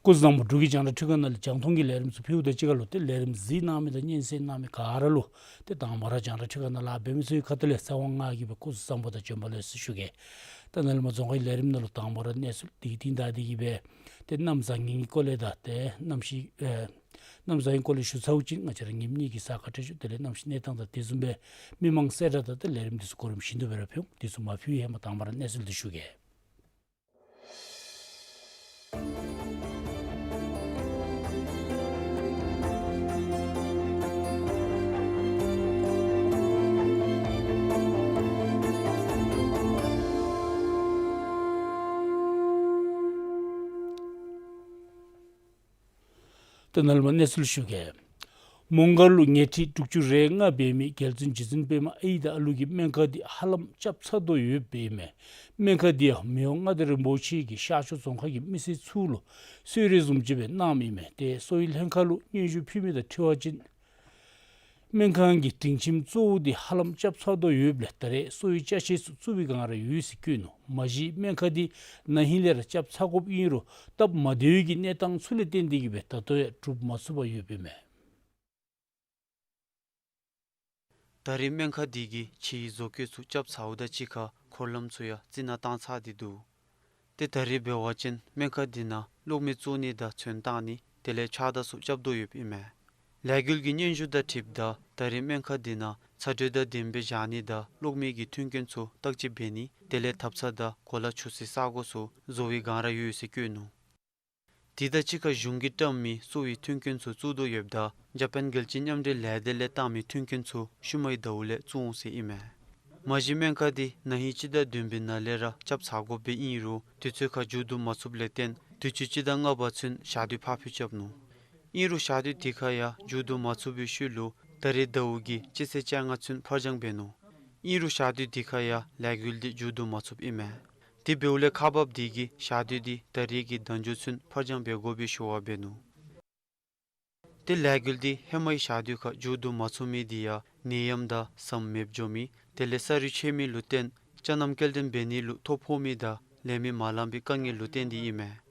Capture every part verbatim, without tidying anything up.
སྐུ་གཟུགས་བཟང་པོ། འབྲུག་གི་རྒྱང་བསྒྲགས་ཁྲི་ཁང་ནང་ལས་རྒྱང་མཐོང་གི་ལས་རིམ་ཚུ་ཕུལཝ་དང་གཅིག་ཁར་ལུ་ཏེ་ལས་རིམ་གཟིགས་གནང་མི་དང་སྙན་གསན་གནང་མི་ག་ར་ལུ་ཏེ་དང་པ་ར་རྒྱང་བསྒྲགས་ཁྲི་ཁང་ནང་ལཱ་འབད་མི་ཚུ་གི་ཁ་ཐུག་ལས་ཚེ་དབང་ང་གིས་སྦེ་སྐུ་གཟུགས་བཟང་པོ་དང་བྱོན་པ་ལེགས་སོ་ཞུ་གེ། ད་ནཱ་ལས་མར་རྫོང་ཁའི་ལས་རིམ་ནང་ལུ་དང་པ་ར་གནས་ཚུལ་དེ་གི་རྟིང་བདའ་སྟེ་གིས་སྦེ་ཏེ་གནམ་བཟང་ངན་གྱི་སྐོར་ལས་དང་ཏེ་གནམ་གཤིས་ཨེ་གནམ་བཟང་ངན་སྐོར་ལས་ཞུ་ཚརཝ་ཅིག་ང་བཅས་ར་ཉིནམ་གཉིས་ཀྱི་གཟའ་སྐར་འཕྲོད་སྦྱོར་དེ་ལས་གནམ་གཤིས་གནས་སྟངས་དང་དེ་བཟུམ་སྦེ་མི་མང་གསལ་བསྒྲགས་དང་ཏེ་ལས་རིམ་འདི་ཚུ་གོ་རིམ་བཞིན་དུ་སྦེ་ར་ཕུལ་འོང་། འདི་ཚུ་མ་ཕུལ་བའི་ཧེ་མ་དང་པ་ར་གནས་ཚུལ་འདི་ཞུ་གེ། ཏེ་ནཱ་ལས་མར་གནས་ཚུལ་ཞུ་གེ། མོང་སྒར་ལུ་ཉལ་ཁྲི་དྲུག་ཅུ་རེ་ལྔ་འབད་མི་རྒྱལ་བཙུན་རྗེ་བཙུན་པདྨ་ཨའི་དང་ཨ་ལུ་གི་སྨན་ཁང་འདི་ཧ་ལམ་རྐྱབ་ཚར་དོ་ཡོདཔ་ཨིན་མས། སྨན་ཁང་འདི་ཡང་མི་དབང་མངའ་བདག་རིན་པོ་ཆེ་གིས་ཤར་ཕྱོགས་རྫོང་ཁག་གི་མི་སེར་ཚུ་ལུ་གསོལ་རས་བཟུམ་ཅིག་སྦེ་གནངམ་ཨིན་མས། ཏེ་གསོ་བའི་ལྷན་ཁག་ལུ་སྙན་ཞུ་ཕུལ་མི་དང་འཁྲིལ་བ་ཅིན་སྨན་ཁང་གི་སྒྲིང་ཁྱིམ་གཙོ་བོ་འདི་ཧ་ལམ་རྐྱབ་ཚར་དོ་ཡོདཔ་ལས་ད་རེས་གསོ་བའི་ཅ་ཆས་ཚུ་བཙུགས་པའི་སྒང་ར་ཡོད་ཟེར་བཀོད་ནུག། མ་གཞི་སྨན་ཁང་འདི་ན་ཧིང་ལས་ར་རྐྱབ་ཚར་དགོཔ་ཨིན་རུང་སྟབས་མ་བདེ་བའི་གི་གནས་སྟངས་ཚུ་ལས་བརྟེན་ཏེ་གིས་སྦེ་ད་ལྟོ་ཡང་གྲུབ་མ་ཚུགས་པར་ཡོདཔ་ཨིན་མས། ད་རེས་སྨན་ཁང་འདི་གི་ཕྱིའི་བཟོ་བཀོད་ཚུ་རྐྱབ་ཚརཝ་དང་གཅིག་ཁར་འཁོར་ལམ་ཚུ་ཡང་རྩི་ནག་བཏང་ཚར་ཏེ་འདུག། ཏེ་ད་རེས་འབད་བ་ཅིན་སྨན་ཁང་འདི་ནང་གློག་མེ་བཙུགས་ནི་དང་ཚོན་བཏང་ནི་དེ་ལས་ཕྱགས་བདར་ཚུ་རྐྱབ་དོ་ཡོདཔ་ཨིན་མས། ལས་འགུལ་གྱི་སྙན་ཞུ་དང་འཁྲིལཝ་ད་ད་རེས་སྨན་ཁང་འདི་ནང་ཚ་དྲོད་དང་ལྡནམ་སྦེ་བཞག་ནི་དང་གློག་མེ་གི་མཐུན་རྐྱེན་ཚུ་བརྟག་དཔྱད་འབད་ནི་དེ་ལས་ཐབ་ཚང་དང་གོ་ལ་བྱུག་སའི་ས་སྒོ་ཚུ་བཟོ་བའི་སྒང་ར་ཡོད་ཟེར་བཀོད་ནུག། དེ་དང་གཅིག་ཁར་གཞུང་གིས་བཀྲམ་མི་གསོ་བའི་མཐུན་རྐྱེན་ཚུ་བཙུགས་དོ་ཡོདཔ་ད་ཇ་པཱན་རྒྱལ་སྤྱིའི་མཉམ་འབྲེལ་ལས་སྡེ་ལས་བཏང་མི་མཐུན་རྐྱེན་ཚུ་ཤུལ་མའི་ཟླཝ་ལས་བཙུགས་འོང་ཟེར་ཨིན་མས། མ་གཞི་སྨན་ཁང་འདི་ན་ཧིང་སྤྱི་ཟླ་བདུན་པའི་ནང་ལས་ར་རྐྱབ་ཚར་དགོཔ་སྦེ་ཨིན་རུང་དུས་ཚོད་ཁར་མཇུག་བསྡུ་མ་ཚུགསཔ་ལས་བརྟེན་དུས་ཅི་སྤྱི་ཟླ་ལྔ་པ་ཚུན་ཞག་དུས་ཕར་འཕུལ་རྐྱབ་ནུག། ཨིན་རུང་ཞག་དུས་དེ་ཁར་ཡང་མཇུག་བསྡུ་མ་ཚུགས་པའི་ཤུལ་ལུ་ད་རེས་ཟླཝ་གི་སྤྱི་ཚེས་བཅོ་ལྔ་ཚུན་ཕར་འགྱངས་འབད་ནུག། ཨིན་རུང་ཞག་དུས་དེ་ཁར་ཡང་ལས་འགུལ་འདི་མཇུག་བསྡུ་མ་ཚུགསཔ་ཨིན་མས། དེ་འབདཝ་ལས་ཁག་འབགཔ་དེ་གིས་ཞག་དུས་འདི་ད་རེས་ཀྱི་ཟླ་མཇུག་ཚུན་ཕར་འགྱངས་འབད་དགོ་པའི་ཞུ་བ་འབད་ནུག། ཏེ་ལས་འགུལ་འདི་ཧེ་མའི་ཞག་དུས་ཁར་མཇུག་བསྡུ་མ་ཚུགས་མི་འདི་ཡང་ནད་ཡམས་དང་ཟམ་མེདཔ་འགྱོ་མི་དེ་ལས་ས་རུད་ཆད་མི་ལུ་བརྟེན་ཅ་རྣམ་སྐྱེལ་འདྲེན་འབད་ནི་ལུ་ཐོ་ཕོག་མི་དང་ལས་མི་མ་ལང་པའི་དཀའ་ངལ་ལུ་བརྟེན་ཏེ་ཨིན་མས།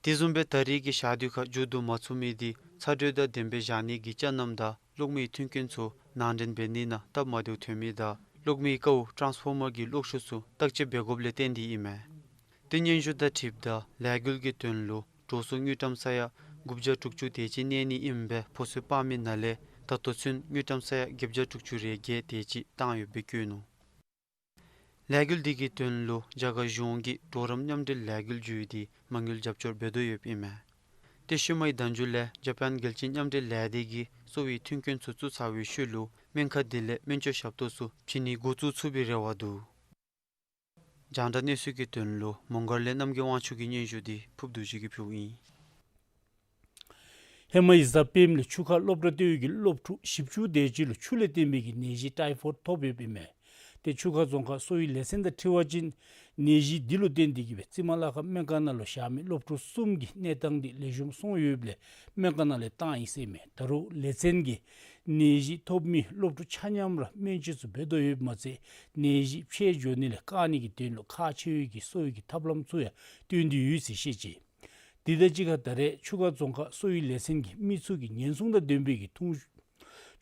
དེ་བཟུམ་སྦེ་ད་རེས་ཀྱི་ཞག་དུས་ཁར་མཇུག་བསྡུ་མ་ཚུགས་མི་འདི་ཚ་དྲོད་དང་ལྡནམ་སྦེ་བཞག་ནི་གི་ཅ་རྣམ་དང་གློག་མེའི་མཐུན་རྐྱེན་ཚུ་ནང་འདྲེན་འབད་ནི་ནང་སྟབས་མ་བདེཝ་ཐོན་མི་དང་གློག་མེའི་ཀཝ་ཊཱན་སི་ཕོར་མར་གྱི་གློག་ཤུགས་ཚུ་བརྟག་དཔྱད་འབད་དགོཔ་ལས་བརྟེན་ཏེ་ཨིན་མས། ཏེ་སྙན་ཞུ་དང་འཁྲིལཝ་ད་ལས་འགུལ་གྱི་དོན་ལུ་འགྲོ་སོང་དངུལ་ཀྲམ་ས་ཡ་དགུ་བརྒྱ་དྲུག་ཅུ་དེ་ཅིག་གནས་ནི་ཨིནམ་སྦེ་ཕོ་སོལ་སྤར་མི་ནང་ལས་ད་ལྟོ་ཚུན་དངུལ་ཀྲམ་ས་ཡ་བརྒྱད་བརྒྱ་དྲུག་ཅུ་རེ་བརྒྱད་དེ་ཅིག་བཏང་ཡོདཔ་སྦེ་བཀོད་ནུག། ལས་འགུལ་འདི་གི་དོན་ལུ་རྒྱ་གར་གཞུང་གིས་གྲོགས་རམ་མཉམ་འབྲེལ་ལས་འགུལ་བརྒྱུད་དེ་མ་དངུལ་རྒྱབ་སྐྱོར་འབད་དོ་ཡོདཔ་ཨིན་མས། ཏེ་ཤུལ་མའི་ཟླ་མཇུག་ལས་ཇ་པཱན་རྒྱལ་སྤྱིའི་མཉམ་འབྲེལ་ལས་སྡེ་གིས་གསོ་བའི་མཐུན་རྐྱེན་ཚུ་བཙུགས་ཚར་བའི་ཤུལ་ལུ་སྨན་ཁང་འདི་ལས་སྨན་བཅོས་ཞབས་ཏོག་ཚུ་བྱིན་ནི་འགོ་བཙུགས་ཚུགས་པའི་རེ་བ་འདུག། རྒྱང་བསྒྲགས་གནས་ཚུལ་གྱི་དོན་ལུ་མོང་སྒར་ལས་རྣམ་རྒྱལ་དབང་ཕྱུག་གི་སྙན་ཞུ་འདི་ཕུརབ་རྡོ་རྗེ་གིས་ཕུལཝ་ཨིན། ཧེ་མའི་གཟའ་སྤེནམ་ལས་ཆུ་ཁ་སློབ་གྲྭ་ལྟེ་བའི་གི་སློབ་ཕྲུག་བཞི་བཅུ་དེ་ཅིག་ལུ་ཆུ་ལས་བརྟེན་པའི་གི་ནད་གཞི་ཊའི་ཕོཌ་ཐོབ་ཡོདཔ་ཨིན་མས། ཏེ་ཆུ་ཁ་རྫོང་ཁག་གསོ་བའི་ལས་ཚན་དང་འཁྲིལ་བ་ཅིན་ནད་གཞི་འདི་ལུ་བརྟེན་ཏེ་གིས་སྦེ་རྩི་མ་ལ་ཁ་སྨན་ཁང་ནང་ལུ་བཞག་མི་སློབ་ཕྲུག་གསུམ་གྱི་གནས་སྟངས་འདི་ལེགས་ཤོམ་སོང་ཡོདཔ་ལས་སྨན་ཁང་ནང་ལས་བཏང་ཡི་ཟེར་མས། ད་རུང་ལས་ཚན་གྱིས་ནད་གཞི་ཐོབ་མི་སློབ་ཕྲུག་ཆ་མཉམ་ར་སྨན་བཅོས་ཚུ་འབད་དོ་ཡོདཔ་མ་ཚད་ནད་གཞི་འཕེལ་འགྱོ་ནི་ལས་བཀག་ནི་གི་དོན་ལུ་ཁག་ཆེ་བའི་གི་གསོ་བའི་གི་ཐབས་ལམ་ཚུ་ཡང་བཏོན་ཏེ་ཡོད་ཟེར་བཤད་ཅི། དེ་དང་གཅིག་ཁར་ད་རེས་ཆུ་ཁ་རྫོང་ཁག་གསོ་བའི་ལས་ཚན་གྱིས་མི་ཚུ་གིས་ཉེན་སྲུང་དང་ལྡན་པའི་གི་འཐུང་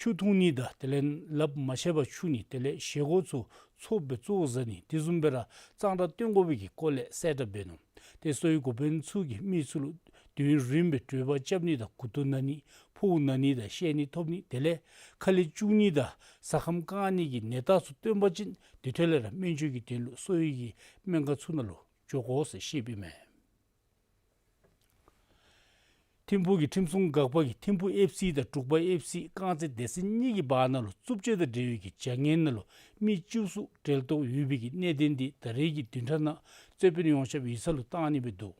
ཆུ་འཐུང་ནི་དང་དེ་ལས་ལགཔ་མ་བྱས་པར་འཁྱུ་ནི་དེ་ལས་བཞེས་སྒོ་ཚུ་ཚོ་སྦེ་བཙོ་བཟའ་ནི་དེ་བཟུམ་སྦེ་ར་གཙང་སྦྲ་བཏོན་དགོ་པའི་གི་སྐོར་ལས་གསལ་བསྒྲགས་འབད་ནུག། ཏེ་གསོ་བའི་འགོ་དཔོན་ཚུ་གིས་མི་ཚུ་ལུ་དུས་རིམ་སྦེ་གྲོད་པ་རྐྱབ་ནི་དང་མགུ་ཏོ་ན་ནི་ཕོཝ་ན་ནི་དང་བཤལ་ནི་ཐོབ་ནི་དེ་ལས་ཁ་ལས་སྐྱུག་ནི་དང་ཟ་ཁམས་བཀག་ནི་གི་ནད་རྟགས་ཚུ་སྟོན་པ་ཅིན་དེ་འཕྲོ་ལས་ར་སྨན་བཅོས་ཀྱི་དོན་ལུ་གསོ་བའི་གི་སྨན་ཁང་ཚུ་ནང་ལུ་འགྱོ་དགོ་ཟེར་བཤདཔ་ཨིན་མས། ཐིམ་ཕུག་གི་ཁྲིམས་སྲུང་འགག་པ་གིས་ཐིམ་ཕུག་ཨེཕ་སི་དང་འབྲུག་པ་ཨེཕ་སི་རྐང་རྩེད་སྡེ་ཚན་གཉིས་ཀྱི་བར་ན་ལུ་རྩུབ་སྤྱོད་དང་འབྲེལ་བའི་གི་བྱ་ངན་ནང་ལུ་མི་བཅུ་གསུམ་འབྲེལ་གཏོགས་ཡོད་པའི་གི་གནད་དོན་འདི་ད་རེས་ཀྱི་བདུན་ཕྲག་ནང་རྩོད་དཔོན་ཡོངས་ཁྱབ་ཡིག་ཚང་ལུ་བཏང་ནི་སྦེ་འདུག།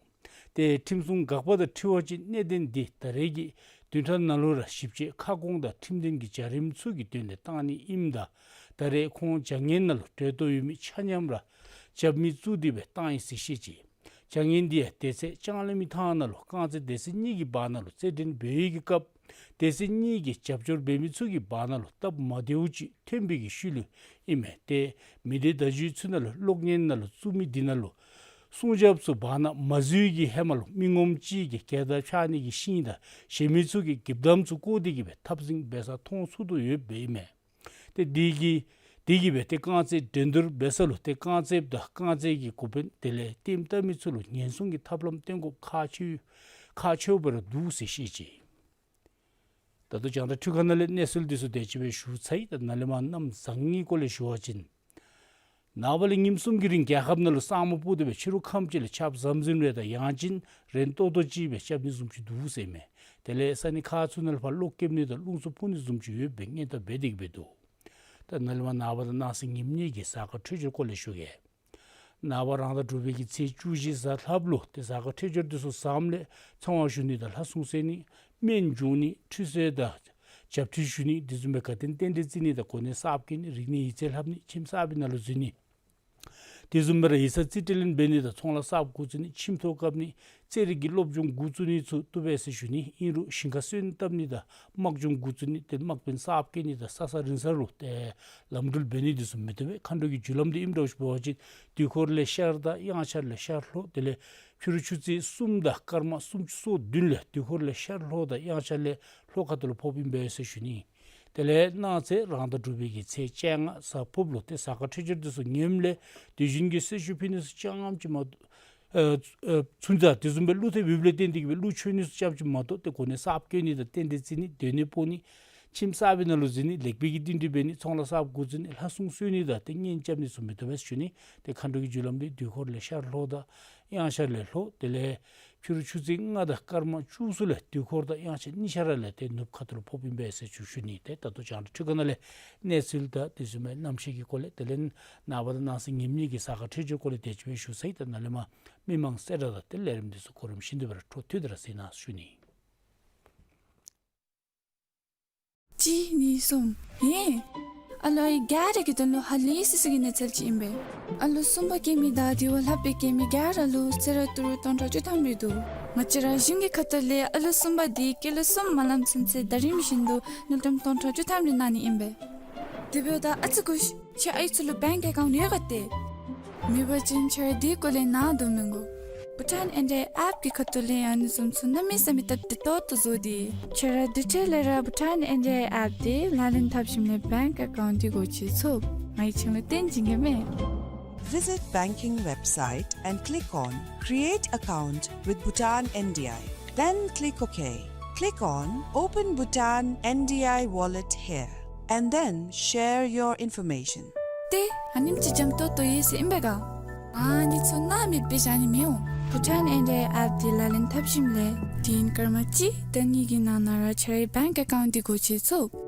ཏེ་ཁྲིམས་སྲུང་འགག་པ་དང་འཁྲིལ་བ་ཅིན་གནད་དོན་འདི་ད་རེས་ཀྱི་བདུན་ཕྲག་ནང་ལུ་ར་ཞིབ་དཔྱད་ཁ་སྐོང་དང་ཁྲིམས་དོན་གྱི་བྱ་རིམ་ཚུ་གི་དོན་ལས་བཏང་ནི་ཨིནམ་ད་ད་རེས་ཁོང་བྱ་ངན་ནང་ལུ་འབྲེལ་གཏོགས་ཡོད་མི་ཆ་མཉམ་ར་རྒྱབ་མི་བཙུགས་ཏེ་སྦེ་བཏང་ཡི་ཟེར་བཤད་ཅི། བྱ་ངན་འདི་ཡང་དེ་ཚེ་ལྕང་གླིང་མི་ཐང་ནང་ལུ་རྐང་རྩེད་སྡེ་ཚན་གཉིས་ཀྱི་བར་ན་ལུ་རྩེད་འགྲན་འབད་བའི་གི་སྐབས་སྡེ་ཚན་གཉིས་ཀྱི་རྒྱབ་སྐྱོར་འབད་མི་ཚུ་གི་བར་ན་ལུ་སྟབས་མ་བདེཝ་ཅིག་ཐོན་པའི་གི་ཤུལ་ལུ་ཨིན་མས། ཏེ་མི་སྡེ་བརྡ་བརྒྱུད་ཚུ་ནང་ལུ་གློག་བརྙན་ནང་ལུ་བཙུགས་མི་འདི་ནང་ལུ་སྲུང་སྐྱོབ་ཚུ་བར་ན་མ་འཛུལ་གྱི་ཧེ་མ་ལུ་མི་ངོམ་ཅིག་གིས་རྒྱལ་དར་འཕྱར་ནི་གི་ཤིང་དང་གཞན་མི་ཚུ་གིས་འགྱིབ་དམ་ཚུ་བཀོ་སྟེ་གིས་སྦེ་འཐབ་འཛིང་འབད་ས་མཐོང་ཚུགས་དོ་ཡོདཔ་ཨིན་མས། ཏེ་འདི་གིས་འདི་གིས་སྦེ་ཏེ་རྐང་རྩེད་འགྲན་བསྡུར་འབད་ས་ལུ་ཏེ་རྐང་རྩེདཔ་དང་རྐང་རྩེད་ཀྱི་འགོ་དཔོན་དེ་ལས་ལྟདམོ་བལྟ་མི་ཚུ་ལུ་ཉེན་སྲུང་གི་ཐབས་ལམ་བཏོན་དགོཔ་ཁག་ཆེ་ཁག་ཆེཝ་སྦེ་ར་འདུག་ཟེར་བཤད་ཅི། ད་ལྟོ་རྒྱང་བསྒྲགས་འཕྲུལ་ཁང་ནང་ལས་གནས་ཚུལ་འདི་ཚུ་དེ་ཅིག་སྦེ་ཞུ་ཚར་ཡི། ད་ནཱ་ལས་མར་གནམ་བཟང་ངན་གྱི་སྐོར་ལས་ཞུ་བ་ཅིན་ནངས་པ་ལས་ཉིནམ་གསུམ་གྱི་རིང་རྒྱལ་ཁབ་ནང་ལུ་ས་སྨུག་སྤུབས་ཏེ་སྦེ་ཕྱི་རུ་ཁམས་ཅིག་ལས་ཆརཔ་ཟམ་ཟིམ་རེ་དང་ཡང་ཅིན་རན་ཏོག་ཏོ་ཅིག་སྦེ་རྐྱབ་ནི་བཟུམ་ཅིག་འདུག་ཟེར་མས། དེ་ལས་ས་གནས་ཁག་ཚུ་ནང་ལུ་ཕར་གློག་རྐྱབ་ནི་དང་རླུང་འཚུབ་འཕུ་ནི་བཟུམ་ཅིག་ཡོདཔ་སྦེ་སྔོན་བརྡ་འབད་དེ་གིས་སྦེ་འདུག། ད་ནཱ་ལས་མར་ནངས་པ་དང་གནངས་ཚེ་ཉིནམ་གཉིས་ཀྱི་གཟའ་སྐར་འཕྲོད་སྦྱོར་སྐོར་ལས་ཞུ་གེ། ནངས་པ་རང་ཟླ་དྲུག་པའི་གི་ཚེས་བཅུ་བཞི་གཟའ་ལྷགཔ་ལུ་ཏེ་གཟའ་སྐར་འཕྲོད་སྦྱོར་འདི་ཚུ་བཟངམ་ལས་ཚོང་བ་ཞུ་ནི་དང་ལྷ་སྲུང་གསོལ་ནི་སྨན་སྦྱོང་ནི་ཁྲུས་གསོལ་དང་བྱབས་ཁྲུས་ཞུ་ནི་དེ་བཟུམ་སྦེ་དགའ་སྟོན་རྟེན་འབྲེལ་བརྩི་ནི་དང་གོ་གནས་གསརཔ་བཀོད་ནི་རིག་གནས་ཡིག་རྩིས་ལྷབ་ནི་ཁྱིམ་གསར་པའི་ནང་ལུ་འཛུལ་ནི་དེ་བཟུམ་སྦེ་ར་ཡིག་ཚང་རྩིས་སྤྲོད་ལེན་འབད་ནི་དང་ཚོང་ལཱ་གསརཔ་འགོ་བཙུགས་ནི་ཁྱིམ་ཐོག་བཀབ་ནི་རྩེད་རིགས་ཀྱི་སློབ་སྦྱོང་འགོ་བཙུགས་ནི་ཚུ་བཏུབ་པས་ཟེར་ཞུ་ནི། ཨིན་རུང་ཞིང་ཁ་སོན་བཏབ་ནི་དང་དམག་སྦྱོང་འགོ་བཙུགས་ནི་ཏེ་དམག་དཔོན་གསརཔ་བཀོད་ནི་དང་ས་ས་རིང་ས་རུ་ཏེ་ལམ་འགྲུལ་འབད་ནི་དེ་ཚུ་མི་བཏུབ་པས། མཁའ་འགྲོ་གི་རྒྱུ་ལམ་འདི་ཨིནམ་འདྲཝ་ཅིག་འབད་བ་ཅིན་དུས་འཁོར་ལས་ཤར་དང་དབྱངས་འཆར་ལས་ཤར་ལྷོ་དེ་ལས་ཕྱི་རུ་ཆུ་ཚོད་གསུམ་དང་སྐར་མ་སུམ་ཅུ་སོ་བདུན་ལས་དུས་འཁོར་ལས་ཤར་ལྷོ་དང་དབྱངས་འཆར་ལས་ལྷོ་ཁ་ཐུག་ལུ་ཕོགཔ་ཨིན་པས་ཟེར་ཞུ་ནི། དེ་ལས་གནངས་ཚེ་རང་ཟླ་དྲུག་པའི་གི་ཚེས་བཅོ་ལྔ་གཟའ་ཕུརཔ་ལུ་ཏེ་གཟའ་སྐར་འཕྲོད་སྦྱོར་འདི་ཚུ་ངནམ་ལས་དུས་རྒྱུན་གྱི་གསོལ་མཆོད་ཕུལ་ནི་ཚུ་རྐྱངམ་ཅིག་མ་གཏོགས་ཨ་ཨ་ཚུན་ཚོད་དེ་བཟུམ་སྦེ་ཀླུ་ཐེབས་ཡོདཔ་ལས་བརྟེན་ཏེ་གིས་སྦེ་ཀླུ་མཆོད་ནི་ཚུ་རྐྱངམ་ཅིག་མ་གཏོགས་ཏེ་གོ་གནས་གསརཔ་བཀོད་ནི་དང་རྟེན་འབྲེལ་བརྩི་ནི་སྡོད་གནས་སྤོ་ནི་ཁྱིམ་གསར་པའི་ནང་ལུ་འཛུལ་ནི་ལེགས་པའི་གི་བསྟུན་གྲོས་འབད་ནི་ཚོང་ལཱ་གསརཔ་འགོ་བཙུགས་ནི་ལྷ་སྲུང་གསོལ་ནི་དང་ཏེ་གཉེན་རྐྱབ་ནི་ཚུ་མི་བཏུབ་པས་ཟེར་ཞུ་ནི། ཏེ་མཁའ་འགྲོ་གི་རྒྱུ་ལམ་འདི་དུས་འཁོར་ལས་ཤར་ལྷོ་དང་དབྱངས་འཆར་ལས་ལྷོ་དེ་ལས་ཕྱི་རུ་ཆུ་ཚོད་ལྔ་དང་སྐར་མ་བཅུ་གསུམ་ལས་དུས་འཁོར་དང་དབྱངས་འཆར་གཉིས་ཆ་ར་ལས་ཏེ་ནུབ་ཁ་ཐུག་ལུ་ཕོགཔ་ཨིན་པས་ཟེར་ཞུ་ཞུ་ནི། ཏེ་ད་ལྟོ་རྒྱང་བསྒྲགས་འཕྲུལ་ཁང་ནང་ལས་གནས་ཚུལ་དང་དེ་བཟུམ་མའི་གནམ་གཤིས་ཀྱི་སྐོར་ལས་དེ་ལས་ནངས་པ་དང་གནངས་ཚེ་ཉིནམ་གཉིས་ཀྱི་གཟའ་སྐར་འཕྲོད་སྦྱོར་སྐོར་ལས་དེ་ཅིག་སྦེ་ཞུ་ཚར་ཡི། ད་ནཱ་ལས་མར་མི་མང་གསལ་བསྒྲགས་དང་ཏེ་ལས་རིམ་འདི་ཚུ་གོ་རིམ་བཞིན་དུ་སྦེ་ར་འཕྲོ་མཐུད་དེ་ར་གཟིགས་གནང་ཞུ་ནི། གཅིག་གཉིས་གསུམ། ཧེ། ཨ་ལོ་ཨའི་ག་ར་གི་དོན་ལུ་ཧ་ལས་སི་སི་གི་གནས་ཚུལ་ཅིག་ཨིན་པས། ཨ་ལོ་གསུམ་པ་སྐྱེ་མི་དང་དེ་བ་ལྷག་པའི་སྐྱེ་མི་ག་ར་ལུ་གསོལ་རས་ཏི་རུ་སྟོང་ཕྲག་བཅུ་ཐམ་རེ་འདུག། ང་བཅས་ར་གཞུང་གི་ཁ་ཐུག་ལས་ཨ་ལོ་གསུམ་པ་འདི་སྐྱེས་ལོ་གསུམ་མ་ལང་ཚུན་ཚོད་ཟླ་རིམ་བཞིན་དུ་དངུལ་ཀྲམ་སྟོང་ཕྲག་བཅུ་ཐམ་རེ་གནང་ནི་ཨིན་པས། དེ་འབདཝ་ད་ཨ་ཙི་སྒུག་ཤིག། ཁྱོད་ཨའི་ཚུ་ལུ་བེངཀ་ཨེ་ཀའུནཊ་ཡོད་ག་ཏེ། མེད་པ་ཅིན་ཁྱོད་ར་དེའི་སྐོར་ལས་ནཱ་དོ་མི་དགོ། བྷུ་ཊཱན་ཨེན་ཌི་ཨའི་ཨེཔ་ཀྱི་ཁ་ཐུག་ལས་ཨ་ནི་བཟུམ་ཚུ་གནམ་མེད་ས་མེད་སྟབས་བདེ་ཏོག་ཏོ་བཟོ་སྟེ། ཁྱོད་ར་དེ་འཕྲོ་ལས་ར་བྷུ་ཊཱན་ཨེན་ཌི་ཨའི་ཨེཔ་འདི་ལག་ལེན་འཐབ་ཞིནམ་ལས་བེངཀ་ཨེ་ཀའུནཊ་འདི་སྒོ་ཕྱེ་ཚུགས། ང་གིས་ཁྱོད་ལུ་སྟོན་བྱིན་གེ་མས། Visit banking website and click on Create account with Bhutan N D I. Then click OK. Click on Open Bhutan N D I wallet here and then share your information. ཏེ་ཨ་ནེམ་ཅིག་འཇམ་ཏོང་ཏོ་ཡོད་ཟེར་ཨིན་པས་ག། ཨ་ནི་ཚུ་སྣང་མེད་སྦེ་བཞག་ནི་མི་འོང་། བྷུ་ཊཱན་ཨེན་ཌི་ཨའི་ཨེཔ་འདི་ལག་ལེན་འཐབ་ཞིནམ་ལས་དུས་ཡུན་སྐར་མ་གཅིག་དང་གཉིས་ཀྱི་ནང་ན་ར་ཁྱོད་རའི་བེངཀ་ཨེ་ཀའུནཊ་འདི་སྒོ་ཕྱེ་ཚུགས།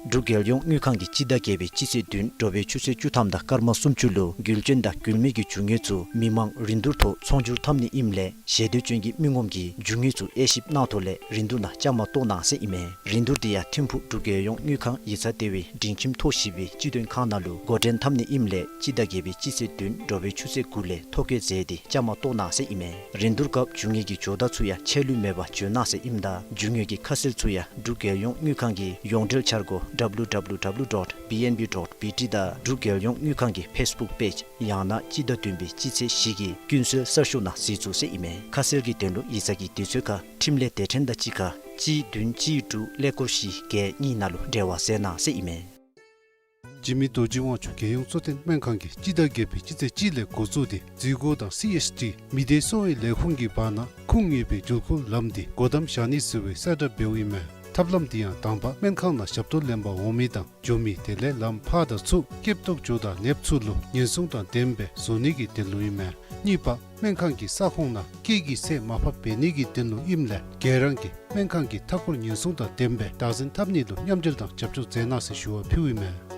འབྲུག་རྒྱལ་ཡོངས་དངུལ་ཁང་གིས་སྤྱི་ཟླ་བརྒྱད་པའི་སྤྱི་ཚེས་བདུན་དྲོ་པའི་ཆུ་ཚོད་བཅུ་ཐམ་དང་སྐར་མ་སུམ་ཅུ་ལུ་རྒུད་འབྱིན་དང་རྒུད་མེད་ཀྱི་རྒྱུ་དངོས་ཚུ་མི་མང་རིན་བསྡུར་ཐོག་ཚོང་སྒྱུར་འཐབ་ནི་ཨིནམ་ལས་ཞེ་འདོད་ཅན་གྱི་མི་ངོམ་གྱིས་རྒྱུ་དངོས་ཚུ་དབྱེ་ཞིབ་གནང་ཐོག་ལས་རིན་བསྡུར་ནང་བཅའ་མར་གཏོགས་གནང་ཟེར་ཨིན་མས། རིན་བསྡུར་དེ་ཡང་ཐིམ་ཕུག་འབྲུག་རྒྱལ་ཡོངས་དངུལ་ཁང་ཡིག་ཚང་ལྟེ་བའི་འབྲིང་ཁྱིམ་ཐོག་བཞི་པའི་སྤྱི་དོན་ཁང་ནང་ལུ་འགོ་འདྲེན་འཐབ་ནི་ཨིནམ་ལས་སྤྱི་ཟླ་བརྒྱད་པའི་སྤྱི་ཚེས་བདུན་དྲོ་པའི་ཆུ་ཚོད་དགུ་ལས་ཐོ་བཀོད་མཛད་དེ་བཅའ་མར་གཏོགས་གནང་ཟེར་ཨིན་མས། རིན་བསྡུར་སྐབས་རྒྱུ་དངོས་ཀྱི་ཇོ་བདག་ཚུ་ཡང་ཆད་ལུས་མེད་པར་འབྱོན་གནང་ཟེར་ཨིནམ་ད་རྒྱུ་དངོས་ཀྱི་ཁ་གསལ་ཚུ་ཡང་འབྲུག་རྒྱལ་ཡོངས་དངུལ་ཁང་གི་ཡོངས་འབྲེལ་འཆར་སྒོ་W W W dot B N B dot B T དང་འབྲུག་རྒྱལ་ཡོངས་དངུལ་ཁང་གི་ཕེསི་བུཀ་པེཇ་ཡང་ན་སྤྱི་ཟླ་བདུན་པའི་སྤྱི་ཚེས་བཞི་གི་ཀུན་གསལ་གསར་ཤོག་ནང་གཟིགས་ཚུགས་ཟེར་ཨིན་མས། ཁ་གསལ་གྱི་དོན་ལུ་ཡིག་ཚང་གི་དུས་ཚོད་ཁར་འཕྲིན་ལས་སྡེ་ཕྲན་དང་གཅིག་ཁར་གཅིག་བདུན་གཅིག་དྲུག་ཀླད་ཀོར་བཞི་བརྒྱད་གཉིས་ནང་ལུ་འབྲེལ་བ་མཛད་གནང་ཟེར་ཨིན་མས། འཇིགས་མེད་རྡོ་རྗེ་དབང་ཕྱུག་རྒྱལ་ཡོངས་གཙོ་བསྟེན་སྨན་ཁང་གིས་སྤྱི་ཟླ་བརྒྱད་པའི་སྤྱི་ཚེས་གཅིག་ལས་འགོ་བཙུགས་ཏེ་འཛུལ་སྒོ་དང་སི་ཨེཆ་ཌི་མི་སྡེ་གསོ་བའི་ལས་ཁུངས་ཀྱི་བར་ན་ཁུངས་ཡོད་པའི་འགྲུལ་འཁོར་ལམ་འདི་སྒོ་བསྡམ་བཞག་ནི་ཟེར་བའི་གསལ་བསྒྲགས་འབདཝ་ཨིན་མས། ཐབས་ལམ་འདི་ཡང་དང་པ་སྨན་ཁང་ནང་ཞབས་ཏོག་ལེན་པར་འོང་མི་དང་འགྱོ་མི་དེ་ལས་ལམ་ཕར་དང་ཚུར་སྐྱེབ་ཏོག་ཇོ་དང་ནདཔ་ཚུ་ལུ་ཉེན་སྲུང་དང་ལྡནམ་སྦེ་བཟོ་ནི་གི་དོན་ལུ་ཨིན་མས། གཉིས་པ་སྨན་ཁང་གི་ས་ཁོངས་ནང་སྐད་ཀྱི་ཚད་མར་ཕབ་འབད་ནི་གི་དོན་ལུ་ཨིནམ་ལས་ག་ར་གིས་སྨན་ཁང་གི་མཐའ་འཁོར་ཉེན་སྲུང་དང་ལྡནམ་སྦེ་བདག་འཛིན་འཐབ་ནི་ལུ་མཉམ་འབྲེལ་དང་རྒྱབ་སྐྱོར་མཛད་གནང་ཟེར་ཞུ་བ་ཕུལཝ་ཨིན་མས།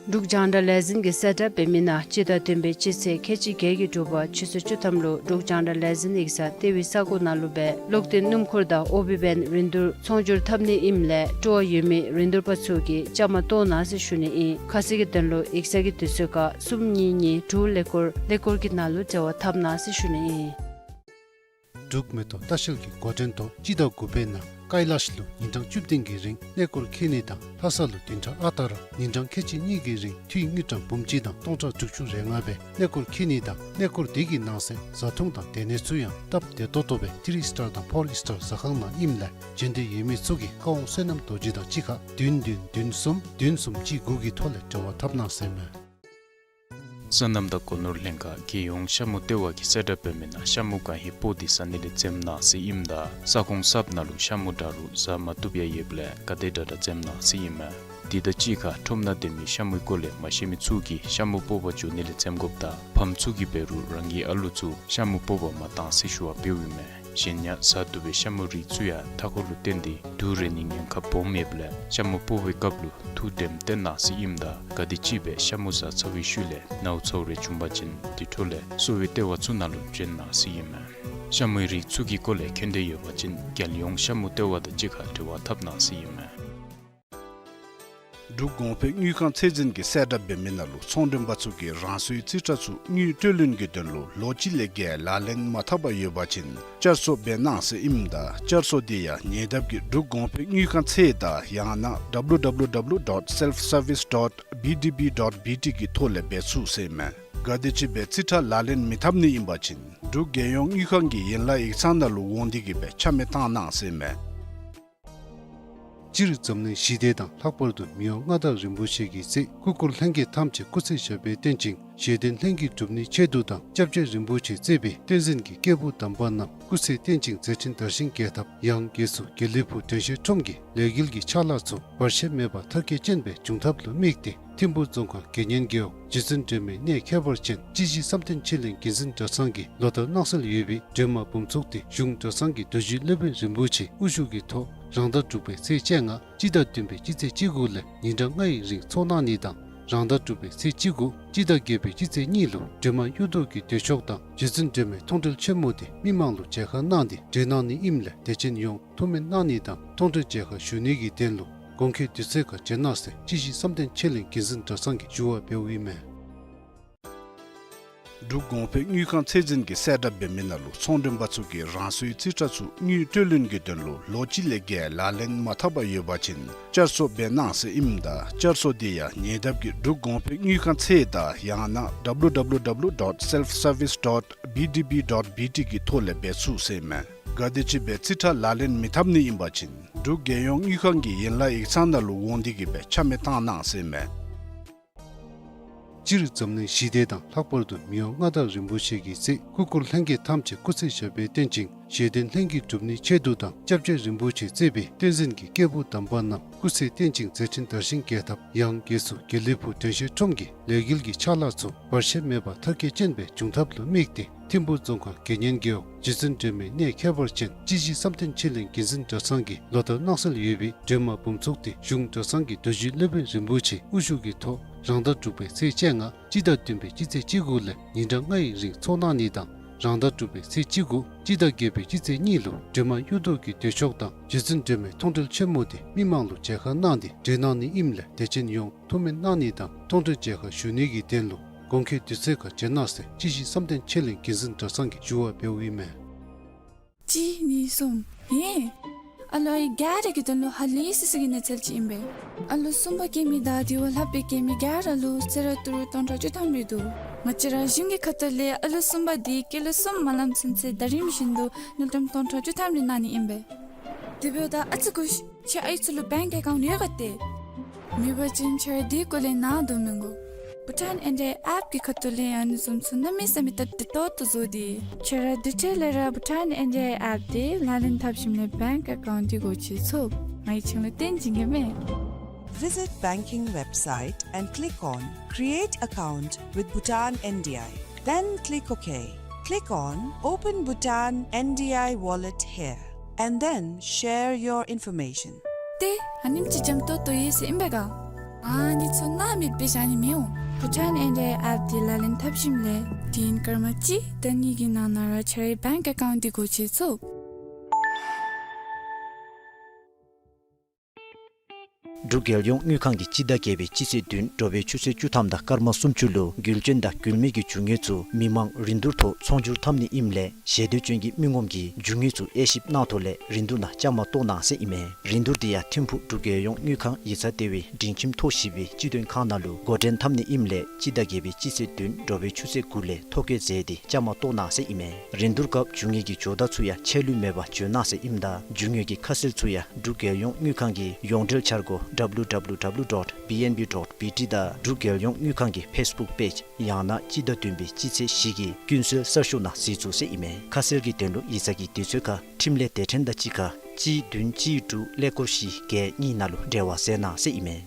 འབྲུག་རྒྱང་བསྒྲགས་ལས་འཛིན་གྱིས་གསལ་བསྒྲགས་འབད་མི་ནང་སྤྱི་ཟླ་བདུན་པའི་སྤྱི་ཚེས་ཁལ་གཅིག་བརྒྱད་ཀྱི་དྲོ་པ་ཆུ་ཚོད་བཅུ་ཐམ་ལུ་འབྲུག་རྒྱང་བསྒྲགས་ལས་འཛིན་ཡིག་ཚང་ལྟེ་བའི་ས་གོ་ནང་ལུ་སྦེ་གློག་འཐེན་སྣུམ་འཁོར་དང་ཨོ་བི་བེན་རིན་བསྡུར་ཚོང་སྒྱུར་འཐབ་ནི་ཨིནམ་ལས་སྤྲོ་བ་ཡོད་མི་རིན་བསྡུར་པ་ཚུ་གིས་བཅའ་མར་གཏོགས་གནང་ཟེར་ཞུ་ནི་ཨིན། ཁ་གསལ་གྱི་དོན་ལུ་ཡིག་ཚང་གི་དུས་ཚོད་ཁར་གསུམ་གཉིས་གཉིས་དྲུག་ཀླད་ཀོར་ཀླད་ཀོར་གྱི་ནང་ལུ་འབྲེལ་བ་འཐབ་གནང་ཟེར་ཞུ་ནི་ཨིན། འབྲུག་མེ་ཏོག་ལྟ་བཤལ་གྱི་འགོ་འདྲེན་ཐོག་སྤྱི་ཟླ་དགུ་པའི་ནང་ཀཱི་ལཱཤ་ལུ་ཉིན་གྲངས་བཅུ་བདུན་གྱི་རིང་གནས་སྐོར་འཁྱིད་ནི་དང་ལྷ་ས་ལུ་བདུན་ཕྲག་ཨ་རྟག་ར་ཉིན་གྲངས་ཁལ་གཅིག་གཉིས་ཀྱི་རིང་འཐུས་དངུལ་ཀྲམ་འབུམ་གཅིག་དང་སྟོང་ཕྲག་དྲུག་ཅུ་རེ་ལྔ་སྦེ་གནས་སྐོར་འཁྱིད་ནི་དང་གནས་སྐོར་དེ་གི་ནང་གསེས་བཟའ་འཐུང་དང་སྡོད་གནས་ཚུ་ཡང་སྟབས་བདེ་ཏོག་ཏོ་སྦེ་ཐི་རི་སི་ཊར་དང་ཕོར་སི་ཊར་ཟ་ཁང་ནང་ཨིནམ་ལས་འབྱོན་འདོད་ཡོད་མི་ཚུ་གིས་ཁ་དབང་བསོད་ནམས་རྡོ་རྗེ་དང་གཅིག་ཁར་བདུན་བདུན་བདུན་གསུམ་བདུན་གསུམ་གཅིག་དགུ་གི་ཐོག་ལས་འབྲེལ་བ་འཐབ་གནང་ཟེར་མས། སོ་ནམ་དང་སྒོ་ནོར་ལྷན་ཁག་རྒྱལ་ཡོངས་ཤ་མུ་ལྟེ་བ་གིས་གསལ་བསྒྲགས་འབད་མི་ནང་ཤ་མུ་གང་ཧེ་པོ་དེ་ཟ་ནི་ལས་འཛེམ་གནང་ཟེར་ཨིནམ་ད་ས་ཁོངས་གསརཔ་ནང་ལུ་ཤ་མུ་འདྲ་རུང་ཟ་མ་བཏུབ་ཡང་ཡོདཔ་ལས་ག་དེ་དྲག་དྲག་འཛེམ་གནང་ཟེར་ཨིན་མས། དེ་དང་གཅིག་ཁར་ཁྲོམ་ནང་སྡོད་མི་ཤ་མུའི་སྐོར་ལས་མ་ཤེས་མི་ཚུ་གིས་ཤ་མུ་སྤོག་པར་འགྱོ་ནི་ལས་འཛེམ་དགོཔ་དང་ཕམ་ཚུ་གིས་འབད་རུང་རང་གི་ཨ་ལུ་ཚུ་ཤ་མུ་སྤོག་པར་མ་གཏང་ཟེར་ཞུ་བ་འབདཝ་ཨིན་མས། གཞན་ཡང་ཟ་བཏུབ་པའི་ཤ་མུའི་རིགས་ཚུ་ཡང་མཐའ་འཁོར་ལུ་བརྟེན་ཏེ་དུག་རེག་ནིའི་ཉེན་ཁ་སྦོམ་ཡོདཔ་ལས་ཤ་མུ་སྤོག་པའི་སྐབས་ལུ་ཐུགས་དྲནམ་བཏོན་གནང་ཟེར་ཨིནམ་ད་ག་དེམ་ཅིག་སྦེ་ཤ་མུ་ཟ་ཚར་བའི་ཤུལ་ལས་ནཝ་ཚཝ་རེ་བྱུང་པ་ཅིན་དེ་འཕྲོ་ལས་གསོ་བའི་ལྟེ་བ་ཚུ་ནང་ལུ་འབྱོན་གནང་ཟེར་ཨིན་མས། ཤ་མུའི་རིགས་ཚུ་གི་སྐོར་ལས་མཁྱེན་འདོད་ཡོད་པ་ཅིན་རྒྱལ་ཡོངས་ཤ་མུ་ལྟེ་བ་དང་གཅིག་ཁར་འབྲེལ་བ་འཐབ་གནང་ཟེར་ཨིན་མས། འབྲུག་གོང་འཕེལ་དངུལ་ཁང་ཚད་འཛིན་གྱིས་གསལ་བསྒྲགས་འབད་མི་ནང་ལུ་ཚོང་མགྲོན་པ་ཚུ་གིས་རང་སོའི་རྩིས་ཁྲ་ཚུ་དངུལ་སྤྲོད་ལེན་གྱི་དོན་ལུ་ལོ་གཅིག་ལས་བརྒལ་ལག་ལེན་མ་འཐབ་པར་ཡོད་པ་ཅིན་བསྐྱར་གསོ་འབད་གནང་ཟེར་ཨིནམ་ད་བསྐྱར་གསོ་དེ་ཡང་ཉེ་འདབས་ཀྱི་འབྲུག་གོང་འཕེལ་དངུལ་ཁང་ཚད་དང་ཡང་ན་W W W dot self service dot B D B dot B T གི་ཐོག་ལས་འབད་ཚུགས་ཟེར་མས། ག་དེམ་ཅིག་སྦེ་རྩིས་ཁྲ་ལག་ལེན་མི་འཐབ་ནི་ཨིན་པ་ཅིན་འབྲུག་རྒྱལ་ཡོངས་དངུལ་ཁང་གི་ཡན་ལག་ཡིག་ཚང་ནང་ལུ་འོང་སྟེ་གིས་སྦེ་ཆ་མེད་བཏང་གནང་ཟེར་མས། སྤྱིར་འཛམ་གླིང་ཞི་བདེ་དང་ལྷག་པར་དུ་མི་དབང་མངའ་བདག་རིན་པོ་ཆེ་གི་སྲས་སྐུ་འཁོར་ལྷན་རྒྱས་ཐམས་ཅད་སྐུ་ཚེ་ཞབས་པད་བརྟན་ཅིང་བཞེད་དོན་ལྷུན་གྱིས་གྲུབ་ནིའི་ཆེད་དུ་དང་སྐྱབས་རྗེ་རིན་པོ་ཆེ་གཙོས་པའི་བསྟན་འཛིན་གྱི་སྐྱེས་བུ་དམ་པ་རྣམས་སྐུ་ཚེ་བརྟན་ཅིང་མཛད་འཕྲིན་དར་ཞིང་རྒྱས་ཐབས་ཡང་སྒོས་སུ་དགེ་ལེགས་ཕུག་དོན་ཤེས་ཁྲོམ་གྱི་ལས་འགུལ་གྱི་ཕྱག་ལཱ་ཚུ་བར་ཆད་མེད་པར་མཐར་འཁྱོལ་ཅན་སྦེ་འབྱུང་ཐབས་ལུ་དམིགས་ཏེ་ཐིམ་ཕུ་རྫོང་ཁག་དགེ་བསྙེན་རྒེད་འོག་རྗེ་བཙུན་སྒྲོལ་མའི་གནས་ཁྱད་པར་ཅན་སྤྱི་གཞི་བསམ་གཏན་ཆོས་གླིང་དགེ་འཛིན་གྲྭ་ཚང་གིས་ལོ་ལྟར་གནང་སྲོལ་ཡོད་པའི་སྒྲོལ་མ་འབུམ་ཚོགས་དེ་གཞུང་གྲྭ་ཚང་གི་རྡོ་རྗེ་སློབ་དཔོན་རིན་པོ་ཆེའི་དབུ་བཞུགས་ཀྱི་ཐོག་རང་ཟླ་དྲུག་པའི་ཚེས་བཅོ་ལྔ་སྤྱི་ཟླ་བདུན་པའི་སྤྱི་ཚེས་བཅུ་དགུ་ལས་ཉིན་གྲངས་ལྔའི་རིང་ཚོགས་གནང་ནི་དང་རང་ཟླ་དྲུག་པའི་ཚེས་བཅུ་དགུ་སྤྱི་ཟླ་བརྒྱད་པའི་སྤྱི་ཚེས་གཉིས་ལུ་སྒྲོལ་མ་གཡུ་མདོག་གི་མདོས་ཆོག་དང་རྗེ་བཙུན་སྒྲོལ་མའི་མཐོང་གྲོལ་ཆེན་མོ་དེ་མི་མང་ལུ་མཇལ་ཁ་གནང་སྟེ་གྲོལ་གནང་ནི་ཨིནམ་ལས་དད་ཅན་ཡོངས་ཐུགས་སྨོན་གནང་ནི་དང་མཐོང་གྲོལ་མཇལ་ཁ་ཞུ་ནི་གི་དོན་ལུ་དགོང་ཁའི་དུས་ཚོད་ཁར་བྱོན་གནང་ཟེར་སྤྱི་གཞི་བསམ་གཏན་ཆོས་གླིང་དགེ་འཛིན་གྲྭ་ཚང་གིས་ཞུ་བ་འབདཝ་ཨིན་མས། འབྲུག་གོང་འཕེལ་དངུལ་ཁང་ཚད་འཛིན་གྱིས་གསལ་བསྒྲགས་འབད་མི་ནང་ལུ་ཚོང་མགྲོན་པ་ཚུ་གིས་རང་སོའི་རྩིས་ཁྲ་ཚུ་དངུལ་སྤྲོད་ལེན་གྱི་དོན་ལུ་ལོ་གཅིག་ལས་བརྒལ་ལག་ལེན་མ་འཐབ་པར་ཡོད་པ་ཅིན་བསྐྱར་གསོ་འབད་གནང་ཟེར་ཨིནམ་ད་བསྐྱར་གསོ་དེ་ཡང་ཉེ་འདབས་ཀྱི་འབྲུག་གོང་འཕེལ་དངུལ་ཁང་ཚད་དང་ཡང་ན་W W W dot self service dot B D B dot B T གི་ཐོག་ལས་འབད་ཚུགས་ཟེར་མས། ག་དེམ་ཅིག་སྦེ་རྩིས་ཁྲ་ལག་ལེན་མི་འཐབ་ནི་ཨིན་པ་ཅིན་འབྲུག་རྒྱལ་ཡོངས་དངུལ་ཁང་གི་ཡན་ལག་ཡིག་ཚང་ནང་ལུ་འོང་སྟེ་གིས་སྦེ་ཆ་མེད་བཏང་གནང་ཟེར་མས། སྤྱིར་འཛམ་གླིང་ཞི་བདེ་དང་ལྷག་པར་དུ་མི་དབང་མངའ་བདག་རིན་པོ་ཆེ་གི་སྲས་སྐུ་འཁོར་ལྷན་རྒྱས་ཐམས་ཅད་སྐུ་ཚེ་ཞབས་པད་བརྟན་ཅིང་བཞེད་དོན་ལྷུན་གྱིས་གྲུབ་ནིའི་ཆེད་དུ་དང་སྐྱབས་རྗེ་རིན་པོ་ཆེ་གཙོས་པའི་བསྟན་འཛིན་གྱི་སྐྱེས་བུ་དམ་པ་རྣམས་སྐུ་ཚེ་བརྟན་ཅིང་མཛད་འཕྲིན་དར་ཞིང་རྒྱས་ཐབས་ཡང་སྒོས་སུ་དགེ་ལེགས་ཕུག་དོན་ཤེས་ཁྲོམ་གྱི་ལས་འགུལ་གྱི་ཕྱག་ལཱ་ཚུ་བར་ཆད་མེད་པར་མཐར་འཁྱོལ་ཅན་སྦེ་འབྱུང་ཐབས་ལུ་དམིགས་ཏེ་ ཐིམ་ཕུ་རྫོང་ཁག་དགེ་བསྙེན་རྒེད་འོག་རྗེ་བཙུན་སྒྲོལ་མའི་གནས་ཁྱད་པར་ཅན་སྤྱི་གཞི་བསམ་གཏན་ཆོས་གླིང་དགེ་འཛིན་གྲྭ་ཚང་གི་ལོ་ལྟར་གནང་སྲོལ་ཡོད་པའི་སྒྲོལ་མ་འབུམ་ཚོགས་དེ་གཞུང་གྲྭ་ཚང་གི་རྡོ་རྗེ་སློབ་དཔོན་རིན་པོ་ཆེ་དབུ་བཞུགས་ཀྱི་ཐོག་རང་ཟླ་དྲུག་པའི་ཚེས་བཅོ་ལྔ་སྤྱི་ཟླ་བདུན་པའི་སྤྱི་ཚེས་བཅུ་དགུ་ལས་ཉིན་གྲངས་ལྔའི་རིང་ཚོགས་གནང་ནི་དང་། རང་ཟླ་དྲུག་པའི་ཚེས་བཅུ་དགུ་སྤྱི་ཟླ་བརྒྱད་པའི་སྤྱི་ཚེས་གཉིས་ལུ་སྒྲོལ་མ་གཡུ་ཐོག་གི་མདུན་ཤོག་དང་རྗེ་བཙུན་སྒྲོལ་མའི་མཐོང་གྲོལ་ཆེན་མོ་དེ་མི་མང་ལུ་མཇལ་ཁ་གནང་སྟེ་གྲོལ་གནང་ནི་ཨིནམ་ལས་དད་ཅན་ཡོངས་ཐུགས་སྨོན་གནང་ནི་དང་མཐོང་གྲོལ་མཇལ་ཁ་ཞུ་ནི་གི་དོན་ལུ་དགོངས་འཁོད་དུས་ཚོད་ཁར་བྱོན་གནང་ཟེར་སྤྱི་གཞི་བསམ་གཏན་ཆོས་གླིང་དགེ་འཛིན་གྲྭ་ཚང་གིས་ཞུ་བ་འབདཝ་ཨིན་མས། གཅིག་གཉིས་གསུམ། ཧེ། ཨ་ལོ་ཨའི་ག་ར་གི་དོན་ལུ་ཧ་ལས་སི་སི་གི་གནས་ཚུལ་ཅིག་ཨིན་པས། ཨ་ལོ་གསུམ་པ་སྐྱེ་མི་དང་དེ་བ་ལྷག་པའི་སྐྱེ་མི་ག་ར་ལུ་གསོལ་རས་ཏི་རུ་སྟོང་ཕྲག་བཅུ་ཐམ་རེ་འདུག། ང་བཅས་ར་གཞུང་གི་ཁ་ཐུག་ལས་ཨ་ལོ་གསུམ་པ་དེ་ཀི་ལོ་གསུམ་མ་ལངམ་ཚུན་ཚོད་ཟླ་རིམ་བཞིན་དུ་དངུལ་ཀྲམ་སྟོང་ཕྲག་བཅུ་ཐམ་རེ་གནང་ནི་ཨིན་པས། དེ་འབདཝ་ད་ཨ་ཙི་སྒུག་ཤིག། ཁྱེད་ཨའི་ཚུ་ལུ་བེངཀ་ཨེ་ཀའུནཊ་ཡོད་ག་ཏེ། མེད་པ་ཅིན་ཁྱེད་ར་དེ་སྐོར་ལས་ནཱ་དོ་མི་དགོ། བྷུ་ཊཱན་ཨེན་ཌི་ཨའི་ཨེཔ་གི་ཁ་ཐུག་ལས་ཨ་ནི་བཟུམ་ཚུ་གནམ་མེད་ས་མེད་སྟབས་བདེ་ཏོག་ཏོ་བཟོ་སྟེ། ཁྱེད་ར་དེ་འཕྲལ་ལས་ར་བྷུ་ཊཱན་ཨེན་ཌི་ཨའི་ཨེཔ་དེ་ལག་ལེན་འཐབ་ཞིནམ་ལས་བེངཀ་ཨེ་ཀའུནཊ་དེ་སྒོ་ཕྱེ་ཚུགས། ང་གིས་ཁྱེད་ལུ་སྟོན་བྱིན་གེ་མས། Visit banking website and click on Create Account with Bhutan N D I. Then click OK. Click on Open Bhutan N D I Wallet here and then share your information. ཏེ་ཨ་ནེམ་ཅིག་འཇམ་ཏོང་ཏོ་ཡོད་ཟེར་ཨིན་པས་ག། ཨ་ནི་ཚུ་སྣང་མེད་སྦེ་བཞག་ནི་མི་འོང་། བྷུ་ཊཱན་ཨེན་ཌི་ཨའི་ཨེཔ་དེ་ལག་ལེན་འཐབ་ཞིནམ་ལས་དུས་ཡུན་སྐར་མ་གཅིག་དང་གཉིས་ཀྱི་ནང་ན་ར་ཁྱེད་རའི་བེངཀ་ཨེ་ཀའུནཊ་དེ་སྒོ་ཕྱེ་ཚུགས། འབྲུག་རྒྱལ་ཡོངས་དངུལ་ཁང་གིས་སྤྱི་ཟླ་བརྒྱད་པའི་སྤྱི་ཚེས་བདུན་དྲོ་པའི་ཆུ་ཚོད་བཅུ་ཐམ་དང་སྐར་མ་སུམ་ཅུ་ལུ་རྒྱུ་ཅན་དང་རྒྱུ་མེད་ཀྱི་རྒྱུ་དངོས་ཚུ་མི་མང་རིན་བསྡུར་ཐོག་ཚོང་སྒྱུར་འཐབ་ནི་ཨིནམ་ལས་ཞལ་འདོན་ཅན་གྱི་མི་ངོམ་གྱིས་རྒྱུ་དངོས་ཚུ་དབྱེ་ཞིབ་གནང་ཐོག་ལས་རིན་བསྡུར་ནང་བཅའ་མར་གཏོགས་གནང་ཟེར་ཨིན་མས། རིན་བསྡུར་དེ་ཡང་ཐིམ་ཕུག་འབྲུག་རྒྱལ་ཡོངས་དངུལ་ཁང་ཡིག་ཚང་ལྟེ་བའི་སྒྲིང་ཁྱིམ་ཐོག་བཞི་པའི་སྤྱི་དོན་ཁང་ནང་ལུ་འགོ་འདྲེན་འཐབ་ནི་ཨིནམ་ལས་སྤྱི་ཟླ་བརྒྱད་པའི་སྤྱི་ཚེས་བདུན་དྲོ་པའི་ཆུ་ཚོད་དགུ་ལས་ཐོ་བཀོད་མཛད་དེ་བཅའ་མར་གཏོགས་གནང་ཟེར་ཨིན་མས། རིན་བསྡུར་སྐབས་རྒྱུ་དངོས་ཀྱི་ཇོ་བདག་ཚུ་ཡང་ཆད་ལུས་མེད་པར་འབྱོན་གནང་ཟེར་ཨིནམ་ད་རྒྱུ་དངོས་ཀྱི་ཁ་གསལ་ཚུ་ཡང་འབྲུག་རྒྱལ་ཡོངས་དངུལ་ཁང་གི་ཡོངས་འབྲེལ་འཆར་སྒོ་W W W dot B N B dot B T དང་འབྲུག་རྒྱལ་ཡོངས་དངུལ་ཁང་གི་ཕེསི་བུཀ་པེཇ་ཡང་ན་སྤྱི་ཟླ་བདུན་པའི་སྤྱི་ཚེས་བཞི་གི་ཀུན་གསལ་གསར་ཤོག་ནང་གཟིགས་ཚུགས་ཟེར་ཨིན་མས། ཁ་གསལ་གྱི་དོན་ལུ་ཡིག་ཚང་གི་དུས་ཚོད་ཁར་འཕྲིན་ལས་སྡེ་ཕྲན་དང་གཅིག་ཁར་གཅིག་བདུན་གཅིག་དྲུག་ཀླད་ཀོར་བཞི་བརྒྱད་གཉིས་ནང་ལུ་འབྲེལ་བ་མཛད་གནང་ཟེར་ཨིན་མས།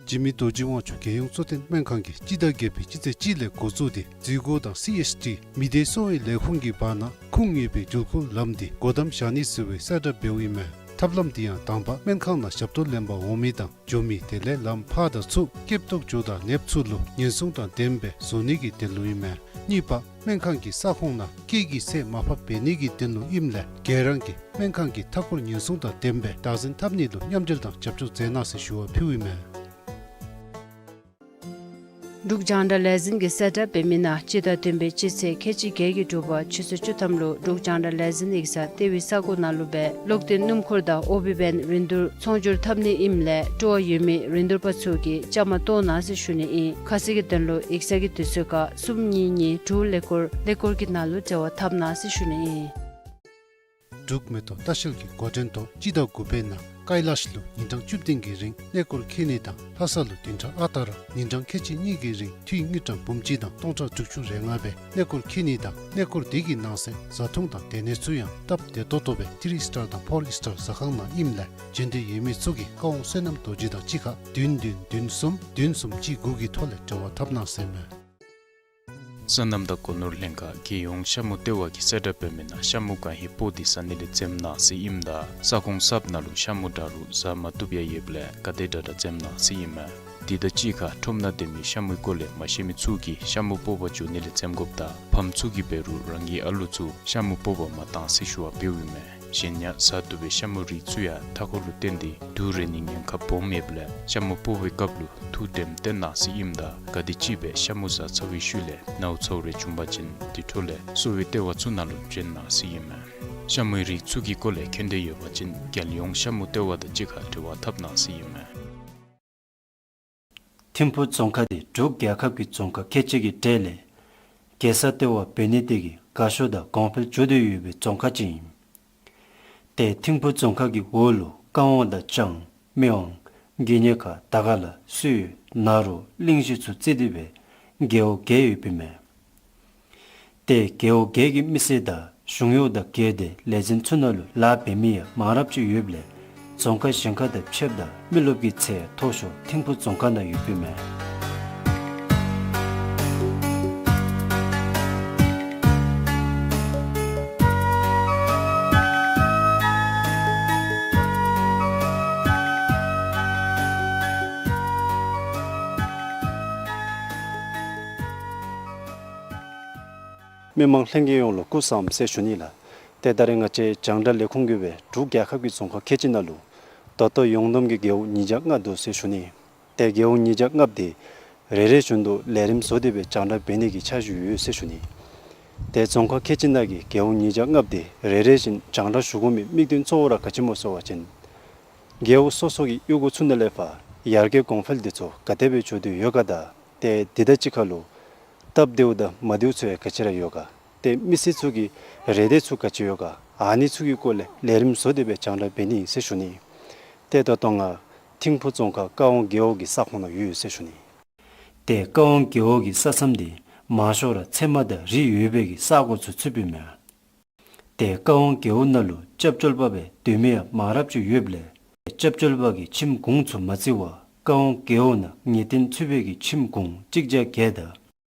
འཇིགས་མེད་རྡོ་རྗེ་དབང་ཕྱུག་རྒྱལ་ཡོངས་གཙོ་བསྟེན་སྨན་ཁང་གིས་སྤྱི་ཟླ་བརྒྱད་པའི་སྤྱི་ཚེས་གཅིག་ལས་འགོ་བཙུགས་ཏེ་འཛུལ་སྒོ་དང་སི་ཨེཆ་ཌི་མི་སྡེ་གསོ་བའི་ལས་ཁུངས་ཀྱི་བར་ན་ཁུངས་ཡོད་པའི་འགྲུལ་འཁོར་ལམ་འདི་སྒོ་བསྡམ་བཞག་ནི་ཟེར་བའི་གསལ་བསྒྲགས་འབདཝ་ཨིན་མས། ཐབས་ལམ་འདི་ཡང་དང་པ་སྨན་ཁང་ནང་ཞབས་ཏོག་ལེན་པར་འོང་མི་དང་འགྱོ་མི་དེ་ལས་ལམ་ཕར་དང་ཚུར་སྐྱེབ་ཐོག་འགྱོ་དང་ལེབ་ཚུ་ལུ་ཉེན་སྲུང་དང་ལྡནམ་སྦེ་བཟོ་ནི་གི་དོན་ལུ་ཨིན་མས། གཉིས་པ་སྨན་ཁང་གི་ས་ཁོངས་ནང་སྐད་ཀྱི་ཚད་མར་ཕབ་འབད་ནི་གི་དོན་ལུ་ཨིནམ་ལས་ག་ར་གིས་སྨན་ཁང་གི་མཐའ་འཁོར་ཉེན་སྲུང་དང་ལྡནམ་སྦེ་བདག་འཛིན་འཐབ་ནི་ལུ་མཉམ་འབྲེལ་དང་རྒྱབ་སྐྱོར་མཛད་གནང་ཟེར་ཞུ་བ་ཕུལཝ་ཨིན་མས། འབྲུག་རྒྱང་བསྒྲགས་ལས་འཛིན་གྱིས་གསལ་བསྒྲགས་འབད་མི་ནང་སྤྱི་ཟླ་བདུན་པའི་སྤྱི་ཚེས་ཁལ་གཅིག་བརྒྱད་ཀྱི་དྲོ་པ་ཆུ་ཚོད་བཅུ་ཐམ་ལུ་འབྲུག་རྒྱང་བསྒྲགས་ལས་འཛིན་ཡིག་ཚང་ལྟེ་བའི་ས་གོ་ནང་ལུ་སྦེ་གློག་འདོན་སྣུམ་འཁོར་དང་ཨོ་བི་བེན་རིན་བསྡུར་ཚོང་སྒྱུར་འཐབ་ནི་ཨིནམ་ལས་སྤྲོ་བ་ཡོད་མི་རིན་བསྡུར་པ་ཚུ་གིས་བཅའ་མར་གཏོགས་གནང་ཟེར་ཞུ་ནི་ཨིན། ཁ་གསལ་གྱི་དོན་ལུ་ཡིག་ཚང་གི་དུས་ཚོད་ཁར་གསུམ་གཉིས་གཉིས་དྲུག་ཀླད་ཀོར་ཀླད་ཀོར་གྱི་ནང་ལུ་འབྲེལ་བ་འཐབ་གནང་ཟེར་ཞུ་ནི་ཨིན། འབྲུག་མེ་ཏོག་ལྟ་བཤལ་གྱི་འགོ་འདྲེན་ཐོག་སྤྱི་ཟླ་དགུ་པའི་ནང་ཀའི་ལཱཤ་ལུ་ཉིན་གྲངས་བཅུ་བདུན་གྱི་རིང་གླད་ཀོར་འཁྱིད་ནི་དང་ལྷ་ས་ལུ་བདུན་ཕྲག་ཨ་རྟག་ར་ཉིན་གྲངས་ཁལ་གཅིག་གཉིས་ཀྱི་རིང་འཐུས་དངུལ་ཀྲམ་འབུམ་གཅིག་དང་སྟོང་ཕྲག་དྲུག་ཅུ་རེ་ལྔ་སྦེ་གླད་ཀོར་འཁྱིད་ནི་དང་གླད་ཀོར་དེ་གི་ནང་གསེས་བཟའ་འཐུང་དང་སྡོད་གནས་ཚུ་ཡང་སྟབས་བདེ་ཏོག་ཏོ་སྦེ་ཐི་རི་སི་ཊར་དང་ཕོར་སི་ཊར་ཟ་ཁང་ནང་ཨིནམ་ལས་འབྱོན་འདོད་ཡོད་མི་ཚུ་གིས་བཀའ་དབང་བསོད་ནམས་རྡོ་རྗེ་དང་གཅིག་ཁར་བདུན་བདུན་བདུན་གསུམ་བདུན་གསུམ་གཅིག་དགུ་གི་ཐོག་ལས་འབྲེལ་བ་འཐབ་གནང་ཟེར་མས། སོ་ནམ་དང་སྒོ་ནོར་ལྷན་ཁག་རྒྱལ་ཡོངས་ཤ་མུ་ལྟེ་བ་གིས་གསལ་བསྒྲགས་འབད་མི་ནང་ཤ་མུ་གང་ཧེ་སྤོག་སྟེ་ཟ་ནི་ལས་འཛེམ་གནང་ཟེར་ཨིནམ་ད་ས་ཁོངས་གསརཔ་ནང་ལུ་ཤ་མུ་འདྲ་རུང་ཟ་མ་བཏུབ་ཡང་ཡོདཔ་ལས་ག་དེ་དྲག་དྲག་འཛེམ་གནང་ཟེར་ཨིན་མས། དེ་དང་གཅིག་ཁར་ཁྲོམ་ནང་སྡོད་མི་ཤ་མུའི་སྐོར་ལས་མ་ཤེས་མི་ཚུ་གིས་ཤ་མུ་སྤོག་པར་འགྱོ་ནི་ལས་འཛེམ་དགོཔ་དང་ཕམ་ཚུ་གིས་འབད་རུང་རང་གི་ཨ་ལུ་ཚུ་ཤ་མུ་སྤོག་པར་མ་གཏང་ཟེར་ཞུ་བ་འབདཝ་ཨིན་མས། གཞན་ཡང་ཟ་བཏུབ་པའི་ཤ་མུ་རིགས་ཚུ་ཡང་མཐའ་འཁོར་ལུ་བརྟེན་ཏེ་དུག་རེག་ནིའི་ཉེན་ཁ་སྦོམ་ཡོདཔ་ལས་ཤ་མུ་སྤོག་པའི་སྐབས་ལུ་ཐུགས་དྲནམ་བཏོན་གནང་ཟེར་ཨིནམ་ད་ག་དེམ་ཅིག་སྦེ་ཤ་མུ་ཟ་ཚར་བའི་ཤུལ་ལས་ནཝ་ཚཝ་རེ་བྱུང་པ་ཅིན་དེ་འཕྲོ་ལས་གསོ་བའི་ལྟེ་བ་ཚུ་ནང་ལུ་བྱོན་གནང་ཟེར་ཨིན་མས། ཤ་མུའི་རིགས་ཚུ་གི་སྐོར་ལས་མཁྱེན་འདོད་ཡོད་པ་ཅིན་རྒྱལ་ཡོངས་ཤ་མུ་ལྟེ་བ་དང་གཅིག་ཁར་འབྲེལ་བ་འཐབ་གནང་ཟེར་ཨིན་མས། ཐིམ་ཕུ་རྫོང་ཁག་དེ་འབྲུག་རྒྱལ་ཁབ་ཀྱི་རྫོང་ཁག་ཁལ་གཅིག་གི་གྲས་ལས་རྒྱལ་ས་ལྟེ་བ་འབད་ནི་དེ་གིས་དགའ་ཤོས་དང་གོང་འཕེལ་འགྱོ་དོ་ཡོད་པའི་རྫོང་ཁག་ཅིག་ཨིན། ཏེ་ཐིམ་ཕུ་རྫོང་ཁག་གི་འོག་ལུ་ཀ་ཝང་དང་ལྕང་མི་ཝང་དགེ་བསྙེན་ཁ་དར་དཀར་ལ་སུད་ནཱ་རོ་གླིང་བཞི་ཚུ་རྩིས་ཏེ་སྦེ་རྒེད་འོག་བརྒྱད་ཡོདཔ་ཨིན་མས། ཏེ་རྒེད་འོག་བརྒྱད་ཀྱི་མི་སེར་དང་གཞུང་གཡོག་དང་སྒེར་སྡེ་ལས་འཛིན་ཚུ་ནང་ལུ་ལཱ་འབད་མི་ཡང་མང་རབས་ཅིག་ཡོདཔ་ལས་རྫོང་ཁག་གཞན་ཁག་དང་ཕྱདཔ་ད་མི་རློབས་ཀྱི་ཚད་མཐོ་ཤོས་ཐིམ་ཕུ་རྫོང་ཁག་ནང་ཡོདཔ་ཨིན་མས། མི་མང་ལྷན་རྒྱས་ཡོངས་ལུ་སྐུ་གཟུགས་བཟང་ཟེར་ཞུ་ནི་ལགས། ཏེ་ད་རེས་ང་བཅས་རྒྱང་བསྒྲགས་ལས་ཁུངས་ཀྱིས་སྦེ་འབྲུག་རྒྱལ་ཁབ་ཀྱི་རྫོང་ཁག་ཁལ་གཅིག་ནང་ལུ་ད་ལྟོ་ཡོངས་བསྡོམས་ཀྱི་རྒེད་འོག་ཉིས་བརྒྱ་ལྔ་འདུག་ཟེར་ཞུ་ནི། ཏེ་རྒེད་འོག་ཉིས་བརྒྱ་ལྔ་པོ་དེ་རེ་རེ་བཞིན་དུ་ལས་རིམ་བཟོ་སྟེ་སྦེ་རྒྱང་བསྒྲགས་འབད་ནི་གི་འཆར་གཞི་ཡོད་ཟེར་ཞུ་ནི། ཏེ་རྫོང་ཁག་ཁལ་གཅིག་ནང་གི་རྒེད་འོག་ཉིས་བརྒྱ་ལྔ་པོ་དེ་རེ་རེ་བཞིན་རྒྱང་བསྒྲགས་ཞུ་དགོ་མི་དམིགས་དོན་གཙོ་བོ་ར་ག་ཅི་སྨོ་ཟེར་བ་ཅིན་རྒེད་འོག་སོ་སོ་གི་གཡུས་སྒོ་ཚུ་ནང་ལས་ཕར་ཡར་རྒྱས་གོང་འཕེལ་དེ་ཚུ་ག་དེ་སྦེ་འགྱོ་དོ་ཡོད་ག་དང་ཏེ་དེ་དང་གཅིག་ཁར་ལུ་སྟབས་བདེཝ་དང་མ་བདེཝ་ཚུ་ཡང་ག་ཅི་ར་ཡོད་ག། ཏེ་མི་སེར་ཚུ་གི་རེ་འདོད་ཚུ་ག་ཅི་ཡོད་ག། ཨ་ནི་ཚུ་གི་སྐོར་ལས་ལས་རིམ་བཟོ་སྟེ་སྦེ་རྒྱང་བསྒྲགས་འབད་ནི་ཨིན་ཟེར་ཞུ་ནི། ཏེ་ད་ལྟོ་ང་ཐིམ་ཕུ་རྫོང་ཁག་ཀ་ཝང་རྒེད་འོག་གི་ས་ཁོངས་ནང་ཡོད་ཟེར་ཞུ་ནི། ཏེ་ཀ་ཝང་རྒེད་འོག་གི་ས་མཚམས་འདི་མང་ཤོས་ར་ཚལ་མ་དང་རི་ཡོད་པའི་གི་ས་གོ་ཚུ་ཚུདཔ་ཨིན་མས། ཏེ་ཀ་ཝང་རྒེད་འོག་ནང་ལུ་སྐྱབས་བཅོལ་པ་སྦེ་སྡོད་མི་ཡང་མང་རབས་ཅིག་ཡོདཔ་ལས་སྐྱབས་བཅོལ་པ་གི་ཁྱིམ་གུང་ཚུ་མ་བརྩི་བར་ཀ་ཝང་རྒེད་འོག་ནང་ངེས་གཏན་ཚུད་པའི་གི་ཁྱིམ་གུང་གཅིག་བརྒྱ་བརྒྱད་དང་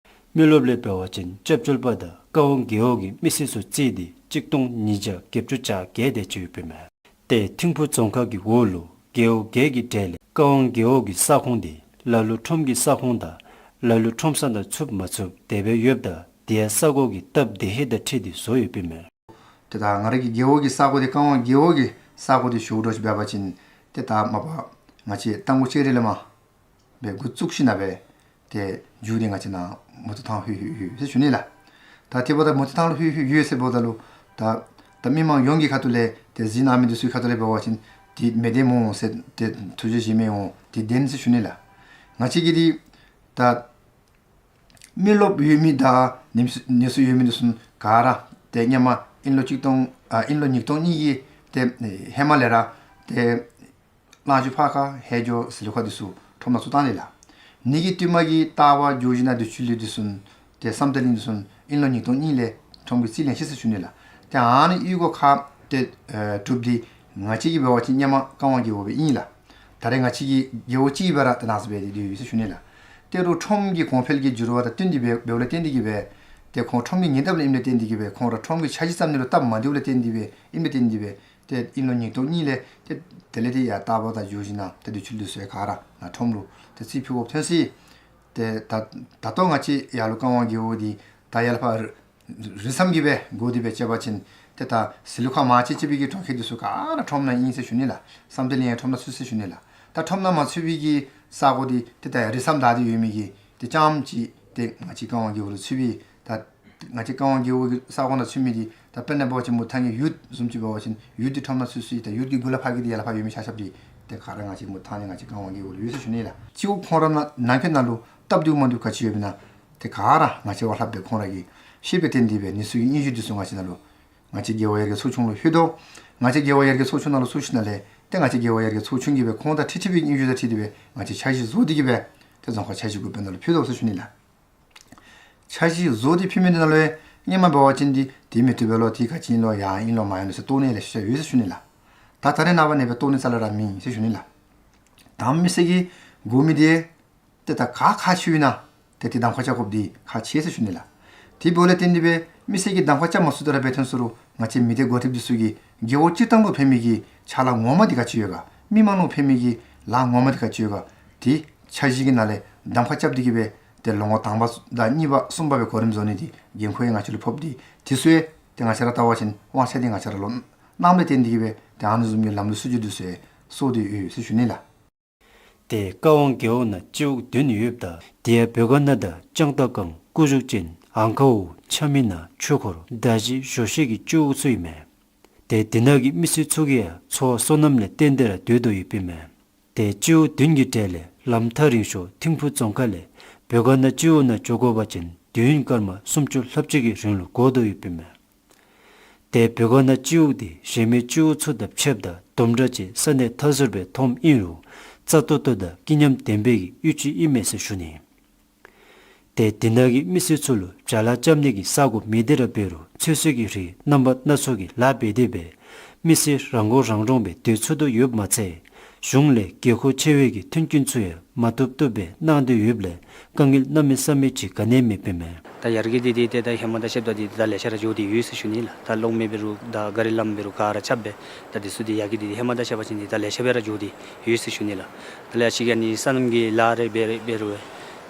མི་རློབས་ལས་འབད་བ་ཅིན་སྐྱབས་བཅོལ་པ་དང་ཀ་ཝང་རྒེད་འོག་གི་མི་སེར་ཚུ་བརྩིས་ཏེ་གཅིག་སྟོང་ཉིས་བརྒྱ་བརྒྱད་ཅུ་གྱ་བརྒྱད་དེ་ཅིག་ཡོདཔ་ཨིན་མས། ཏེ་ཐིམ་ཕུ་རྫོང་ཁག་གི་འོག་ལུ་རྒེད་འོག་བརྒྱད་ཀྱི་གྲས་ལས་ཀ་ཝང་རྒེད་འོག་གི་ས་ཁོངས་འདི་ལ་ལུ་ཁྲོམ་གྱི་ས་ཁོངས་དང་ལ་ལུ་ཁྲོམ་ས་ནང་ཚུདཔ་མ་ཚུདཔ་དེ་སྦེ་ཡོདཔ་ད་དེ་ཡང་ས་གོ་གི་སྟབས་བདེ་ཧིང་དང་འཁྲིལ་ཏེ་བཟོ་ཡོདཔ་ཨིན་མས། ཏེ་ད་ང་རའི་གི་རྒེད་འོག་གི་ས་གོ་འདི་ཀ་ཝང་རྒེད་འོག་གི་ས་གོ་འདི་ཞུ་དགོཔ་འདྲཝ་ཅིག་འབད་བ་ཅིན་ཏེ་ད་མ་པ་ང་བཅས་རྟ་མགོ་ལྕགས་རི་ལས་མར་སྦེ་འགོ་བཙུགས་ཞིནམ་ལས་ཏེ་མཇུག་འདི་ང་བཅས་ནཱ་མུ་ཏིག་ཐང་ལྷོད་ལྷོད་ལྷོད་ཟེར་ཞུ་ནི་ལགས། ད་དེ་འབདཝ་ད་མུ་ཏིག་ཐང་ལྷོད་ལྷོད་ལྷོད་ཟེརཝ་ད་ལུ་ད་ད་མི་མང་ཡོངས་ཀྱི་ཁ་ཐུག་ལས་ཏེ་གཟིགས་གནང་མི་འདི་ཚུ་གི་ཁ་ཐུག་ལས་འབད་བ་ཅིན་ཏེ་མི་བདེན་སྨོ་ཟེར་ཏེ་ཐུགས་རྗེ་ཆེ་མི་འོང་ཏེ་བདེན་ཟེར་ཞུ་ནི་ལགས། ང་བཅས་ཀྱི་འདི་ད་མི་རློབས་ཡོད་མི་དང་ནི་ནི་སུ་ཡོད་མི་འདི་ཚུ་ག་ར་ཏེ་སྔོན་མ་དབྱིན་ལོ་གཅིག་སྟོང་ཨ་དབྱིན་ལོ་ཉིས་སྟོང་གཉིས་ཀྱི་ཏེ་ཧེ་མ་ལས་ར་ཏེ་གླང་ཆེན་ཕར་ཁ་ཧེ་ཇོ་ཟི་ལུ་ཁ་འདི་ཚུ་ཁྲོམ་ནང་ཚུད་བཏང་ནི་ལགས། ནི་གི་བསྟུད་མར་གྱི་རྟ་པ་ཇོ་བཞི་ནང་དུས་ཚོད་ལུ་འདི་ཚུ་ཏེ་བསམ་གཏན་གླིང་འདི་ཚུ་དབྱིན་ལོ་ཉིས་སྟོང་གཉིས་ལས་ཁྲོམ་གྱི་རྩིས་ལེན་ཅི་ཟེར་ཞུ་ནི་ལགས། ཏེ་ཨ་ནི་གཡུས་སྒོ་ཁག་ཏེ་ཨེ་གྲུབ་སྟེ་ང་བཅས་ཀྱི་འབད་བ་ཅིན་སྔོན་མ་ཀ་ཝང་རྒེད་འོག་སྦེ་ཨིན་ལགས། ད་རེས་ང་བཅས་ཀྱི་རྒེད་འོག་གཅིག་སྦེ་ར་ཏེ་ནཱ་ཟེར་སྦེ་ཏེ་སྡོད་ཡི་ཟེར་ཞུ་ནི་ལགས། ཏེ་རུང་ཁྲོམ་གྱི་གོང་འཕེལ་གྱི་འགྱུར་བ་དང་བསྟུན་ཏེ་སྦེ་འབདཝ་ལས་བརྟེན་ཏེ་གིས་སྦེ་ཏེ་ཁོང་ཁྲོམ་གྱི་ཉེ་འདབས་ལུ་ཨིནམ་ལས་བརྟེན་ཏེ་གིས་སྦེ་ཁོང་ར་ཁྲོམ་གྱི་འཆར་གཞི་བརྩམ་ནི་ལུ་སྟབས་མ་བདེཝ་ལས་བརྟེན་ཏེ་སྦེ་ཨིནམ་ལས་བརྟེན་ཏེ་སྦེ་ཏེ་དབྱིན་ལོ་ཉིས་སྟོང་གཉིས་ལས་ཏེ་དེ་ལས་ཏེ་ཡར་རྟ་པ་དང་ཇོ་བཞི་ནང་ཏེ་དུས་ཚོད་ལུ་ཚུ་ག་ར་ནཱ་ཁྲོམ་ལུ་ཏེ་རྩིས་ཕུལ་དགོཔ་ཐོན་ཅི། ཏེ་ད་ད་ལྟོ་ང་བཅས་ཡར་ལུ་ཀ་ཝང་རྒེད་འོག་འདི་ད་ཡར་ལས་ཕར་རི་མཚམས་ཀྱི་སྦེ་སྒོ་འདི་སྦེ་བཅད་པ་ཅིན་ཏེ་ད་ཟི་ལུ་ཁ་མར་བཅད་བཅད་པའི་གི་གྲོང་ཁྱེར་འདི་ཚུ་ག་ར་ཁྲོམ་ནང་ཨིན་ཟེར་ཞུ་ནི་ལགས། བསམ་གཏན་གླིང་ཡང་ཁྲོམ་ནང་ཚུད་ཟེར་ཞུ་ནི་ལགས། ད་ཁྲོམ་ནང་མ་ཚུད་པའི་གི་ས་གོ་འདི་ཏེ་ད་རི་མཚམས་བདའ་སྟེ་ཡོད་མི་གི་ཏེ་རྐྱངམ་ཅིག་ཏེ་ང་བཅས་ཀ་ཝང་རྒེད་འོག་ལུ་ཚུད་པས། ད་ང་བཅས་ཀ་ཝང་རྒེད་འོག་གི་ས་གོ་ནང་ཚུད་མི་འདི་ད་དཔེར་ན་འབད་བ་ཅིན་མུ་ཐང་གི་ཡུལ་བཟུམ་ཅིག་འབད་བ་ཅིན་ཡུལ་འདི་ཁྲོམ་ནང་ཚུད་ཅི། ད་ཡུལ་གྱི་མགུ་ལས་ཕར་གྱི་འདི་ཡར་ལས་ཕར་ཡོད་མི་ཆ་ཁྱབ་འདི་ཏེ་ག་ར་ང་བཅས་མུ་ཐང་ནི་ང་བཅས་ཀ་ཝང་རྒེད་འོག་ལུ་ཡོད་ཟེར་ཞུ་ནི་ལགས། སྤྱི་འོག་ཁོང་ར་ནང་ནང་འཁོད་ནང་ལུ་སྟབས་བདེཝ་མ་བདེཝ་ག་ཅི་ཡོདཔ་ཨིན་ན་ཏེ་ག་ར་ང་བཅས་བ་ལྷགཔ་སྦེ་ཁོང་ར་གིས་ཤེས་པའི་སྟེང་འདི་སྦེ་ནི་ཚུ་གི་སྙན་ཞུ་འདི་ཚུ་ང་བཅས་ནང་ལུ་ང་བཅས་རྒེད་འོག་ཡར་རྒྱས་ཚོགས་ཆུང་ལུ་ཕུལ་དོ། ང་བཅས་རྒེད་འོག་ཡར་རྒྱས་ཚོགས་ཆུང་ནང་ལུ་ཚུད་ཞིནམ་ལས་ཏེ་ང་བཅས་རྒེད་འོག་ཡར་རྒྱས་ཚོགས་ཆུང་གིས་སྦེ་ཁོང་དང་འཁྲིལ་འཁྲིལ་བའི་སྙན་ཞུ་དང་འཁྲིལ་ཏེ་སྦེ་ང་བཅས་འཆར་གཞི་བཟོ་སྟེ་གིས་སྦེ་ཏེ་རྫོང་ཁག་འཆར་གཞི་འགོ་དཔོན་ནང་ལུ་ཕུལ་དོ་ཟེར་ཞུ་ནི་ལགས། འཆར་གཞི་བཟོ་སྟེ་ཕུལ་མི་འདི་ནང་ལུ་ཡང་སྔོན་མ་འབད་བ་ཅིན་འདི་དེ་མི་བཏུབ་པས་ལོ། དེ་ག་ཅི་ཨིན་ལོ། ཡར་ཨིན་ལོ་མར་ཨིན་ལོ་ཟེར་བཏོག་ནི་ལེ་ཤ་ཡོད་ཟེར་ཞུ་ནི་ལགས། ད་ད་རེས་ནངས་པ་ཨ་ནི་སྦེ་བཏོག་ནི་རྩ་ལས་ར་མེད་ཟེར་ཞུ་ནི་ལགས། ད་མི་སེར་གྱིས་དགོ་མི་འདི་ཏེ་ད་ག་ཁག་ཆེཝ་ཨིན་ན་ཏེ་དེ་གདམ་ཁ་རྐྱབ་དགོཔ་འདི་ཁག་ཆེ་ཟེར་ཞུ་ནི་ལགས། དེ་འབདཝ་ལས་བརྟེན་ཏེ་སྦེ་མི་སེར་གྱིས་གདམ་ཁ་རྐྱབ་མ་ཚུགས་ད་ར་འབད་ཐོན་ས་རུང་ང་བཅས་མི་སྡེ་འགོ་ཁྲིདཔ་འདི་ཚུ་གིས་རྒེད་འོག་སྤྱིར་བཏང་ལུ་ཕན་མི་གི་ཕྱག་ལཱ་ངོ་མ་འདི་ག་ཅི་ཡོད་ག། མི་མང་ལུ་ཕན་མི་གི་ལཱ་ངོ་མ་འདི་ག་ཅི་ཡོད་ག། དེ་འཆར་གཞི་གི་ནང་ལས་གདམ་ཁ་རྐྱབ་སྟེ་གིས་སྦེ་ཏེ་ལོ་ངོ་དང་པ་དང་གཉིས་པ་གསུམ་པ་སྦེ་གོ་རིམ་བཟོ་ནི་འདི་འགན་ཁུར་ཡང་ང་བཅས་ལུ་ཕོགཔ་འདི་དེ་ཚུ་ཡང་ཏེ་ང་བཅས་ར་བལྟ་བ་ཅིན་དབང་ཆ་འདི་ང་བཅས་ར་ལུ་གནངམ་ལས་བརྟེན་ཏེ་གིས་སྦེ་ཏེ་ཨ་ནི་བཟུམ་གྱི་ལམ་ལུགས་སྲིད་བྱུས་འདི་ཚུ་ཡང་བཟོ་སྟེ་ཡོད་ཟེར་ཞུ་ནི་ལགས། ཏེ་ཀ་ཝང་རྒེད་འོག་ནང་སྤྱི་འོག་བདུན་ཡོདཔ་ད་དེ་ཡང་བོད་དཀར་ན་དང་ལྕང་རྟ་སྒང་སྐུ་བཞུགས་ཅན་ཨང་ཁ་འོག་ཆ་མི་ན་ཆོས་འཁོར་མདའ་བཞི་ཞོ་ཤེལ་གྱི་སྤྱི་འོག་ཚུ་ཨིན་མས། ཏེ་དེ་ནང་གི་མི་སེར་ཚུ་གིས་ཡང་འཚོ་བ་སོ་ནམ་ལས་བརྟེན་ཏེ་ར་སྡོད་དོ་ཡོདཔ་ཨིན་མས། ཏེ་སྤྱི་འོག་བདུན་གྱི་གྲས་ལས་ལམ་ཐག་རིང་ཤོས་ཐིམ་ཕུ་རྫོང་ཁག་ལས་བོད་དཀར་ན་སྤྱི་འོག་ནང་འགྱོ་དགོ་པ་ཅིན་དུས་ཡུན་སྐར་མ་སུམ་ཅུ་ལྷགཔ་ཅིག་གི་རིང་ལུ་འགོར་དོ་ཡོདཔ་ཨིན་མས། ཏེ་བོད་དཀར་ན་སྤྱི་འོག་འདི་གཞན་མི་སྤྱི་འོག་ཚུ་དང་ཕྱདཔ་ད་དུམ་གྲ་ཅིག་ས་གནས་མཐའ་ཟུར་སྦེ་མཐོངམ་ཨིན་རུང་རྩ་ཏོག་ཏོ་དང་སྐྱིད་ཉམས་ལྡན་པའི་གི་གཡུས་ཅིག་ཨིན་མས་ཟེར་ཞུ་ནི། ཏེ་དེ་ནང་གི་མི་སེར་ཚུ་ལུ་བྱ་ལཱ་རྐྱབ་ནི་གི་ས་གོ་མེད་དེ་ར་འབད་རུང་ཚོད་བསྲེ་གི་རིགས་རྣམ་པ་སྣ་ཚོགས་ཀྱི་ལཱ་འབད་དེ་སྦེ་མི་སེར་རང་མགོ་རང་འདྲོངས་སྦེ་སྡོད་ཚུགས་དོ་ཡོདཔ་མ་ཚད་གཞུང་ལས་དགོས་མཁོ་ཆེ་བའི་གི་མཐུན་རྐྱེན་ཚུ་ཡང་མ་ཐུབ་ཐུབ་སྦེ་གནང་སྟེ་ཡོདཔ་ལས་དཀའ་ངལ་གནམ་མེད་ས་མེད་ཅིག་ག་ནི་ཡང་མེདཔ་ཨིན་མས། ད་ཡར་རྒྱས་འདི་འདི་ཏེ་ད་ཧེ་མ་དང་ཕྱདཔ་ད་འདི་ད་ལེ་ཤ་ར་འགྱོ་སྟེ་ཡོད་ཟེར་ཞུ་ནི་ལགས། ད་གློག་མེ་འབད་རུང་ད་ག་རི་ལམ་འབད་རུང་ག་ར་རྐྱབ་སྦེ་ད་འདི་ཚུ་འདི་ཡར་རྒྱས་འདི་འདི་ཧེ་མ་དང་ཕྱད་པ་ཅིན་འདི་ད་ལེ་ཤ་སྦེ་ར་འགྱོ་སྟེ་ཡོད་ཟེར་ཞུ་ནི་ལགས། ད་ལེ་ཤ་ཅིག་ཨ་ནི་སོ་ནམ་གྱི་ལཱ་རེ་འབད་རེ་འབད་རུང་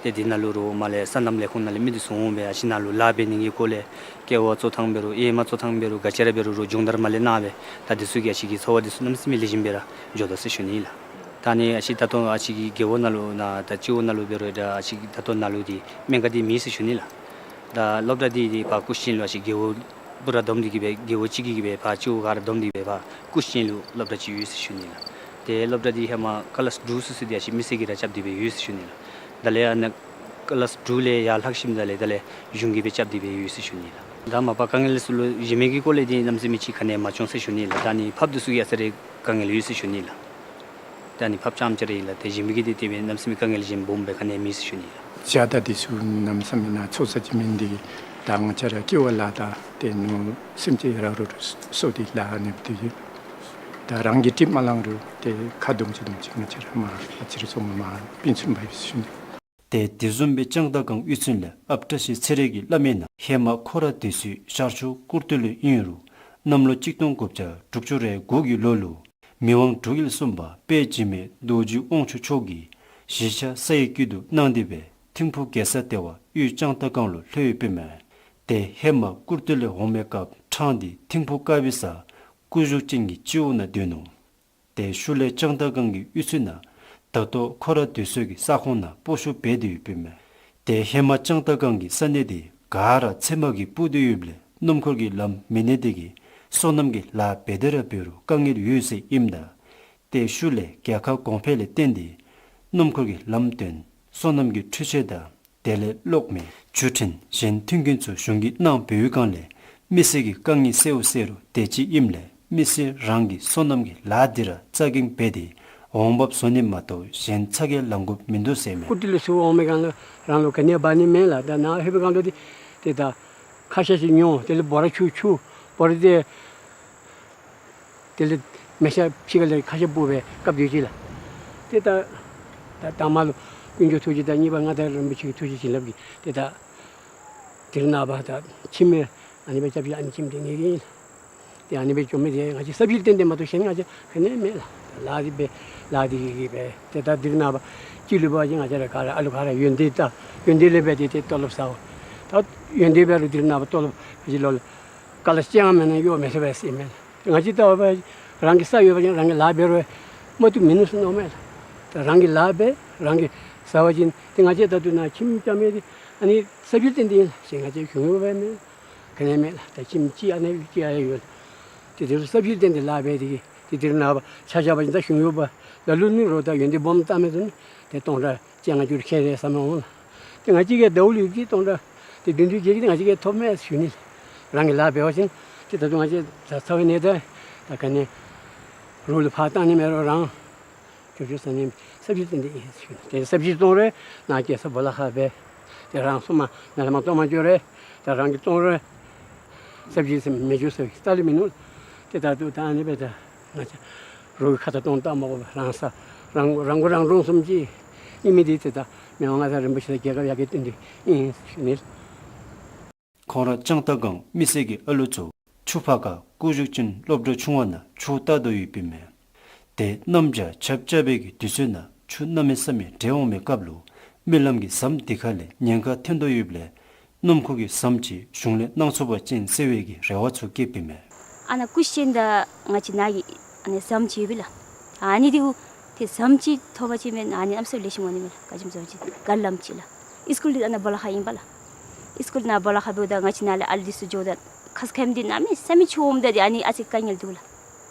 ཏེ་འདི་ནང་ལུ་རོགས་མར་ལས་སོ་ནམ་ལས་ཁུངས་ནང་ལས་མི་འདི་ཚུ་འོང་སྦེ་ཨ་ཕྱི་ནང་ལུ་ལཱ་འབད་ནི་གི་སྐོར་ལས་ཀེ་ཝ་བཙོ་ཐངས་འབད་རུང་ཨེ་མ་བཙོ་ཐངས་འབད་རུང་ག་ཅི་ར་འབད་རུང་རོགས་སྦྱོང་བརྡར་མར་ལས་གནང་སྦེ་ད་འདི་ཚུ་གིས་ཨ་ཕྱི་གི་འཚོ་བ་འདི་ཚུ་གནམ་མེད་ས་མེད་ལེགས་ཤོམ་སྦེ་ར་འགྱོ་དོ་ཟེར་ཞུ་ནི་ལགས། ད་ཨ་ནི་ཨ་ཕྱི་ད་ལྟོ་ཨ་ཕྱི་གི་རྒེད་འོག་ནང་ལུ་ནཱ་ད་སྤྱི་འོག་ནང་ལུ་འབད་རུང་ད་ཨ་ཕྱི་གི་ད་ལྟོ་ནཱ་ལུ་འདི་སྨན་ཁང་འདི་མེད་ཟེར་ཞུ་ནི་ལགས། ད་སློབ་གྲྭ་འདི་འདི་ཕར་སྐུ་ཤེན་ལུ་ཨ་ཕྱི་རྒེད་འོག་པུ་ར་བསྡོམས་ཏེ་གིས་སྦེ་རྒེད་འོག་གཅིག་གིས་སྦེ་ཕར་སྤྱི་འོག་ག་ར་བསྡོམས་ཏེ་སྦེ་ཕར་སྐུ་ཤེན་ལུ་སློབ་གྲྭ་ཅིག་ཡོད་ཟེར་ཞུ་ནི་ལགས། ཏེ་སློབ་གྲྭ་འདི་ཧེ་མ་ཀ་ལཱསི་དྲུག་ཚུན་ཚོད་འདི་ཨ་ཕྱི་མི་སེར་གྱིས་ར་རྐྱབ་སྟེ་སྦེ་ཡོད་ཟེར་ཞུ་ནི་ལགས། ད་ལས་ཨ་ནཱ་ཀ་ལཱསི་དྲུག་ལས་ཡར་ལྷག་ཞིནམ་ད་ལས་ད་ལས་གཞུང་གིས་སྦེ་རྐྱབ་སྟེ་སྦེ་ཡོད་ཟེར་ཞུ་ནི་ལགས། ད་མ་པ་དཀའ་ངལ་ཚུ་ལུ་གཞི་མེད་ཀྱི་སྐོར་ལས་འདི་གནམ་མེད་ས་མེད་ཅིག་ག་ནི་ཡང་མ་བྱུང་ཟེར་ཞུ་ནི་ལགས། ད་ཨ་ནི་ཕགཔ་འདི་ཚུ་གིས་ཨ་ཙི་རེ་དཀའ་ངལ་ཡོད་ཟེར་ཞུ་ནི་ལགས། ད་ཨ་ནི་ཕགཔ་རྐྱངམ་ཅིག་ར་ཨིན་ལགས། ཏེ་གཞན་མི་གི་འདི་དེ་སྦེ་གནམ་མེད་ས་མེད་དཀའ་ངལ་གཞན་སྦོམ་སྦེ་ག་ནི་ཡང་མེད་ཟེར་ཞུ་ནི་ལགས། ཇ་དང་འདི་ཚུ་གནམ་མེད་ས་མེད་ནཱ་ཚོགས་ས་ཅིག་མེད་ནི་འདི་གིས་ད་ང་བཅས་ར་ཀེ་ཝ་ལཱ་དང་ཏེ་ནོར་སེམས་ཅན་ར་རོ་རུ་སོ་འདི་ལཱ་ཨ་ནི་འདི་གིས་ད་རང་གིས་ཊིབ་མ་བླངས་རུང་ཏེ་ཁ་རྡུང་ཅིག་རྡུང་ཅིག་ང་བཅས་ར་མར་ཨ་ཙི་རེ་ཚུ་མར་ཕན་ཚུན་འབག་ཡི་ཟེར་ཞུ་ནི། ཏེ་དེ་བཟུམ་སྦེ་ལྕང་སྟག་སྒང་གཡུས་ཚན་ལས་ཨཔ་བཀྲ་ཤིས་ཚེ་རིང་གིས་སླབ་མི་ནང་ཧེ་མ་ཁོ་ར་སྡོད་སའི་ཤར་ཕྱོགས་ཀུར་སྟོད་ལུ་ཨིན་རུང་གནམ་ལོ་གཅིག་སྟོང་དགུ་བརྒྱ་དྲུག་ཅུ་རེ་དགུ་གི་ལོ་ལུ་མི་དབང་འབྲུག་རྒྱལ་གསུམ་པ་དཔལ་འཇིགས་མེད་རྡོ་རྗེ་དབང་ཕྱུག་མཆོག་གིས་གཞིས་ཆགས་ས་ཡི་དཀྱིལ་དུ་གནང་སྟེ་སྦེ་ཐིམ་ཕུག་རྒྱལ་ས་ལྟེ་བ་གཡུས་ལྕང་སྟག་སྒང་ལུ་ལྷོད་ཡོདཔ་ཨིན་མས། ཏེ་ཧེ་མ་ཀུར་སྟོད་ལས་འོང་མི་སྐབས་ཕྲང་སྟེ་ཐིམ་ཕུག་ཀ་བི་ས་སྐུ་བཞུགས་ཅན་གྱི་སྤྱི་འོག་ནང་སྡོད་ནུག། ཏེ་ཤུལ་ལས་ལྕང་སྟག་སྒང་གི་གཡུས་ཚན་ནང་ད་ལྟོ་ཁོ་ར་སྡོད་སའི་ས་ཁོངས་ནང་སྤོ་བཤུད་འབད་དེ་ཡོདཔ་ཨིན་མས། ཏེ་ཧེ་མ་ལྕང་སྟག་སྒང་གི་ས་གནས་འདི་ག་ར་ཚལ་མ་གིས་སྤུར་ཏེ་ཡོདཔ་ལས་སྣུམ་འཁོར་གྱི་ལམ་མེད་ནི་འདི་གིས་སོ་ནམ་གྱི་ལཱ་འབད་དེ་ར་འབད་རུང་དཀའ་ངལ་ཡོད་ཟེར་ཨིནམ་ད། ཏེ་ཤུལ་ལས་རྒྱལ་ཁབ་གོང་འཕེལ་ལས་བརྟེན་ཏེ་སྣུམ་འཁོར་གྱི་ལམ་བཏོན་སོ་ནམ་གྱི་འཕྲུལ་ཆས་དང་དེ་ལས་གློག་མེ་ཆུ་ཕྲན་གཞན་མཐུན་རྐྱེན་ཚུ་གཞུང་གིས་གནང་བའི་སྒང་ལས་མི་སེར་གྱི་དཀའ་ངལ་སེལཝ་སེལ་རུང་དེ་ཅིག་ཨིནམ་ལས་མི་སེར་རང་གིས་སོ་ནམ་གྱི་ལཱ་འདི་ར་རྩ་འགེངས་འབད་དེ་འོང་འབབ་བཟོ་ནི་མ་གཏོགས་གཞན་ཚ་གྱང་ལང་དགོཔ་མིན་འདུག་ཟེར་མས། ཀུར་སྟོད་ལས་ཚུར་འོང་མི་སྒང་ལུ་རང་ལུ་ག་ནི་ཡང་འབག་ནི་མེད་ལགས། ད་ནཱ་ལྷོད་པའི་སྒང་ལུ་འདི་ཏེ་ད་ཁ་ཤ་ཅིག་ཉོ། དེ་ལས་འབོ་ར་ཆུ་ཆུ་འབོ་ར་དེ་དེ་ལས་མེ་ཤ་ཕྱི་ཁ་ལས་ཁ་ཤ་སྤུར་སྦེ་སྐབས་དེ་ཅིག་ལགས། ཏེ་ད་ད་དང་མ་ལུ་དཀོན་མཆོག་ཐུགས་རྗེ་དང་གཉིས་པ་མངའ་བདག་རིན་པོ་ཆེ་གི་ཐུགས་རྗེ་བྱིན་རླབས་ཀྱིས་ཏེ་ད་དེ་རིང་ནངས་པ་ད་ཁྱིམ་མི་ཨ་ནི་སྦེ་སྐྱབས་ཀྱི་ཨ་ནི་ཁྱིམ་དེ་ནི་རེ་ཨིན་ལགས། ཏེ་ཨ་ནི་སྦེ་འགྱོ་མི་དེ་ང་བཅས་ས་བཅུད་ལྡན་དེ་མ་གཏོགས་གཞན་ང་བཅས་ག་ནི་ཡང་མེད་ལགས། ལཱ་འདི་འབད་ལཱ་འདི་གིས་འབད་ཏེ་ད་དེ་རིང་ནངས་པ་སྤྱི་ལུ་འབད་བ་ཅིན་ང་བཅས་ར་ག་ར་ཨ་ལུ་ག་ར་ཡོན་ཏན་ད་ཡོན་ཏན་ལས་འབད་དེ་ཏེ་ལྟོ་ལོབ་ཟཝ། ད་ཡོན་ཏན་འབད་རུང་དེ་རིང་ནངས་པ་ལྟོ་ལོབ་ཕ་གི་ལོ་ལུ་ཀ་ལཱ་ཅིག་ཡང་མེད་ན་གཡོག་མི་ཚུགས་པས་ཟེར་མས། ང་བཅས་ལྟ་བུ་རང་གི་ས་ཡོད་པ་ཅིན་རང་གིས་ལཱ་འབད་རུང་མ་བཏུབ་མིན་ནུག་ཟེར་མནོཝ་མས་ལགས། ད་རང་གིས་ལཱ་འབད་རང་གིས་ཟ་བ་ཅིན་ཏེ་ང་བཅས་ད་ལྟོ་ནཱ་ཁྱིམ་རྐྱབ་མི་འདི་ཨ་ནི་ས་བཅུད་ལྡན་འདི་ཨིན་ལགས། ཞེས་ང་བཅས་གཞུང་གཡོག་འབད་མི་ག་ནི་ཡང་མེད་ལགས། ད་ཁྱིམ་གཅིག་ཨ་ནི་གཅིག་ཨ་ཡོད་ལགས། ཏེ་དེ་ལུ་ས་བཅུད་ལྡན་འདི་ལཱ་འབད་དེ་གིས་ཏེ་དེ་རིང་ནངས་པ་ཆ་བཞག་པ་ཅིན་ད་གཞུང་གཡོག་པ་ལ་ལུ་ནི་རོགས་ད་ཡོན་ཏན་སྦོམ་བཏང་མི་ཚུ་ནི་ཏེ་སྟོང་ཕྲག་བཅོ་ལྔ་བཅུ་ཁལ་རེ་ཟེར་མི་འོང་ལགས། ཏེ་ང་བཅས་ཀྱིས་ཟླཝ་ལུ་ཡོད་ཀྱི་སྟོང་ཕྲག་ཏེ་བདུན་ཅུ་བརྒྱད་ཅུ་ཏེ་ང་བཅས་ཀྱིས་ཐོབ་མས་ཟེར་ཞུ་ནི་ལགས། རང་གིས་ལཱ་འབད་བ་ཅིན་ཏེ་ད་ལྟོ་ང་བཅས་ད་ཚ་བའི་ནད་ད་ད་ག་ནི་རོགས་ལུ་ཕར་བཏང་ནི་མེད་རུང་རང་ཅོག་ཅོག་ཟ་ནི་ས་བཅུད་ལྡན་འདི་ཨིན་ཟེར་ཞུ་ནི། ཏེ་ས་བཅུད་བཙོང་རུང་ནཱ་རྒྱལ་ས་སྦོ་ལོགས་ཁར་འབད་ཏེ་རང་སོ་མ་ནཱ་ལས་མར་བཙོང་མ་འགྱོ་རུང་ད་རང་གིས་བཙོང་རུང་ས་བཅུད་ཟེར་མི་འགྱོ་ཟེར་རྩ་ལས་མིན་ནུག། ཏེ་ད་ལྟོ་ད་ཨ་ནི་སྦེ་ད་ང་བཅས་རོགས་ཀྱི་ཁ་ཐུག་གཏོང་སྟབས་མ་དགོ་པར་རང་ས་རང་རང་མགོ་རང་འདྲོངས་བཟུམ་ཅིག་ཨིན་མི་འདི་ཏེ་ད་མི་དབང་མངའ་བདག་རིན་པོ་ཆེ་དང་རྒྱལ་ཁབ་ཡར་རྒྱས་བཏོན་ཏེ་ཨིན་ཟེར་ཞུ་ནི། ཁོང་ར་ལྕང་སྟག་སྒང་མི་སེར་གྱི་ཨ་ལུ་ཚུ་ཆུ་ཕར་ཁ་སྐུ་བཞུགས་ཅན་སློབ་གྲྭ་ཆུང་བ་ནང་ཆུ་བལྟ་དོ་ཡོདཔ་ཨིན་མས། ཏེ་གནམ་བྱཱར་ཆརཔ་རྐྱབ་པའི་གི་དུས་ཚོད་ནང་ཆུ་གནམ་མེད་ས་མེད་འགྲེ་འོང་མི་སྐབས་ལུ་རྨི་ལམ་གྱི་ཟམ་འདི་ཁ་ལས་ཉེན་ཁ་ཐོན་དོ་ཡོདཔ་ལས་སྣུམ་འཁོར་གྱི་ཟམ་ཅིག་གཞུང་ལས་གནང་ཚུགས་པ་ཅིན་ཟེར་བའི་གི་རེ་བ་ཚུ་བསྐྱེདཔ་ཨིན་མས། ཨ་ནཱ་སྐུ་གཤེན་དང་ང་བཅས་ནཱ་གི་ཨ་ནི་ཟམ་ཅིག་ཡོདཔ་ཨིན་ལགས། ཨ་ནི་འདི་གུ་ཏེ་ཟམ་ཅིག་ཐོབ་པ་ཅིན་མེན་ཨ་ནི་གནམ་མེད་ས་མེད་ལེགས་ཤོམ་འོང་ནི་མས་ལགས། ག་ཅི་སྨོ་ཟེར་བ་ཅིན་མགར་ལམ་ཅིག་ལགས། སི་ཀུལ་འདི་ཨ་ནཱ་སྦོ་ལོགས་ཁར་ཨིན་པས་ལགས། སི་ཀུལ་ནཱ་སྦོ་ལོགས་ཁར་འབདཝ་ད་ང་བཅས་ནཱ་ལས་ཨ་ལུ་འདི་ཚུ་འགྱོཝ་ད་ཁ་ཙ་ཁ་ཉིནམ་འདི་གནམ་མེད་ས་མེད་ཆུ་འོངམ་ད་འདི་ཨ་ནི་ཨ་ཙི་དཀའ་ངལ་འདུག་ལགས།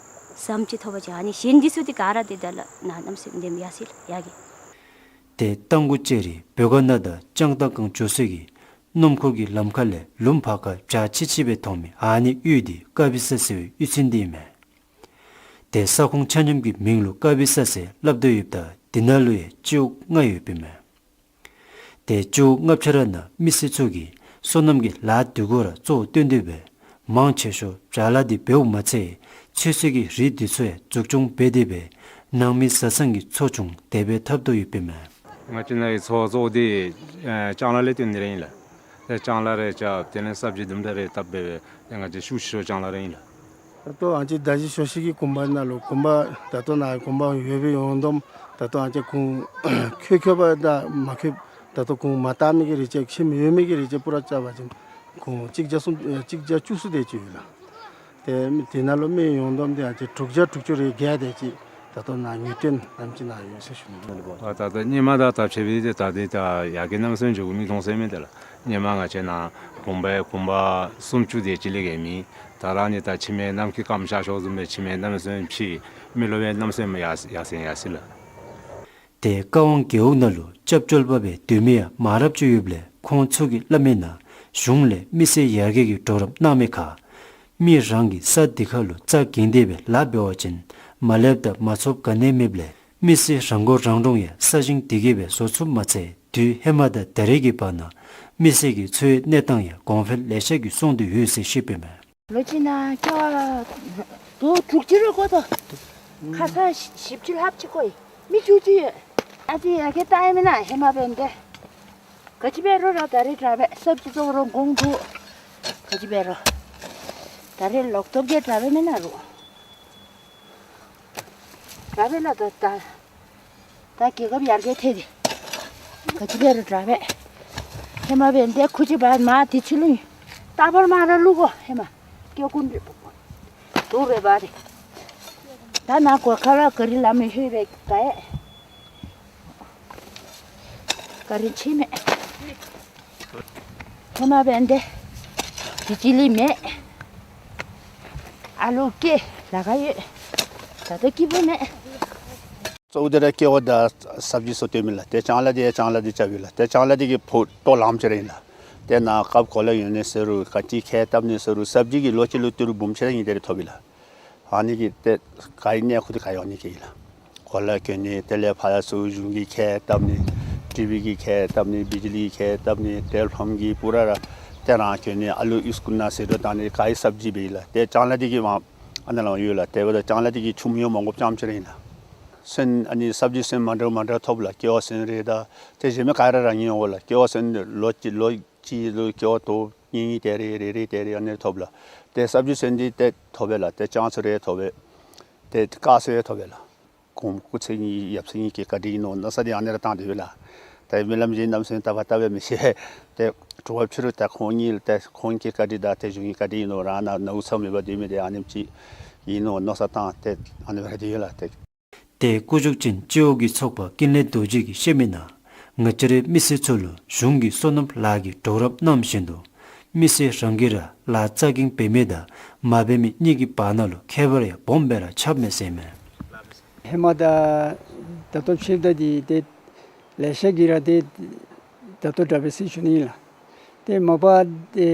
ཟམ་ཅིག་ཐོབ་པ་ཅིན་ཨ་ནི་གཞན་འདི་ཚུ་འདི་ག་ར་འདི་ད་ལགས་ནཱ་གནམ་མེད་ས་མེད་འདི་ཡར་སོ་ཡི་ལགས་ཡར་གྱི། ཏེ་རྟ་མགོ་ལྕགས་རི་བོད་ཀ་ན་དང་ལྕང་སྟག་སྒང་འགྱོ་སའི་གི་སྣུམ་འཁོར་གྱི་ལམ་ཁ་ལས་ལུངམ་ཕར་ཁ་བྱཱར་ཆི་ཆི་སྦེ་མཐོང་མི་ཨ་ནི་གཡུས་འདི་ཀ་བི་ས་ཟེར་བའི་གཡུས་ཚན་འདི་ཨིན་མས། ཏེ་ས་ཁོངས་ཆ་མཉམ་གྱི་མིང་ལུ་ཀ་བི་ས་ཟེར་སླབ་དོ་ཡོདཔ་ད་འདི་ནང་ལུ་ཡང་སྤྱི་འོག་ལྔ་ཡོདཔ་ཨིན་མས། ཏེ་སྤྱི་འོག་ལྔ་ཆ་ར་ནང་མི་སེར་ཚུ་གིས་སོ་ནམ་གྱི་ལཱ་འདི་གུ་ར་གཙོ་བོ་བཏོན་ཏེ་སྦེ་མང་ཆེ་ཤོས་བྱཱར་ལཱ་འདི་འབདཝ་མ་ཚད་ཚོད་བསྲེ་གི་རིགས་འདི་ཚུ་ཡང་འཛུགས་སྐྱོང་འབད་དེ་སྦེ་ནང་མི་བཟའ་ཚང་གི་འཚོ་སྐྱོང་དེ་སྦེ་འཐབ་དོ་ཡོདཔ་ཨིན་མས། ང་བཅས་ནཱ་གི་འཚོ་བ་གཙོ་བོ་འདི་ཨེ་ལྕང་ལཱ་ལས་བརྟེན་ཏེ་ར་ཨིན་ལགས། ཏེ་ལྕང་ལཱ་རེ་རྐྱབ་དེ་ལས་སབ་ཇི་དུམ་གྲ་རེ་བཏབ་སྦེ་ཏེ་ང་བཅས་ཤུགས་ཆེ་ཤོས་ལྕང་ལཱ་ར་ཨིན་ལགས། ད་ལྟོ་ང་བཅས་མདའ་བཞི་ཤོག་ཤིང་གི་གུང་པ་ནང་ལུ་གུང་པ་ད་ལྟོ་ནཱ་གུང་པ་ཡོད་པའི་ཡོངས་བསྡོམས་ད་ལྟོ་ང་བཅས་གུང་ཁྱོད་ཁྱོད་པ་དང་མ་ཁྱོད་ ད་ལྟོ་གུང་མ་བཏགས་མི་གི་རིགས་ཅིག་ཁྱིམ་ཡོད་མི་གི་རིགས་ཅིག་པུ་ར་རྐྱབ་པ་ཅིན་གུང་གཅིག་བརྒྱ་སུམ་ཨེ་གཅིག་བརྒྱ་བཅུ་གསུམ་དེ་ཅིག་ཡོད་ལགས། ཏེ་མི་དེ་ནང་ལུ་མི་ཡོངས་བསྡོམས་དེ་ཨ་ཙི་དྲུག་བརྒྱ་དྲུག་ཅུ་རེ་བརྒྱད་དེ་ཅིག་ད་ལྟོ་ནཱ་ངེས་སྟོན་ནམ་ཅིག་ནཱ་ཡོད་ཟེར་ཞུ་ནི། ཨ་ད་ད་སྔོན་མ་དང་ད་ཕྱད་པ་ཅིན་ད་དེ་ད་ཡར་རྒྱས་གནམ་མེད་ས་མེད་འགྱོ་མི་མཐོང་ཟེར་མི་དེ་ལགས། སྔོན་མ་ང་བཅས་ནཱ་གུང་པ་གུང་པ་སུམ་ཅུ་དེ་ཅིག་ལས་བརྒལ་མེད། ད་རང་ནི་ད་ཁྱིམ་ནང་གི་སྐམ་ཤ་ཤོར་བཟུམ་སྦེ་ཁྱིམ་གནམ་མེད་ས་མེད་ཕྱི་མི་ལུ་སྦེ་གནམ་མེད་ས་མེད་ཡར་ཡར་སེང་ཡར་སེང་ལགས། ཏེ་ཀ་ཝང་རྒེད་འོག་ནང་ལུ་སྐྱབས་བཅོལ་པ་སྦེ་སྡོད་མི་ཡང་མང་རབས་ཅིག་ཡོདཔ་ལས་ཁོང་ཚུ་གིས་སླབ་མིའི་ནང་གཞུང་ལས་མི་སེར་ཡར་རྒྱས་ཀྱི་གྲོགས་རམ་གནང་མི་ཁར་མི་རང་གི་ས་འདི་ཁར་ལུ་རྩ་འགེངས་ཏེ་སྦེ་ལཱ་འབད་བ་ཅིན་མ་ལེགསཔ་དང་མ་ཚུགསཔ་ག་ནི་ཡང་མེདཔ་ལས་མི་སེར་རང་མགོ་རང་འདྲོངས་ཡང་ས་ཞིང་དེ་གིས་སྦེ་བཟོ་ཚུགསཔ་མ་ཚད་དུས་ཧེ་མ་དང་ད་རེས་ཀྱི་བར་ན་མི་སེར་གྱི་འཚོ་བའི་གནས་སྟངས་ཡང་གོང་འཕེལ་ལེ་ཤ་གིས་སོང་སྟེ་ཡོད་ཟེར་བཤདཔ་ཨིན་མས། ལོ་གཅིག་ནང་ཀེ་བ་དོ་དྲུག་ཅུ་རེ་འགོར་དོ། ཁ་ས་བཞི་བཅུ་ལྷགཔ་ཅིག་འགོར་ཡི། མི་བཅུ་གཅིག་ཡོད། ཨ་ཙི་ཡར་རྒྱས་བཏང་ཡི་མེན་ན་ཧེ་མ་འབདན་ཏེ། ག་ཅི་འབད་རུང་ར་ད་རེས་དྲག་པས། སབ་ཇི་བཙོང་རུང་གོང་འདུག། ག་ཅི་འབད་རུང་ད་རེས་ལོག་ཐོབ་གེ་དྲག་པས་མེན་ན་རུང་། དྲག་པས་ལགས། ད་ད་ད་རྒྱལ་ཁབ་ཡར་རྒྱས་ཐལ་ཏེ། ག་ཅི་འབད་རུང་དྲག་པས། ཧེ་མ་འབདན་ཏེ་ཁུ་ཅིག་འབག་མར་དེ་ཕྱི་ལུ་ཨིན། རྟག་པར་མར་ར་བླུག་དགོ། ཧེ་མ་སྐྱེ་ཀུན་དུ་རེ་འབག་སྟེ། ད་ནཱ་གོ་ཁ་ལས་ག་རི་ལམ་མི་ལྷོད་པས་ག་ཡ། ག་རི་ཕྱེ་མས། ཧེ་མ་འབདན་ཏེ་དེ་ཅིག་ལས་མེད། ཨ་ལུ་སྐྱེ་ལཱ་ཁག་ཡོད། ད་ལྟོ་སྐྱིད་པོ་མེད། གཙོ་བོ་དེ་ར་ཀེ་བ་དང་སབ་ཇི་བཟོ་སྟེ་མེན་ལགས། ཏེ་ལྕང་ལཱ་འདི་ཡང་ལྕང་ལཱ་འདི་རྐྱབ་ཨིན་ལགས། ཏེ་ལྕང་ལཱ་འདི་གི་ཕོག་ལྟོ་ལངམ་ཅིག་ར་ཨིན་ལགས། ཏེ་ནཱ་སྐབས་གོ་ལ་ཡོད་ནི་ཟེར་རུང་ག་ཅི་ཁལ་བཏབ་ནི་ཟེར་རུང་སབ་ཇི་གི་ལོ་གཅིག་ལུ་ཏི་རུ་འབུམ་ཕྱེད་གཉིས་དེ་རེ་ཐོབ་ཨིན་ལགས། ཨ་ནི་གིས་ཏེ་ག་ཡི་གནས་ཁུལ་འདི་ག་ཡི་འོང་ནི་གི་ཨིན་ལགས། གོ་ལ་གྱོན་ནི་དེ་ལས་ཕར་ཚུར་གཞུང་གི་ཁལ་བཏབ་ནི་ཊི་བི་གི་ཁལ་བཏབ་ནི་བི་ཇི་ལི་གི་ཁལ་བཏབ་ནི་ཏེལ་ཕམ་གྱི་པུ་ར་ར་ཏེ་རང་གྱོན་ནི་ཨ་ལུ་ཨིསི་ཀུལ་ནང་ཟད་འགྲོ་བཏང་ནི་ག་ཡི་སབ་ཇི་འབད་ཨིན་ལགས། ཏེ་ལྕང་ལཱ་འདི་གི་མ་ཨ་ནཱ་ལུ་ཡོད་ལགས། ཏེ་འབདཝ་ད་ལྕང་ལཱ་འདི་གི་ཆུམ་ཡང་མ་དགོཔ་ཙམ་ཅིག་ར་ཨིན་ལགས། སོན་ཨ་ནི་སབ་ཇི་སོན་མ་འདྲཝ་མ་འདྲཝ་ཐོབ་ལགས། ཀེ་བ་སོན་རེ་དང་ཏེ་གཞན་མི་ག་ར་ར་ངེས་འོང་ལགས། ཀེ་བ་སོན་ལོ་གཅིག་ལོ་གཅིག་ལུ་ཀེ་བ་དོ་གཉིས་གཉིས་དེ་རེ་རེ་རེ་དེ་རེ་ཨ་ནི་ཐོབ་ལགས། ཏེ་སབ་ཇི་སོན་འདི་ཏེ་ཐོབ་པས་ལགས། ཏེ་ལྕང་སོན་རེ་ཐོབ་པས། ཏེ་དཀར་སོན་ཡང་ཐོབ་པས་ལགས། གུང་སྐུ་ཚེ་གཉིས་ཡབ་སྲས་གཉིས་ཀྱི་བཀའ་དྲིན་ཨིན་ནོ་མནོ་བསམ་འདི་ཨ་ནི་ར་བཏང་སྡོད་པས་ལགས། ད་རྨི་ལམ་གྱི་གནམ་མེད་ས་མེད་བལྟ་བ་བལྟ་བས་མི་ཤེས། ཏེ་དྲོ་པ་ཕྱི་རུ་ད་ཁོང་གཉིས་ཏེ་ཁོང་གི་བཀའ་དྲིན་དང་ཏེ་གཞུང་གི་བཀའ་དྲིན་ཨིན་ནོ་རང་ནཱ་ནཝ་ཚཝ་མེད་པར་སྡོད་མི་འདི་ཨ་ནེམ་ཅིག་ཨིན་ནོ་མནོ་བསམ་བཏང་སྟེ་ཨ་ནི་སྦེ་ར་སྡོད་ཡོད་ལགས། ཏེ་ཏེ་སྐུ་བཞུགས་ཅན་སྤྱི་འོག་གི་ཚོགས་པ་ཀུན་ལེགས་རྡོ་རྗེ་གིས་བཤད་མིའི་ནང་ང་བཅས་རའི་མི་སེར་ཚུ་ལུ་གཞུང་གིས་སོ་ནམ་ལཱ་གི་གྲོགས་རམ་གནང་བཞིན་དུ་མི་སེར་རང་གིས་ར་ལཱ་རྩ་འགེངས་འབད་མི་དང་མ་འབད་མི་གཉིས་ཀྱི་བར་ན་ལུ་ཁྱད་པར་ཡང་སྦོམ་སྦེ་ར་ཆགསཔ་མས་ཟེར་མས། ཧེ་མ་དང་ད་ལྟོ་ཕྱདཔ་ད་འདི་ཏེ་ལེ་ཤ་གིས་ར་ཏེ་ད་ལྟོ་དྲག་པས་ཟེར་ཞུ་ནི་ཨིན་ལགས། ཏེ་མ་པ་ཏེ་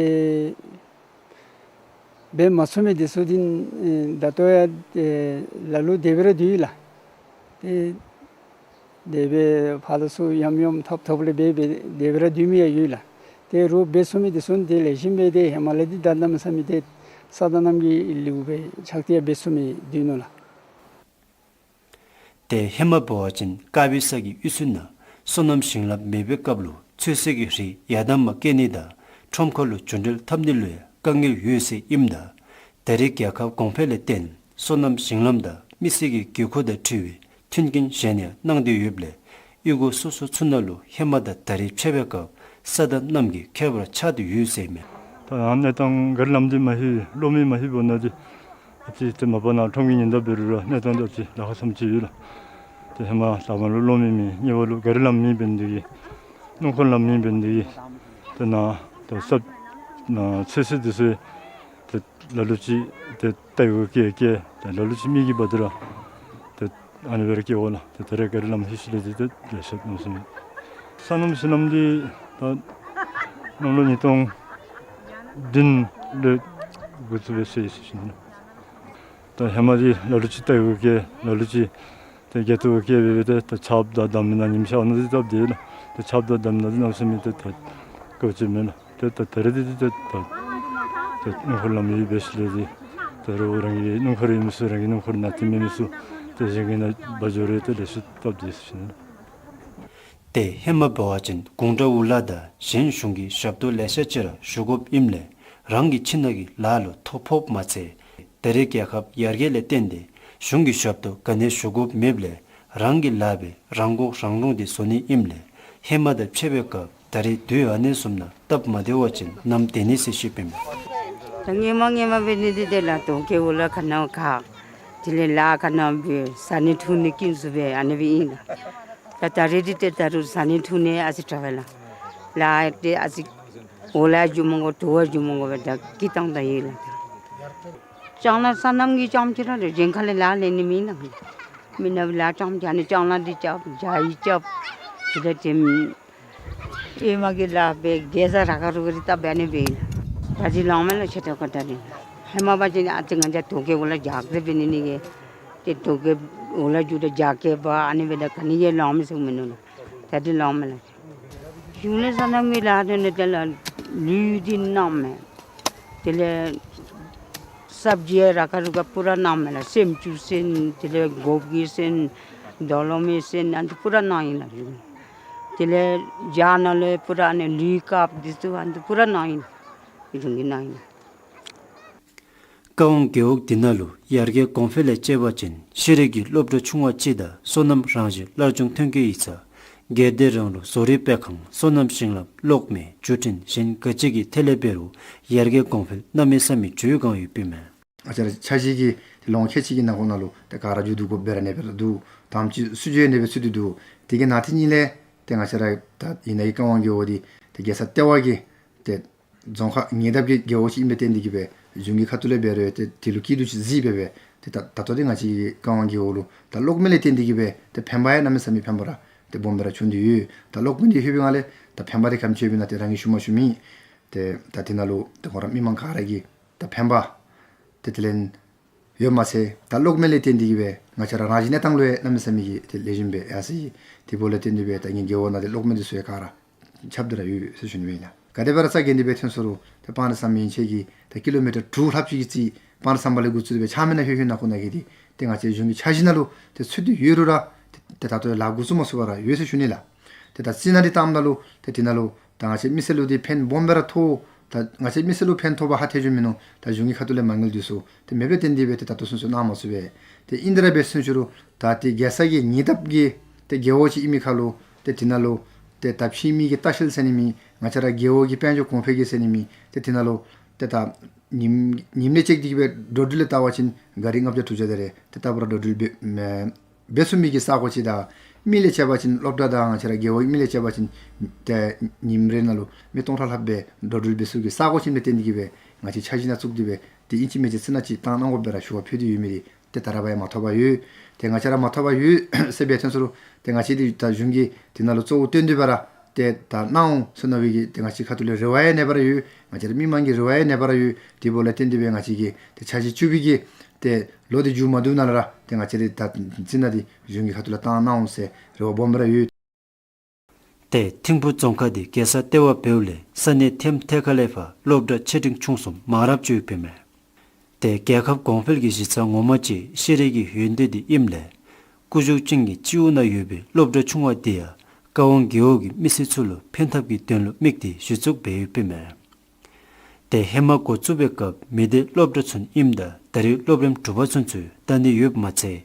འབད་མ་ཚུགས་མི་འདི་ཚུ་འདི་ཨེ་ད་ལྟོ་ཡང་ཨེ་ལ་ལུ་དེ་སྦེ་ར་སྡོད་ཡི་ལགས། ཏེ་དེ་སྦེ་ཕར་ཚུར་ཡམ་ཡོམ་ཐོབ་ཐོབ་ལས་འབད་འབད་དེ་སྦེ་ར་སྡོད་མི་ཡང་ཡོད་ལགས། ཏེ་རོགས་འབད་ཚུགས་མི་འདི་ཚུ་ཏེ་ལེགས་ཤོམ་སྦེ་ཏེ་ཧེ་མ་ལས་འདི་ད་གནམ་མེད་ས་མེད་ཏེ་ས་དང་གནམ་གྱི་ལེའུ་སྦེ་ཆགས་ཏེ་ཡང་འབད་ཚུགས་མི་སྡོད་ནུག་ལགས། ཏེ་ཧེ་མ་འབད་བ་ཅིན་དཀར་སྦིས་ས་གི་གཡུས་ཚུ་ནང་སོ་ནམ་ཞིང་ལམ་མེད་པའི་སྐབས་ལུ་ཚོད་བསྲེ་གི་རིགས་ཡར་དང་མར་སྐྱེལ་ནི་དང་ཁྲོམ་ཁ་ལུ་རྒྱུ་འབྲེལ་འཐབ་ནི་ལུ་ཡང་དཀའ་ངལ་ཡོད་ཟེར་ཨིནམ་ད་ད་རེས་རྒྱལ་ཁབ་གོང་འཕེལ་ལས་བརྟེན་སོ་ནམ་ཞིང་ལམ་དང་མི་སེར་གྱི་དགོས་མཁོ་དང་འཁྲིལ་བའི་མཐུན་རྐྱེན་གཞན་ཡང་གནང་སྟེ་ཡོདཔ་ལས་གཡུས་སྒོ་སོ་སོ་ཚུ་ནང་ལུ་ཧེ་མ་དང་ད་རེས་ཕྱད་པའི་སྐབས་ས་དང་གནམ་གྱི་ཁྱད་པར་ཆགས་ཏེ་ཡོད་ཟེར་མས། ད་ཡང་གནས་སྟངས་ག་རི་ལམ་འདི་མ་ལྷོད་གློག་མེ་མ་ལྷོད་པ་ན་འདི་ཨ་ཙི་ཏེ་མ་པ་ནཱ་ཁྲོམ་གྱི་ཉེ་འདབས་འབད་རུང་ར་གནས་སྟངས་འདི་ཨ་ཙི་ལཱ་ཁག་ཙམ་ཅིག་ཡོད་ལགས། ཏེ་ཧེ་མ་ལག་པ་ལུ་གློག་མེ་མེད། གཉིས་པ་ལུ་ག་རི་ལམ་མེད་འབད་ནི་དེ་གིས་སྣུམ་འཁོར་ལམ་མེད་འབད་ནི་དེ་གིས་ཏེ་ནཱ་ཏེ་ས་ནཱ་ཚོད་བསྲེ་འདི་ཚུ་ཏེ་ལ་ལུ་ཅིག་ཏེ་ལྟ་བུ་སྐྱེལ་སྐྱེལ་ཏེ་ལ་ལུ་ཅིག་མི་གིས་འབག་སྟེ་ར་ཏེ་ཨ་ནི་སྦེ་ར་སྐྱེལ་འོང་ལགས། ཏེ་ད་རེས་ག་རི་ལམ་ལྷོད་ཞིནམ་ལས་ཏེ་ལེ་ཤ་གནམ་མེད་ས་མེད། སོ་ནམ་ཞིང་ལམ་འདི་ད་གནམ་ལོ་ཉིས་སྟོང་བདུན་ལས་འགོ་བཙུགས་སྦེ་ཟེར་ཞུ་ནི། ད་ཧེ་མ་འདི་ལ་ལུ་ཅིག་ལྟ་བུ་སྐྱེལ་ལ་ལུ་ཅིག་ཏེ་རྒྱ་ཐོ་བཀལ་སྦེ་སྦེ་ཏེ་ད་ཆརཔ་དང་བསྡམས་ནི་ནང་ཉིམ་ཤར་ནི་འདི་སྟབས་བདེ་ལགས། ཏེ་ཆརཔ་དང་བསྡམས་ནི་འདི་གནམ་མེད་ས་མེད་ཏེ་ད་དཀའཝ་སྤྱད་མས་ལགས། ཏེ་ད་ད་རེས་འདི་ཏེ་ད་ཏེ་སྣུམ་འཁོར་ལམ་ཡོད་པའི་ཤུལ་ལས་འདི་ད་རོགས་རང་གི་སྣུམ་འཁོར་ཡོད་མི་ཚུ་རང་གི་སྣུམ་འཁོར་ནང་བཏོན་མི་ཚུ་ཏེ་གཞན་གྱི་ནང་འབག་འགྱོ་རུང་ཏེ་ལེགས་ཤོམ་སྟབས་བདེ་ཟེར་ཞུ་ནི། ཏེ་ཧེ་མ་འབད་བ་ཅིན་གུང་དགྲ་འུ་ལག་དང་གཞན་གཞུང་གི་ཞབས་ཏོག་ལེ་ཤ་ཅིག་ར་ཞུ་དགོཔ་ཨིནམ་ལས་རང་གི་ཁྱིམ་ནང་གི་ལཱ་ལུ་ཐོ་ཕོགཔ་མ་ཚད་ད་རེས་རྒྱལ་ཁབ་ཡར་རྒྱས་ལས་བརྟེན་ཏེ་གཞུང་གི་ཞབས་ཏོག་ག་ནི་ཞུ་དགོཔ་མེདཔ་ལས་རང་གི་ལཱ་སྦེ་རང་མགོ་རང་འདྲོངས་ཏེ་བཟོ་ནི་ཨིནམ་ལས་ ཧེ་མ་དང་ཕྱད་པའི་སྐབས་ད་རེས་དུས་ཨ་ནི་བཟུམ་ནང་སྟབས་མ་བདེ་བ་ཅིན་ནམ་བདེ་ནི་ཟེར་ཞུ་བའི་མས། ད་སྔོན་མ་སྔོན་མ་འབད་ནི་འདི་དེ་ལས་དོས་སྐྱེལ་འོག་ལས་ཁ་ནང་ག་དེ་ལས་ལཱ་ཁ་ནང་སྦེ་བཟའ་ནི་འཐུང་ནི་ཀུན་ཚུ་སྦེ་ཨ་ནི་སྦེ་ཨིན་ལགས། ད་ད་རེས་འདི་ཏེ་ད་རུང་བཟའ་ནི་འཐུང་ནི་ཨ་ཙི་དྲག་པས་ལགས། ལཱ་ཏེ་ཨ་ཙི་འོག་ལས་འགྱོ་མི་དགོ་དོས་འགྱོ་མི་དགོ་པར་ད་སྐྱིད་ཏོང་ཏོ་ཨིན་ལགས། ལྕང་ལཱ་སོ་ནམ་གྱི་རྐྱངམ་ཅིག་ར་རེ་གཞན་ཁ་ལས་ལཱ་ལེན་ནི་མེད་ལགས། མི་ནག་པའི་ལཱ་རྐྱངམ་ཅིག་ཨ་ནི་ལྕང་ལཱ་འདི་རྐྱབ་ཇ་ཡི་རྐྱབ་དེ་ལས་ཏེ་ཨེ་མ་གི་ལཱ་འབད་གེ་ས་ར་ཁ་རུ་གི་རི་ཏ་འབད་ནི་འབད་ལགས། ད་འདི་ལོང་མས་ལགས་ཆེ་ཏོག་ཀ་ད་རེས། ཧེ་མ་འབད་བ་ཅིན་ཨ་ཙི་ང་བཅས་དོས་སྐྱེལ་འོག་ལས་རྒྱགས་ཏེ་འབད་ནི་ནི་གི་ཏེ་དོས་སྐྱེལ་འོག་ལས་འགྱོ་སྟེ་རྒྱགས་སྐྱེལ་འབག་ཨ་ནི་འབད་དེ་ག་ནི་ཡང་ལོང་མི་ཚུགས་མི་ནུག་ལགས། ད་འདི་ལོང་མས་ལགས། གཞུང་ལས་སོ་ནམ་གྱི་ལཱ་འདི་ནི་དེ་ལས་ལུད་འདི་གནངམ་མས། དེ་ལས་སབ་ཇི་ཡང་ར་ཁ་རུ་ཁ་པུ་ར་གནངམ་མས་ལགས། སྲནམ་ཅུ་སོན་དེ་ལས་གོབ་ཀྱི་སོན་དོ་ལོ་མའི་སོན་ཨ་ནི་པུ་ར་གནང་ཡི་ལགས། དེ་ལས་ཇ་ནང་ལུ་པུ་ར་ཨ་ནི་ལུད་ཀབ་འདི་ཚུ་ཨ་ནི་པུ་ར་གནང་ཡི་ལགས། གཞུང་གིས་གནང་ཡི་ལགས། ཀ་ཝང་རྒེད་འོག་འདི་ནང་ལུ་ཡར་རྒྱས་གོང་འཕེལ་ལས་དཔྱད་པ་ཅིན་ཤེས་རིག་གི་སློབ་གྲྭ་ཆུང་བ་གཅིག་དང་སོ་ནམ་རང་བཞིན་སླར་འབྱུང་ཐོན་སྐྱེད་ཡིག་ཚང་སྒེར་སྡེ་རང་ལུགས་བཟོ་རིག་སྤེལ་ཁང་སོ་ནམ་ཞིང་ལམ་གློག་མེ་བརྒྱུད་འཕྲིན་གཞན་ག་ཅི་གི་ཐད་ལས་འབད་རུང་ཡར་རྒྱས་གོང་འཕེལ་གནམ་མེད་ས་མེད་འགྱོ་བའི་བསྒང་ཡོདཔ་ཨིན་མས། ང་བཅས་ར་འཆར་གཞི་གི་ལོ་ངོ་ཁལ་གཅིག་གི་ནང་འཁོད་ནང་ལུ་ཏེ་ག་ར་མཇུག་བསྡུ་དགོཔ་སྦེ་ར་ཨ་ནི་སྦེ་ར་འདུག། དེམ་ཅིག་སུ་མཇུག་ཨ་ནི་སྦེ་ཚུད་དེ་འདུག། དེ་གི་ནང་དེ་གཉིས་ལས་ཏེ་ང་བཅས་ར་ད་ཨིན་ན་གི་ཀ་ཝང་རྒེད་འོག་འདི་ཏེ་རྒྱལ་ས་ལྟེ་བ་གི་ཏེ་རྫོང་ཁག་ཉེ་འདབས་ཀྱི་རྒེད་འོག་ཅིག་ཨིནམ་ལས་བརྟེན་ཏེ་གིས་སྦེ་གཞུང་གི་ཁ་ཐུག་ལས་འབད་རུང་ཏེ་དེ་ལུ་སྐྱིད་སྡུག་ཅིག་གཟིགས་སྦེ་སྦེ་ཏེ་ད་ད་ལྟོ་འདི་ང་བཅས་ཀ་ཝང་རྒེད་འོག་ལུ་ད་གློག་མེ་ལས་བརྟེན་ཏེ་གིས་སྦེ་ཏེ་ཕན་པ་ཡང་གནམ་མེད་ས་མེད་ཕན་པ་ར་ཏེ་སྦོམ་སྦེ་ར་བྱུང་སྟེ་ཡོད། ད་གློག་མེ་འདི་ལྷོད་པའི་སྒང་ལས་ད་ཕན་པ་འདི་ག་དེམ་ཅིག་ཡོདཔ་ཨིན་ན་ཏེ་རང་གིས་ཞུ་མ་ཞུ་མི་ཏེ་ད་དེ་ནང་ལུ་ཏེ་ཁོང་ར་མི་མང་ག་ར་གིས་ད་ཕན་པ་ཏེ་དེ་ལས་ཡོད་མ་ཚད་ད་གློག་མེ་ལས་བརྟེན་ཏེ་གིས་སྦེ་ང་བཅས་ར་རང་བཞིན་གནས་སྟངས་ལུ་ཡང་གནམ་མེད་ས་མེད་ཀྱི་ཏེ་ལེགས་ཤོམ་སྦེ་ཡར་སོ་ཡི། དེ་འབདཝ་ལས་བརྟེན་ཏེ་སྦེ་ད་ངེའི་རྒེད་འོག་ནང་འདི་གློག་མེ་འདི་ཚུ་ཡང་ག་ར་ཁྱབ་སྟེ་ར་ཡོད་ཟེར་ཞུ་ནི་ཨིན་ལགས། ག་དེ་སྦེ་ར་རྩ་འགེངས་ཏེ་སྦེ་ཐོན་སོང་རུང་ཏེ་སྤང་རི་ཟམ་པ་ཡན་ཆད་ཀྱི་ད་ཀི་ལོ་མི་ཊར་དྲུག་ལྷགཔ་ཅིག་གི་རྩིས་སྤང་རི་ཟམ་པ་ལས་འགོ་བཙུགས་ཏེ་སྦེ་ཆ་མེད་ནང་ལྷོད་ལྷོད་ནང་འཁོད་ནང་གི་འདི་ཏེ་ང་བཅས་གཞུང་གི་འཆར་གཞི་ནང་ལུ་ཏེ་ཚུད་དེ་ཡོད་རུང་ར་ཏེ་ད་ལྟོ་ལཱ་འགོ་བཙུགས་མ་ཚུགས་པར་ར་ཡོད་ཟེར་ཞུ་ནི་ལགས། ཏེ་ད་རྩིས་ནང་འདི་བལྟཝ་ད་ལུ་ཏེ་དེ་ནང་ལུ་ད་ང་བཅས་མི་སེར་ལུ་འདི་ཕན་སྦོམ་སྦེ་ར་ཐོགས། ད་ང་བཅས་མི་སེར་ལུ་ཕན་ཐོགས་པ་ཧ་ཐལ་འགྱོ་མི་མནོ། ད་གཞུང་གི་ཁ་ཐུག་ལས་མ་དངུལ་འདི་ཚུ་ཏེ་མེདཔ་ལས་བརྟེན་ཏེ་སྦེ་ཏེ་ད་ལྟོ་ཚུན་ཚོད་གནང་མ་ཚུགས་པས། ཏེ་ཨིན་དེ་ར་འབད་ཚུན་ཚོད་རུང་ད་ཏེ་རྒྱལ་ས་གི་ཉེ་འདབས་ཀྱི་ཏེ་རྒེད་འོག་ཅིག་ཨིན་མི་ཁར་ལུ་ཏེ་དེ་ནང་ལུ་ཏེ་ད་ཕྱི་མི་གིས་ལྟ་བཤལ་ཟེར་ནི་མེད། ང་བཅས་ར་རྒེད་འོག་གི་དཔལ་འབྱོར་གོང་འཕེལ་གྱི་ཟེར་ནི་མེད། ཏེ་དེ་ནང་ལུ་ཏེ་ད་ཉིནམ་ཉིནམ་ལས་བཅད་དེ་གིས་སྦེ་འགྲོ་འགྲུལ་ལས་བལྟ་བ་ཅིན་ག་རི་ལྔ་བརྒྱ་དྲུག་བརྒྱ་དེ་རེ་ཏེ་ལྟ་བུ་ར་འགྲོ་འགྲུལ་འབད་མི་འབད་ཚུགས་མི་གི་ས་གོ་ཅིག་དང་མི་ལས་བྱ་བ་ཅིན་སློབ་གྲྭ་དང་ང་བཅས་ར་རྒེད་འོག་མི་ལས་བྱ་བ་ཅིན་ཏེ་ཉིནམ་རེ་ནང་ལུ་མི་སྟོང་ཕྲག་ལྷགཔ་སྦེ་འགྲོ་འགྲུལ་འབད་ཚུགས་ཀྱི་ས་གོ་ཅིག་ཨིནམ་ལས་བརྟེན་ཏེ་གིས་སྦེ་ང་བཅས་འཆར་གཞི་ནང་བཙུགས་ཏེ་སྦེ་ཏེ་ཨིན་ཅི་མིན་ཅི་རྩིས་ནག་ཅིག་བཏང་གནང་དགོཔ་སྦེ་ར་ཞུ་བ་ཕུལ་ཏེ་ཡོད་མི་འདི་ཏེ་ད་རེས་འབད་ཡང་མ་ཐོབ་པར་ཡོད། ཏེ་ང་བཅས་ར་མ་ཐོབ་པར་ཡོད་ཟེར་འབད་ཐོན་སོང་རུང་ཏེ་ང་བཅས་འདི་ད་གཞུང་གིས་དེ་ནང་ལུ་གཙོ་བོ་བཏོན་ཏེ་སྦེ་ར་ཏེ་ད་གནང་འོང་ཟེར་མནོ་བའི་གི་ཏེ་ང་བཅས་ཁ་ཐུག་ལས་རེ་བ་ཡང་ཨ་ནི་སྦེ་ར་ཡོད། ང་བཅས་ར་མི་མང་གི་རེ་བ་ཡང་ཨ་ནི་སྦེ་ར་ཡོད། དེ་འབདཝ་ལས་བརྟེན་ཏེ་སྦེ་ང་བཅས་ཀྱིས་ཏེ་འཆར་གཞི་བཅུ་པའི་གི་ཏེ་ལོ་འདི་མཇུག་མ་བསྡུ་ནང་ལས་ར་ཏེ་ང་བཅས་ར་ད་རྩིས་ནག་འདི་གཞུང་གི་ཁ་ཐུག་ལས་བཏང་གནང་འོང་ཟེར་རེ་བ་སྦོམ་སྦེ་ར་ཡོད། ཏེ་ཐིམ་ཕུ་རྫོང་ཁག་འདི་རྒྱལ་ས་ལྟེ་བ་འབདཝ་ལས་ས་གནས་ཐེམ་ཐེ་ཁ་ལས་ཕར་སློབ་གྲྭ་ཆེ་འབྲིང་ཆུང་གསུམ་མང་རབས་ཅིག་ཡོདཔ་ཨིན་མས། ཏེ་རྒྱལ་ཁབ་གོང་འཕེལ་གྱི་གཞི་རྩ་ངོ་མ་ཅིག་ཤེས་རིག་གི་ཡོན་ཏན་འདི་ཨིནམ་ལས་སྐུ་གཞུང་ཅན་གྱི་སྤྱི་འོག་ནང་ཡོད་པའི་སློབ་གྲྭ་ཆུང་བ་འདི་ཡང་ཀ་ཝང་རྒེད་འོག་གི་མི་སེར་ཚུ་ལུ་ཕན་ཐབས་ཀྱི་དོན་ལུ་དམིགས་ཏེ་གཞི་བཙུགས་འབད་ཡོདཔ་ཨིན་མས། ཏེ་ཧེ་མ་འགོ་བཙུགས་པའི་སྐབས་མི་སྡེ་སློབ་གྲྭ་ཚུན་ཨིནམ་ད་ད་རེས་སློབ་རིམ་དྲུག་པ་ཚུན་ཚོད་བལྟ་ནི་ཡོདཔ་མ་ཚད་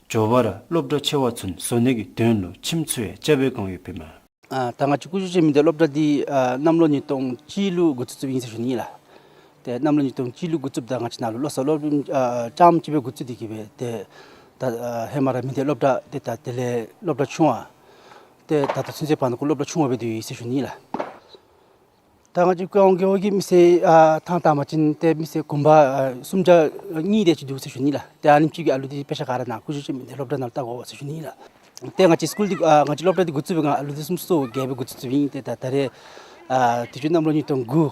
མགྱོགས་པ་ར་སློབ་གྲྭ་ཆེ་བ་ཚུན་བཟོ་ནི་གི་དོན་ལུ་ཁྱིམ་ཚུ་ཡང་རྐྱབ་པའི་བསྒང་ཡོདཔ་ཨིན་མས། ཨ་ད་ང་བཅས་སྐུ་གཞུང་ཅན་མི་སྡེ་སློབ་གྲྭ་འདི་ཨ་གནམ་ལོ་ཉིས་སྟོང་གཅིག་ལུ་འགོ་བཙུགས་བཙུགསཔ་ཨིན་ཟེར་ཞུ་ནི་ལགས། ཏེ་གནམ་ལོ་ཉིས་སྟོང་གཅིག་ལུ་འགོ་བཙུགསཔ་ད་ང་བཅས་ནང་ལུ་བློ་གསར་སློབ་རིམ་ཨ་རྐྱངམ་ཅིག་སྦེ་འགོ་བཙུགས་ཏེ་གིས་སྦེ་ཏེ་ད་ཨ་ཧེ་མ་ར་མི་སྡེ་སློབ་གྲྭ་ཏེ་ད་དེ་ལས་སློབ་གྲྭ་ཆུང་བ་ཏེ་ད་ལྟོ་ཚུན་ཚོད་བར་ན་ཁོ་སློབ་གྲྭ་ཆུང་བ་སྦེ་སྡོད་ཡི་ཟེར་ཞུ་ནི་ལགས། ད་ང་བཅས་ཀ་ཝང་རྒེད་འོག་གི་མི་སེར་ཨ་ཐང་བཏང་བ་ཅིན་ཏེ་མི་སེར་གུང་པ་ཨ་སུམ་བརྒྱ་གཉིས་དེ་ཅིག་འདུག་ཟེར་ཞུ་ནི་ལགས། ཏེ་ཨ་ནེམ་ཅིག་གི་ཨ་ལུ་འདི་དཔེ་ཆ་ག་ར་ནཱ་སྐུ་གཞུང་ཅན་མི་སྡེ་སློབ་གྲྭ་ནང་ལུ་བལྟ་དགོ་ཟེར་ཞུ་ནི་ལགས། ཏེ་ང་བཅས་སི་ཀུལ་འདི་ཨ་ང་བཅས་སློབ་གྲྭ་འདི་འགོ་བཙུགས་པའི་སྒང་ཨ་ལུ་འདི་སུམ་ཅུ་སོ་བརྒྱད་སྦེ་འགོ་བཙུགས་བཙུགསཔ་ཨིན། ཏེ་ད་ད་རེས་ཨ་དུས་ཅི་གནམ་ལོ་ཉིས་སྟོང་དགུ་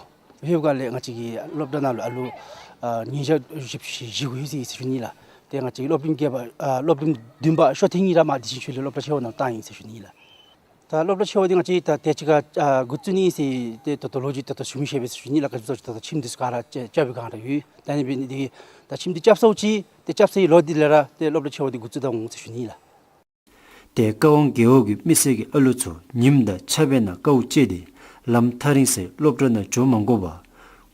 ལྷོདཔ་སྒང་ལས་ང་བཅས་ཀྱི་སློབ་གྲྭ་ནང་ལུ་ཨ་ལུ་ཨ་ཉིས་བརྒྱ་བཞི་བཅུ་ཞེ་བཞི་གུ་ཡོད་ཟེར་ཞུ་ནི་ལགས། ཏེ་ང་བཅས་ཀྱི་སློབ་རིམ་བརྒྱད་པ་ཨ་སློབ་རིམ་བདུན་པ་ཤོ་ཐེངས་གཉིས་ར་མར་དེ་བཞིན་ཤུལ་ལས་སློབ་གྲྭ་ཆེ་བ་ནང་ལུ་བཏང་ཡི་ཟེར་ཞུ་ནི་ལགས། ད་སློབ་གྲྭ་ཆེ་བ་འདི་ང་བཅས་ད་དེ་ཅིག་ཁར་ཨ་འགོ་བཙུགས་ནི་ཟེར་ཏེ་ད་ལྟོ་ལོ་རྒྱུས་ད་ལྟོ་ཞུ་མི་ཤེས་པས་ཟེར་ཞུ་ནི་ལགས། ག་ཅི་ཟེར་ད་ལྟོ་ཁྱིམ་འདི་ཚུ་ག་ར་རྐྱབ་རྐྱབ་པའི་སྒང་ར་ཡོད། ད་ཨ་ནི་འབད་ནི་འདི་གིས་ད་ཁྱིམ་འདི་རྐྱབ་ཚརཝ་ཅིག་ཏེ་རྐྱབ་ཚར་བའི་ལོ་འདི་ལས་ར་ཏེ་སློབ་གྲྭ་ཆེ་བ་འདི་འགོ་བཙུགས་ད་འོང་ཟེར་ཞུ་ནི་ལགས། ཏེ་ཀ་ཝང་རྒེད་འོག་གི་མི་སེར་གྱི་ཨ་ལུ་ཚུ་ཉིམ་དང་ཆརཔ་ནང་དཀའཝ་སྤྱད་དེ་ལམ་ཐག་རིང་སའི་སློབ་གྲྭ་ནང་འགྱོ་མ་དགོ་པར་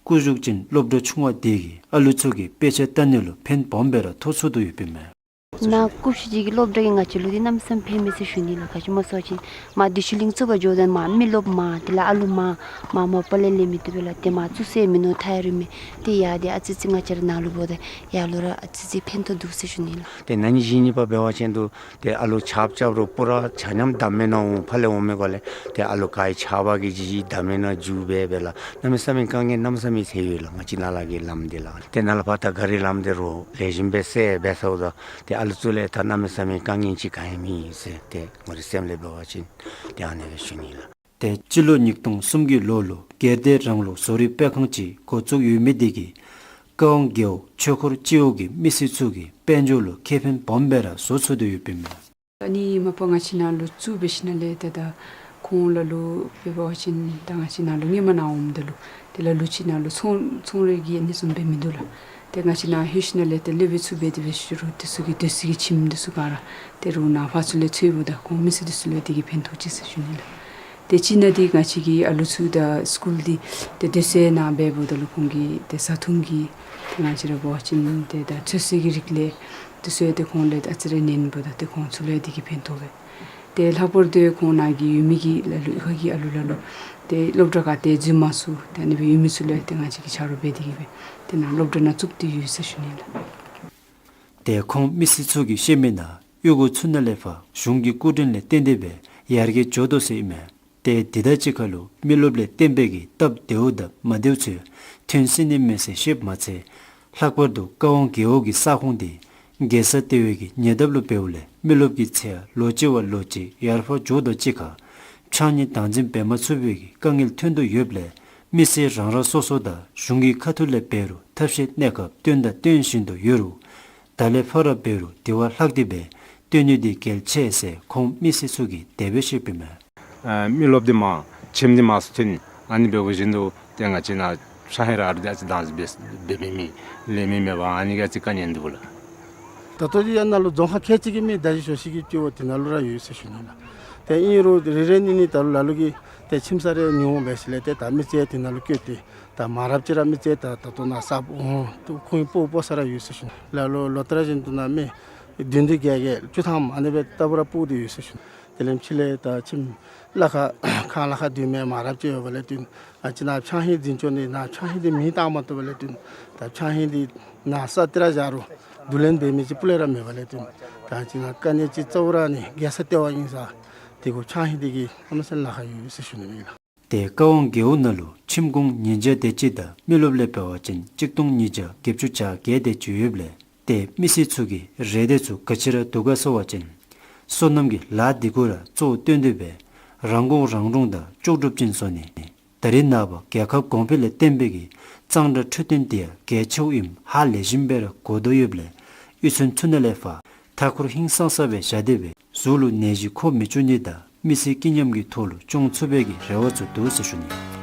སྐུ་གཞུང་ཅན་སློབ་གྲྭ་ཆུང་བ་འདི་གིས་ཨ་ལུ་ཚུ་གི་དཔེ་ཆ་བལྟ་ནི་ལུ་ཕན་སྦོམ་སྦེ་ར་ཐོགས་ཚུགས་དོ་ཡོདཔ་ཨིན་མས། ནཱ་སྐུ་ཞབས་ཀྱི་སློབ་གྲྭ་གིས་ང་བཅས་ལུ་འདི་གནམ་མེད་ས་མེད་ཕན་མས་ཟེར་ཞུ་ནི་ལགས། ག་ཅི་སྨོ་ཟེར་བ་ཅིན་མར་བདེ་ཆོས་གླིང་བཙུགས་པར་འགྱོཝ་ད་མར་མི་རློབས་མང་དེ་ལས་ཨ་ལུ་མང་མར་མ་པ་ལས་ལེན་མི་བཏུབ་པས་ལགས། ཏེ་མར་བཙུགས་ས་མིན་ནུག་ཐ་ཡ་རུ་མེད། ཏེ་ཡར་འདི་ཨ་ཙི་ཙི་ང་བཅས་ར་ནཱ་ལུ་འབདཝ་ད་ཡར་ལུ་ར་ཨ་ཙི་ཙི་ཕན་ཐོགས་འདུག་ཟེར་ཞུ་ནི་ལགས། ཏེ་ན་ནིང་གཞེས་ནིང་པ་འབད་བ་ཅིན་འདུག། ཏེ་ཨ་ལུ་ཆརཔ་རྐྱབ་རུང་སྤུ་ར་ཆ་མཉམ་བསྡམ་མེན་ན་འོང་ཕར་ལས་འོང་མི་གུ་ལས་ཏེ་ཨ་ལུ་ག་ར་ཆརཔ་གིས་ཅིག་ཅིག་བསྡམ་མེན་ན་འགྱོ་སྦེ་སྦེ་ལགས། གནམ་མེད་ས་མེད་དཀའ་ངལ་གནམ་མེད་ས་མེད་ཐོན་ཡོད་ལགས། ང་བཅས་ནཱ་ལས་ཀྱི་ལམ་འདི་ལགས། ཏེ་ནཱ་ལས་ཕར་ད་ག་རི་ལམ་འདི་རུང་ལེགས་ཤོམ་སྦེ་སེལ་སྦེ་སོངམ་ད་ཏེ་ཨ་ལུ་ཚུ་ལུ་ད་གནམ་མེད་ས་མེད་དཀའ་ངལ་ཅིག་ག་ཡང་མེད་ཟེར་ཏེ་ངོ་རིས་སེམས་ལས་འབད་བ་ཅིན་ཏེ་ཨ་ནི་སྦེ་ཞུ་ནི་ལགས། ཏེ་སྤྱི་ལོ་ཉིས་སྟོང་གསུམ་གྱི་ལོ་ལུ་སྒེར་སྡེ་རང་ལུགས་བཟོ་རིག་སྤེལ་ཁང་ཅིག་འགོ་བཙུགས་ཡོད་མི་དེ་གིས་ཀ་ཝང་རྒེད་འོག་ཆོས་འཁོར་སྤྱི་འོག་གི་མི་སེར་ཚུ་གི་དཔལ་འབྱོར་ལུ་ཁེ་ཕན་སྦོམ་སྦེ་ར་བཟོ་ཚུགས་ཏེ་ཡོདཔ་ཨིན་མས། ཨ་ནི་མ་པ་ང་བཅས་ནཱ་ལུ་བཙུགས་འབད་ཞིནམ་ལས་ཏེ་ད་ཁོང་ལ་ལུ་འབད་བ་ཅིན་ད་ང་བཅས་ནཱ་ལུ་སྔོན་མ་ནཱ་འོངམ་ད་ལུ་ཏེ་ལ་ལུ་ཅིག་ནཱ་ལུ་ཚོང་ཚོང་རའི་གི་ཨ་ནི་བཟུམ་སྦེ་མིན་འདུག་ལགས། ཏེ་ང་བཅས་ནཱ་ལྷོད་ཞིནམ་ལས་ཏེ་སློབ་དཔོན་ཚུ་འབད་དེ་འབད་ཞུ་རུང་དེ་ཚུ་གི་སྡོད་ས་གི་ཁྱིམ་དེ་ཚུ་ག་ར་ཏེ་རུང་ནཱ་ཕར་ཚུར་ལས་འཚོལཝ་ད་ཁོང་མི་སེར་དེ་ཚུ་ལུ་དེ་གིས་ཕན་ཐོགས་ཅི་ཟེར་ཞུ་ནི་ལགས། ཏེ་གཅིག་ནང་འདི་ང་བཅས་ཀྱི་ཨ་ལུ་ཚུ་ད་སི་ཀུལ་འདི་ཏེ་སྡོད་ས་ནཱ་འབདཝ་ད་ལུ་ཁོང་གི་ཏེ་བཟའ་འཐུང་གི་ཏེ་ང་བཅས་ར་འབད་བ་ཅིན་ཏེ་ད་ཚོད་བསྲེ་གི་རིགས་ལས་དེ་ཚུ་ཡང་ཏེ་ཁོང་ལུ་ཨ་ཙི་རེ་ཉན་འབདཝ་ད་ཏེ་ཁོང་ཚུ་ལུ་ཡང་དེ་གིས་ཕན་ཐོགས་པས། ཏེ་ལྷག་པར་དུ་ཁོང་ནཱ་གི་ཡོད་མི་གི་ལ་ལུ་ཧོར་གྱི་ཨ་ལུ་ལ་ལུ་ཏེ་སློབ་གྲྭ་ག་ཏེ་འཛུལ་མ་ཚུགས་ཏེ་ཨ་ནི་སྦེ་ཡོད་མི་ཚུ་ལུ་ཡང་ཏེ་ང་བཅས་ཀྱིས་ཆ་རོགས་འབད་དེ་གིས་སྦེ་ཏེ་ནཱ་སློབ་གྲྭ་ནང་བཙུགས་ཏེ་ཡོད་ཟེར་ཞུ་ནི་ལགས། ཏེ་ཁོང་མི་སེར་ཚུ་གིས་བཤད་མི་ནང་གཡུས་སྒོ་ཚུ་ནང་ལས་ཕར་གཞུང་གི་སྐུ་དྲིན་ལས་བརྟེན་ཏེ་སྦེ་ཡར་རྒྱས་འགྱོ་དོ་ཟེར་ཨིན་མས། ཏེ་དེ་དང་གཅིག་ཁར་ལུ་མི་རློབས་ལས་བརྟེན་པའི་གི་སྟབས་བདེཝ་དང་མ་བདེཝ་ཚུ་ཐོན་སྲིད་ནི་མས་ཟེར་བཤདཔ་མ་ཚད་ལྷག་པར་དུ་ཀ་ཝང་རྒེད་འོག་གི་ས་ཁོངས་འདི་རྒྱལ་ས་ལྟེ་བའི་གི་ཉེ་འདབས་ལུ་འབདཝ་ལས་མི་རློབས་ཀྱི་ཚད་ཡང་ལོ་གཅིག་བ་ལོ་གཅིག་ཡར་འཕར་འགྱོ་དོ་གཅིག་ཁར་ཕྱགས་སྙིགས་བདག་འཛིན་འབད་མ་ཚུགས་པའི་གི་དཀའ་ངལ་ཐོན་དོ་ཡོདཔ་ལས་མི་སེར་རང་རང་སོ་སོ་དང་གཞུང་གི་ཁ་ཐུག་ལས་འབད་རུང་ཐབས་ཤེས་གནས་སྐབས་བཏོན་དང་བཏོན་བཞིན་དུ་ཡོད་རུང་ད་ལས་ཕར་ར་འབད་རུང་དེ་བ་ལྷག་སྟེ་སྦེ་བཏོན་ནི་འདི་གལ་ཆེ་ཟེར་ཁོང་མི་སེར་ཚུ་གིས་དེ་སྦེ་བཤདཔ་ཨིན་མས། ཨ་མི་རློབས་འདི་མར་ཁྱིམ་འདི་མར་ཚུར་ཐོན་ཨ་ནི་འབད་བ་ཅིན་འདུག། ཏེ་ང་བཅས་ནཱ་ཕྱགས་སྙིགས་ར་ཨ་རུ་འདི་ཨ་ཙི་བདག་འཛིན་འབད་འབད་མི་མེད་ལེན་མི་མེད་པར་ཨ་ནི་གིས་ཨ་ཙི་དཀའ་ངལ་འདུག་ལགས། ད་ལྟོ་འདི་ཡར་ནཱ་ལུ་རྫོང་ཁག་ཁལ་གཅིག་གི་མི་ད་ཅི་ཞོ་ཤི་གི་སྤྱི་འོག་དེ་ནང་ལུ་ར་ཡོད་ཟེར་ཞུ་ནི་ལགས། ཏེ་ཨིན་རུང་རེ་རེ་གཉིས་གཉིས་ད་ལུ་ལ་ལུ་གིས་ཏེ་ཁྱིམ་ས་རེ་ཉོ་འོང་འབད་ཞིནམ་ལས་ཏེ་ད་མི་རྩིས་དེ་ནང་ལུ་བཀོད་དེ་ད་མང་རབས་ཅིག་ར་མི་རྩིས་ད་ད་ལྟོ་ནཱ་ས་འོང་ཁོང་གི་སྤོ་སྤོ་ས་ར་ཡོད་ཟེར་ཞུ་ནི་ལགས། ལོ་ལོ་ལྟར་བཞིན་དུ་ནཱ་མི་བདུན་བདུན་བརྒྱད་བརྒྱད་བཅུ་ཐམ་ཨ་ནི་སྦེ་ལྟ་བུ་ར་སྤོ་སྟེ་ཡོད་ཟེར་ཞུ་ནི། དེ་ལས་ཕྱི་ལས་ད་ཁྱིམ་ལཱ་ཁག་ཁང་ལཱ་ཁག་སྡོད་མི་མང་རབས་ཅིག་ཡོད་པ་ལས་བརྟེན་ཨ་ཙི་ནཱ་ཕྱགས་སྙིགས་འཛིན་སྐྱོང་འདི་ནཱ་ཕྱགས་སྙིགས་འདི་མེ་བཏང་མ་བཏུབ་པ་ལས་བརྟེན་ད་ཕྱགས་སྙིགས་འདི་ནཱ་ས་ཏི་ར་བཞག་རུང་བསྡུ་ལེན་འབད་མི་ཅིག་སྤུ་ལས་ར་མེད་པ་ལས་བརྟེན་ད་ཨ་ཙི་ནཱ་དཀའ་ངལ་ཅིག་གཙོ་བོ་ར་ཨ་ནི་རྒྱལ་ས་ལྟེ་བ་ཨིན་ས་དེ་གུ་ཕྱགས་སྙིགས་འདི་གིས་གནམ་མེད་ས་མེད་ལཱ་ཁག་ཡོད་ཟེར་ཞུ་ནི་ཨིན་ལགས། ཏེ་ཀ་ཝང་རྒེད་འོག་ནང་ལུ་ཁྱིམ་གུང་ཉིས་བརྒྱ་དེ་ཅིག་དང་མི་རློབས་ལས་འབད་བ་ཅིན་གཅིག་སྟོང་ཉིས་བརྒྱ་བརྒྱད་ཅུ་གྱ་བརྒྱད་དེ་ཅིག་ཡོདཔ་ལས་ཏེ་མི་སེར་ཚུ་གིས་རེ་འདོད་ཚུ་ག་ཅི་ར་འདུག་ག་ཟེར་བ་ཅིན་སོ་ནམ་གྱི་ལཱ་འདི་གུ་ར་གཙོ་བོ་བཏོན་ཏེ་སྦེ་རང་མགོ་རང་འདྲོངས་དང་ལྕོགས་གྲུབ་ཅན་བཟོ་ནི། ད་རེས་ནངས་པ་རྒྱལ་ཁབ་གོང་འཕེལ་ལས་བརྟེན་པའི་གི་གཙང་སྦྲ་འཕྲོད་བསྟེན་འདི་ཡང་གལ་ཆེཝ་ཨིནམ་ཧ་ལས་ཞིནམ་སྦེ་ར་གོ་དོ་ཡོདཔ་ལས་གཡུས་ཚན་ཚུ་ནང་ལས་ཕར་མཐའ་འཁོར་ཧིང་སངས་ས་སྦེ་བཞག་སྟེ་སྦེ་གཟུགས་ལུ་ནད་གཞི་འཁོར་མི་བཅུག་ནི་དང་མི་ཚེ་སྐྱིད་ཉམས་ཀྱི་ཐོག་ལུ་སྐྱོང་ཚུགས་པའི་གི་རེ་བ་ཚུ་འདུག་ཟེར་ཞུ་ནི།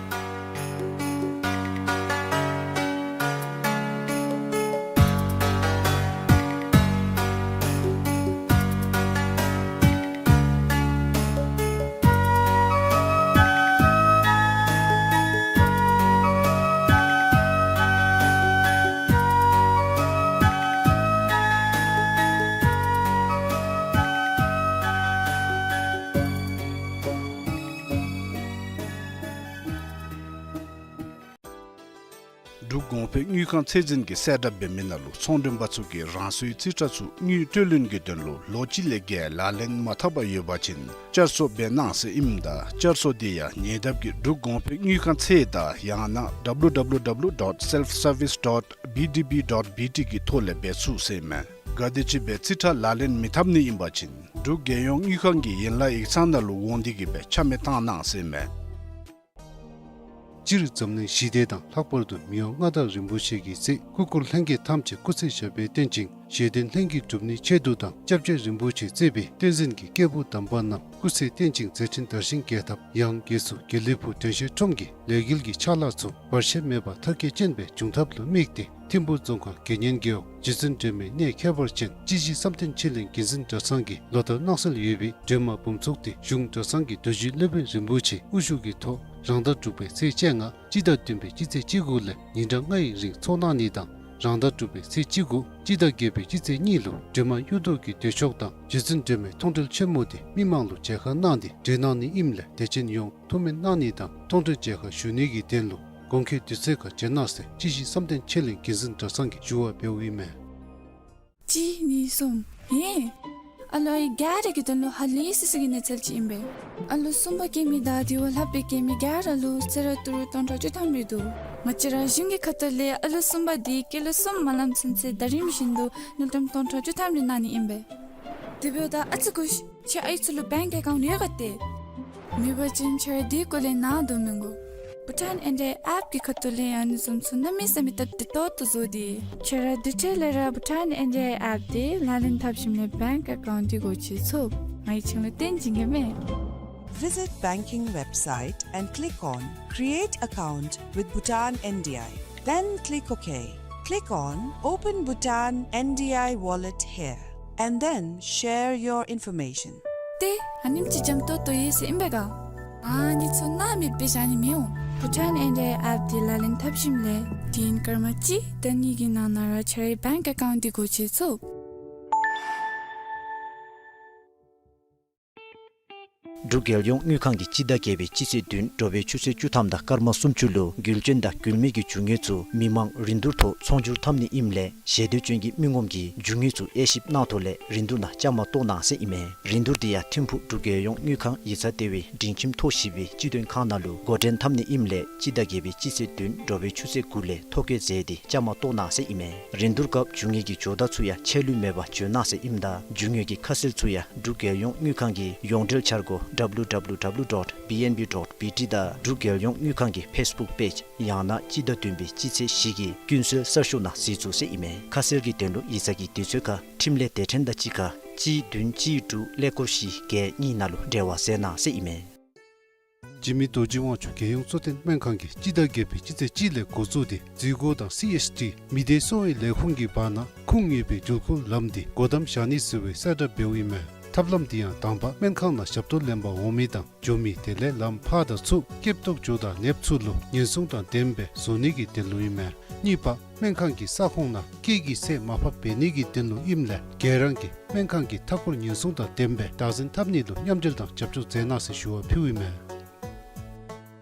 འབྲུག་གོང་འཕེལ་དངུལ་ཁང་ཚད་འཛིན་གྱི་གསལ་བསྒྲགས་འབད་མི་ནང་ལུ་ཚོང་མགྲོན་པ་ཚུ་གིས་རང་སོའི་རྩིས་ཁྲ་ཚུ་དངུལ་སྤྲོད་ལེན་གྱི་དོན་ལུ་ལོ་གཅིག་ལས་བརྒལ་ལག་ལེན་མ་འཐབ་པར་ཡོད་པ་ཅིན་བསྐྱར་གསོ་འབད་གནང་ཟེར་ཨིནམ་ད་བསྐྱར་གསོ་དེ་ཡང་ཉེ་འདབས་ཀྱི་འབྲུག་གོང་འཕེལ་དངུལ་ཁང་ཚད་དང་ཡང་ན་W W W dot self service dot B D B dot B T གི་ཐོག་ལས་འབད་ཚུགས་ཟེར་ཨིན་མས། ག་དེམ་ཅིག་སྦེ་རྩིས་ཁྲ་ལག་ལེན་མི་འཐབ་ནི་ཨིན་པ་ཅིན་འབྲུག་རྒྱལ་ཡོངས་དངུལ་ཁང་གི་ཡན་ལག་ཡིག་ཚང་ནང་ལུ་འོང་སྟེ་གིས་སྦེ་ཆ་མེད་བཏང་གནང་ཟེར་ཨིན་མས། སྤྱིར་འཛམ་གླིང་ཞི་བདེ་དང་ལྷག་པར་དུ་མི་དབང་མངའ་བདག་རིན་པོ་ཆེ་གི་ཚེ་སྐུ་འཁོར་ལྷན་རྒྱས་ཐམས་ཅད་སྐུ་ཚེ་ཞབས་པད་བརྟན་ཅིང་བཞེད་དོན་ལྷན་གྱིས་འགྲུབ་ནིའི་ཆེད་དུ་དང་སྐྱབས་རྗེ་རིན་པོ་ཆེས་གཙོས་པའི་བསྟན་འཛིན་གྱི་སྐྱེས་བུ་དམ་པ་རྣམས་སྐུ་ཚེ་བརྟན་ཅིང་མཛད་འཕྲིན་དར་ཞིང་རྒྱས་ཐབས་ཡང་སྒོས་སུ་དགེ་ལེགས་ཕུག་དོན་ཤེས་ཁྲོམ་གྱི་ལས་འགུལ་གྱི་ཕྱག་ལཱ་ཚུ་བར་ཆད་མེད་པར་མཐར་འཁྱོལ་ཅན་སྦེ་འབྱུང་ཐབས་ལུ་དམིགས་ཏེ་ཐིམ་ཕུག་རྫོང་ཁག་དགེ་བསྙེན་རྒེད་འོག་རྗེ་བཙུན་སྒྲོལ་མའི་གནས་ཁྱད་པར་ཅན་སྤྱི་ཞིང་བསམ་གཏན་ཆོས་གླིང་དགེ་འདུན་གྲྭ་ཚང་གི་ལོ་ལྟར་གནང་སྲོལ་ཡོད་པའི་སྒྲོལ་མ་འབུམ་ཚོགས་དེ་གཞུང་གྲྭ་ཚང་གི་རྡོ་རྗེ་སློབ་དཔོན་རིན་པོ་ཆེ་དབུ་བཞུགས་ཀྱི་ཐོག་རང་ཟླ་དྲུག་པའི་ཚེས་བཅོ་ལྔ་སྤྱི་ཟླ་བདུན་པའི་སྤྱི་ཚེས་བཅུ་དགུ་ལས་ཉིན་གྲངས་ལྔའི་རིང་ཚོགས་གནང་ནི་དང་ རང་ཟླ་དྲུག་པའི་ཚེས་གཅིག་དགུ་སྤྱི་ཟླ་བརྒྱད་པའི་སྤྱི་ཚེས་གཉིས་ལུ་སྒྲོལ་མ་གཡུ་ཐོག་གི་སྡོད་ཤོག་དང་རྗེ་བཙུན་སྒྲོལ་མའི་མཐོང་གྲོལ་ཆེན་མོ་དེ་མི་མང་ལུ་མཇལ་ཁ་གནང་སྟེ་གྲོལ་གནང་ནི་ཨིནམ་ལས་དད་ཅན་ཡོངས་ཐུགས་སྨོན་གནང་ནི་དང་མཐོང་གྲོལ་མཇལ་ཁ་ཞུ་ནི་གི་དོན་ལུ་དགོང་ཁའི་དུས་ཚོད་ཁར་བྱོན་གནང་ཟེར་སྤྱི་བཞི་བསམ་གཏན་ཆོས་གླིང་དགེ་འཛིན་གྲྭ་ཚང་གིས་ཞུ་བ་འབདཝ་ཨིན་མས། གཅིག་གཉིས་གསུམ། ཧེ། ཨ་ལོ་ཨའི་ག་ར་གི་དོན་ལུ་ཧ་ལས་སི་སི་གི་གནས་ཚུལ་ཅིག་ཨིན་པས། ཨ་ལོ་གསུམ་པ་སྐྱེ་མི་དང་དེ་བ་ལྷག་པའི་སྐྱེ་མི་ག་ར་ལུ་གསོལ་རས་ཏི་རུ་སྟོང་ཕྲག་བཅུ་ཐམ་རེ་འདུག། ང་བཅས་ར་གཞུང་གི་ཁ་ཐུག་ལས་ཨ་ལོ་གསུམ་པ་དེ་སྐྱེས་ལོ་གསུམ་མ་ལངམ་ཚུན་ཚོད་ཟླ་རིམ་བཞིན་དུ་དངུལ་ཀྲམ་སྟོང་ཕྲག་བཅུ་ཐམ་རེ་གནང་ནི་ཨིན་པས། དེ་འབདཝ་ད་ཨ་ཙི་སྒུག་ཤིག། ཁྱེད་ཨའི་ཚུ་ལུ་བེངཀ་ཨེ་ཀའུནཊ་ཡོད་ག་ཏེ། མེད་པ་ཅིན་ཁྱེད་ར་དེ་སྐོར་ལས་ནཱ་འདོན་མི་དགོ། བྷུ་ཊཱན་ཨེན་ཌི་ཨའི་ཨེཔ་གི་ཁ་ཐུག་ལས་ཨ་ནི་བཟུམ་ཚུ་གནམ་མེད་ས་མེད་སྟབས་བདེ་ཏོག་ཏོ་བཟོ་སྟེ། ཁྱེད་ར་དེ་འཕྲལ་ལས་ར་བྷུ་ཊཱན་ཨེན་ཌི་ཨའི་ཨེཔ་དེ་ལག་ལེན་འཐབ་ཞིནམ་ལས་བེངཀ་ཨེ་ཀའུནཊ་དེ་སྒོ་ཕྱེ་ཚུགས། ང་གིས་ཁྱེད་ལུ་སྟོན་བྱིན་གེ་མས། Visit banking website and click on Create Account with Bhutan N D I. Then click OK. Click on Open Bhutan N D I Wallet here, and then share your information. ཏེ་ཨ་ནེམ་ཅིག་འཇམ་ཏོང་ཏོ་ཡོད་ཟེར་ཨིན་པས་ག། ཨ་ནི་ཚུ་ནཱ་མེདཔ་སྦེ་བཞག་ནི་མི་འོང་། བྷུ་ཊཱན་ཨེན་ཌི་ཨའི་ཨེཔ་དེ་ལག་ལེན་འཐབ་ཞིནམ་ལས་དུས་ཡུན་སྐར་མ་གཅིག་དང་གཉིས་ཀྱི་ནང་ན་ར་ཁྱེད་རའི་བེངཀ་ཨེ་ཀའུནཊ་དེ་སྒོ་ཕྱེ་ཚུགས། འབྲུག་རྒྱལ་ཡོངས་དངུལ་ཁང་གིས་སྤྱི་ཟླ་བརྒྱད་པའི་སྤྱི་ཚེས་བདུན་དྲོ་པའི་ཆུ་ཚོད་བཅུ་ཐམ་དང་སྐར་མ་སུམ་ཅུ་ལུ་རྒུད་འཐུས་དང་རྒུད་མེད་ཀྱི་རྒྱུ་དངོས་ཚུ་མི་མང་རིན་བསྡུར་ཐོག་ཚོང་སྒྱུར་འཐབ་ནི་ཨིནམ་ལས་ཞལ་འདོན་ཅན་གྱི་མི་ངོམ་གྱིས་རྒྱུ་དངོས་ཚུ་དབྱེ་ཞིབ་གནང་ཐོག་ལས་རིན་བསྡུར་ནང་བཅའ་མར་གཏོགས་གནང་ཟེར་ཨིན་མས། རིན་བསྡུར་དེ་ཡང་ཐིམ་ཕུག་འབྲུག་རྒྱལ་ཡོངས་དངུལ་ཁང་ཡིག་ཚང་ལྟེ་བའི་སྒྲིང་ཁྱིམ་ཐོག་བཞི་པའི་སྤྱི་མཐུན་ཁང་ནང་ལུ་འགོ་འདྲེན་འཐབ་ནི་ཨིནམ་ལས་སྤྱི་ཟླ་བརྒྱད་པའི་སྤྱི་ཚེས་བདུན་དྲོ་པའི་ཆུ་ཚོད་དགུ་ལས་ཐོ་བཀོད་མཛད་དེ་བཅའ་མར་གཏོགས་གནང་ཟེར་ཨིན་མས། རིན་བསྡུར་སྐབས་རྒྱུ་དངོས་ཀྱི་ཇོ་བདག་ཚུ་ཡང་ཆད་ལུས་མེད་པར་བྱོན་གནང་ཟེར་ཨིནམ་ད་རྒྱུ་དངོས་ཀྱི་ཁ་གསལ་ཚུ་ཡང་འབྲུག་རྒྱལ་ཡོངས་དངུལ་ཁང་གི་ཡོངས་འབྲེལ་འཆར་སྒོ་W W W dot B N B dot B T དང་འབྲུག་རྒྱལ་ཡོངས་དངུལ་ཁང་གི་ཕེསི་བུཀ་པེཇ་ཡང་ན་སྤྱི་ཟླ་བདུན་པའི་སྤྱི་ཚེས་བཞི་གི་ཀུན་གསལ་གསར་ཤོག་ནང་གཟིགས་ཚུགས་ཟེར་ཨིན་མས། ཁ་གསལ་གྱི་དོན་ལུ་ཡིག་ཚང་གི་དུས་ཚོད་ཁར་འཕྲིན་ལས་སྡེ་ཕྲན་དང་གཅིག་ཁར་གཅིག་བདུན་གཅིག་དྲུག་ཀླད་ཀོར་བཞི་བརྒྱད་གཉིས་ནང་ལུ་འབྲེལ་བ་མཛད་གནང་ཟེར་ཨིན་མས། འཇིགས་མེད་རྡོ་རྗེ་དབང་ཕྱུག་རྒྱལ་ཡོངས་གཙོ་བསྟེན་སྨན་ཁང་གིས་སྤྱི་ཟླ་བརྒྱད་པའི་སྤྱི་ཚེས་གཅིག་ལས་འགོ་བཙུགས་ཏེ་འཛུལ་སྒོ་དང་སི་ཨེཆ་ཌི་མི་སྡེ་གསོ་བའི་ལས་ཁུངས་ཀྱི་བར་ན་ཁུངས་ཡོད་པའི་འགྲུལ་འཁོར་ལམ་འདི་སྒོ་བསྡམ་བཞག་ནི་ཟེར་བའི་གསལ་བསྒྲགས་འབདཝ་ཨིན་མས། ཐབས་ལམ་འདི་ཡང་དང་པ་སྨན་ཁང་ནང་ཞབས་ཏོག་ལེན་པར་འོང་མི་དང་འགྱོ་མི་དེ་ལས་ལམ་ཕར་དང་ཚུར་སྐྱོབ་ཐོག་འགྱོ་དང་ལེབ་ཚུ་ལུ་ཉེན་སྲུང་དང་ལྡནམ་སྦེ་བཟོ་ནི་གི་དོན་ལུ་ཨིན་མས། གཉིས་པ་སྨན་ཁང་གི་ས་ཁོངས་ནང་སྐད་ཀྱི་ཚད་མར་ཕབ་འབད་ནི་གི་དོན་ལུ་ཨིནམ་ལས་ག་ར་གིས་སྨན་ཁང་གི་མཐའ་འཁོར་ཉེན་སྲུང་དང་ལྡནམ་སྦེ་བདག་འཛིན་འཐབ་ནི་ལུ་མཉམ་འབྲེལ་དང་རྒྱབ་སྐྱོར་མཛད་གནང་ཟེར་ཞུ་བ་ཕུལཝ་ཨིན་མས།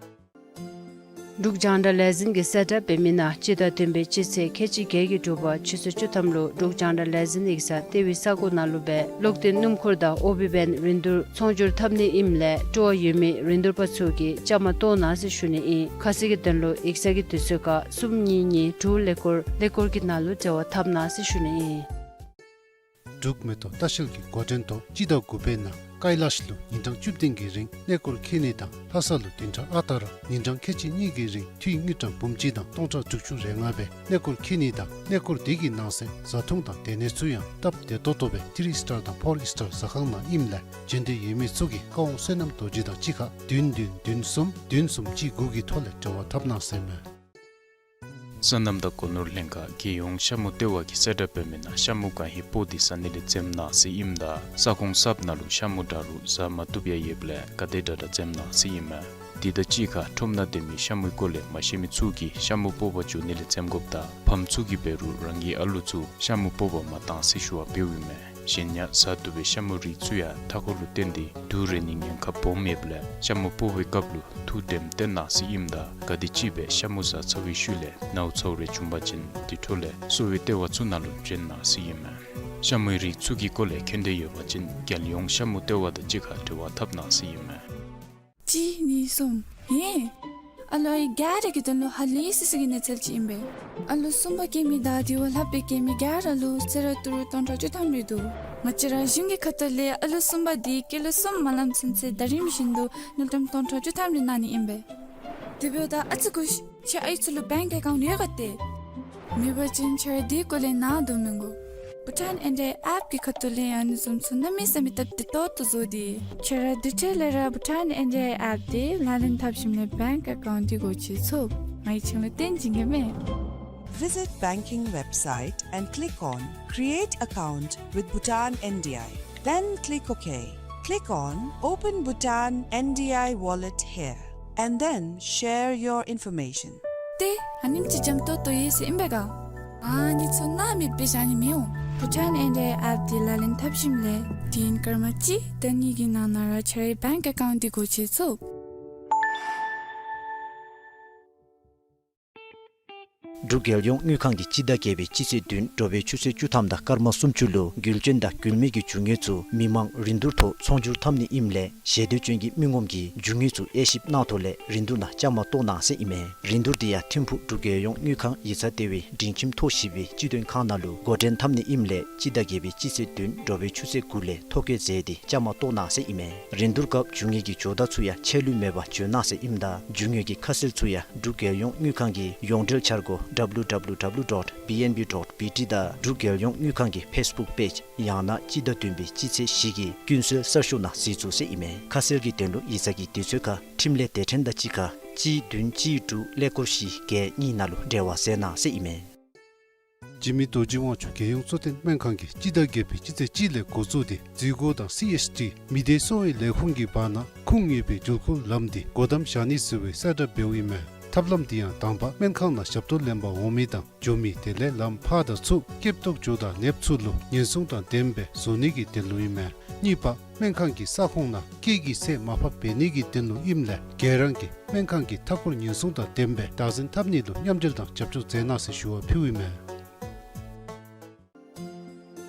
འབྲུག་རྒྱང་བསྒྲགས་ལས་འཛིན་གྱིས་གསལ་བསྒྲགས་འབད་མི་ནང་སྤྱི་ཟླ་བདུན་པའི་སྤྱི་ཚེས་ཁལ་གཅིག་བརྒྱད་ཀྱི་དྲོ་པ་ཆུ་ཚོད་བཅུ་ཐམ་ལུ་འབྲུག་རྒྱང་བསྒྲགས་ལས་འཛིན་ཡིག་ཚང་ལྟེ་བའི་ས་སྒོ་ནང་ལུ་སྦེ་གློག་འདོན་སྣུམ་འཁོར་དང་ཨོ་བི་བེན་རིན་བསྡུར་ཚོང་སྒྱུར་འཐབ་ནི་ཨིནམ་ལས་སྤྲོ་བ་ཡོད་མི་རིན་བསྡུར་པ་ཚུ་གིས་བཅའ་མར་གཏོགས་གནང་ཟེར་ཞུ་ནི་ཨིན། ཁ་གསལ་གྱི་དོན་ལུ་ཡིག་ཚང་གི་དུས་ཚོད་ཁར་གསུམ་གཉིས་གཉིས་དྲུག་ཀླད་ཀོར་ཀླད་ཀོར་གྱི་ནང་ལུ་འབྲེལ་བ་འཐབ་གནང་ཟེར་ཞུ་ནི་ཨིན། འབྲུག་མེ་ཏོག་ལྟ་བཤལ་གྱིས་འགོ་འདྲེན་ཐོག་སྤྱི་ཟླ་དགུ་པའི་ནང་ཀའི་ལཱཤ་ལུ་ཉིན་གྲངས་བཅུ་བདུན་གྱི་རིང་གནས་སྐོར་འཁྱིད་ནི་དང་ལྷ་ས་ལུ་བདུན་ཕྲག་ཨ་རྟག་ར་ཉིན་གྲངས་ཁལ་གཅིག་གཉིས་ཀྱི་རིང་འཐུས་དངུལ་ཀྲམ་འབུམ་གཅིག་དང་སྟོང་ཕྲག་དྲུག་ཅུ་རེ་ལྔ་སྦེ་གནས་སྐོར་འཁྱིད་ནི་དང་གནས་སྐོར་དེ་གི་ནང་གསེས་བཟའ་འཐུང་དང་སྡོད་གནས་ཚུ་ཡང་སྟབས་བདེ་ཏོག་ཏོ་སྦེ་ཐིརི་སི་ཊར་དང་ཕོར་སི་ཊར་ཟ་ཁང་ནང་ཨིནམ་ལས་འབྱོན་འདོད་ཡོད་མི་ཚུ་གིས་བཀའ་དབང་བསོད་ནམས་རྡོ་རྗེ་དང་གཅིག་ཁར་བདུན་བདུན་བདུན་གསུམ་བདུན་གསུམ་གཅིག་དགུ་གི་ཐོག་ལས་འབྲེལ་བ་འཐབ་གནང་ཟེར་མས། སོ་ནམ་དང་སྒོ་ནོར་ལྷན་ཁག་རྒྱལ་ཡོངས་ཤ་མུ་ལྟེ་བ་གིས་གསལ་བསྒྲགས་འབད་མི་ནང་ཤ་མུ་གང་ཧེ་སྤོག་སྟེ་ཟ་ནི་ལས་འཛེམ་གནང་ཟེར་ཨིནམ་ད་ས་ཁོངས་གསརཔ་ནང་ལུ་ཤ་མུ་འདྲ་རུང་ཟ་མ་བཏུབ་ཡང་ཡོདཔ་ལས་ག་དེ་དྲག་དྲག་འཛེམ་གནང་ཟེར་ཨིན་མས། དེ་དང་གཅིག་ཁར་ཁྲོམ་ནང་སྡོད་མི་ཤ་མུའི་སྐོར་ལས་མ་ཤེས་མི་ཚུ་གིས་ཤ་མུ་སྤོག་པར་འགྱོ་ནི་ལས་འཛེམ་དགོཔ་དང་ཕམ་ཚུ་གིས་འབད་རུང་རང་གི་ཨ་ལོ་ཚུ་ཤ་མུ་སྤོག་པར་མ་གཏང་ཟེར་ཞུ་བ་འབདཝ་ཨིན་མས། གཞན་ཡང་ཟ་བཏུབ་པའི་ཤ་མུ་རིགས་ཚུ་ཡང་མཐའ་འཁོར་ལུ་བརྟེན་ཏེ་དུག་རེག་ནིའི་ཉེན་ཁ་སྦོམ་ཡོདཔ་ལས་ཤ་མུ་སྤོག་པའི་སྐབས་ལུ་ཐུགས་དྲནམ་བཏོན་གནང་ཟེར་ཨིནམ་ད་ག་དེམ་ཅིག་སྦེ་ཤ་མུ་ཟ་ཚར་བའི་ཤུལ་ལས་ནཝ་ཚཝ་རེ་བྱུང་པ་ཅིན་དེ་འཕྲོ་ལས་གསོ་བའི་ལྟེ་བ་ཚུ་ནང་ལུ་བྱོན་གནང་ཟེར་ཨིན་མས། ཤ་མུའི་རིགས་ཚུ་གི་སྐོར་ལས་མཁྱེན་འདོད་ཡོད་པ་ཅིན་རྒྱལ་ཡོངས་ཤ་མུ་ལྟེ་བ་དང་གཅིག་ཁར་འབྲེལ་བ་འཐབ་གནང་ཟེར་ཨིན་མས། གཅིག་གཉིས་གསུམ། ཧེ། ཨ་ལོ་ཨའི་ག་ར་གི་དོན་ལུ་ཧ་ལས་སི་སི་གི་གནས་ཚུལ་ཅིག་ཨིན་པས། ཨ་ལོ་གསུམ་པ་སྐྱེ་མི་དང་དེ་བ་ལྷག་པའི་སྐྱེ་མི་ག་ར་ལུ་གསོལ་རས་ཏི་རུ་སྟོང་ཕྲག་བཅུ་ཐམ་རེ་འདུག། ང་བཅས་ར་གཞུང་གི་ཁ་ཐུག་ལས་ཨ་ལོ་གསུམ་པ་དེ་སྐྱེས་ལོ་གསུམ་མ་ལངམ་ཚུན་ཚོད་ཟླ་རིམ་བཞིན་དུ་དངུལ་ཀྲམ་སྟོང་ཕྲག་བཅུ་ཐམ་རེ་གནང་ནི་ཨིན་པས། དེ་འབདཝ་ད་ཨ་ཙི་སྒུག་ཤིག། ཁྱེད་ཨའི་ཚུ་ལུ་བེངཀ་ཨེ་ཀའུནཊ་ཡོད་ག་ཏེ། མེད་པ་ཅིན་ཁྱེད་ར་དེ་སྐོར་ལས་ནཱ་འདོན་མི་དགོ། བྷུ་ཊཱན་ཨེན་ཌི་ཨའི་ཨེཔ་གི་ཁ་ཐུག་ལས་ཨ་ནི་བཟུམ་ཚུ་གནམ་མེད་ས་མེད་སྟབས་བདེ་ཏོག་ཏོ་བཟོ་སྟེ། ཁྱེད་ར་དེ་འཕྲལ་ལས་ར་བྷུ་ཊཱན་ཨེན་ཌི་ཨའི་ཨེཔ་དེ་ལག་ལེན་འཐབ་ཞིནམ་ལས་བེངཀ་ཨེ་ཀའུནཊ་དེ་སྒོ་ཕྱེ་ཚུགས། ང་གིས་ཁྱེད་ལུ་སྟོན་བྱིན་གེ་མས། Visit banking website and click on Create Account with Bhutan N D I. Then click OK. Click on Open Bhutan N D I Wallet here, and then share your information. ཏེ་ཨ་ནེམ་ཅིག་འཇམ་ཏོང་ཏོ་ཡོད་ཟེར་ཨིན་པས་ག། ཨ་ནི་ཚུ་ནཱ་མེད་པའི་ཞག་ནི་མི་འོང་། བྷུ་ཊཱན་ཨེན་ཨེ་ཨེཔ་འདི་ལག་ལེན་འཐབ་ཞིནམ་ལས་དུས་ཡུན་སྐར་མ་གཅིག་དང་གཉིས་ཀྱི་ནང་ན་ར་ཁྱོད་རའི་བེངཀ་ཨེ་ཀའུནཊ་འདི་སྒོ་ཕྱེ་ཚུགས། འབྲུག་རྒྱལ་ཡོངས་དངུལ་ཁང་གིས་སྤྱི་ཟླ་བརྒྱད་པའི་སྤྱི་ཚེས་བདུན་དྲོ་པའི་ཆུ་ཚོད་བཅུ་ཐམ་དང་སྐར་མ་སུམ་ཅུ་ལུ་རྒུད་ཆེན་དང་རྒུད་མེད་ཀྱི་རྒྱུ་དངོས་ཚུ་མི་མང་རིན་བསྡུར་ཐོག་ཚོང་སྒྱུར་འཐབ་ནི་ཨིནམ་ལས་ཞལ་འདོན་ཅན་གྱི་མི་ངོམ་གྱིས་རྒྱུ་དངོས་ཚུ་དབྱེ་ཞིབ་གནང་ཐོག་ལས་རིན་བསྡུར་ནང་བཅའ་མར་གཏོགས་གནང་ཟེར་ཨིན་མས། རིན་བསྡུར་འདི་ཡང་ཐིམ་ཕུག་འབྲུག་རྒྱལ་ཡོངས་དངུལ་ཁང་ཡིག་ཚང་ལྟེ་བའི་མགྲིན་ཁྱིམ་ཐོག་བཞི་པའི་སྤྱི་དོན་ཁང་ནང་ལུ་འགོ་འདྲེན་འཐབ་ནི་ཨིནམ་ལས་སྤྱི་ཟླ་བརྒྱད་པའི་སྤྱི་ཚེས་བདུན་དྲོ་པའི་ཆུ་ཚོད་དགུ་ལས་ཐོ་བཀོད་མཛད་དེ་བཅའ་མར་གཏོགས་གནང་ཟེར་ཨིན་མས། རིན་བསྡུར་སྐབས་རྒྱུ་དངོས་ཀྱི་ཇོ་བདག་ཚུ་ཡང་ཆད་ལུས་མེད་པར་འབྱོན་གནང་ཟེར་ཨིནམ་ད་རྒྱུ་དངོས་ཀྱི་ཁ་གསལ་ཚུ་ཡང་འབྲུག་རྒྱལ་ཡོངས་དངུལ་ཁང་གི་ཡོངས་འབྲེལ་འཆར་སྒོ་W W W dot B N B dot B T དང་འབྲུག་རྒྱལ་ཡོངས་དངུལ་ཁང་གི་ཕེསི་བུཀ་པེཇ་ཡང་ན་སྤྱི་ཟླ་བདུན་པའི་སྤྱི་ཚེས་བཞི་གི་ཀུན་གསལ་གསར་ཤོག་ནང་གཟིགས་ཚུགས་ཟེར་ཨིན་མས། ཁ་གསལ་གྱི་དོན་ལུ་ཡིག་ཚང་གི་དུས་ཚོད་ཁར་ཁྲིམས་ལས་སྡེ་ཕྲན་དང་གཅིག་ཁར་གཅིག་བདུན་གཅིག་དྲུག་ཀླད་ཀོར་བཞི་བརྒྱད་གཉིས་ནང་ལུ་འབྲེལ་བ་མཛད་གནང་ཟེར་ཨིན་མས། འཇིགས་མེད་རྡོ་རྗེ་དབང་ཕྱུག་རྒྱལ་ཡོངས་གཙོ་བསྟེན་སྨན་ཁང་གིས་སྤྱི་ཟླ་བརྒྱད་པའི་སྤྱི་ཚེས་གཅིག་ལས་འགོ་བཙུགས་ཏེ་འཛུལ་སྒོ་དང་སི་ཨེཆ་ཌི་མི་སྡེ་གསོ་བའི་ལས་ཁུངས་ཀྱི་བར་ན་ཁུངས་ཡོད་པའི་འགྲུལ་འཁོར་ལམ་འདི་སྒོ་བསྡམ་བཞག་ནི་ཟེར་བའི་གསལ་བསྒྲགས་འབདཝ་ཨིན་མས། ཐབས་ལམ་འདི་ཡང་དང་པ་སྨན་ཁང་ནང་ཞབས་ཏོག་ལེན་པར་འོང་མི་དང་འགྱོ་མི་དེ་ལས་ལམ་ཕར་དང་ཚུར་སྐྱེབ་ཏོག་ཇོ་བདག་ནདཔ་ཚུ་ལུ་ཉེན་སྲུང་དང་ལྡནམ་སྦེ་བཟོ་ནི་གི་དོན་ལུ་ཨིན་མས། གཉིས་པ་སྨན་ཁང་གི་ས་ཁོངས་ནང་སྐད་ཀྱི་ཚད་མར་ཕབ་འབད་ནི་གི་དོན་ལུ་ཨིནམ་ལས་ག་ར་གིས་སྨན་ཁང་གི་མཐའ་འཁོར་ཉེན་སྲུང་དང་ལྡནམ་སྦེ་བདག་འཛིན་འཐབ་ནི་ལུ་མཉམ་འབྲེལ་དང་རྒྱབ་སྐྱོར་མཛད་གནང་ཟེར་ཞུ་བ་ཕུལཝ་ཨིན་མས།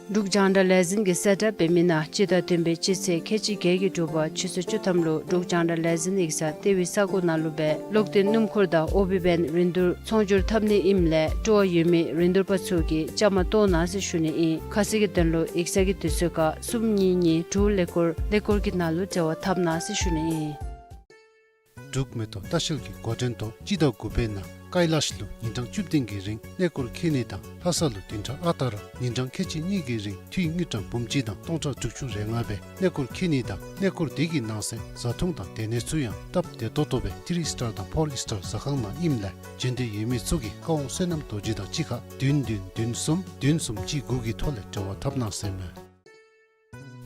འབྲུག་རྒྱང་བསྒྲགས་ལས་འཛིན་གྱིས་གསལ་བསྒྲགས་འབད་མི་ནང་སྤྱི་ཟླ་བདུན་པའི་སྤྱི་ཚེས་ཁལ་གཅིག་བརྒྱད་ཀྱི་དྲོ་པ་ཆུ་ཚོད་བཅུ་ཐམ་ལུ་འབྲུག་རྒྱང་བསྒྲགས་ལས་འཛིན་ཡིག་ཚང་ལྟེ་བའི་ས་གོ་ནང་ལུ་སྦེ་གློག་འདོན་སྣུམ་འཁོར་དང་ཨོ་བི་བེན་རིན་བསྡུར་ཚོང་སྒྱུར་འཐབ་ནི་ཨིནམ་ལས་སྤྲོ་བ་ཡོད་མི་རིན་བསྡུར་པ་ཚུ་གིས་བཅའ་མར་གཏོགས་གནང་ཟེར་ཞུ་ནི་ཨིན། ཁ་གསལ་གྱི་དོན་ལུ་ཡིག་ཚང་གི་དུས་ཚོད་ཁར་གསུམ་གཉིས་གཉིས་དྲུག་ཀླད་ཀོར་ཀླད་ཀོར་གྱི་ནང་ལུ་འབྲེལ་བ་འཐབ་གནང་ཟེར་ཞུ་ནི་ཨིན། འབྲུག་མེ་ཏོག་ལྟ་བཤལ་གྱིས་འགོ་འདྲེན་ཐོག་སྤྱི་ཟླ་དགུ་པའི་ནང་ཀའི་ལཱཤ་ལུ་ཉིན་གྲངས་བཅུ་བདུན་གྱི་རིང་གནས་སྐོར་འཁྱིད་ནི་དང་ལྷ་ས་ལུ་བདུན་ཕྲག་ཨ་རྟག་ར་ཉིན་གྲངས་ཁལ་གཅིག་གཉིས་ཀྱི་རིང་འཐུས་དངུལ་ཀྲམ་འབུམ་གཅིག་དང་སྟོང་ཕྲག་དྲུག་ཅུ་རེ་ལྔ་སྦེ་གནས་སྐོར་འཁྱིད་ནི་དང་གནས་སྐོར་དེ་གི་ནང་གསེས་བཟའ་འཐུང་དང་སྡོད་གནས་ཚུ་ཡང་སྟབས་བདེ་ཏོག་ཏོ་སྦེ་ཐི་རི་སི་ཊར་དང་ཕོར་སི་ཊར་ཟ་ཁང་ནང་ཨིནམ་ལས་འབྱོན་འདོད་ཡོད་མི་ཚུ་གིས་བཀའ་དབང་བསོད་ནམས་རྡོ་རྗེ་དང་གཅིག་ཁར་བདུན་བདུན་བདུན་གསུམ་བདུན་གསུམ་གཅིག་དགུ་གི་ཐོག་ལས་འབྲེལ་བ་འཐབ་གནང་ཟེར་མས།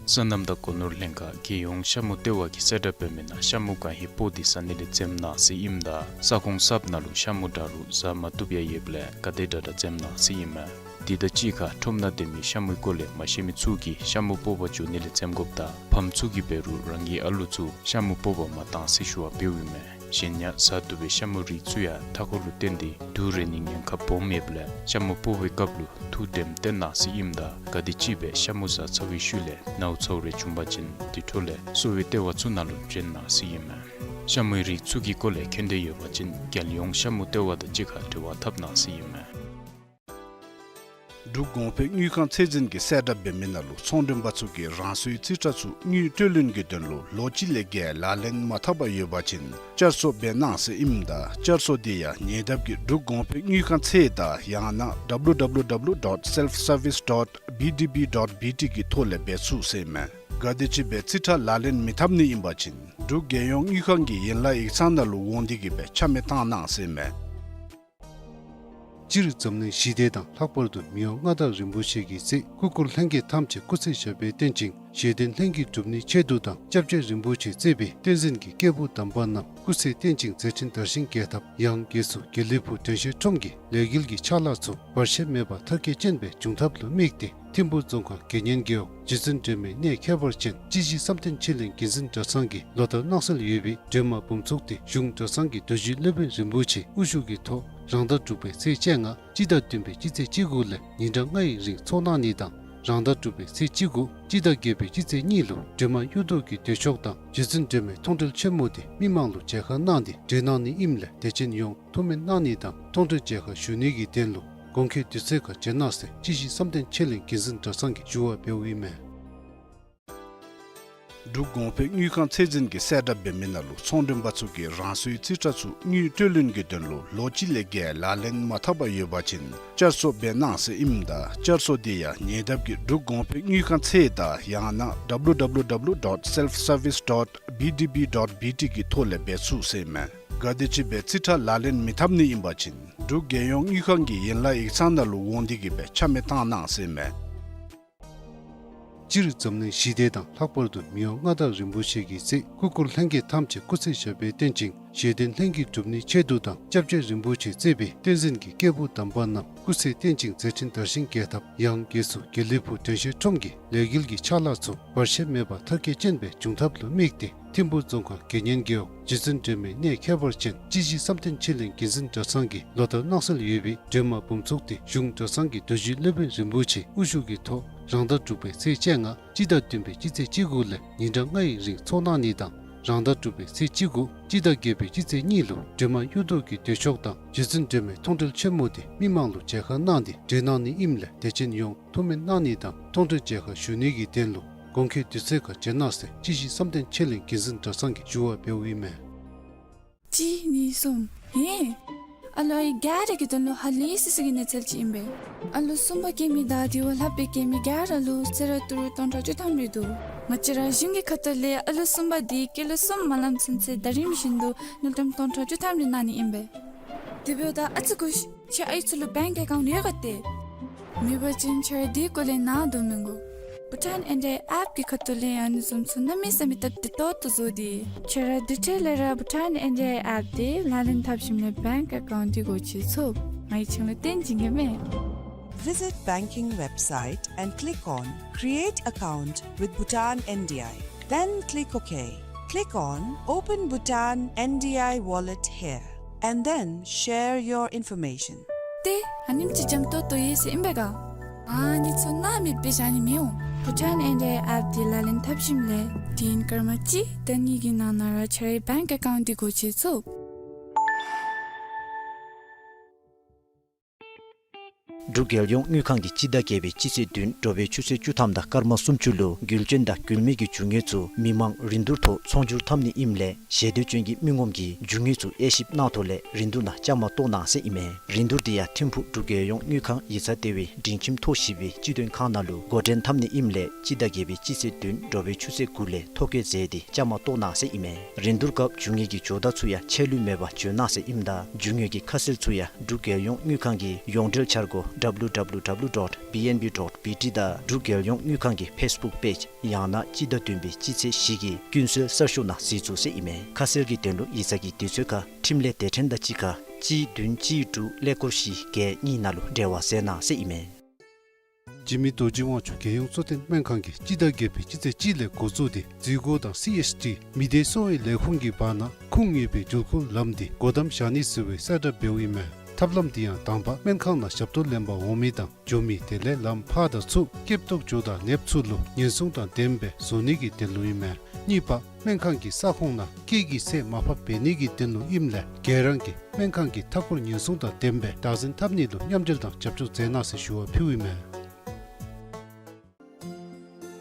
སོ་ནམ་དང་སྒོ་ནོར་ལྷན་ཁག་རྒྱལ་ཡོངས་ཤ་མུ་ལྟེ་བ་གིས་གསལ་བསྒྲགས་འབད་མི་ནང་ཤ་མུ་གང་ཧེ་སྤོ་སྟེ་ཟ་ནི་ལས་འཛེམ་གནང་ཟེར་ཨིནམ་ད་ས་ཁོངས་གསརཔ་ནང་ལུ་ཤ་མུ་འདྲ་རུང་ཟ་མ་བཏུབ་ཡང་ཡོདཔ་ལས་ག་དེ་དྲག་དྲག་འཛེམ་གནང་ཟེར་ཨིན་མས། དེ་དང་གཅིག་ཁར་ཁྲོམ་ནང་སྡོད་མི་ཤ་མུའི་སྐོར་ལས་མ་ཤེས་མི་ཚུ་གིས་ཤ་མུ་སྤོ་བར་འགྱོ་ནི་ལས་འཛེམ་དགོཔ་དང་ཕམ་ཚུ་གིས་འབད་རུང་རང་གི་ཨ་ལུ་ཚུ་ཤ་མུ་སྤོ་བར་མ་གཏང་ཟེར་ཞུ་བ་འབདཝ་ཨིན་མས། གཞན་ཡང་ཟ་བཏུབ་པའི་ཤ་མུ་རིགས་ཚུ་ཡང་མཐའ་འཁོར་ལུ་བརྟེན་ཏེ་དུག་རེག་ནིའི་ཉེན་ཁ་སྦོམ་ཡོདཔ་ལས་ཤ་མུ་སྤོ་བའི་སྐབས་ལུ་ཐུགས་དྲནམ་བཏོན་གནང་ཟེར་ཨིནམ་ད་ག་དེམ་ཅིག་སྦེ་ཤ་མུ་ཟ་ཚར་བའི་ཤུལ་ལས་ནཝ་ཚཝ་རེ་བྱུང་པ་ཅིན་དེ་འཕྲོ་ལས་གསོ་བའི་ལྟེ་བ་ཚུ་ནང་ལུ་འབྱོན་གནང་ཟེར་ཨིན་མས། ཤ་མུའི་རིགས་ཚུ་གི་སྐོར་ལས་མཁྱེན་འདོད་ཡོད་པ་ཅིན་རྒྱལ་ཡོངས་ཤ་མུ་ལྟེ་བ་དང་གཅིག་ཁར་འབྲེལ་བ་འཐབ་གནང་ཟེར་ཨིན་མས། འབྲུག་གོང་འཕེལ་དངུལ་ཁང་ཚད་འཛིན་གྱིས་གསལ་བསྒྲགས་འབད་མི་ནང་ལུ་ཚོང་མགྲོན་པ་ཚུ་གིས་རང་སོའི་རྩིས་ཁྲ་ཚུ་དངུལ་སྤྲོད་ལེན་གྱི་དོན་ལུ་ལོ་གཅིག་ལས་བརྒལ་ལག་ལེན་མ་འཐབ་པར་ཡོད་པ་ཅིན་བསྐྱར་གསོ་འབད་གནང་ཟེར་ཨིནམ་ད་བསྐྱར་གསོ་དེ་ཡང་ཉེ་འདབས་ཀྱི་འབྲུག་གོང་འཕེལ་དངུལ་ཁང་ཚད་དང་ཡང་ན་W W W dot self service dot B D B dot B T གི་ཐོག་ལས་འབད་ཚུགས་ཟེར་མས། ག་དེམ་ཅིག་སྦེ་རྩིས་ཁྲ་ལག་ལེན་མི་འཐབ་ནི་ཨིན་པ་ཅིན་འབྲུག་རྒྱལ་ཡོངས་དངུལ་ཁང་གི་ཡན་ལག་ཡིག་ཚང་ནང་ལུ་འོང་སྟེ་གིས་སྦེ་ཆ་མེད་བཏང་གནང་ཟེར་མས། སྤྱིར་འཛམ་གླིང་ཞི་བདེ་དང་ལྷག་པར་དུ་མི་དབང་མངའ་བདག་རིན་པོ་ཆེ་གི་སྲས་སྐུ་འཁོར་ལྷན་རྒྱས་ཐམས་ཅད་སྐུ་ཚེ་ཞབས་པད་བརྟན་ཅིང་བཞེད་དོན་ལྷུན་གྱིས་གྲུབ་ནིའི་ཆེད་དུ་དང་སྐྱབས་རྗེ་རིན་པོ་ཆེ་གཙོས་པའི་བསྟན་འཛིན་གྱི་སྐྱེས་བུ་དམ་པ་རྣམས་སྐུ་ཚེ་བརྟན་ཅིང་མཛད་འཕྲིན་དར་ཞིང་རྒྱས་ཐབས། ཡང་སྒོས་སུ་དགེ་ལེགས་ཕུག་དྲན་ཤེས་ཁྲོམ་གྱི་ལས་འགུལ་གྱི་ཕྱག་ལཱ་ཚུ་བར་ཆད་མེད་པར་མཐར་འཁྱོལ་ཅན་སྦེ་འབྱུང་ཐབས་ལུ་དམིགས་ཏེ་ཐིམ་ཕུག་རྫོང་ཁག་དགེ་བསྙེན་རྒེད་འོག་རྗེ་བཙུན་སྒྲོལ་མའི་གནས་ཁྱད་པར་ཅན་སྤྱི་གཞི་བསམ་གཏན་ཆོས་གླིང་དགེ་འཛིན་གྲྭ་ཚང་གི་ལོ་ལྟར་གནང་སྲོལ་ཡོད་པའི་སྒྲོལ་མ་འབུམ་ཚོགས་དེ་གཞུང་གྲྭ་ཚང་གི་རྡོ་རྗེ་སློབ་དཔོན་རིན་པོ་ཆེའི་དབུ་བཞུགས་ཀྱི་ཐོག་རང་ཟླ་དྲུག་པའི་ཚེས་བཅོ་ལྔ་སྤྱི་ཟླ་བདུན་པའི་སྤྱི་ཚེས་བཅུ་དགུ་ལས་ཉིན་གྲངས་ལྔའི་རིང་ཚོགས་གནང་ནི་དང་རང་ཟླ་དྲུག་པའི་ཚེས་བཅུ་དགུ་སྤྱི་ཟླ་བརྒྱད་པའི་སྤྱི་ཚེས་གཉིས་ལུ་སྒྲོལ་མ་གཡུ་མདོག་གི་མདོས་ཆོག་དང་རྗེ་བཙུན་སྒྲོལ་མའི་མཐོང་གྲོལ་ཆེན་མོ་དེ་མི་མང་ལུ་མཇལ་ཁ་གནང་སྟེ་གྲོལ་གནང་ནི་ཨིནམ་ལས་དད་ཅན་ཡོངས་ཐུགས་སྨོན་གནང་ནི་དང་མཐོང་གྲོལ་མཇལ་ཁ་ཞུ་ནི་གི་དོན་ལུ་དགོངས་འཁོད་དུས་ཚོད་ཁར་བྱོན་གནང་ཟེར་སྤྱི་གཞི་བསམ་གཏན་ཆོས་གླིང་དགེ་འདུན་གྲྭ་ཚང་གིས་ཞུ་བ་འབདཝ་ཨིན་མས། འབྲུག་གོང་འཕེལ་དངུལ་ཁང་ཚད་འཛིན་གྱིས་གསལ་བསྒྲགས་འབད་མི་ནང་ལུ་ཚོང་མགྲོན་པ་ཚུ་གིས་རང་སོའི་རྩིས་ཁྲ་ཚུ་དངུལ་སྤྲོད་ལེན་གྱི་དོན་ལུ་ལོ་གཅིག་ལས་བརྒལ་ལག་ལེན་མ་འཐབ་པར་ཡོད་པ་ཅིན་བསྐྱར་གསོ་འབད་གནང་ཟེར་ཨིནམ་ད་བསྐྱར་གསོ་དེ་ཡང་ཉེ་འདབས་ཀྱི་འབྲུག་གོང་འཕེལ་དངུལ་ཁང་ཚད་དང་ཡང་ན་W W W dot self service dot B D B dot B T གི་ཐོག་ལས་འབད་ཚུགས་ཟེར་མས། ག་དེམ་ཅིག་སྦེ་རྩིས་ཁྲ་ལག་ལེན་མི་འཐབ་ནི་ཨིན་པ་ཅིན་འབྲུག་རྒྱལ་ཡོངས་དངུལ་ཁང་གི་ཡན་ལག་ཡིག་ཚང་ནང་ལུ་འོང་སྟེ་གིས་སྦེ་ཆ་མེད་བཏང་གནང་ཟེར་མས། སྤྱིར་འཛམ་གླིང་ཞི་བདེ་དང་ལྷག་པར་དུ་མི་དབང་མངའ་བདག་རིན་པོ་ཆེ་གི་སྲས་སྐུ་འཁོར་ལྷན་རྒྱས་ཐམས་ཅད་སྐུ་ཚེ་ཞབས་པད་བརྟན་ཅིང་ བཞེད་དོན་ལྷན་སྐྱེས་སྒྲུབ་ནིའི་ཆེད་དུ་དང་། སྐྱབས་རྗེ་རིན་པོ་ཆེ་གཙོས་པའི་བསྟན་འཛིན་གྱི་སྐྱེས་བུ་དམ་པ་རྣམས་སྐུ་ཚེ་བརྟན་ཅིང་མཛད་འཕྲིན་དར་ཞིང་རྒྱས་ཐབས། ཡང་སྒོས་སུ་དགེ་ལེགས་ཕུག་དྲན་ཤེས་ཁྲོམ་གྱི་ལས་འགུལ་གྱི་ཕྱག་ལཱ་ཚུ་བར་ཆད་མེད་པར་མཐར་འཁྱོལ་ཅན་སྦེ་འབྱུང་ཐབས་ལུ་དམིགས་ཏེ། ཐིམ་ཕུག་རྫོང་ཁག་དགེ་བསྙེན་རྒེད་འོག་རྗེ་བཙུན་སྒྲོལ་མའི་གནས་ཁྱད་པར་ཅན་སྤྱི་ཞིང་བསམ་གཏན་ཆོས་གླིང་དགེ་འཛིན་གྲྭ་ཚང་གིས་ལོ་ལྟར་གནང་སྲོལ་ཡོད་པའི་སྒྲོལ་མ་འབུམ་ཚོགས་དེ་གཞུང་གྲྭ་ཚང་གི་རྡོ་རྗེ་སློབ་དཔོན་རིན་པོ་ཆེའི་དབུ་བཞུགས་ཀྱི་ཐོག་རང་ཟླ་དྲུག་པའི་ཚེས་བཅོ་ལྔ་སྤྱི་ཟླ་བདུན་པའི་སྤྱི་ཚེས་བཅུ་དགུ་ལས་ཉིན་གྲངས་ལྔའི་རིང་ཚོགས་གནང་ནི་དང་། རང་ཟླ་དྲུག་པའི་ཚེས་བཅུ་དགུ་སྤྱི་ཟླ་བརྒྱད་པའི་སྤྱི་ཚེས་གཉིས་ལུ་སྒྲོལ་མ་གཡུ་མདོག་གི་མདོས་ཆོག་དང་རྗེ་བཙུན་སྒྲོལ་མའི་མཐོང་གྲོལ་ཆེན་མོ་དེ་མི་མང་ལུ་མཇལ་ཁ་གནང་སྟེ་གྲོལ་གནང་ནི་ཨིནམ་ལས་དད་ཅན་ཡོངས་ཐུགས་སྨོན་གནང་ནི་དང་མཐོང་གྲོལ་མཇལ་ཁ་ཞུ་ནི་གི་དོན་ལུ་དགོངས་འཁོད་དུས་ཚོད་ཁར་བྱོན་གནང་ཟེར་སྤྱི་ཞིང་བསམ་གཏན་ཆོས་གླིང་དགེ་འཛིན་གྲྭ་ཚང་གིས་ཞུ་བ་འབདཝ་ཨིན་མས། གཅིག་གཉིས་གསུམ། ཧེ། ཨ་ལོ་ཨའི་ག་ར་གི་དོན་ལུ་ཧ་ལས་སི་སི་གི་གནས་ཚུལ་ཅིག་ཨིན་པས། ཨ་ལོ་གསུམ་པ་སྐྱེ་མི་དང་དེ་བ་ལྷག་སྦེ་སྐྱེ་མི་ག་ར་ལུ་གསོལ་རས་ཏི་རུ་སྟོང་ཕྲག་བཅུ་ཐམ་རེ་འདུག། ང་བཅས་ར་གཞུང་གི་ཁ་ཐུག་ལས་ཨ་ལོ་གསུམ་པ་དེ་སྐྱེས་ལོ་གསུམ་མ་ལང་ཚུན་ཚོད་ཟླ་རིམ་བཞིན་དུ་དངུལ་ཀྲམ་སྟོང་ཕྲག་བཅུ་ཐམ་རེ་གནང་ནི་ཨིན་པས། དེ་འབདཝ་ད་ཨ་ཙི་སྒུག་ཤིག། ཁྱེད་ཨའི་ཚུ་ལུ་བེངཀ་ཨེ་ཀའུནཊ་ཡོད་ག་ཏེ། མེད་པ་ཅིན་ཁྱེད་ར་དེ་སྐོར་ལས་ནཱ་དོ་མི་དགོ། བྷུ་ཊཱན་ཨེན་ཌི་ཨའི་ཨེཔ་གི་ཁ་ཐུག་ལས་ཨ་ནི་བཟུམ་ཚུ་གནམ་མེད་ས་མེད་སྟབས་བདེ་ཏོག་ཏོ་བཟོ་སྟེ། ཁྱེད་ར་དེ་འཕྲལ་ལས་ར་བྷུ་ཊཱན་ཨེན་ཌི་ཨའི་ཨེཔ་དེ་ལག་ལེན་འཐབ་ཞིནམ་ལས་བེངཀ་ཨེ་ཀའུནཊ་དེ་སྒོ་ཕྱེ་ཚུགས། ང་གིས་ཁྱེད་ལུ་སྟོན་བྱིན་གེ་མས། Visit banking website and click on Create Account with Bhutan N D I. Then click OK. Click on Open Bhutan N D I Wallet here and then share your information. ཏེ་ཨ་ནེམ་ཅིག་འཇམ་ཏོང་ཏོ་ཡོད་ཟེར་ཨིན་པས་ག། ཨ་ནི་ཚུ་ནཱ་མེདཔ་སྦེ་བཞག་ནི་མི་འོང་། བྷུ་ཊཱན་ཨེན་ཌི་ཨའི་ཨེཔ་དེ་ལག་ལེན་འཐབ་ཞིནམ་ལས་དུས་ཡུན་སྐར་མ་གཅིག་དང་གཉིས་ཀྱི་ནང་ན་ར་ཁྱེད་རའི་བེངཀ་ཨེ་ཀའུནཊ་དེ་སྒོ་ཕྱེ་ཚུགས། འབྲུག་རྒྱལ་ཡོངས་དངུལ་ཁང་གིས་སྤྱི་ཟླ་བརྒྱད་པའི་སྤྱི་ཚེས་བདུན་དྲོ་པའི་ཆུ་ཚོད་བཅུ་ཐམ་དང་སྐར་མ་སུམ་ཅུ་ལུ་འགུལ་སྐྱོད་དང་འགུལ་མེད་ཀྱི་རྒྱུ་དངོས་ཚུ་མི་མང་རིན་བསྡུར་ཐོག་ཚོང་སྒྱུར་འཐབ་ནི་ཨིནམ་ལས་ཞེ་འདོད་ཅན་གྱི་མི་ངོམ་གྱིས་རྒྱུ་དངོས་ཚུ་དབྱེ་ཞིབ་གནང་ཐོག་ལས་རིན་བསྡུར་ནང་བཅའ་མར་གཏོགས་གནང་ཟེར་ཨིན་མས། རིན་བསྡུར་དེ་ཡང་ཐིམ་ཕུག་འབྲུག་རྒྱལ་ཡོངས་དངུལ་ཁང་ཡིག་ཚང་ལྟེ་བའི་སྒྲིང་ཁྱིམ་ཐོག་བཞི་པའི་སྤྱི་དོན་ཁང་ནང་ལུ་འགོ་འདྲེན་འཐབ་ནི་ཨིནམ་ལས་སྤྱི་ཟླ་བརྒྱད་པའི་སྤྱི་ཚེས་བདུན་དྲོ་པའི་ཆུ་ཚོད་དགུ་ལས་ཐོ་བཀོད་མཛད་དེ་བཅའ་མར་གཏོགས་གནང་ཟེར་ཨིན་མས། རིན་བསྡུར་སྐབས་རྒྱུ་དངོས་ཀྱི་ཇོ་བདག་ཚུ་ཡང་ཆད་ལུས་མེད་པར་འབྱོན་གནང་ཟེར་ཨིནམ་ད་རྒྱུ་དངོས་ཀྱི་ཁ་གསལ་ཚུ་ཡང་འབྲུག་རྒྱལ་ཡོངས་དངུལ་ཁང་གི་ཡོངས་འབྲེལ་འཆར་སྒོ་W W W dot B N B dot B T དང་འབྲུག་རྒྱལ་ཡོངས་དངུལ་ཁང་གི་ཕེསི་བུཀ་པེཇ་ཡང་ན་སྤྱི་ཟླ་བདུན་པའི་སྤྱི་ཚེས་བཞི་གི་ཀུན་གསལ་གསར་ཤོག་ནང་གཟིགས་ཚུགས་ཟེར་ཨིན་མས། ཁ་གསལ་གྱི་དོན་ལུ་ཡིག་ཚང་གི་དུས་ཚོད་ཁར་ཁྲིམས་ལས་སྡེ་ཕྲན་དང་གཅིག་ཁར་གཅིག་བདུན་གཅིག་དྲུག་ཀླད་ཀོར་བཞི་བརྒྱད་གཉིས་ནང་ལུ་འབྲེལ་བ་མཛད་གནང་ཟེར་ཨིན་མས། འཇིགས་མེད་རྡོ་རྗེ་དབང་ཕྱུག་རྒྱལ་ཡོངས་གཙོ་བསྟེན་སྨན་ཁང་གིས་སྤྱི་ཟླ་བརྒྱད་པའི་སྤྱི་ཚེས་གཅིག་ལས་འགོ་བཙུགས་ཏེ་འཛུལ་སྒོ་དང་སི་ཨེཆ་ཌི་མི་སྡེ་གསོ་བའི་ལས་ཁུངས་ཀྱི་བར་ན་ཁུངས་ཡོད་པའི་འགྲུལ་འཁོར་ལམ་དེ་སྒོ་བསྡམ་བཞག་ནི་ཟེར་བའི་གསལ་བསྒྲགས་འབདཝ་ཨིན་མས། ཐབས་ལམ་དེ་ཡང་དང་པ་སྨན་ཁང་ནང་ཞབས་ཏོག་ལེན་པར་འོང་མི་དང་འགྱོ་མི་དེ་ལས་ལམ་ཕར་དང་ཚུར་སྐྱོབ་ཏོག་ཅོག་དང་ནདཔ་ཚུ་ལུ་ཉེན་སྲུང་དང་ལྡནམ་སྦེ་བཟོ་ནི་གི་དོན་ལུ་ཨིན་མས། གཉིས་པ་སྨན་ཁང་གི་ས་ཁོངས་ནང་སྐད་ཀྱི་ཚད་མར་ཕབ་འབད་ནི་གི་དོན་ལུ་ཨིནམ་ལས་ག་ར་གིས་སྨན་ཁང་གི་མཐའ་འཁོར་ཉེན་སྲུང་དང་ལྡནམ་སྦེ་བདག་འཛིན་འཐབ་ནི་ལུ་མཉམ་འབྲེལ་དང་རྒྱབ་སྐྱོར་མཛད་གནང་ཟེར་ཞུ་བ་ཕུལཝ་ཨིན་མས།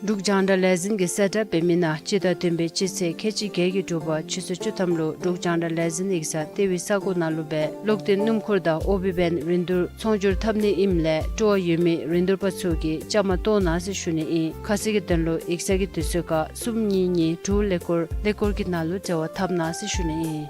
འབྲུག་རྒྱང་བསྒྲགས་ལས་འཛིན་གྱིས་གསལ་བསྒྲགས་འབད་མི་ནང་སྤྱི་ཟླ་བདུན་པའི་སྤྱི་ཚེས་ཁལ་གཅིག་བརྒྱད་ཀྱི་དྲོ་པ་ཆུ་ཚོད་བཅུ་ཐམ་ལུ་འབྲུག་རྒྱང་བསྒྲགས་ལས་འཛིན་ཡིག་ཚང་ལྟེ་བའི་ས་སྒོ་ནང་ལུ་སྦེ་གློག་འདོན་སྣུམ་འཁོར་དང་ཨོ་བི་བེན་རིན་བསྡུར་ཚོང་སྒྱུར་འཐབ་ནི་ཨིནམ་ལས་སྤྲོ་བ་ཡོད་མི་རིན་བསྡུར་པ་ཚུ་གིས་བཅའ་མར་གཏོགས་གནང་ཟེར་ཞུ་ནི་ཨིན། ཁ་གསལ་གྱི་དོན་ལུ་ཡིག་ཚང་གི་དུས་ཚོད་ཁར་གསུམ་གཉིས་གཉིས་དྲུག་ཀླད་ཀོར་ཀླད་ཀོར་གྱི་ནང་ལུ་འབྲེལ་བ་འཐབ་གནང་ཟེར་ཞུ་ནི་ཨིན།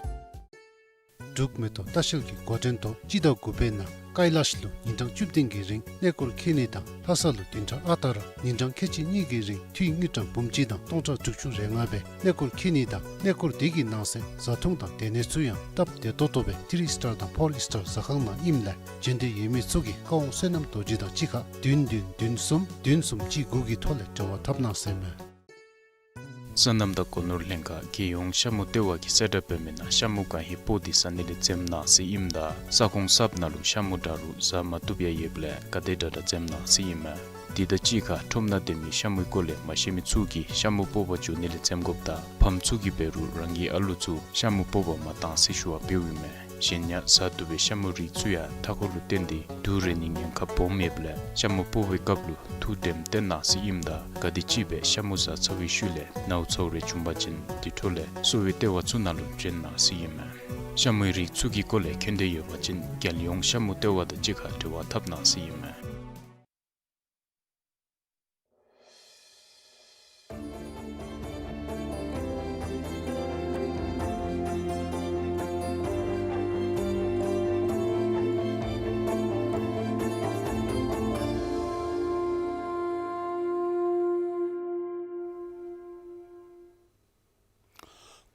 འབྲུག་མེ་ཏོག་ལྟ་བཤལ་གྱི་འགོ་འདྲེན་ཐོག་སྤྱི་ཟླ་དགུ་པའི་ནང་ཀཱི་ལཱཤ་ལུ་ཉིན་གྲངས་བཅུ་བདུན་གྱི་རིང་གནས་སྐོར་འཁྱིད་ནི་དང་ལྷ་ས་ལུ་བདུན་ཕྲག་ཨ་རྟག་ར་ཉིན་གྲངས་ཁལ་གཅིག་གཉིས་ཀྱི་རིང་འཐུས་དངུལ་ཀྲམ་འབུམ་གཅིག་དང་སྟོང་ཕྲག་དྲུག་ཅུ་རེ་ལྔ་སྦེ་གནས་སྐོར་འཁྱིད་ནི་དང་གནས་སྐོར་དེ་གི་ནང་གསེས་བཟའ་འཐུང་དང་སྡོད་གནས་ཚུ་ཡང་སྟབས་བདེ་ཏོག་ཏོ་སྦེ་ཐི་རི་སི་ཊར་དང་ཕོར་སི་ཊར་ཟ་ཁང་ནང་ཨིནམ་ལས་འབྱོན་འདོད་ཡོད་མི་ཚུ་གིས་ཁ་དབང་བསོད་ནམས་རྡོ་རྗེ་དང་གཅིག་ཁར་བདུན་བདུན་བདུན་གསུམ་བདུན་གསུམ་གཅིག་དགུ་གི་ཐོག་ལས་འབྲེལ་བ་འཐབ་གནང་ཟེར་མས། སོ་ནམ་དང་སྒོ་ནོར་ལྷན་ཁག་རྒྱལ་ཡོངས་ཤ་མུ་ལྟེ་བ་གིས་གསལ་བསྒྲགས་འབད་མི་ནང་ཤ་མུ་གང་ཧེ་སྤོ་སྟེ་ཟ་ནི་ལས་འཛེམ་གནང་ཟེར་ཨིནམ་ད་ས་ཁོངས་གསརཔ་ནང་ལུ་ཤ་མུ་འདྲ་རུང་ཟ་མ་བཏུབ་ཡང་ཡོདཔ་ལས་ག་དེ་དྲག་དྲག་འཛེམ་གནང་ཟེར་ཨིན་མས། དེ་དང་གཅིག་ཁར་ཁྲོམ་ནང་སྡོད་མི་ཤ་མུའི་སྐོར་ལས་མ་ཤེས་མི་ཚུ་གིས་ཤ་མུ་སྤོ་བར་འགྱོ་ནི་ལས་འཛེམ་དགོཔ་དང་ཕམ་ཚུ་གིས་འབད་རུང་རང་གི་ཨ་ལུ་ཚུ་ཤ་མུ་སྤོ་བར་མ་གཏང་ཟེར་ཞུ་བ་འབདཝ་ཨིན་མས། གཞན་ཡང་ཟ་བཏུབ་པའི་ཤ་མུའི་རིགས་ཚུ་ཡང་མཐའ་འཁོར་ལུ་བརྟེན་ཏེ་དུག་རེག་ནིའི་ཉེན་ཁ་སྦོམ་ཡོདཔ་ལས་ཤ་མུ་སྤོ་བའི་སྐབས་ལུ་ཐུགས་དྲནམ་བཏོན་གནང་ཟེར་ཨིནམ་ད་ག་དེམ་ཅིག་སྦེ་ཤ་མུ་བཟའ་ཚར་བའི་ཤུལ་ལས་ནཝ་ཚཝ་རེ་བྱུང་པ་ཅིན་དེ་འཕྲོ་ལས་གསོ་བའི་ལྟེ་བ་ཚུ་ནང་ལུ་བྱོན་གནང་ཟེར་ཨིན་མས། ཤ་མུའི་རིགས་ཚུ་གི་སྐོར་ལས་མཁྱེན་འདོད་ཡོད་པ་ཅིན་རྒྱལ་ཡོངས་ཤ་མུ་ལྟེ་བ་དང་གཅིག་ཁར་འབྲེལ་བ་འཐབ་གནང་ཟེར་ཨིན་མས།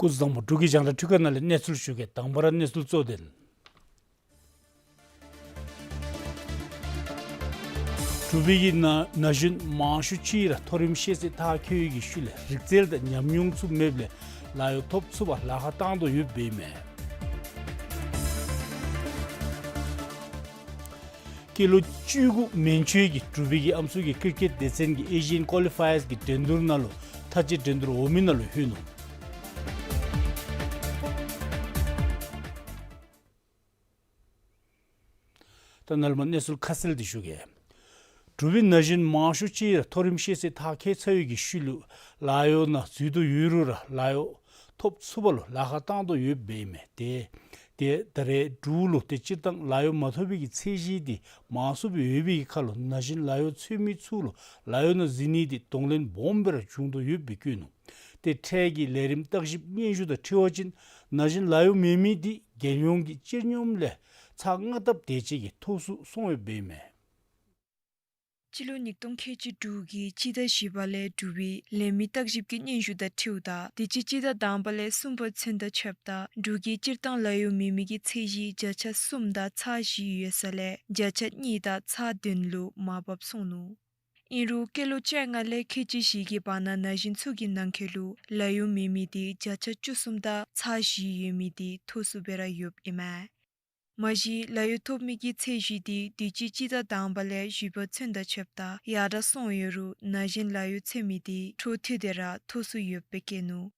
སྐུ་གཟུགས་བཟང་པོ། འབྲུག་གི་རྒྱང་བསྒྲགས་འཕྲུལ་ཁང་ནང་ལས་གནས་ཚུལ་ཞུ་གེ། དང་པ་ར་གནས་ཚུལ་གཙོ་དོན། འབྲུག་པའི་གི་ན་ན་གཞོན་མང་ཤོས་ཅིག་ར་མཐོ་རིམ་ཤེས་ཚད་མཐར་འཁྱོལ་ཡོད་པའི་ཤུལ་ལས་རིག་རྩལ་དང་ཉམས་མྱོང་ཚུ་མེདཔ་ལས་ལཱ་གཡོག་ཐོབ་ཚུགས་པར་ལཱ་ཁག་བཏང་དོ་ཡོདཔ་ཨིན་མས། སྐྱེས་ལོ་བཅུ་དགུ་མན་ཆད་ཀྱི་འབྲུག་པའི་གི་ཨམ་སྲུ་གི་ཀིར་ཀེཊ་སྡེ་ཚན་གྱི་ཨེ་ཤི་ཡན་ཀོ་ལི་ཕའི་ཡརསི་གི་འགྲན་བསྡུར་ནང་ལུ་མཐའ་དཔྱད་འགྲན་བསྡུར་འོག་མའི་ནང་ལུ་ལྷོད་ནུག། ད་ནཱ་ལས་མར་གནས་ཚུལ་ཁ་གསལ་འདི་ཞུ་གེ། འབྲུག་པའི་ན་གཞོན་མང་ཤོས་ཅིག་ར་མཐོ་རིམ་ཤེས་ཚད་མཐར་འཁྱོལ་ཚར་ཡོད་པའི་ཤུལ་ལུ་ལཱ་གཡོག་ནང་འཛུལ་དོ་ཡོད་རུང་ར་ལཱ་གཡོག་ཐོབ་ཚུགས་པ་ལུ་ལཱ་ཁག་བཏང་དོ་ཡོདཔ་ཨིན་མས། ཏེ་ཏེ་ད་རེས་འབྲུག་ལུ་ཏེ་སྤྱིར་བཏང་ལཱ་གཡོག་མ་ཐོབ་པའི་གི་ཚད་གཞི་འདི་མང་སུ་སྦེ་ཡོད་པའི་གི་ཁར་ལུ་ན་གཞོན་ལཱ་གཡོག་འཚོལ་མི་ཚུ་ལུ་ལཱ་གཡོག་ནང་འཛུལ་ནི་འདི་གདོང་ལེན་སྦོམ་སྦེ་ར་བྱུང་དོ་ཡོདཔ་སྦེ་བཀོད་ནུག། ཏེ་འཕྲལ་གྱི་ལས་རིམ་བརྟག་ཞིབ་སྙན་ཞུ་དང་འཁྲིལ་བ་ཅིན་ན་གཞོན་ལཱ་གཡོག་མེད་མི་འདི་རྒྱལ་ཡོངས་ཀྱི་སྤྱིར་སྙོམས་ལས་ཚད་ལྔ་ལྡབ་དེ་ཅིག་གིས་མཐོ་སུ་སོང་ཡོདཔ་ཨིན་མས། སྤྱི་ལོ་ཉིས་སྟོང་ཁལ་གཅིག་དྲུག་གི་སྤྱི་ཟླ་བཞི་པ་ལས་འབྲུག་པའི་ལས་མི་བརྟག་ཞིབ་ཀྱི་སྙན་ཞུ་དང་འཁྲིལཝ་ད་དུས་ཅི་སྤྱི་ཟླ་དང་པ་ལས་གསུམ་པ་ཚུན་དང་ཕྱདཔ་ད་འབྲུག་གི་སྤྱིར་བཏང་ལཱ་གཡོག་མེད་མི་གི་ཚད་གཞི་བརྒྱ་ཆ་གསུམ་དང་ཚག་བཞི་ཡོད་ས་ལས་བརྒྱ་ཆ་གཉིས་དང་ཚག་བདུན་ལུ་མར་བབས་སོང་ནུག། ཨིན་རུང་སྐྱེས་ལོ་བཅོ་ལྔ་ལས་ཁལ་གཅིག་བཞི་གི་བར་ན་ན་གཞོན་ཚུ་གི་ནང་འཁོད་ལུ་ལཱ་གཡོག་མེད་མི་འདི་བརྒྱ་ཆ་བཅུ་གསུམ་དང་ཚག་བཞི་ཡོད་མི་འདི་མཐོ་སུ་སྦེ་ར་ཡོདཔ་ཨིན་མས། མ་གཞི་ལཱ་གཡོག་ཐོབ་མི་གི་ཚད་གཞི་འདི་དུས་ཅི་སྤྱི་ཟླ་དང་པ་ལས་བཞི་པ་ཚུན་དང་ཕྱདཔ་ད་ཡར་དྲག་སོང་ཡོད་རུང་ན་གཞོན་ལཱ་གཡོག་འཚོལ་མི་འདི་འཕྲོ་མཐུད་དེ་ར་མཐོ་སུ་ཡོདཔ་སྦེ་བཀོད་ནུག།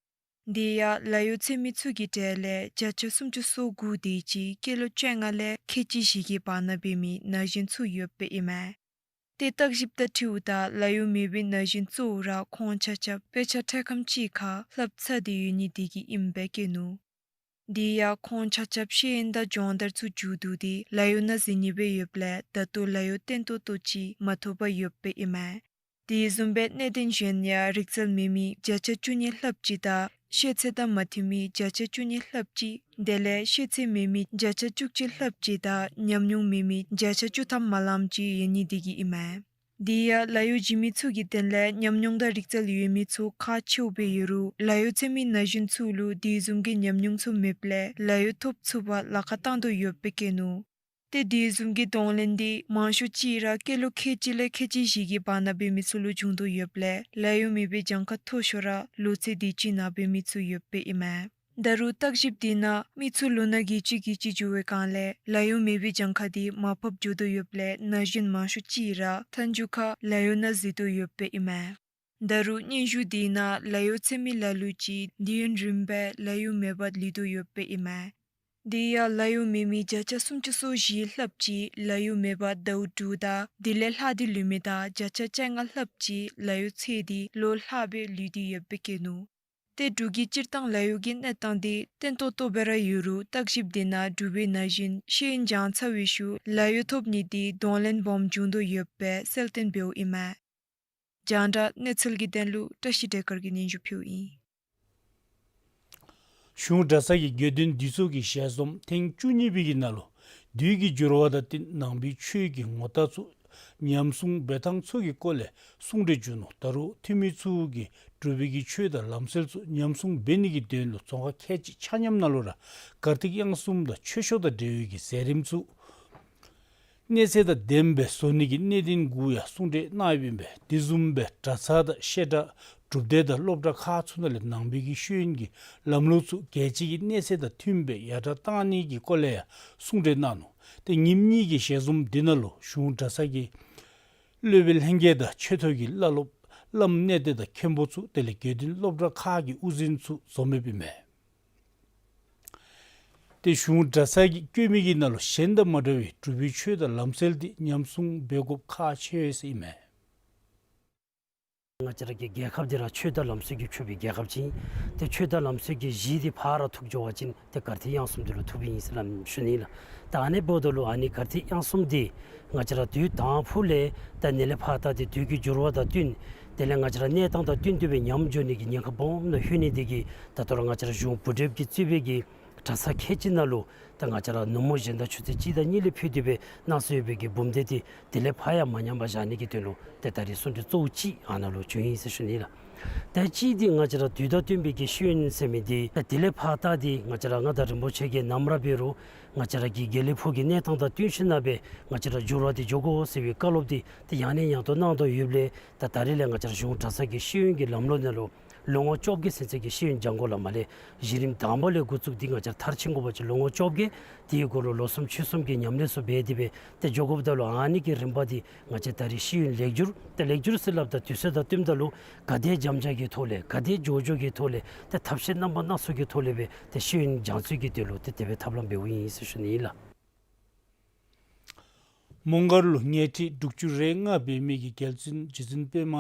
དེ་ཡང་ལཱ་གཡོག་འཚོལ་མི་ཚུ་གི་གྲས་ལས་བརྒྱ་ཆ་སུམ་ཅུ་སོ་དགུ་དེ་ཅིག་སྐྱེས་ལོ་བཅོ་ལྔ་ལས་ཁལ་གཅིག་བཞི་གི་བར་ན་འབད་མི་ན་གཞོན་ཚུ་ཡོདཔ་ཨིན་མས། ཏེ་བརྟག་ཞིབ་དང་འཁྲིལཝ་ད་ལཱ་གཡོག་མེད་པའི་ན་གཞོན་གཙོ་བོ་ར་ཁོང་ཆ་ཁྱབ་དཔེ་ཆ་འཕྲལ་ཁམས་ཅིག་ཁར་ལྷབ་ཚར་ཏེ་ཡོད་ནི་དེ་གིས་ཨིནམ་སྦེ་བཀོད་ནུག། དེ་ཡང་ཁོང་ཆ་ཁྱབ་ཤེས་ཡོན་དང་སྦྱོང་བརྡར་ཚུ་མཇུག་བསྡུ་སྟེ་ལཱ་གཡོག་ནང་འཛུལ་ནི་སྦེ་ཡོདཔ་ལས་ད་ལྟོ་ལཱ་གཡོག་བརྟན་ཏོག་ཏོ་ཅིག་མ་ཐོབ་པར་ཡོདཔ་ཨིན་མས། དེ་བཟུམ་སྦེ་གནད་དོན་གཞན་ཡང་རིག་རྩལ་མེད་མི་བརྒྱ་ཆ་བཅུ་གཉིས་ལྷགཔ་ཅིག་དང་ཤེས་ཚད་དང་མ་མཐུན་མི་བརྒྱ་ཆ་བཅུ་གཉིས་ལྷགཔ་ཅིག་དེ་ལས་ཤེས་ཚད་མེད་མི་བརྒྱ་ཆ་བཅུ་གཅིག་ལྷགཔ་ཅིག་དང་ཉམས་མྱོང་མེད་མི་བརྒྱ་ཆ་བཅུ་ཐམ་མ་ལངམ་ཅིག་ཡོད་ནི་དེ་གིས་ཨིན་མས། དེ་ཡང་ལཱ་གཡོག་བྱིན་མི་ཚུ་གི་དོན་ལས་ཉམས་མྱོང་དང་རིག་རྩལ་ཡོད་མི་ཚུ་ཁག་ཆེཝ་སྦེ་ཡོད་རུང་ལཱ་གཡོག་འཚོལ་མི་ན་གཞོན་ཚུ་ལུ་དེ་བཟུམ་གྱི་ཉམས་མྱོང་ཚུ་མེདཔ་ལས་ལཱ་གཡོག་ཐོབ་ཚུགས་པར་ལཱ་ཁག་བཏང་དོ་ཡོདཔ་སྦེ་བཀོད་ནུག། ཏེ་དེ་བཟུམ་གྱི་གདོང་ལེན་འདི་མང་ཤོས་ཅིག་ར་སྐྱེས་ལོ་ཁལ་གཅིག་ལས་ཁལ་གཅིག་བཞི་གི་བར་ན་འབད་མི་ཚུ་ལུ་བྱུང་དོ་ཡོདཔ་ལས་ལཱ་གཡོག་མེད་པའི་གྱངས་ཁ་མཐོ་ཤོས་ར་ལོ་ཚད་དེ་ཅིག་ནང་འབད་མི་ཚུ་ཡོདཔ་ཨིན་མས། ད་རུང་བརྟག་ཞིབ་དེ་ནང་མི་ཚུ་ལོ་ན་བརྒྱད་ཅུ་བརྒྱད་ཅུ་འགྱོ་བའི་སྒང་ལས་ལཱ་གཡོག་མེད་པའི་གྱངས་ཁ་འདི་མར་ཕབ་འགྱོ་དོ་ཡོདཔ་ལས་ན་གཞོན་མང་ཤོས་ཅིག་ར་མཐའ་མཇུག་ཁར་ལཱ་གཡོག་ནང་འཛུལ་དོ་ཡོདཔ་ཨིན་མས། ད་རུང་སྙན་ཞུ་དེ་ནང་ལཱ་གཡོག་འཚོལ་མི་ལ་ལུ་ཅིག་དུས་ཡུན་རིངམོ་སྦེ་ལཱ་གཡོག་མེད་པར་ལུས་དོ་ཡོདཔ་ཨིན་མས། དེ་ཡང་ལཱ་གཡོག་མེད་མི་བརྒྱ་ཆ་སུམ་ཅུ་སོ་བཞི་ལྷགཔ་ཅིག་ལཱ་གཡོག་མེད་པར་ཟླཝ་དྲུག་དང་དེ་ལས་ལྷག་སྟེ་ལུས་མི་དང་བརྒྱ་ཆ་བཅོ་ལྔ་ལྷགཔ་ཅིག་ལཱ་གཡོག་འཚོལ་ཏེ་ལོ་ལྷག་སྦེ་ལུས་ཏེ་ཡོདཔ་སྦེ་བཀོད་ནུག། ཏེ་འབྲུག་གི་སྤྱིར་བཏང་ལཱ་གཡོག་གི་གནས་སྟངས་འདི་བརྟན་ཏོག་ཏོ་སྦེ་ར་ཡོད་རུང་བརྟག་ཞིབ་དེ་ནང་འབྲུག་པའི་ན་གཞོན་ཤེས་ཡོན་སྦྱང་ཚར་བའི་ཤུལ་ལཱ་གཡོག་ཐོབ་ནི་འདི་གདོང་ལེན་སྦོམ་བྱུང་དོ་ཡོདཔ་སྦེ་གསལ་སྟོན་འབདཝ་ཨིན་མས། རྒྱང་བསྒྲགས་གནས་ཚུལ་གྱི་དོན་ལུ་བཀྲ་ཤིས་བདེ་དཀར་གྱིས་སྙན་ཞུ་ཕུལཝ་ཨིན། གཞུང་གྲྭ་ཚང་གི་དགེ་འདུན་འདུས་ཚོགས་ཀྱི་ཞལ་འཛོམས་ཐེངས་བཅུ་གཉིས་པའི་གི་ནང་ལུ་དུས་ཀྱི་འགྱུར་བ་དང་བསྟུན་ནང་པའི་ཆོས་ཀྱི་ངོ་རྟགས་ཚུ་ཉམས་སྲུང་འབད་ཐངས་ཚུ་གི་སྐོར་ལས་གསུང་གྲོས་བྱུང་ནུག། ད་རུང་འཐུས་མི་ཚུ་གིས་འབྲུག་པའི་གི་ཆོས་དང་ལམ་སྲོལ་ཚུ་ཉམས་སྲུང་འབད་ནི་གི་དོན་ལུ་རྫོང་ཁག་ཁལ་གཅིག་ཆ་མཉམ་ནང་ལུ་ར་གར་ཐིག་དབྱངས་གསུམ་དང་ཆོས་ཕྱོགས་དང་འབྲེལ་བའི་གི་མཛད་རིམ་ཚུ་གནས་ཚད་དང་ལྡནམ་སྦེ་བཟོ་ནི་གི་གནད་དོན་གུ་ཡང་གསུང་གྲོས་གནང་ཡོདཔ་ཨིན་པས། དེ་བཟུམ་སྦེ་གྲྭ་ཚང་དང་བཤད་གྲྭ་སྒྲུབ་སྡེ་དང་སློབ་གྲྭ་ཁག་ཚུ་ནང་ལས་ནང་པའི་གི་ཤེས་ཡོན་གྱི་ལམ་ལུགས་ཚུ་རྒྱལ་སྤྱི་གི་གནས་ཚད་དང་མཐུནམ་སྦེ་ཡར་དྲག་གཏང་ནི་གི་སྐོར་ལས་ཡང་གསུང་གྲོས་གནང་ནུག། ཏེ་ཉིནམ་གཉིས་ཀྱི་ཞལ་འཛོམས་འདི་ནང་ལུ་གཞུང་གྲྭ་ཚང་གི་སློབ་དཔོན་ལྷན་རྒྱས་དང་ཆོས་ཐོག་གི་བླ་སློབ་བླམ་གནས་བརྟན་དང་མཁན་པོ་ཚུ་དེ་ལས་དགེ་འདུན་སློབ་གྲྭ་ཁག་གི་དབུ་འཛིན་ཚུ་འཛོམས་ཡོདཔ་ཨིན་མས། ཏེ་གཞུང་གྲྭ་ཚང་གིས་བཀོད་མི་གི་ནང་ལུ་གཞན་དང་མ་འདྲ་བའི་འབྲུག་པའི་ཆོས་དང་ལམ་སྲོལ་འདི་ཉམས་སྲུང་འབད་དགོཔ་ཁག་ཆེ་ཟེར་ཨིན་མས། ང་བཅས་ར་གི་རྒྱལ་ཁབ་འདི་ར་ཆོས་དང་ལམ་སྲོལ་གྱིས་ཕྱུག་པའི་རྒྱལ་ཁབ་ཅིག་ཨིན། ཏེ་ཆོས་དང་ལམ་སྲོལ་གྱི་གཞི་འདི་ཕར་ར་ཐུག་འགྱོ་བ་ཅིན་ཏེ་གར་ཐིག་དབྱངས་གསུམ་འདི་ལུ་ཐུགཔ་ཨིན་ཟེར་སླབ་ཞུ་ནི་ལགས། ད་ཨ་ནི་འབདཝ་ད་ལུ་ཨ་ནི་གར་ཐིག་དབྱངས་གསུམ་འདི་ང་བཅས་ར་དུས་དང་ཕུ་ལས་ད་ནཱ་ལས་ཕར་ད་ཏེ་དུས་ཀྱི་འགྱུར་བ་དང་བསྟུན་དེ་ལས་ང་བཅས་ར་གནས་སྟངས་དང་བསྟུན་ཏེ་སྦེ་ཉམས་འགྱོ་ནི་གི་ཉེན་ཁ་སྦོམ་ནང་ལྷོད་ནི་དེ་གིས་ད་ལྟོ་ར་ང་བཅས་ར་གཞུང་བུ་ཌེབ་ཀྱིས་གཙོས་པའི་གི་གྲྭ་ཚང་ཁལ་གཅིག་ནང་ལུ་ད་ང་བཅས་ར་ནུབ་མོ་གཞན་དང་ཆུ་ཚོད་གཅིག་དང་གཉིས་ལས་ཕུལ་ཏེ་སྦེ་གནང་སྲོལ་ཡོད་པའི་གི་འབུམ་སྡེ་འདི་དེ་ལས་ཕར་ཡང་མ་ཉམས་པར་བཞག་ནི་གི་དོན་ལུ་ཏེ་ད་རིས་གསུང་གྲོས་གཙོ་བོ་ཅིག་ཨ་ནཱ་ལུ་བྱུང་ཡི་ཟེར་ཞུ་ནི་ལགས། ད་གཅིག་འདི་ང་བཅས་ར་དུས་དང་བསྟུན་པའི་གི་ཤེས་ཡོན་ཟེར་མི་འདི་ད་དེ་ལས་ཕར་ད་འདི་ང་བཅས་ར་མངའ་བདག་རིན་པོ་ཆེ་གིས་ནམ་ར་འབད་རུང་ང་བཅས་ར་གི་དགེ་ལེགས་ཕུག་གི་གནས་སྟངས་དང་བསྟུན་ཞིནམ་ལས་ང་བཅས་ར་འགྱུར་བ་འདི་འགྱོ་དགོ་ཟེར་བའི་བཀའ་སློབ་འདི་ད་ཡང་ནས་ཡང་དུ་གནང་དོ་ཡོདཔ་ལས་ད་ད་རེས་ལས་ང་བཅས་ར་གཞུང་གྲྭ་ཚང་གི་ཤེས་ཡོན་གྱི་ལམ་ལུགས་ནང་ལུ་ལོ་ངོ་བཅོ་བརྒྱད་ཟིན་ཚད་ཀྱི་ཤེས་ཡོན་སྦྱང་དགོ་ལ་མ་ལས་གཞི་རིམ་དང་པ་ལས་འགོ་བཙུགས་འདི་ང་བཅས་ར་མཐར་ཕྱིན་དགོ་པ་ཅིན་ལོ་ངོ་བཅོ་བརྒྱད། དེའི་འགོ་ལུ་ལོ་གསུམ་ཕྱོགས་གསུམ་གྱི་ཉམས་ལེན་ཚུ་འབད་དེ་སྦེ་ཏེ་འགྱོ་དགོཔ་ད་ལུ་ཨ་ནི་གི་རིམ་པ་འདི་ང་བཅས་ད་རེས་ཤེས་ཡོན་ལེགས་བསྒྱུར་ཏེ་ལེགས་བསྒྱུར་ཟེར་སླབ་ད་དུས་ཚོད་དང་བསྟུནམ་ད་ལུ་ག་དེ་རྒྱབ་འགལ་གྱི་ཐོག་ལས་ག་དེ་འགྱོ་འགྱོ་གི་ཐོག་ལས་ཏེ་ཐབས་ཤེས་རྣམ་པ་སྣ་ཚོགས་ཀྱི་ཐོག་ལས་སྦེ་ཏེ་ཤེས་ཡོན་སྦྱང་ཚུགས་ཀྱི་དོན་ལུ་ཏེ་དེ་སྦེ་ཐབས་ལམ་འབདཝ་ཨིན་ཟེར་ཞུ་ནི་ཨིན་ལགས། མོང་སྒར་ལུ་ཉེས་ཁྲི་དྲུག་ཅུ་རེ་ལྔ་འབད་མི་གི་རྒྱལ་བཙུན་རྗེ་བཙུན་པདྨ་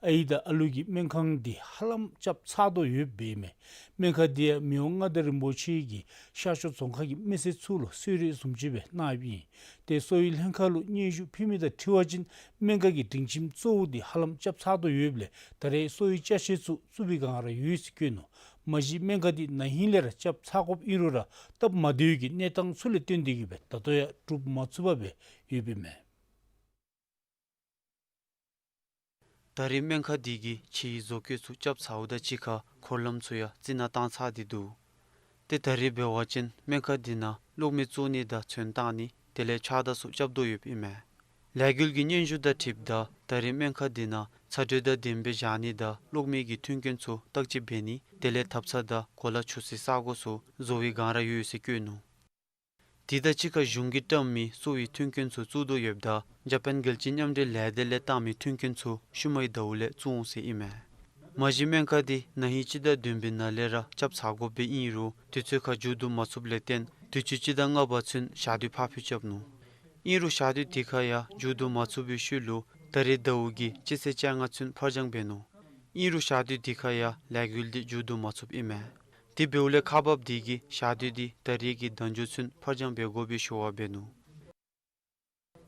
ཨའི་དང་ཨ་ལུ་གི་སྨན་ཁང་འདི་ཧ་ལམ་རྐྱབ་ཚར་དོ་ཡོདཔ་ཨིན་མས། སྨན་ཁང་འདི་ཡང་མི་དབང་མངའ་བདག་རིན་པོ་ཆེ་གིས་ཤར་ཕྱོགས་རྫོང་ཁག་གི་མི་སེར་ཚུ་ལུ་གསོལ་རས་བཟུམ་ཅིག་སྦེ་གནང་ཡོདཔ་ཨིན། ཏེ་གསོ་བའི་ལྷན་ཁག་ལུ་སྙན་ཞུ་ཕུལ་མི་དང་འཁྲིལ་བ་ཅིན་སྨན་ཁང་གི་སྒྲིང་ཁྱིམ་གཙོ་བོ་འདི་ཧ་ལམ་རྐྱབ་ཚར་དོ་ཡོདཔ་ལས་ད་རེས་གསོ་བའི་ཅ་ཆས་ཚུ་བཙུགས་པའི་སྒང་ར་ཡོད་ཟེར་བཀོད་ནུག། མ་གཞི་སྨན་ཁང་འདི་ན་ཧིང་ལས་ར་རྐྱབ་ཚར་དགོཔ་ཨིན་རུང་ར་སྟབས་མ་བདེ་བའི་གི་གནས་སྟངས་ཚུ་ལས་བརྟེན་ཏེ་གིས་སྦེ་ད་ལྟོ་ཡང་གྲུབ་མ་ཚུགས་པར་སྦེ་ཡོདཔ་ཨིན་མས། ད་རེས་སྨན་ཁང་འདི་གིས་ཕྱིའི་བཟོ་བཀོད་ཚུ་རྐྱབ་ཚརཝ་དང་གཅིག་ཁར་འཁོར་ལམ་ཚུ་ཡང་རྩི་ནག་བཏང་ཚར་ཏེ་འདུག། ཏེ་ད་རེས་འབད་བ་ཅིན་སྨན་ཁང་འདི་ནང་གློག་མེ་བཙུགས་ནི་དང་ཚོན་བཏང་ནི་དེ་ལས་ཕྱགས་བདར་ཚུ་རྐྱབ་དོ་ཡོདཔ་ཨིན་མས། ལས་འགུལ་གྱི་སྙན་ཞུ་དང་འཁྲིལཝ་ད་ད་རེས་སྨན་ཁང་འདི་ནང་ཚ་དྲོད་དང་ལྡནམ་སྦེ་བཞག་ནི་དང་གློག་མེ་གི་མཐུན་རྐྱེན་ཚུ་བརྟག་དཔྱད་འབད་ནི་དེ་ལས་ཐབ་ཚང་དང་གོ་ལ་བྱུག་སའི་ས་གོ་ཚུ་བཟོ་བའི་སྒང་ར་ཡོད་ཟེར་བཀོད་ནུག། དེ་དང་གཅིག་ཁར་གཞུང་གིས་བཀྲམ་མི་གསོ་བའི་མཐུན་རྐྱེན་ཚུ་བཙུགས་དོ་ཡོདཔ་ད་ཇ་པཱན་རྒྱལ་སྤྱིའི་མཉམ་འབྲེལ་ལས་སྡེ་ལས་བཏང་མི་མཐུན་རྐྱེན་ཚུ་ཤུལ་མའི་ཟླཝ་ལས་བཙུགས་འོང་ཟེར་ཨིན་མས། མ་གཞི་སྨན་ཁང་འདི་ན་ཧིང་སྤྱི་ཟླ་བདུན་པའི་ནང་ལས་ར་རྐྱབ་ཚར་དགོཔ་སྦེ་ཨིན་རུང་དུས་ཚོད་ཁར་མཇུག་བསྡུ་མ་ཚུགསཔ་ལས་བརྟེན་དུས་ཅི་སྤྱི་ཟླ་ལྔ་པ་ཚུན་ཞག་དུས་ཕར་འཕུལ་རྐྱབ་ནུག། ཨིན་རུང་ཞག་དུས་དེ་ཁར་ཡང་མཇུག་བསྡུ་མ་ཚུགས་པའི་ཤུལ་ལུ་ད་རེས་ཟླཝ་གི་སྤྱི་ཚེས་བཅོ་ལྔ་ཚུན་ཕར་འགྱངས་འབད་ནུག། ཨིན་རུང་ཞག་དུས་དེ་ཁར་ཡང་ལས་འགུལ་འདི་མཇུག་བསྡུ་མ་ཚུགསཔ་ཨིན་མས། དེ་འབདཝ་ལས་ཁག་འབགཔ་འདི་གིས་ཞག་དུས་འདི་ད་རེས་ཀྱི་ཟླ་མཇུག་ཚུན་ཕར་འགྱངས་འབད་དགོ་པའི་ཞུ་བ་འབད་ནུག།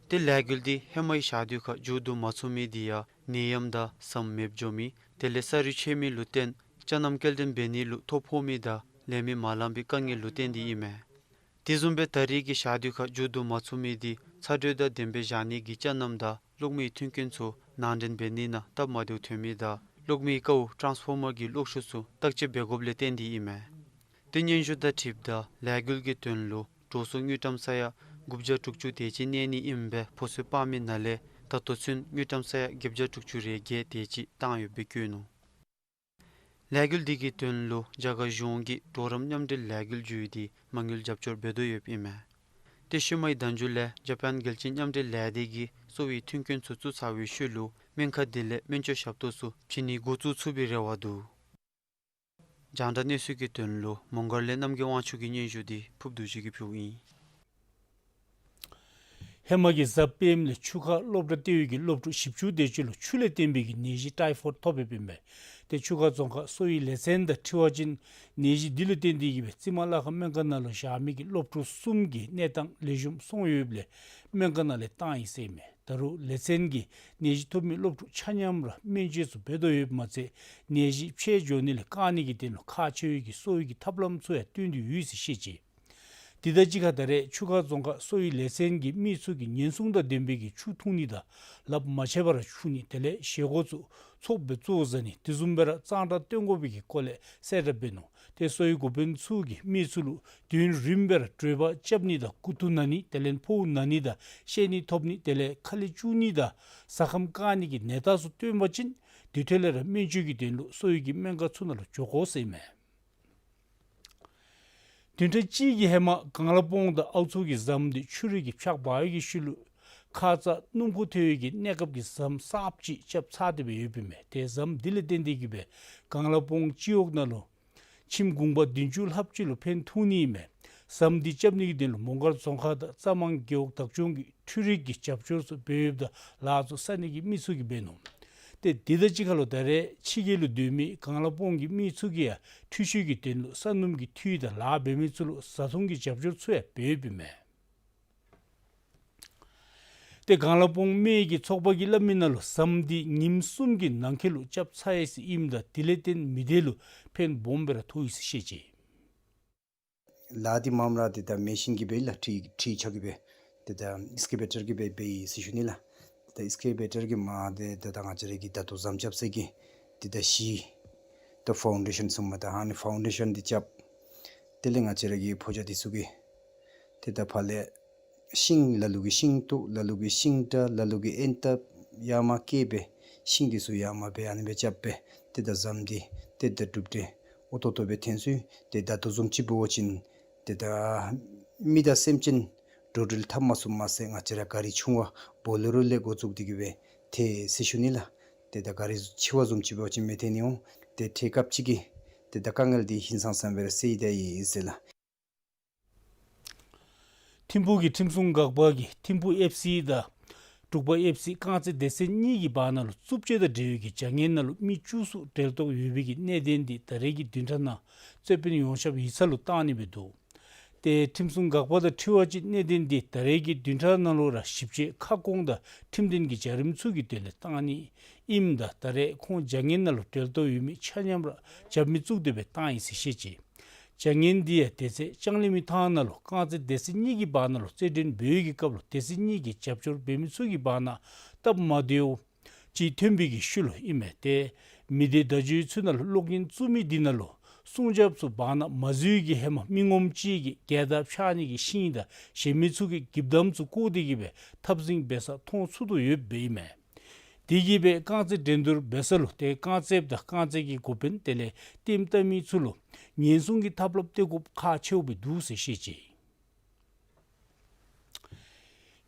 ཏེ་ལས་འགུལ་འདི་ཧེ་མའི་ཞག་དུས་ཁར་མཇུག་བསྡུ་མ་ཚུགས་མི་འདི་ཡང་ནད་ཡམས་དང་ཟམ་མེདཔ་འགྱོ་མི་དེ་ལས་ས་རུད་ཆད་མི་ལུ་བརྟེན་ཅ་རྣམ་སྐྱེལ་འདྲེན་འབད་ནི་ལུ་ཐོ་ཕོག་མི་དང་ལས་མི་མ་ལང་པའི་དཀའ་ངལ་ལུ་བརྟེན་ཏེ་ཨིན་མས། དེ་བཟུམ་སྦེ་ད་རེས་ཀྱི་ཞག་དུས་ཁར་མཇུག་བསྡུ་མ་ཚུགས་མི་འདི་ཚ་དྲོད་དང་ལྡནམ་སྦེ་བཞག་ནི་གི་ཅ་རྣམ་དང་གློག་མེའི་མཐུན་རྐྱེན་ཚུ་ནང་འདྲེན་འབད་ནི་ནང་སྟབས་མ་བདེཝ་ཐོན་མི་དང་གློག་མེའི་ཀཝ་ཊཱནསི་ཕོར་མར་གྱི་གློག་ཤུགས་ཚུ་བརྟག་དཔྱད་འབད་དགོཔ་ལས་བརྟེན་ཏེ་ཨིན་མས། ཏེ་སྙན་ཞུ་དང་འཁྲིལཝ་ད་ལས་འགུལ་གྱི་དོན་ལུ་འགྲོ་སོང་དངུལ་ཀྲམ་ས་ཡ་དགུ་བརྒྱ་དྲུག་ཅུ་དེ་ཅིག་གནས་ནི་ཨིནམ་སྦེ་ཕོ་སོལ་སྤར་མི་ནང་ལས་ད་ལྟོ་ཚུན་དངུལ་ཀྲམ་ས་ཡ་བརྒྱད་བརྒྱ་དྲུག་ཅུ་རེ་བརྒྱད་དེ་ཅིག་བཏང་ཡོདཔ་སྦེ་བཀོད་ནུག། ལས་འགུལ་འདི་གི་དོན་ལུ་རྒྱ་གར་གཞུང་གི་གྲོགས་རམ་མཉམ་འབྲེལ་ལས་འགུལ་བརྒྱུད་དེ་མ་དངུལ་རྒྱབ་སྐྱོར་འབད་དོ་ཡོདཔ་ཨིན་མས། ཏེ་ཤུལ་མའི་ཟླ་མཇུག་ལས་ཇ་པཱན་རྒྱལ་སྤྱིའི་མཉམ་འབྲེལ་ལས་སྡེ་གིས་གསོ་བའི་མཐུན་རྐྱེན་ཚུ་བཙུགས་ཚར་བའི་ཤུལ་ལུ་སྨན་ཁང་འདི་ལས་སྨན་བཅོས་ཞབས་ཏོག་ཚུ་བྱིན་ནི་འགོ་བཙུགས་ཚུགས་པའི་རེ་བ་འདུག། རྒྱང་བསྒྲགས་གནས་ཚུལ་གྱི་དོན་ལུ་མོང་སྒར་ལས་རྣམ་རྒྱལ་དབང་ཕྱུག་གི་སྙན་ཞུ་འདི་ཕུརབ་རྡོ་རྗེ་གིས་ཕུལཝ་ཨིན། ཧེ་མ་གི་གཟའ་སྤེནམ་ལས་ཆུ་ཁ་སློབ་གྲྭ་ལྟེ་བའི་གི་སློབ་ཕྲུག་བཞི་བཅུ་དེ་ཅིག་ལུ་ཆུ་ལས་བརྟེན་པའི་གི་ནད་གཞི་ཊའི་ཕོཌ་ཐོབ་ཡོདཔ་ཨིན་པས། ཏེ་ཆུ་ཁ་རྫོང་ཁག་གསོ་བའི་ལས་ཚན་དང་འཁྲིལ་བ་ཅིན་ནད་གཞི་འདི་ལུ་བརྟེན་ཏེ་གིས་སྦེ་རྩི་མ་ལ་ཁ་སྨན་ཁང་ནང་ལུ་བཞག་མི་གི་སློབ་ཕྲུག་གསུམ་གྱི་གནས་སྟངས་ལེགས་ཤོམ་སོང་ཡོདཔ་ལས་སྨན་ཁང་ནང་ལས་བཏང་ཡི་ཟེར་ཨིན་མས། ད་རུང་ལས་ཚན་གྱིས་ནད་གཞི་ཐོབ་མི་སློབ་ཕྲུག་ཆ་མཉམ་ར་སྨན་བཅོས་ཚུ་འབད་དོ་ཡོདཔ་མ་ཚད་ནད་གཞི་འཕེལ་འགྱོ་ནི་ལས་བཀག་ནི་གི་དོན་ལུ་ཁག་ཆེ་བའི་གི་གསོ་བའི་གི་ཐབས་ལམ་ཚུ་ཡང་བཏོན་ཏེ་ཡོད་ཟེར་བཤད་ཅི། དེ་དང་གཅིག་ཁར་ད་རེས་ཆུ་ཁ་རྫོང་ཁག་གསོ་བའི་ལས་ཚན་གྱི་མི་ཚུ་གིས་ཉེན་སྲུང་དང་ལྡན་པའི་གི་ཆུ་འཐུང་ནི་དང་ལགཔ་མ་ཕྱེ་བར་འཁྱུ་ནི་དེ་ལས་བཞེས་སྒོ་ཚུ་ཚོགས་སྦེ་བཙུགས་ཟ་ནི་དེ་བཟུམ་སྦེ་ར་གཙང་སྦྲ་བཏོན་དགོ་པའི་གི་སྐོར་ལས་གསལ་བསྒྲགས་འབད་ནུག། ཏེ་གསོ་བའི་འགོ་དཔོན་ཚུ་གིས་མི་ཚུ་ལུ་དུས་ཡུན་རིངམོ་སྦེ་ར་དྲོད་འབར་རྐྱབ་ནི་དང་མགུ་ཏོ་ན་ནི་དེ་ལས་ཕོཝ་ན་ནི་དང་བཤལ་ནི་ཐོབ་ནི་དེ་ལས་ཁ་ལས་སྐྱུག་ནི་དང་ཟ་ཁམས་བཀག་ནི་གི་ནད་རྟགས་ཚུ་སྟོན་པ་ཅིན་དེ་འཕྲོ་ལས་ར་སྨན་བཅོས་ཀྱི་དོན་ལུ་གསོ་བའི་གི་སྨན་ཁང་ཚུ་ནང་ལུ་འགྱོ་དགོ་ཟེར་ཨིན་མས། བདུན་ཕྲག་གཅིག་གི་ཧེ་མ་གངས་ལ་པོང་དང་ཨའུ་མཚོ་གི་ཟམ་འདི་ཆུ་རུད་ཀྱིས་ཕྱགས་འབག་པའི་གི་ཤུལ་ལུ་ཁ་ཙ་སྣུམ་འཁོར་ཐལ་བའི་གི་གནས་སྐབས་ཀྱི་ཟམ་གསརཔ་ཅིག་རྐྱབ་ཚར་ཏེ་སྦེ་ཡོདཔ་ཨིན་མས། ཏེ་ཟམ་འདི་ལས་བརྟེན་ཏེ་གིས་སྦེ་གངས་ལ་པོང་སྤྱི་འོག་ནང་ལུ་ཁྱིམ་གུང་པ་བདུན་ཅུ་ལྷགཔ་ཅིག་ལུ་ཕན་ཐོགས་ནི་ཨིན་མས། ཟམ་འདི་རྐྱབ་ནི་གི་དོན་ལུ་མོང་སྒར་རྫོང་ཁག་དང་རྩ་མང་རྒེད་འོག་བདག་སྐྱོང་གིས་འཕྲུལ་རིག་གི་རྒྱབ་སྐྱོར་ཚུ་འབད་ཡོདཔ་ད་ལཱ་ཚུ་ས་གནས་ཀྱི་མི་ཚུ་གིས་འབད་ནུག། ཏེ་དེ་དང་གཅིག་ཁར་ལུ་ད་རེས་ཕྱི་རྒྱལ་ལུ་སྡོད་མི་གངས་ལ་པོང་གི་མི་ཚུ་གིས་ཡང་འཕྲུལ་ཆས་ཀྱི་དོན་ལུ་ས་སྣུམ་གྱི་འཐུས་དང་ལཱ་འབད་མི་ཚུ་ལུ་བཟའ་འཐུང་གི་རྒྱབ་སྐྱོར་ཚུ་ཡང་འབད་ཡོདཔ་ཨིན་མས། ཏེ་གངས་ལ་པོང་སྨད་ཀྱི་ཚོགས་པ་གིས་སླབ་མི་ནང་ལུ་ཟམ་འདི་ཉིནམ་གསུམ་གྱི་ནང་འཁོད་ལུ་རྐྱབ་ཚར་ཡི་ཟེར་ཨིནམ་ད་དེ་ལས་བརྟེན་མི་སྡེ་ལུ་ཕན་སྦོམ་སྦེ་ར་ཐོགས་ཡི་ཟེར་བཤད་ཅི། ལཱ་འདི་མངམ་ར་ཏེ་ད་མེ་ཤིན་གྱིས་འབད་ལགས། ཁྲི་ཁྲི་ཆག་གིས་འབད་ཏེ་ད་ཨིསི་ཀེ་བེ་ཊར་གྱིས་འབད་འབད་ཡི་ཟེར་ཞུ་ནི་ལགས། ཏེ་ད་ཨིསི་ཀེ་བེ་ཊར་གྱིས་མ་ཏེ་ད་ད་ང་བཅས་ར་གི་ད་ལྟོ་ཟམ་རྐྱབ་ས་གི་ ཏེ་ད་གཞི་ད་ཕའུན་ཌེ་ཤཱན་ཚུ་མ་ད་ཨ་ནི་ཕའུན་ཌེ་ཤཱན་འདི་རྐྱབ། དེ་ལས་ང་བཅས་ར་གི་ཕོ་རྒྱས་འདི་ཚུ་གིས་ཏེ་ད་ཕར་ལས་ཤིང་ལ་ལུ་གིས་ཤིང་བཏོག། ལ་ལུ་གིས་ཤིང་དྲ། ལ་ལུ་གིས་ཨེན་ཏབ་ཡར་མར་བཀལ་སྦེ་ཤིང་འདི་ཚུ་ཡར་མར་སྦེ་ཨ་ནི་སྦེ་རྐྱབ་སྦེ་ཏེ་ད་ཟམ་འདི་ཏེ་ད་གྲུབ་འབྲས་འོ་ཏོག་ཏོ་སྦེ་ཐོན་སོ་ཡི། ཏེ་ད་ལྟོ་བཟུམ་ཅིག་འབད་བ་ཅིན་ཏེ་ད་མི་དང་སེམས་ཅན་འགྲོ་འགྲུལ་འཐབ་མ་ཚུགསཔ་མ་ཚད་ང་བཅས་ར་ག་རི་ཆུང་བ་བོ་ལེ་རོ་ལས་འགོ་བཙུགས་ཏེ་གི་སྦེ་ཏེ་ཟེར་ཞུ་ནི་ལགས། ཏེ་ད་ག་རི་ཆེ་བ་བཟུམ་ཅིག་འབད་བ་ཅིན་མི་ཐོན་ནི་འོང་། ཏེ་ཏེ་སྐབས་ཅིག་གི་ཏེ་ད་དཀའ་ངལ་འདི་ཧིང་སངས་ས་སྦེ་ར་སེལ་ཡི་ད་ཡི་ཟེར་ལགས། ཐིམ་ཕུག་གི་ཁྲིམས་སྲུང་འགག་པ་གིས་ཐིམ་ཕུག་ཨེཕ་སི་དང་འབྲུག་པ་ཨེཕ་སི་རྐང་རྩེད་སྡེ་ཚན་གཉིས་ཀྱི་བར་ན་ལུ་རྩུབ་སྤྱོད་དང་འབྲེལ་བའི་གི་བྱ་ངན་ནང་ལུ་མི་བཅུ་ཙམ་འབྲེལ་གཏོགས་ཡོད་པའི་གི་གནད་དོན་འདི་ད་རེས་ཀྱི་བདུན་ཕྲག་ནང་རྩོད་དཔོན་ཡོངས་ཁྱབ་ཡིག་ཚང་ལུ་བཏང་ནི་སྦེ་འདུག། ཏེ་ཁྲིམས་སྲུང་འགག་པ་དང་འཁྲིལ་བ་ཅིན་གནད་དོན་འདི་ད་རེས་ཀྱི་བདུན་ཕྲག་ནང་ལུ་ར་ཞིབ་དཔྱད་ཁ་སྐོང་དང་ཁྲིམས་དོན་གྱི་བྱ་རིམ་ཚུ་གི་དོན་ལས་བཏང་ནི་ཨིནམ་ད་ད་རེས་ཁོང་བྱ་ངན་ནང་ལུ་འབྲེལ་གཏོགས་ཡོད་མི་ཆ་མཉམ་ར་རྒྱབ་མི་བཙུགས་ཏེ་སྦེ་བཏང་ཡི་ཟེར་བཤད་ཅི། བྱ་ངན་འདི་ཡང་དེ་ཚེ་ལྕང་གླིང་མི་ཐང་ནང་ལུ་རྐང་རྩེད་སྡེ་ཚན་གཉིས་ཀྱི་བར་ན་ལུ་རྩེད་འགྲན་འབད་བའི་གི་སྐབས་ལུ་སྡེ་ཚན་གཉིས་ཀྱི་རྒྱབ་སྐྱོར་འབད་མི་ཚུ་གི་བར་ན་སྟབས་མ་བདེཝ་ཅིག་ཐོན་པའི་གི་ཤུལ་ལུ་ཨིན་མས། ཏེ་མི་སྡེ་བརྡ་བརྒྱུད་ཚུ་ནང་ལུ་གློག་བརྙན་བཙུགས་མི་འདི་ནང་ལུ་སྲུང་སྐྱོབ་ཚུ་བར་ན་མ་འཛུལ་གྱི་ཧེ་མ་མི་ངོམ་ཅིག་གིས་རྒྱལ་དར་འཕྱར་ནི་གི་ཤིང་དང་གཞན་མི་ཚུ་གིས་འགྱིབ་དམ་ཚུ་བཀོག་སྟེ་གི་སྦེ་འཐབ་འཛིང་འབད་ས་མཐོང་ཚུགས་དོ་ཡོདཔ་ཨིན་མས། དེ་གིས་སྦེ་རྐང་རྩེད་འགྲན་བསྡུར་འབད་ས་ལུ་ཏེ་རྐང་རྩེདཔ་དང་རྐང་རྩེད་ཀྱི་འགོ་དཔོན་དེ་ལས་ལྟདམོ་བལྟ་མི་ཚུ་ལུ་ཉེན་སྲུང་གི་ཐབས་ལམ་སྟོན་དགོཔ་ཁག་ཆེཝ་སྦེ་འདུག་ཟེར་བཤད་ཅི།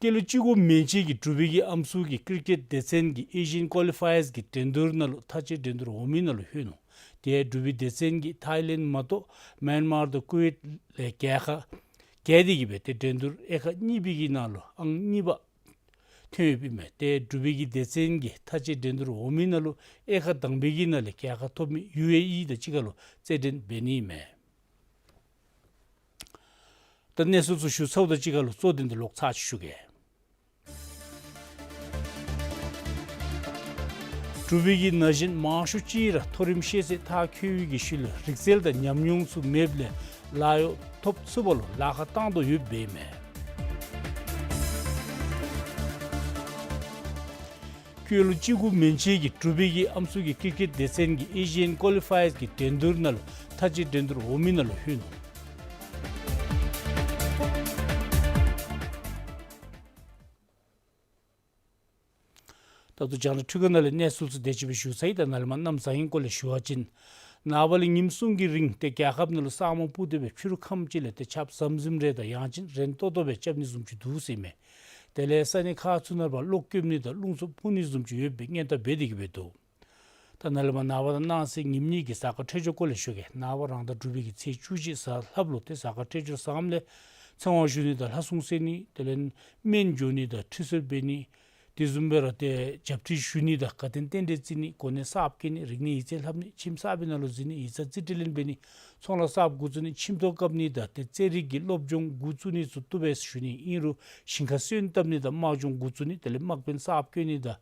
སྐྱེས་ལོ་བཅུ་དགུ་མན་ཆད་ཀྱི་འབྲུག་པའི་གི་ཨམ་སྲུ་གིས་ཀིར་ཀེཊ་སྡེ་ཚན་གྱི་ཨེ་ཤི་ཡན་ཀོ་ལི་ཕའི་ཡརསི་གི་འགྲན་བསྡུར་ནང་ལུ་མཐའ་དཔྱད་འགྲན་བསྡུར་འོག་མའི་ནང་ལུ་ལྷོད་ནུག། དེ་ཡང་འབྲུག་པའི་སྡེ་ཚན་གྱིས་ཐའི་ལེནཌ་མ་གཏོགས་མཱན་མར་དང་ཀུ་ཝེཊ་ལས་རྒྱལ་ཁ་རྒྱལ་ཏེ་གི་སྦེ་ཏེ་འགྲན་བསྡུར་དབྱེ་ཁག་གཉིས་པའི་གི་ནང་ལུ་ཨང་གཉིས་པ་ཐོན་ཡོདཔ་ཨིན་མས། ཏེ་འབྲུག་པའི་གི་སྡེ་ཚན་གྱིས་མཐའ་དཔྱད་འགྲན་བསྡུར་འོག་མའི་ནང་ལུ་དབྱེ་ཁག་དང་པའི་གི་ནང་ལས་རྒྱལ་ཁ་ཐོབ་མི་ཡུ་ཨེ་ཨི་དང་གཅིག་ཁར་ལུ་རྩེད་འགྲན་འབད་ནི་ཨིན་མས། ད་གནས་ཚུལ་ཚུ་ཞུ་ཚརཝ་དང་གཅིག་ཁར་ལུ་གཙོ་དོན་འདི་ལོག་ཚར་ཅིག་ཞུ་གེ། འབྲུག་པའི་གི་ན་གཞོན་མང་ཤོས་ཅིག་ར་མཐོ་རིམ་ཤེས་ཚད་མཐར་འཁྱོལ་བའི་གི་ཤུལ་ལུ་རིག་རྩལ་དང་ཉམས་མྱོང་ཚུ་མེདཔ་ལས་ལཱ་གཡོག་ཐོབ་ཚུགས་པ་ལུ་ལཱ་ཁག་བཏང་དོ་ཡོདཔ་ཨིན་མས། སྐྱེས་ལོ་བཅུ་དགུ་མན་ཆད་ཀྱི་འབྲུག་པའི་གི་ཨམ་སྲུ་གིས་ཀིར་ཀེཊ་སྡེ་ཚན་གྱི་ཨེ་ཤི་ཡན་ཀོ་ལི་ཕའི་ཡརསི་གི་འགྲན་བསྡུར་ནང་ལུ་མཐའ་དཔྱད་འགྲན་བསྡུར་འོག་མའི་ནང་ལུ་ལྷོད་ནུག། ད་ལྟོ་རྒྱང་བསྒྲགས་འཕྲུལ་ཁང་ནང་ལས་གནས་ཚུལ་ཚུ་དེ་ཅིག་སྦེ་ཞུ་ཚར་ཡི། ད་ནཱ་ལས་མར་གནམ་བཟང་ངན་སྐོར་ལས་ཞུ་བ་ཅིན་ནངས་པ་ལས་ཉིནམ་གསུམ་གྱི་རིང་ཏེ་རྒྱལ་ཁབ་ནང་ལུ་ས་སྨུག་སྤུབས་ཏེ་སྦེ་ཕྱི་རུ་ཁམས་ཅིག་ལས་ཏེ་ཆརཔ་ཟམ་ཟིམ་རེ་དང་ཡང་ཅིན་རན་ཏོག་ཏོ་སྦེ་རྐྱབ་ནི་བཟུམ་ཅིག་འདུག་ཟེར་ཨིན་མས། དེ་ལས་ས་གནས་ཁག་ཚུ་ནང་ཕར་གློག་སྐྱོབ་ནི་དང་རླུང་འཚུབ་འཕུ་ནི་བཟུམ་ཅིག་ཡོད་པའི་སྔོན་བརྡ་འབད་དེ་གི་སྦེ་འདུག། ད་ནཱ་ལས་མར་གནངས་ཚེ་ཉིནམ་གཉིས་ཀྱི་གཟའ་སྐར་འཕྲོད་སྦྱོར་སྐོར་ལས་ཞུ་གེ། ནངས་པ་རང་ཟླ་དྲུག་པའི་གི་ཚེས་བཅུ་གཅིག་གཟའ་ལྷགཔ་ལུ་ཏེ་གཟའ་སྐར་འཕྲོད་སྦྱོར་བཟངམ་ལས་ཚེ་དབང་ཞུ་ནི་དང་ལྷ་སྲུང་གསོལ་ནི་དེ་ལས་སྨན་འཇོ་ནི་དང་ཁྲུས་གསོལ་འབད་ནི་དེ་བཟུམ་སྦེ་ར་ཏེ་རྒྱབ་ཁྲི་ཞུ་ནི་དང་དགའ་སྟོན་རྟེན་འབྲེལ་བརྩི་ནི་གོ་གནས་གསརཔ་བཀོད་ནི་རིག་གནས་ཡིག་རྩིས་ལྷབ་ནི་ཁྱིམ་གསར་པའི་ནང་ལུ་འཛུལ་ནི་ཡིག་ཚང་རྩིས་སྤྲོད་ལེན་འབད་ནི་ཚོང་ལཱ་གསརཔ་འགོ་བཙུགས་ནི་ཁྱིམ་ཐོག་བཀབ་ནི་དང་ཏེ་རྩེད་རིགས་ཀྱི་སློབ་སྦྱོང་འགོ་བཙུགས་ནི་ཚུ་བཏུབ་པས་ཞུ་ནི་ཨིན་རུང་ཞིང་ཁ་སོན་བཏབ་ནི་དང་དམག་སྦྱོང་འགོ་བཙུགས་ནི་དེ་ལས་དམག་དཔོན་གསརཔ་བཀོད་ནི་དང་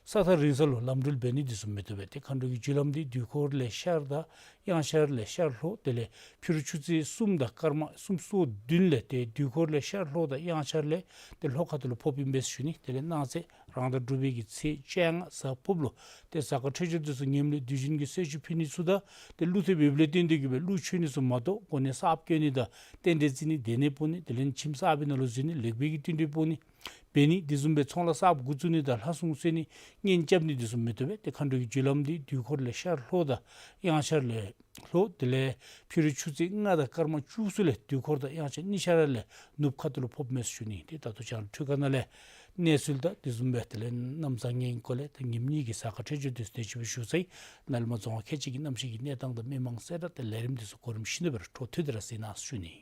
ས་ཐག་རིང་ས་ལུ་ལམ་འགྲུལ་འབད་ནི་དེ་ཚུ་མི་བཏུབ་པས། ཏེ་མཁའ་འགྲོ་གི་རྒྱུ་ལམ་འདི་དུས་འཁོར་ལས་ཤར་དང་གཡང་ཤར་ལས་ཤར་ལྷོ་དེ་ལས་ཕྱི་རུ་ཆུ་ཚོད་གསུམ་དང་སྐར་མ་སུམ་ཅུ་སོ་བདུན་ལས་ཏེ་དུས་འཁོར་ལས་ཤར་ལྷོ་དང་གཡང་ཤར་ལས་ཏེ་ལྷོ་ཁ་ཐུག་ལུ་ཕོགཔ་ཨིན་པས་ཞུ་ནི། དེ་ལས་གནངས་ཚེ་རང་ཟླ་དྲུག་པའི་གི་ཚེས་བཅོ་ལྔ་གཟའ་ཕུརཔ་ལུ་ཏེ་གཟའ་སྐར་འཕྲོད་སྦྱོར་དེ་ཚུ་ངནམ་ལས་དུས་རྒྱུན་གྱི་གསོལ་མཆོད་ཕུལ་ནི་ཚུ་དང་ཏེ་ཀླུ་ཐེབས་ཡོདཔ་ལས་བརྟེན་ཏེ་གི་སྦེ་ཀླུ་མཆོད་ནི་ཚུ་མ་གཏོགས་གོ་གནས་གསརཔ་བཀོད་ནི་དང་རྟེན་འབྲེལ་བརྩི་ནི་སྡེ་གནས་སྤོ་ནི་དེ་ལས་ཁྱིམ་གསར་པའི་ནང་ལུ་འཛུལ་ནི་ལེགས་པའི་གི་བསྟུན་གྲོས་སྤོ་ནི་འབད་ནི་དེ་བཟུམ་སྦེ་ཚོང་ལཱ་གསརཔ་འགོ་བཙུགས་ནི་དང་ལྷ་སྲུང་གསོལ་ནི་གཉེན་རྐྱབ་ནི་དེ་ཚུ་མི་བཏུབ་པས། ཏེ་མཁའ་འགྲོ་གི་རྒྱུ་ལམ་འདི་དུས་འཁོར་ལས་ཤར་ལྷོ་དང་གཡང་ཤར་ལས་ལྷོ་དེ་ལས་ཕྱི་རུ་ཆུ་ཚོད་ལྔ་དང་སྐར་མ་བཅུ་གསུམ་ལས་དུས་འཁོར་དང་གཡང་ཤར་གཉིས་ཆ་ར་ལས་ནུབ་ཁ་ཐུག་ལུ་ཕོགཔ་མས་ཞུ་ནི། ཏེ་ད་ལྟོ་རྒྱང་བསྒྲགས་འཕྲུལ་ཁང་ནང་ལས་གནས་ཚུལ་དང་དེ་བཟུམ་སྦེ་དེ་ལས་གནམ་བཟང་ངན་སྐོར་ལས་ཏེ་ཉིནམ་གཉིས་ཀྱི་གཟའ་སྐར་འཕྲོད་སྦྱོར་དེ་ཚུ་དེ་ཅིག་སྦེ་ཞུ་ཚར་ཡི། ནཱ་ལས་མར་རྫོང་ཁག་ཁལ་གཅིག་གི་གནམ་གཤིས་ཀྱི་གནས་སྟངས་དང་མི་མང་གསལ་བསྒྲགས་དེ་ལས་རིམ་དེ་ཚུ་གོ་རིམ་བཞིན་དུ་སྦེ་ར་འཕྲོ་མཐུད་དེ་ར་གཟིགས་གནང་ཞུ་ནི།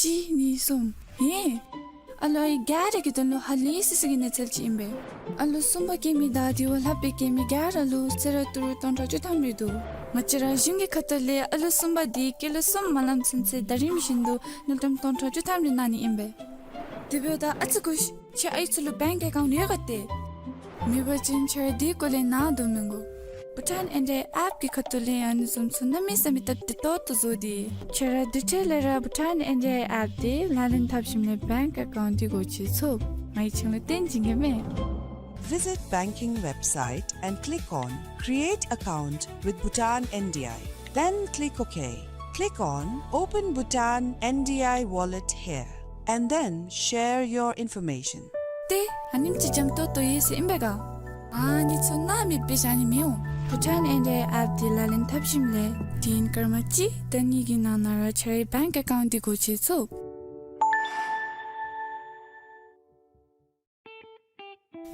གཅིག་གཉིས་གསུམ། ཧེ། ཨ་ལོ་ཨའི་ག་ར་གི་དོན་ལུ་ཧ་ལས་སི་སི་གི་གནས་ཚུལ་ཅིག་ཨིན་པས། ཨ་ལོ་གསུམ་པ་སྐྱེ་མི་དང་དེ་བ་ལྷག་པའི་སྐྱེ་མི་ག་ར་ལུ་གསོལ་རས་ཏི་རུ་སྟོང་ཕྲག་བཅུ་ཐམ་རེ་འདུག། ང་བཅས་ར་གཞུང་གི་ཁ་ཐུག་ལས་ཨ་ལོ་གསུམ་པ་དེ་སྐྱེས་ལོ་གསུམ་མ་ལངམ་ཚུན་ཚོད་ཟླ་རིམ་བཞིན་དུ་དངུལ་ཀྲམ་སྟོང་ཕྲག་བཅུ་ཐམ་རེ་གནང་ནི་ཨིན་པས། དེ་འབདཝ་ད་ཨ་ཙི་སྒུག་ཤིག། ཁྱོད་ཨའི་ཚུ་ལུ་བེངཀ་ཨེ་ཀའུནཊ་ཡོད་ག་ཏེ། མེད་པ་ཅིན་ཁྱོད་ར་དེའི་སྐོར་ལས་ནཱ་དོ་མི་དགོ། བྷུ་ཊཱན་ཨེན་ཌི་ཨའི་ཨེཔ་གི་ཁ་ཐུག་ལས་ཡང་ཨ་ནི་བཟུམ་ཚུ་གནམ་མེད་ས་མེད་སྟབས་བདེ་ཏོག་ཏོ་བཟོ་སྟེ། ཁྱོད་ར་དེ་འཕྲལ་ལས་ར་བྷུ་ཊཱན་ཨེན་ཌི་ཨའི་ཨེཔ་དེ་ལག་ལེན་འཐབ་ཞིནམ་ལས་བེངཀ་ཨེ་ཀའུནཊ་དེ་སྒོ་ཕྱེ་ཚུགས། ང་གིས་ཁྱོད་ལུ་སྟོན་བྱིན་གེ་མས། Visit banking website and click on Create Account with Bhutan N D I. Then click OK. Click on Open Bhutan N D I Wallet here and then share your information. ཏེ་ཨ་ནེམ་ཅིག་འཇམ་ཏོང་ཏོ་ཡོད་ཟེར་ཨིན་པས་ག། ཨ་ནི་ཚུ་ནཱ་མེདཔ་སྦེ་བཞག་ནི་མི་འོང་། བྷུ་ཊཱན་ཨེན་ཌི་ཨའི་ཨེཔ་དེ་ལག་ལེན་འཐབ་ཞིནམ་ལས་དུས་ཡུན་སྐར་མ་གཅིག་དང་གཉིས་ཀྱི་ནང་ན་ར་ཁྱོད་རའི་བེངཀ་ཨེ་ཀའུནཊ་དེ་སྒོ་ཕྱེ་ཚུགས།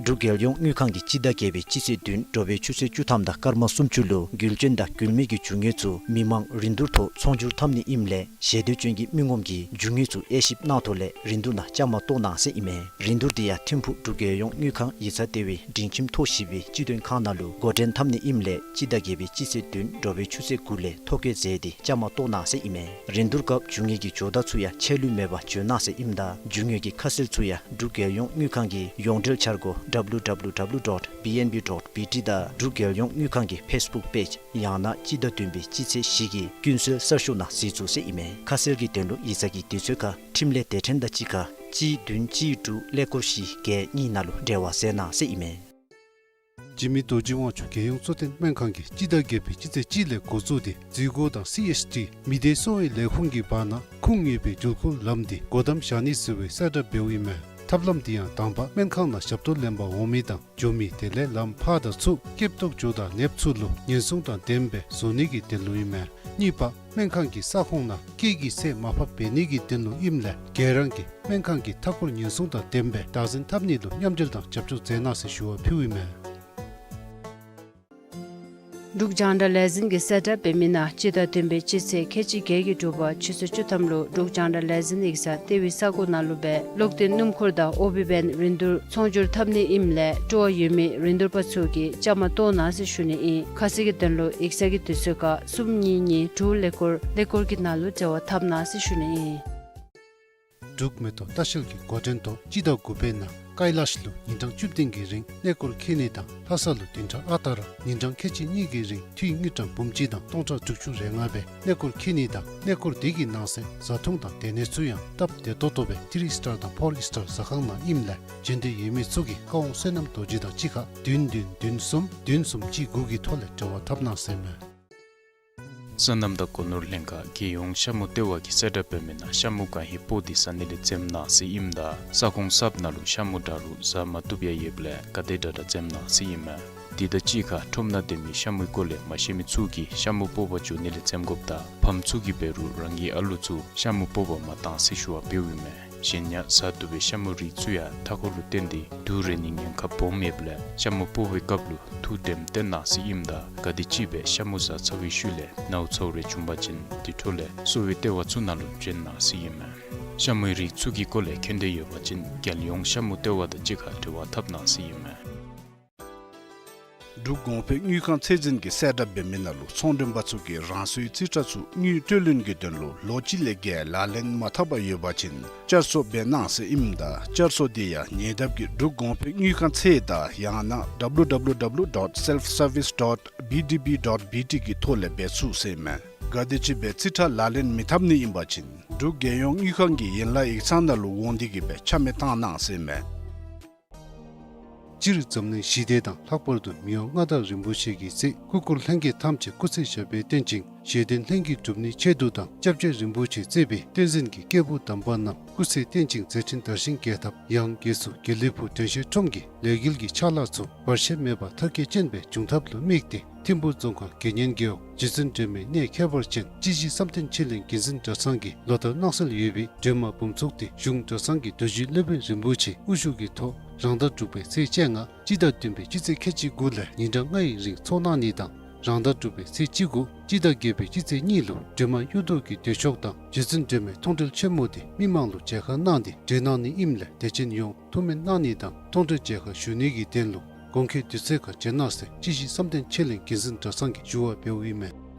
འབྲུག་རྒྱལ་ཡོངས་དངུལ་ཁང་གིས་སྤྱི་ཟླ་བརྒྱད་པའི་སྤྱི་ཚེས་བདུན་དྲོ་པའི་ཆུ་ཚོད་བཅུ་ཐམ་དང་སྐར་མ་སུམ་ཅུ་ལུ་འགུལ་སྐྱོད་དང་འགུལ་མེད་ཀྱི་རྒྱུ་དངོས་ཚུ་མི་མང་རིན་བསྡུར་ཐོག་ཚོང་སྒྱུར་འཐབ་ནི་ཨིནམ་ལས་ཞལ་འདོན་ཅན་གྱི་མི་ངོམ་གྱིས་རྒྱུ་དངོས་ཚུ་དབྱེ་ཞིབ་གནང་ཐོག་ལས་རིན་བསྡུར་ནང་བཅའ་མར་གཏོགས་གནང་ཟེར་ཨིན་མས། རིན་བསྡུར་དེ་ཡང་ཐིམ་ཕུག་འབྲུག་རྒྱལ་ཡོངས་དངུལ་ཁང་ཡིག་ཚང་ལྟེ་བའི་སྒྲིང་ཁྱིམ་ཐོག་བཞི་པའི་སྤྱི་དོན་ཁང་ནང་ལུ་འགོ་འདྲེན་འཐབ་ནི་ཨིནམ་ལས་སྤྱི་ཟླ་བརྒྱད་པའི་སྤྱི་ཚེས་བདུན་དྲོ་པའི་ཆུ་ཚོད་དགུ་ལས་ཐོ་བཀོད་མཛད་དེ་བཅའ་མར་གཏོགས་གནང་ཟེར་ཨིན་མས། རིན་བསྡུར་སྐབས་རྒྱུ་དངོས་ཀྱི་ཇོ་བདག་ཚུ་ཡང་ཆད་ལུས་མེད་པར་འབྱོན་གནང་ཟེར་ཨིནམ་ད་རྒྱུ་དངོས་ཀྱི་ཁ་གསལ་ཚུ་ཡང་འབྲུག་རྒྱལ་ཡོངས་དངུལ་ཁང་གི་ཡོངས་འབྲེལ་འཆར་སྒོ་W W W dot B N B dot B T དང་འབྲུག་རྒྱལ་ཡོངས་དངུལ་ཁང་གི་ཕེསི་བུཀ་པེཇ་ཡང་ན་སྤྱི་ཟླ་བདུན་པའི་སྤྱི་ཚེས་བཞི་གི་ཀུན་གསལ་གསར་ཤོག་ནང་གཟིགས་ཚུགས་ཟེར་ཨིན་མས། ཁ་གསལ་གྱི་དོན་ལུ་ཡིག་ཚང་གི་དུས་ཚོད་ཁར་འཕྲིན་ལས་སྡེ་ཕྲན་དང་གཅིག་ཁར་གཅིག་བདུན་གཅིག་དྲུག་ཀླད་ཀོར་བཞི་བརྒྱད་གཉིས་ནང་ལུ་འབྲེལ་བ་མཛད་གནང་ཟེར་ཨིན་མས། འཇིགས་མེད་རྡོ་རྗེ་དབང་ཕྱུག་རྒྱལ་ཡོངས་གཙོ་བསྟེན་སྨན་ཁང་གིས་སྤྱི་ཟླ་བརྒྱད་པའི་སྤྱི་ཚེས་གཅིག་ལས་འགོ་བཙུགས་ཏེ་འཛུལ་སྒོ་དང་སི་ཨེཆ་ཌི་མི་སྡེ་གསོ་བའི་ལས་ཁུངས་ཀྱི་བར་ན་ཁུངས་ཡོད་པའི་འགྲུལ་འཁོར་ལམ་འདི་སྒོ་བསྡམ་བཞག་ནི་ཟེར་བའི་གསལ་བསྒྲགས་འབདཝ་ཨིན་མས། ཐབས་ལམ་འདི་ཡང་དང་པ་སྨན་ཁང་ནང་ཞབས་ཏོག་ལེན་པར་འོང་མི་དང་འགྱོ་མི་དེ་ལས་ལམ་ཕར་དང་ཚུར་སྐྱེབ་ཐོག་འགྱོ་དང་ནདཔ་ཚུ་ལུ་ཉེན་སྲུང་དང་ལྡནམ་སྦེ་བཟོ་ནི་གི་དོན་ལུ་ཨིན་མས། གཉིས་པ་སྨན་ཁང་གི་ས་ཁོངས་ནང་སྐད་ཀྱི་ཚད་མར་ཕབ་འབད་ནི་གི་དོན་ལུ་ཨིནམ་ལས་ག་ར་གིས་སྨན་ཁང་གི་མཐའ་འཁོར་ཉེན་སྲུང་དང་ལྡནམ་སྦེ་བདག་འཛིན་འཐབ་ནི་ལུ་མཉམ་འབྲེལ་དང་རྒྱབ་སྐྱོར་མཛད་གནང་ཟེར་ཞུ་བ་ཕུལཝ་ཨིན་མས། འབྲུག་རྒྱང་བསྒྲགས་ལས་འཛིན་གྱི་གསལ་བསྒྲགས་འབད་མི་ནང་སྤྱི་ཟླ་བདུན་པའི་སྤྱི་ཚེས་ཁལ་གཅིག་བརྒྱད་ཀྱི་དྲོ་པ་ཆུ་ཚོད་བཅུ་ཐམ་ལུ་འབྲུག་རྒྱང་བསྒྲགས་ལས་འཛིན་ཡིག་ཚང་ལྟེ་བའི་ས་གོ་ནང་ལུ་སྦེ་གློག་བརྟེན་སྣུམ་འཁོར་དང་ཨོ་བི་བེན་རིན་བསྡུར་ཚོང་སྒྱུར་འཐབ་ནི་ཨིནམ་ལས་སྤྲོ་བ་ཡོད་མི་རིན་བསྡུར་པ་ཚུ་གིས་བཅའ་མར་གཏོགས་གནང་ཟེར་ཞུ་ནི་ཨིན། ཁ་གསལ་གྱི་དོན་ལུ་ཡིག་ཚང་གི་དུས་ཚོད་ཁར་གསུམ་གཉིས་གཉིས་དྲུག་ཀླད་ཀོར་ཀླད་ཀོར་གྱི་ནང་ལུ་འབྲེལ་བ་འཐབ་གནང་ཟེར་ཞུ་ནི་ཨིན། འབྲུག་མེ་ཏོག་ལྟ་བཤལ་གྱི་འགོ་འདྲེན་ཐོག་སྤྱི་ཟླ་དགུ་པའི་ནང་ཀའི་ལཱཤ་ལུ་ཉིན་གྲངས་བཅུ་བདུན་གྱི་རིང་གནས་སྐོར་འཁྱིད་ནི་དང་ལྷ་ས་ལུ་བདུན་ཕྲག་ཨ་རྟག་ར་ཉིན་གྲངས་ཁལ་གཅིག་གཉིས་ཀྱི་རིང་འཐུས་དངུལ་ཀྲམ་འབུམ་གཅིག་དང་སྟོང་ཕྲག་དྲུག་ཅུ་རེ་ལྔ་སྦེ་གནས་སྐོར་འཁྱིད་ནི་དང་གནས་སྐོར་དེ་གི་ནང་གསེས་བཟའ་འཐུང་དང་སྡོད་གནས་ཚུ་ཡང་སྟབས་བདེ་ཏོག་ཏོ་སྦེ་ཐི་རི་སི་ཊར་དང་ཕོར་སི་ཊར་ཟ་ཁང་ནང་ཨིནམ་ལས་འབྱོན་འདོད་ཡོད་མི་ཚུ་གིས་ཀ་ཝང་བསོད་ནམས་རྡོ་རྗེ་དང་གཅིག་ཁར་བདུན་བདུན་བདུན་གསུམ་བདུན་གསུམ་གཅིག་དགུ་གི་ཐོག་ལས་འབྲེལ་བ་འཐབ་གནང་ཟེར་མས། སོ་ནམ་དང་སྒོ་ནོར་ལྷན་ཁག་རྒྱལ་ཡོངས་ཤ་མུ་ལྟེ་བ་གིས་གསལ་བསྒྲགས་འབད་མི་ནང་ཤ་མུ་གང་ཧེ་སྤོག་སྟེ་ཟ་ནི་ལས་འཛེམ་གནང་ཟེར་ཨིནམ་ད་ས་ཁོངས་གསརཔ་ནང་ལུ་ཤ་མུ་འདྲ་རུང་ཟ་མ་བཏུབ་ཡང་ཡོདཔ་ལས་ག་དེ་དྲག་དྲག་འཛེམ་གནང་ཟེར་ཨིན་མས། དེ་དང་གཅིག་ཁར་ཁྲོམ་ནང་སྡོད་མི་ཤ་མུའི་སྐོར་ལས་མ་ཤེས་མི་ཚུ་གིས་ཤ་མུ་སྤོག་པར་འགྱོ་ནི་ལས་འཛེམ་དགོཔ་དང་ཕམ་ཚུ་གིས་འབད་རུང་རང་གི་ཨ་ལུ་ཚུ་ཤ་མུ་སྤོག་པར་མ་གཏང་ཟེར་ཞུ་བ་འབདཝ་ཨིན་མས། གཞན་ཡང་ཟ་བཏུབ་པའི་ཤ་མུ་རིགས་ཚུ་ཡང་མཐའ་འཁོར་ལུ་བརྟེན་ཏེ་དུག་རེག་ནིའི་ཉེན་ཁ་སྦོམ་ཡོདཔ་ལས་ཤ་མུ་སྤོག་པའི་སྐབས་ལུ་ཐུགས་དྲནམ་བཏོན་གནང་ཟེར་ཨིནམ་ད་ག་དེམ་ཅིག་སྦེ་ཤ་མུ་ཟ་ཚར་བའི་ཤུལ་ལས་ནཝ་ཚཝ་རེ་བྱུང་པ་ཅིན་དེ་འཕྲོ་ལས་གསོ་བའི་ལྟེ་བ་ཚུ་ནང་ལུ་འབྱོན་གནང་ཟེར་ཨིན་མས། ཤ་མུའི་རིགས་ཚུ་གི་སྐོར་ལས་མཁྱེན་འདོད་ཡོད་པ་ཅིན་རྒྱལ་ཡོངས་ཤ་མུ་ལྟེ་བ་དང་གཅིག་ཁར་འབྲེལ་བ་འཐབ་གནང་ཟེར་ཨིན་མས། འབྲུག་གོང་འཕེལ་དངུལ་ཁང་ཚད་འཛིན་གྱིས་གསལ་བསྒྲགས་འབད་མི་ནང་ལུ་ཚོང་མགྲོན་པ་ཚུ་གིས་རང་སོའི་རྩིས་ཁྲ་ཚུ་དངུལ་སྤྲོད་ལེན་གྱི་དོན་ལུ་ལོ་གཅིག་ལས་བརྒལ་ལག་ལེན་མ་འཐབ་པར་ཡོད་པ་ཅིན་བསྐྱར་གསོ་འབད་གནང་ཟེར་ཨིནམ་ད་བསྐྱར་གསོ་དེ་ཡང་ཉེ་འདབས་ཀྱི་འབྲུག་གོང་འཕེལ་དངུལ་ཁང་ཚད་དང་ཡང་ན་W W W dot self service dot B D B dot B T གི་ཐོག་ལས་འབད་ཚུགས་ཟེར་མས། ག་དེམ་ཅིག་སྦེ་རྩིས་ཁྲ་ལག་ལེན་མི་འཐབ་ནི་ཨིན་པ་ཅིན་འབྲུག་རྒྱལ་ཡོངས་དངུལ་ཁང་གི་ཡན་ལག་ཡིག་ཚང་ནང་ལུ་འོང་སྟེ་གིས་སྦེ་ཆ་མེད་བཏང་གནང་ཟེར་མས། སྤྱིར་འཛམ་གླིང་ཞི་བདེ་དང་ལྷག་པར་དུ་མི་དབང་མངའ་བདག་རིན་པོ་ཆེ་གི་སྲས་སྐུ་འཁོར་ལྷན་རྒྱས་ཐམས་ཅད་སྐུ་ཚེ་ཞབས་པད་བརྟན་ཅིང་བཞེད་དོན་ལྷུན་གྱིས་གྲུབ་ནིའི་ཆེད་དུ་དང་སྐྱབས་རྗེ་རིན་པོ་ཆེ་གཙོས་པའི་བསྟན་འཛིན་གྱི་སྐྱེས་བུ་དམ་པ་རྣམས་སྐུ་ཚེ་བརྟན་ཅིང་མཛད་འཕྲིན་དར་ཞིང་རྒྱས་ཐབས། ཡང་སྒོས་སུ་དགེ་ལེགས་ཕུག་དྲན་ཤེས་ཁྲོམ་གྱི་ལས་འགུལ་གྱི་ཕྱག་ལཱ་ཚུ་བར་ཆད་མེད་པར་མཐར་འཁྱོལ་ཅན་སྦེ་འབྱུང་ཐབས་ལུ་དམིགས་ཏེ་ཐིམ་ཕུག་རྫོང་ཁག་དགེ་བསྙེན་རྒེད་འོག་རྗེ་བཙུན་སྒྲོལ་མའི་གནས་ཁྱད་པར་ཅན་སྤྱི་བཞི་བསམ་གཏན་ཆོས་གླིང་དགེ་འཛིན་གྲྭ་ཚང་གི་ལོ་བསྟར་གནང་སྲོལ་ཡོད་པའི་སྒྲོལ་མ་འབུམ་ཚོགས་དེ་གཞུང་གྲྭ་ཚང་གི་རྡོ་རྗེ་སློབ་དཔོན་རིན་པོ་ཆེ་དབུ་བཞུགས་ཀྱི་ཐོག་རང་ཟླ་དྲུག་པའི་ཚེས་བཅོ་ལྔ་སྤྱི་ཟླ་བདུན་པའི་སྤྱི་ཚེས་ཁལ་གཅིག་དགུ་ལས་ཉིན་གྲངས་ལྔའི་རིང་འཚོགས་གནང་ནི་དང་ རང་ཟླ་དྲུག་པའི་ཚེས་གཅིག་གུ་སྤྱི་ཟླ་བརྒྱད་པའི་སྤྱི་ཚེས་གཉིས་ལུ་སྒྲོལ་མ་གཡུ་མདོག་གི་མདོས་ཆོག་དང་རྗེ་བཙུན་སྒྲོལ་མའི་མཐོང་གྲོལ་ཆེན་མོ་དེ་མི་མང་ལུ་མཇལ་ཁ་གནང་སྟེ་གྲོལ་གནང་ནི་ཨིནམ་ལས་དད་ཅན་ཡོངས་ཐུགས་སྨོན་གནང་ནི་དང་མཐོང་གྲོལ་མཇལ་ཁ་ཞུ་ནི་གི་དོན་ལུ་དགོང་ཁའི་དུས་ཚོད་ཁར་བྱོན་གནང་ཟེར་སྤྱི་བཞི་བསམ་གཏན་ཆོས་གླིང་དགེ་འཛིན་གྲྭ་ཚང་གིས་ཞུ་བ་འབདཝ་ཨིན་མས།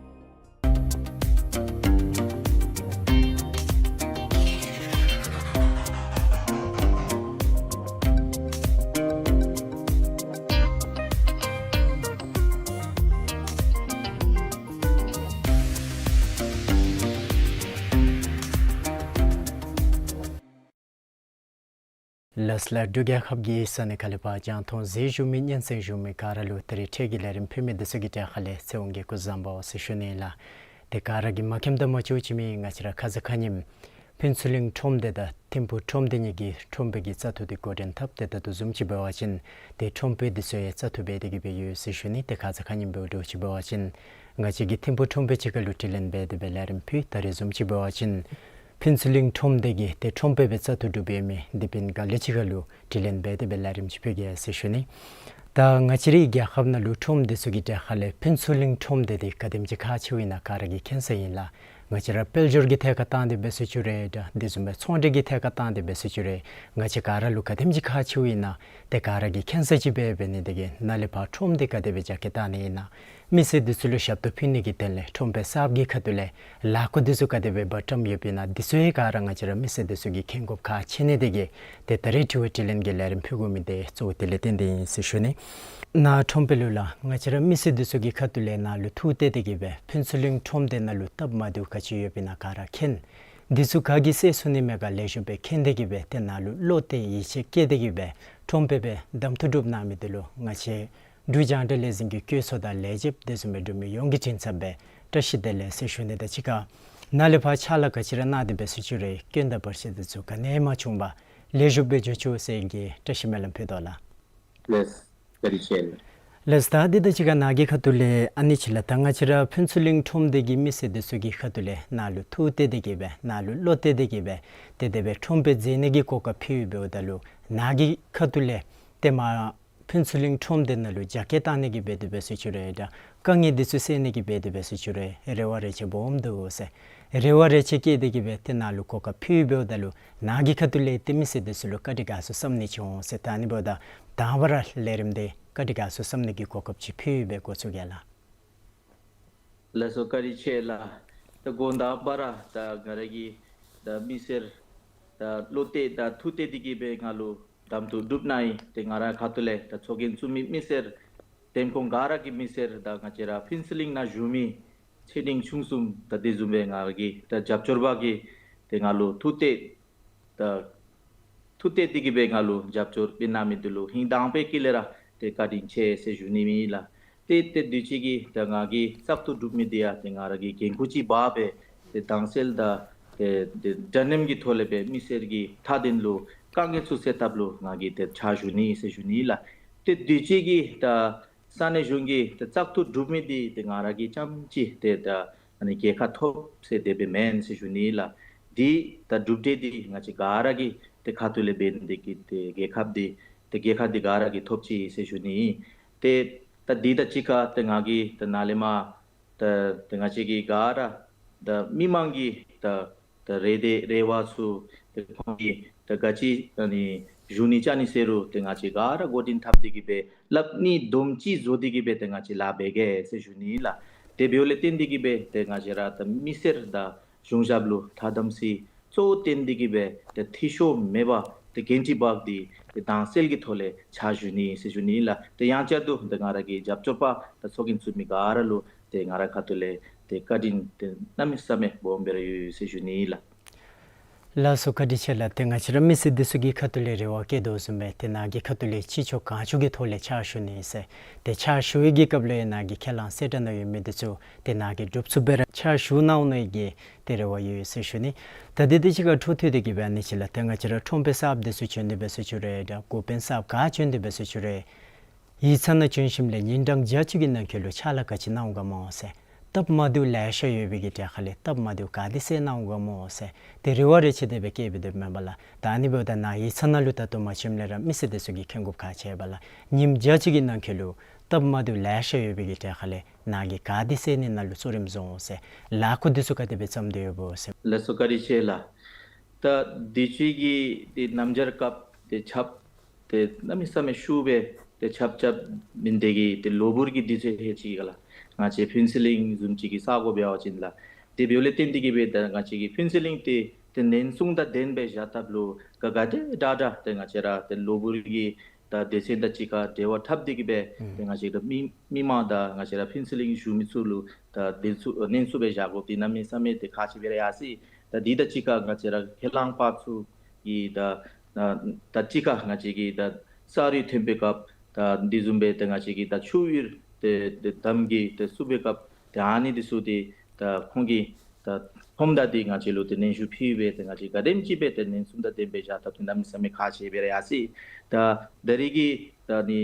ལགས་ལགས། འབྲུག་རྒྱལ་ཁབ་ཀྱི་ས་གནས་ཁག་ལས་ཕར་རྒྱང་མཐོང་གཟིགས་བཞུགས་མི་སྙན་གསན་བཞུགས་མི་ག་ར་ལུ་ད་རིས་འཕྲལ་གྱི་ལས་རིམ་ཕུལ་མི་འདི་ཚུ་གི་གྲས་ཁ་ལས་ཚེ་དབང་གིས་སྐུ་གཟུགས་བཟང་པོ་ཟེར་ཞུ་ནི་ལགས། ཏེ་ག་ར་གིས་མ་མཁྱེནམ་དང་མ་ཤེསཔ་ཅིག་མེད། ང་བཅས་ར་ཁ་ཙ་ཁ་ཉིནམ་ཕུན་ཚོགས་གླིང་ཁྲོམ་སྡེ་དང་ཐིམ་ཕུག་ཁྲོམ་སྡེ་གཉིས་ཀྱིས་ཁྲོམ་དཔོན་གྱི་བཙག་འཐུ་དེ་འགོ་འདྲེན་འཐབ་སྟེ་ད་ལྟོ་བཟུམ་ཅིག་འབད་བ་ཅིན་ཏེ་ཁྲོམ་དཔོན་འདི་ཚུ་ཡང་བཙག་འཐུ་འབད་དེ་གི་སྦེ་ཡོད་ཟེར་ཞུ་ནི། ཏེ་ཁ་ཙ་ཁ་ཉིནམ་འབདཝ་འདྲཝ་ཅིག་འབད་བ་ཅིན་ང་བཅས་ཀྱིས་ཐིམ་ཕུག་ཁྲོམ་དཔོན་ཅིག་ཁ་ལུ་དྲི་ལན་འབད་དེ་སྦེ་ལས་རིམ་ཕུལ། ད་རེས་བཟུམ་ཅིག་འབད་བ་ཅིན་ཕུན་ཚོགས་གླིང་ཁྲོམ་སྡེ་གི་ཏེ་ཁྲོམ་དཔོན་སྦེ་བཙག་འཐུ་གྲུབ་པའི་མི་དེ་སྦེ་ག་ལས་ཅིག་ཁ་ལུ་དྲི་ལན་འབད་དེ་སྦེ་ལས་རིམ་ཅིག་ཕུལ་གེ་ཟེར་ཞུ་ནི། ད་ང་བཅས་རའི་རྒྱལ་ཁབ་ནང་ལུ་ཁྲོམ་སྡེ་ཚུ་གི་གྲས་ཁ་ལས་ཕུན་ཚོགས་གླིང་ཁྲོམ་སྡེ་དེ་ག་དེམ་ཅིག་ཁག་ཆེཝ་ཨིན་ན་ག་ར་གིས་མཁྱེན་ས་ཨིན་ལགས། ང་བཅས་ར་དཔལ་འབྱོར་གྱི་ཐད་ཁར་བཏང་སྟེ་འབད་ཟེར་ཅི་རུང་འདྲ། དེ་བཟུམ་སྦེ་ཚོང་འབྲེལ་གྱི་ཐད་ཁར་བཏང་སྟེ་འབད་ཟེར་ཅི་རུང་ང་བཅས་ག་ར་ལུ་ག་དེམ་ཅིག་ཁག་ཆེཝ་ཨིན་ན་ཏེ་ག་ར་གིས་མཁྱེན་ས་ཅིག་སྦེ་འབད་ནི་དེ་གིས་ནཱ་ལས་ཕར་ཁྲོམ་དེ་ག་དེ་སྦེ་རྒྱ་སྐྱེད་བཏང་ནི་ཨིན་ན། མི་སེར་འདི་ཚུ་ལུ་ཞབས་ཏོག་ཕུལ་ནི་གི་དོན་ལས་ཁྲོམ་དཔོན་གསརཔ་གི་ཁ་ཐུག་ལས་ལཱ་འགོ་འདི་ཚུ་ག་དེ་སྦེ་འབད་བཀྲམ་ཡོདཔ་ཨིན་ན་འདི་ཚུ་ཡང་ག་ར་ང་བཅས་ར་མི་སེར་འདི་ཚུ་གིས་མཁྱེན་དགོཔ་ཁག་ཆེ་ནི་དེ་གིས་ཏེ་ད་རེས་དྲི་བ་དྲིས་ལན་གྱི་ལས་རིམ་ཕུལ་དགོ་མི་དེ་གཙོ་བོ་དེ་ལས་བརྟེན་ཏེ་ཨིན་ཟེར་ཞུ་ནི། ནཱ་ཁྲོམ་དཔོན་ལུ་ལགས། ང་བཅས་ར་མི་སེར་འདི་ཚུ་གི་ཁ་ཐུག་ལས་ནཱ་ལུ་ཐུག་སྟེ་དེ་གིས་སྦེ་ཕུན་ཚོགས་གླིང་ཁྲོམ་སྡེ་ནང་ལུ་སྟབས་མ་བདེཝ་ག་ཅི་ཡོདཔ་ཨིན་ན་ག་ར་མཁྱེན། འདི་ཚུ་ག་གིས་སེལ་ཚུགས་ནི་མས་ག་ལེགས་ཤོམ་སྦེ་མཁྱེན་ཏེ་གིས་སྦེ་ཏེ་ནཱ་ལུ་བློ་གཏད་ཡིད་ཆེས་བསྐྱེད་དེ་གིས་སྦེ་ཁྲོམ་དཔོན་སྦེ་གདམ་འཐུ་གྲུབ་གནང་མི་འདི་ལུ་ང་བཅས་འབྲུག་རྒྱང་བསྒྲགས་ལས་འཛིན་གྱི་བཀོད་ཚོགས་དང་ལས་བྱེདཔ་དེ་བཟུམ་སྦེ་འབྲུག་མི་ཡོངས་ཀྱི་མགྲིན་ཚབ་སྦེ་བཀྲ་ཤིས་བདེ་ལེགས་ཟེར་ཞུ་ནི་དང་གཅིག་ཁར་ནཱ་ལས་ཕར་ཕྱག་ལཱ་ག་ཅི་ར་གནང་སྟེ་འབད་ཟེར་ཅི་རུང་སྐྱོན་དང་བར་ཆད་འདི་ཚུ་ག་ནི་ཡང་མ་བྱུང་པར་ལེགས་ཤོམ་སྦེ་འགྱོ་ཚུགས་ཟེར་གྱི་བཀྲ་ཤིས་སྨོན་ལམ་ཕུལ་དོ་ལགས། ལགས། བཀའ་དྲིན་ཆེ་ལགས། ལགས། ད་འདི་དང་གཅིག་ཁར་ནཱ་གི་ཁ་ཐུག་ལས་ཨ་ནི་ཅིག་ལགས། ད་ང་བཅས་ར་ཕུན་ཚོགས་གླིང་ཁྲོམ་སྡེ་གི་མི་སེར་འདི་ཚུ་གི་ཁ་ཐུག་ལས་ནཱ་ལུ་ཐུག་སྟེ་དེ་གིས་སྦེ་ནཱ་ལུ་བློ་གཏད་དེ་གིས་སྦེ་ཏེ་དེ་སྦེ་ཁྲོམ་དཔོན་མཛད་ནི་གི་གོ་སྐབས་ཕུལ་འབདཝ་ད་ལུ་ནཱ་གི་ཁ་ཐུག་ལས་ཏེ་མ་ཕུན་ཚོགས་གླིང་ཁྲོམ་སྡེ་ནང་ལུ་རྒྱ་སྐྱེད་བཏང་ནི་གི་འབད་དེ་འབད་ཟེར་ཅི་རུང་འདྲ། དཀའ་ངལ་འདི་ཚུ་སེལ་ནི་གི་འབད་དེ་འབད་ཟེར་ཅི་རུང་རེ་བ་རེ་ཆེ་སྦོམ་འདུག་ཟེར། རེ་བ་རེ་ཆེ་བསྐྱེད་དེ་གིས་སྦེ་ཏེ་ནཱ་ལུ་གོ་སྐབས་ཕུལ་འབདཝ་ད་ལུ་ནཱ་གི་ཁ་ཐུག་ལས་ཏེ་མི་སེར་འདི་ཚུ་ལུ་བཀའ་དྲིན་དགའ་ཚོར་བསམ་ནི་ཅིག་འོང་ཟེར། ད་ཨ་ནི་འབདཝ་ད་དང་པ་ར་ལས་རིམ་དེ་བཀའ་དྲིན་དགའ་ཚོར་བསམ་ནི་གི་གོ་སྐབས་ཅིག་ཕུལ་སྦེ་འགོ་བཙུགས་གེ་ལགས། ལགས་སོ། བཀའ་དྲིན་ཆེ་ལགས། ད་འགོ་དང་པ་ར་ད་ང་ར་གི་ད་མི་སེར་ད་བློ་གཏད་ད་ཐུགས་གཏད་དེ་གིས་སྦེ་ང་ལུ་གདམ་འཐུ་གྲུབ་གནང་ཡི། ཏེ་ང་ར་ཁ་ཐུག་ལས་ད་ཚོགས་རྒྱན་བཙུགས་མི་མི་སེར་འདེམས་ཁོངས་ག་ར་གི་མི་སེར་ད་ང་བཅས་ར་ཕུན་ཚོགས་གླིང་ནང་བཞུགས་མི་ཆེ་འབྲིང་ཆུང་གསུམ་ད་དེ་བཟུམ་སྦེ་ང་ར་གི་ད་རྒྱབ་སྐྱོར་པ་གིས་ཏེ་ང་ལུ་ཐུགས་གཏད་ད་ཐུགས་གཏད་དེ་གིས་སྦེ་ང་ལུ་རྒྱབ་སྐྱོར་སྤེལ་གནང་མི་འདི་ལུ་ཧིང་དང་པའི་དཀྱིལ་ལས་ར་ཏེ་བཀའ་དྲིན་ཆེ་ཟེར་ཞུ་ནི་ཨིན་ལགས། ཏེ་ཏེ་དུས་ཅི་གི་ད་ང་གིས་བཙག་འཐུ་གྲུབ་མི་འདི་ཡང་ཏེ་ང་ར་གི་འགན་ཁུར་ཅིག་འབག་སྦེ་ཏེ་དྭངས་གསལ་དང་ཏེ་ཏེ་འདྲ་མཉམ་གྱི་ཐོག་ལས་སྦེ་མི་སེར་གྱི་མཐའ་དོན་ལུ་དཀའ་ངལ་ཚུ་སེལ་ཐབས་ལུ་ང་གིས་ཏེ་ཕྱག་ཞུ་ནི་ཟེར་ཞུ་ནི་ལགས། ཏེ་དུས་ཅི་གི་ད་ས་གནས་གཞུང་གི་ཏེ་བཙག་འཐུ་གྲུབ་མི་འདི་ཏེ་ང་ར་གིས་རྐྱངམ་ཅིག་ཏེ་ད་ཨ་ནི་རྒྱལ་ཁ་ཐོབ་ཟེར་དེ་སྦེ་མེན་ཟེར་ཞུ་ནི་ལགས། འདི་ད་གྲུབ་འབྲས་འདི་ང་བཅས་ག་ར་གི་ཏེ་ཁ་ཐུག་ལས་འབད་ནི་དེ་གིས་ཏེ་རྒྱལ་ཁབ་འདི་ཏེ་རྒྱལ་ཁ་འདི་ག་ར་གིས་ཐོབ་ཅི་ཟེར་ཞུ་ནི། ཏེ་ད་འདི་དང་གཅིག་ཁར་ཏེ་ང་གིས་ཏེ་ནཱ་ལས་མར་ད་ཏེ་ང་བཅས་ཀྱི་ག་ར་ད་མི་མང་གི་ད་ད་རེ་འདོད་རེ་བ་ཚུ་ཏེ་ཁོང་གིས་ད་ག་ཅི་ཨ་ནི་ཞུ་ནི་ཅ་ནི་ཟེར་རུང་ཏེ་ང་བཅས་ག་ར་འགོ་འདྲེན་འཐབ་སྟེ་གིས་སྦེ་སླབ་ནི་དོམ་ཅིག་བཟོ་སྟེ་གིས་སྦེ་ཏེ་ང་བཅས་ལཱ་འབད་གེ་ཟེར་ཞུ་ནི་ལགས། དེ་འབདཝ་ལས་བརྟེན་ཏེ་གིས་སྦེ་ཏེ་ང་བཅས་ར་ད་མི་སེར་དང་གཞུང་ཞབས་ལུ་ཐ་དམ་ཚིག་གཙོ་བོ་བསྟེན་ཏེ་གིས་སྦེ་ཏེ་འཐུས་ཤོར་མེད་པར་ཏེ་འགན་འཁྲི་འབག་སྟེ་ཏེ་དྭངས་གསལ་གྱི་ཐོག་ལས་ཕྱག་ཞུ་ནི་ཟེར་ཞུ་ནི་ལགས། ཏེ་ཡང་བསྐྱར་དུ་ཏེ་ང་ར་གི་རྒྱབ་སྐྱོར་པ་ད་ཚོགས་རྒྱན་བཙུགས་མི་ག་ར་ལུ་ཏེ་ང་ར་ཁ་ཐུག་ལས་ཏེ་བཀའ་དྲིན་ཏེ་གནམ་མེད་ས་མེད་སྦོམ་སྦེ་ར་ཡོད་ཟེར་ཞུ་ནི་ལགས། ལགས་སོ། བཀའ་དྲིན་ཆེ་ལགས། ཏེ་ང་བཅས་ར་མི་སེར་འདི་ཚུ་གི་ཁ་ཐུག་ལས་རེ་བ་བསྐྱེད་དོ་བཟུམ་སྦེ་ཏེ་ནཱ་གི་ཁ་ཐུག་ལས་ཅི་ལྕོགས་གང་ལྕོགས་ཀྱི་ཐོག་ལས་ཕྱག་ཞུ་ནི་ཟེར། ཏེ་ཕྱག་ཞུ་བའི་གི་སྐབས་ལུ་ཡང་ནཱ་གི་ཁས་བླངས་གསལ་བསྒྲགས་ནང་ཡོད་མི་འདི་ཚུ་ཏེ་ནཱ་གིས་སྒྲུབ་ཚུགསཔ་སྦེ་ར་ཕྱག་ཞུ་གནང་ནི་གི་ཏེ་རེ་བ་ཡོད་ཟེར་ཞུ་ནི། ད་འདི་དང་གཅིག་ཁར་འཕྲོ་མཐུད་དེ་གིས་སྦེ་ཨ་ནི་ཅིག་ལགས། ཏེ་ང་བཅས་ར་ཁྲོམ་དཔོན་གསརཔ་འདི་ཚུ་བྱོན་ཏེ་འབད་ཟེར་ཅི་རུང་འདྲ། འགོ་དཔོན་གསརཔ་ག་བྱོན་ཏེ་འབད་ཟེར་ཅི་རུང་ཡིག་ཚང་ནང་བྱོན་ཞིནམ་ལས་ཉིན་གྲངས་བརྒྱ་ཅིག་གི་ནང་འཁོད་ལུ་ཕྱག་ལཱ་ག་ཅི་གནང་འོང་ག་སྨོ་ཟེར། སྟབས་མ་བདེཝ་ལེ་ཤ་ཡོད་པའི་གི་གྲས་ཁ་ལས་སྟབས་མ་བདེཝ་ག་དེ་སེལ་གནང་འོང་ག་སྨོ་ཟེར་ཏེ་རེ་བ་རེ་ཆེ་དེ་སྦེ་བསྐྱེད་སྦེ་སྡོདཔ་མས་པ་ལགས། ད་ཨ་ནི་འབདཝ་ད་ནཱ་ཡིག་ཚང་ནང་ལུ་ད་ལྟོ་མ་བྱོནམ་ལས་ར་མི་སེར་འདི་ཚུ་གིས་མཁྱེན་དགོཔ་ཁག་ཆེ་བས་ལགས། ཉིནམ་བརྒྱ་ཅིག་གི་ནང་འཁོད་ལུ་ སྟབས་མ་བདེཝ་ལེ་ཤ་ཡོད་པའི་གི་གྲས་ཁ་ལས་ནཱ་གིས་ག་དེ་ཟེར་ནི་ནང་ལུ་གཙོ་རིམ་བཟུང་འོང་ཟེར་ལཱ་ཁག་འདི་ཚུ་ག་དེ་སྦེ་བརྩམས་ཏེ་ཡོདཔ་འོང་ཟེར། ལགས་སོ། བཀའ་དྲིན་ཆེ་ལགས། ད་དུས་ཅི་གི་ཏེ་གནམ་བྱཱར་སྐབས་ཏེ་ཆརཔ་ཏེ་གནམ་མེད་ས་མེད་ཤུགས་སྦེ་ཏེ་ཆརཔ་རྐྱབ་མི་འདི་གིས་ཏེ་གློ་བུར་གྱི་དུས་ཚོད་ཧེ་ཅིག་ག་ལགས། ང་བཅས་ཕུན་ཚོགས་གླིང་བཟུམ་ཅིག་གི་ས་གོ་འབད་བ་ཅིན་ལགས། དེ་འབདཝ་ལས་བརྟེན་ཏེ་གིས་སྦེ་ད་ང་བཅས་ཀྱི་ཕུན་ཚོགས་གླིང་འདི་ཏེ་ནན་སུང་དང་ལྡནམ་སྦེ་བཞག་ཐབས་ལུ་ག་ག་དེ་དྲག་དྲག་ཏེ་ང་བཅས་ར་ཏེ་གློ་བུར་གྱི་ད་སྡེ་ཚན་དང་གཅིག་ཁར་འབྲེལ་བ་འཐབ་སྟེ་གིས་སྦེ་ཨུམ་ཏེ་ང་བཅས་ཀྱི་མི་མི་མང་དང་ང་བཅས་ར་ཕུན་ཚོགས་གླིང་བཞུགས་མི་ཚུ་ལུ་ད་ནན་སུང་ནན་སུང་སྦེ་བཞག་དགོཔ་འདི་གནམ་མེད་ས་མེད་ཏེ་ཁག་ཆེ་སྦེ་ར་ཡར་སོ་ཡི། ད་འདི་དང་གཅིག་ཁར་ང་བཅས་ར་ཁས་བླངས་པ་ཚུ་གིས་ད་ད་ད་གཅིག་ཁར་ང་བཅས་ཀྱི་ད་ས་རུད་ཐོན་པའི་སྐབས་ད་འདི་བཟུམ་སྦེ་ད་ང་བཅས་ཀྱི་ད་ཆུ་ཡུར་ཏེ་ཏེ་འདམ་གྱིས་ཏེ་བསུབ་པའི་སྐབས་ཏེ་ཨ་ནི་འདི་ཚུ་ཏེ་ད་ཁོང་གིས་ད་ཁོམ་ད་འདི་ང་བཅས་ལུ་ཏེ་ནན་ཞུ་ཕུལ་སྦེ་ཏེ་ང་བཅས་ག་དེམ་ཅིག་སྦེ་ཏེ་ནན་སུང་དང་ལྡནམ་སྦེ་བཞག་ཐབས་འདི་གནམ་མེད་ས་མེད་ཁག་ཆེ་སྦེ་ར་ཡར་སོ་ཡི། ད་ད་རིས་ཀྱི་ད་ནི་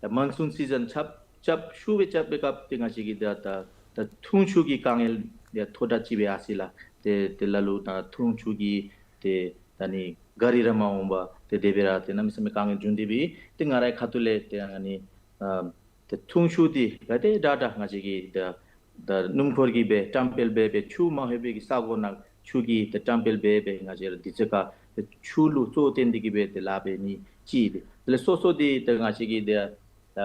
ད་མོན་སུན་སི་ཛན་རྐྱབ་རྐྱབ་ཤུགས་སྦེ་རྐྱབ་པའི་སྐབས་ཏེ་ང་བཅས་ཀྱི་ད་ད་ད་འཐུང་ཆུ་གི་དཀའ་ངལ་ཡང་མཐོ་དྲགས་ཅིག་སྦེ་ཡར་སོ་ཡི་ལགས། ཏེ་ཏེ་ལ་ལུ་ད་འཐུང་ཆུ་གི་ཏེ་ད་ནི་གཱ་རི་ར་མ་འོང་པར་ཏེ་དེ་སྦེ་ར་ཏེ་གནམ་མེད་ས་མེད་དཀའ་ངལ་བྱུང་སྟེ་སྦེ་ཏེ་ང་རའི་ཁ་ཐུག་ལས་ཏེ་ཨ་ནི་ཨ་ཏེ་འཐུང་ཆུ་འདི་ག་དེ་དྲག་དྲག་ང་བཅས་ཀྱིས་ད་ད་སྣུམ་འཁོར་གྱིས་སྦེ་བཀྲམ་སྤེལ་འབད་སྦེ་ཆུ་མ་ལྷོད་པའི་གི་ས་གོ་ནང་ཆུ་གིས་ཏེ་བཀྲམ་སྤེལ་འབད་སྦེ་ང་བཅས་ར་དུས་ཚོད་ཁར་ཏེ་ཆུ་ལུ་གཙོ་བོ་བཏོན་ཏེ་གིས་སྦེ་ཏེ་ལཱ་འབད་ནི་ཅིག་ཏེ་དེ་ལས་སོ་སོ་འདི་ཏེ་ང་བཅས་ཀྱི་ཏེ་ད་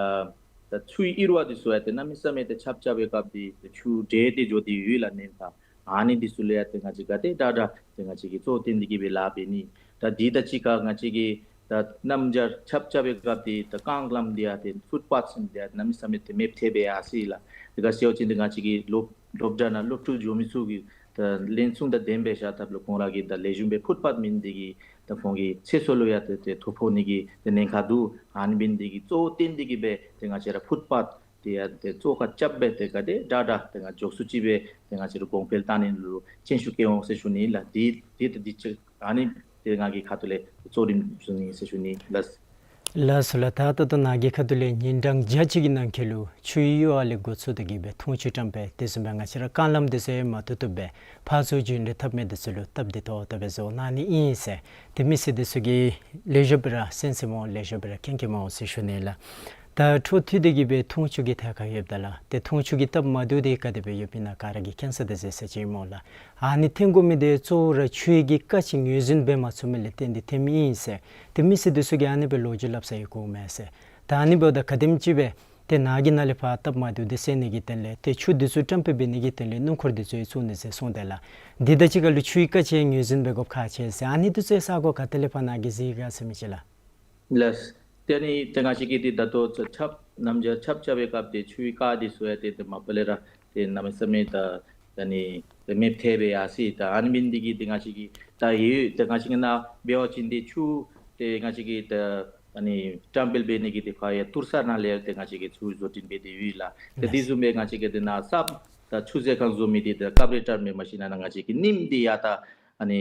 ད་ཆུའི་ཨིར་བ་འདི་ཚུ་ཡང་ཏེ་གནམ་མེད་ས་མེད་ཏེ་ཆརཔ་རྐྱབ་པའི་སྐབས་འདི་ཏེ་ཆུ་འདྲེས་ཏེ་འགྱོ་སྟེ་ཡོད་ལགས་ནཱ་ད། ཨ་ནི་འདི་ཚུ་ལུ་ཡང་ཏེ་ང་བཅས་ག་དེ་དྲག་དྲག་ཏེ་ང་བཅས་ཀྱིས་གཙོ་བོ་བཏོན་ཏེ་གིས་སྦེ་ལཱ་འབད་ནི། ད་འདི་དང་གཅིག་ཁར་ང་བཅས་ཀྱི་ད་གནམ་བྱཱར་ཆརཔ་རྐྱབ་པའི་སྐབས་འདི་ད་རྐང་ལམ་འདི་ཡང་ཏེ་ཕུཊ་པཱཐ་ཟེར་མི་འདི་ཡང་གནམ་མེད་ས་མེད་ཏེ་མེདཔ་ཐལ་སྦེ་ཡར་སོ་ཡི་ལགས། དེ་ག་ཟེར་བ་ཅིན་ཏེ་ང་བཅས་ཀྱི་སློབ་སློབ་གྲྭ་ནང་སློབ་ཕྲུག་འགྱོ་མི་ཚུ་གི་ད་ལེན་སུང་དང་ལྡནམ་སྦེ་བཞག་ཐབས་ལུ་ཁོང་ར་གིས་ད་ལེགས་ཤོམ་སྦེ་ཕུཊ་པཱཐ་མེད་ནི་འདི་གིས་ད་ཁོང་གི་ཚེ་སྲོག་ལུ་ཡང་ཏེ་ཏེ་ཐོ་ཕོག་ནི་གི་ཏེ་ཉེན་ཁ་འདུག། ཨ་ནི་འབད་ནི་འདི་གིས་གཙོ་བོ་བཏོན་ཏེ་གིས་སྦེ་ཏེ་ང་བཅས་ར་ཕུཊ་པཱཐ་འདི་ཡང་ཏེ་གཙོ་ཁར་རྐྱབ་སྦེ་ཏེ་ག་དེ་དྲག་དྲག་ཏེ་ང་མགྱོགས་སུ་ཅིག་སྦེ་ཏེ་ང་བཅས་ར་གོང་འཕེལ་བཏང་ནི་ལུ་སྤྱན་ཤུགས་བསྐྱེད་འོང་ཟེར་ཞུ་ནི་ལགས། འདི་འདི་ཏེ་འདི་ཅིག་ཨ་ནི་ཏེ་ང་གི་ཁ་ཐུག་ལས་གཙོ་རིམ་བཟུང་ནི་ཟེར་ཞུ་ནི་ལགས། ལགས་སོ་ལགས། ད་ད་ལྟོ་ནཱ་གི་ཁ་ཐུག་ལས་ཉིན་གྲངས་བརྒྱ་ཅིག་གི་ནང་འཁོད་ལུ་ཆུའི་ཡུར་བ་ལས་འགོ་བཙུགས་ཏེ་གིས་སྦེ་འཐུང་ཆུ་བཀྲམ་སྤེལ་དེ་བཟུམ་སྦེ་ང་བཅས་ར་རྐང་ལམ་འདི་ཚུ་ཡང་མ་ཐུབ་ཐུབ་སྦེ་ཕར་ཚུར་རྒྱུན་འགྲུལ་འཐབ་མི་འདི་ཚུ་ལུ་སྟབས་བདེ་ཏོག་ཏོ་སྦེ་བཟོ་གནང་ནི་ཨིན་ཟེར་ཏེ་མི་སེར་འདི་ཚུ་གིས་ལེགས་ཤོམ་སྦེ་ར་གསན་གསནམ་འོང་ལེགས་ཤོམ་སྦེ་ར་མཁྱེན་མཁྱེནམ་འོང་ཟེར་ཞུ་ནི་ལགས། ད་འཕྲོ་མཐུད་དེ་གིས་སྦེ་འཐུང་ཆུ་གི་ཐད་ཁར་ཡོདཔ་ད་ལགས། ཏེ་འཐུང་ཆུ་གི་སྟབས་མ་བདེཝ་འདི་ག་དེ་སྦེ་ཡོདཔ་ཨིན་ན་ག་ར་གིས་མཁྱེན་ས་དེ་ཟེར་ཟེར་ཅིག་སྨོ་ལགས། ཨ་ནི་ཐོན་དགོ་མི་འདི་གཙོ་བོ་ར་ཆུའི་གི་ཀ་ཅིག་ངོས་འཛིན་འབད་མ་ཚུགས་མི་ལས་བརྟེན་ཏེ་ཐོནམ་ཨིན་ཟེར་ཏེ་མི་སེར་འདི་ཚུ་གིས་ཨ་ནི་སྦེ་ལོ་རྒྱུས་སླབ་ས་ཡང་གོཝ་མས་ཟེར། ད་ཨ་ནི་འབདཝ་ད་ག་དེམ་ཅིག་སྦེ་ཏེ་ནཱ་གི་ནང་ལས་ཕར་སྟབས་མ་བདེཝ་འདི་སེལ་ནི་གི་དོན་ལས་ཏེ་ཆུ་འདི་ཚུ་བཀྲམ་སྤེལ་འབད་ནི་གི་དོན་ལས་སྣུམ་འཁོར་འདི་ཚུ་ཡང་བཙུགས་ནི་ཟེར་གསུངས་དེས་ལགས། འདི་དང་གཅིག་ཁར་ལུ་ཆུའི་ཀ་ཅིག་ངོས་འཛིན་འབད་དགོཔ་ཁག་ཆེ་ཟེར། ཨ་ནི་འདི་ཚུ་ཡང་ས་གོ་ག་ཏེ་ལས་ཕར་ནཱ་གིས་གཟིགས་ག་ཟེར་མི་ཅིག་ལགས། ལགས། ཏེ་ཨ་ནི་ཏེ་ང་བཅས་ཀྱི་འདི་ད་ལྟོ་ཆརཔ་གནམ་བྱཱར་ཆརཔ་རྐྱབ་པའི་སྐབས་འདི་ཆུའི་ཀ་འདི་ཚུ་ཡང་ཏེ་ཏེ་མ་པ་ལས་ར་ཏེ་གནམ་མེད་ས་མེད་ད་ད་ནི་ཏེ་མེདཔ་ཐལ་སྦེ་ཡར་སོ་ཡི། ད་ཨ་ནི་འབད་ནི་འདི་གིས་ཏེ་ང་བཅས་ཀྱི་ད་ཡོད་ཏེ་ང་བཅས་ཀྱི་ནཱ་འབད་བ་ཅིན་འདི་ཆུ་ཏེ་ང་བཅས་ཀྱིས་ད་ཨ་ནི་བཀྲམ་སྤེལ་འབད་ནི་གི་ཏེ་ཕར་ཡར་ཏུར་ས་ནང་ལས་ཏེ་ང་བཅས་ཀྱིས་ཆུ་བཟོ་སྐྲུན་འབད་དེ་ཡོད་ལགས། ཏེ་དེ་བཟུམ་སྦེ་ང་བཅས་ཀྱི་ཏེ་ནཱ་གསརཔ་ད་ཆུ་མཛོད་ཁང་བཟོ་མི་འདི་ཏེ་ཀཱར་བོ་རེ་ཊར་མེན་མ་ཤིན་ནང་ང་བཅས་ཀྱིས་རྙིངམ་འདི་ཡང་ད་ཨ་ནི་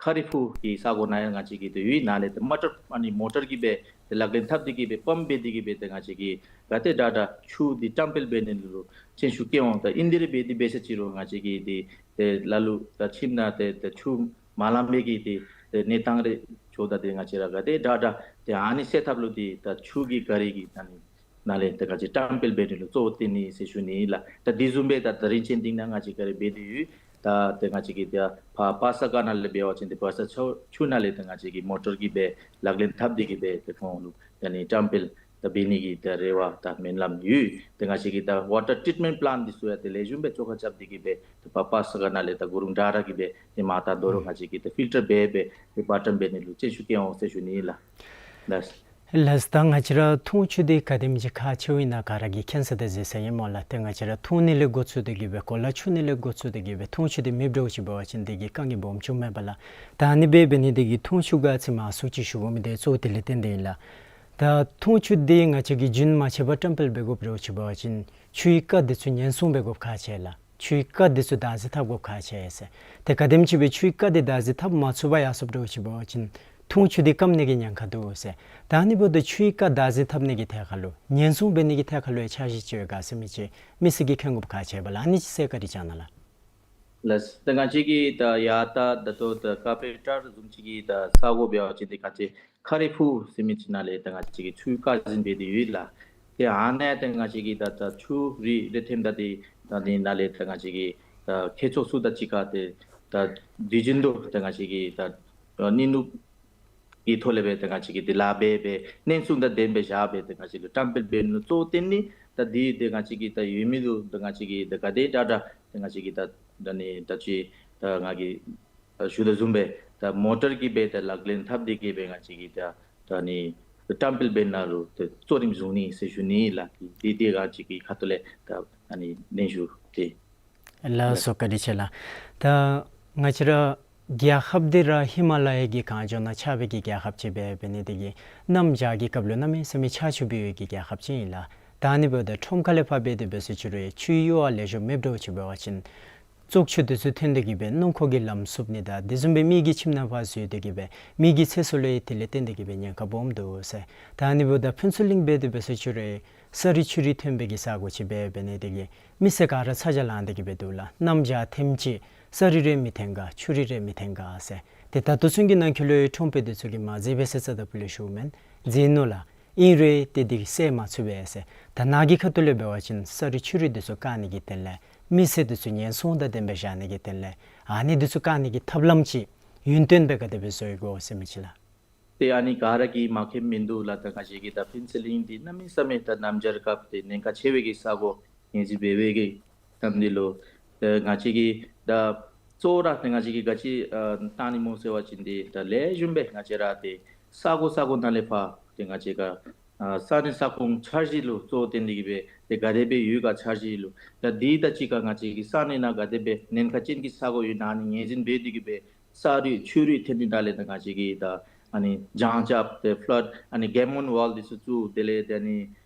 ཁ་རི་ཕུག་གི་ས་གོ་ནང་ཡང་ང་བཅས་ཀྱི་ཏེ་ཡོད། ནཱ་ལས་ཏེ་མོ་ཊར་ཨ་ནི་མོ་ཊར་གྱིས་སྦེ་ཏེ་ལག་ལེན་འཐབ་སྟེ་གིས་སྦེ་པམཔ་འབད་དེ་གིས་སྦེ་ཏེ་ང་བཅས་ཀྱིས་ག་དེ་དྲག་དྲག་ཆུ་འདི་བཀྲམ་སྤེལ་འབད་ནི་ལུ་སྤྱན་ཤུགས་བསྐྱེད་འོང་། ད་ཨིན་དེ་རེ་འབད་དེ་འབད་ས་ཅིག་རུང་ང་བཅས་ཀྱིས་ཏེ་ཏེ་ལ་ལུ་ད་ཁྱིམ་ནང་ཏེ་ཏེ་ཆུ་མ་ལང་པའི་གི་ཏེ་ཏེ་གནས་སྟངས་རེ་འགྱོཝ་ད་ཏེ་ང་བཅས་ར་ག་དེ་དྲག་དྲག་ཏེ་ཨ་ནི་སེལ་ཐབས་ལུ་འདི་ད་ཆུ་གི་གཱ་རི་གི་ད་ནི་ནང་ལས་ཏེ་ང་བཅས་བཀྲམ་སྤེལ་འབད་ནི་ལུ་གཙོ་བོ་བཏོན་ནི་ཟེར་ཞུ་ནི་ལགས། ད་དེ་བཟུམ་སྦེ་ད་ད་རིན་ཆེན་སྡིངས་ནང་ང་བཅས་ག་ར་འབད་དེ་ཡོད། ད་ཏེ་ང་བཅས་ཀྱིས་ད་ཕར་པ་སར་ཁ་ནང་ལས་འབད་བ་ཅིན་ཏེ་པ་སར་ཆུ་ཆུ་ནང་ལས་ཏེ་ང་བཅས་ཀྱིས་མོ་ཊར་གྱིས་སྦེ་ལག་ལེན་འཐབ་སྟེ་གིས་སྦེ་ཏེ་ཁོང་ལུ་ད་ནི་བཀྲམ་སྤེལ་ད་འབད་ནི་གི་ད་རེ་བ་ད་སྨོན་ལམ་ཡོད། ཏེ་ང་བཅས་ཀྱིས་ད་ཝ་ཊར་ཊིཊ་མེནཊ་པི་ལཱནཊ་འདི་ཚུ་ཡང་ཏེ་ལེགས་ཤོམ་སྦེ་བཅོ་ཁ་རྐྱབ་སྟེ་གིས་སྦེ་ཏེ་པ་པ་སར་ཁ་ནང་ལས་ད་གུ་རུང་དྲག་དྲག་གིས་སྦེ་ཏེ་མར་ད་དོ་རུང་ང་བཅས་ཀྱིས་ཏེ་ཕིལ་ཊར་འབད་སྦེ་ཏེ་པར་བཀྲམ་འབད་ནི་ལུ་སྤྱན་ཤུགས་བསྐྱེད་འོང་ཟེར་ཞུ་ནི་ལགས། ལགས། ལགས། ད་ང་བཅས་ར་འཐུང་ཆུ་འདི་ག་དེམ་ཅིག་ཁག་ཆེཝ་ཨིན་ན་ག་ར་གིས་མཁྱེན་ས་དེ་གཟིགས་ས་ཨིན་སྨོ་ལགས། ཏེ་ང་བཅས་ར་འཐུང་ནི་ལས་འགོ་བཙུགས་ཏེ་གིས་སྦེ་གོ་ལ་འཁྱུ་ནི་ལས་འགོ་བཙུགས་ཏེ་གིས་སྦེ་འཐུང་ཆུ་འདི་མེདཔ་འདྲཝ་ཅིག་འབད་བ་ཅིན་དེ་གིས་དཀའ་ངལ་སྦོམ་བྱུངམ་མས་པ་ལགས། ད་ཨ་ནི་སྦེ་འབད་ནི་དེ་གིས་འཐུང་ཆུ་ག་ཅི་མང་སུ་ཅིག་ཞུ་དགོ་མི་དེ་གཙོ་བོ་དེ་ལས་བརྟེན་ཏེ་ཨིན་ལགས། ད་འཐུང་ཆུ་འདི་ང་བཅས་ཀྱིས་རྒྱུན་མ་ཆད་པར་བཀྲམ་སྤེལ་འབད་དགོཔ་འདྲཝ་ཅིག་འབད་བ་ཅིན་ཆུའི་ཀ་འདི་ཚུ་ཉེན་སྲུང་འབད་དགོཔ་ཁག་ཆེ་ལགས། ཆུའི་ཀ་འདི་ཚུ་བདག་འཛིན་འཐབ་དགོཔ་ཁག་ཆེ་ཟེར། ཏེ་ག་དེམ་ཅིག་སྦེ་ཆུའི་ཀ་འདི་བདག་འཛིན་འཐབ་མ་ཚུགས་པར་ཡར་སོངམ་འདྲཝ་ཅིག་འབད་བ་ཅིན་འཐུང་ཆུ་འདི་སྐམ་ནི་གི་ཉེན་ཁ་འདུག་ཟེར། ད་ཨ་ནི་འབདཝ་ད་ཆུའི་ཀ་བདག་འཛིན་འཐབ་ནི་གི་ཐད་ཁར་ལུ་ཉེན་སྲུང་འབད་ནི་གི་ཐད་ཁར་ལུ་ཡང་འཆར་གཞི་ཅིག་ཡོད་ག་ཟེར་མི་ཅིག་མི་སེར་གྱིས་མཁྱེན་དགོཔ་ཁག་ཆེ་བས་ལགས། ཨ་ནི་ཅིག་གསལ་བཀའ་དྲིན་བསྐྱང་གནང་ལགས། ལགས། ད་ང་བཅས་ཀྱིས་ད་ཡར་ད་ད་ལྟོ་ད་ཀཱར་པོ་རེ་ཊར་བཟུམ་ཅིག་གིས་ད་ས་གོ་འབད་བ་ཅིན་ཏེ་ང་བཅས་ཁ་རི་ཕུག་ཟེར་མི་ཅིག་ནང་ལས་ད་ང་བཅས་ཀྱིས་ཆུ་བཀག་འཛིན་འབད་དེ་ཡོད་ལགས། ཏེ་ཨ་ནཱ་ཏེ་ང་བཅས་ཀྱིས་ད་ད་ཆུ་རུད་རེ་ཐོནམ་ད་ཏེ་ད་ཨ་ནི་ནང་ལས་ད་ང་བཅས་ཀྱིས་ད་མཁས་མཆོག་ཚུ་དང་གཅིག་ཁར་ཏེ་ད་དུས་རྒྱུན་དུ་ད་ང་བཅས་ཀྱིས་ད་ནི་ནུབ་ཀྱི་ཐོག་ལས་སྦེ་ད་ང་བཅས་ཀྱིས་ཏེ་ལཱ་འབད་སྦེ་བརྙན་ཐུང་དང་ལྡནམ་སྦེ་བཞག་སྦེ་ད་ང་བཅས་ལུ་བཀྲམ་སྤེལ་འབད་ནི་གཙོ་བོ་དོན་ནི་ད་འདི་ཏེ་ང་བཅས་ཀྱིས་ད་ཡོད་མི་ལུ་ད་ང་བཅས་ཀྱིས་ད་ག་དེ་དྲག་དྲག་ད་ང་བཅས་ཀྱིས་ད་ད་ནི་ད་ཅི་ད་ང་གིས་ད་ཞུ་དོ་བཟུམ་སྦེ་ད་མོ་ཊར་གྱིས་སྦེ་ད་ལག་ལེན་འཐབ་སྟེ་གིས་སྦེ་ང་བཅས་ཀྱིས་ད་ད་ནི་བཀྲམ་སྤེལ་འབད་ནི་ལུ་ཏེ་གཙོ་རིམ་བཟུང་ནི་ཟེར་ཞུ་ནི་ལགས། འདི་འདི་ང་བཅས་ཀྱི་ཁ་ཐུག་ལས་ད་ཨ་ནི་ལན་ཞུ་སྟེ། ལགས་སོ། བཀའ་དྲིན་ཆེ་ལགས། ད་ང་བཅས་ར་རྒྱལ་ཁབ་འདི་ར་ཧི་མ་ལ་ཡ་གི་གངས་ལྗོངས་ནང་ཆགས་པའི་གི་རྒྱལ་ཁབ་ཅིག་འབད་འབད་ནི་དེ་གིས་གནམ་བྱཱར་གྱི་སྐབས་ལུ་གནམ་མེད་ས་མེད་ཆར་ཆུ་འབབ་པའི་གི་རྒྱལ་ཁབ་ཅིག་ཨིན་ལགས། ད་ཨ་ནི་འབདཝ་ད་ཁྲོམ་ཁ་ལས་ཕར་འབད་དེ་འབད་ཟེར་ཞུ་རུང་ཆུའི་གཡུར་བ་ལེགས་ཤོམ་མེདཔ་འདྲཝ་ཅིག་འབད་བ་ཅིན་བཙོག་ཆུ་དེ་ཚུ་ཐོན་ཏེ་གིས་སྦེ་སྣུམ་འཁོར་གྱི་ལམ་བསུབ་ནི་དང་དེ་བཟུམ་སྦེ་མི་གི་ཁྱིམ་ནང་ཕར་འཛུལ་ཏེ་གིས་སྦེ་མི་གི་ཚེ་སྲོག་ལུ་ཡང་དེ་ལས་བརྟེན་ཏེ་གིས་སྦེ་ཉེན་ཁ་སྦོམ་འདུག་ཟེར། ད་ཨ་ནི་འབདཝ་ད་ཕུན་ཚོགས་གླིང་འབད་དེ་འབད་ཟེར་ཞུ་རུང་ས་རུད་ཆུ་རུད་ཐོན་པའི་གི་ས་གོ་ཅིག་འབད་འབད་ནི་དེ་གིས་མི་སེར་ག་ར་ཚ་གྱང་ལང་སྟེ་གིས་སྦེ་འདུག་ལགས། གནམ་བྱཱར་ཐེངས་ཅིག་ས་རུད་རེ་མི་ཐོན་ག་ཆུ་རུད་རེ་མི་ཐོན་ག་ཟེར། ཏེ་ད་ལྟོ་ཚུན་གྱི་ནང་འཁོད་ལུ་ཁྲོམ་དཔོན་དེ་ཚུ་གིས་མ་མཛད་པས་ཟེར་རྩ་དང་ཕུ་ལས་ཞུཝ་མེན། མཛད་ནུག་ལགས། ཨིན་རུང་ཏེ་འདི་སེལ་མ་ཚུགས་པས་ཟེར། ད་ནཱ་གི་ཁ་ཐུག་ལས་འབད་བ་ཅིན་ས་རུད་ཆུ་རུད་དེ་ཚུ་བཀག་ནི་གི་དོན་ལས་མི་སེར་དེ་ཚུ་ཉེན་སྲུང་དང་ལྡནམ་སྦེ་བཞག་ནི་གི་དོན་ལས་ཨ་ནི་དེ་ཚུ་བཀག་ནི་གི་ཐབས་ལམ་ཅིག་ཡུན་བརྟན་སྦེ་ག་དེ་སྦེ་བཟོ་དགོ་ཟེར་མི་ཅིག་ལགས། ཏེ་ཨ་ནི་ག་ར་གིས་མ་མཁྱེནམ་མིན་འདུག་ལགས། ད་ང་བཅས་ཀྱི་ད་ཕུན་ཚོགས་གླིང་འདི་གནམ་མེད་ས་མེད་ད་གནམ་བྱཱར་སྐབས་ཏེ་ཉེན་ཁ་ཆེ་བའི་གི་ས་གོ་ངོས་འཛིན་འབད་བའི་གི་ཐབས་འདི་ལུ་ཏེ་ང་བཅས་ཀྱིས་ད་གཙོ་བོ་ར་ཏེ་ང་བཅས་ཀྱིས་ག་ཅི་ཨ་བཏང་ནི་སྨོ་ཟེར་བ་ཅིན་འདི་ད་ལེགས་ཤོམ་སྦེ་ང་བཅས་ར་ཏེ་ས་གོ་ས་གོ་ནང་ལས་ཕར་ཏེ་ང་བཅས་ཀྱི་ཨ་ས་གནས་ས་ཁོངས་འཆར་གཞི་ལུ་གཙོ་བོ་བཏོན་ཏེ་གིས་སྦེ་ཏེ་ག་དེ་སྦེ་ཡོད་ག་འཆར་གཞི་ལུ་ད་འདི་ད་ཅི་ག་ང་བཅས་ཀྱི་ས་གནས་ནང་ག་དེ་སྦེ་ཉེན་ཁ་ཅན་གྱི་ས་གོ་ཡོད་ན་ཨ་ནི་ངོས་འཛིན་འབད་དེ་གིས་སྦེ་ས་རུད་ཆུ་རུད་ཐོན་ནི་ནང་ལས་ད་ང་བཅས་ཀྱིས་ད་ཨ་ནི་གྱང་རྐྱབ་ཏེ་ཕ་ལཱཌ་ཨ་ནི་གེ་མོན་ཝཱལ་འདི་ཚུ་བཙུགས། དེ་ལས་ཏེ་ཨ་ནི་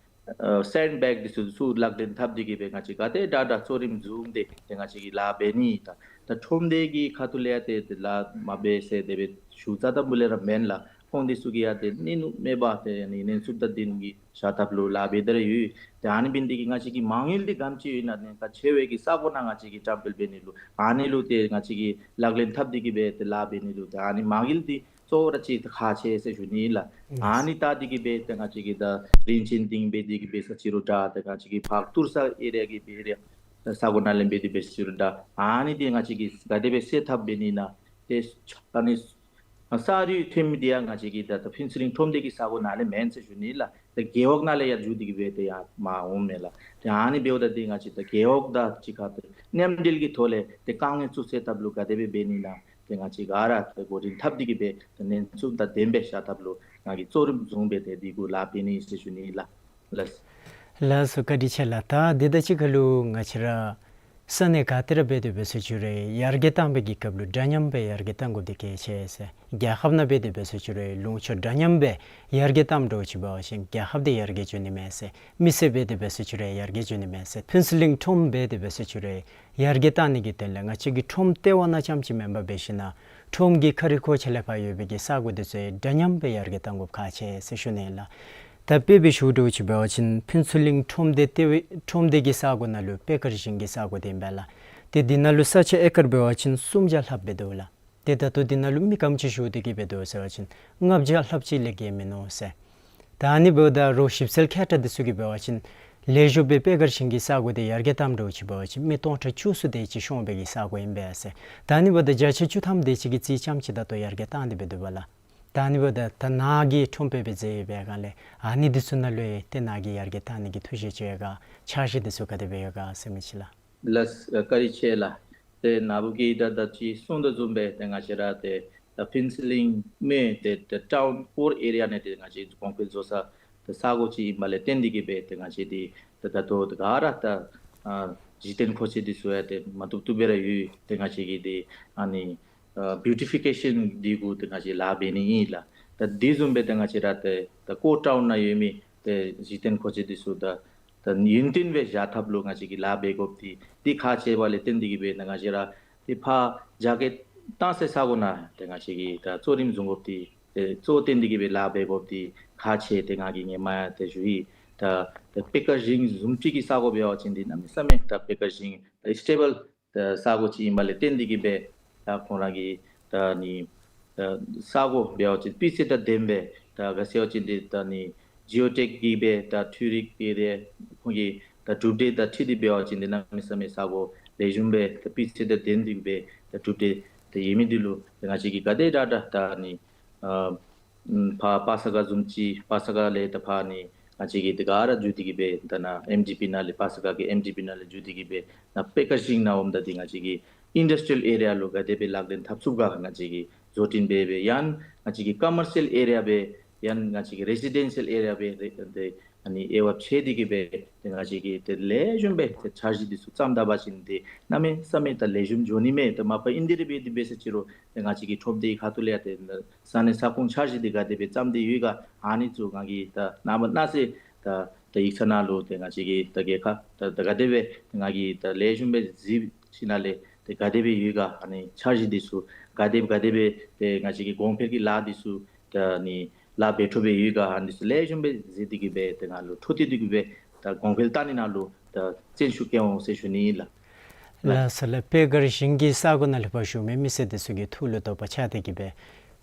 ཨ་སེནཌ་བེག་འདི་ཚུ་ཚུ་ལག་ལེན་འཐབ་སྟེ་གིས་སྦེ་ང་བཅས་ག་དེ་དྲག་དྲག་གཙོ་རིམ་བཟུང་སྟེ་ཏེ་ང་བཅས་ཀྱིས་ལཱ་འབད་ནི་ད་ད་ཁྲོམ་སྡེ་གི་ཁ་ཐུག་ལས་ཡང་ཏེ་ཏེ་ལཱ་མ་འབད་ཟེར་དེ་སྦེ་ཞུ་རྩ་དང་ཕུ་ལས་ར་མེན་ལགས། ཁོང་འདི་ཚུ་གིས་ཡང་ཏེ་ནི་ནུབ་མེད་པར་ཏེ་ཨ་ནི་ཉེན་སྲུང་དང་ལྡན་གྱི་བཞག་ཐབས་ལུ་ལཱ་འབད་དེ་ར་ཡོད། ཏེ་ཨ་ནི་འབད་ནི་དེ་གིས་ང་བཅས་ཀྱི་མ་དངུལ་འདི་ག་དེམ་ཅིག་ཡོད་ན་ཉེན་ཁ་ཆེ་བའི་གི་ས་གོ་ནང་ང་བཅས་ཀྱིས་བཀྲམ་སྤེལ་འབད་ནི་ལུ་ཨ་ནི་ལུ་ཏེ་ང་བཅས་ཀྱིས་ལག་ལེན་འཐབ་སྟེ་གིས་སྦེ་ཏེ་ལཱ་འབད་ནི་ལུ་ཏེ་ཨ་ནི་མ་དངུལ་འདི་གཙོ་བོ་ར་ཅིག་ཁག་ཆེ་ཟེར་ཞུ་ནི་ལགས། ཨ་ནི་བལྟ་སྟེ་གིས་སྦེ་ཏེ་ང་བཅས་ཀྱིས་ད་རིན་ཆེན་གཏིང་འབད་དེ་གིས་འབད་ས་ཅིག་རུང་འདྲ་ཏེ་ང་བཅས་ཀྱིས་ཕར་ཏུར་ས་ཨེ་རི་ཡ་གི་འབད་རུང་ས་གོ་ནང་ལས་འབད་དེ་འབད་ས་ཅིག་རུང་འདྲ་ཨ་ནི་འདི་ང་བཅས་ཀྱིས་ག་དེ་སྦེ་སེལ་ཐབས་འབད་ནི་ན་ཏེ་ཨ་ནི་ས་རུད་ཐོན་མི་འདི་ཡང་ང་བཅས་ཀྱི་ད་ད་ཕུན་ཚོགས་གླིང་ཁྲོམ་སྡེ་གི་ས་གོ་ནང་ལས་མེན་ཟེར་ཞུ་ནི་ལགས། ད་རྒེད་འོག་ནང་ལས་ཡར་འཛུལ་ཏེ་གིས་སྦེ་ཏེ་ཡར་མར་འོངམ་མས་ལགས། ཏེ་ཨ་ནི་འབདཝ་ད་འདི་ང་བཅས་ད་རྒེད་འོག་དང་གཅིག་ཁར་ཏེ་མཉམ་འབྲེལ་གྱི་ཐོག་ལས་ཏེ་དཀའ་ངལ་ཚུ་སེལ་ཐབས་ལུ་ག་དེ་སྦེ་འབད་ནི་ན་ཏེ་ང་བཅས་ག་ར་ཏེ་འགོ་འདྲེན་འཐབ་སྟེ་གིས་སྦེ་ཏེ་ཉེན་སྲུང་དང་ལྡནམ་སྦེ་བཞག་ཐབས་ལུ་ང་གིས་གཙོ་རིམ་བཟུང་སྦེ་ཏེ་འདི་གུ་ལཱ་འབད་ནི་ཟེར་ཞུ་ནི་ལགས། ལགས། ལགས་སོ། བཀའ་དྲིན་ཆེ་ལགས། ད་འདི་དང་གཅིག་ཁར་ལུ་ང་བཅས་ར་ས་གནས་ག་ཏེ་ར་འབད་དེ་འབད་ས་ཅིག་རུང་ཡར་རྒྱས་བཏང་བའི་གི་སྐབས་ལུ་འདྲ་མཉམ་སྦེ་ཡར་རྒྱས་བཏང་དགོཔ་འདི་གལ་ཆེ་ཟེར། རྒྱལ་ཁབ་ནང་འབད་དེ་འབད་ས་ཅིག་རུང་ལུང་ཕྱོགས་འདྲ་མཉམ་སྦེ་ཡར་རྒྱས་བཏངམ་འདྲཝ་ཅིག་འབད་བ་ཅིན་རྒྱལ་ཁབ་འདི་ཡར་རྒྱས་འགྱོ་ནི་མས་ཟེར། མི་སེར་འབད་དེ་འབད་ས་ཅིག་རུང་ཡར་རྒྱས་འགྱོ་ནི་མས་ཟེར། ཕུན་ཚོགས་གླིང་ཁྲོམ་འབད་དེ་འབད་ས་ཅིག་རུང་ཡར་རྒྱས་བཏང་ནི་གི་དོན་ལས་ང་བཅས་ཀྱི་ཁྲོམ་ལྟེ་བ་ནང་རྐྱངམ་ཅིག་མེན་པར་འབད་ཞིན་ན་ཁྲོམ་གྱི་ཁ་རི་ཁོག་ཅིག་ལས་ཕར་ཡོད་པའི་གི་ས་གོ་འདི་ཚུ་འདྲ་མཉམ་སྦེ་ཡར་རྒྱས་བཏང་དགོཔ་ཁག་ཆེ་ཟེར་ཞུ་ནི་ལགས། ད་དཔེ་སྦེ་ཞུ་འདྲཝ་ཅིག་འབད་བ་ཅིན་ཕུན་ཚོགས་གླིང་ཁྲོམ་སྡེ་ལྟེ་བའི་ཁྲོམ་སྡེ་གི་ས་གོ་ནང་ལུ་པེ་ཀར་ཞིང་གི་ས་གོ་འདི་ཨིན་པས་ལགས། ཏེ་འདི་ནང་ལུ་ས་ཆ་ཨེ་ཀར་འབད་བ་ཅིན་སུམ་བརྒྱ་ལྷགཔ་སྦེ་འདུག་ལགས། ཏེ་ད་ལྟོ་འདི་ནང་ལུ་མི་ག་དེམ་ཅིག་བཞུགས་ཏེ་གིས་སྦེ་འདུག་ཟེར་བ་ཅིན་ལྔ་བརྒྱ་ལྷགཔ་ཅིག་ལས་བརྒལ་མིན་ནུག་ཟེར། ད་ཨ་ནི་འབདཝ་ད་རོགས་ཞིབ་འཚོལ་མཁས་དྲགས་འདི་ཚུ་གིས་འབད་བ་ཅིན་ལེགས་ཤོམ་སྦེ་པེ་ཀར་ཞིང་གི་ས་གོ་འདི་ཡར་རྒྱས་བཏངམ་འདྲཝ་ཅིག་འབད་བ་ཅིན་མི་སྟོང་ཕྲག་བཅུ་གསུམ་དེ་ཅིག་ཤོང་བའི་གི་ས་གོ་ཨིན་པས་ཟེར། ད་ཨ་ནི་འབདཝ་ད་བརྒྱ་ཆ་བཅུ་ཐམ་དེ་ཅིག་གི་རྩིས་རྐྱངམ་ཅིག་ད་ལྟོ་ཡར་རྒྱས་བཏང་སྟེ་སྦེ་འདུག་པ་ལགས། ད་ཨ་ནི་འབདཝ་ད་ད་ནཱ་གིས་ཁྲོམ་དཔོན་སྦེ་མཛད་ཡོད་པའི་སྒང་ལས་ཨ་ནི་འདི་ཚུ་ནང་ལུ་ཡང་ཏེ་ནཱ་གིས་ཡར་རྒྱས་བཏང་ནི་གི་ཐུགས་བཞེད་ཅིག་ཡོད་ག་འཆར་གཞི་འདི་ཚུ་ག་དེ་སྦེ་ཡོད་ག་ཟེར་མི་ཅིག་ལགས། ལགས། བཀའ་དྲིན་ཆེ་ལགས། ཏེ་ནཱ་བུ་གིས་ད་ད་ཅི་གསུངས་དོ་བཟུམ་སྦེ་ཏེ་ང་བཅས་ར་ཏེ་ད་ཕུན་ཚོགས་གླིང་སྨད་ཏེ་ད་ཊའུན་ཀོར་ཨེ་རི་ཡ་ནང་ཏེ་ང་བཅས་གོང་འཕེལ་བཟོ་ས་ཏེ་ས་གོ་ཅིག་ཨིན་པ་ལས་བརྟེན་ཏེ་གིས་སྦེ་ཏེ་ང་བཅས་འདི་ད་ད་ལྟོ་ད་ག་ར་ད་ཨ་གཞི་རྟེན་མཁོ་ཆས་འདི་ཚུ་ཡང་ཏེ་མ་བཏུབ་བཏུབ་སྦེ་ར་ཡོད། ཏེ་ང་བཅས་ཀྱིས་འདི་ཨ་ནི་ཨ་བིའུ་ཊི་ཕི་ཀེ་ཤཱན་འདི་གུ་ཏེ་ང་བཅས་ལཱ་འབད་ནི་ཨིན་ལགས། ད་འདི་བཟུམ་སྦེ་ཏེ་ང་བཅས་ར་ཏེ་ད་ཀོར་ཊའུན་ནང་ཡོད་མི་ཏེ་གཞི་རྟེན་མཁོ་ཆས་འདི་ཚུ་ད་ད་ཡུན་བརྟན་སྦེ་བཞག་ཐབས་ལུ་ང་བཅས་ཀྱིས་ལཱ་འབད་དགོཔ་འདི་འདི་ཁག་ཆེ་བ་ལས་བརྟེན་ཏེ་གིས་སྦེ་ད་ང་བཅས་ར་ཏེ་ཕར་རྒྱ་སྐྱེད་བཏང་སའི་ས་གོ་ནང་ཏེ་ང་བཅས་ཀྱིས་ད་གཙོ་རིམ་བཟུང་དགོཔ་འདི་ཏེ་གཙོ་བོ་བཏོན་ཏེ་གིས་སྦེ་ལཱ་འབད་དགོཔ་འདི་ཁག་ཆེ། ཏེ་ང་གིས་ཧེ་མ་ཡང་ཏེ་ཞུ་ཡི། ད་ད་པེ་ཀར་ཞིང་བཟུམ་ཅིག་གི་ས་གོ་འབད་བ་ཅིན་འདི་གནམ་མེད་ས་མེད་ད་པེ་ཀར་ཞིང་ད་སི་ཊེ་བཱལ་ད་ས་གོ་ཅིག་ཨིན་པ་ལས་བརྟེན་ཏེ་གིས་སྦེ་ད་ཁོང་ར་གི་ད་ནི་ད་ས་གོ་འབད་བ་ཅིན་སྤུས་ཚད་དང་ལྡནམ་སྦེ་ད་ག་ཟེར་བ་ཅིན་འདི་ད་ནི་ ཇི་ཨོ་ཊེག་གི་སྦེ་ད་འཕྲུལ་རིག་གི་རེ་ཁོང་གི་ད་གྲུབ་འབྲས་དང་འཁྲིལ་ཏེ་འབད་བ་ཅིན་ཏེ་གནམ་མེད་ས་མེད་ས་གོ་ལེགས་ཤོམ་སྦེ་ད་སྤུས་ཚད་དང་ལྡན་ཏེ་སྦེ་ད་གྲུབ་འབྲས་ད་ཡོད་མི་འདི་ལུ་ད་ང་བཅས་ཀྱིས་ག་དེ་དྲག་དྲག་ད་ནི་ཨ་ཕར་པ་ས་ག་བཟུམ་ཅིག་པ་ས་ག་ལས་ད་ཕར་ནི་ང་བཅས་ཀྱིས་ད་ག་ར་འཛུལ་ཏེ་གི་སྦེ་ད་ནཱ་ཨེམ་ཌི་པི་ནང་ལས་པ་ས་ག་གི་ཨེམ་ཌི་པི་ནང་ལས་འཛུལ་ཏེ་གི་སྦེ་ནཱ་པེ་ཀེ་ཇིང་ནང་འོངམ་ད་འདི་ང་བཅས་ཀྱིས་ཨིན་ཌསི་ཊི་རི་ཡལ་ཨེ་རི་ཡ་ལུ་ག་དེ་སྦེ་ལག་ལེན་འཐབ་ཚུགས་ག་ང་བཅས་ཀྱིས་བཟོ་སྐྲུན་འབད་སྦེ་ཡང་ང་བཅས་ཀྱིས་ཀོ་མར་ཤལ་ཨེ་རི་ཡ་སྦེ་ཡང་ང་བཅས་ཀྱིས་རེ་སི་ཌེན་ཤལ་ཨེ་རི་ཡ་སྦེ་རེ་ཏེ་ཨ་ནི་དབྱེ་བ་ཕྱེ་སྟེ་གི་སྦེ་ཏེ་ང་བཅས་ཀྱིས་ཏེ་ལེགས་ཤོམ་སྦེ་ཏེ་འཆར་གཞི་འདི་ཚུ་བརྩམ་ད་པ་ཅིན་ཏེ་གནམ་མེད་ས་མེད་ད་ལེགས་ཤོམ་འགྱོ་ནི་མས། ད་མ་པ་ཨིན་དེ་རེ་སྦེ་འདི་འབད་ས་ཅི་རུང་ཏེ་ང་བཅས་ཀྱིས་ཁྲོམ་སྡེའི་ཁ་ཐུག་ལས་ཡང་ཏེ་ས་གནས་ས་ཁོངས་འཆར་གཞི་འདི་ག་དེ་སྦེ་བརྩམས་ཏེ་ཡོད་ག་ཨ་ནི་ཚུ་ང་གིས་ད་ནངས་པ་གནངས་ཚེ་ད་ད་ཡིག་ཚང་ནང་ལུ་ཏེ་ང་བཅས་ཀྱིས་ད་རྒྱལ་ཁབ་ད་ད་ག་དེ་སྦེ་ཏེ་ང་གིས་ད་ལེགས་ཤོམ་སྦེ་གཟིགས་ཞིནམ་ལས་ཏེ་ག་དེ་སྦེ་ཡོད་ག་ཨ་ནི་འཆར་གཞི་འདི་ཚུ་ག་དེ་ག་དེ་སྦེ་ཏེ་ང་བཅས་ཀྱི་གོང་འཕེལ་གྱི་ལཱ་འདི་ཚུ་ད་ནི་ལཱ་འབད་འཕྲོ་སྦེ་ཡོད་ག་ཨ་ནི་ཚུ་ལེགས་ཤོམ་སྦེ་གཟིགས་ཏེ་གི་སྦེ་ཏེ་ང་ལུ་འཕྲོ་མཐུད་དེ་གི་སྦེ་ད་གོང་འཕེལ་བཏང་ནི་ནང་ལུ་ད་བརྩོན་ཤུགས་བསྐྱེད་འོང་ཟེར་ཞུ་ནི་ཨིན་ལགས། ལགས་སོ་ལགས། པེ་ཀེ་ཇིང་གི་ས་གོ་ནང་ལུ་ཕར་བཞུགས་མི་མི་སེར་འདི་ཚུ་གི་ཐུགས་ལུ་དོགས་པ་ཆགས་ཏེ་གི་སྦེ་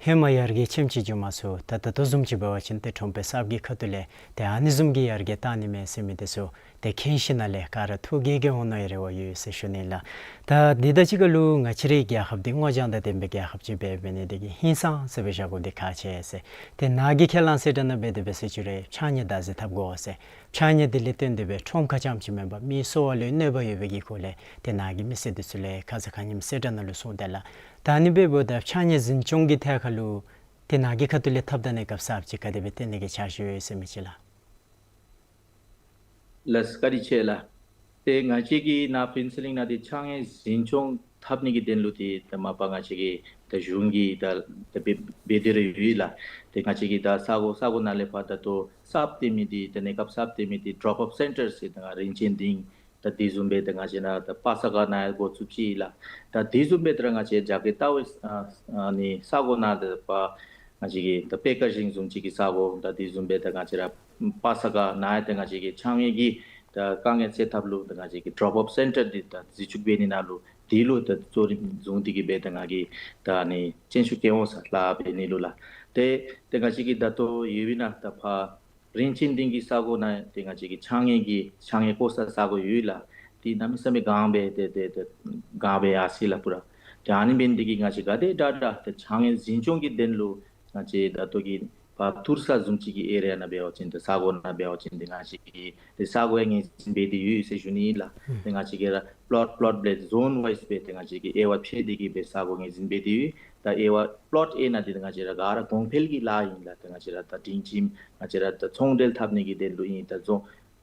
ཧེ་མ་ཡར་རྒྱས་ཆེམ་ཅིག་འགྱོ་མ་ཚུགས། ད་ད་ལྟོ་བཟུམ་ཅིག་འབད་བ་ཅིན་ཏེ་ཁྲོམ་དཔོན་གསརཔ་གི་ཁ་ཐུག་ལས་ཏེ་ཨ་ནི་བཟུམ་གྱི་ཡར་རྒྱས་བཏང་ནི་མས་ཟེར་མི་འདི་ཚུ་ཏེ་མཁྱེན་ཞིནམ་ལས་ག་ར་ཐུགས་དགྱེས་དགྱེས་འོང་མནོ་བའི་རེ་བ་ཡོད་ཟེར་ཞུ་ནི་ལགས། ད་འདི་དང་གཅིག་ཁར་ལུ་ང་བཅས་རའི་རྒྱལ་ཁབ་འདི་སྔོ་ལྗང་དང་ལྡན་པའི་རྒྱལ་ཁབ་ཅིག་འབད་འབད་ནི་འདི་གིས་ཧིང་སངས་ཟེར་སྦེ་བཞག་དགོཔ་འདི་ཁག་ཆེ་ཟེར། ཏེ་ནཱ་གི་ཁས་བླངས་ཟེར་དྲག་ནི་འབད་དེ་འབད་ཟེར་ཅི་རུང་ཕྱགས་སྙིགས་བདག་འཛིན་འཐབ་དགོ་ཟེར། ཕྱགས་སྙིགས་འདི་ལས་བརྟེན་ཏེ་སྦེ་ཁྲོམ་ཁ་རྐྱངམ་ཅིག་མེན་པར་མི་གསོ་བ་ལུ་གནོད་པ་ཡོད་པའི་གི་སྐོར་ལས་ཏེ་ནཱ་གི་མི་སེར་འདི་ཚུ་ལས་ཁ་ཙ་ཁ་ཉིནམ་ཟེར་དྲག་ནི་ལུ་གསུངས་དེས་ལགས། ད་ཨ་ནི་འབདཝ་ད་ཕྱགས་སྙིགས་འཛིན་སྐྱོང་གི་ཐད་ཁར་ལུ་ཏེ་ནཱ་གི་ཁ་ཐུག་ལས་ཐབས་དང་གནས་སྐབས་གསརཔ་ཅིག་ག་དེ་སྦེ་སྟོན་ནི་གི་འཆར་གཞི་ཡོད་ཟེར་མི་ཅིག་ལགས། ལགས་བཀའ་དྲིན་ཆེ་ལགས། ཏེ་ང་བཅས་ཀྱིས་ནཱ་ཕུན་ཚོགས་གླིང་ནང་འདི་ཕྱགས་སྙིགས་འཛིན་སྐྱོང་འཐབ་ནི་གི་དོན་ལུ་ཏེ་ད་མ་པ་ང་བཅས་ཀྱིས་ད་གཞུང་གིས་ད་ད་འབད་འབད་དེ་ར་ཡོད་ལགས། ཏེ་ང་བཅས་ཀྱིས་ད་ས་གོ་ས་གོ་ནང་ལས་ཕར་ད་ལྟོ་གསརཔ་སྟོན་མི་འདི་ད་གནས་སྐབས་གསརཔ་སྟོན་མི་འདི་ཌོབ་ཨོཕ་སེན་ཊར་ཟེར་ད་ང་རིན་ཆེན་སྡིངས་ད་འདི་བཟུམ་སྦེ་ད་ང་བཅས་ནཱ་ད་པ་ས་ག་ནང་ཡང་འགོ་བཙུགས་ཅི་ལགས། ད་འདི་བཟུམ་སྦེ་ད་ར་ང་བཅས་རྒྱ་བསྐྱེད་ལྟ་བའི་ཨ་ཨ་ནི་ས་གོ་ནང་ད་པ་ང་བཅས་ཀྱི་ད་པེ་ཀེ་ཇིང་བཟུམ་ཅིག་གི་ས་གོ་ད་འདི་བཟུམ་སྦེ་ད་ང་བཅས་ར་པ་ས་ག་ནང་ཡང་ད་ང་བཅས་ཀྱི་ཕྱགས་སྙིགས་ཀྱི་ད་དཀའ་ངལ་སེལ་ཐབས་ལུ་ད་ང་བཅས་ཀྱི་ཌོབ་ཨོཕ་སེན་ཊར་འདི་ད་འཛུགས་བཅུག་འབད་ནི་ནང་ལུ་འདི་ལུ་ད་གཙོ་རིམ་བཟུང་སྟེ་གི་སྦེ་ད་ང་གིས་ད་ཨ་ནི་བརྩོན་ཤུགས་བསྐྱེད་འོང་ཟེར་ལཱ་འབད་ནི་ལུ་ལགས། ཏེ་ཏེ་ང་བཅས་ཀྱིས་ད་ལྟོ་ཡོད་པའི་ནང་ད་ཕར་རིན་ཆེན་སྡིངས་ཀྱི་ས་གོ་ནང་ཏེ་ང་བཅས་ཀྱི་ཕྱགས་སྙིགས་ཀྱི་ཕྱགས་སྙིགས་བཀོ་ས་ས་གོ་ཡོད་ལགས། ཏེ་གནམ་མེད་ས་མེད་གང་སྦེ་ཏེ་ཏེ་ཏེ་གང་སྦེ་ཡར་སོ་ཡི་ལགས་པུ་ར། ཏེ་ཨ་ནི་འབད་ནི་འདི་གིས་ང་བཅས་ག་དེ་དྲག་དྲག་ཏེ་ཕྱགས་སྙིགས་འཛིན་སྐྱོང་གི་དོན་ལུ་ང་བཅས་ད་ལྟོ་གི་ཕར་ཐུར་ས་བཟུམ་ཅིག་གི་ཨེ་རི་ཡ་ནང་འབད་བ་ཅིན་ཏེ་ས་གོ་ནང་འབད་བ་ཅིན་ཏེ་ང་བཅས་ཀྱིས་ཏེ་ས་གོ་ཡང་ངོས་འཛིན་འབད་དེ་ཡོད་ཟེར་ཞུ་ནི་ལགས། ཏེ་ང་བཅས་ཀྱིས་ར་པློཊ་པློཊ་སྦེ་ཛོན་ཝའིསི་སྦེ་ཏེ་ང་བཅས་ཀྱིས་དབྱེ་བ་ཕྱེ་སྟེ་གི་སྦེ་ས་གོ་ངོས་འཛིན་འབད་དེ་ཡོད། ད་དབྱེ་བ་པློཊ་ཨེ་ནང་འདི་ང་བཅས་ར་ག་ར་གོང་འཕེལ་གྱི་ལཱ་ཨིན་ལགས། ཏེ་ང་བཅས་ར་ད་སྒྲིང་ཁྱིམ་ང་བཅས་ར་ད་ཚོང་འབྲེལ་འཐབ་ནི་གི་དོན་ལུ་ཨིན། ད་ཛོན་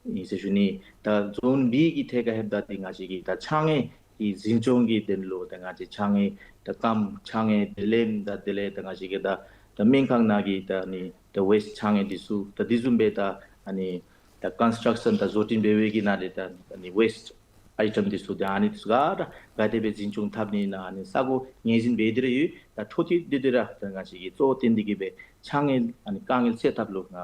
ཨིན་ཟེར་ཞུ་ནི། ད་ཛོན་བི་གི་ཐད་ཁར་ལྷོདཔ་ད་འདི་ང་བཅས་ཀྱིས་ད་ཕྱགས་སྙིགས་ཀྱི་འཛིན་སྐྱོང་གི་དོན་ལུ་ད་ང་བཅས་ཕྱགས་སྙིགས་ད་སྐམ་ཕྱགས་སྙིགས་ད་ལེམ་ད་དེ་ལས་ད་ང་བཅས་ཀྱི་ད་ད་སྨན་ཁང་ནང་གི་ད་ཨ་ནི་ད་ཝེསཊ་ཕྱགས་སྙིགས་འདི་ཚུ་ད་འདི་བཟུམ་སྦེ་ད་ཨ་ནི་ད་ཀོན་སི་ཊྲག་ཤཱན་ད་བཟོ་སྐྲུན་འབད་བའི་གི་ནང་ལས་ད་ཨ་ནི་ཝེསཊ་ཨའི་ཊམ་འདི་ཚུ་ད་ཨ་ནི་ཚུ་ག་ར་ག་དེ་སྦེ་འཛིན་སྐྱོང་འཐབ་ནི་ཨིན་ན་ཨ་ནི་ས་གོ་ངོས་འཛིན་འབད་དེ་ར་ཡོད། ད་འཕྲོ་མཐུད་དེ་དེ་ར་ད་ང་བཅས་ཀྱིས་གཙོ་བོ་བཏོན་ཏེ་གི་སྦེ་ཕྱགས་སྙིགས་ཨ་ནི་དཀའ་ངལ་སེལ་ཐབས་ལུ་ང་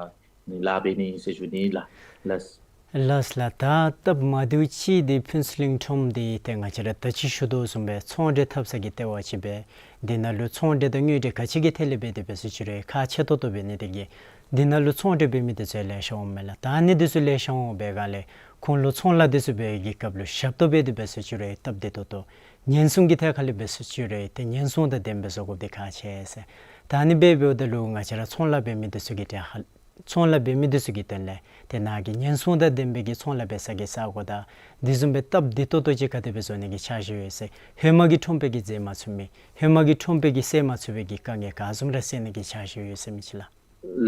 ནི་ལཱ་འབད་ནི་ཨིན་ཟེར་ཞུ་ནི་ལགས། ལགས། ལགས་ལགས། ད་སྟབས་མ་བདེཝ་ཅིག་འདི་ཕུན་ཚོགས་གླིང་ཁྲོམ་འདི་ཏེ་ང་བཅས་ར་ད་ཅི་ཞུ་དོ་བཟུམ་སྦེ་ཚོང་འབྲེལ་འཐབ་ས་གི་ལྟེ་བ་ཅིག་སྦེ་འདི་ནང་ལུ་ཚོང་འབྲེལ་དང་དངུལ་འབྲེལ་ག་ཅི་གི་ཐད་ལས་འབད་དེ་འབད་ཟེར་ཅི་རུང་ཁག་ཆེ་ཏོག་ཏོ་འབད་ནི་དེ་གིས་འདི་ནང་ལུ་ཚོང་འབྲེལ་འབད་མི་འདི་ཚུ་ལེ་ཤ་འོང་མས་ལགས། ད་ཨ་ནི་འདི་ཚུ་ལེ་ཤ་འོང་བའི་སྒང་ལས་ཁོང་ལུ་ཚོང་ལཱ་འདི་ཚུ་འབད་བའི་གི་སྐབས་ལུ་ཞབས་ཏོག་འབད་དེ་འབད་ཟེར་ཅི་རུང་སྟབས་བདེ་ཏོག་ཏོ་ཉེན་སྲུང་གི་ཐད་ཁར་ལས་འབད་ཟེར་ཅི་རུང་ཏེ་ཉེན་སྲུང་དང་ལྡནམ་སྦེ་བཟོ་དགོཔ་འདི་ཁག་ཆེ་ཟེར། ད་ཨ་ནི་སྦེ་འབདཝ་ད་ལུ་ང་བཅས་ར་ཚོང་ལཱ་འབད་མི་འདི་ཚུ་གི་གྲས་ཁར་ཚོང་ལཱ་འབད་མི་འདི་ཚུ་གི་དོན་ལས་ཏེ་ནཱ་གི་ཉེན་སྲུང་དང་ལྡན་པའི་གི་ཚོང་ལཱ་འབད་ས་གི་ས་གོ་དང་འདི་བཟུམ་སྦེ་སྟབས་བདེ་ཏོག་ཏོ་ཅིག་ག་དེ་སྦེ་བཟོ་ནི་གི་འཆར་གཞི་ཡོད་ཟེར། ཧེ་མ་གི་ཁྲོམ་དཔོན་གྱིས་མཛད་མ་ཚུགས་མི་ཧེ་མ་གི་ཁྲོམ་དཔོན་གྱིས་སེལ་མ་ཚུགས་པའི་གི་དཀའ་ངལ་ག་བཟུམ་ར་སེལ་ནི་གི་འཆར་གཞི་ཡོད་ཟེར་མི་ཅིག་ལགས།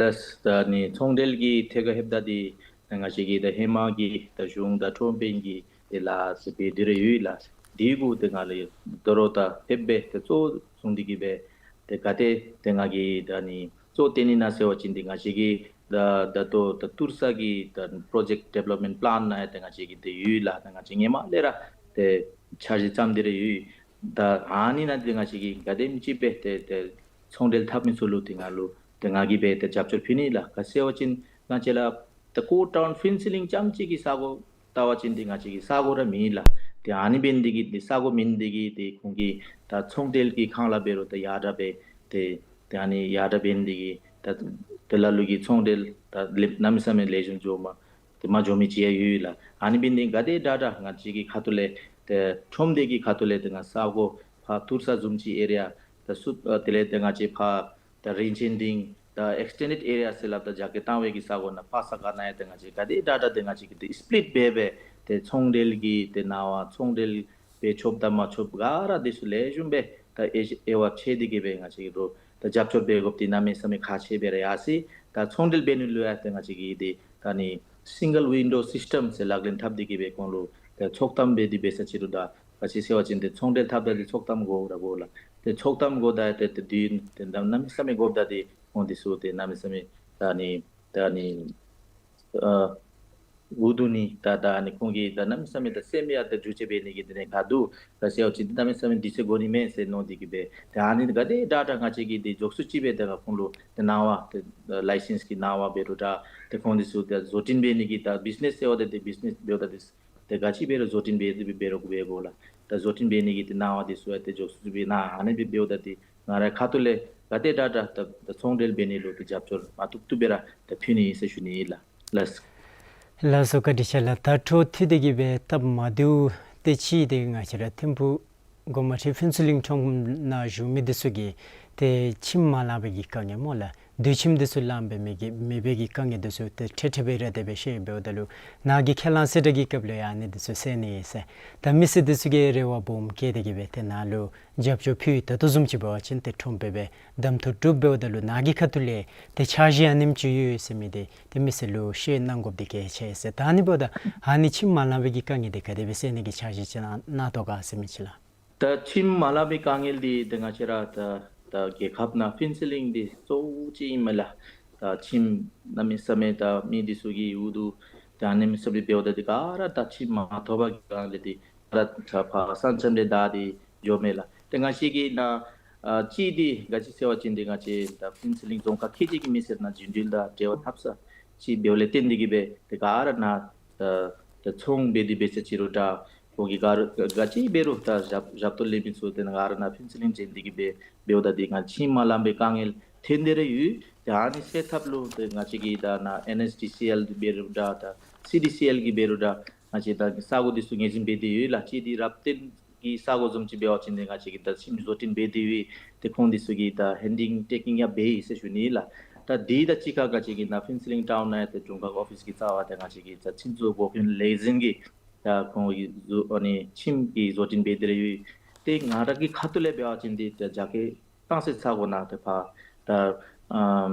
ལགས། ད་ནི་ཚོང་འབྲེལ་གྱི་ཐད་ཁར་ལྷོདཔ་ད་འདི་ང་བཅས་ཀྱིས་ད་ཧེ་མ་གི་ད་གཞུང་དང་ཁྲོམ་དཔོན་གྱིས་ཏེ་ལཱ་ཟེར་འབད་དེ་ར་ཡོད་ལགས། དེ་གུ་ཏེ་ང་ལུ་དོ་རུང་ད་ཕེབས་སྦེ་ཏེ་གཙོ་བཟུང་སྟེ་གི་སྦེ་ཏེ་ག་ཏེ་ཏེ་ང་གིས་ད་ནི་གཙོ་བཏོན་ནི་ཨིན་ན་ཟེར་བ་ཅིན་ཏེ་ང་བཅས་ཀྱིས་ད་ད་ལྟོ་ད་ཐུར་ས་གི་ད་པྲོ་ཇེཀཊ་ཌི་ཝེ་ལོབ་མེནཊ་པ་ལཱན་ནང་ཡང་ཏེ་ང་བཅས་ཀྱིས་ཏེ་ཡོད་ལགས། ད་ང་བཅས་སྔོན་མ་ལས་ར་ཏེ་འཆར་གཞི་བརྩམས་ཏེ་ར་ཡོད། ད་ཨ་ནི་ནང་ཏེ་ང་བཅས་ཀྱིས་ག་དེམ་ཅིག་སྦེ་ཏེ་ཏེ་ཚོང་འབྲེལ་འཐབ་མི་ཚུ་ལུ་ཏེ་ང་ལུ་ཏེ་ང་གིས་སྦེ་ཏེ་རྒྱབ་སྐྱོར་ཕུལ་ནི་ལགས། ག་ཟེར་བ་ཅིན་ང་བཅས་ར་ད་ཀོ་ཊའུན་ཕུན་ཚོགས་གླིང་རྐྱངམ་གཅིག་གི་ས་གོ་བལྟ་བ་ཅིན་ཏེ་ང་བཅས་ཀྱི་ས་གོ་ར་མེན་ལགས། ཏེ་ཨ་ནི་འབད་ནི་དེ་གིས་ཏེ་ས་གོ་མེད་ནི་དེ་གིས་ཏེ་ཁོང་གིས་ད་ཚོང་འབྲེལ་གྱི་ཁང་གླ་འབད་རུང་ད་ཡར་དྲག་སྦེ་ཏེ་ཏེ་ཨ་ནི་ཡར་དྲག་འབད་ནི་དེ་གིས་ ད་དེ་ལ་ལུ་གི་ཚོང་འབྲེལ་ད་ལེ་གནམ་མེད་ས་མེད་ལེགས་ཤོམ་འགྱོ་མ་ཏེ་མ་འགྱོ་མི་ཅིག་ཡང་ཡོད་ལགས། ཨ་ནི་འབད་ནི་ག་དེ་དྲག་དྲག་ང་བཅས་ཀྱི་ཁ་ཐུག་ལས་ཏེ་ཁྲོམ་སྡེ་གི་ཁ་ཐུག་ལས་ཏེ་ང་ས་གོ་ཕར་ཐུར་ས་བཟུམ་ཅིག་ཨེ་རི་ཡ་ད་སུ་ཨ་དེ་ལས་ཏེ་ང་བཅས་ཕར་ད་རིན་ཆེན་སྡིངས་ད་ཨེགསི་ཊེན་ཌེཌ་ཨེ་རི་ཡ་ཟེར་སླབ་ད་རྒྱ་སྐྱེད་བཏང་བའི་གི་ས་གོ་ནང་ཕར་ས་ག་ནང་ཡང་ཏེ་ང་བཅས་ག་དེ་དྲག་དྲག་ཏེ་ང་བཅས་ཀྱིས་ཏེ་སི་པི་ལིཊ་འབད་འབད་ཏེ་ཚོང་འབྲེལ་གྱི་ཏེ་ནང་པ་ཚོང་འབྲེལ་འབད་ཆོགཔ་དང་མ་ཆོགཔ་ག་ར་དེ་ཚུ་ལེགས་ཤོམ་སྦེ་ད་དབྱེ་དབྱེ་བ་ཕྱེ་སྟེ་གི་སྦེ་ང་བཅས་ཀྱིས་རོགས་ད་རྒྱབ་སྐྱོར་འབད་དགོཔ་འདི་གནམ་མེད་ས་མེད་ཁག་ཆེ་སྦེ་ར་ཡར་སོ་ཡི། ད་ཚོང་འབྲེལ་འབད་ནི་ལུ་ཡང་ཏེ་ང་བཅས་ཀྱིས་འདི་ད་ནི་སིང་གལ་ཝིན་ཌོ་སིསི་ཊམ་ཟེར་ལག་ལེན་འཐབ་སྟེ་གི་སྦེ་ཁོང་ལུ་ཏེ་ཚོགས་གཏམ་འབད་དེ་འབད་ས་ཅིག་རུང་ད་ག་ཅི་ཟེར་བ་ཅིན་ཏེ་ཚོང་འབྲེལ་འཐབ་ད་འདི་ཚོགས་གཏམ་དགོ་ར་དགོ་ལགས། ཏེ་ཚོགས་གཏམ་དགོཔ་ད་ཏེ་ཏེ་དུས་ཏེ་གནམ་མེད་ས་མེད་དགོཔ་ད་འདི་ཁོང་འདི་ཚུ་ཏེ་གནམ་མེད་ས་མེད་ད་ནི་ད་ནི་ཨ་འུ་སྡུག་ནི་ད་ད་ནི་ཁོང་གིས་ད་གནམ་མེད་ས་མེད་ད་སེམས་ཡང་ད་འགྱུར་བཅོས་འབད་ནི་གི་དེ་ནི་ག་འདུག་ད་ཟེར་བ་ཅིན་ཏེ་གནམ་མེད་ས་མེད་དུས་ཚོད་དགོ་ནི་མས་ཟེར་མནོ་སྟེ་གི་སྦེ་ཏེ་ཨ་ནི་ག་དེ་དྲག་དྲག་ང་བཅས་ཀྱིས་ཏེ་མགྱོགས་སུ་ཅིག་སྦེ་ད་ཁོང་ལུ་ཏེ་གནང་བ་ཏེ་ལའི་སེནསི་གི་གནང་བ་འབད་རུང་འདྲ་ཏེ་ཁོང་འདི་ཚུ་ཏེ་བཟོ་སྐྲུན་འབད་ནི་གི་ད་བིཛི་ནེསི་ཟེར་བ་ད་ཏེ་བིཛི་ནེསི་འབདཝ་ད་ཏེ་ཏེ་ག་ཅི་འབད་རུང་བཟོ་སྐྲུན་འབད་དེ་འབད་རུང་འབད་དགོ་ལགས། ད་བཟོ་སྐྲུན་འབད་ནི་གི་ཏེ་གནང་བ་འདི་ཚུ་ཡང་ཏེ་མགྱོགས་སུ་ཅིག་སྦེ་གནང་། ཨ་ནི་སྦེ་འབདཝ་ད་ཏེ་ང་རའི་ཁ་ཐུག་ལས་ག་དེ་དྲག་དྲག་ད་ད་ཚོང་འབྲེལ་འབད་ནི་ལུ་ཏེ་རྒྱབ་སྐྱོར་མ་བཏུབ་བཏུབ་སྦེ་ར་ད་ཕུལ་ནི་ཨིན་ཟེར་ཞུ་ནི་ཨིན་ལགས། ལགས་སོ། བཀའ་དྲིན་ཆེ་ལགས། ད་འཕྲོ་མཐུད་དེ་གི་སྦེ་སྟབས་མ་བདེཝ་ཏེ་ཅིག་ཏེ་ང་བཅས་ར་ཐིམ་ཕུག་གོང་མ་ཁྲི་ཕུན་ཚོགས་གླིང་ཁྲོམ་ནང་བཞུགས་མི་འདི་ཚུ་གིས་ཏེ་ཁྱིམ་མ་ལང་པའི་གི་དཀའ་ངལ་སྨོ་ལགས། དུས་ཁྱིམ་འདི་ཚུ་ལང་པའི་མེད་ཀྱི་མེད་པའི་གི་དཀའ་ངལ་འདི་ཚུ་ཏེ་འཕྲལ་འཕྲལ་སྦེ་ར་དེ་སྦེ་བཤད་འབདཝ་ད་ལུ་ནཱ་གིས་ཁས་བླངས་གསལ་བསྒྲགས་ཀྱི་སྐབས་ལུ་ཡང་ཨ་ནི་འདི་ཚུ་གསན་ནི་ཨིན་ཟེར། ད་མི་སེར་འདི་ཚུ་གིས་རེ་བ་སྦོམ་བསྐྱེད་དེ་གི་སྦེ་ཏེ་ནཱ་ལུ་རྒྱབ་སྐྱོར་ཕུལ། ད་ལྟོ་བཟུམ་ཅིག་འབད་བ་ཅིན་ཏེ་ཁྲོམ་སྦེ་སྦེ་གདམ་འཐུ་གྲུབ་འབདཝ་ད་ལུ་ནཱ་གི་ཁ་ཐུག་ལས་ཏེ་འཆར་གཞི་ཨ་ནེམ་ཅིག་ཡོད་ཟེར་མི་འདི་ཏེ་མི་སེར་ལུ་བཤད་གནང་དགོཔ་འདི་གལ་ཆེ་ཟེར། ད་ཨ་ནི་འབདཝ་ད་ཨ་ནི་ཁྱིམ་མ་ལང་པའི་གི་དཀའ་ངལ་འདི་ག་དེ་སྦེ་སེལ་ནི་གི་འཆར་གཞི་ཅིག་གནང་གནང་དོ་ག་ཟེར་མི་ཅིག་ལགས། ད་ཁྱིམ་མ་ལང་པའི་དཀའ་ངལ་འདི་ཏེ་ང་བཅས་ར་ད་ད་རྒྱལ་ཁབ་ནང་ཕུན་ཚོགས་གླིང་འདི་གཙོ་བོ་ཅིག་ཨིན་མས་ལགས། ད་ཁྱིམ་གནམ་མེད་ས་མེད་ད་མི་འདི་ཚུ་གིས་འུ་སྡུག་ད་གནམ་མེད་ས་མེད་འབདཝ་ད་འདི་ག་ར་ད་ཁྱིམ་མ་ཐོབ་པའི་དཀའ་ངལ་འདི་ད་ད་ཕར་ས་མཚམས་ལས་བདའ་སྟེ་འགྱོཝ་མས་ལགས། ཏེ་ང་བཅས་ཀྱིས་ནཱ་ཨ་གཅིག་འདི་ག་ཅི་ཟེར་བ་ཅིན་འདི་ང་བཅས་ད་ཕུན་ཚོགས་གླིང་རྫོང་ཁག་ཁལ་གཅིག་གི་མི་སེར་ནང་རྒྱུན་འགྲུལ་དང་འབྲེལ་བ་འཐབ་ས་ཅིག་འབདཝ་ལས་བརྟེན་ཏེ་གི་སྦེ་ཏེ་ག་ར་ནཱ་ད་ད་ཚོང་འབད་དེ་འབད་ས་ཅིག་རུང་འདྲ་ཁོང་གིས་ག་ར་ག་ཅི་འབད་རུང་ད་ཞབས་ཞབས་ཏོག་ལེན་མི་ཚུ་ཏེ་ནཱ་ག་ར་ནཱ་ཕུན་ཚོགས་གླིང་བྱོན་ཏེ་གི་སྦེ་འབདཝ་ད་འདི་ང་ཁྱིམ་མ་ལང་པའི་དཀའ་ངལ་ཐོན་ཏེ་ར་ཡོད། ཏེ་ཨ་ནི་སེལ་ཐབས་ལུ་ཏེ་ང་བཅས་ཀྱིས་ད་ནཱ་ཨེན་ཨེས་ཌི་སི་ཨེལ་འབད་རུང་འདྲ་ད་སི་ཌི་སི་ཨེལ་གྱིས་འབད་རུང་འདྲ་ང་བཅས་ད་ས་གོ་འདི་ཚུ་ངོས་འཛིན་འབད་དེ་ཡོད་ལགས། གཅིག་འདི་རབ་བརྟན་གྱི་ས་གོ་བཟུམ་ཅིག་འབད་བ་ཅིན་ཏེ་ང་བཅས་ཀྱིས་ད་ཁྱིམ་བཟོ་སྐྲུན་འབད་དེ་ཡོད། ཏེ་ཁོང་འདི་ཚུ་གིས་ད་ཧེན་ཌིལ་ཊེ་ཀིང་ཡང་འབད་ཡི་ཟེར་ཞུ་ནི་ལགས། ད་འདི་དང་གཅིག་ཁར་ང་བཅས་ཀྱིས་ནཱ་ཕུན་ཚོགས་གླིང་ཊའུན་ནང་ཡང་ཏེ་དྲུང་ཁག་ཨོ་ཕིསི་གི་རྩ་བར་ཏེ་ང་བཅས་ཀྱིས་ད་ཁྱིམ་བཟོ་འགོ་དཔོན་ལས་འཛིན་གྱིས་ད་ཁོང་གིས་བཟོ་ཨ་ནི་ཁྱིམ་གྱི་བཟོ་སྐྲུན་འབད་དེ་ར་ཡོད། ཏེ་ང་ར་གི་ཁ་ཐུག་ལས་འབད་བ་ཅིན་འདི་ད་རྒྱ་སྐྱེད་བཏང་སའི་ས་གོ་ནང་ཏེ་ཕར་ད་ཨམ་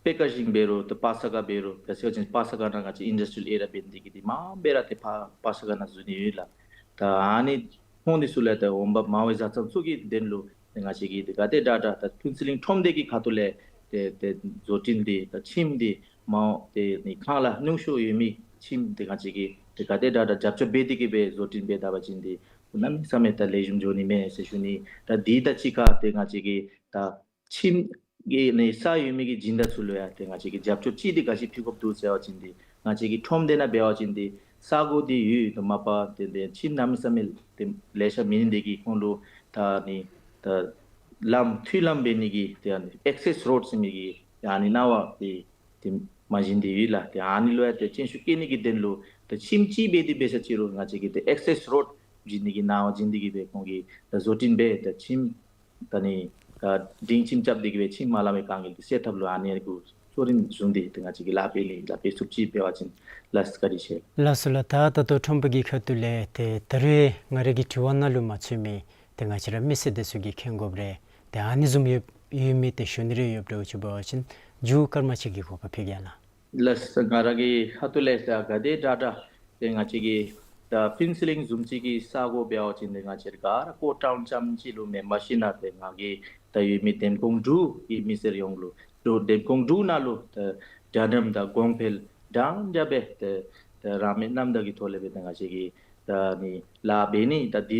པེ་ཀར་ཞིང་འབད་རུང་ད་པ་ས་ག་འབད་རུང་ད་ཟེར་བ་ཅིན་པ་ས་ག་ནང་ང་བཅས་ཨིན་ཌསི་ཊི་རི་ཡལ་ཨེ་རི་ཡ་འབད་ནི་འདི་གིས་འདི་མངམ་སྦེ་ར་ཏེ་ཕར་པ་ས་ག་ནང་བཟོ་ནི་ཡོད་ལགས། ད་ཨ་ནི་ཁོང་འདི་ཚུ་ལུ་ད་འོང་འབབ་མང་བའི་བཟའ་ཚང་ཚུ་གི་དོན་ལུ་ཏེ་ང་བཅས་ཀྱིས་ཏེ་ག་དེ་དྲག་དྲག་ད་ཕུན་ཚོགས་གླིང་ཁྲོམ་སྡེ་གི་ཁ་ཐུག་ལས་ཏེ་ཏེ་བཟོ་སྐྲུན་འདི་ད་ཁྱིམ་འདི་མང་ཏེ་ནི་ཁང་གླ་ཉུང་ཤོས་ཡོད་མི་ཁྱིམ་འདི་ང་བཅས་ཀྱིས་ཏེ་ག་དེ་དྲག་དྲག་རྒྱབ་སྐྱོར་འབད་དེ་གི་སྦེ་བཟོ་སྐྲུན་འབད་ད་པ་ཅིན་འདི་གནམ་མེད་ས་མེད་ད་ལེགས་ཤོམ་འགྱོ་ནི་མས་ཟེར་ཞུ་ནི། ད་འདི་དང་གཅིག་ཁར་ཏེ་ང་བཅས་ཀྱིས་ད་ཁྱིམ་གྱི་ནི་ས་ཡོད་མི་གི་སྦྱིན་བདག་ཚུ་ལུ་ཡང་ཏེ་ང་བཅས་ཀྱིས་རྒྱབ་སྐྱོར་ཅིག་འདི་ག་ཅི་ཕུལ་དགོཔ་འདུག་ཟེར་བ་ཅིན་འདི་ང་བཅས་ཀྱི་ཁྲོམ་སྡེ་ནང་འབད་བ་ཅིན་འདི་ས་གོ་འདི་ཡོད་དོ་མ་པ་ཏེ་ཏེ་ཁྱིམ་གནམ་མེད་ས་མེད་ཏེ་ལེ་ཤ་མེད་ནི་འདི་གིས་ཁོང་ལུ་ད་ནི་ད་ལམ་མཐུད་ལམ་འབད་ནི་གི་ཏེ་ཨ་ནི་ཨེག་སེསི་རོཌ་ཟེར་མི་གི་ཨ་ནི་གནང་བ་ཏེ་ཏེ་མ་བྱིན་ཏེ་ཡོད་ལགས། ཏེ་ཨ་ནི་ལུ་ཡང་ཏེ་བརྩོན་ཤུགས་བསྐྱེད་ནི་གི་དོན་ལུ་ཏེ་ཁྱིམ་ཅིག་འབད་དེ་འབད་ས་ཅིག་རུང་ང་བཅས་ཀྱིས་ཏེ་ཨེག་སེསི་རོཌ་བྱིན་ནི་གི་གནང་བ་བྱིན་ཏེ་གི་སྦེ་ཁོང་གིས་ད་བཟོ་སྐྲུན་འབད་ད་ཁྱིམ་ད་ནི་ད་སྒྲིང་ཁྱིམ་རྐྱབ་སྟེ་གི་སྦེ་ཁྱིམ་མ་ལང་བའི་དཀའ་ངལ་འདི་སེལ་ཐབས་ལུ་ཨ་ནི་གུ་གཙོ་རིམ་བཟུང་སྟེ་ཏེ་ང་བཅས་ཀྱིས་ལཱ་འབད་ནི་ལཱ་འབད་ཚུགསཔ་ཅིག་འབད་བ་ཅིན་ལགས་སོ། བཀའ་དྲིན་ཆེ། ལགས་སོ་ལགས། ད་ད་ལྟོ་ཁྲོམ་དཔོན་གྱི་ཁ་ཐུག་ལས་ཏེ་ད་རེས་ང་ར་གི་དྲི་བ་ནང་ལུ་མ་ཚུད་མི་ཏེ་ང་བཅས་ར་མི་སེར་འདི་ཚུ་གིས་མཁྱེན་དགོཔ་རེ་ཏེ་ཨ་ནི་བཟུམ་ཡོད་ཡོད་མི་ཏེ་ཞུ་ནི་རེ་ཡོདཔ་འདྲཝ་ཅིག་འབད་བ་ཅིན་མཇུག་སྐར་མ་གཅིག་གི་གོ་སྐབས་ཕུལ་གེ་ལགས། ལགས་སོ། ང་ར་གི་ཁ་ཐུག་ལས་ད་ག་དེ་དྲག་དྲག་ཏེ་ང་བཅས་ཀྱི་ད་ཕུན་ཚོགས་གླིང་བཟུམ་ཅིག་གི་ས་གོ་འབད་བ་ཅིན་ཏེ་ང་བཅས་ག་ར་ཀོ་ཊའུན་རྐྱངམ་ཅིག་ལུ་མེན་པར་ཞིན་ན་ཏེ་ང་གིས་ད་ཡོད་མི་འདན་ཁོང་འབྲུག་གི་མི་སེར་ཡོངས་ལུ་ཏེ་འདན་ཁོང་འབྲུག་ནང་ལུ་ཏེ་གྲལ་འགྲམ་དང་གོང་འཕེལ་འདྲན་འདྲ་སྦེ་ཏེ་ཏེ་རང་མོས་རྣམ་དག་གི་ཐོག་ལས་སྦེ་ཏེ་ང་བཅས་ཀྱིས་ད་ནི་ལཱ་འབད་ནི། ད་འདི་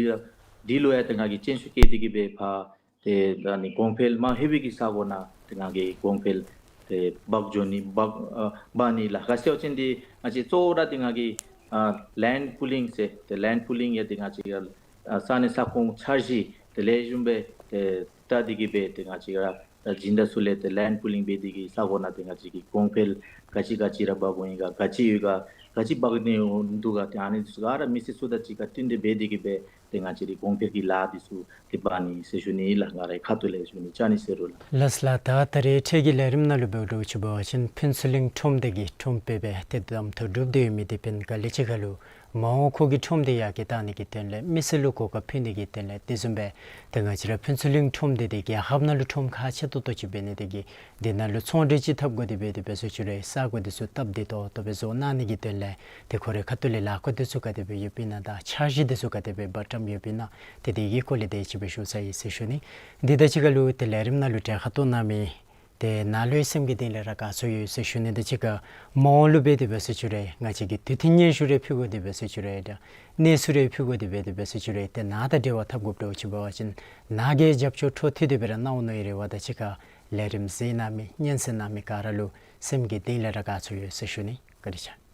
འདི་ལུ་ཡང་ཏེ་ང་གིས་བརྩོན་ཤུགས་བསྐྱེད་དེ་གི་སྦེ་ཕར་ཏེ་ད་ནི་གོང་འཕེལ་མང་ཧེ་བའི་གི་ས་གོ་ནང་ཏེ་ང་གིས་གོང་འཕེལ་ཏེ་འབག་འགྱོ་ནི་འབག་ཨ་འབག་ནི་ལགས། ག་ཅི་ཟེར་བ་ཅིན་འདི་ང་བཅས་གཙོ་བོ་ར་ཏེ་ང་གིས་ཨ་ལེནཌ་པུ་ལིང་ཟེར་ཏེ་ལེནཌ་པུ་ལིང་ཡང་ཏེ་ང་བཅས་ཨ་ས་གནས་ས་ཁོངས་འཆར་གཞི་ཏེ་ལེགས་ཤོམ་སྦེ་ཏེ་བལྟ་སྟེ་གི་སྦེ་ཏེ་ང་བཅས་ར་ ད་སྦྱིན་བདག་ཚུ་ལས་ཏེ་ལེནཌ་པུ་ལིང་འབད་དེ་གིས་ས་གོ་ནང་ཏེ་ང་བཅས་ཀྱི་གོང་འཕེལ་ག་ཅི་ག་ཅི་ར་འབག་འོང་ཡི་ག་ག་ཅི་ཡོད་ག་ག་ཅི་འབག་ནི་འདུག་ག་ཏེ་ཨ་ནི་ཚུ་ག་ར་མི་སེར་ཚུ་དང་གཅིག་ཁར་བསྟུན་གྲོས་འབད་དེ་གིས་སྦེ་ཏེ་ང་བཅས་རའི་གོང་འཕེལ་གྱི་ལཱ་འདི་ཚུ་ཏེ་འབད་ནི་ཟེར་ཞུ་ནི་ལགས། ང་རའི་ཁ་ཐུག་ལས་ཞུ་ནི་ཅ་ནི་ཟེར་རུང་ལགས། ལགས་ལགས། ད་ད་རེས་འཕྲལ་གྱི་ལས་རིམ་ནང་ལུ་འབདཝ་འདྲཝ་ཅིག་འབད་བ་ཅིན་ཕུན་ཚོགས་གླིང་ཁྲོམ་སྡེ་གི་ཁྲོམ་དཔོན་སྦེ་ཏེ་གདམ་འཐུ་གྲུབ་སྟེ་ཡོད་མི་དེ་སྦེ་ག་ལས་ཅིག་ཁར་ལུ་མ་འོངས་ཁོ་གི་ཁྲོམ་དེ་ཡར་རྒྱས་གཏང་ནི་གི་དོན་ལས་མི་སེར་ལུ་གོ་སྐབས་ཕུལ་ནི་གི་དོན་ལས་དེ་བཟུམ་སྦེ་ཏེ་ང་བཅས་ར་ཕུན་ཚོགས་གླིང་ཁྲོམ་སྡེ་དེ་རྒྱལ་ཁབ་ནང་ལུ་ཁྲོམ་ཁག་ཆེ་ཏོག་ཏོ་ཅིག་འབད་ནི་དེ་གིས་དེ་ནང་ལུ་ཚོང་འབྲེལ་ཅིག་འཐབ་དགོ་དེ་སྦེ་དེ་སྦེ་ཟེར་ཞུ་རུང་ས་གོ་དེ་ཚུ་སྟབས་བདེ་ཏོག་ཏོ་སྦེ་བཟོ་གནང་ནི་གི་དོན་ལས་ཏེ་ཁོ་རའི་ཁ་ཐུག་ལས་ལཱ་བཀོད་དེ་ཚུ་ག་དེ་སྦེ་ཡོདཔ་ཨིན་ན་དང་འཆར་གཞི་དེ་ཚུ་ག་དེ་སྦེ་འབད་བཏངམ་ཡོདཔ་ཨིན་ན་ཏེ་དེ་གི་སྐོར་ལས་དེ་ཅིག་སྦེ་ཞུ་ཚར་ཡི་ཟེར་ཞུ་ནི། དེ་དང་གཅིག་ཁར་ལུ་ཏེ་ལས་རིམ་ནང་ལུ་གྲལ་ཁར་གཏོགས་གནང་མི་ཏེ་ནཱ་ལུ་སེམས་ཀྱི་གཏིང་ལས་ར་དགའ་ཚོར་ཡོད་ཟེར་ཞུ་ནི་དང་གཅིག་ཁར་མ་འོངས་ལུ་སྦེ་དེ་སྦེ་ཟེར་ཞུ་རུང་ང་བཅས་ཀྱིས་དུས་མཐུན་སྙན་ཞུ་རེ་ཕུལ་དགོ་དེ་སྦེ་ཟེར་ཞུ་རུང་ཏེ་གནས་ཚུལ་རེ་ཕུལ་དགོ་དེ་སྦེ་དེ་སྦེ་ཟེར་ཞུ་རུང་ཏེ་ནཱ་དང་འབྲེལ་བ་འཐབ་དགོཔ་འདྲཝ་ཅིག་འབད་བ་ཅིན་ནཱ་གིས་རྒྱབ་སྐྱོར་འཕྲོ་མཐུད་དེ་སྦེ་ར་གནང་འོང་མནོ་བའི་རེ་བ་དང་གཅིག་ཁར་ལས་རིམ་གཟིགས་གནང་མི་སྙན་གསན་གནང་མི་ག་ར་ལུ་སེམས་ཀྱི་གཏིང་ལས་ར་དགའ་ཚོར་ཡོད་ཟེར་ཞུ་ནི། བཀའ་དྲིན་ཆེ།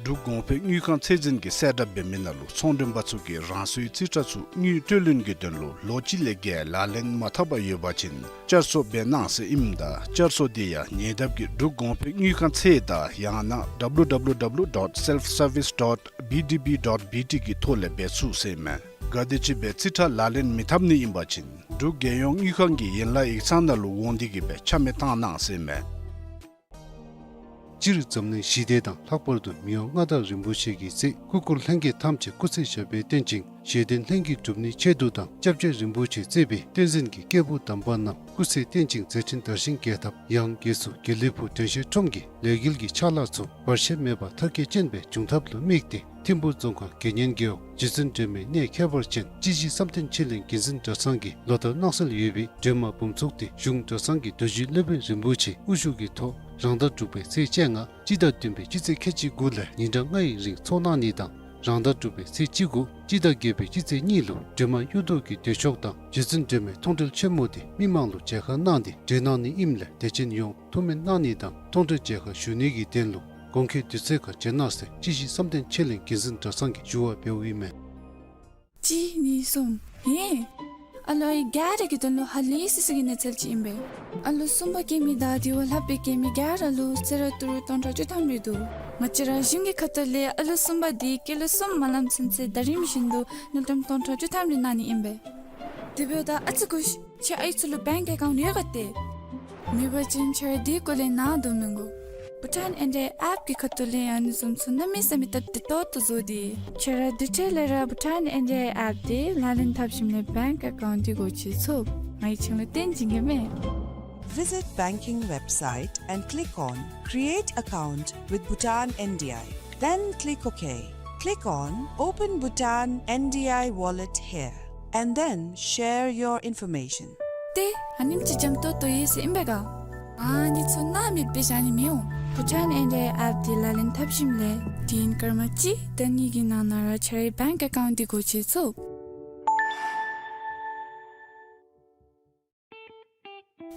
འབྲུག་གོང་འཕེལ་དངུལ་ཁང་ཚད་འཛིན་གྱིས་གསལ་བསྒྲགས་འབད་མི་ནང་ལུ་ཚོང་མགྲོན་པ་ཚུ་གིས་རང་སོའི་རྩིས་ཁྲ་ཚུ་དངུལ་སྤྲོད་ལེན་གྱི་དོན་ལུ་ལོ་གཅིག་ལས་བརྒལ་ལག་ལེན་མ་འཐབ་པར་ཡོད་པ་ཅིན་བསྐྱར་གསོ་འབད་གནང་ཟེར་ཨིནམ་ད་བསྐྱར་གསོ་དེ་ཡང་ཉེ་འདབས་ཀྱི་འབྲུག་གོང་འཕེལ་དངུལ་ཁང་ཚད་དང་ཡང་ན་W W W dot self service dot B D B dot B T གི་ཐོག་ལས་འབད་ཚུགས་ཟེར་ཨིན་མས། ག་དེམ་ཅིག་སྦེ་རྩིས་ཁྲ་ལག་ལེན་མི་འཐབ་ནི་ཨིན་པ་ཅིན་འབྲུག་རྒྱལ་ཡོངས་དངུལ་ཁང་གི་ཡན་ལག་ཡིག་ཚང་ནང་ལུ་འོང་སྟེ་གིས་སྦེ་ཆ་མེད་བཏང་གནང་ཟེར་ཨིན་མས། སྤྱིར་འཛམ་གླིང་ཞི་བདེ་དང་ལྷག་པར་དུ་མི་དབང་མངའ་བདག་རིན་པོ་ཆེ་གི་སྲས་སྐུ་འཁོར་ལྷན་རྒྱས་ཐམས་ཅད་སྐུ་ཚེ་ཞབས་པད་བརྟན་ཅིང་བཞེད་དོན་ལྷན་གྱིས་འགྲུབ་ནིའི་ཆེད་དུ་དང་སྐྱབས་རྗེ་རིན་པོ་ཆེ་བརྩེགས་པའི་བསྟན་འཛིན་གྱི་སྐྱེས་བུ་དམ་པ་རྣམས་སྐུ་ཚེ་བརྟན་ཅིང་མཛད་འཕྲིན་དར་ཞིང་རྒྱས་ཐབས་ཡང་སྒོས་སུ་དགེ་ལེགས་ཕུག་དོན་ཤེས་ཁྲོམ་གྱི་ལས་འགུལ་གྱི་ཕྱག་ལཱ་ཚུ་བར་ཆད་མེད་པར་མཐར་འཁྱོལ་ཅན་སྦེ་འབྱུང་ཐབས་ལུ་དམིགས་ཏེ་ཐིམ་ཕུ་རྫོང་ཁག་དགེ་བསྙེན་རྒེད་འོག་རྗེ་བཙུན་སྒྲོལ་མའི་གནས་ཁྱད་པར་ཅན་སྤྱི་ཞིང་བསམ་གཏན་ཆོས་གླིང་དགེ་འཛིན་གྲྭ་ཚང་གིས་ལོ་ལྟར་གནང་སྲོལ་ཡོད་པའི་སྒྲོལ་མ་འབུམ་ཚོགས་དེ་གཞུང་གྲྭ་ཚང་གི་རྡོ་རྗེ་སློབ་དཔོན་རིན་པོ་ཆེ་དབུ་བཞུགས་ཀྱི་ཐོག་རང་ཟླ་དྲུག་པའི་ཚེས་བཅོ་ལྔ་སྤྱི་ཟླ་བདུན་པའི་སྤྱི་ཚེས་ཁལ་གཅིག་དགུ་ལས་ཉིན་གྲངས་ལྔ་ཡི་རིང་ཚོགས་གནང་ནི་དང་རང་ཟླ་དྲུག་པའི་ཚེས་བཅུ་དགུ་སྤྱི་ཟླ་བརྒྱད་པའི་སྤྱི་ཚེས་གཉིས་ལུ་སྒྲོལ་མ་གཡུ་ཐོག་གི་མདུན་ཤོག་དང་རྗེ་བཙུན་སྒྲོལ་མའི་མཐོང་གྲོལ་ཆེན་མོ་དེ་མི་མང་ལུ་མཇལ་ཁ་གནང་སྟེ་གྲོལ་གནང་ནི་ཨིནམ་ལས་དད་ཅན་ཡོངས་ཐུགས་སྨོན་གནང་ནི་དང་མཐོང་གྲོལ་མཇལ་ཁ་ཞུ་ནི་གི་དོན་ལུ་དགོང་ཁའི་དུས་ཚོད་ཁར་བྱོན་གནང་ཟེར་སྤྱི་ཞིང་བསམ་གཏན་ཆོས་གླིང་དགེ་འཛིན་གྲྭ་ཚང་གིས་ཞུ་བ་འབདཝ་ཨིན་མས། གཅིག་གཉིས་གསུམ། ཧེ། ཨ་ལོ་ཨའི་ག་ར་གི་དོན་ལུ་ཧ་ལས་སི་སི་གི་གནས་ཚུལ་ཅིག་ཨིན་པས། ཨ་ལོ་གསུམ་པ་སྐྱེ་མི་དང་དེ་བ་ལྷག་སྦེ་སྐྱེ་མི་ག་ར་ལུ་གསོལ་རས་ཏི་རུ་སྟོང་ཕྲག་བཅུ་ཐམ་རེ་འདུག། ང་བཅས་ར་གཞུང་གི་ཁ་ཐུག་ལས་ཨ་ལོ་གསུམ་པ་དེ་སྐྱེས་ལོ་གསུམ་མ་ལངམ་ཚུན་ཚོད་ཟླ་རིམ་བཞིན་དུ་དངུལ་ཀྲམ་སྟོང་ཕྲག་བཅུ་ཐམ་རེ་གནང་ནི་ཨིན་པས། དེ་འབདཝ་ད་ཨ་ཙི་སྒུག་ཤིག། ཁྱེད་ཨའི་ཚུ་ལུ་བེངཀ་ཨེ་ཀའུནཊ་ཡོད་ག་ཏེ། མེད་པ་ཅིན་ཁྱེད་ར་དེ་སྐོར་ལས་ནཱ་སྡོད་མི་དགོ། བྷུ་ཊཱན་ཨེན་ཌི་ཨའི་ཨེཔ་གི་ཁ་ཐུག་ལས་ཨ་ནི་བཟུམ་ཚུ་གནམ་མེད་ས་མེད་སྟབས་བདེ་ཏོག་ཏོ་བཟོ་སྟེ། ཁྱེད་ར་དེ་འཕྲལ་ལས་ར་བྷུ་ཊཱན་ཨེན་ཌི་ཨའི་ཨེཔ་དེ་ལག་ལེན་འཐབ་ཞིནམ་ལས་བེངཀ་ཨེ་ཀའུནཊ་དེ་སྒོ་ཕྱེ་ཚུགས། ང་གིས་ཁྱེད་ལུ་སྟོན་བྱིན་གེ་མས། Visit banking website and click on Create Account with Bhutan N D I. Then click OK. Click on Open Bhutan N D I Wallet here and then share your information. ཏེ་ཨ་ནེམ་ཅིག་འཇམ་ཏོང་ཏོ་ཡོད་ཟེར་ཨིན་པས་ག། ཨ་ནི་ཚུ་ནཱ་མེདཔ་སྦེ་བཞག་ནི་མི་འོང་། བྷུ་ཊཱན་ཨེན་ཌི་ཨའི་ཨེཔ་དེ་ལག་ལེན་འཐབ་ཞིནམ་ལས་དུས་ཡུན་སྐར་མ་གཅིག་དང་གཉིས་ཀྱི་ནང་ན་ར་ཁྱེད་རའི་བེངཀ་ཨེ་ཀའུནཊ་དེ་སྒོ་ཕྱེ་ཚུགས།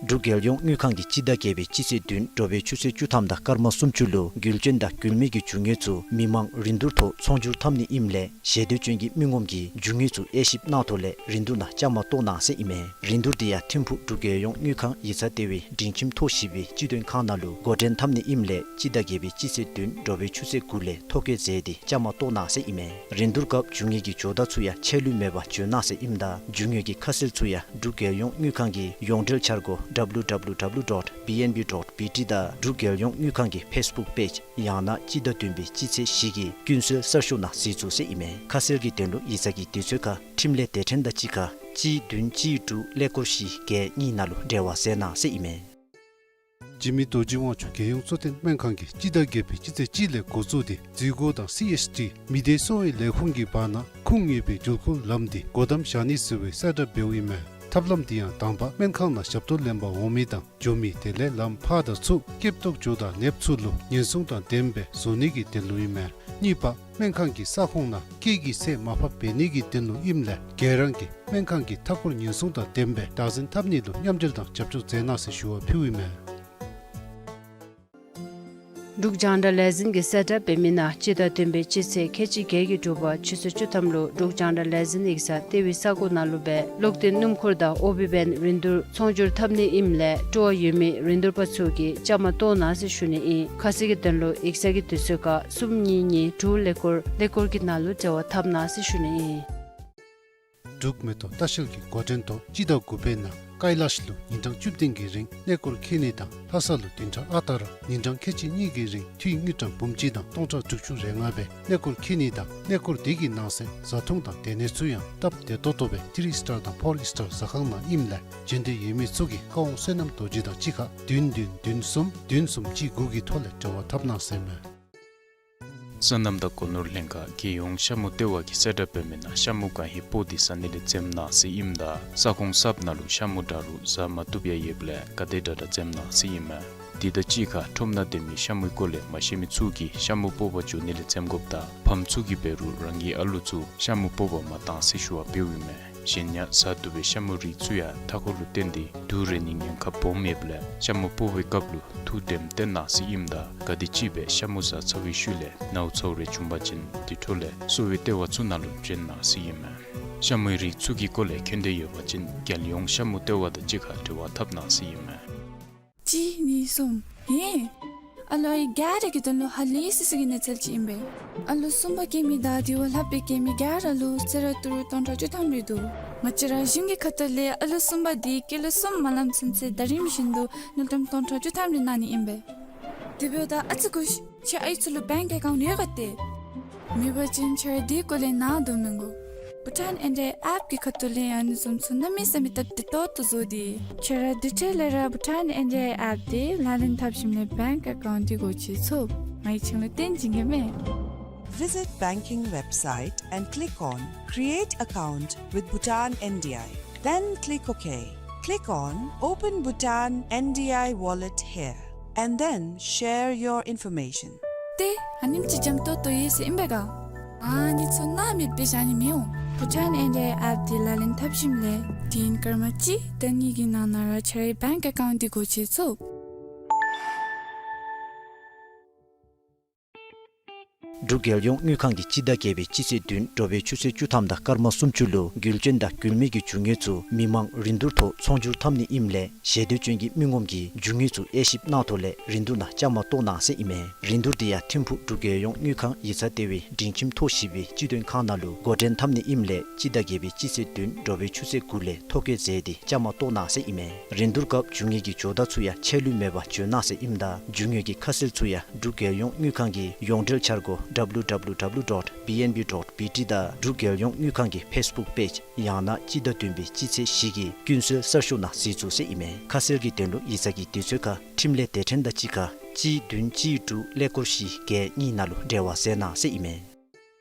འབྲུག་རྒྱལ་ཡོངས་དངུལ་ཁང་གིས་སྤྱི་ཟླ་བརྒྱད་པའི་སྤྱི་ཚེས་བདུན་དྲོ་པའི་ཆུ་ཚོད་བཅུ་ཐམ་དང་སྐར་མ་སུམ་ཅུ་ལུ་རྒུད་འཛིན་དང་རྒུད་མེད་ཀྱི་རྒྱུ་དངོས་ཚུ་མི་མང་རིན་བསྡུར་ཐོག་ཚོང་སྒྱུར་འཐབ་ནི་ཨིནམ་ལས་ཞེ་འདོད་ཅན་གྱི་མི་ངོམ་གྱིས་རྒྱུ་དངོས་ཚུ་དབྱེ་ཞིབ་གནང་ཐོག་ལས་རིན་བསྡུར་ནང་བཅའ་མར་གཏོགས་གནང་ཟེར་ཨིན་མས། རིན་བསྡུར་དེ་ཡང་ཐིམ་ཕུག་འབྲུག་རྒྱལ་ཡོངས་དངུལ་ཁང་ཡིག་ཚང་ལྟེ་བའི་སྒྲིང་ཁྱིམ་ཐོག་བཞི་པའི་སྤྱི་མཐུན་ཁང་ནང་ལུ་འགོ་འདྲེན་འཐབ་ནི་ཨིནམ་ལས་སྤྱི་ཟླ་བརྒྱད་པའི་སྤྱི་ཚེས་བདུན་དྲོ་པའི་ཆུ་ཚོད་དགུ་ལས་ཐོ་བཀོད་མཛད་དེ་བཅའ་མར་གཏོགས་གནང་ཟེར་ཨིན་མས། རིན་བསྡུར་སྐབས་རྒྱུ་དངོས་ཀྱི་ཇོ་བདག་ཚུ་ཡང་ཆད་ལུས་མེད་པར་འབྱོན་གནང་ཟེར་ཨིནམ་ད་རྒྱུ་དངོས་ཀྱི་ཁ་གསལ་ཚུ་ཡང་འབྲུག་རྒྱལ་ཡོངས་དངུལ་ཁང་གི་ཡོངས་འབྲེལ་འཆར་སྒོ་W W W dot B N B dot B T དང་འབྲུག་རྒྱལ་ཡོངས་དངུལ་ཁང་གི་ཕེསི་བུཀ་པེཇ་ཡང་ན་སྤྱི་ཟླ་བདུན་པའི་སྤྱི་ཚེས་བཞི་གི་ཀུན་གསལ་གསར་ཤོག་ནང་གཟིགས་ཚུགས་ཟེར་ཨིན་མས། ཁ་གསལ་གྱི་དོན་ལུ་ཡིག་ཚང་གི་དུས་ཚོད་ཁར་ཁྲིམས་ལས་སྡེ་ཕྲན་དང་གཅིག་ཁར་གཅིག་བདུན་གཅིག་དྲུག་ཀླད་ཀོར་བཞི་བརྒྱད་གཉིས་ནང་ལུ་འབྲེལ་བ་མཛད་གནང་ཟེར་ཨིན་མས། འཇིགས་མེད་རྡོ་རྗེ་དབང་ཕྱུག་རྒྱལ་ཡོངས་གཙོ་བསྟེན་སྨན་ཁང་གིས་སྤྱི་ཟླ་བརྒྱད་པའི་སྤྱི་ཚེས་གཅིག་ལས་འགོ་བཙུགས་ཏེ་འཛུལ་སྒོ་དང་སི་ཨེཆ་ཌི་མི་སྡེ་གསོ་བའི་ལས་ཁུངས་ཀྱི་བར་ན་ཁུངས་ཡོད་པའི་འགྲུལ་འཁོར་ལམ་དེ་སྒོ་བསྡམ་བཞག་ནི་ཟེར་བའི་གསལ་བསྒྲགས་འབདཝ་ཨིན་མས། ཐབས་ལམ་དེ་ཡང་དང་པ་སྨན་ཁང་ནང་ཞབས་ཏོག་ལེན་པར་འོང་མི་དང་འགྱོ་མི་དེ་ལས་ལམ་ཕར་དང་ཚུར་སྐྱེབ་ཏོག་ཇོ་དང་ནདཔ་ཚུ་ལུ་ཉེན་སྲུང་དང་ལྡནམ་སྦེ་བཟོ་ནི་གི་དོན་ལུ་ཨིན་མས། གཉིས་པ་སྨན་ཁང་གི་ས་ཁོངས་ནང་སྐད་ཀྱི་ཚད་མར་ཕབ་འབད་ནི་གི་དོན་ལུ་ཨིནམ་ལས་ག་ར་གིས་སྨན་ཁང་གི་མཐའ་འཁོར་ཉེན་སྲུང་དང་ལྡནམ་སྦེ་བདག་འཛིན་འཐབ་ནི་ལུ་མཉམ་འབྲེལ་དང་རྒྱབ་སྐྱོར་མཛད་གནང་ཟེར་ཞུ་བ་ཕུལཝ་ཨིན་མས། འབྲུག་རྒྱང་བསྒྲགས་ལས་འཛིན་གྱིས་གསལ་བསྒྲགས་འབད་མི་ནང་སྤྱི་ཟླ་བདུན་པའི་སྤྱི་ཚེས་ཁལ་གཅིག་བརྒྱད་ཀྱི་དྲོ་པ་ཆུ་ཚོད་བཅུ་ཐམ་ལུ་འབྲུག་རྒྱང་བསྒྲགས་ལས་འཛིན་ཡིག་ཚང་ལྟེ་བའི་ས་གོ་ནང་ལུ་སྦེ་གློག་ལྡན་སྣུམ་འཁོར་དང་ཨོ་བི་བན་རིན་བསྡུར་ཚོང་སྒྱུར་འཐབ་ནི་ཨིནམ་ལས་སྤྲོ་བ་ཡོད་མི་རིན་བསྡུར་པ་ཚུ་གིས་བཅའ་མར་གཏོགས་གནང་ཟེར་ཞུ་ནི་ཨིན། ཁ་གསལ་གྱི་དོན་ལུ་ཡིག་ཚང་གི་དུས་ཚོད་ཁར་གསུམ་གཉིས་གཉིས་དྲུག་ཀླད་ཀོར་ཀླད་ཀོར་གྱི་ནང་ལུ་འབྲེལ་བ་འཐབ་གནང་ཟེར་ཞུ་ནི་ཨིན། འབྲུག་མེ་ཏོག་ལྟ་བཤལ་གྱི་འགོ་འདྲེན་ཐོག་སྤྱི་ཟླ་དགུ་པའི་ནང་ཀ་ལ་ཤི་ལུ་ཉིན་གྲངས་བཅུ་བདུན་གྱི་རིང་གནས་སྐོར་འཁྱིད་ནི་དང་ལྷ་ས་ལུ་བདུན་ཕྲག་ཨ་རྟག་ར་ཉིན་གྲངས་ཁལ་གཅིག་གཉིས་ཀྱི་རིང་འཐུས་དངུལ་ཀྲམ་འབུམ་གཅིག་དང་སྟོང་ཕྲག་དྲུག་ཅུ་རེ་ལྔ་སྦེ་གནས་སྐོར་འཁྱིད་ནི་དང་གནས་སྐོར་དེ་གི་ནང་གསེས་བཟའ་འཐུང་དང་སྡོད་གནས་ཚུ་ཡང་སྟབས་བདེ་ཏོག་ཏོ་སྦེ་ཐི་རི་སི་ཊར་དང་ཕོར་སི་ཊར་ཟ་ཁང་ནང་ཨིནམ་ལས་འབྱོན་འདོད་ཡོད་མི་ཚུ་གིས་ཀ་ཝང་བསོད་ནམས་རྡོ་རྗེ་དང་གཅིག་ཁར་བདུན་བདུན་བདུན་གསུམ་བདུན་གསུམ་གཅིག་དགུ་གི་ཐོག་ལས་འབྲེལ་བ་འཐབ་གནང་ཟེར་མས། སོ་ནམ་དང་སྒོ་ནོར་ལྷན་ཁག་རྒྱལ་ཡོངས་ཤ་མུ་ལྟེ་བ་གིས་གསལ་བསྒྲགས་འབད་མི་ནང་ཤ་མུ་གང་ཧེ་སྤོག་སྟེ་ཟ་ནི་ལས་འཛེམ་གནང་ཟེར་ཨིནམ་ད་ས་ཁོངས་གསརཔ་ནང་ལུ་ཤ་མུ་འདྲ་རུང་ཟ་མ་བཏུབ་ཡང་ཡོདཔ་ལས་ག་དེ་དྲག་དྲག་འཛེམ་གནང་ཟེར་ཨིན་མས། དེ་དང་གཅིག་ཁར་ཁྲོམ་ནང་སྡོད་མི་ཤ་མུའི་སྐོར་ལས་མ་ཤེས་མི་ཚུ་གིས་ཤ་མུ་སྤོག་པར་འགྱོ་ནི་ལས་འཛེམ་དགོཔ་དང་ཕམ་ཚུ་གིས་འབད་རུང་རང་གི་ཨ་ལུ་ཚུ་ཤ་མུ་སྤོག་པར་མ་གཏང་ཟེར་ཞུ་བ་འབདཝ་ཨིན་མས། གཞན་ཡང་ཟ་བཏུབ་པའི་ཤ་མུ་རིགས་ཚུ་ཡང་མཐའ་འཁོར་ལུ་བརྟེན་ཏེ་དུག་རེག་ནིའི་ཉེན་ཁ་སྦོམ་ཡོདཔ་ལས་ཤ་མུ་སྤོག་པའི་སྐབས་ལུ་ཐུགས་དྲནམ་བཏོན་གནང་ཟེར་ཨིནམ་ད་ག་དེམ་ཅིག་སྦེ་ཤ་མུ་ཟ་ཚར་བའི་ཤུལ་ལས་ནཝ་ཚཝ་རེ་བྱུང་པ་ཅིན་དེ་འཕྲོ་ལས་གསོ་བའི་ལྟེ་བ་ཚུ་ནང་ལུ་བྱོན་གནང་ཟེར་ཨིན་མས། ཤ་མུའི་རིགས་ཚུ་གི་སྐོར་ལས་མཁྱེན་འདོད་ཡོད་པ་ཅིན་རྒྱལ་ཡོངས་ཤ་མུ་ལྟེ་བ་དང་གཅིག་ཁར་འབྲེལ་བ་འཐབ་གནང་ཟེར་ཨིན་མས། གཅིག་གཉིས་གསུམ། ཧེ། ཨ་ལོ་ཨའི་ག་ར་གི་དོན་ལུ་ཧ་ལས་སི་སི་གི་གནས་ཚུལ་ཅིག་ཨིན་པས། ཨ་ལོ་གསུམ་པ་སྐྱེ་མི་དང་དེ་བ་ལྷག་སྦེ་སྐྱེ་མི་ག་ར་ལུ་གསོལ་རས་ཏི་རུ་སྟོང་ཕྲག་བཅུ་ཐམ་རེ་འདུག། ང་བཅས་ར་གཞུང་གི་ཁ་ཐུག་ལས་ཨ་ལོ་གསུམ་པ་དེ་སྐྱེས་ལོ་གསུམ་མ་ལང་ཚུན་ཚོད་ཟླ་རིམ་བཞིན་དུ་དངུལ་ཀྲམ་སྟོང་ཕྲག་བཅུ་ཐམ་རེ་གནང་ནི་ཨིན་པས། དེ་འབདཝ་ད་ཨ་ཙི་སྒུག་ཤིག། ཁྱེད་ཨའི་ཚུ་ལུ་བེངཀ་ཨེ་ཀའུནཊ་ཡོད་ག་ཏེ། མེད་པ་ཅིན་ཁྱེད་ར་དེ་སྐོར་ལས་ནཱ་དོ་མི་དགོ། བྷུ་ཊཱན་ཨེན་ཌི་ཨའི་ཨེཔ་གི་ཁ་ཐུག་ལས་ཡང་ཨ་ནི་བཟུམ་ཚུ་གནམ་མེད་ས་མེད་སྟབས་བདེ་ཏོག་ཏོ་བཟོ་སྟེ། ཁྱེད་ར་དེ་འཕྲལ་ལས་ར་བྷུ་ཊཱན་ཨེན་ཌི་ཨའི་ཨེཔ་དེ་ལག་ལེན་འཐབ་ཞིནམ་ལས་བེངཀ་ཨེ་ཀའུནཊ་དེ་སྒོ་ཕྱེ་ཚུགས། ང་གིས་ཁྱེད་ལུ་སྟོན་བྱིན་གེ་མས། Visit banking website and click on Create Account with Bhutan N D I. Then click OK. Click on Open Bhutan N D I Wallet here, and then share your information. ཏེ་ཨ་ནེམ་ཅིག་འཇམ་ཏོང་ཏོ་ཡོད་ཟེར་ཨིན་པས་ག། ཨ་ནི་ཚུ་སྣང་མེད་པའི་བཞག་ནི་མི་འོང་། བྷུ་ཊཱན་ཨེན་ཌི་ཨའི་ཨེཔ་དེ་ལག་ལེན་འཐབ་ཞིནམ་ལས་དུས་ཡུན་སྐར་མ་གཅིག་དང་གཉིས་ཀྱི་ནང་ན་ར་ཁྱེད་རའི་བེངཀ་ཨེ་ཀའུནཊ་དེ་སྒོ་ཕྱེ་ཚུགས། འབྲུག་རྒྱལ་ཡོངས་དངུལ་ཁང་གིས་སྤྱི་ཟླ་བརྒྱད་པའི་སྤྱི་ཚེས་བདུན་དྲོ་པའི་ཆུ་ཚོད་བཅུ་ཐམ་དང་སྐར་མ་སུམ་ཅུ་ལུ་རྒུད་འབྱོན་དང་རྒུད་མེད་ཀྱི་རྒྱུ་དངོས་ཚུ་མི་མང་རིན་བསྡུར་ཐོག་ཚོང་སྒྱུར་འཐབ་ནི་ཨིནམ་ལས་ཞལ་འདེབས་ཅན་གྱི་མི་ངོམ་གྱིས་རྒྱུ་དངོས་ཚུ་དབྱེ་ཞིབ་གནང་ཐོག་ལས་རིན་བསྡུར་ནང་བཅའ་མར་གཏོགས་གནང་ཟེར་ཨིན་མས། རིན་བསྡུར་དེ་ཡང་ཐིམ་ཕུག་འབྲུག་རྒྱལ་ཡོངས་དངུལ་ཁང་ཡིག་ཚང་ལྟེ་བའི་སྒྲིང་ཁྱིམ་ཐོག་བཞི་པའི་སྤྱི་མཐུན་ཁང་ནང་ལུ་འགོ་འདྲེན་འཐབ་ནི་ཨིནམ་ལས་སྤྱི་ཟླ་བརྒྱད་པའི་སྤྱི་ཚེས་བདུན་དྲོ་པའི་ཆུ་ཚོད་དགུ་ལས་ཐོ་བཀོད་མཛད་དེ་བཅའ་མར་གཏོགས་གནང་ཟེར་ཨིན་མས། རིན་བསྡུར་སྐབས་རྒྱུ་དངོས་ཀྱི་ཇོ་བདག་ཚུ་ཡང་ཆད་ལུས་མེད་པར་འབྱོན་གནང་ཟེར་ཨིནམ་ད་རྒྱུ་དངོས་ཀྱི་ཁ་གསལ་ཚུ་ཡང་འབྲུག་རྒྱལ་ཡོངས་དངུལ་ཁང་གི་ཡོངས་འབྲེལ་འཆར་སྒོ་W W W dot B N B dot B T དང་འབྲུག་རྒྱལ་ཡོངས་དངུལ་ཁང་གི་ཕེསི་བུཀ་པེཇ་ཡང་ན་སྤྱི་ཟླ་བདུན་པའི་སྤྱི་ཚེས་བཞི་གི་ཀུན་གསལ་གསར་ཤོག་ནང་གཟིགས་ཚུགས་ཟེར་ཨིན་མས། ཁ་གསལ་གྱི་དོན་ལུ་ཡིག་ཚང་གི་དུས་ཚོད་ཁར་འཕྲིན་ལས་སྡེ་ཕྲན་དང་གཅིག་ཁར་གཅིག་བདུན་གཅིག་དྲུག་ཀླད་ཀོར་བཞི་བརྒྱད་གཉིས་ནང་ལུ་འབྲེལ་བ་མཛད་གནང་ཟེར་ཨིན་མས།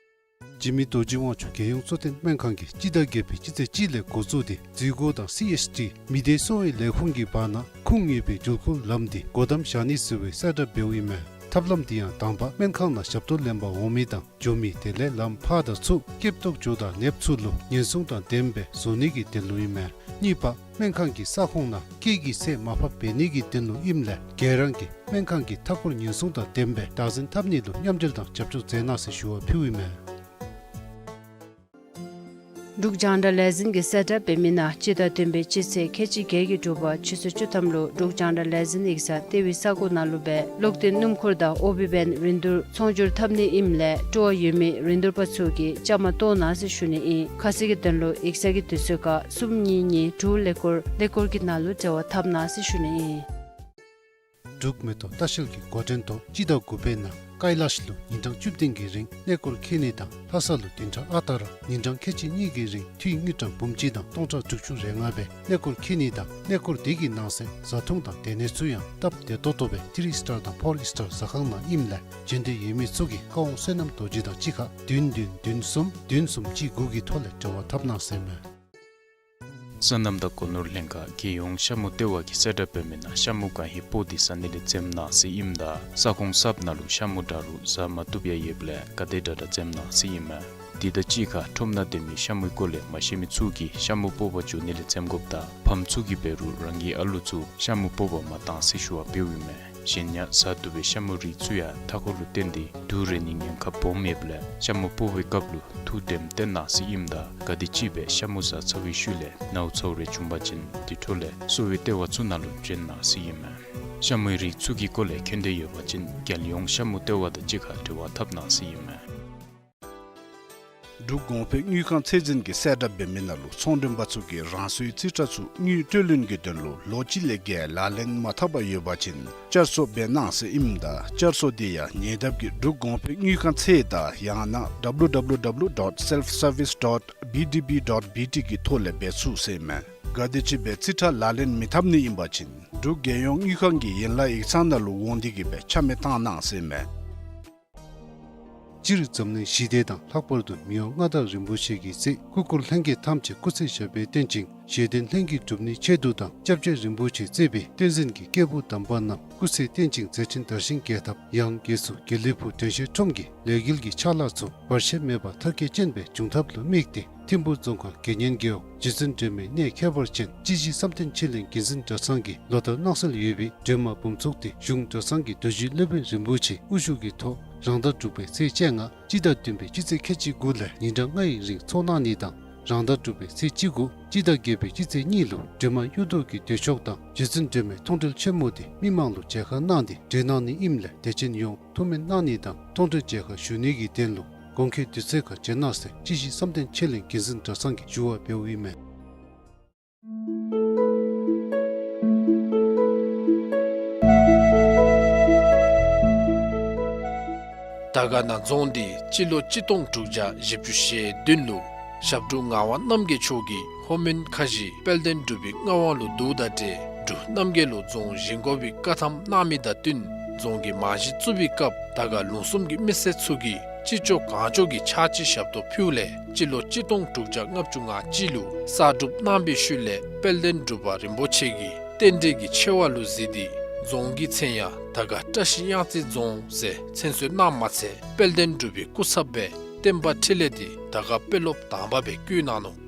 འཇིགས་མེད་རྡོ་རྗེ་དབང་ཕྱུག་རྒྱལ་ཡོངས་གཙོ་བསྟེན་སྨན་ཁང་གིས་སྤྱི་ཟླ་བརྒྱད་པའི་སྤྱི་ཚེས་གཅིག་ལས་འགོ་བཙུགས་ཏེ་འཛུལ་སྒོ་དང་སི་ཨེཆ་ཌི་མི་སྡེ་གསོ་བའི་ལས་ཁུངས་ཀྱི་བར་ན་ཁུངས་ཡོད་པའི་འགྲུལ་འཁོར་ལམ་འདི་སྒོ་བསྡམ་བཞག་ནི་ཟེར་བའི་གསལ་བསྒྲགས་འབདཝ་ཨིན་མས། ཐབས་ལམ་འདི་ཡང་དང་པ་སྨན་ཁང་ནང་ཞབས་ཏོག་ལེན་པར་འོང་མི་དང་འགྱོ་མི་དེ་ལས་ལམ་ཕར་དང་ཚུར་སྐྱོབ་ཏོག་ཅོག་དང་ནདཔ་ཚུ་ལུ་ཉེན་སྲུང་དང་ལྡནམ་སྦེ་བཟོ་ནི་གི་དོན་ལུ་ཨིན་མས། གཉིས་པ་སྨན་ཁང་གི་ས་ཁོངས་ནང་སྐད་ཀྱི་ཚད་མར་ཕབ་འབད་ནི་གི་དོན་ལུ་ཨིནམ་ལས་ག་ར་གིས་སྨན་ཁང་གི་མཐའ་འཁོར་ཉེན་སྲུང་དང་ལྡནམ་སྦེ་བདག་འཛིན་འཐབ་ནི་ལུ་མཉམ་འབྲེལ་དང་རྒྱབ་སྐྱོར་མཛད་གནང་ཟེར་ཞུ་བ་ཕུལཝ་ཨིན་མས། འབྲུག་རྒྱང་བསྒྲགས་ལས་འཛིན་གྱིས་གསལ་བསྒྲགས་འབད་མི་ནང་སྤྱི་ཟླ་བདུན་པའི་སྤྱི་ཚེས་ཁལ་གཅིག་བརྒྱད་ཀྱི་དྲོ་པ་ཆུ་ཚོད་བཅུ་ཐམ་ལུ་འབྲུག་རྒྱང་བསྒྲགས་ལས་འཛིན་ཡིག་ཚང་ལྟེ་བའི་ས་གོ་ནང་ལུ་སྦེ་གློག་ལྡན་སྣུམ་འཁོར་དང་ཨོ་བི་བན་རིན་བསྡུར་ཚོང་སྒྱུར་འཐབ་ནི་ཨིནམ་ལས་སྤྲོ་བ་ཡོད་མི་རིན་བསྡུར་པ་ཚུ་གིས་བཅའ་མར་གཏོགས་གནང་ཟེར་ཞུ་ནི་ཨིན། ཁ་གསལ་གྱི་དོན་ལུ་ཡིག་ཚང་གི་དུས་ཚོད་ཁར་གསུམ་གཉིས་གཉིས་དྲུག་ཀླད་ཀོར་ཀླད་ཀོར་གྱི་ནང་ལུ་འབྲེལ་བ་འཐབ་གནང་ཟེར་ཞུ་ནི་ཨིན། འབྲུག་མེ་ཏོག་ལྟ་བཤལ་གྱི་འགོ་འདྲེན་ཐོག་སྤྱི་ཟླ་དགུ་པའི་ནང་ཀ་ལ་ཤི་ལུ་ཉིན་གྲངས་བཅུ་བདུན་གྱི་རིང་གནས་སྐོར་འཁྱིད་ནི་དང་ལྷ་ས་ལུ་བདུན་ཕྲག་ཨ་རྟག་ར་ཉིན་གྲངས་ཁལ་གཅིག་གཉིས་ཀྱི་རིང་འཐུས་དངུལ་ཀྲམ་འབུམ་གཅིག་དང་སྟོང་ཕྲག་དྲུག་ཅུ་རེ་ལྔ་སྦེ་གནས་སྐོར་འཁྱིད་ནི་དང་གནས་སྐོར་དེ་གི་ནང་གསེས་བཟའ་འཐུང་དང་སྡོད་གནས་ཚུ་ཡང་སྟབས་བདེ་ཏོག་ཏོ་སྦེ་ཐི་རི་སི་ཊར་དང་ཕོར་སི་ཊར་ཟ་ཁང་ནང་ཨིནམ་ལས་འབྱོན་འདོད་ཡོད་མི་ཚུ་གིས་ཀ་ཝང་བསོད་ནམས་རྡོ་རྗེ་དང་གཅིག་ཁར་བདུན་བདུན་བདུན་གསུམ་བདུན་གསུམ་གཅིག་དགུ་གི་ཐོག་ལས་འབྲེལ་བ་འཐབ་གནང་ཟེར་མས། སོ་ནམ་དང་སྒོ་ནོར་ལྷན་ཁག་རྒྱལ་ཡོངས་ཤ་མུ་ལྟེ་བ་གིས་གསལ་བསྒྲགས་འབད་མི་ནང་ཤ་མུ་གང་ཧེ་སྤོག་སྟེ་ཟ་ནི་ལས་འཛེམ་གནང་ཟེར་ཨིནམ་ད་ས་ཁོངས་གསརཔ་ནང་ལུ་ཤ་མུ་འདྲ་རུང་ཟ་མ་བཏུབ་ཡང་ཡོདཔ་ལས་ག་དེ་དྲག་དྲག་འཛེམ་གནང་ཟེར་ཨིན་མས། དེ་དང་གཅིག་ཁར་ཁྲོམ་ནང་སྡོད་མི་ཤ་མུའི་སྐོར་ལས་མ་ཤེས་མི་ཚུ་གིས་ཤ་མུ་སྤོག་པར་འགྱོ་ནི་ལས་འཛེམ་དགོཔ་དང་ཕམ་ཚུ་གིས་འབད་རུང་རང་གི་ཨ་ལུ་ཚུ་ཤ་མུ་སྤོག་པར་མ་གཏང་ཟེར་ཞུ་བ་འབདཝ་ཨིན་མས། གཞན་ཡང་བཟའ་བཏུབ་པའི་ཤ་མུ་རིགས་ཚུ་ཡང་མཐའ་འཁོར་ལུ་བརྟེན་ཏེ་དུག་རེག་ནིའི་ཉེན་ཁ་སྦོམ་ཡོདཔ་ལས་ཤ་མུ་སྤོ་བའི་སྐབས་ལུ་ཐུགས་དམ་བཏོན་གནང་ཟེར་ཨིནམ་ད་ག་དེམ་ཅིག་སྦེ་ཤ་མུ་བཟའ་ཚར་བའི་ཤུལ་ལས་ནཝ་ཚཝ་རེ་བྱུང་པ་ཅིན་དེ་འཕྲོ་ལས་གསོ་བའི་ལྟེ་བ་ཚུ་ནང་ལུ་བྱོན་གནང་ཟེར་ཨིན་མས། ཤ་མུའི་རིགས་ཚུ་གི་སྐོར་ལས་མཁྱེན་འདོད་ཡོད་པ་ཅིན་རྒྱལ་ཡོངས་ཤ་མུ་ལྟེ་བ་དང་གཅིག་ཁར་འབྲེལ་བ་འཐབ་གནང་ཟེར་ཨིན་མས། འབྲུག་གོང་འཕེལ་དངུལ་ཁང་ཚད་འཛིན་གྱིས་གསལ་བསྒྲགས་འབད་མི་ནང་ལུ་ཚོང་མགྲོན་པ་ཚུ་གིས་རང་སོའི་རྩིས་ཁྲ་ཚུ་དངུལ་སྤྲོད་ལེན་གྱི་དོན་ལུ་ལོ་གཅིག་ལས་བརྒལ་ལག་ལེན་མ་འཐབ་པར་ཡོད་པ་ཅིན་བསྐྱར་གསོ་འབད་གནང་ཟེར་ཨིནམ་ད་བསྐྱར་གསོ་དེ་ཡང་ཉེ་འདབས་ཀྱི་འབྲུག་གོང་འཕེལ་དངུལ་ཁང་ཚད་དང་ཡང་ན་W W W dot self service dot B D B dot B T གི་ཐོག་ལས་འབད་ཚུགས་ཟེར་ཨིན་མས། ག་དེམ་ཅིག་སྦེ་རྩིས་ཁྲ་ལག་ལེན་མི་འཐབ་ནི་ཨིན་པ་ཅིན་འབྲུག་རྒྱལ་ཡོངས་དངུལ་ཁང་གི་ཡན་ལག་ཡིག་ཚང་ནང་ལུ་འོང་སྟེ་གི་སྦེ་ཆ་མེད་བཏང་གནང་ཟེར་ཨིན་མས། སྤྱིར་འཛམ་གླིང་ཞི་བདེ་དང་ལྷག་པར་དུ་མི་དབང་མངའ་བདག་རིན་པོ་ཆེ་གི་སྲས་སྐུ་འཁོར་ལྷན་རྒྱས་ཐམས་ཅད་སྐུ་ཚེ་ཞབས་པད་བརྟན་ཅིང་བཞེད་དོན་ལྷུན་གྱིས་གྲུབ་ནིའི་ཆེད་དུ་དང་སྐྱབས་རྗེ་རིན་པོ་ཆེ་གཙོས་པའི་བསྟན་འཛིན་གྱི་སྐྱེས་བུ་དམ་པ་རྣམས་སྐུ་ཚེ་བརྟན་ཅིང་མཛད་འཕྲིན་དར་ཞིང་རྒྱས་ཐབས། ཡང་སྒོས་སུ་དགེ་ལེགས་ཕུག་དྲན་ཤེས་ཁྲོམ་གྱི་ལས་འགུལ་གྱི་ཕྱག་ལཱ་ཚུ་བར་ཆད་མེད་པར་མཐར་འཁྱོལ་ཅན་སྦེ་འབྱུང་ཐབས་ལུ་དམིགས་ཏེ་ཐིམ་ཕུག་རྫོང་ཁག་དགེ་བསྙེན་རྒེད་འོག་རྗེ་བཙུན་སྒྲོལ་མའི་གནས་ཁྱད་པར་ཅན་སྤྱི་གཞི་བསམ་གཏན་ཆོས་གླིང་དགེ་འདུན་གྲྭ་ཚང་གིས་ལོ་ལྟར་གནང་སྲོལ་ཡོད་པའི་སྒྲོལ་མ་འབུམ་ཚོགས་དེ་གཞུང་གྲྭ་ཚང་གི་རྡོ་རྗེ་སློབ་དཔོན་རིན་པོ་ཆེ་དབུ་བཞུགས་ཀྱི་ཐོག་རང་ཟླ་དྲུག་པའི་ཚེས་བཅོ་ལྔ་སྤྱི་ཟླ་བདུན་པའི་སྤྱི་ཚེས་ཁལ་གཅིག་དགུ་ལས་ཉིན་གྲངས་ལྔའི་རིང་ཚོགས་གནང་ནི་དང་རང་ཟླ་དྲུག་པའི་ཚེས་བཅུ་དགུ་སྤྱི་ཟླ་བརྒྱད་པའི་སྤྱི་ཚེས་གཉིས་ལུ་སྒྲོལ་མ་གཡུ་མདོག་གི་མདོས་ཆོག་དང་རྗེ་བཙུན་སྒྲོལ་མའི་མཐོང་གྲོལ་ཆེན་མོ་དེ་མི་མང་ལུ་མཇལ་ཁ་གནང་སྟེ་གྲོལ་གནང་ནི་ཨིནམ་ལས་དད་ཅན་ཡོངས་ཐུགས་སྨོན་གནང་ནི་དང་མཐོང་གྲོལ་མཇལ་ཁ་ཞུ་ནི་གི་དོན་ལུ་གོང་འཁོད་དུས་ཚོད་ཁར་བྱོན་གནང་ཟེར་སྤྱི་གཞི་བསམ་གཏན་ཆོས་གླིང་དགེ་འདུན་གྲྭ་ཚང་གིས་ཞུ་བ་འབདཝ་ཨིན་མས། དར་དཀར་ན་རྫོང་འདི་སྤྱི་ལོ་གཅིག་སྟོང་དྲུག་བརྒྱ་བཞི་བཅུ་ཞེ་བདུན་ལུ་ཞབས་དྲུང་ངག་དབང་རྣམ་རྒྱལ་མཆོག་གིས་ལྷོ་མོན་ཁ་བཞི་དཔལ་ལྡན་འབྲུག་པའི་མངའ་དབང་ལུ་བསྡུཝ་ད་ཏེ་འབྲུག་རྣམ་རྒྱལ་ལུ་རྫོང་བཞེངས་དགོ་པའི་བཀའ་ཐམ་གནང་མི་དང་བསྟུན་རྫོང་གི་རྨང་གཞི་བཙུགས་པའི་སྐབས་དར་དཀར་ལུང་གསུམ་གྱི་མི་སེར་ཚུ་གིས་ཅི་ལྕོགས་གང་ལྕོགས་ཀྱི་ཕྱག་ཕྱི་ཞབས་ཏོག་ཕུལཝ་ལས་སྤྱི་ལོ་གཅིག་སྟོང་དྲུག་བརྒྱ་ལྔ་བཅུ་ང་གཅིག་ལུ་གསར་སྒྲུབ་གནང་བའི་ཤུལ་ལས་དཔལ་ལྡན་འབྲུག་པ་རིན་པོ་ཆེ་གིས་རྟེན་འབྲེལ་གྱི་ཆེ་བ་ལུ་གཟིགས་ཏེ་རྫོང་གི་མཚན་ཡང་དར་དཀར་བཀྲ་ཤིས་གཡང་རྩེ་རྫོང་ཟེར་མཚན་གསོལ་གནངམ་མ་ཚད་དཔལ་ལྡན་འབྲུག་པའི་སྐུ་ཚབ་སྦེ་བསྟན་པ་འཕྲིན་ལས་འདི་དར་དཀར་དཔོན་སློབ་དང་པ་སྦེ་བསྐོ་གནང་ནུག།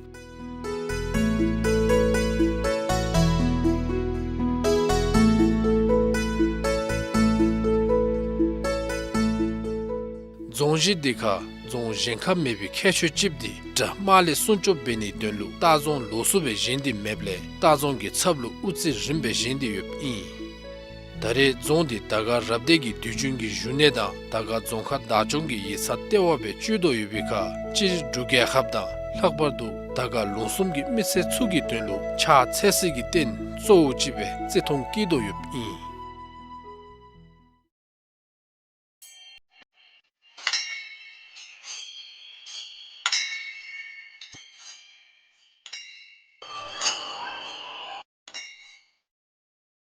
རྫོང་གཞི་འདི་ཁར་རྫོང་གཞན་ཁར་མེད་པའི་ཁྱད་ཆོས་ཅིག་འདི་དགྲ་དམག་ལས་སྲུང་སྐྱོབ་འབད་ནིའི་དོན་ལུ་ལྟ་རྫོང་ལོགས་སུ་སྦེ་བཞེངས་ཏེ་མེདཔ་ལས་ལྟ་རྫོང་གི་ཚབ་ལུ་དབུ་རྩེ་རིམ་སྦེ་བཞེངས་ཏེ་ཡོདཔ་ཨིན། ད་རེས་རྫོང་འདི་དར་དཀར་རབ་སྡེ་གི་དུས་རྒྱུན་གྱི་བཞུགས་གནས་དང་དར་དཀར་རྫོང་ཁག་བདག་སྐྱོང་གི་ཡིག་ཚང་ལྟེ་བ་སྦེ་བཅོས་དོ་ཡོད་པའི་ཁར་སྤྱིར་འབྲུག་རྒྱལ་ཁབ་དང་ལྷག་པར་དུ་དར་དཀར་ལུང་གསུམ་གྱི་མི་སེར་ཚུ་གི་དོན་ལུ་ཕྱག་འཚལ་སའི་རྟེན་གཙོ་བོ་ཅིག་སྦེ་བརྩི་མཐོང་བསྐྱེད་དོ་ཡོདཔ་ཨིན།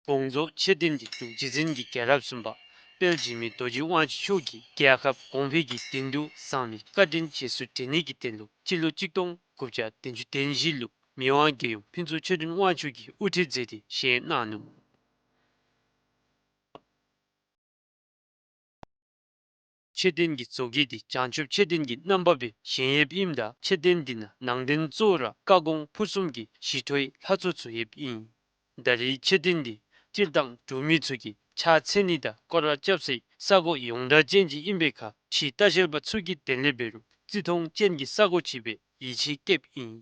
དགོངས་རྫོགས་མཆོད་རྟེན་འདི་འབྲུག་རྗེ་བཙུན་གྱི་རྒྱལ་རབས་གསུམ་པ་དཔལ་འཇིགས་མེད་རྡོ་རྗེ་དབང་ཕྱུག་མཆོག་གིས་རྒྱལ་ཁབ་གོང་འཕེལ་གྱི་དོན་དུ་བསགས་མི་བཀའ་དྲིན་རྗེས་སུ་དྲན་ནི་གི་དོན་ལུ་སྤྱི་ལོ་གཅིག་སྟོང་དགུ་བརྒྱ་བདུན་ཅུ་དོན་བཞི་ལུ་མི་དབང་རྒྱལ་ཡུམ་ཕུན་ཚོགས་ཆོས་སྒྲོན་དབང་ཕྱུག་གིས་དབུ་ཁྲིད་མཛད་དེ་བཞེངས་གནང་ནུག། མཆོད་རྟེན་གྱི་བཟོ་བཀོད་འདི་བྱང་ཆུབ་མཆོད་རྟེན་གྱི་རྣམ་པ་སྦེ་བཞེངས་ཡོདཔ་ཨིནམ་ད་མཆོད་རྟེན་འདི་ནང་ནང་རྟེན་གཙོ་བོ་ར་བཀའ་དགོངས་ཕུར་གསུམ་གྱི་ཞི་ཁྲོའི་ལྷ་ཚོགས་ཚུ་ཡོདཔ་ཨིན། ད་རེས་མཆོད་རྟེན་འདི་སྤྱིར་བཏང་འབྲུག་མི་ཚུ་གིས་ཕྱག་འཚལ་ནི་དང་སྐོར་ར་རྐྱབ་སའི་ས་གོ་ཡོངས་གྲགས་ཅན་ཅིག་ཨིན་པའི་ཁར་ཕྱིའི་ལྟ་བཤལ་པ་ཚུ་གིས་དེ་ལས་འབད་རུང་བརྩི་མཐོང་ཅན་གྱི་ས་གོ་ཅིག་སྦེ་ཡིད་ཆེས་བསྐྱེདཔ་ཨིན།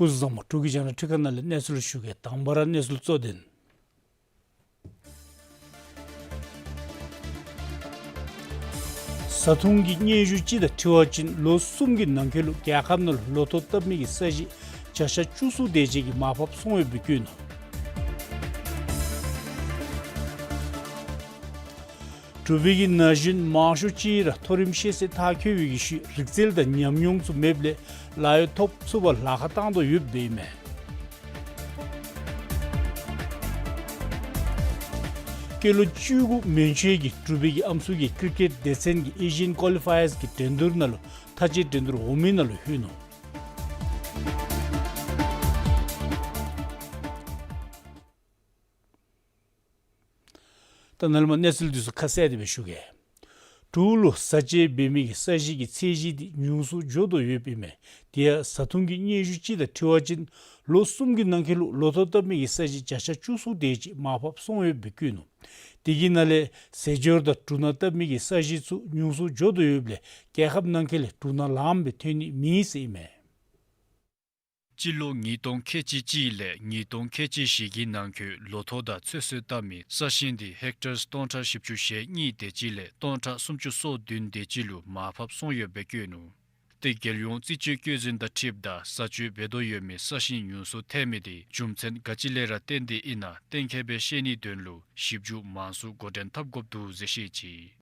སྐུ་གཟུགས་བཟང་པོ། འབྲུག་གི་རྒྱང་བསྒྲགས་ཁྲི་ཁ་ནང་ལས་གནས་ཚུལ་ཞུ་གེ། དང་པ་ར་གནས་ཚུལ་གཙོ་དོན། བཟའ་འཐུང་གི་སྙན་ཞུ་ཅིག་དང་འཁྲིལ་བ་ཅིན་ལོ་གསུམ་གྱི་ནང་འཁོད་ལུ་རྒྱལ་ཁབ་ནང་ལུ་ལོ་ཐོག་བཏབ་མི་གི་ས་གཞི་བརྒྱ་ཆ་བཅུ་གསུམ་དེ་ཅིག་གིས་མར་ཕབ་སོང་ཡོདཔ་སྦེ་བཀོད་ནུག། འབྲུག་པའི་གི་ན་གཞོན་མང་ཤོས་ཅིག་ར་མཐོ་རིམ་ཤེས་ཚད་མཐར་འཁྱོལ་བའི་གི་ཤུལ་རིག་རྩལ་དང་ཉམས་མྱོང་ཚུ་མེདཔ་ལས་ལཱ་གཡོག་ཐོབ་ཚུགས་པར་ལཱ་ཁག་བཏང་དོ་ཡོདཔ་ཨིན་མས། སྐྱེས་ལོ་བཅུ་དགུ་མན་ཆད་ཀྱི་འབྲུག་པའི་གི་ཨམ་སྲུ་གིས་ཀིར་ཀེཊ་སྡེ་ཚན་གྱི་ཨེ་ཤི་ཡན་ཀོ་ལི་ཕ་ཡརསི་གི་འགྲན་བསྡུར་ནང་ལུ་མཐའ་དཔྱད་འགྲན་བསྡུར་འོག་མའི་ནང་ལུ་ལྷོད་ནུག། ད་ནཱ་ལས་མར་གནས་ཚུལ་འདི་ཚུ་ཁ་གསལ་ཏེ་སྦེ་ཞུ་གེ། འབྲུག་ལུ་བཟའ་བཅའ་འབད་མི་གི་ས་གཞི་གི་ཚད་གཞི་འདི་ཉུང་སུ་འགྱོ་དོ་ཡོདཔ་ཨིན་མས། དེ་ཡང་བཟའ་འཐུང་གི་སྙན་ཞུ་ཅིག་དང་འཁྲིལ་བ་ཅིན་ལོ་གསུམ་གྱི་ནང་འཁོད་ལུ་ལོ་ཐོག་བཏབ་མི་གི་ས་གཞི་བརྒྱ་ཆ་བཅུ་གསུམ་དེ་ཅིག་མར་ཕབ་སོང་ཡོདཔ་སྦེ་བཀོད་ནུག། དེ་གི་ནང་ལས་ཟས་སྦྱོར་དང་འབྲུ་སྣ་བཏབ་མི་གི་ས་གཞི་ཚུ་ཉུང་སུ་འགྱོ་དོ་ཡོདཔ་ལས་རྒྱལ་ཁབ་ནང་འཁོད་ལས་འབྲུ་སྣ་ལངམ་སྦེ་ཐོན་ནི་མེད་ཟེར་ཨིན་མས། སྤྱི་ལོ་ཉིས་སྟོང་ཁལ་གཅིག་གཅིག་ལས་ཉིས་སྟོང་ཁལ་གཅིག་བཞི་གི་ནང་འཁོད་ལོ་ཐོག་དང་ཚོད་བསྲེ་བཏབ་མི་ས་ཞིང་འདི་ཧེཀ་ཊར་སྟོང་ཕྲག་བཞི་བཅུ་ཞེ་གཉིས་དེ་ཅིག་ལས་སྟོང་ཕྲག་སུམ་ཅུ་སོ་བདུན་དེ་ཅིག་ལུ་མར་ཕབ་སོང་ཡོདཔ་སྦེ་བཀོད་ནུག། ཏེ་རྒྱལ་ཡོངས་རྩིས་དཔྱོད་བཀོད་འཛིན་དང་འཁྲིལཝ་ད་བཟའ་སྤྱོད་འབད་དོ་ཡོད་མི་ས་ཞིང་ཉུང་སུ་ཐལ་མི་འདི་རྒྱུ་མཚན་ག་ཅི་ལས་ར་བརྟེན་ཏེ་ཨིན་ན་གཏན་འཁེལ་སྦེ་ཤེས་ནིའི་དོན་ལུ་ཞིབ་འཇུག་མང་སུ་འགོ་འདྲེན་འཐབ་དགོཔ་འདུག་ཟེར་བཤད་ཅི།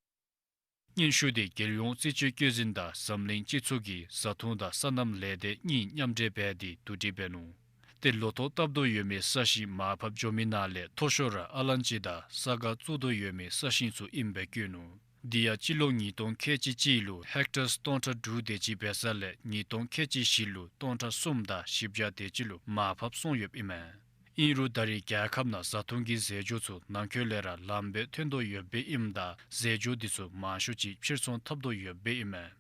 སྙན་ཞུ་འདི་རྒྱལ་ཡོངས་རྩིས་དཔྱོད་བཀོད་འཛིན་དང་འཛམ་གླིང་སྤྱི་ཚོགས་ཀྱི་བཟའ་འཐུང་དང་སོ་ནམ་ལས་སྡེ་གཉིས་མཉམ་འབྲེལ་འབད་དེ་བསྡུ་སྒྲིག་འབད་ནུག། ཏེ་ལོ་ཐོག་བཏབ་དོ་ཡོད་མི་ས་ཞིང་མར་ཕབ་འགྱོ་མི་ནང་ལས་མཐོ་ཤོས་ར་ཨ་ལན་ཅི་དང་ས་ག་བཙུགས་དོ་ཡོད་མི་ས་ཞིང་ཚུ་ཨིནམ་སྦེ་བཀོད་ནུག། དེ་ཡང་སྤྱི་ལོ་ཉིས་སྟོང་ཁལ་གཅིག་གཅིག་ལུ་ཧེཀ་ཊར་སྟོང་ཕྲག་དྲུག་དེ་ཅིག་འབད་ས་ལས་ཉིས་སྟོང་ཁལ་གཅིག་བཞི་ལུ་སྟོང་ཕྲག་གསུམ་དང་བཞི་བརྒྱ་དེ་ཅིག་ལུ་མར་ཕབ་སོང་ཡོདཔ་ཨིན་མས། ཨིན་རུང་ད་རེས་རྒྱལ་ཁབ་ནང་བཟའ་འཐུང་གི་རྫས་སྦྱོར་ཚུ་ནང་འཁོད་ལས་ར་ལངམ་སྦེ་ཐོན་དོ་ཡོདཔ་ཨིནམ་ད་རྫས་སྦྱོར་འདི་ཚུ་མང་ཤོས་ཅིག་ཕྱིར་ཚོང་འཐབ་དོ་ཡོདཔ་ཨིན་མས།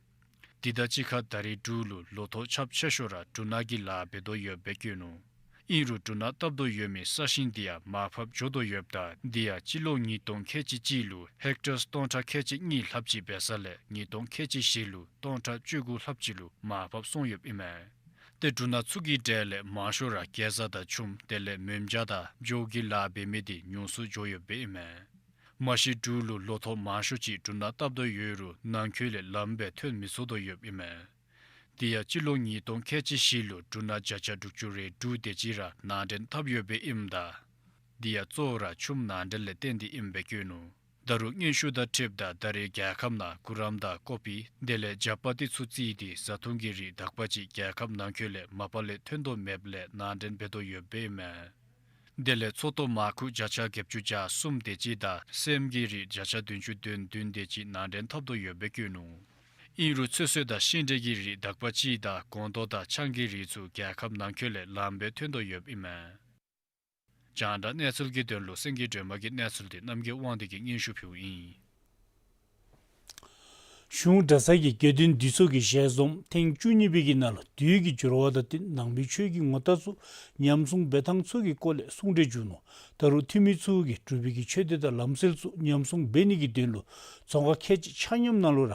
དེ་དང་གཅིག་ཁར་ད་རེས་འབྲུག་ལུ་ལོ་ཐོག་ཁྱབ་ཆེ་ཤོས་ར་འབྲུ་སྣ་གི་ལཱ་འབད་དོ་ཡོདཔ་སྦེ་བཀོད་ནུག། ཨིན་རུང་འབྲུ་སྣ་བཏབ་དོ་ཡོད་མི་ས་ཞིང་འདི་ཡང་མར་ཕབ་འགྱོ་དོ་ཡོདཔ་ད་འདི་ཡང་སྤྱི་ལོ་ཉིས་སྟོང་ཁལ་གཅིག་གཅིག་ལུ་ཧེཀ་ཊར་སྟོང་ཕྲག་ཁལ་གཅིག་གཉིས་ལྷགཔ་ཅིག་འབད་ས་ལས་ཉིས་སྟོང་ཁལ་གཅིག་བཞི་ལུ་སྟོང་ཕྲག་བཅུ་དགུ་ལྷགཔ་ཅིག་ལུ་མར་ཕབ་སོང་ཡོདཔ་ཨིན་མས། ཏེ་འབྲུ་སྣ་ཚུ་གི་གྲས་ལས་མང་ཤོས་ར་གེ་ཛ་དང་ཆུམ་དེ་ལས་མོན་ཇ་དང་བྱོ་གི་ལཱ་འབད་མི་འདི་ཉུང་སུ་འགྱོ་ཡོདཔ་ཨིན་མས། མ་གཞི་འབྲུག་ལུ་ལོ་ཐོག་མང་ཤོས་ཅིག་འབྲུ་སྣ་བཏབ་དོ་ཡོད་རུང་ནང་འཁོད་ལས་ལངམ་སྦེ་ཐོན་མི་ཚུགས་དོ་ཡོདཔ་ཨིན་མས། དེ་ཡང་སྤྱི་ལོ་ཉིས་སྟོང་ཁལ་གཅིག་བཞི་ལུ་འབྲུ་སྣ་བརྒྱ་ཆ་དྲུག་ཅུ་རེ་དྲུག་དེ་ཅིག་ར་ནང་འདྲེན་འཐབ་ཡོདཔ་ཨིནམ་ད་དེ་ཡང་གཙོ་བོ་ར་ཆུམ་ནང་འདྲེན་ལས་བརྟེན་ཏེ་ཨིནམ་སྦེ་བཀོད་ནུག། ད་རུང་སྙན་ཞུ་དང་འཁྲིལཝ་ད་ད་རེས་རྒྱལ་ཁབ་ནང་གུ་རམ་དང་ཀོ་པི་དེ་ལས་ཇ་པ་ཏི་ཚུ་བརྩིས་ཏེ་བཟའ་འཐུང་གི་རིགས་དག་པ་ཅིག་རྒྱལ་ཁབ་ནང་འཁོད་ལས་མ་པ་ལས་ཐོན་དོ་མེདཔ་ལས་ནང་འདྲེན་འབད་དོ་ཡོདཔ་ཨིན་མས། དེ་ལས་ཚོད་བསྲེ་མར་ཁུ་བརྒྱ་ཆ་བརྒྱད་ཅུ་གྱ་གསུམ་དེ་ཅིག་དང་སྲནམ་གི་རིགས་བརྒྱ་ཆ་བདུན་ཅུ་དོན་བདུན་དེ་ཅིག་ནང་འདྲེན་འཐབ་དོ་ཡོདཔ་སྦེ་བཀོད་ནུག། ཨིན་རུང་ཚོད་བསྲེ་དང་ཤིང་འབྲས་ཀྱི་རིགས་དག་པ་ཅིག་དང་སྒོང་རྡོག་དང་ཆང་གི་རིགས་ཚུ་རྒྱལ་ཁབ་ནང་འཁོད་ལས་ལངམ་སྦེ་ཐོན་དོ་ཡོདཔ་ཨིན་མས། རྒྱང་བསྒྲགས་གནས་ཚུལ་གྱི་དོན་ལུ་སེང་གེ་སྒྲོལ་མ་གི་གནས་ཚུལ་འདི་རྣམ་རྒྱལ་དབང་འདུས་ཀྱིས་སྙན་ཞུ་ཕུལཝ་ཨིན། གཞུང་གྲྭ་ཚང་གི་དགེ་འདུན་འདུས་ཚོགས་ཀྱི་ཞལ་འཛོམས་ཐེངས་བཅུ་གཉིས་པའི་གི་ནང་ལུ་དུས་ཀྱི་འགྱུར་བ་དང་བསྟུན་ནང་པའི་ཆོས་ཀྱི་ངོ་རྟགས་ཚུ་ཉམས་སྲུང་འབད་ཐངས་ཚུ་གི་སྐོར་ལས་གསུང་གྲོས་བསྒྱུར་ནུག། ད་རུང་འཐུས་མི་ཚུ་གིས་འབྲུག་པའི་གི་ཆོས་སྡེ་དང་ལམ་སྲོལ་ཚུ་ཉམས་སྲུང་འབད་ནི་གི་དོན་ལུ་རྫོང་ཁག་ཁལ་གཅིག་ཆ་མཉམ་ནང་ལུ་ར་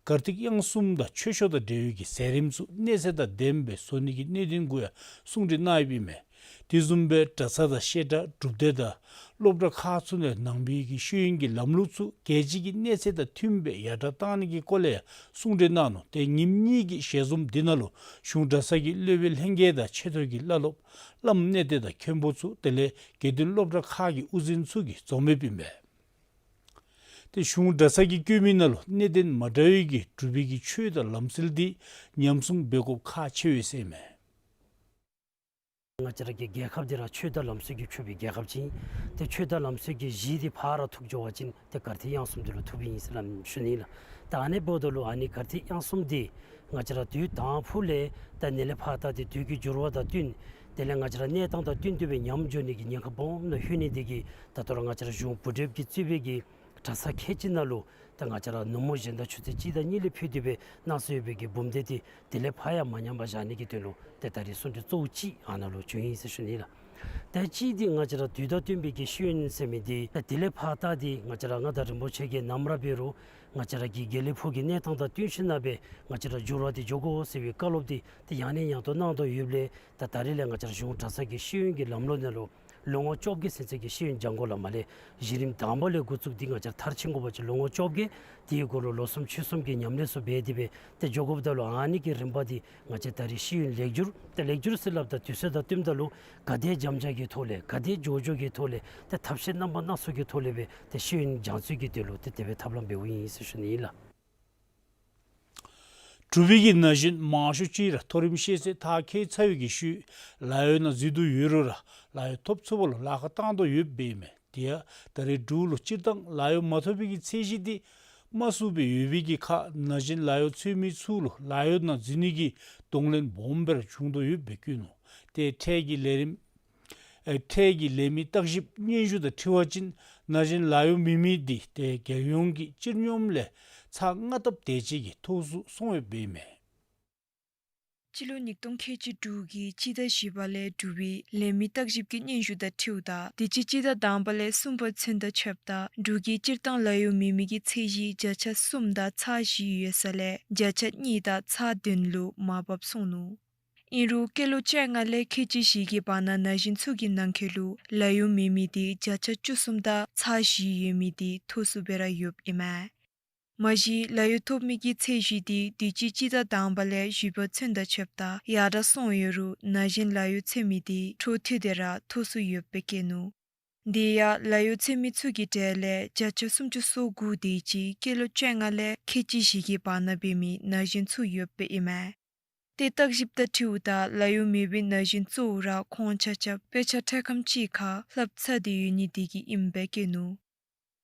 གར་ཐིག་དབྱངས་གསུམ་དང་ཆོས་ཕྱོགས་དང་འབྲེལ་བའི་གི་མཛད་རིམ་ཚུ་གནས་ཚད་དང་ལྡནམ་སྦེ་བཟོ་ནི་གི་གནད་དོན་གུ་ཡང་གསུང་གྲོས་གནང་ཡོདཔ་ཨིན་མས། དེ་བཟུམ་སྦེ་གྲྭ་ཚང་དང་བཤད་གྲྭ་སྒྲུབ་སྡེ་དང་སློབ་གྲྭ་ཁག་ཚུ་ནང་ནང་པའི་གི་ཤེས་ཡོན་གྱི་ལམ་ལུགས་ཚུ་རྒྱལ་སྤྱི་གི་གནས་ཚད་དང་མཐུནམ་སྦེ་ཡར་དྲག་བཏང་ནི་གི་སྐོར་ལས་ཡང་གསུང་གྲོས་གནང་ནུག། ཏེ་ཉིནམ་གཉིས་ཀྱི་ཞལ་འཛོམས་འདི་ནང་ལུ་གཞུང་གྲྭ་ཚང་གི་སློབ་དཔོན་ལྷན་རྒྱས་དང་ཆེ་མཐོ་གི་བླ་སློབ་བླམ་གནས་བརྟན་དང་མཁན་པོ་ཚུ་དེ་ལས་དགེ་འདུན་སློབ་གྲྭ་ཁག་གི་དབུ་འཛིན་ཚུ་གིས་འཛོམས་ཡོདཔ་ཨིན་པས། ཏེ་གཞུང་གྲྭ་ཚང་གིས་བཀོད་མི་ནང་ལུ་གནད་དོན་མ་འདྲ་བའི་གི་འབྲུག་པའི་གི་ཆོས་དང་ལམ་སྲོལ་འདི་ཉམས་སྲུང་འབད་དགོཔ་ཁག་ཆེ་བས་ཟེར་ཨིན་མས། ང་བཅས་ར་གི་རྒྱལ་ཁབ་འདི་ར་ཆོས་དང་ལམ་སྲོལ་གྱིས་ཕྱུག་པའི་རྒྱལ་ཁབ་ཅིག་ཨིན། ཏེ་ཆོས་དང་ལམ་སྲོལ་གྱི་གཞི་འདི་ཕར་ར་ཐུག་འགྱོ་བ་ཅིན་ཏེ་གར་ཐིག་དབྱངས་གསུམ་འདི་ལུ་ཐུགཔ་ཨིན་ཟེར་སླབ་ཞུ་ནི་ལགས། ད་ཨ་ནི་འབདཝ་ད་ལུ་ཨ་ནི་གར་ཐིག་དབྱངས་གསུམ་འདི་ང་བཅས་ར་དུས་དང་ཕུ་ལས་ད་ནི་ལས་ཕར་ད་ཏེ་དུས་ཀྱི་འགྱུར་བ་དང་བསྟུན་དེ་ལས་ང་བཅས་ར་གནས་སྟངས་དང་བསྟུན་ཏེ་སྦེ་ཉམས་འགྱོ་ནི་གི་ཉེན་ཁ་སྦོམ་ནང་ལྷོད་ནི་དེ་གིས་ད་ལྟོ་ར་ང་བཅས་ར་གཞུང་བུ་ཌེབ་ཀྱིས་གཙོས་པའི་གི་གྲྭ་ཚང་ཁལ་གཅིག་ནང་ལུ་ད་ང་བཅས་ར་ནུབ་མོ་གཞན་དང་ཆུ་ཚོད་གཅིག་དང་གཉིས་ལས་ཕུལ་ཏེ་སྦེ་གནང་སྲོལ་ཡོད་པའི་གི་འབུམ་སྡེ་འདི་དེ་ལས་ཕར་ཡང་མ་ཉམས་པར་བཞག་ནི་གི་དོན་ལུ་ཏེ་ད་རེས་གསུང་གྲོས་གཙོ་བོ་ཅིག་ཨ་ནཱ་ལུ་བྱུང་ཡི་ཟེར་ཞུ་ནི་ལགས། ད་གཅིག་འདི་ང་བཅས་ར་དུས་དང་བསྟུན་པའི་གི་ཤེས་ཡོན་ཟེར་མི་འདི་ད་དེ་ལས་ཕར་ད་འདི་ང་བཅས་ར་མངའ་བདག་རིན་པོ་ཆེ་གིས་ནམ་ར་འབད་རུང་ང་བཅས་ར་གི་དགེ་ལེགས་ཕུག་གི་གནས་སྟངས་དང་བསྟུན་ཞིནམ་ལས་ང་བཅས་ར་འགྱུར་བ་འདི་འགྱོ་དགོ་ཟེར་བའི་བཀའ་སློབ་འདི་ཏེ་ཡང་ནས་ཡང་དུ་གནང་དོ་ཡོདཔ་ལས་ད་ད་རེས་ལས་ང་བཅས་ར་གཞུང་གྲྭ་ཚང་གི་ཤེས་ཡོན་གྱི་ལམ་ལུགས་ནང་ལུ་ ལོ་ངོ་བཅོ་བརྒྱད་ཚུན་ཚོད་ཀྱི་ཤེས་ཡོན་སྦྱང་དགོ་ལགས། མར་ལས་གཞི་རིམ་དང་པ་ལས་འགོ་བཙུགས་ཏེ་ང་བཅས་མཐར་ཕྱིན་དགོ་པ་ཅིན་ལོ་ངོ་བཅོ་བརྒྱད། དེའི་འགོ་ལུ་ལོ་གསུམ་ཕྱོགས་གསུམ་གྱི་ཉམས་ལེན་ཚུ་འབད་དེ་སྦེ་ཏེ་འགྱོ་དགོཔ་ད་ལུ་ཨ་ནི་གི་རིམ་པ་འདི་ང་བཅས་ད་རེས་ཤེས་ཡོན་ལེགས་བསྒྱུར་ཏེ་ལེགས་བསྒྱུར་ཟེར་སླབ་ད་དུས་ཚོད་དང་བསྟུནམ་ད་ལུ་ག་དེ་འཇམ་འཇམ་གྱི་ཐོག་ལས་ག་དེ་མགྱོགས་མགྱོགས་ཀྱི་ཐོག་ལས་ཏེ་ཐབས་ཤེས་རྣམ་པ་སྣ་ཚོགས་ཀྱི་ཐོག་ལས་སྦེ་ཏེ་ཤེས་ཡོན་སྦྱང་ཚུགས་ཀྱི་དོན་ལུ་ཏེ་དེ་སྦེ་ཐབས་ལམ་འབདཝ་ཨིན་ཟེར་ཞུ་ནི་ཨིན་ལགས། འབྲུག་པའི་གི་ན་གཞོན་མང་ཤོས་ཅིག་ར་མཐོ་རིམ་ཤེས་ཚད་མཐར་འཁྱོལ་ཚར་བའི་གི་ཤུལ་ལཱ་གཡོག་ནང་འཛུལ་དོ་ཡོད་རུང་ར་ལཱ་གཡོག་ཐོབ་ཚུགསཔ་ལུ་ལཱ་ཁག་བཏང་དོ་ཡོདཔ་ཨིན་མས། དེ་ཡང་ད་རེས་འབྲུག་ལུ་སྤྱིར་བཏང་ལཱ་གཡོག་མ་ཐོབ་པའི་གི་ཚད་གཞི་འདི་དམའ་སུ་སྦེ་ཡོད་པའི་གི་ཁར་ན་གཞོན་ལཱ་གཡོག་འཚོལ་མི་ཚུ་ལུ་ལཱ་གཡོག་ནང་འཛུལ་ནི་གི་གདོང་ལེན་སྦོམ་སྦེ་ར་བྱུང་དོ་ཡོདཔ་སྦེ་བཀོད་ནུག། ཏེ་འཕྲལ་གྱི་ལས་རིམ་ཨེ་འཕྲལ་གྱི་ལས་མི་བརྟག་ཞིབ་སྙན་ཞུ་དང་འཁྲིལ་བ་ཅིན་ན་གཞོན་ལཱ་གཡོག་མེད་མི་འདི་ཏེ་རྒྱལ་ཡོངས་ཀྱི་སྤྱིར་སྙོམས་ལས་ཚད་ལྔ་ལྟབ་དེ་ཅིག་གི་མཐོ་སུ་སོང་ཡོདཔ་ཨིན་མས། སྤྱི་ལོ་ཉིས་སྟོང་ཁལ་གཅིག་དྲུག་གི་སྤྱི་ཟླ་བཞི་པ་ལས་འབྲུག་པའི་ལས་མི་བརྟག་ཞིབ་ཀྱི་སྙན་ཞུ་དང་འཁྲིལཝ་ད་དུས་ཅི་སྤྱི་ཟླ་དང་པ་ལས་གསུམ་པ་ཚུན་དང་ཕྱདཔ་ད་འབྲུག་གི་སྤྱིར་བཏང་ལཱ་གཡོག་མེད་མི་གི་ཚད་གཞི་བརྒྱ་ཆ་གསུམ་དང་ཚག་བཞི་ཡོད་ས་ལས་བརྒྱ་ཆ་གཉིས་དང་ཚག་བདུན་ལུ་མར་བབས་སོང་ནུག། ཨིན་རུང་སྐྱེས་ལོ་བཅོ་ལྔ་ལས་ཁལ་གཅིག་བཞི་གི་བར་ན་ན་གཞོན་ཚུ་གི་ནང་འཁོད་ལུ་ལཱ་གཡོག་མེད་མི་འདི་བརྒྱ་ཆ་བཅུ་གསུམ་དང་ཚག་བཞི་ཡོད་མི་འདི་མཐོ་སུ་སྦེ་ར་ཡོདཔ་ཨིན་མས། མ་གཞི་ལཱ་གཡོག་ཐོབ་མི་གི་ཚད་གཞི་འདི་དུས་ཅི་སྤྱི་ཟླ་དང་པ་ལས་བཞི་པ་ཚུན་དང་ཕྱདཔ་ད་ཡར་དྲག་སོང་ཡོད་རུང་ན་གཞོན་ལཱ་གཡོག་འཚོལ་མི་འདི་འཕྲོ་མཐུད་དེ་ར་མཐོ་སུ་ཡོདཔ་སྦེ་བཀོད་ནུག། དེ་ཡང་ལཱ་གཡོག་འཚོལ་མི་ཚུ་གི་གྲས་ལས་བརྒྱ་ཆ་སུམ་ཅུ་སོ་དགུ་དེ་ཅིག་སྐྱེས་ལོ་བཅོ་ལྔ་ལས་ཁལ་གཅིག་བཞི་གི་བར་ན་འབད་མི་ན་གཞོན་ཚུ་ཡོདཔ་ཨིན་མས། ཏེ་བརྟག་ཞིབ་དང་འཁྲིལཝ་ད་ལཱ་གཡོག་མེད་པའི་ན་གཞོན་གཙོ་བོ་ར་ཁོང་ཆ་ཁྱབ་དཔེ་ཆ་འཁྲིད་ཁང་ཅིག་ཁར་ལྷབ་ཚར་ཏེ་ཡོད་ནི་དེ་གིས་ཨིནམ་སྦེ་བཀོད་ནུག།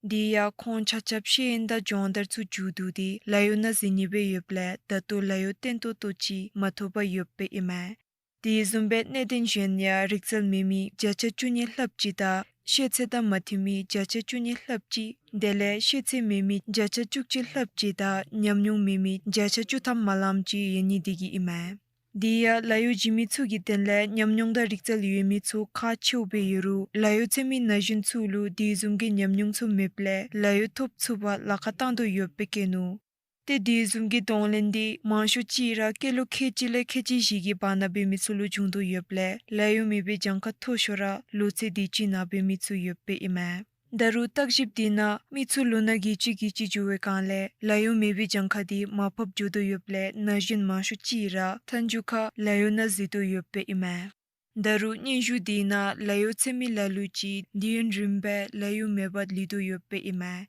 དེ་ཡང་ཁོང་ཆ་ཁྱབ་ཤེས་ཡོན་དང་སྦྱོང་བརྡར་ཚུ་མཇུག་བསྡུ་སྟེ་ལཱ་གཡོག་ནང་འཛུལ་ནི་སྦེ་ཡོདཔ་ལས་ད་ལྟོ་ལཱ་གཡོག་བརྟན་ཏོག་ཏོ་ཅིག་མ་ཐོབ་པར་ཡོདཔ་ཨིན་མས། དེ་བཟུམ་སྦེ་གནད་དོན་གཞན་ཡང་རིག་རྩལ་མེད་མི་བརྒྱ་ཆ་བཅུ་གཉིས་ལྷགཔ་ཅིག་དང་ཤེས་ཚད་དང་མ་མཐུན་མི་བརྒྱ་ཆ་བཅུ་གཉིས་ལྷགཔ་ཅིག་དེ་ལས་ཤེས་ཚད་མེད་མི་བརྒྱ་ཆ་བཅུ་གཅིག་ལྷགཔ་ཅིག་དང་ཉམས་མྱོང་མེད་མི་བརྒྱ་ཆ་བཅུ་ཐམ་མ་ལངམ་ཅིག་ཡོད་ནི་དེ་གིས་ཨིན་མས། དེ་ཡང་ལཱ་གཡོག་བྱིན་མི་ཚུ་གི་དོན་ལས་ཉམས་མྱོང་དང་རིག་རྩལ་ཡོད་མི་ཚུ་ཁག་ཆེཝ་སྦེ་ཡོད་རུང་ལཱ་གཡོག་འཚོལ་མི་ན་གཞོན་ཚུ་ལུ་དེ་བཟུམ་གྱི་ཉམས་མྱོང་ཚུ་མེདཔ་ལས་ལཱ་གཡོག་ཐོབ་ཚུགས་པར་ལཱ་ཁག་བཏང་དོ་ཡོདཔ་སྦེ་བཀོད་ནུག། ཏེ་དེ་བཟུམ་གྱི་གདོང་ལེན་འདི་མང་ཤོས་ཅིག་ར་སྐྱེས་ལོ་ཁལ་གཅིག་ལས་ཁལ་གཅིག་བཞི་གི་བར་ན་འབད་མི་ཚུ་ལུ་བྱུང་དོ་ཡོདཔ་ལས་ལཱ་གཡོག་མེད་པའི་གྱངས་ཁ་མཐོ་ཤོས་ར་ལོ་ཚད་དེ་ཅིག་ནང་འབད་མི་ཚུ་ཡོདཔ་ཨིན་མས། ད་རུང་བརྟག་ཞིབ་དེ་ནང་མི་ཚུ་ལོ་ན་རྒས་ཅི་རྒས་ཅི་འགྱོ་བའི་སྒང་ལས་ལཱ་གཡོག་མེད་པའི་གྱངས་ཁ་འདི་མར་ཕབ་འགྱོ་དོ་ཡོདཔ་ལས་ན་གཞོན་མང་ཤོས་ཅིག་ར་མཐའ་མཇུག་ཁར་ལཱ་གཡོག་ནང་འཛུལ་དོ་ཡོདཔ་ཨིན་མས། ད་རུང་སྙན་ཞུ་དེ་ནང་ལཱ་གཡོག་འཚོལ་མི་ལ་ལུ་ཅིག་དུས་ཡུན་རིངམོ་སྦེ་ལཱ་གཡོག་མེད་པར་ལུས་དོ་ཡོདཔ་ཨིན་མས།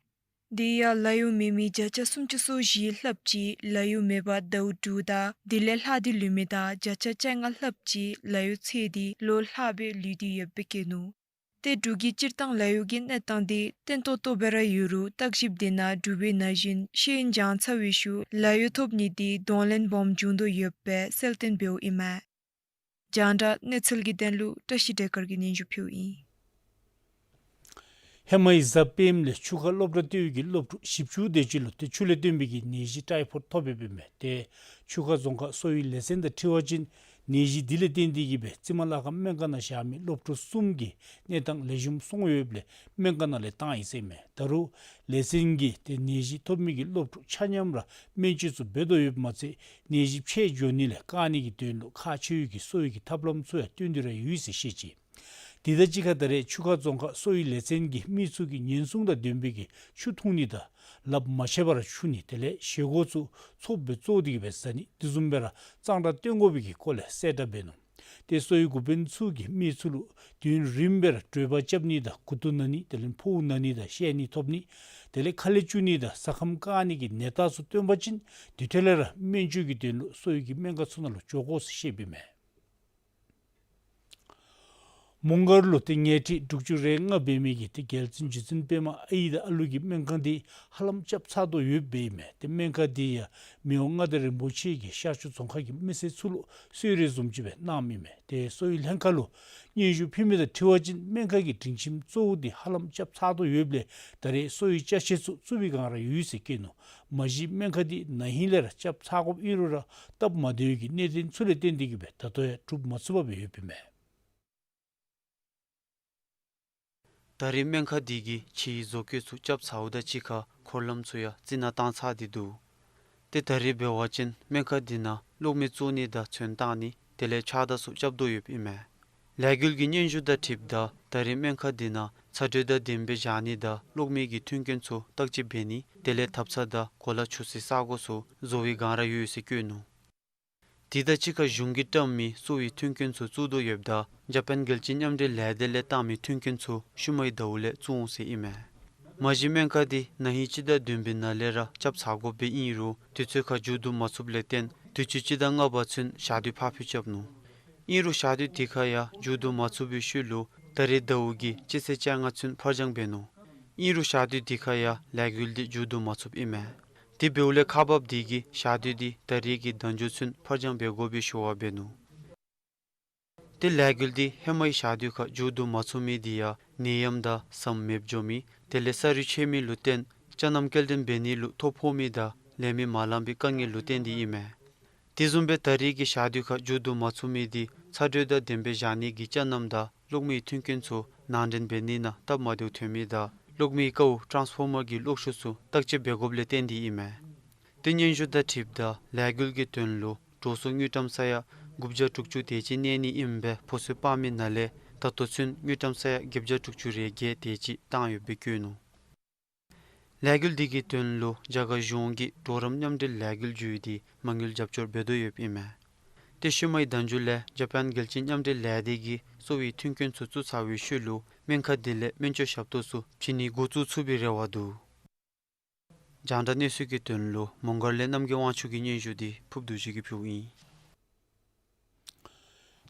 དེ་ཡང་ལཱ་གཡོག་མེད་མི་བརྒྱ་ཆ་སུམ་ཅུ་སོ་བཞི་ལྷགཔ་ཅིག་ལཱ་གཡོག་མེད་པར་ཟླཝ་དྲུག་དང་དེ་ལས་ལྷག་སྟེ་ལུས་མི་དང་བརྒྱ་ཆ་བཅོ་ལྔ་ལྷགཔ་ཅིག་ལཱ་གཡོག་འཚོལ་ཏེ་ལོ་ལྷགཔ་སྦེ་ལུས་ཏེ་ཡོདཔ་སྦེ་བཀོད་ནུག། ཏེ་འབྲུག་གི་སྤྱིར་བཏང་ལཱ་གཡོག་གི་གནས་སྟངས་འདི་བརྟན་ཏོག་ཏོ་སྦེ་ར་ཡོད་རུང་བརྟག་ཞིབ་དེ་ནང་འབྲུག་པའི་ན་གཞོན་ཤེས་ཡོན་སྦྱང་ཚར་བའི་ཤུལ་ལཱ་གཡོག་ཐོབ་ནི་འདི་གདོང་ལེན་སྦོམ་བྱུང་དོ་ཡོདཔ་སྦེ་གསལ་སྟོན་འབདཝ་ཨིན་མས། རྒྱང་བསྒྲགས་གནས་ཚུལ་གྱི་དོན་ལུ་བཀྲ་ཤིས་བདེ་དཀར་གྱིས་སྙན་ཞུ་ཕུལཝ་ཨིན། ཧེ་མའི་གཟའ་སྤེནམ་ལས་ཆུ་ཁ་སློབ་གྲྭ་ལྟེ་བའི་གི་སློབ་ཕྲུག་བཞི་བཅུ་དེ་ཅིག་ལུ་ཏེ་ཆུ་ལས་བརྟེན་པའི་གི་ནད་གཞི་ཊའི་ཕོཌ་ཐོབ་ཡོདཔ་ཨིན་མས། ཏེ་ཆུ་ཁ་རྫོང་ཁག་གསོ་བའི་ལས་ཚན་དང་འཁྲིལ་བ་ཅིན་ནད་གཞི་འདི་ལས་བརྟེན་ཏེ་གིས་སྦེ་རྩིབ་མ་ལྷ་ཁང་སྨན་ཁང་ནང་བཞག་མི་སློབ་ཕྲུག་གསུམ་གྱི་གནས་སྟངས་ལེགས་ཤོམ་སོང་ཡོདཔ་ལས་སྨན་ཁང་ནང་ལས་བཏང་ཡི་ཟེར་ཨིན་མས། ད་རུང་ལས་ཚན་གྱིས་ཏེ་ནད་གཞི་ཐོབ་མི་གི་སློབ་ཕྲུག་ཆ་མཉམ་ར་སྨན་བཅོས་ཚུ་འབད་དོ་ཡོདཔ་མ་ཚད་ནད་གཞི་འཕེལ་འགྱོ་ནི་ལས་བཀག་ནི་གི་དོན་ལུ་ཁག་ཆེ་བའི་གི་གསོ་བའི་གི་ཐབས་ལམ་ཚུ་ཡང་བཏོན་ཏེ་ར་ཡོད་ཟེར་བཤད་ཅི། དེ་དང་གཅིག་ཁར་ད་རེས་ཆུ་ཁ་རྫོང་ཁག་གསོ་བའི་ལས་ཚན་གྱིས་མི་ཚུ་གིས་ཉེན་སྲུང་དང་ལྡན་པའི་གི་ཆུ་འཐུང་ནི་དང་ལགཔ་མ་ཕྱེ་བར་འཁྱུ་ནི་དེ་ལས་བཞེས་སྒོ་ཚུ་ཚོགསཔ་སྦེ་བཙོ་སྟེ་གིས་སྦེ་ཟ་ནི་དེ་བཟུམ་སྦེ་ར་གཙང་སྦྲ་བཏོན་དགོ་པའི་གི་སྐོར་ལས་གསལ་བསྒྲགས་འབད་ནུག། ཏེ་གསོ་བའི་འགོ་དཔོན་ཚུ་གིས་མི་ཚུ་ལུ་དུས་ཡུན་རིངམོ་སྦེ་ར་དྲོད་འབར་རྐྱབ་ནི་དང་མགུ་ཏོ་ན་ནི་དེ་ལས་ཕོཝ་ན་ནི་དང་བཤལ་ནི་ཐོབ་ནི་དེ་ལས་ཁ་ལས་སྐྱུག་ནི་དང་ཟ་ཁམས་བཀག་ནི་གི་ནད་རྟགས་ཚུ་སྟོན་པ་ཅིན་དེ་འཕྲལ་ལས་ར་སྨན་བཅོས་ཀྱི་དོན་ལུ་གསོ་བའི་གི་སྨན་ཁང་ཚུ་ནང་ལུ་འགྱོ་དགོ་ཟེར་བཤདཔ་ཨིན་མས། མོང་སྒར་ལུ་ཏེ་ཉལ་ཁྲི་དྲུག་ཅུ་རེ་ལྔ་འབད་མི་གི་ཏེ་རྒྱལ་བཙུན་རྗེ་བཙུན་པདྨ་ཨའི་དང་ཨ་ལུ་གི་སྨན་ཁང་འདི་ཧ་ལམ་རྐྱབ་ཚར་དོ་ཡོདཔ་ཨིན་མས། ཏེ་སྨན་ཁང་འདི་ཡང་མི་དབང་མངའ་བདག་རིན་པོ་ཆེ་གིས་ཤར་ཕྱོགས་རྫོང་ཁག་གི་མི་སེར་ཚུ་ལུ་གསོལ་རས་བཟུམ་ཅིག་སྦེ་གནངམ་ཨིན་མས། ཏེ་གསོ་བའི་ལྷན་ཁག་ལུ་སྙན་ཞུ་ཕུལ་མི་དང་འཁྲིལ་བ་ཅིན་སྨན་ཁང་གི་སྒྲིང་ཁྱིམ་གཙོ་བོ་འདི་ཧ་ལམ་རྐྱབ་ཚར་དོ་ཡོདཔ་ལས་ད་རེས་གསོ་བའི་ཅ་ཆས་ཚུ་བཙུགས་པའི་བསྒང་ར་ཡོད་ཟེར་བཀོད་ནུག། མ་གཞི་སྨན་ཁང་འདི་ན་ཧིང་ལས་ར་རྐྱབ་ཚར་དགོཔ་ཨིན་རུང་ར་སྟབས་མ་བདེ་བའི་གི་གནད་དོན་ཚུ་ལས་བརྟེན་ཏེ་གིས་སྦེ་ད་ལྟོ་ཡང་གྲུབ་མ་ཚུགས་པར་སྦེ་ཡོདཔ་ཨིན་མས། ད་རེས་སྨན་ཁང་འདི་གིས་ཕྱིའི་བཟོ་བཀོད་ཚུ་རྐྱབ་ཚརཝ་དང་གཅིག་ཁར་འཁོར་ལམ་ཚུ་ཡང་རྩི་ནག་བཏང་ཚར་ཏེ་འདུག། ཏེ་ད་རེས་འབད་བ་ཅིན་སྨན་ཁང་འདི་ནང་གློག་མེ་བཙུགས་ནི་དང་ཚོན་བཏགས་ནི་དེ་ལས་ཕྱགས་བདར་ཚུ་རྐྱབ་དོ་ཡོདཔ་ཨིན་མས། ལས་འགུལ་གྱི་སྙན་ཞུ་དང་འཁྲིལཝ་ད་ད་རེས་སྨན་ཁང་འདི་ནང་ཚ་དྲོད་དང་ལྡནམ་སྦེ་བཞག་ནི་དང་གློག་མེ་གི་མཐུན་རྐྱེན་ཚུ་བརྟག་དཔྱད་འབད་ནི་དེ་ལས་ཐབ་ཚང་དང་གོ་ལ་བྱུག་སའི་ས་སྒོ་ཚུ་བཟོ་བའི་སྒང་ར་ཡོད་ཟེར་བཀོད་ནུག། དེ་དང་གཅིག་ཁར་གཞུང་གིས་བཀྲམ་མི་གསོ་བའི་མཐུན་རྐྱེན་ཚུ་བཙུགས་དོ་ཡོདཔ་ད་འཇར་པཱན་རྒྱལ་སྤྱིའི་མཉམ་འབྲེལ་ལས་སྡེ་ལས་བཏང་མི་མཐུན་རྐྱེན་ཚུ་ཤུལ་མའི་ཟླཝ་ལས་བཙུགས་འོང་ཟེར་ཨིན་མས། མ་གཞི་སྨན་ཁང་འདི་ན་ཧིང་སྤྱི་ཟླ་བདུན་པའི་ནང་ལས་ར་རྐྱབ་ཚར་དགོཔ་སྦེ་ཨིན་རུང་དུས་ཚོད་ཁར་མཇུག་བསྡུ་མ་ཚུགསཔ་ལས་བརྟེན་དུས་ཅི་སྤྱི་ཟླ་ལྔ་པ་ཚུན་ཞག་དུས་ཕར་འཕུལ་རྐྱབ་ནུག། ཨིན་རུང་ཞག་དུས་དེ་ཁར་ཡང་མཇུག་བསྡུ་མ་ཚུགས་པའི་ཤུལ་ལུ་ད་རེས་ཟླཝ་གི་སྤྱི་ཚེས་བཅོ་ལྔ་ཚུན་ཕར་འགྱངས་འབད་ནུག། ཨིན་རུང་ཞག་དུས་དེ་ཁར་ཡང་ལས་འགུལ་འདི་མཇུག་བསྡུ་མ་ཚུགསཔ་ཨིན་མས། དེ་འབདཝ་ལས་ཁག་འབགཔ་འདི་གིས་ཞག་དུས་འདི་ད་རེས་ཀྱི་ཟླ་མཇུག་ཚུན་ཕར་འགྱངས་འབད་དགོ་པའི་ཞུ་བ་འབད་ནུག། ཏེ་ལས་འགུལ་འདི་ཧེ་མའི་ཞག་དུས་ཁར་མཇུག་བསྡུ་མ་ཚུགས་མི་འདི་ཡང་ནད་ཡམས་དང་ཟམ་མེདཔ་འགྱོ་མི་དེ་ལས་ས་རུད་ཆད་མི་ལུ་བརྟེན་ཅ་རྣམ་སྐྱེལ་འདྲེན་འབད་ནི་ལུ་ཐོ་ཕོག་མི་དང་ལས་མི་མ་ལང་པའི་དཀའ་ངལ་ལུ་བརྟེན་ཏེ་ཨིན་མས། དེ་བཟུམ་སྦེ་ད་རེས་ཀྱི་ཞག་དུས་ཁར་མཇུག་བསྡུ་མ་ཚུགས་མི་འདི་ཚ་དྲོད་དང་ལྡནམ་སྦེ་བཞག་ནི་གི་ཅ་རྣམ་དང་གློག་མེའི་མཐུན་རྐྱེན་ཚུ་ནང་འདྲེན་འབད་ནི་ནང་སྟབས་མ་བདེཝ་ཐོན་མི་དང་གློག་མེའི་ཀཝ་ཊཱནསི་ཕོར་མར་གྱི་གློག་ཤུགས་ཚུ་བརྟག་དཔྱད་འབད་དགོཔ་ལས་བརྟེན་ཏེ་ཨིན་མས། ཏེ་སྙན་ཞུ་དང་འཁྲིལཝ་ད་ལས་འགུལ་གྱི་དོན་ལུ་འགྲོ་སོང་དངུལ་ཀྲམ་ས་ཡ་དགུ་བརྒྱ་དྲུག་ཅུ་དེ་ཅིག་གནས་ནི་ཨིནམ་སྦེ་ཕོ་སོལ་སྤར་མི་ནང་ལས་ད་ལྟོ་ཚུན་དངུལ་ཀྲམ་ས་ཡ་བརྒྱད་བརྒྱ་དྲུག་ཅུ་རེ་བརྒྱད་དེ་ཅིག་བཏང་ཡོདཔ་སྦེ་བཀོད་ནུག། ལས་འགུལ་འདི་གི་དོན་ལུ་རྒྱ་གར་གཞུང་གིས་གྲོགས་རམ་མཉམ་འབྲེལ་ལས་འགུལ་བརྒྱུད་དེ་མ་དངུལ་རྒྱབ་སྐྱོར་འབད་དོ་ཡོདཔ་ཨིན་མས། ཏེ་ཤུལ་མའི་ཟླ་མཇུག་ལས་འཇར་པཱན་རྒྱལ་སྤྱིའི་མཉམ་འབྲེལ་ལས་སྡེ་གིས་གསོ་བའི་མཐུན་རྐྱེན་ཚུ་བཙུགས་ཚར་བའི་ཤུལ་ལུ་སྨན་ཁང་འདི་ལས་སྨན་བཅོས་ཞབས་ཏོག་ཚུ་བྱིན་ནི་འགོ་བཙུགས་ཚུགས་པའི་རེ་བ་འདུག། རྒྱང་བསྒྲགས་གནས་ཚུལ་གྱི་དོན་ལུ་མོང་སྒར་ལས་རྣམ་རྒྱལ་དབང་ཕྱུག་གི་སྙན་ཞུ་འདི་ཕུརཔ་རྡོ་རྗེ་གིས་ཕུལཝ་ཨིན།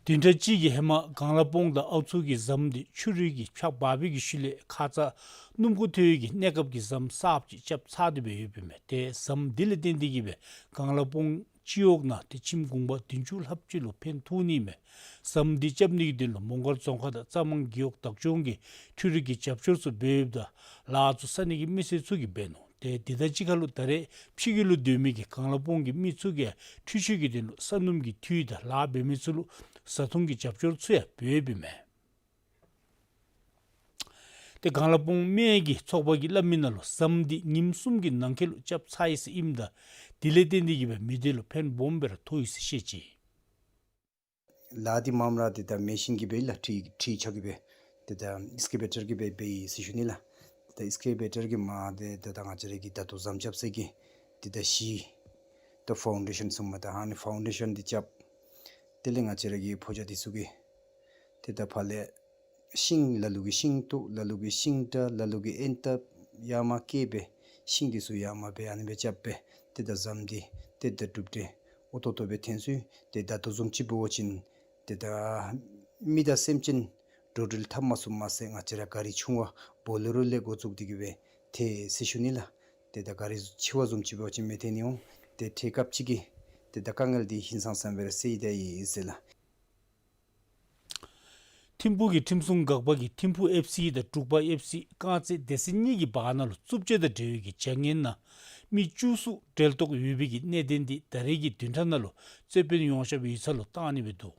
བདུན་ཕྲག་གཅིག་གི་ཧེ་མ་གངས་ལ་པོང་དང་ཨའུ་མཚོ་གི་ཟམ་འདི་ཆུ་རུད་ཀྱིས་ཕྱགས་འབག་པའི་གི་ཤུལ་ལས་ཁ་ཙ་སྣུམ་འཁོར་ཐོན་ཡོད་པའི་གི་གནས་སྐབས་ཀྱི་ཟམ་གསརཔ་ཅིག་རྐྱབ་ཚར་ཏེ་སྦེ་ཡོདཔ་ཨིན་མས། ཏེ་ཟམ་འདི་ལས་བརྟེན་ཏེ་གིས་སྦེ་གངས་ལ་པོང་སྤྱི་འོག་ནང་ཏེ་ཁྱིམ་གུང་པ་བདུན་ཅུ་ལྷགཔ་ཅིག་ལུ་ཕན་ཐོགས་ནི་མས། ཟམ་འདི་རྐྱབ་ནི་གི་དོན་ལུ་མོང་སྒར་རྫོང་ཁག་དང་རྩ་དམངས་རྒེད་འོག་བདག་སྐྱོང་གིས་འཕྲུལ་རིག་གི་རྒྱབ་སྐྱོར་ཚུ་འབད་ཡོདཔ་ད་ལཱ་ཚུ་ས་གནས་ཀྱི་མི་སེར་ཚུ་གིས་འབད་ནུག། ཏེ་འདི་དང་གཅིག་ཁར་ལུ་ད་རེས་ཕྱི་རྒྱལ་ལུ་སྡོད་མི་གི་གངས་ལ་པོང་གི་མི་ཚུ་གིས་འཕྲུལ་ཆས་ཀྱི་དོན་ལུ་ས་སྣུམ་གྱི་འཐུས་དང་ལཱ་འབད་མི་ཚུ་ལུ་བཟའ་འཐུང་གི་རྒྱབ་སྐྱོར་ཚུ་ཡང་འབད་ཡོདཔ་ཨིན་མས། ཏེ་གངས་ལ་པོང་སྨད་ཀྱི་ཚོགས་པ་གིས་སླབ་མི་ནང་ལུ་ཟམ་འདི་ཉིནམ་གསུམ་གྱི་ནང་འཁོད་ལུ་རྐྱབ་ཚར་ཡི་ཟེར་ཨིནམ་ད་དེ་ལས་བརྟེན་ཏེ་གིས་སྦེ་མི་སྡེ་ལུ་ཕན་སྦོམ་སྦེ་ར་ཐོགས་ཡི་ཟེར་བཤད་ཅི། ལཱ་འདི་མངམ་ར་འདི་ད་མེ་ཤིན་གྱིས་འབད་ཡི་ལགས། གྲི་གྲི་ཆ་གིས་འབད། འདི་ད་ཨིསི་ཀེ་བེ་ཊར་གྱིས་འབད་འབད་ཡི་ཟེར་ཞུ་ནི་ལགས། ད་ཨིསི་ཀེ་བེ་ཊར་གྱིས་མ་འདི་ད་ད་ང་བཅས་ར་གི་ད་ལྟོ་ཟམ་རྐྱབ་ས་གི་འདི་ད་གཞི་ད་ཕའུན་ཌེ་ཤཱན་ཟེར་མས། ད་ཨ་ནི་ཕའུན་ཌེ་ཤཱན་འདི་རྐྱབ། དེ་ལས་ང་བཅས་ར་གི་ཕོ་རྒྱས་འདི་ཚུ་གིས་འདི་ད་ཕར་ལས་ཤིང་ལ་ལུ་གིས་ཤིང་བཏོག། ལ་ལུ་གིས་ཤིང་དྲ། ལ་ལུ་གིས་ཨེན་ཐབ་ཡར་མར་བཀལ་སྦེ་ཤིང་འདི་ཚུ་ཡར་མར་སྦེ་ཨ་ནི་སྦེ་རྐྱབ་སྦེ་འདི་ད་ཟམ་འདི་འདི་ད་གྲུབ་འབྲས་ཨོ་ཏོ་ཏོ་སྦེ་ཐོན་སོ་ཡི། ཏེ་ད་ལྟོ་བཟུམ་ཅིག་འབད་བ་ཅིན་འདི་ད་མི་དང་སེམས་ཅན་འགྲོ་འགྲུལ་འཐབ་མ་ཚུགསཔ་མ་ཚད་ང་བཅས་ར་ག་རི་ཆུང་བ་བོ་ལེ་རོ་ལས་འགོ་བཙུགས་ཏེ་གིས་སྦེ་ཐལ་ཟེར་ཞུ་ནི་ལགས། ཏེ་ད་ག་རི་ཆེ་བ་བཟུམ་ཅིག་འབད་བ་ཅིན་མི་ཐལ་ནི་འོང་། ཏེ་ཐལ་སྐབས་ཅིག་གི་ཏེ་ད་དཀའ་ངལ་འདི་ཧིང་སངས་ས་སྦེ་ར་སེལ་ད་ཡི་ཟེར་ལགས། ཐིམ་ཕུག་གི་ཁྲིམས་སྲུང་འགག་པ་གིས་ཐིམ་ཕུག་ཨེཕ་སི་དང་འབྲུག་པ་ཨེཕ་སི་རྐང་རྩེད་སྡེ་ཚན་གཉིས་ཀྱི་བར་ན་ལུ་རྩུབ་སྤྱོད་དང་འབྲེལ་བའི་གི་བྱ་ངན་ནང་མི་བཅུ་གསུམ་འབྲེལ་གཏོགས་ཡོད་པའི་གི་གནད་དོན་འདི་ད་རེས་ཀྱི་བདུན་ཕྲག་ནང་ལུ་རྩོད་དཔོན་ཡོངས་ཁྱབ་ཡིག་ཚང་ལུ་བཏང་ནི་སྦེ་འདུག།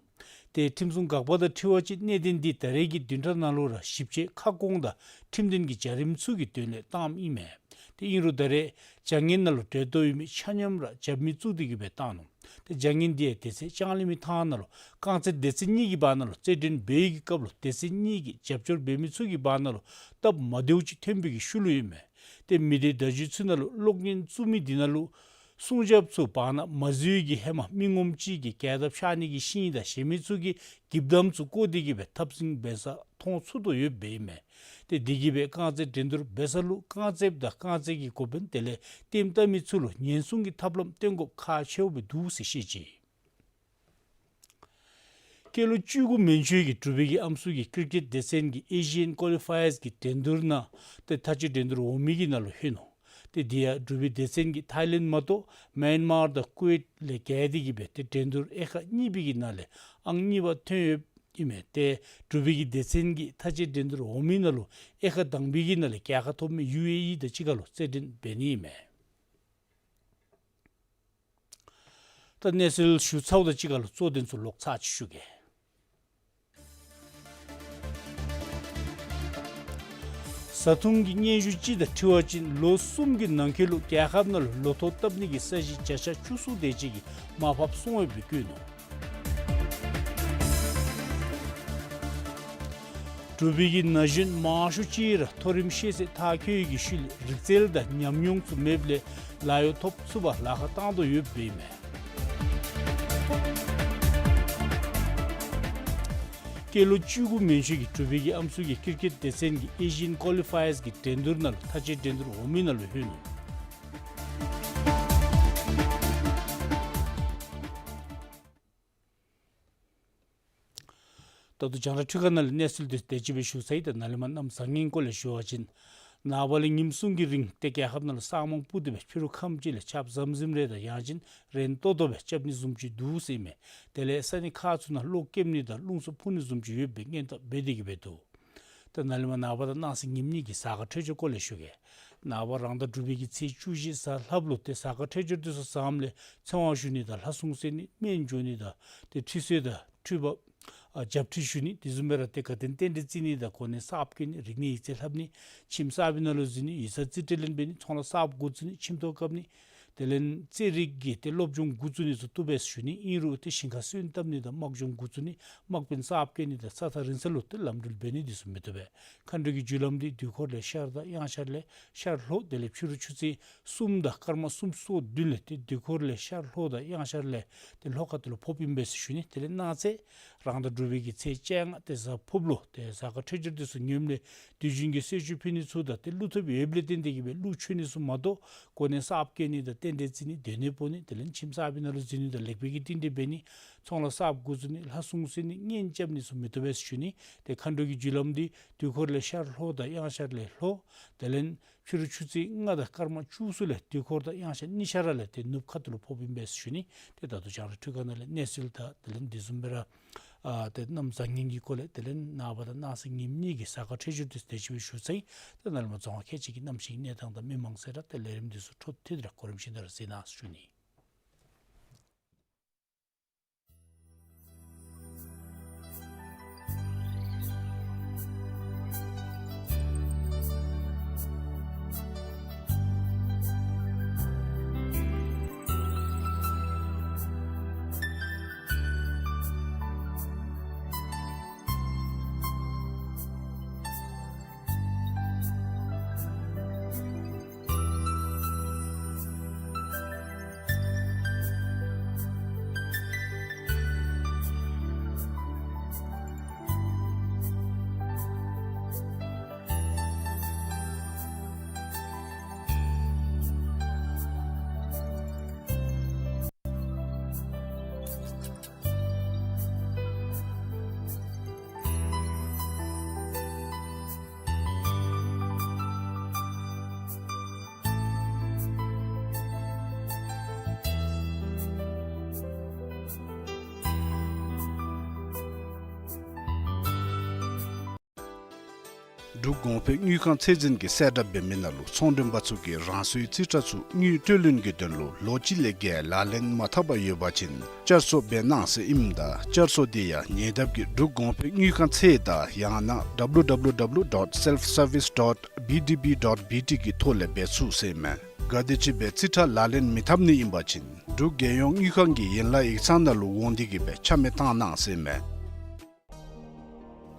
ཏེ་ཁྲིམས་སྲུང་འགག་པ་དང་འཁྲིལ་བ་ཅིན་གནད་དོན་འདི་ད་རེས་ཀྱི་བདུན་ཕྲག་ནང་ལུ་ར་ཞིབ་དཔྱད་ཁ་སྐོང་དང་ཁྲིམས་དོན་གྱི་བྱ་རིམ་ཚུ་གི་དོན་ལས་བཏངམ་ཨིན་མས། ཏེ་ཨིན་རུང་ད་རེས་བྱ་ངན་ནང་ལུ་འབྲེལ་གཏོགས་ཡོད་མི་ཆ་མཉམ་ར་རྒྱབ་མི་བཙུགས་ཏེ་གིས་སྦེ་བཏང་ནུག། ཏེ་བྱ་ངན་འདི་ཡང་དེ་ཚེ་ལྕང་གླིང་མི་ཐང་ནང་ལུ་རྐང་རྩེད་སྡེ་ཚན་གཉིས་ཀྱི་བར་ན་ལུ་རྩེད་འགྲན་འབད་བའི་གི་སྐབས་ལུ་སྡེ་ཚན་གཉིས་ཀྱི་རྒྱབ་སྐྱོར་འབད་མི་ཚུ་གི་བར་ན་ལུ་སྟབས་མ་བདེཝ་ཅིག་ཐོན་པའི་གི་ཤུལ་ལུ་ཨིན་མས། ཏེ་མི་སྡེ་བརྡ་བརྒྱུད་ཚུ་ནང་ལུ་གློག་བརྙན་བཙུགས་མི་འདི་ནང་ལུ་སྲུང་སྐྱོབ་ཚུ་བར་ན་མ་འཛུལ་གྱི་ཧེ་མ་མི་ངོམ་ཅིག་གིས་རྐྱལ་དང་ཕྱགས་སྙིགས་ཀྱི་ཤིང་དང་གཞན་མི་ཚུ་གི་འགྱིབ་དམ་ཚུ་བཀོ་སྟེ་གིས་སྦེ་འཐབ་འཛིང་འབད་ས་མཐོང་ཚུགས་དོ་ཡོདཔ་ཨིན་མས། ཏེ་འདི་གིས་སྦེ་རྐང་རྩེད་འགྲན་བསྡུར་འབད་ས་ལུ་རྐང་རྩེདཔ་དང་རྐང་རྩེད་ཀྱི་འགོ་དཔོན་དེ་ལས་ལྟདམོ་བལྟ་མི་ཚུ་ལུ་ཉེན་སྲུང་གི་ཐབས་ལམ་སྟོན་དགོཔ་ཁག་ཆེཝ་སྦེ་འདུག་ཟེར་བཤད་ཅི། སྐྱེས་ལོ་བཅུ་དགུ་མན་ཆད་ཀྱི་འབྲུག་པའི་གི་ཨམ་སྲུ་གི་ཀིར་ཀེཊ་སྡེ་ཚན་གྱིས་ཨེ་ཤི་ཡན་ཀོ་ལི་ཕ་ཡརསི་གི་འགྲན་བསྡུར་ནང་ཏེ་མཐའ་དཔྱད་འགྲན་བསྡུར་འོག་མའི་གི་ནང་ལུ་ལྷོད་ནུག། ཏེ་འདི་ཡང་འབྲུག་པའི་སྡེ་ཚན་གྱིས་ཐའི་ལེནཌ་མ་གཏོགས་མེན་མར་དང་ཀུ་ཝེཊ་ལས་བརྒལ་ཏེ་གིས་སྦེ་ཏེ་འགྲན་བསྡུར་དབྱེ་ཁག་གཉིས་པའི་གི་ནང་ལས་ཨང་གཉིས་པ་ཐོན་ཡོདཔ་ཨིན་མས། ཏེ་འབྲུག་པའི་གི་སྡེ་ཚན་གྱིས་མཐའ་དཔྱད་འགྲན་བསྡུར་འོག་མའི་ནང་ལུ་དབྱེ་ཁག་དང་པའི་གི་ནང་ལས་རྒྱལ་ཁ་ཐོབ་མི་ཡུ་ཨེ་ཨི་དང་གཅིག་ཁར་ལུ་རྩེད་འགྲན་འབད་ནི་ཨིན་མས། ད་གནས་ཚུལ་ཞུ་ཚརཝ་དང་གཅིག་ཁར་ལུ་གཙོ་དོན་ཚུ་ལོག་ཚར་ཅིག་ཞུ་གེ། བཟའ་འཐུང་གི་སྙན་ཞུ་ཅིག་དང་འཁྲིལ་བ་ཅིན་ལོ་གསུམ་གྱི་ནང་འཁོད་ལུ་རྒྱལ་ཁབ་ནང་ལུ་ལོ་ཐོག་བཏབ་ནི་གི་ས་གཞི་བརྒྱ་ཆ་བཅུ་གསུམ་དེ་ཅིག་གིས་མར་ཕབ་སོང་ཡོདཔ་སྦེ་བཀོད་ནུག། འབྲུག་པའི་གི་ན་གཞོན་མང་ཤོས་ཅིག་ར་མཐོ་རིམ་ཤེས་ཚད་མཐར་འཁྱོལ་གྱི་ཤུལ་རིག་རྩལ་དང་ཉམས་མྱོང་ཚུ་མེདཔ་ལས་ལཱ་གཡོག་ཐོབ་ཚུགས་པར་ལཱ་ཁག་བཏང་དོ་ཡོདཔ་ཨིན་མས། སྐྱེས་ལོ་བཅུ་དགུ་མན་ཆད་ཀྱི་འབྲུག་པའི་གི་ཨམ་སྲུ་གིས་ཀིར་ཀེཊ་སྡེ་ཚན་གྱི་ཨེ་ཤི་ཡན་ཀོ་ལི་ཕ་ཡརསི་གི་འགྲན་བསྡུར་ནང་ལུ་མཐའ་དཔྱད་འགྲན་བསྡུར་འོག་མའི་ནང་ལུ་ལྷོད་ནུག། ད་ལྟོ་རྒྱང་བསྒྲགས་འཕྲུལ་ཁང་ནང་ལས་གནས་ཚུལ་འདི་དེ་ཅིག་སྦེ་ཞུ་ཚར་ཡི། ད་ནཱ་ལས་མར་གནམ་བཟང་ངན་སྐོར་ལས་ཞུ་བ་ཅིན་ནངས་པ་ལས་ཉིནམ་གསུམ་གྱི་རིང་ཏེ་རྒྱལ་ཁབ་ནང་ལུ་ས་སྨུག་སྤུབས་ཏེ་སྦེ་ཕྱི་རུ་ཁམས་ཅིག་ལས་ཆརཔ་ཟམ་ཟིམ་རེ་དང་ཡང་ཅིན་རན་ཏོག་ཏོ་སྦེ་རྐྱབ་ནི་བཟུམ་ཅིག་འདུག་ཟེར་ཨིན་མས། དེ་ལས་ས་གནས་ཁག་ཚུ་ནང་གློག་སྐྱེམ་ནི་དང་རླུང་འཚུབ་འཕུ་ནི་བཟུམ་ཅིག་ཡོདཔ་སྦེ་སྔོན་བརྡ་འབད་དེ་གི་སྦེ་འདུག། ད་ནཱ་ལས་མར་ནངས་པ་དང་གནངས་ཚེ་ཉིནམ་གཉིས་ཀྱི་གཟའ་སྐར་འཕྲོད་སྦྱོར་སྐོར་ལས་ཞུ་གེ། ནངས་པ་རང་ཟླ་དྲུག་པའི་གི་ཚེས་བཅུ་བཞི་གཟའ་ལྷགཔ་ལུ་ཏེ་གཟའ་སྐར་འཕྲོད་སྦྱོར་འདི་ཚུ་བཟངམ་ལས་ཚེ་དབང་ཞུ་ནི་དང་ལྷ་སྲུང་གསོལ་ནི་སྨན་འཇོམས་ནི་དང་ཏེ་ཁྲུས་གསོལ་དང་ཁྲུས་པ་ཨ་རྒྱབ་ཁྲུས་ཞུ་ནི་དེ་བཟུམ་སྦེ་ར་ཏེ་དགའ་སྟོན་རྟེན་འབྲེལ་བརྩི་ནི་དང་གོ་གནས་གསརཔ་བཀོད་ནི་རིག་གནས་ཡིག་རྩིས་ལྷབ་ནི་ཁྱིམ་གསར་པའི་ནང་ལུ་འཛུལ་ནི་ཡིག་ཚང་རྩིས་སྤྲོད་ལེན་འབད་ནི་ཚོང་ལཱ་གསརཔ་འགོ་བཙུགས་ནི་ཁྱིམ་ཐོག་བཀབ་ནི་དེ་ལས་རྩེད་རིགས་ཀྱི་ཏེ་སློབ་སྦྱོང་འགོ་བཙུགས་ནི་ཚུ་བཏུབ་པས་ཞུ་ནི་ཨིན་རུང་ཏེ་ཞིང་ཁ་སོན་བཏབ་ནི་དང་དམག་སྦྱོང་འགོ་བཙུགས་ནི་དམག་དཔོན་གསརཔ་བཀོད་ནི་དང་ས་ཐག་རིང་ས་ལུ་ཏེ་ལམ་འགྲུལ་འབད་ནི་དེ་ཚུ་མི་བཏུབ་པས། མཁའ་འགྲོ་གི་རྒྱུ་ལམ་འདི་དུས་འཁོར་ལས་ཤར་དང་དབྱངས་ཤར་ལས་ཤར་ལྷོ། དེ་ལས་ཕྱི་རུ་ཆུ་ཚོད་གསུམ་དང་སྐར་མ་སུམ་ཅུ་སོ་བདུན་ལས་ཏེ་དུས་འཁོར་ལས་ཤར་ལྷོ་དང་དབྱངས་ཤར་ལས་ཏེ་ལྷོ་ཁ་ཐུག་ལུ་ཕོགཔ་ཨིན་པས་ཞུ་ནི། དེ་ལས་གནངས་ཚེ་རང་ཟླ་དྲུག་པའི་གི་ཚེས་བཅོ་ལྔ་ཏེ་གཟའ་ཕུརཔ་ལུ་ཏེ་གཟའ་སྐར་འཕྲོད་སྦྱོར་འདི་ཚུ་ངནམ་ལས་དུས་རྒྱུན་གྱི་གསོལ་མཆོད་ཕུལ་ནི་ཚུ་དང་ཏེ་བླུག་ཐོབ་ཡོདཔ་ལས་བརྟེན་ཏེ་གི་སྦེ་བླུག་མཆོད་ནི་ཚུ་མ་གཏོགས་གོ་གནས་གསརཔ་བཀོད་ནི་དང་རྟེན་འབྲེལ་བརྩི་ནི་སྡོད་གནས་སྤོ་ནི་དེ་ལས་ཁྱིམ་གསར་པའི་ནང་ལུ་འཛུལ་ནི་དང་ལེགས་སྤེལ་གྱི་རྟེན་འབྲེལ་འབད་ནི་ཚོང་ལཱ་གསརཔ་འགོ་བཙུགས་ནི་ལྷ་སྲུང་གསོལ་ནི་གཉེན་རྐྱབ་ནི་ཚུ་མི་བཏུབ་པས་ཞུ་ནི། ཏེ་མཁའ་འགྲོ་གི་རྒྱུ་ལམ་འདི་དུས་འཁོར་ལས་ཤར་ལྷོ་དང་དབྱངས་ཤར་ལས་ལྷོ། དེ་ལས་ཕྱི་རུ་ཆུ་ཚོད་ལྔ་དང་སྐར་མ་བཅུ་གསུམ་ལས་དུས་འཁོར་དང་དབྱངས་ཤར་གཉིས་ཆ་ར་ལས་ཏེ་ནུབ་ཁ་ཐུག་ལུ་ཕོགཔ་ཨིན་པས་ཞུ་ནི། ཏེ་ད་ལྟོ་རྒྱང་བསྒྲགས་འཕྲུལ་ཁང་ནང་ལས་གནས་ཚུལ་དང་དེ་ལས་དེ་བཟུམ་སྦེ་ར་ཨ་ཏེ་གནམ་བཟང་ངན་གྱི་སྐོར་ལས་དེ་ལས་ནངས་པ་དང་གནངས་ཚེ་ཉིནམ་གཉིས་ཀྱི་གཟའ་སྐར་འཕྲོད་སྦྱོར་འདི་ཚུ་དེ་ཅིག་སྦེ་ཞུ་ཚར་ཡི། ཏེ་ནཱ་ལས་མར་རྫོང་ཁག་ཁལ་གཅིག་གི་གནམ་གཤིས་གནས་སྟངས་དང་མི་མང་ཟེར་ར་ཏེ་ལས་རིམ་འདི་ཚུ་འཕྲོ་མཐུད་དེ་ར་གོ་རིམ་བཞིན་དུ་ར་གཟིགས་གནང་ཞུ་ནི། འབྲུག་གོང་འཕེལ་དངུལ་ཁང་ཚད་འཛིན་གྱིས་གསལ་བསྒྲགས་འབད་མི་ནང་ལུ་ཚོང་མགྲོན་པ་ཚུ་གིས་རང་སོའི་རྩིས་ཁྲ་ཚུ་དངུལ་སྤྲོད་ལེན་གྱི་དོན་ལུ་ལོ་གཅིག་ལས་བརྒལ་ལག་ལེན་མ་འཐབ་པར་ཡོད་པ་ཅིན་བསྐྱར་གསོ་འབད་གནང་ཟེར་ཨིནམ་ད་བསྐྱར་གསོ་འདི་ཡང་ཉེ་འདབས་ཀྱི་འབྲུག་གོང་འཕེལ་དངུལ་ཁང་ཚད་དང་ཡང་ན་W W W dot self service dot B D B dot B T གི་ཐོག་ལས་འབད་ཚུགས་ཟེར་ཨིན་མས། ག་དེམ་ཅིག་སྦེ་རྩིས་ཁྲ་ལག་ལེན་མི་འཐབ་ནི་ཨིན་པ་ཅིན་འབྲུག་རྒྱལ་ཡོངས་དངུལ་ཁང་གི་ཡན་ལག་ཡིག་ཚང་ནང་ལུ་འོང་སྟེ་གི་སྦེ་ཆ་མེད་བཏང་གནང་ཟེར་ཨིན་མས།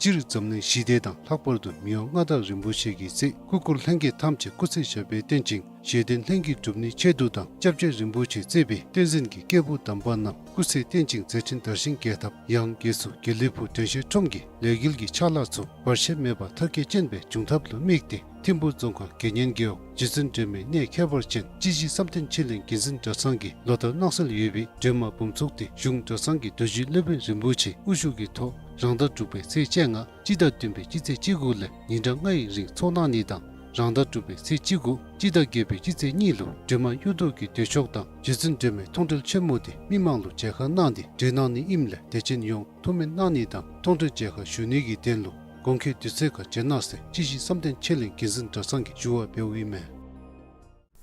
སྤྱིར་འཛམ་གླིང་ཞི་བདེ་དང་ལྷག་པར་དུ་མི་དབང་མངའ་བདག་རིན་པོ་ཆེ་གི་སྲས་སྐུ་འཁོར་ལྷན་རྒྱས་ཐམས་ཅད་སྐུ་ཚེ་ཞབས་པད་བརྟན་ཅིང་བཞེད་དོན་ལྷུན་གྱིས་གྲུབ་ནིའི་ཆེད་དུ་དང་སྐྱབས་རྗེ་རིན་པོ་ཆེ་གཙོས་པའི་བསྟན་འཛིན་གྱི་སྐྱེས་བུ་དམ་པ་རྣམས་སྐུ་ཚེ་བརྟན་ཅིང་མཛད་འཕྲིན་དར་ཞིང་རྒྱས་ཐབས་ཡང་སྒོས་སུ་དགེ་ལེགས་ཕུག་དྲན་ཤེས་ཁྲོམ་གྱི་ལས་འགུལ་གྱི་ཕྱག་ལཱ་ཚུ་བར་ཆད་མེད་པར་མཐར་འཁྱོལ་ཅན་སྦེ་འབྱུང་ཐབས་ལུ་དམིགས་ཏེ་ཐིམ་ཕུ་རྫོང་ཁག་དགེ་བསྙེན་རྒེད་འོག་རྗེ་བཙུན་སྒྲོལ་མའི་གནས་ཁྱད་པར་ཅན་སྤྱི་གཞི་བསམ་གཏན་ཆོས་གླིང་དགེ་འཛིན་གྲྭ་ཚང་གིས་ལོ་ལྟར་གནང་སྲོལ་ཡོད་པའི་སྒྲོལ་མ་འབུམ་ཚོགས་དེ་གཞུང་གྲྭ་ཚང་གི་རྡོ་རྗེ་སློབ་དཔོན་རིན་པོ་ཆེའི་དབུ་བཞུགས་ཀྱི་ཐོག་རང་ཟླ་དྲུག་པའི་ཚེས་བཅོ་ལྔ་སྤྱི་ཟླ་བདུན་པའི་སྤྱི་ཚེས་བཅུ་དགུ་ལས་ཉིན་གྲངས་ལྔའི་རིང་ཚོགས་གནང་ནི་དང་རང་ཟླ་དྲུག་པའི་ཚེས་བཅུ་དགུ་སྤྱི་ཟླ་བརྒྱད་པའི་སྤྱི་ཚེས་གཉིས་ལུ་སྒྲོལ་མ་གཡུ་ཐོག་གི་མདོས་ཆོག་དང་རྗེ་བཙུན་སྒྲོལ་མའི་མཐོང་གྲོལ་ཆེན་མོ་དེ་མི་མང་ལུ་མཇལ་ཁ་གནང་སྟེ་གྲོལ་གནང་ནི་ཨིནམ་ལས་དད་ཅན་ཡོངས་ཐུགས་སྨོན་གནང་ནི་དང་མཐོང་གྲོལ་མཇལ་ཁ་ཞུ་ནི་གི་དོན་ལུ་གོང་འཁོད་དུས་ཚོད་ཁར་མཇལ་གནང་ཟེར་སྤྱི་གཞི་བསམ་གཏན་ཆོས་གླིང་དགེ་འཛིན་གྲྭ་ཚང་གིས་ཞུ་བ་འབདཝ་ཨིན་མས།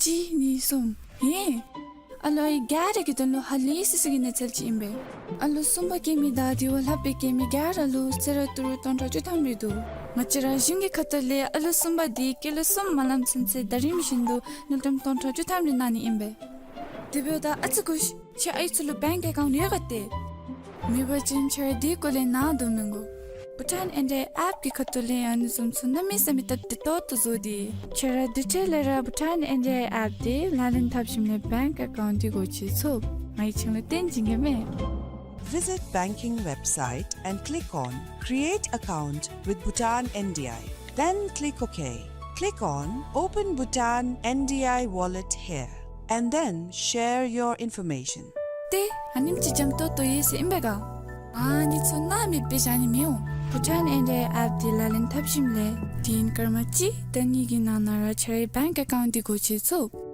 གཅིག་གཉིས་གསུམ། ཧེ། ཨ་ལོ་ཨའི་ག་ར་གི་དོན་ལུ་ཧ་ལས་སི་སི་གི་གནས་ཚུལ་ཅིག་ཨིན་པས། ཨ་ལོ་གསུམ་པ་སྐྱེ་མི་དང་དེ་བ་ལྷག་པའི་སྐྱེ་མི་ག་ར་ལུ་གསོལ་རས་ཏི་རུ་སྟོང་ཕྲག་བཅུ་ཐམ་རེ་འདུག། ང་བཅས་ར་གཞུང་གི་ཁ་ཐུག་ལས་ཨ་ལོ་གསུམ་པ་དེ་སྐྱེས་ལོ་གསུམ་མ་ལངམ་ཚུན་ཚོད་ཟླ་རིམ་བཞིན་དུ་དངུལ་ཀྲམ་སྟོང་ཕྲག་བཅུ་ཐམ་རེ་གནང་ནི་ཨིན་པས། དེ་འབདཝ་ད་ཨ་ཙི་སྒུག་ཤིག། ཁྱེད་ཨའི་ཚུ་ལུ་བེངཀ་ཨེ་ཀའུནཊ་ཡོད་ག་ཏེ། མེད་པ་ཅིན་ཁྱེད་ར་དེ་སྐོར་ལས་ནཱ་སྡོད་མི་དགོ། བྷུ་ཊཱན་ཨེན་ཌི་ཨའི་ཨེཔ་ཀྱི་ཁ་ཐུག་ལས་ཡང་ཨ་ནི་བཟུམ་ཚུ་གནམ་མེད་ས་མེད་སྟབས་བདེ་ཏོག་ཏོ་བཟོ་སྟེ་ཁྱོད་ར་དེ་འཕྲལ་ལས་ར་བྷུ་ཊཱན་ཨེན་ཌི་ཨའི་ཨེཔ་དེ་ལག་ལེན་འཐབ་ཞིནམ་ལས་བེངཀ་ཨེ་ཀའུནཊ་དེ་སྒོ་ཕྱེ་ཚུགས། ང་གིས་ཁྱོད་ལུ་སྟོན་བྱིན་གེ་མས། Visit banking website and click on Create Account with Bhutan N D I. Then click OK. Click on Open Bhutan N D I Wallet here and then share your information. ཏེ་ཨ་ནེམ་ཅིག་འཇམ་ཏོང་ཏོ་ཡོད་ཟེར་ཨིན་པས་ག། ཨ་ནི་ཚུ་སྣང་མེད་སྦེ་བཞག་ནི་མི་འོང་། བྷུ་ཊཱན་ཨེན་ཌི་ཨའི་ཨེཔ་དེ་ལག་ལེན་འཐབ་ཞིནམ་ལས་དུས་ཡུན་སྐར་མ་གཅིག་དང་གཉིས་ཀྱི་ནང་ན་ར་ཁྱོད་རའི་བེངཀ་ཨེ་ཀའུནཊ་དེ་སྒོ་ཕྱེ་ཚུགས།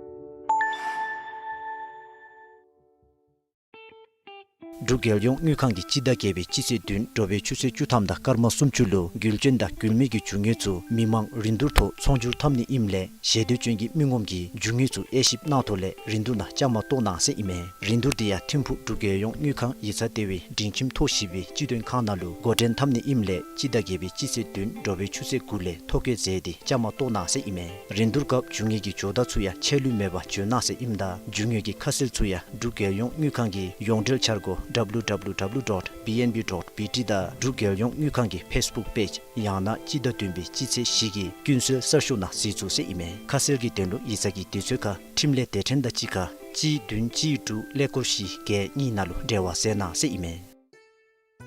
འབྲུག་རྒྱལ་ཡོངས་དངུལ་ཁང་གིས་སྤྱི་ཟླ་བརྒྱད་པའི་སྤྱི་ཚེས་བདུན་དྲོ་པའི་ཆུ་ཚོད་བཅུ་ཐམ་དང་སྐར་མ་སུམ་ཅུ་ལུ་རྒུད་འཛིན་དང་རྒུད་མེད་ཀྱི་རྒྱུ་དངོས་ཚུ་མི་མང་རིན་བསྡུར་ཐོག་ཚོང་སྒྱུར་འཐབ་ནི་ཨིནམ་ལས་ཞལ་འདོན་ཅན་གྱི་མི་ངོམ་གྱིས་རྒྱུ་དངོས་ཚུ་དབྱེ་ཞིབ་གནང་ཐོག་ལས་རིན་བསྡུར་ནང་བཅའ་མར་གཏོགས་གནང་ཟེར་ཨིན་མས། རིན་བསྡུར་དེ་ཡང་ཐིམ་ཕུག་འབྲུག་རྒྱལ་ཡོངས་དངུལ་ཁང་ཡིག་ཚང་ལྟེ་བའི་སྒྲིང་ཁྱིམ་ཐོག་བཞི་པའི་སྤྱི་མཐུན་ཁང་ནང་ལུ་འགོ་འདྲེན་འཐབ་ནི་ཨིནམ་ལས་སྤྱི་ཟླ་བརྒྱད་པའི་སྤྱི་ཚེས་བདུན་དྲོ་པའི་ཆུ་ཚོད་དགུ་ལས་ཐོ་བཀོད་མཛད་དེ་བཅའ་མར་གཏོགས་གནང་ཟེར་ཨིན་མས། རིན་བསྡུར་སྐབས་རྒྱུ་དངོས་ཀྱི་ཇོ་བདག་ཚུ་ཡང་ཆད་ལུས་མེད་པར་འབྱོན་གནང་ཟེར་ཨིནམ་ད་རྒྱུ་དངོས་ཀྱི་ཁ་གསལ་ཚུ་ཡང་འབྲུག་རྒྱལ་ཡོངས་དངུལ་ཁང་གི་ཡོངས་འབྲེལ་འཆར་སྒོ་W W W dot B N B dot B T དང་འབྲུག་རྒྱལ་ཡོངས་དངུལ་ཁང་གི་ཕེསི་བུཀ་པེཇ་ཡང་ན་སྤྱི་ཟླ་བདུན་པའི་སྤྱི་ཚེས་བཞི་གི་ཀུན་གསལ་གསར་ཤོག་ནང་གཟིགས་ཚུགས་ཟེར་ཨིན་མས། ཁ་གསལ་གྱི་དོན་ལུ་ཡིག་ཚང་གི་དུས་ཚོད་ཁར་ཁྲིམས་ལས་སྡེ་ཕྲན་དང་གཅིག་ཁར་གཅིག་བདུན་གཅིག་དྲུག་ཀླད་ཀོར་བཞི་བརྒྱད་གཉིས་ནང་ལུ་འབྲེལ་བ་མཛད་གནང་ཟེར་ཨིན་མས།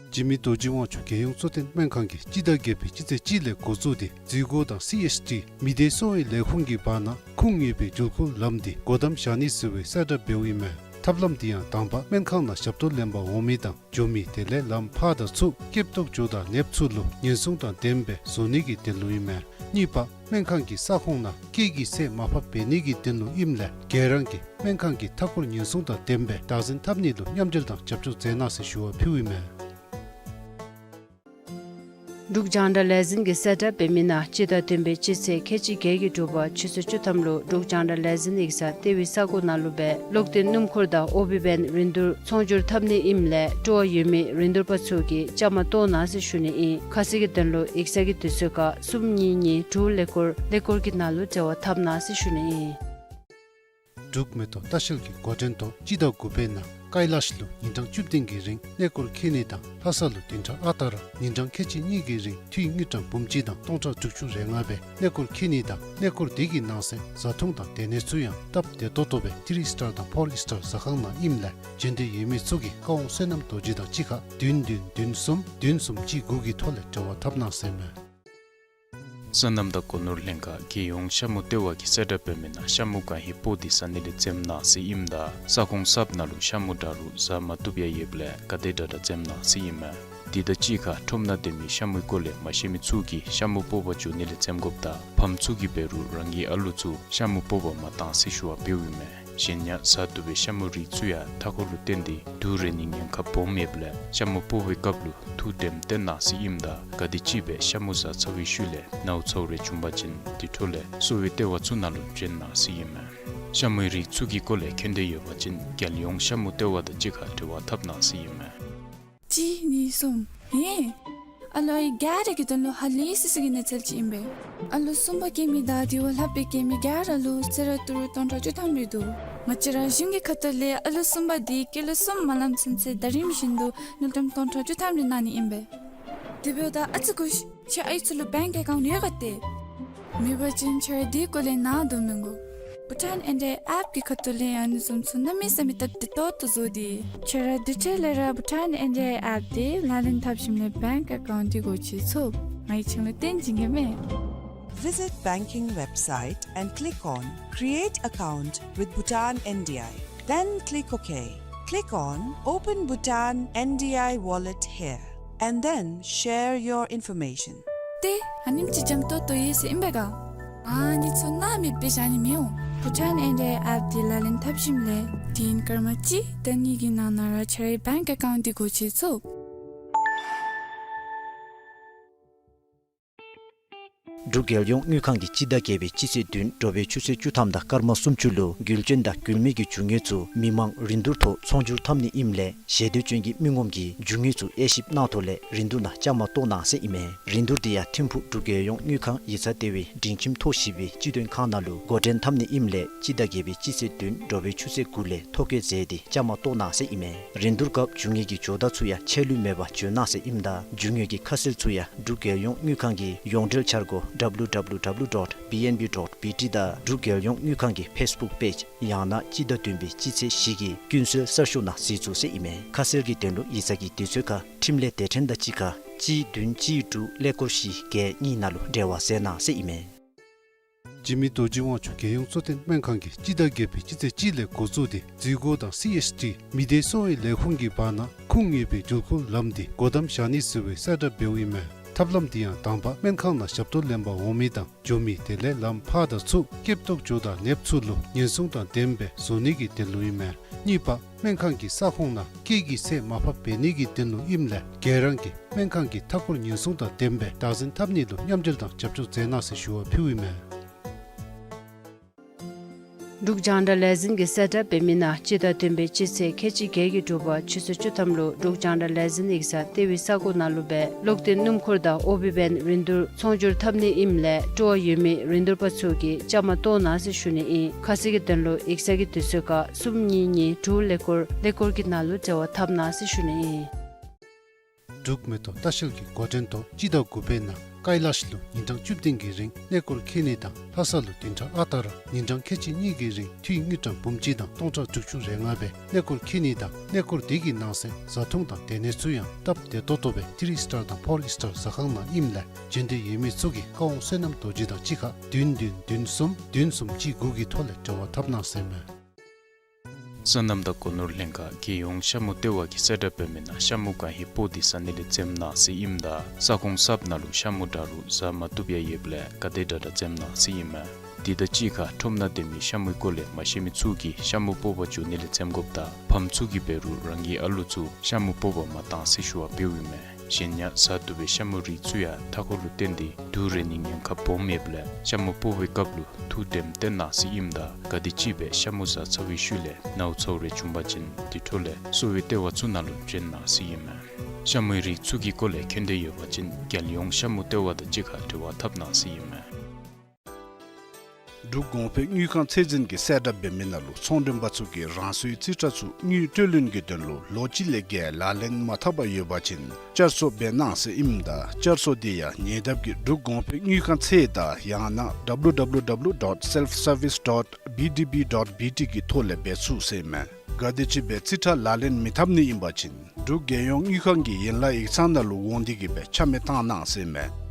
འཇིགས་མེད་རྡོ་རྗེ་དབང་ཕྱུག་རྒྱལ་ཡོངས་གཙོ་བསྟེན་སྨན་ཁང་གིས་སྤྱི་ཟླ་བརྒྱད་པའི་སྤྱི་ཚེས་གཅིག་ལས་འགོ་བཙུགས་ཏེ་འཛུལ་སྒོ་དང་སི་ཨེཆ་ཌི་མི་སྡེ་གསོ་བའི་ལས་ཁུངས་ཀྱི་བར་ན་ཁུངས་ཡོད་པའི་འགྲུལ་འཁོར་ལམ་འདི་སྒོ་བསྡམ་བཞག་ནི་ཟེར་བའི་གསལ་བསྒྲགས་འབདཝ་ཨིན་མས། ཐབས་ལམ་འདི་ཡང་དང་པ་སྨན་ཁང་ནང་ཞབས་ཏོག་ལེན་པར་འོང་མི་དང་འགྱོ་མི་དེ་ལས་ལམ་ཕར་དང་ཚུར་སྐྱེབ་ཐོག་འགྱོ་དང་ལེབ་ཚུ་ལུ་ཉེན་སྲུང་དང་ལྡནམ་སྦེ་བཟོ་ནི་གི་དོན་ལུ་ཨིན་མས། གཉིས་པ་སྨན་ཁང་གི་ས་ཁོངས་ནང་སྐད་ཀྱི་ཚད་མར་ཕབ་འབད་ནི་གི་དོན་ལུ་ཨིནམ་ལས་ག་ར་གིས་སྨན་ཁང་གི་མཐའ་འཁོར་ཉེན་སྲུང་དང་ལྡནམ་སྦེ་བདག་འཛིན་འཐབ་ནི་ལུ་མཉམ་འབྲེལ་དང་རྒྱབ་སྐྱོར་མཛད་གནང་ཟེར་ཞུ་བ་ཕུལཝ་ཨིན་མས། འབྲུག་རྒྱང་བསྒྲགས་ལས་འཛིན་གྱིས་གསལ་བསྒྲགས་འབད་མི་ནང་སྤྱི་ཟླ་བདུན་པའི་སྤྱི་ཚེས་ཁལ་གཅིག་བརྒྱད་ཀྱི་དྲོ་པ་ཆུ་ཚོད་བཅུ་ཐམ་ལུ་འབྲུག་རྒྱང་བསྒྲགས་ལས་འཛིན་ཡིག་ཚང་ལྟེ་བའི་ས་གོ་ནང་ལུ་སྦེ་གློག་འདོན་སྣུམ་འཁོར་དང་ཨོ་བི་བེན་རིན་བསྡུར་ཚོང་སྒྱུར་འཐབ་ནི་ཨིནམ་ལས་སྤྲོ་བ་ཡོད་མི་རིན་བསྡུར་པ་ཚུ་གིས་བཅའ་མར་གཏོགས་གནང་ཟེར་ཞུ་ནི་ཨིན། ཁ་གསལ་གྱི་དོན་ལུ་ཡིག་ཚང་གི་དུས་ཚོད་ཁར་གསུམ་གཉིས་གཉིས་དྲུག་ཀླད་ཀོར་ཀླད་ཀོར་གྱི་ནང་ལུ་འབྲེལ་བ་འཐབ་གནང་ཟེར་ཞུ་ནི་ཨིན། འབྲུག་མེ་ཏོག་ལྟ་བཤལ་གྱི་འགོ་འདྲེན་ཐོག་སྤྱི་ཟླ་དགུ་པའི་ནང་ཀཱི་ལཱཤ་ལུ་ཉིན་གྲངས་བཅུ་བདུན་གྱི་རིང་གནས་སྐོར་འཁྱིད་ནི་དང་ལྷ་ས་ལུ་བདུན་ཕྲག་ཨ་རྟག་ར་ཉིན་གྲངས་ཁལ་གཅིག་གཉིས་ཀྱི་རིང་འཐུས་དངུལ་ཀྲམ་འབུམ་གཅིག་དང་སྟོང་ཕྲག་དྲུག་ཅུ་རེ་ལྔ་སྦེ་གནས་སྐོར་འཁྱིད་ནི་དང་གནས་སྐོར་དེ་གི་ནང་གསེས་བཟའ་འཐུང་དང་སྡོད་གནས་ཚུ་ཡང་སྟབས་བདེ་ཏོག་ཏོ་སྦེ་ཐི་རི་སི་ཊར་དང་ཕོར་སི་ཊར་ཟ་ཁང་ནང་ཨིནམ་ལས་འབྱོན་འདོད་ཡོད་མི་ཚུ་གིས་བཀའ་དབང་བསོད་ནམས་རྡོ་རྗེ་དང་གཅིག་ཁར་བདུན་བདུན་བདུན་གསུམ་བདུན་གསུམ་གཅིག་དགུ་གི་ཐོག་ལས་འབྲེལ་བ་འཐབ་གནང་ཟེར་མས། སོ་ནམ་དང་སྒོ་ནོར་ལྷན་ཁག་རྒྱལ་ཡོངས་ཤ་མུ་ལྟེ་བ་གིས་གསལ་བསྒྲགས་འབད་མི་ནང་ཤ་མུ་ག་ཧེ་སྤོ་སྟེ་ཟ་ནི་ལས་འཛེམ་གནང་ཟེར་ཨིནམ་ད་ས་ཁོངས་གསརཔ་ནང་ལུ་ཤ་མུ་འདྲ་རུང་ཟ་མ་བཏུབ་ཡང་ཡོདཔ་ལས་ག་དེ་དྲག་དྲག་འཛེམ་གནང་ཟེར་ཨིན་མས། དེ་དང་གཅིག་ཁར་ཁྲོམ་ནང་སྡོད་མི་ཤ་མུའི་སྐོར་ལས་མ་ཤེས་མི་ཚུ་གིས་ཤ་མུ་སྤོ་བར་འགྱོ་ནི་ལས་འཛེམ་དགོཔ་དང་ཕམ་ཚུ་གིས་འབད་རུང་རང་གི་ཨ་ལུ་ཚུ་ཤ་མུ་སྤོ་བར་མ་གཏང་ཟེར་ཞུ་བ་འབདཝ་ཨིན་མས། གཞན་ཡང་ཟ་བཏུབ་པའི་ཤ་མུའི་རིགས་ཚུ་ཡང་མཐའ་འཁོར་ལུ་བརྟེན་ཏེ་དུག་རེག་ནིའི་ཉེན་ཁ་སྦོམ་ཡོདཔ་ལས་ཤ་མུ་སྤོ་བའི་སྐབས་ལུ་ཐུགས་དྲནམ་བཏོན་གནང་ཟེར་ཨིནམ་ད་ག་དེམ་ཅིག་སྦེ་ཤ་མུ་ཟ་ཚར་བའི་ཤུལ་ལས་ནཝ་ཚཝ་རེ་བྱུང་པ་ཅིན་དེ་འཕྲོ་ལས་གསོ་བའི་ལྟེ་བ་ཚུ་ནང་ལུ་བྱོན་གནང་ཟེར་ཨིན་མས། ཤ་མུའི་རིགས་ཚུ་གི་སྐོར་ལས་མཁྱེན་འདོད་ཡོད་པ་ཅིན་རྒྱལ་ཡོངས་ཤ་མུ་ལྟེ་བ་དང་གཅིག་ཁར་འབྲེལ་བ་འཐབ་གནང་ཟེར་ཨིན་མས། གཅིག་གཉིས་གསུམ། ཧེ། ཨ་ལོ་ཨའི་ག་ར་གི་དོན་ལུ་ཧ་ལས་སི་སི་གི་གནས་ཚུལ་ཅིག་ཨིན་པས། ཨ་ལོ་གསུམ་པ་སྐྱེ་མི་དང་དེ་བ་ལྷག་སྦེ་སྐྱེ་མི་ག་ར་ལུ་གསོལ་རས་ཏི་རུ་སྟོང་ཕྲག་བཅུ་ཐམ་རེ་འདུག། ང་བཅས་ར་གཞུང་གི་ཁ་ཐུག་ལས་ཨ་ལོ་གསུམ་པ་དེ་སྐྱེས་ལོ་གསུམ་མ་ལང་ཚུན་ཚོད་ཟླ་རིམ་བཞིན་དུ་དངུལ་ཀྲམ་སྟོང་ཕྲག་བཅུ་ཐམ་རེ་གནང་ནི་ཨིན་པས། དེ་འབདཝ་ད་ཨ་ཙི་སྒུག་ཤིག། ཁྱོད་ཨའི་ཚུ་ལུ་བེངཀ་ཨེ་ཀའུནཊ་ཡོད་ག་ཏེ། མེད་པ་ཅིན་ཁྱོད་ར་དེ་སྐོར་ལས་ནཱ་འདུག་མི་དགོ། བྷུ་ཊཱན་ཨེན་ཌི་ཨའི་ཨེཔ་ཀྱི་ཁ་ཐུག་ལས་ཡང་ཨ་ནི་བཟུམ་ཚུ་གནམ་མེད་ས་མེད་སྟབས་བདེ་ཏོག་ཏོ་བཟོ་སྟེ། ཁྱོད་ར་དེ་འཕྲལ་ལས་ར་བྷུ་ཊཱན་ཨེན་ཌི་ཨའི་ཨེཔ་དེ་ལག་ལེན་འཐབ་ཞིནམ་ལས་བེངཀ་ཨེ་ཀའུནཊ་དེ་སྒོ་ཕྱེ་ཚུགས། ང་གིས་ཁྱོད་ལུ་སྟོན་བྱིན་གེ་མས། Visit banking website and click on Create Account with Bhutan N D I. Then click OK. Click on Open Bhutan N D I Wallet here and then share your information. ཏེ་ཨ་ནེམ་ཅིག་འཇམ་ཏོང་ཏོ་ཡོད་ཟེར་ཨིན་པས་ག། ཨ་ནི་ཚུ་སྣང་མེད་སྦེ་བཞག་ནི་མི་འོང་། བྷུ་ཊཱན་ཨེན་ཌི་ཨའི་ཨེཔ་དེ་ལག་ལེན་འཐབ་ཞིནམ་ལས་དུས་ཡུན་སྐར་མ་གཅིག་དང་གཉིས་ཀྱི་ནང་ན་ར་ཁྱོད་རའི་བེངཀ་ཨེ་ཀའུནཊ་དེ་སྒོ་ཕྱེ་ཚུགས། འབྲུག་རྒྱལ་ཡོངས་དངུལ་ཁང་གིས་སྤྱི་ཟླ་བརྒྱད་པའི་སྤྱི་ཚེས་བདུན་དྲོ་པའི་ཆུ་ཚོད་བཅུ་ཐམ་དང་སྐར་མ་སུམ་ཅུ་ལུ་འགུལ་སྐྱོད་དང་འགུལ་མེད་ཀྱི་རྒྱུ་དངོས་ཚུ་མི་མང་རིན་བསྡུར་ཐོག་ཚོང་སྒྱུར་འཐབ་ནི་ཨིནམ་ལས་ཞེ་འདོད་ཅན་གྱི་མི་ངོམ་གྱིས་རྒྱུ་དངོས་ཚུ་དབྱེ་ཞིབ་གནང་ཐོག་ལས་རིན་བསྡུར་ནང་བཅའ་མར་གཏོགས་གནང་ཟེར་ཨིན་མས། རིན་བསྡུར་དེ་ཡང་ཐིམ་ཕུག་འབྲུག་རྒྱལ་ཡོངས་དངུལ་ཁང་ཡིག་ཚང་ལྟེ་བའི་སྒྲིང་ཁྱིམ་ཐོག་བཞི་པའི་སྤྱི་དོན་ཁང་ནང་ལུ་འགོ་འདྲེན་འཐབ་ནི་ཨིནམ་ལས་སྤྱི་ཟླ་བརྒྱད་པའི་སྤྱི་ཚེས་བདུན་དྲོ་པའི་ཆུ་ཚོད་དགུ་ལས་ཐོ་བཀོད་མཛད་དེ་བཅའ་མར་གཏོགས་གནང་ཟེར་ཨིན་མས། རིན་བསྡུར་སྐབས་རྒྱུ་དངོས་ཀྱི་ཇོ་བདག་ཚུ་ཡང་ཆད་ལུས་མེད་པར་འབྱོན་གནང་ཟེར་ཨིནམ་ད་རྒྱུ་དངོས་ཀྱི་ཁ་གསལ་ཚུ་ཡང་འབྲུག་རྒྱལ་ཡོངས་དངུལ་ཁང་གི་ཡོངས་འབྲེལ་འཆར་སྒོ་W W W dot B N B dot B T དང་འབྲུག་རྒྱལ་ཡོངས་དངུལ་ཁང་གི་ཕེས་བུཀ་པེཇ་ཡང་ན་སྤྱི་ཟླ་བདུན་པའི་སྤྱི་ཚེས་བཞི་གི་ཀུན་གསལ་གསར་ཤོག་ནང་གཟིགས་ཚུགས་ཟེར་ཨིན་མས། ཁ་གསལ་གྱི་དོན་ལུ་ཡིག་ཚང་གི་དུས་ཚོད་ཁར་ཁྲིམས་ལས་སྡེ་ཕྲན་དང་གཅིག་ཁར་གཅིག་བདུན་གཅིག་དྲུག་ཀླད་ཀོར་བཞི་བརྒྱད་གཉིས་ནང་ལུ་འབྲེལ་བ་མཛད་གནང་ཟེར་ཨིན་མས། འཇིགས་མེད་རྡོ་རྗེ་དབང་ཕྱུག་རྒྱལ་ཡོངས་གཙོ་བསྟེན་སྨན་ཁང་གིས་སྤྱི་ཟླ་བརྒྱད་པའི་སྤྱི་ཚེས་གཅིག་ལས་འགོ་བཙུགས་ཏེ་འཛུལ་སྒོ་དང་སི་ཨེཆ་ཌི་མི་སྡེ་གསོ་བའི་ལས་ཁུངས་ཀྱི་བར་ན་ཁུངས་ཡོད་པའི་འགྲུལ་འཁོར་ལམ་འདི་སྒོ་བསྡམ་བཞག་ནི་ཟེར་བའི་གསལ་བསྒྲགས་འབདཝ་ཨིན་མས། ཐབས་ལམ་འདི་ཡང་དང་པ་སྨན་ཁང་ནང་ཞབས་ཏོག་ལེན་པར་འོང་མི་དང་འགྱོ་མི་དེ་ལས་ལམ་ཕར་དང་ཚུར་སྐྱེབ་ཏོག་ཇོ་དང་ནདཔ་ཚུ་ལུ་ཉེན་སྲུང་དང་ལྡནམ་སྦེ་བཟོ་ནི་གི་དོན་ལུ་ཨིན་མས། གཉིས་པ་སྨན་ཁང་གི་ས་ཁོངས་ནང་སྐད་ཀྱི་ཚད་མར་ཕབ་འབད་ནི་གི་དོན་ལུ་ཨིནམ་ལས་ག་ར་གིས་སྨན་ཁང་གི་མཐའ་འཁོར་ཉེན་སྲུང་དང་ལྡནམ་སྦེ་བདག་འཛིན་འཐབ་ནི་ལུ་མཉམ་འབྲེལ་དང་རྒྱབ་སྐྱོར་མཛད་གནང་ཟེར་ཞུ་བ་ཕུལཝ་ཨིན་མས། འབྲུག་རྒྱང་བསྒྲགས་ལས་འཛིན་གྱིས་གསལ་བསྒྲགས་འབད་མི་ནང་སྤྱི་ཟླ་བདུན་པའི་སྤྱི་ཚེས་ཁལ་གཅིག་བརྒྱད་ཀྱི་དྲོ་པ་ཆུ་ཚོད་བཅུ་ཐམ་ལུ་འབྲུག་རྒྱང་བསྒྲགས་ལས་འཛིན་ཡིག་ཚང་ལྟེ་བའི་ས་གོ་ནང་ལུ་སྦེ་གློག་འདོན་སྣུམ་འཁོར་དང་ཨོ་བི་བེན་རིན་བསྡུར་ཚོང་སྒྱུར་འཐབ་ནི་ཨིནམ་ལས་སྤྲོ་བ་ཡོད་མི་རིན་བསྡུར་པ་ཚུ་གིས་བཅའ་མར་གཏོགས་གནང་ཟེར་ཞུ་ནི་ཨིན། ཁ་གསལ་གྱི་དོན་ལུ་ཡིག་ཚང་གི་དུས་ཚོད་ཁར་གསུམ་གཉིས་གཉིས་དྲུག་ཀླད་ཀོར་ཀླད་ཀོར་གྱི་ནང་ལུ་འབྲེལ་བ་འཐབ་གནང་ཟེར་ཞུ་ནི་ཨིན། འབྲུག་མེ་ཏོག་ལྟ་བཤལ་གྱི་འགོ་འདྲེན་ཐོག་སྤྱི་ཟླ་དགུ་པའི་ནང་ཀཱི་ལཱཤ་ལུ་ཉིན་གྲངས་བཅུ་བདུན་གྱི་རིང་གནས་སྐོར་འཁྱིད་ནི་དང་ལྷ་ས་ལུ་བདུན་ཕྲག་ཨ་རྟག་ར་ཉིན་གྲངས་ཁལ་གཅིག་གཉིས་ཀྱི་རིང་འཐུས་དངུལ་ཀྲམ་འབུམ་གཅིག་དང་སྟོང་ཕྲག་དྲུག་ཅུ་རེ་ལྔ་སྦེ་གནས་སྐོར་འཁྱིད་ནི་དང་གནས་སྐོར་དེ་གི་ནང་གསེས་བཟའ་འཐུང་དང་སྡོད་གནས་ཚུ་ཡང་སྟབས་བདེ་ཏོག་ཏོ་སྦེ་ཐི་རི་སི་ཊར་དང་ཕོར་སི་ཊར་ཟ་ཁང་ནང་ཨིནམ་ལས་འབྱོན་འདོད་ཡོད་མི་ཚུ་གིས་བཀའ་དབང་བསོད་ནམས་རྡོ་རྗེ་དང་གཅིག་ཁར་བདུན་བདུན་བདུན་གསུམ་བདུན་གསུམ་གཅིག་དགུ་གི་ཐོག་ལས་འབྲེལ་བ་འཐབ་གནང་ཟེར་མས། སོ་ནམ་དང་སྒོ་ནོར་ལྷན་ཁག་རྒྱལ་ཡོངས་ཤ་མུ་ལྟེ་བ་གིས་གསལ་བསྒྲགས་འབད་མི་ནང་ཤ་མུ་གང་ཧེ་སྤོ་སྟེ་ཟ་ནི་ལས་འཛེམ་གནང་ཟེར་ཨིནམ་ད་ས་ཁོངས་གསརཔ་ནང་ལུ་ཤ་མུ་འདྲ་རུང་ཟ་མ་བཏུབ་ཡང་ཡོདཔ་ལས་ག་དེ་དྲག་དྲག་འཛེམ་གནང་ཟེར་ཨིན་མས། དེ་དང་གཅིག་ཁར་ཁྲོམ་ནང་སྡོད་མི་ཤ་མུའི་སྐོར་ལས་མ་ཤེས་མི་ཚུ་གིས་ཤ་མུ་སྤོ་བར་འགྱོ་ནི་ལས་འཛེམ་དགོཔ་དང་ཕམ་ཚུ་གིས་འབད་རུང་རང་གི་ཨ་ལོ་ཚུ་ཤ་མུ་སྤོ་བར་མ་གཏང་ཟེར་ཞུ་བ་འབདཝ་ཨིན་མས། གཞན་ཡང་ཟ་བཏུབ་པའི་ཤ་མུའི་རིགས་ཚུ་ཡང་མཐའ་འཁོར་ལུ་བརྟེན་ཏེ་དུག་རེག་ནིའི་ཉེན་ཁ་སྦོམ་ཡོདཔ་ལས་ཤ་མུ་སྤོ་བའི་སྐབས་ལུ་ཐུགས་དྲནམ་བཏོན་གནང་ཟེར་ཨིནམ་ད་ག་དེམ་ཅིག་སྦེ་ཤ་མུ་ཟ་ཚར་བའི་ཤུལ་ལས་ནཝ་ཚཝ་རེ་བྱུང་པ་ཅིན་དེ་འཕྲོ་ལས་གསོ་བའི་ལྟེ་བ་ཚུ་ནང་ལུ་འབྱོན་གནང་ཟེར་ཨིན་མས། ཤ་མུའི་རིགས་ཚུ་གི་སྐོར་ལས་མཁྱེན་འདོད་ཡོད་པ་ཅིན་རྒྱལ་ཡོངས་ཤ་མུ་ལྟེ་བ་དང་གཅིག་ཁར་འབྲེལ་བ་འཐབ་གནང་ཟེར་ཨིན་མས། འབྲུག་གོང་འཕེལ་དངུལ་ཁང་ཚད་འཛིན་གྱིས་གསལ་བསྒྲགས་འབད་མི་ནང་ལུ་ཚོང་མགྲོན་པ་ཚུ་གིས་རང་སོའི་རྩིས་ཁྲ་ཚུ་དངུལ་སྤྲོད་ལེན་གྱི་དོན་ལུ་ལོ་གཅིག་ལས་བརྒལ་ལག་ལེན་མ་འཐབ་པར་ཡོད་པ་ཅིན་བསྐྱར་གསོ་འབད་གནང་ཟེར་ཨིནམ་ད་བསྐྱར་གསོ་དེ་ཡང་ཉེ་འདབས་ཀྱི་འབྲུག་གོང་འཕེལ་དངུལ་ཁང་ཚད་དང་ཡང་ན་W W W dot self service dot B D B dot B T གི་ཐོག་ལས་འབད་ཚུགས་ཟེར་མས། ག་དེམ་ཅིག་སྦེ་རྩིས་ཁྲ་ལག་ལེན་མི་འཐབ་ནི་ཨིན་པ་ཅིན་འབྲུག་རྒྱལ་ཡོངས་དངུལ་ཁང་གི་ཡན་ལག་ཡིག་ཚང་ནང་ལུ་འོང་སྟེ་གིས་སྦེ་ཆ་མེད་བཏང་གནང་ཟེར་མས།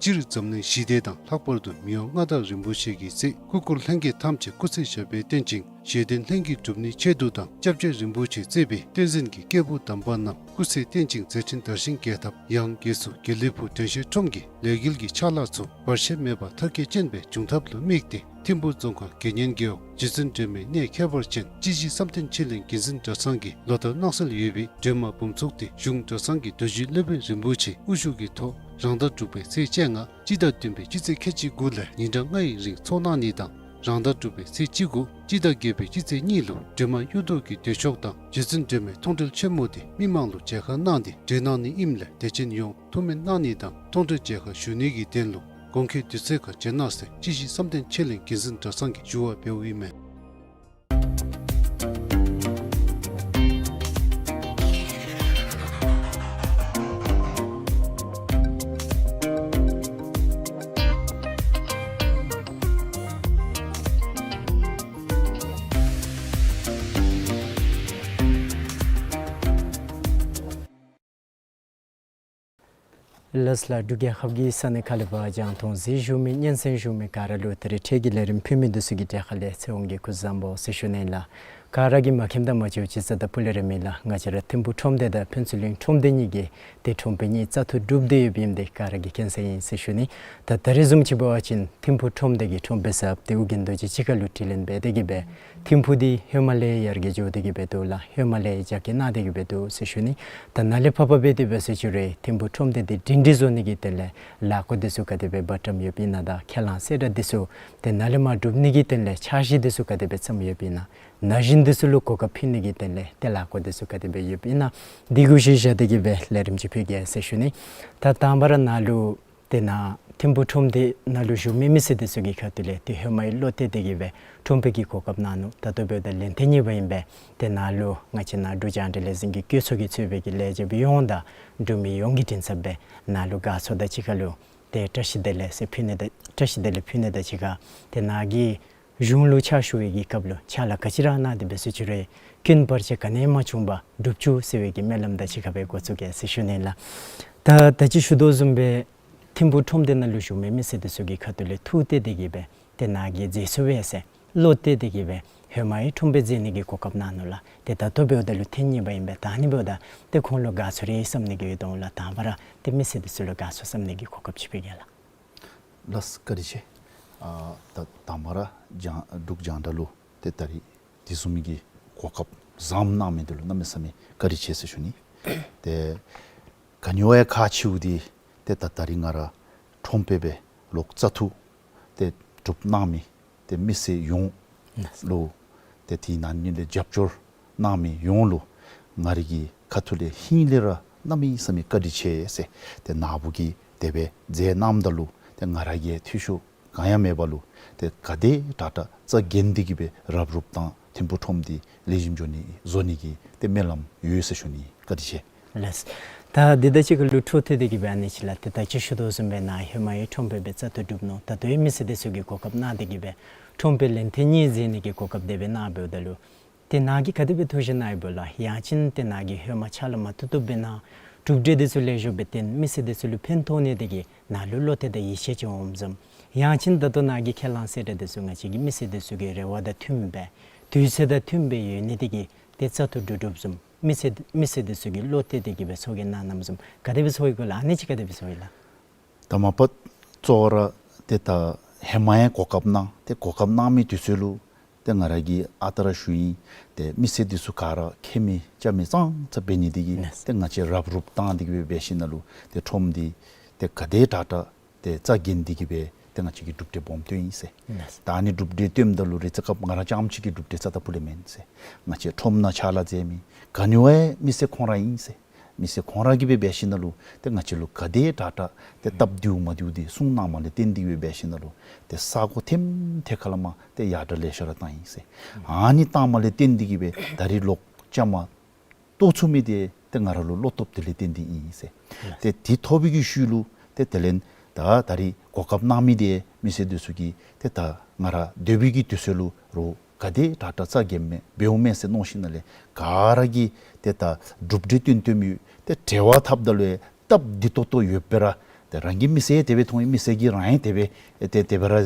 སྤྱིར་འཛམ་གླིང་ཞི་བདེ་དང་ལྷག་པར་དུ་མི་དབང་མངའ་བདག་རིན་པོ་ཆེ་གི་སྲས་སྐུ་འཁོར་ལྷན་རྒྱས་ཐམས་ཅད་སྐུ་ཚེ་ཞབས་པད་བརྟན་ཅིང་བཞེད་དོན་ལྷན་གྱིས་འགྲུབ་ནིའི་ཆེད་དུ་དང་སྐྱབས་རྗེ་རིན་པོ་ཆེ་གཙོས་པའི་བསྟན་འཛིན་གྱི་སྐྱེས་བུ་དམ་པ་རྣམས་སྐུ་ཚེ་བརྟན་ཅིང་མཛད་འཕྲིན་དར་ཞིང་རྒྱས་ཐབས། ཡང་སྒོས་སུ་དགེ་ལེགས་ཕུག་དོན་ཤེས་ཁྲོམ་གྱི་ལས་འགུལ་གྱི་ཕྱག་ལཱ་ཚུ་བར་ཆད་མེད་པར་མཐར་འཁྱོལ་ཅན་སྦེ་འབྱུང་ཐབས་ལུ་དམིགས་ཏེ་ཐིམ་ཕུག་རྫོང་ཁག་དགེ་བསྙེན་རྒེད་འོག་རྗེ་བཙུན་སྒྲོལ་མའི་གནས་ཁྱད་པར་ཅན་སྤྱི་གཞི་བསམ་གཏན་ཆོས་གླིང་དགེ་འཛིན་གྲྭ་ཚང་གི་ལོ་ལྟར་གནང་སྲོལ་ཡོད་པའི་སྒྲོལ་མ་འབུམ་ཚོགས་དེ་གཞུང་གྲྭ་ཚང་གི་རྡོ་རྗེ་སློབ་དཔོན་རིན་པོ་ཆེའི་དབུ་བཞུགས་ཀྱི་ཐོག་རང་ཟླ་དྲུག་པའི་ཚེས་བཅོ་ལྔ་སྤྱི་ཟླ་བདུན་པའི་སྤྱི་ཚེས་ཁལ་གཅིག་དགུ་ལས་ཉིན་གྲངས་ལྔའི་རིང་ཚོགས་གནང་ནི་དང་རང་ཟླ་དྲུག་པའི་ཚེས་བཅུ་དགུ་སྤྱི་ཟླ་བརྒྱད་པའི་སྤྱི་ཚེས་གཉིས་ལུ་སྒྲོལ་མ་གཡུ་མདོག་གི་མདོས་ཆོག་དང་རྗེ་བཙུན་སྒྲོལ་མའི་མཐོང་གྲོལ་ཆེན་མོ་དེ་མི་མང་ལུ་མཇལ་ཁ་གནང་སྟེ་གྲོལ་གནང་ནི་ཨིནམ་ལས་དད་ཅན་ཡོངས་ཐུགས་སྨོན་གནང་ནི་དང་མཐོང་གྲོལ་མཇལ་ཁ་ཞུ་ནི་གི་དོན་ལུ་དགོངས་འཁོད་དུས་ཚོད་ཁར་མཇལ་གནང་ཟེར་སྤྱི་གཞི་བསམ་གཏན་ཆོས་གླིང་དགེ་འཛིན་གྲྭ་ཚང་གིས་ཞུ་བ་འབདཝ་ཨིན་མས། ལགས་ལགས། འབྲུག་རྒྱལ་ཁབ་ཀྱི་ས་གནས་ཁག་ལས་ཕར་རྒྱང་མཐོང་གཟིགས་བཞུགས་མི་སྙན་གསན་བཞུགས་མི་ག་ར་ལུ་ད་རིས་འཕྲལ་གྱི་ལས་རིམ་ཕུལ་མི་འདི་ཚུ་གི་གྲས་ཁ་ལས་ཚེ་དབང་གིས་སྐུ་གཟུགས་བཟང་པོ་ཟེར་ཞུ་ནི་ལགས། ག་ར་གིས་མ་མཁྱེནམ་དང་མ་འགྱོཝ་ཅིག་རྩ་དང་སྤུ་ལས་ར་མེད་ལགས། ང་བཅས་ར་ཐིམ་ཕུག་ཁྲོམ་སྡེ་དང་ཕུན་ཚོགས་གླིང་ཁྲོམ་སྡེ་གཉིས་ཀྱིས་ཏེ་ཁྲོམ་དཔོན་གཉིས་བཙག་འཐུ་གྲུབ་སྟེ་ཡོདཔ་ཨིནམ་འདི་ག་ར་གིས་མཁྱེན་ས་ཨིན་ཟེར་ཞུ་ནི། ད་ད་རེས་བཟུམ་ཅིག་འབད་བ་ཅིན་ཐིམ་ཕུག་ཁྲོམ་སྡེ་གི་ཁྲོམ་དཔོན་ཟབ་ཏེ་ཨོ་རྒྱན་རྡོ་རྗེ་གཅིག་ཁར་ལུ་དྲི་ལན་འབད་དེ་གིས་སྦེ་ཐིམ་ཕུག་འདི་ཧེ་མ་ལས་ཡར་རྒྱས་འགྱོ་སྟེ་གིས་སྦེ་འདུག་ལགས། ཧེ་མ་ལས་རྒྱ་སྐྱེད་གནང་སྟེ་གིས་སྦེ་འདུག་ཟེར་ཞུ་ནི། ད་ནཱ་ལས་ཕར་འབད་དེ་འབད་ཟེར་ཞུ་རུང་ཐིམ་ཕུག་ཁྲོམ་སྡེ་འདི་སྒྲིང་སྒྲི་བཟོ་ནི་གི་དོན་ལས་ལཱ་བཀོད་འདི་ཚུ་ག་དེ་སྦེ་འབད་བཀྲམ་ཡོདཔ་ཨིན་ན་དང་ཁས་བླངས་གསལ་བསྒྲགས་འདི་ཚུ་ཏེ་ནཱ་ལས་མར་སྒྲུབ་ནི་གི་དོན་ལས་འཆར་གཞི་འདི་ཚུ་ག་དེ་སྦེ་བརྩམས་ཡོདཔ་ཨིན་ན། ན་གཞོན་འདི་ཚུ་ལུ་གོ་སྐབས་ཕུལ་ནི་གི་དོན་ལས་ཏེ་ལཱ་བཀོད་འདི་ཚུ་ག་དེ་སྦེ་ཡོདཔ་ཨིན་ན། འདི་གུ་གཞི་བཞག་སྟེ་གིས་སྦེ་ལས་རིམ་ཅིག་ཕུལ་གེ་ཟེར་ཞུ་ནི། ད་དང་པ་ར་ནཱ་ལུ་ཏེ་ནཱ་ཐིམ་ཕུག་ཁྲོམ་སྡེ་ནང་ལུ་བཞུགས་མི་མི་སེར་འདི་ཚུ་གི་ཁ་ཐུག་ལས་ཏེ་ཧེ་མའི་བློ་གཏད་དེ་གིས་སྦེ་ཁྲོམ་དཔོན་གྱི་གོ་སྐབས་གནང་ནུག། ད་ལྟོ་འབདཝ་ད་ལན་ཐེངས་གཉིས་པ་ཨིན་པས། ཏེ་ནཱ་ལུ་ང་བཅས་ནཱ་འབྲུག་རྒྱང་བསྒྲགས་ལས་འཛིན་གྱི་བཀོད་ཚོགས་ཀྱི་གཙོས་པའི་གི་ལས་བྱེདཔ་ཡོངས་དང་འབྲུག་མི་ཡོངས་ཀྱི་མགྲིན་ཚབ་སྦེ་ནཱ་ལུ་དགའ་ཚོར་དང་གཅིག་ཁར་ལུ་ཏེ་བཀྲ་ཤིས་བདེ་ལེགས་ཟེར་ཕུལ་ནི་དང་བཀྲ་ཤིས་བདེ་ལེགས་ཕུལ་ནི་དང་གཅིག་ཁར་ཏེ་ནཱ་གི་གཞུང་ལུ་ཕྱག་ཞུ་བའི་གི་སྐབས་ལུ་ཕྱག་ལཱ་ག་ཅི་ར་གནང་སྟེ་འབད་ཟེར་ཞུ་རུང་སྐྱོན་བར་ཆད་ག་ནི་ཡང་མ་བྱུང་པར་འགྲུབ་བཅུག་ཟེར་བའི་གི་སྨོན་ལམ་དང་གཅིག་ཁར་སྦེ་འགོ་བཙུགས་གེ་ཟེར་ཞུ་ནི་ལགས། ད་ད་ཅི་ཞུ་དོ་བཟུམ་སྦེ་ཐིམ་ཕུག་ཁྲོམ་སྡེ་ནང་ལུ་བཞུགས་མི་མི་སེར་འདི་ཚུ་གི་ཁ་ཐུག་ལས་ཐུགས་གཏད་དེ་གིས་སྦེ་ཏེ་ནཱ་གིས་མཛད་ཚུགས་པས་ཟེར་བློ་གཏད་དེ་གིས་སྦེ་ཧེ་མའི་ཁྲོམ་དཔོན་མཛད་ནི་གི་གོ་སྐབས་གནང་ནུག་ལགས། ཏེ་ད་ལྟོ་འབདཝ་ད་ལུ་ཐེངས་གཉིས་པ་ཨིན་པས། ད་ཨ་ནི་འབདཝ་ད་ཏེ་ཁོང་ལུ་དགའ་ཚོར་རེ་བསམ་ནི་གི་ཡོད་དོ་ལགས། དང་པ་ར་ཏེ་མི་སེར་འདི་ཚུ་ལུ་དགའ་ཚོར་བསམ་ནི་གི་གོ་སྐབས་ཅིག་ཕུལ་གེ་ལགས། ལགས་བཀའ་དྲིན་ཆེ། ཨ་ད་དང་པ་ར་རྒྱང་འབྲུག་རྒྱང་བསྒྲགས་ལུ་ཏེ་ད་རིས་དེ་བཟུམ་མའི་གི་གོ་སྐབས་བཟངམ་གནང་མི་འདི་ལུ་གནམ་མེད་ས་མེད་བཀའ་དྲིན་ཆེ་ཟེར་ཞུ་ནི། ཏེ་ག་ནི་བ་ཡང་ཁག་ཆེཝ་འདི་ཏེ་ད་ད་རིས་ང་ར་ཁྲོམ་དཔོན་སྦེ་ལོག་བཙག་འཐུ་ཏེ་གྲུབ་གནང་མི་ཏེ་མི་སེར་ཡོངས་ལུ་ཏེ་དེ་ནང་ལས་རྒྱབ་སྐྱོར་གནང་མི་ཡོངས་ལུ་ང་རའི་གི་ཁ་ཐུག་ལས་ཧིང་ལས་ར་གནམ་མེད་ས་མེད་བཀའ་དྲིན་ཆེ་ཟེར། ཏེ་ནཱ་བུ་གིས་དེ་སྦེ་མཛད་གནངམ་ད་ལུ་ཏེ་ང་ར་གིས་འཐུས་ཤོར་གང་ཡང་མེད་པར་ལུ་ཏེ་ག་དེ་དྲག་དྲག་རྩ་འགེངས་ཏེ་གིས་སྦེ་རབ་རུབ་དང་ཐིམ་ཕུག་ཁྲོམ་སྡེ་ལེགས་ཤོམ་འགྱོ་ནི་བཟོ་ནི་གི་ཏེ་སྨོན་ལམ་ཡོད་ཟེར་ཞུ་ནི། བཀའ་དྲིན་ཆེ། ལགས། ད་འདི་དང་གཅིག་ཁར་ལུ་འཕྲོ་མཐུད་དེ་གིས་སྦེ་ཨ་ནི་ཅིག་ལགས། ཏེ་ད་ཅི་ཞུ་དོ་བཟུམ་སྦེ་ནཱ་ཧེ་མའི་ཁྲོམ་དཔོན་སྦེ་བཙག་འཐུ་གྲུབ་ནུག། ད་ལྟོ་ཡང་མི་སེར་འདི་ཚུ་གིས་གོ་སྐབས་གནང་སྟེ་གིས་སྦེ་ཁྲོམ་དཔོན་ལན་ཐེངས་གཉིས་མཛད་ནི་གི་གོ་སྐབས་དེ་སྦེ་གནང་འབདཝ་ད་ལུ་ཏེ་ནཱ་གིས་ག་དེ་སྦེ་ཐུགས་བཞེས་གནང་ཡི་སྦོ་ལགས། ཡང་ཅིན་ཏེ་ནཱ་གིས་ཧེ་མ་ཕྱག་ལཱ་མ་བཏུབ་བཏུབ་སྦེ་གནང་གྲུབ་འབྲས་འདི་ཚུ་ལེགས་ཤོམ་སྦེ་བཏོན་མི་སེར་འདི་ཚུ་ལུ་ཕན་ཐོགས་ནི་དེ་གིས་ནཱ་ལུ་བློ་གཏད་དང་ཡིད་ཆེས་ཅིག་འོངམ་བཟུམ། ཡང་ཅིན་ད་ལྟོ་ནཱ་གིས་ཁས་བླངས་གསལ་བསྒྲགས་འདི་ཚུ་ང་བཅས་ཀྱི་མི་སེར་འདི་ཚུ་གི་རེ་བ་དང་མཐུནམ་སྦེ་དུས་ཚོད་དང་མཐུནམ་སྦེ་ཡོད་ནི་དེ་གིས་ཏེ་བཙག་འཐུ་གྲུབ་གྲུབ་བཟུམ་མི་སེར་མི་སེར་འདི་ཚུ་གིས་བློ་གཏད་དེ་གིས་སྦེ་ཚོགས་རྒྱན་གནང་གནངམ་བཟུམ་ག་དེ་སྦེ་ཚོར་ཡི་གོ་ལགས། ཨ་ནི་ཅིག་ག་དེ་སྦེ་ཚོར་ཡི་ལགས། ད་མ་པ་གཙོ་བོ་ར་ཏེ་ད་ཧེ་མ་ཡང་གོ་སྐབས་གནང་ཏེ་གོ་སྐབས་གནང་མི་དུས་ཚོད་ལུ་ཏེ་ང་ར་གིས་ཨ་རྟག་ར་ཞུ་ཡི། ཏེ་མི་སེར་འདི་ཚུ་ག་ར་མཁྱེན་མི་རྐྱབ་མི་ཙང་ཙ་འབད་ནི་དེ་གིས་ལགས། ཏེ་ང་བཅས་རབ་རུབ་བཏང་སྟེ་གིས་སྦེ་འབད་ཞིནམ་ལས་ཏེ་ཁྲོམ་འདི་ཏེ་ག་དེ་དྲག་དྲག་ཏེ་རྩ་འགེངས་ཏེ་གིས་སྦེ་ཏེ་ང་བཅས་ཀྱིས་གྲུབ་འབྲས་སྦོམ་བཏོན་ཡི་ཟེར། ལགས། ད་ཨ་ནི་གྲུབ་འབྲས་བཏོནམ་ད་ལུ་རེ་ཚེ་སྐབས་ང་ར་རྐྱངམ་ཅིག་གི་གྲུབ་འབྲས་རྩ་དང་སྤུ་ལས་མེན་ཟེར། ང་བཅས་ཁྲོམ་ནང་ཕྱག་ལཱ་མཛད་མི་ག་ནི་བ་ཡང་མི་སེར་ཁོང་ར་ཨིན་ཟེར། མི་སེར་ཁོང་ར་གིས་སྦེ་འབད་ཞིནམ་ལས་ཏེ་ང་བཅས་ལུ་ག་དེ་དྲག་དྲག་ཏེ་སྟབས་བདེཝ་མ་བདེཝ་འདི་གསུང་གནངམ་ལས་བརྟེན་ཏེ་གིས་སྦེ་འབད་ཞིནམ་ལས་ཏེ་ས་གོ་ཐེམ་ཐེ་ཁ་ལས་མར་ཏེ་ཡར་དྲག་ལེ་ཤ་ར་བཏང་ཡི་ཟེར། ཨ་ནི་བཏངམ་ལས་བརྟེན་ཏེ་གིས་སྦེ་ད་རིས་ལོག་བཅའ་མར་གཏོགས་ཚུགས་མི་འདི་ཏེ་ང་ར་ལུ་བློ་སྟོབས་དེ་ལས་བརྟེན་ཏེ་ཨིན་ཟེར། ཏེ་དེ་ཐོབ་པའི་གི་ཤུལ་ལུ་ཏེ་དེ་ལས་ད་ད་རིས་གོ་སྐབས་གནང་མི་འདི་མི་སེར་འདི་ཚུ་གིས་ཏེ་ད་ང་ར་སྡོད་པའི་གི་དུས་ཚོད་ལུ་རོགས་ག་དེ་དྲག་དྲག་རྩ་འགེངས་མས་འབདཝ་མས་ཟེར་མནོ་ཞིནམ་ལས་ག་ར་གིས་ཏེ་ད་གྲུབ་འབྲས་བཏོན་བཏོནམ་ཡོད། ཏེ་འབྲེལ་བ་འཐབ་ད་ལུ་སྟབས་བདེ་ཏོག་ཏོ་ཡོདཔ་སྦེ་ར་ཏེ་རང་གི་མི་སེར་དེ་སྦེ་མཐོང་ཡི། མི་སེར་གྱིས་རང་ཡང་དེ་སྦེ་ཨེ་ཏེ་དེ་སྦེ་ར་ཨེ་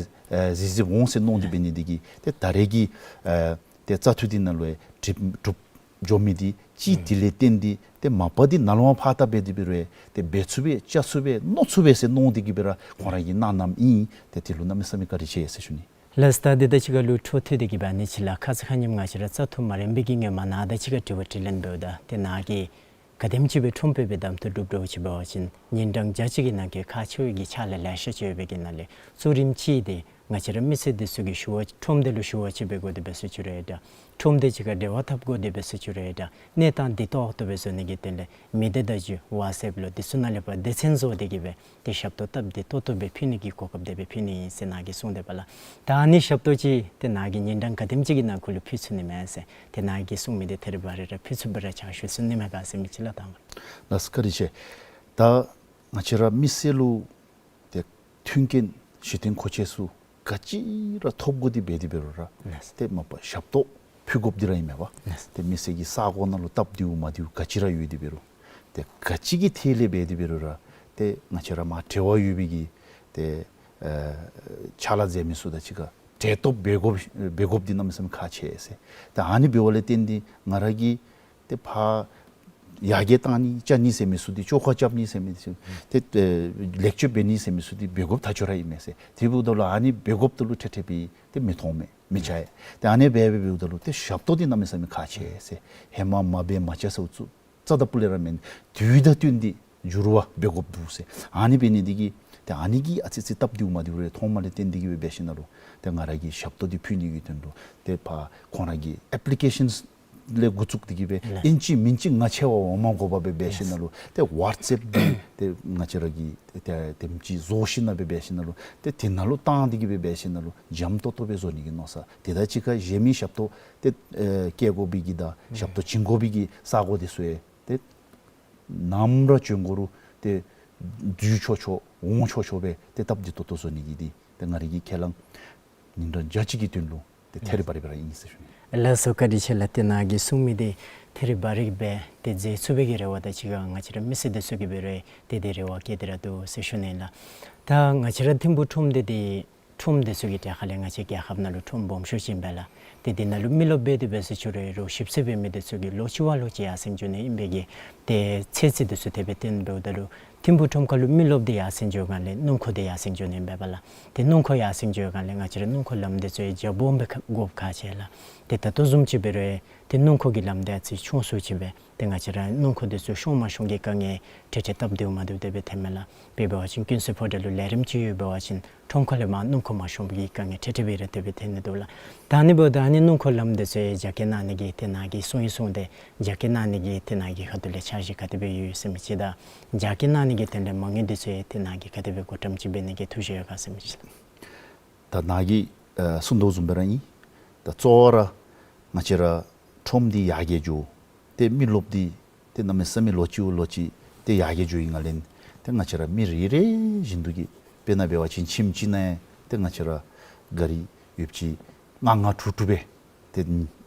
གཟིགས་གཟིགསཔ་འོང་ཟེར་མནོ་སྟེ་འབད་ནི་དེ་གིས་ཏེ་ད་རེས་ཀྱི་ཨེ་ཏེ་བཙག་འཐུ་འདི་ནང་ལུ་ཡང་གྲུབ་གྲུབ་འགྱོ་མི་འདི་གཅིག་དེ་ལས་བརྟེན་ཏེ་ཏེ་མ་པ་འདི་ནཱ་ལུ་མར་ཕར་ལྟ་འབད་དེ་འབད་རུང་ཏེ་འབད་ཚུགས་པས་བཅའ་ཚུགས་པས་མནོ་ཚུགས་པས་ཟེར་མནོ་སྟེ་གིས་སྦེ་ར་ཁོང་ར་གིས་གནང་གནངམ་ཨིན། ཏེ་དེ་ལུ་གནམ་མེད་ས་མེད་བཀའ་དྲིན་ཆེ་ཟེར་ཞུ་ནི། ལགས་སོ། ད་འདི་དང་གཅིག་ཁར་ལུ་འཕྲོ་མཐུད་དེ་གིས་སྦེ་ཨ་ནི་ཅིག་ལགས། ཁ་ཙ་ཁ་ཉིནམ་ང་བཅས་ར་བཙག་འཐུ་མ་རན་པའི་གི་སྔོན་མ་ནཱ་དང་གཅིག་ཁར་དྲི་བ་དྲིས་ལན་འབདཝ་ད་ཏེ་ནཱ་གིས་ག་དེམ་ཅིག་སྦེ་ཁྲོམ་དཔོན་སྦེ་གདམ་འཐུ་གྲུབ་གྲུབ་ཅིག་འབད་བ་ཅིན་ཉིན་གྲངས་བརྒྱ་ཅིག་གི་ནང་འཁོད་ཁག་ཆེ་བའི་གི་ཕྱག་ལཱ་ལེ་ཤ་ཅིག་ཡོད་པའི་གི་ནང་ལས་གཙོ་རིམ་ཅིག་འདི་ང་བཅས་ར་མི་སེར་འདི་ཚུ་གིས་ཞུ་བ་ཁྲོམ་སྡེ་ལུ་ཞུ་བ་ཅིག་འབད་དགོ་དེ་འབད་ཟེར་ཞུ་རུང་ཡང་འདྲ། ཁྲོམ་སྡེ་ཅིག་ཁར་འབྲེལ་བ་འཐབ་དགོ་དེ་འབད་ཟེར་ཞུ་རུང་ཡང་འདྲ། གནས་སྟངས་བདེ་ཏོག་ཏོ་སྦེ་བཟོ་ནི་གི་དོན་ལས་མི་སྡེ་བརྡ་བརྒྱུད་ཝ་ཊི་སེབ་ལུ་འདི་ཚུ་ནང་ལས་ཕར་སྡེ་ཚན་བཟོ་སྟེ་གིས་སྦེ་ཏེ་ཞབས་ཏོག་སྟབས་བདེ་ཏོག་ཏོ་སྦེ་ཕུལ་ནི་གི་གོ་སྐབས་དེ་སྦེ་ཕུལ་ནི་ཨིན་ཟེར་ནཱ་གིས་གསུངས་དེས་པ་ལགས། ད་ཨ་ནི་ཞབས་ཏོག་ཅིག་ཏེ་ནཱ་གིས་ཉིན་གྲངས་ག་དེམ་ཅིག་གི་ནང་འཁོད་ལུ་ཕུལ་ཚུགས་ནི་མས་ཟེར་ཏེ་ནཱ་གིས་གསུངས་མི་འདི་ཐད་རི་བ་རི་ར་ཕུལ་ཚུགས་པར་ཕྱག་ཞུ་ཚུགས་ནི་མས་ག་ཟེར་མི་ཅིག་ལགས། ད་ལགས་སོ་བཀའ་དྲིན་ཆེ། ད་ང་བཅས་ར་མི་སེར་ལུ་ཏེ་མཐུན་རྐྱེན་གཞི་རྟེན་མཁོ་ཆས་ཚུ་ག་ཅི་ར་ཐོབ་དགོ་དེ་འབད་དེ་འབད་རུང་ར་ལགས། ཏེ་མ་པ་ཞབས་ཏོག་ཕུལ་དགོཔ་འདི་ར་ཨིན་མས་པ། ལགས། ཏེ་མི་སེར་གྱི་ས་གོ་ནང་ལུ་སྟབས་བདེཝ་མ་བདེཝ་ག་ཅི་ར་ཡོད་དེ་འབད་རུང་ཏེ་ག་ཅི་གི་ཐད་ལས་འབད་དེ་འབད་རུང་ར་ཏེ་ང་བཅས་ར་མར་འབྲེལ་བ་ཡོད་པའི་གི་ཏེ་ཨེ་ཕྱག་ལཱ་མཛད་མི་ཚུ་དང་གཅིག་ཁར་ གྲལ་གཏོགས་འབད་དགོཔ་འབད་དགོཔ་འདི་གནམ་མེད་ས་མེད་ཁག་ཆེ་ཟེར། ད་ཨ་ནི་འབདཝ་ལས་བརྟེན་ཏེ་ང་ར་གིས་ཏེ་ཕར་ཡར་རྒྱས་བཏང་ནི་བཅའ་ནི་ཟེར་མི་ཚུ་འདི་བཅོ་ཁ་རྐྱབ་ནི་ཟེར་མི་ཚུ་ཏེ་ལེགས་བཅོས་འབད་ནི་ཟེར་མི་ཚུ་འདི་འབད་དགོཔ་ཐག་ཆོད་ར་ཨིན་མས་ཟེར། དེ་འབདཝ་ད་ལུ་ཨ་ནི་འབད་དགོཔ་ད་ལུ་ཁྲེ་ཁྲེ་སྦེ་ཏེ་མི་མཐོང་མས་མི་ཆ་ཡ། ཏེ་ཨ་ནི་སྦེ་འབདཝ་ད་ལུ་ཏེ་ཞབས་ཏོག་འདི་གནམ་མེད་ས་མེད་ཁག་ཆེ་ཟེར། ཧེ་མ་མ་འབད་མ་བྱ་ཟེརཝ་ཚུ་རྩ་དང་སྤུ་ལས་ར་མེན། དུས་དང་བསྟུན་ཏེ་འགྱུར་བ་འབད་དགོཔ་འདུག་ཟེར། ཨ་ནི་འབད་ནི་འདི་གིས་ཏེ་ཨ་ནི་གིས་ཨ་ཙི་ཙི་སྟབས་བདེཝ་མ་བདེཝ་རེ་མཐོངམ་ལས་བརྟེན་ཏེ་གིས་སྦེ་འབད་ཞིནམ་ལས་ཏེ་ང་ར་གིས་ཞབས་ཏོག་འདི་ཕུལ་ནི་གི་དོན་ལུ་ཏེ་ཕར་ཁོང་ར་གི་ཨེཔ་ལི་ཀེ་ཤཱནསི་ལས་འགོ་བཙུགས་ཏེ་གིས་སྦེ་ཨིན་ཅི་མིན་ཅི་ང་བཅས་བ་འོང་མ་དགོ་པར་སྦེ་འབད་ཞིནམ་ལས་ཏེ་ཝཊས་ཨེཔ་འདི་ཏེ་ང་བཅས་ར་གིས་ཏེ་དེམ་ཅིག་བཟོ་ཞིནམ་ལས་སྦེ་འབད་ཞིནམ་ལས་ཏེ་དེ་ནང་ལུ་བཏང་སྟེ་གིས་སྦེ་འབད་ཞིནམ་ལས་འཇམ་ཏོང་ཏོ་སྦེ་བཟོ་ནི་གི་མནོ་བསམ། དེ་དང་གཅིག་ཁར་གཞན་མི་ཞབས་ཏོག་ཏེ་བཀལ་དགོ་པའི་གི་དང་ཞབས་ཏོག་བྱིན་དགོ་པའི་གི་ས་གོ་འདི་ཚུ་ཡང་ཏེ་ནམ་ར་བྱོན་དགོ་རུང་ཏེ་འཛུལ་ཆོག་ཆོག་འོང་ཆོག་ཆོག་སྦེ་ཏེ་སྟབས་བདེ་ཏོག་ཏོ་བཟོ་ནི་གི་འདི་ཏེ་ང་རའི་གི་ཁས་བླངས་ཉིན་གྲངས་བརྒྱ་གཅིག་གི་དོན་ལུ་ཏེ་ཐད་རི་བ་རི་སྦེ་ར་ཨིན་ཟེར་ཞུ་ནི། ལགས་སོ། བཀའ་དྲིན་ཆེ་ལགས། ཏེ་ནཱ་གིས་གསུངས་མི་འདི་ཐད་རི་བ་རི་སྦེ་ཏེ་མཛད་ཚུགས་པའི་གི་རེ་བ་དང་གཅིག་ཁར་ང་བཅས་ར་མི་སེར་འདི་ཚུ་གིས་འབད་རུང་ཏེ་དེ་རེ་བ་བསྐྱེད་དེ་ར་འདུག་ཟེར་ཞུ་ནི་ལགས། ད་ང་བཅས་ར་ཐིམ་ཕུག་ཁྲོམ་སྡེ་འདི་ཁྲོམ་འདི་ཚུ་གི་གྲས་ཁར་ལས་ང་བཅས་རྒྱལ་ཁབ་ནང་ལུ་ཁྲོམ་སྦོམ་ཤོས་ཅིག་ཨིན་པས་ལགས། ཏེ་འདི་ནང་ལུ་མི་རློབས་འབད་དེ་འབད་ཟེར་ཞུ་རུང་ཞིབ་འཚོལ་འབད་མི་འདི་ཚུ་གིས་ལོ་གཅིག་བ་ལོ་གཅིག་ཡར་སེང་འགྱོ་ནི་ཨིན་པའི་གི་ཏེ་ཚོད་རྩིས་འདི་ཚུ་དེ་སྦེ་སྟོན་འབདཝ་ད་ལུ་ཐིམ་ཕུག་ཁྲོམ་ཁར་ལུ་མི་རློབས་འདི་ཡར་སེང་འགྱོ་སྒང་ལས་སྣུམ་འཁོར་འདི་ཡར་སེང་འགྱོ་ནི་ཨིན་པས་ལགས། ཏེ་སྣུམ་འཁོར་ཡར་སེང་འགྱོ་སྒང་ལས་ང་བཅས་ར་སྣུམ་འཁོར་ལམ་འདི་ཚུ་ཡང་རྒྱ་སྦོམ་སྦེ་དགོཔ་ཁག་ཆེ་ལགས། ཏེ་ད་ལྟོ་བཟུམ་ཅིག་འབད་རུང་ཏེ་སྣུམ་འཁོར་གྱི་ལམ་འདི་ཨ་ཙི་ཆུང་སུ་ཅིག་སྦེ་ཏེ་ང་བཅས་ར་སྣུམ་འཁོར་འདི་ཚུ་ཤོང་མ་ཤོང་གི་དཀའ་ངལ་འཕྲལ་འཕྲལ་སྟབས་བདེཝ་མ་བདེཝ་དེ་སྦེ་ཐོནམ་མས་ལགས། དཔེ་འབད་བ་ཅིན་ཀུན་གསལ་ཕོ་བྲང་ལུ་ལས་རིམ་ཅིག་ཡོད་པ་ཅིན་ཁྲོམ་ཁ་ལས་མར་སྣུམ་འཁོར་མ་ཤོང་པའི་གི་དཀའ་ངལ་འཕྲལ་འཕྲལ་སྦེ་ར་དེ་སྦེ་ཐོན་ནི་འདུག་ལགས། ད་ཨ་ནི་འབདཝ་ད་ཨ་ནི་སྣུམ་འཁོར་ལམ་འདི་ཚུ་ཡང་རྒྱ་སྐྱེད་གནང་ནི་གི་ཏེ་ནཱ་གིས་གསུངས་ཡང་གསུངས་ཏེ་རྒྱ་སྐྱེད་གནང་ནི་གི་ཏེ་ནཱ་གི་ཁ་ཐུག་ལས་འཆར་གཞི་ག་དེ་སྦེ་ཡོད་ཟེར་མི་ཅིག་དང་རྒྱ་སྐྱེད་གནང་ནི་གི་དོན་ལས་མ་དངུལ་འདི་ཚུ་ཡང་ཏེ་ནཱ་གིས་ག་དེ་སྦེ་བགོ་བཀྲམ་ཅིག་འབད་ནི་གི་ཐུགས་བཞེད་ཡོད་ག་ཟེར་མི་ཅིག་དང་། ད་ནཱ་གིས་ཨ་གསུངས་དོ་བཟུམ་སྦེ་ར་ཨིན། ད་གཙོ་བོ་ར་ང་བཅས་ར་ཁྲོམ་འདི་ཡར་རྒྱས་འགྱོ། ཏེ་མི་རློབས་འདི་ཏེ་གནམ་མེད་ས་མེད་ལོ་གཅིག་བ་ལོ་གཅིག་ཏེ་ཡར་རྒྱས་འགྱོ་ཡི་སྒང་ལས་ཏེ་ང་བཅས་ར་མི་རེ་རེ་བཞིན་དུ་གིས་དཔེར་ན་འབད་བ་ཅིན་ཁྱིམ་གཅིག་ནང་ཡང་ཏེ་ང་བཅས་ར་གཱ་རི་ཡོདཔ་ཅིག་ལྔ་ལྔ་དྲུག་དྲུག་སྦེ་ཏེ་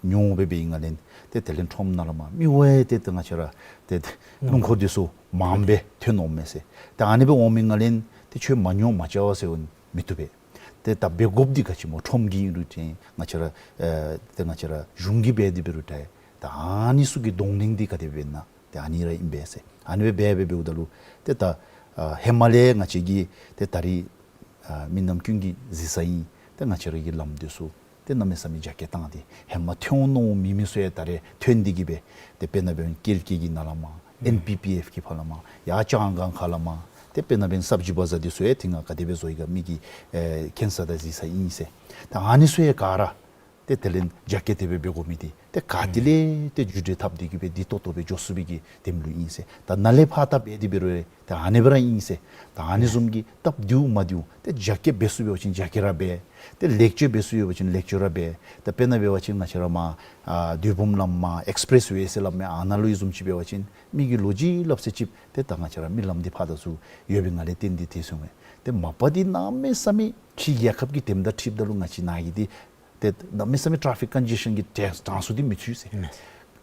ཉོ་སྦེ་འབད་ཡི་སྒང་ལས་ཏེ་དེ་ལས་ཁྲོམ་ནང་ལས་མར་མི་ཝའི་ཏེ་ཏེ་ང་བཅས་ར་ཏེ་སྣུམ་འཁོར་འདི་ཚུ་མངམ་སྦེ་ཐོན་འོང་མས་ཟེར། ཏེ་ཨ་ནི་སྦེ་འོང་མི་སྒང་ལས་ཏེ་ཁྱོད་མ་ཉོ་མ་བཅའ་བ་ཟེར་འོང་མི་བཏུབ་པས། ཏེ་ད་འབད་དགོཔ་འདི་ག་ཅི་སྨོ། ཁྲོམ་གྱི་ཨིན་རུང་ཏེ་ང་བཅས་ར་ཨེ་ཏེ་ང་བཅས་ར་གཞུང་གིས་འབད་དེ་འབད་རུང་ཏེ་ད་ཨ་ནི་ཚུ་གི་གདོང་ལེན་འདི་ག་དེ་སྦེ་ཨིན་ན་ཏེ་ཨ་ནི་ར་ཨིན་པས་ཟེར། ཨ་ནི་སྦེ་འབད་འབད་འབདཝ་ད་ལུ་ཏེ་ད་ཨ་ཧེ་མ་ལས་ང་བཅས་ཀྱིས་ཏེ་ད་རིས་ཨ་མི་རྣམས་ཀུན་གྱིས་གཟིགས་ས་ཨིན། ཏེ་ང་བཅས་ར་གི་ལམ་འདི་ཚུ་ཏེ་གནམ་མེད་ས་མེད་རྒྱ་སྐྱེད་བཏང་སྟེ་ཧེ་མ་ཐོན་མནོ་མི་མི་ཚུ་ཡང་ད་རེས་ཐོན་ཏེ་གིས་སྦེ་ཏེ་དཔེར་ན་འབད་བ་ཅིན་ཀེལ་ཀེ་གི་ནང་ལས་མར་ཨེན་པི་པི་ཨེཕ་གི་ཕར་ལས་མར་ཡར་ལྕང་སྒང་ཁ་ལས་མར་ཏེ་དཔེར་ན་འབད་བ་ཅིན་སབ་ཇི་བ་ཛར་འདི་ཚུ་ཡང་དེ་སྒང་ག་དེ་སྦེ་བཟོ་ཡི་ག་མི་གིས་ཨེ་མཁྱེན་ས་དང་གཟིགས་ས་ཨིན་ཟེར། ད་ཨ་ནི་ཚུ་ཡང་ག་ར་ཏེ་དེ་ལས་རྒྱ་སྐྱེད་དེ་སྦེ་འབད་དགོ་མི་འདི་ཏེ་ག་ཏེ་ལས་ཏེ་བརྒྱུད་སྦེ་འཐབ་སྟེ་གིས་སྦེ་བདེ་ཏོག་ཏོ་སྦེ་འགྱོ་ཚུགས་པའི་གི་དེམ་ལུ་ཨིན་ཟེར། ད་ནཱ་ལས་ཕར་ད་འབད་དེ་འབད་རུང་ཏེ་ཨ་ནི་སྦེ་ར་ཨིན་ཟེར། ད་ཨ་ནི་བཟུམ་གྱི་སྟབས་བདེཝ་མ་བདེཝ་ཏེ་རྒྱ་སྐྱེད་འབད་ཚུགསཔ་འབད་བ་ཅིན་རྒྱ་སྐྱེད་ར་འབད། ཏེ་ལེགས་བཅོས་འབད་ཚུགསཔ་འབད་བ་ཅིན་ལེགས་བཅོས་ར་འབད། ཏེ་དཔེར་ན་འབད་བ་ཅིན་ང་བཅས་ར་མར་ཨ་སྡོད་སྦོམ་ལས་མར་ཨེགསི་པེརེསི་ཝེ་ཟེར་སླབ་མི་ཨ་ནཱ་ལུ་ཨིན་བཟུམ་ཅིག་འབད་བ་ཅིན་མི་གིས་ལོ་རྒྱུས་སླབ་ཚད་ཅིག་ཏེ་ད་ང་བཅས་ར་མི་ལམ་འདི་ཕར་དང་ཚུར་ཡོད་པའི་སྒང་ལས་བརྟེན་ཏེ་དེ་སོང་མས། ཏེ་མ་པ་འདི་གནམ་མེད་ས་མེད་ཕྱི་རྒྱལ་ཁབ་ཀྱི་དེམ་དང་འཁྲིལཝ་ད་ལུ་ང་བཅས་ནཱ་གི་འདི་ཏེ་གནམ་མེད་ས་མེད་ཊེ་ཕིག་ཀོན་ཇེ་ཤཱན་གྱི་གྲངས་གྲངས་སུ་འདི་མི་ཚུད་ཟེར།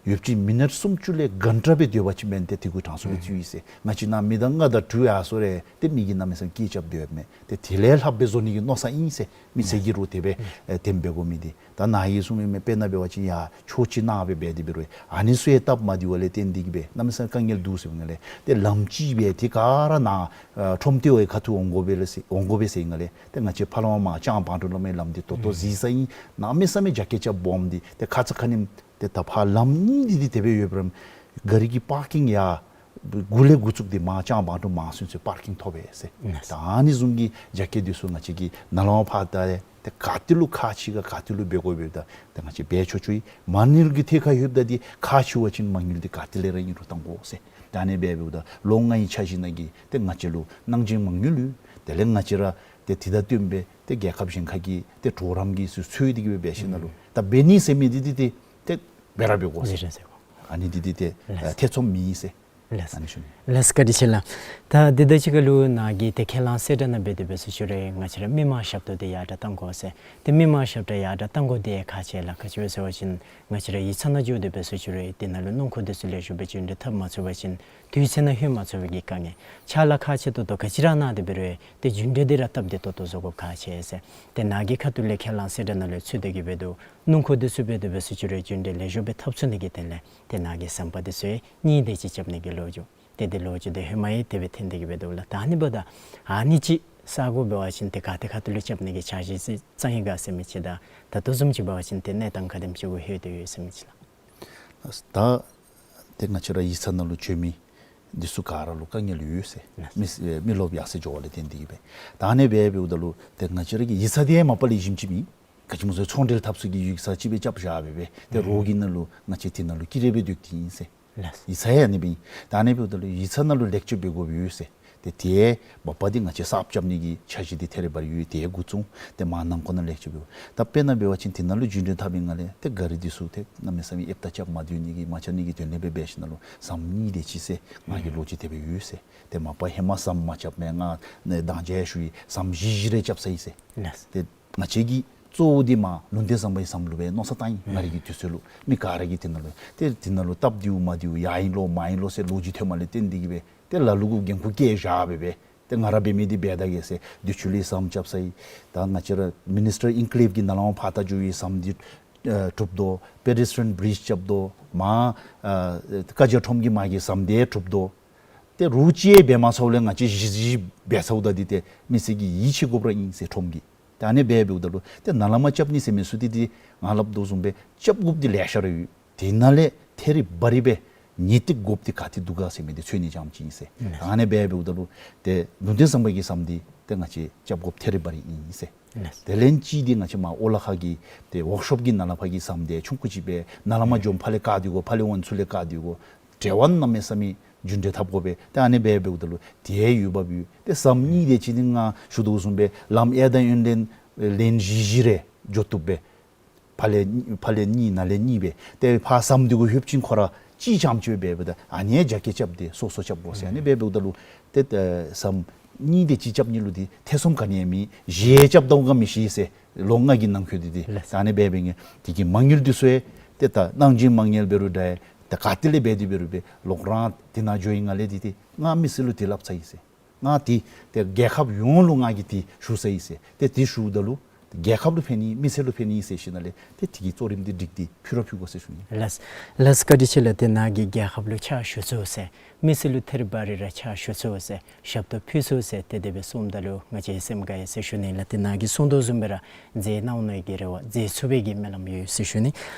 ཡོདཔ་ཅིག་མི་ནཊ་སུམ་ཅུ་ལས་གྷན་ཊ་སྦེ་སྡོད་པ་ཅིན་མེན་ཏེ་དེ་གུ་གྲངས་སུ་སྦེ་ཚུད་ཡི་ཟེར། ང་བཅས་ནཱ་མི་གདངས་ལྔ་དང་དྲུག་ཡར་སོང་རུང་ཏེ་མི་གིས་གནམ་མེད་ས་མེད་སྐད་རྐྱབ་སྡོདཔ་མས། ཏེ་དེ་ལས་ལྷགཔ་སྦེ་བཟོ་ནི་གི་མནོ་བསམ་ཨིན་ཟེར། མི་སེར་གྱིས་ར་དེ་སྦེ་ཨེ་དེམ་འབད་དགོ་མི་འདི་ད་ནཱ་གིས་གསུངས་མི་དཔེར་ན་འབད་བ་ཅིན་ཡར་ཕྱོགས་གཅིག་ནང་སྦེ་འབད་དེ་འབད་རུང་ཨ་ནི་ཚུ་ཡང་སྟབས་མ་བདེཝ་ལས་བརྟེན་ཏེ་གིས་སྦེ་གནམ་མེད་ས་མེད་དཀའ་ངལ་འདུག་ཟེར་བའི་སྒང་ལས་ཏེ་ལམ་ཅིག་སྦེ་དེ་ག་ར་ནཱ་ཨ་ཁྲོམ་སྡེ་བའི་ཁ་ཐུག་འོང་དགོ་པས་ལགས་ཟེར་འོང་དགོ་པས་ཟེར་བའི་སྒང་ལས་ཏེ་ང་བཅས་ཕར་ལས་མར་ལྕང་བང་སྒྲོམ་ལས་མར་ལམ་འདི་ཏོག་ཏོ་གཟིགས་ས་ཨིན། གནམ་མེད་ས་མེད་རྒྱ་སྐྱེད་རྐྱབ་སྦོམ་འདི་ཏེ་ཁ་ཙ་ཁ་ཉིནམ་ཏེ་ད་ཕར་ལམ་གཉིས་འདི་འདི་དེ་སྦེ་ཡོདཔ་ར་གཱ་རི་གི་པར་ཀིང་ཡར་གུ་ལས་འགོ་བཙུགས་ཏེ་མར་ལྕང་བང་སྒྲོམ་མར་ཚུན་ཚོད་པར་ཀིང་ཐོབ་པས་ཟེར། ད་ཨ་ནི་བཟུམ་གྱི་རྒྱ་སྐྱེད་འདི་ཚུ་ང་བཅས་ཀྱིས་ནཱ་ལས་མར་ཕར་ད་ཏེ་ག་ཏེ་ལུ་ཁག་ཆེ་ག་ག་ཏེ་ལུ་འབད་དགོ་པས་ད་ཏེ་ང་བཅས་འབད་ཆོག་ཆོག་ཨིན། མ་དངུལ་གྱི་ཐད་ཁར་ལྷོདཔ་ད་འདི་ཁག་ཆེ་བ་ཅིན་མ་དངུལ་འདི་ག་ཏེ་ལས་ར་ཨིན་རུང་གཏང་དགོ་ཟེར། ད་ཨ་ནི་སྦེ་འབདཝ་ད་ལོ་ལྔའི་འཆར་གཞི་ནང་གི་ཏེ་ང་བཅས་ལུ་གནང་སྦྱིན་མ་དངུལ་ཡོད། དེ་ལས་ང་བཅས་ར་ཏེ་དེ་དང་བསྟུན་སྦེ་ཏེ་རྒྱལ་ཁབ་གཞན་ཁ་གི་ཏེ་གྲོགས་རམ་གྱི་ཚུ་འཚོལ་ཏེ་གིས་སྦེ་འབད་ཞིནམ་ལས་ད་འབད་ནི་ཟེར་མི་འདི་འདི་ཏེ་ཏེ་འབད་ར་འབད་དགོ་ཟེར། ཨ་ནི་འདི་འདི་ཏེ་ཨ་ཐེ་ཚོམ་མེད་ཟེར། ལགས། ཨ་ནི་ཞུ་ནི། ལགས་བཀའ་དྲིན་ཆེ་ལགས། ད་དེ་དང་གཅིག་ཁར་ལུ་ནཱ་གིས་ཏེ་ཁས་བླངས་གསལ་བསྒྲགས་ནང་འབད་དེ་འབད་ཟེར་ཞུ་རུང་ང་བཅས་ར་མི་མང་ཞབས་ཏོག་འདི་ཡར་དྲག་གཏང་དགོ་ཟེར། ཏེ་མི་མང་ཞབས་ཏོག་ཡར་དྲག་གཏང་དགོ་འདི་ཁག་ཆེ་ལགས། ག་ཅི་སྦེ་ཟེར་བ་ཅིན་ང་བཅས་ར་ཡིག་ཚང་ནང་འགྱོ་སྟེ་འབད་ཟེར་ཞུ་རུང་དེ་ནང་ལུ་སྣུམ་འཁོར་འདི་ཚུ་ལེགས་ཤོམ་སྦེ་རྒྱུན་འགྲུལ་འཐབ་མ་ཚུགས་པ་ཅིན་དུས་ཚོད་ནང་ལྷོད་མ་ཚུགས་པའི་གི་དཀའ་ངལ། ཕྱག་ལཱ་ཁག་ཆེ་ཏོག་ཏོ་ག་ཅི་ར་གནང་སྟེ་འབད་རུང་ཏེ་རྒྱུན་འགྲུལ་འདི་ར་སྟབས་བདེ་ཏོག་ཏོ་བཟོ་དགོཔ་ཁག་ཆེ་ཟེར། ཏེ་ནཱ་གི་ཁ་ཐུག་ལས་ཁས་བླངས་གསལ་བསྒྲགས་ནང་ལུ་ཚུད་དེ་གི་འབད་དོ། སྣུམ་འཁོར་འདི་ཚུ་འབད་དེ་འབད་ཟེར་ཞུ་རུང་རྒྱུན་འགྲུལ་ལེགས་ཤོམ་སྦེ་འཐབ་ཚུགས་ནི་གི་དོན་ལས་ཏེ་ནཱ་གི་ཟམ་པ་འདི་ཚུ་གཉིས་དེ་ཅིག་རྐྱབ་ནི་གི་ལོ་རྒྱུས། ཏེ་དེ་ལོ་རྒྱུས་འདི་ཧེ་མ་ཡང་དེ་སྦེ་འཐོན་ཏེ་གི་འབད་དོ་ལགས། ད་ཨ་ནི་འབདཝ་ད་ཨ་ནི་ཅིག་ས་གོ་འབད་བ་ཅིན་ཏེ་ག་ཏེ་ཁ་ཐུག་ལུ་རྐྱབ་ནི་གི་འཆར་གཞི་ཅིག་བརྩམས་ཡི་ག་ཟེར་མི་ཅིག་དང་ད་ལྟོ་བཟུམ་ཅིག་འབད་བ་ཅིན་ཏེ་གནས་སྟངས་ག་དེམ་ཅིག་གུ་ལྷོད་དེ་ཡོད་ཟེར་མི་ཅིག་ལགས། ད་ཏེ་ང་བཅས་ར་ཡིག་ཚང་ནང་ལུ་འབྱོན་མི་འདི་ཚུ་ག་ར་ལུ་དཀའ་ངལ་ཡོད་ཟེར། ལགས། མི་མི་རློབས་ཡར་སེང་འགྱོ་བ་ལས་བརྟེན་ཏེ་གི་སྦེ། ད་ཨ་ནི་སྦེ་འབདཝ་ད་ལུ་ཏེ་ང་བཅས་ར་གི་ཡིག་ཚང་འདི་མ་པ་ལས་ཞིབ་ཅིག་མེད། ག་ཅི་སྨོ་ཟེར་ཚོང་འབྲེལ་འཐབ་ས་གི་ཡིག་ཚང་ཅིག་སྦེ་རྐྱབ་བཞག་སྦེ་སྦེ་ཏེ་རོགས་ཀྱི་ནང་ལུ་ང་བཅས་དེ་ནང་ལུ་ཀི་རེ་སྦེ་སྡོད་དེ་ཨིན་ཟེར། ལགས། ཡིག་ཚང་ཡང་ཨ་ནི་སྦེ་ཨིན། ད་ཨ་ནི་འབདཝ་ད་ལུ་ཡིག་ཚང་ནང་ལུ་ལེགས་བཅོས་འབད་དགོཔ་ཡོད་ཟེར། ཏེ་དེ་མ་པ་འདི་ང་བཅས་གསརཔ་རྐྱབ་ནི་གི་འཆར་གཞི་འདི་ཐད་རི་བ་རི་ཡོད། དེ་འགོ་བཙུགས་ཏེ་མར་ནང་འཁོད་ནང་ལེགས་བཅོས་འབད། ད་དཔེར་ན་འབད་བ་ཅིན་དེ་ནང་ལུ་རྒྱུན་འགྲུལ་འཐབ་པའི་སྒང་ལས་ཏེ་ག་རི་འདི་ཚུ་ཏེ་གནམ་མེད་ས་མེད་ཨེབ་རྟ་རྐྱབ་མ་སྡོད་ནི་གི་མ་རྐྱབ་ནི་གི་དོན་ལས་སྦེ་འབད་ཞིནམ་ལས་ཟམ་གཉིས་དེ་ཅིག་ཟེར་ང་གི་ལོ་རྒྱུས་དེ་སྦེ་ཡོད་ཟེར། ཏེ་མ་པ་ཧེ་མ་ཟམ་མ་རྐྱབ་མི་ང་ནི་དང་ཅིག་ཞུ་ཡི། ཟམ་བཞི་བཞི་རེ་རྐྱབ་ཚར་ཡི་ཟེར། ལགས། ཏེ་ང་བཅས་ཀྱིས་གཙོ་བོ་འདི་མར་ལུང་བསྟན་ཟམ་པའི་ཟམ་ལུ་སྦེ་མནོ་བསམ་བཏང་ཡི། ང་རའི་གི་དུས་ཚོད་ལུ་མི་ག་ར་གིས་དེ་ནང་ལུ་ཏེ་དེ་ནང་ལུ་སྟབས་བདེཝ་མ་བདེཝ་ཡར་ཨིན་ལོ་མར་ཨིན་ལོ་ཟེར་ལོ་རྒྱུས་ཐོནམ་ལས་བརྟེན་ཏེ་གི་སྦེ་ཏེ་ལ་ལུ་གུ་འགན་ཁུར་བཀལ་བཞག་སྦེ་སྦེ་ཏེ་ང་ར་འབད་མི་འདི་འབད་ད་གེ་ཟེར། དུས་ཚོད་ལུ་ཟམ་རྐྱབ་ཚར་ཡི། ད་ང་བཅས་ར་མི་ནིས་ཊར་ཨིན་ཀི་ལེབ་ཀྱི་ནང་ལས་མར་ཕར་ད་འགྱོ་བའི་ཟམ་འདི་ཨ་གྲུབ་དོ། པེ་ཌེས་ཊི་རི་ཡཱན་བི་རིཇ་རྐྱབ་དོ། མར་ཨ་ཀ་ཇ་ཁྲོམ་གྱི་མར་གྱི་ཟམ་འདི་གྲུབ་དོ། ཏེ་རོགས་ཅིག་འབད་མ་ཚརཝ་ལས་ང་བཅས་བཞི་བཞི་འབད་ཚརཝ་ད་འདི་ཏེ་མི་སེར་གྱིས་ཡིད་ཆེས་དགོཔ་ར་ཨིན་ཟེར་ཁྲོམ་གྱིས། ད་ཨ་ནི་སྦེ་འབདཝ་ད་ལུ་ཏེ་ནཱ་ལས་མར་རྐྱབ་ནི་ཟེར་མི་ཚུ་འདི་ཏེ་ང་སླབ་དོ་བཟུམ་སྦེ་རྐྱབ་དགོཔ་འདི་ལེ་ཤ་ར་ཡོད། དེ་ནང་ལས་ཐད་རི་བ་རི་སྦེ་ཉེས་ཏིག་དགོཔ་འདི་ག་ཏེ་འདུག་ག་ཟེར་མི་འདི་འཚོལ་ནི་ཙམ་ཅིག་ཨིན་ཟེར། ཨ་ནི་སྦེ་འབདཝ་ད་ལུ་ཏེ་ལུང་བསྟན་ཟམ་པ་གི་ཟམ་འདི་ཏེ་ང་བཅས་རྐྱབ་དགོཔ་ཐད་རི་བ་རི་ཨིན་ཟེར། ལགས། དེ་ལས་ཅིག་འདི་ང་བཅས་མར་ཨོ་ལ་ཁ་གི་ཏེ་ཝོརཀ་ཤོབ་ཀྱི་ནང་ལས་ཕར་གྱི་ཟམ་འདི་ཆུང་ཀུ་ཅིག་སྦེ་ནཱ་ལས་མར་འགྱོ་མི་ཕར་ལས་བཀག་སྡོད་དགོ། ཕར་ལས་འོང་མི་ཚུ་ལས་བཀག་སྡོད་དགོ། འབྲེལ་བ་གནམ་མེད་ས་མེད་རྒྱུན་འབྲེལ་འཐབ་དགོ་པས། ཏེ་ཨ་ནི་སྦེ་འབདཝ་ད་ལུ་དེ་ཡོདཔ་ཡོད། ཏེ་ཟམ་གཉིས་དེ་ཅིག་འདི་ང་ཞུ་དོ་བཟུམ་སྦེ་ལམ་གཡས་དང་གཡོན་ལེན་ལེན་བཞི་བཞི་རེ་འགྱོ་བཏུབ་པས། ཕར་ལས་ཕར་ལས་གཉིས་ནཱ་ལས་གཉིས་སྦེ་ཏེ་ཕར་ཟམ་འདི་གུ་ལྷོདཔ་ཅིག་ཁོ་ར་གཅིག་རྐྱངམ་ཅིག་སྦེ་འབདཝ་ད་ཨ་ནི་རྒྱ་སྐྱེད་རྐྱབ་སྟེ་སོ་སོ་རྐྱབ་དགོ་ཟེར། ཨ་ནི་སྦེ་འབདཝ་ད་ལུ་ཏེ་ཨེ་ཟམ་གཉིས་དེ་ཅིག་རྐྱབ་ནི་ལུ་འདི་ཐེ་ཚོམ་ག་ནི་ཡང་མེད། བཞི་རྐྱབ་དོ་ག་མི་ཤེས་ཟེར་ལོ་ལྔ་གི་ནང་འཁོད་འདི་ཏེ། ལགས། ད་ཨ་ནི་སྦེ་འབད་ནི་དེ་གིས་མ་དངུལ་འདི་ཚུ་ཡང་ཏེ་ད་གནང་སྦྱིན་མ་དངུལ་འབད་རུང་འདྲ། ད་ག་ཏེ་ལས་འབད་དེ་འབད་རུང་འབད་ལོག་རང་དེ་ནང་འགྱོ་བའི་སྒང་ལས་འདི་ཏེ་ང་མི་སེར་ལུ་ཏེ་སླབ་ཚར་ཡི་ཟེར། ང་ཏེ་ཏེ་རྒྱལ་ཁབ་ཡོངས་ལུ་ང་གིས་ཏེ་ཞུ་ཚར་ཡི་ཟེར། ཏེ་ཏེ་ཞུཝ་ད་ལུ་རྒྱལ་ཁབ་ལུ་ཕན་ནི་མི་སེར་ལུ་ཕན་ནི་ཟེར་ཞིནམ་ལས་ཏེ་དེ་གི་གཙོ་རིམ་འདི་སྒྲིག་སྟེ་ཕུལ་ར་ཕུལ་དགོ་ཟེར་ཞུ་ནི། ལགས། ལགས་བཀའ་དྲིན་ཆེ་ལགས། ཏེ་ནཱ་གིས་རྒྱལ་ཁབ་ལུ་ཕྱག་ཞུ་ཚུགས་ཟེར་མི་སེར་ལུ་ཐད་རི་བ་རི་ར་ཕྱག་ཞུ་ཚུགས་ཟེར་ཞབས་ཏོག་ཕུལ་ཚུགས་ཟེར་ཏེ་དེ་སྦེ་གསུངམ་ད་ལུ་ང་བཅས་སེམས་དགའ་ཡི་ཟེར་ཞུ་ནི་ལགས། ཏེ་ནཱ་གིས་གསུང་དོ་བཟུམ་སྦེ་ར་མཛད་གནང་ནི་གི་རེ་བ་མཛད་ཚུགས་པའི་གི་སྨོན་ལམ་ཡོད་ཟེར་ཞུ་ནི།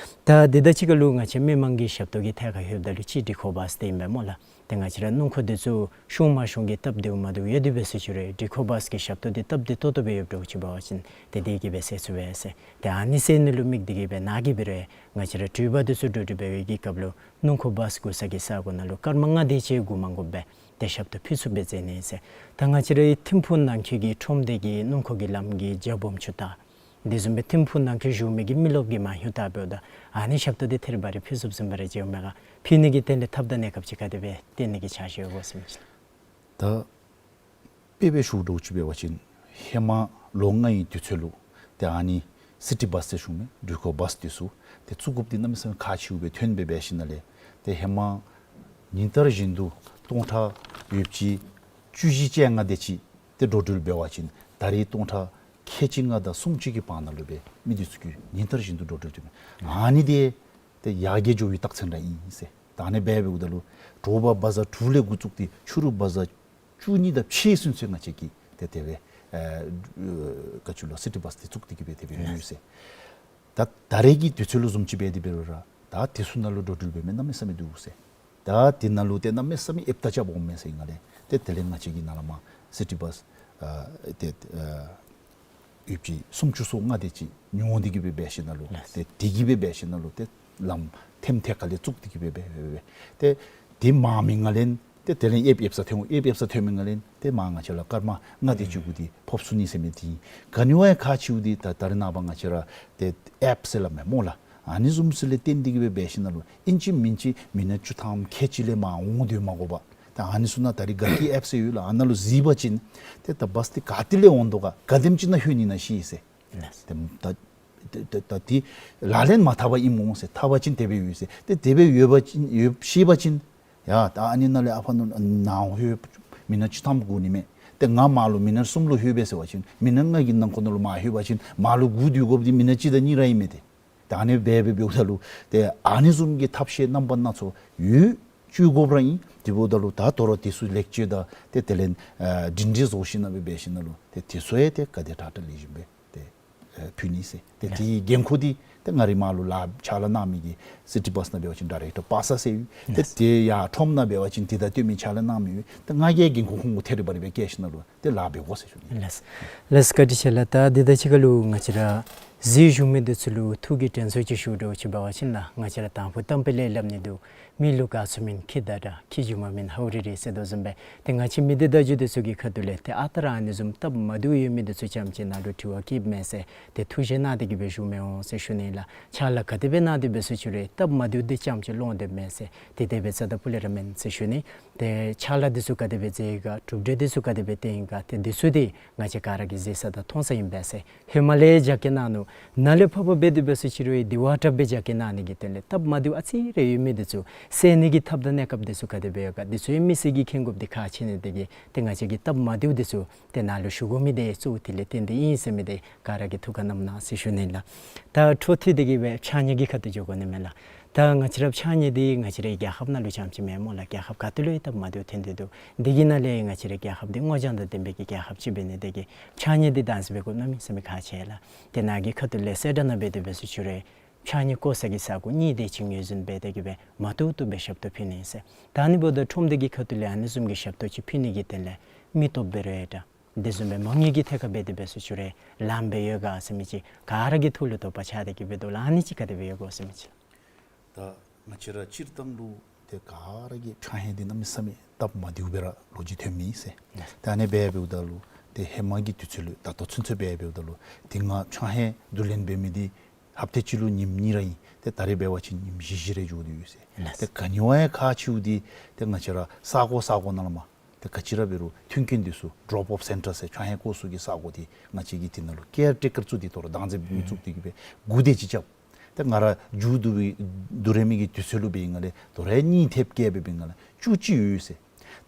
ད་དེ་དང་གཅིག་ཁར་ལུ་ང་བཅས་མི་མང་གི་ཞབས་ཏོག་གི་ཐད་ཁར་ལྷོདཔ་ད་ལུ་གཅིག་འགྲུལ་འཁོར་བཱས་འདི་ཨིན་པས་སྨོ་ལགས། ཏེ་ང་བཅས་ར་སྣུམ་འཁོར་འདི་ཚུ་ཤོང་མ་ཤོང་གི་སྟབས་བདེཝ་མ་བདེཝ་ཡོད་དེ་འབད་ཟེར་ཞུ་རུང་འགྲུལ་འཁོར་བཱས་ཀྱི་ཞབས་ཏོག་འདི་སྟབས་བདེ་ཏོག་ཏོ་སྦེ་ཡོདཔ་འདྲཝ་ཅིག་འབད་བ་ཅིན་ཏེ་དེ་གིས་སྦེ་སེལ་ཚུགས་པས་ཟེར། ཏེ་ཨ་ནི་སེལ་ནི་ལུ་དམིགས་ཏེ་གིས་སྦེ་ནཱ་གིས་འབད་རུང་ང་བཅས་ར་འགྲུལ་པ་འདི་ཚུ་འགྲོ་འགྲུལ་འབད་བའི་གི་སྐབས་ལུ་སྣུམ་འཁོར་བཱས་སྒུག་ས་གི་ས་གོ་ནང་ལུ་སྐར་མ་ལྔ་དེ་ཅིག་སྒུག་མ་དགོཔ་སྦེ་ཏེ་ཞབས་ཏོག་ཕུལ་ཚུགསཔ་སྦེ་མཛད་ནི་ཟེར། ད་ང་བཅས་རའི་ཐིམ་ཕུག་ནང་འཁོད་ཀྱི་ཁྲོམ་སྡེ་གི་སྣུམ་འཁོར་གྱི་ལམ་གྱི་རྒྱ་སྦོམ་ཆུང་དང་དེ་བཟུམ་སྦེ་ཐིམ་ཕུག་ནང་འཁོད་བཞུགས་མི་གི་མི་རློབས་ཀྱི་མ་དངུལ་དང་འབདཝ་ད་ཨ་ནི་ཞབས་ཏོག་འདི་ཐད་རི་བ་རི་ཕུལ་ཚུགསཔ་བཟུམ་སྦེ་ར་མཇལཝ་མས་ག། ཕུལ་ནི་གི་དོན་ལས་ཐབས་དང་གནས་སྐབས་ཅིག་ག་དེ་སྦེ་སྟོན་ནི་གི་འཆར་གཞི་ཡོད་ག་ཟེར་མི་ཅིག་ལགས། ད་དཔེ་སྦེ་ཞུཝ་འདྲཝ་ཅིག་འབད་བ་ཅིན་ཧེ་མ་ལོ་ལྔའི་དུས་ཚོད་ལུ་ཏེ་ཨ་ནི་སི་ཊི་བཱས་ཟེར་ཞུ་མི་འགྲུལ་འཁོར་བཱས་འདི་ཚུ་ཏེ་བཙུགས་དགོཔ་འདི་གནམ་མེད་ས་མེད་ཁག་ཆེཝ་སྦེ་ཐོན་སྦེ་འབད་ཞིནམ་ལས་ཏེ་ཧེ་མ་ཉིན་ལྟར་བཞིན་དུ་སྟོང་ཕྲག་ཡོདཔ་ཅིག་བཅུ་བཞི་བཅོ་ལྔ་དེ་ཅིག་ཏེ་འགྲོ་འགྲུལ་འབད་བ་ཅིན་ད་རེས་སྟོང་ཕྲག་ཁལ་གཅིག་ལྔ་དང་སུམ་ཅུ་གི་བར་ན་ལུ་སྦེ་མི་འདི་ཚུ་གིས་ཉིན་ལྟར་བཞིན་དུ་འགྲོ་འགྲུལ་འཐབ་མས། ཨ་ནི་འདི་ཏེ་ཡར་རྒྱས་འགྱོ་བའི་རྟགས་མཚན་ར་ཨིན་ཟེར། ད་ཨ་ནི་སྦེ་འབདཝ་ད་ལུ་དྲོ་པ་བ་ཛར་དྲུག་ལས་འགོ་བཙུགས་ཏེ་ཕྱི་རུ་བ་ཛར་བཅུ་གཉིས་དང་ཕྱེད་ཚུན་ཚོད་ང་བཅས་ཀྱིས་ཏེ་དེ་སྦེ་ཨེ་ག་ཅི་ལོ་སི་ཊི་བཱས་འདི་བཙུགས་ཏེ་གི་སྦེ་དེ་སྦེ་ཡོད་ཟེར། ད་ད་རེས་ཀྱི་དུས་ཚོད་ལུ་བཟུམ་ཅིག་འབད་དེ་འབད་རུང་ར་ད་དེ་ཚུ་ནང་ལུ་འགྲོ་འགྲུལ་འབད་མི་གནམ་མེད་ས་མེད་འདུག་ཟེར། ད་དེ་ནང་ལུ་ཏེ་གནམ་མེད་ས་མེད་ཨེབ་རྟ་རྐྱབ་འོང་མས་ཟེར་ཨིན་ག་ལས། ཏེ་དེ་ལས་ང་བཅས་ཀྱིས་ནཱ་ལས་མར་སི་ཊི་བཱས་ཨ་ཏེ་ཨ་ཡོདཔ་ཅིག་སུམ་ཅུ་སོ་ལྔ་དེ་ཅིག་ཉོ་སྟེ་གི་སྦེ་འབད་ཞིནམ་ལས་ལགས། ཏེ་དེ་གི་སྦེ་འབད་ཞིནམ་ལས་ཏེ་ལམ་ཐེམ་ཐད་ཁ་ལས་བཙུགས་ཏེ་གི་སྦེ་འབད་འབད་འབད་ཏེ་དེ་མང་མི་ནང་ལས་ཏེ་དེ་ལས་ཨེབ་ཨེབ་ས་ཐོན་ཨེབ་ཨེབ་ས་ཐོན་མི་ནང་ལས་ཏེ་མར་ང་བཅས་ལུ་སྐར་མ་ལྔ་དེ་ཅིག་གུ་ཏེ་ཕོག་ཚུགས་ནི་ཟེར་མི་འདི་ག་ནི་བ་ཡང་ཁག་ཆེཝ་འདི་ད་ད་རེས་ནངས་པ་ང་བཅས་ར་ཏེ་ཨེབ་ཟེར་སླབ་མས་སྨོ་ལགས། ཨ་ནི་བཟུམ་ཚུ་ལས་བརྟེན་ཏེ་གི་སྦེ་འབད་ཞིནམ་ལས་ཨིན་ཅི་མིན་ཅི་མི་ནཊ་བཅུ་ཐམ་ཁལ་གཅིག་ལས་མར་འོང་སྡོད་མ་དགོ་པར། ད་ཨ་ནི་ཚུ་ནང་ད་རིས་དགའ་སྐྱིད་ཨེཔ་ཟེར་ཡོད་ལགས། ཨ་ནཱ་ལུ་གཟིགས་པ་ཅིན་ཏེ་ད་བཱསི་འདི་ག་ཏེ་ལས་འོང་དོ་ག་ག་དེམ་ཅིག་ནང་ལྷོད་ནི་ཨིན་ན་ཤེས་ཟེར། ལགས། ཏེ་ད་ཏེ་ཏེ་ད་འདི་ལག་ལེན་མ་འཐབ་པར་ཨིནམ་འོང་ཟེར། འཐབ་པ་ཅིན་དེ་སྦེ་ཡོད་ཟེར། ཏེ་དེ་སྦེ་ཡོད་པ་ཅིན་ཡོད་ཤེས་པ་ཅིན་ཡ་ད་ཨ་ནི་ནང་ལས་ཨ་ཕར་ནང་ལྷོད་མི་ནཊ་བཅུ་ཐམ་འགོར་ནི་མས། ཏེ་ང་མར་ལུ་མི་ནཊ་གསུམ་ལུ་ལྷོད་པས་ཟེར་བ་ཅིན་མི་ནཊ་ལྔ་གི་ནང་འཁོད་ནང་ལུ་མར་ལྷོད་པ་ཅིན་མར་ལུ་སྒུག་སྡོད་དགོཔ་འདི་མི་ནཊ་གཅིག་དང་གཉིས་ར་ཨིན་མས་ཏེ། ད་ཨ་ནི་སྦེ་འབདཝ་ད་ལུ་ཏེ་ཨ་ནི་བཟུམ་གྱི་ཐབས་ཤེས་རྣམ་པ་སྣ་ཚོགས་ཡོད་བཅུག་དགོཔ་ར་ཨིན། དེ་འབདཝ་ད་ལུ་ད་དོ་རུང་དེ་ཚུ་ལེགས་བཅོས་དང་ཏེ་དེ་ལས་ཨ་སྒྲིང་སྒྲིང་བཟོ་ཞིནམ་ལས་འབད་ཞིནམ་ལས་ཏེ་དེ་ཚུ་ཡང་ཏེ་ག་དེ་དྲག་དྲག་ལེགས་ཤོམ་སྦེ་ཏེ་ཨ་ཕུལ་ནི་ཟེར། ཏེ་དེའི་འགན་ཁུར་འདི་ཏེ་ང་རའི་མར་ལུ་ལཱ་ཕྱག་ལཱ་གནང་མི་གི་སི་ཊི་བཱསི་ནང་འབད་བ་ཅིན་ཌའི་རེཀ་ཊར་པ་སར་ཟེར་ཡོད། ཏེ་དེ་ཡར་ཁྲོམ་ནང་འབད་བ་ཅིན་དེ་དང་བསྟུན་མི་ཕྱག་ལཱ་གནང་མི་ཡོད། ཏེ་ང་གིས་འགན་ཁུར་ཁོང་གུ་ཐེ་རི་བ་རི་སྦེ་བཀལ་ཞིནམ་ལས་ཏེ་ལཱ་འབད་དགོ་ཟེར་ཞུ་ནི། ལགས། ལགས་བཀའ་དྲིན་ཆེ་ལགས། ད་འདི་དང་གཅིག་ཁར་ལུ་ང་བཅས་ར་གཟིགས་བཞུགས་མི་འདི་ཚུ་ལུ་ཐུགས་ཀྱི་དྲན་གསོ་ཅིག་ཞུ་དགོཔ་ཅིག་འབད་བ་ཅིན་ལགས། ང་བཅས་ར་དང་ཕུ་གཏམ་དཔེ་ལས་སླབ་ནི་འདུག། མི་ལུ་ག་ཚུད་མིན་ཁྱི་དང་འདྲ། ཁྱི་རྒྱུ་མ་མིན་ཧའུ་རི་རི་ཟེར་དོ་བཟུམ་སྦེ། ཏེ་ང་བཅས་མི་སྡེ་བརྡ་བརྒྱུད་འདི་ཚུ་གི་ཁ་ཐུག་ལས་ཏེ་ཨ་རྟག་ར་ཨ་ནི་བཟུམ་སྟབས་མ་བདེཝ་ཡོད་མི་འདི་ཚུ་རྐྱངམ་ཅིག་ནཱ་ལུ་དྲི་བ་བཀོདཔ་མས་ཟེར། ཏེ་ཐུགས་བཞེད་གནང་སྟེ་གི་སྦེ་བཞུགས་མི་འོང་ཟེར་ཞུ་ནི་ལགས། ཕྱག་ལཱ་ག་དེ་སྦེ་གནང་སྟེ་འབད་སོང་ཅི་རུང་སྟབས་མ་བདེཝ་འདི་རྐྱངམ་ཅིག་ལོང་སྡོདཔ་མས་ཟེར། ཏེ་དེ་སྦེ་རྩ་དང་སྤུ་ལས་ར་མེན་ཟེར་ཞུ་ནི། ཏེ་ཕྱག་ལཱ་འདི་ཚུ་ག་དེ་སྦེ་མཛད་ཡི་ག། གྲུབ་འབྲས་འདི་ཚུ་ག་དེ་སྦེ་བསྟན་ཡི་ག། ཏེ་འདི་ཚུ་འདི་ང་བཅས་ག་ར་གིས་གཟིགས་ས་དང་མཐོང་ས་ཨིན་པས་ཟེར། ཧེ་མ་ལས་རྒྱ་སྐྱེད་གནང་ནུག། ནཱ་ལས་ཕར་ཕར་འབད་དེ་འབད་སོང་ཅི་རུང་དེ་བ་དྲགཔ་སྦེ་རྒྱ་སྐྱེད་གནང་ནི་གི་དོན་ལས་སྟབས་མ་བདེཝ་ཨ་ཙི་རེ་ཡོད་མི་འདི་ཚུ་སེལ་ནི་གི་ཐབས་དང་གནས་སྐབས་འདི་ཚུ་ག་དེ་སྦེ་ཡོད་ག། འདི་ཚུ་ཡང་མི་སེར་གྱིས་མཁྱེན་དགོཔ་འདི་ཁག་ཆེ་ནི་དེ་གིས་ཏེ་ང་བཅས་ཀྱིས་སྟབས་མ་བདེཝ་འདི་ཚུ་ཏེ་ནཱ་ལུ་ཞུ་དགོ་མི་འདི་གཙོ་བོ་དེ་ལས་བརྟེན་ཏེ་ཨིན་ཟེར་མི་འདི་ག་ར་གིས་ཐུགས་ཁར་བསྣམ་གནང་ཟེར་ཞུ་ནི་ལགས། ད་འཕྲོ་མཐུད་དེ་གི་སྦེ་ཕྱགས་སྙིགས་ཀྱི་ཁ་ཐུག་འགྱོ་དགོ་ནི་མས་ལགས། ད་ང་བཅས་ར་ཕྱགས་སྙིགས་འདི་ང་བཅས་རའི་རྒྱལ་ཁབ་ནང་ལུ་རྐྱངམ་ཅིག་མེན་སྨོ་ལགས། རྒྱལ་ཁབ་ག་ཏེ་ལུ་ཡང་སྟབས་མ་བདེཝ་ཐོན་ཏེ་འདུག། འདི་གི་ནང་ལས་ང་བཅས་རའི་རྒྱལ་ཁབ་འདི་སྔོ་ལྗང་དང་ལྡན་པའི་གི་རྒྱལ་ཁབ་ཅིག་འབད་ནི་དེ་གིས་ཕྱགས་སྙིགས་འདི་བདག་འཛིན་འབད་དགོཔ་གནམ་མེད་ས་མེད་ཁག་ཆེ་ལགས། ཏེ་ནཱ་གི་ཁ་ཐུག་ལས་གསལ་བསྒྲགས་ནང་འབད་དེ་འབད་སོང་ཅི་རུང་ཕྱགས་སྙིགས་བཀོ་ས་གི་ས་གོ་གཉིས་དེ་ཅིག་ངོས་འཛིན་འབད་དེ་གི་སྦེ་མ་བཏུབ་བཏུབ་སྦེ་ཞབས་ཏོག་ཕུལ་ནི་ཟེར། ད་ཨ་ནི་འབདཝ་ད་ཁྲོམ་སྡེ་གི་ཁ་ཐུག་ལས་ཨ་ནི་བཟུམ་གྱི་ཞབས་ཏོག་ཅིག་ཕུལ་ནི་གི་དོན་ལས་མི་སྟོབས་འབད་རུང་ཡང་འདྲ། དེ་བཟུམ་སྦེ་མ་དངུལ་གྱི་ཐད་ཁར་འབད་དེ་འབད་སོང་ཅི་རུང་ལངམ་སྦེ་ཡོད་ག་ཟེར་མི་ཅིག་ག་ར་གི་ཐུགས་ལུ་དོགས་པ་ཆགས་ཏེ་གི་སྦེ་འདུག་ལགས། ཨ་ནི་ཅིག་ག་དེ་སྦེ་ཡོད་ག་ཟེར་མི་ཅིག་ལགས། ད་ང་བཅས་ར་སྤྱིར་བཏང་ལུ་ཏེ་ག་ར་གིས་ཕྱགས་སྙིགས་འདི་གནམ་མེད་ས་མེད་སྟབས་མ་བདེཝ་སྦེ་ར་ལོ་རྒྱུས་ཐོན་མི་ཨིན་ཟེར། ད་ཨ་ནི་སྦེ་འབདཝ་ད་ལུ་ཏེ་ཧེ་མ་གི་དུས་ཚོད་ལུ་ད་ལྟོ་ཚུན་ཚོད་སྦེ་འབདཝ་ད་ལུ་ཏེ་ང་ཕྱགས་སྙིགས་བསྡུ་ལེན་འབད་མི་འདི་ཧབ་ཏ་གཅིག་ལུ་ཉིནམ་གཉིས་ར་ཨིན། ཏེ་ད་རེས་འབད་བ་ཅིན་ཉིནམ་བཞི་བཞི་རེ་འགྱོ་སྟེ་ཡོད་ཟེར། ཏེ་ག་ནི་བ་ཡང་ཁག་ཆེཝ་འདི་ཏེ་ང་བཅས་ར་ས་གོ་ས་གོ་ནང་ལས་མར་ཏེ་ག་ཅི་ར་འབད་རུང་མཐུན་རྐྱེན་འདི་ཚུ་ཌོབ་ཨོཕ་སེན་ཊར་ཟེར་ཕྱགས་སྙིགས་བཀོ་ས་གི་ས་གོ་འདི་ང་བཅས་ཀྱིས་དེ་ནང་ལུ་ཀེར་ཊེ་ཀར་བཙུགས་ཏེ་དོ་རུང་བདག་འཛིན་འབད་མི་བཙུགས་ཏེ་གི་སྦེ་དགུ་དེ་ཅིག་རྐྱབ། ཏེ་ང་ར་མཇུག་བསྡུ་བའི་བསྡུ་རན་མི་གི་དུས་ཚོད་ལུ་འབད་བའི་སྒང་ལས་དོ་རུང་གཉིས་ཐེབས་བཀལ་འབད་བའི་སྒང་ལས་བཅུ་གཅིག་ཡོད་ཟེར།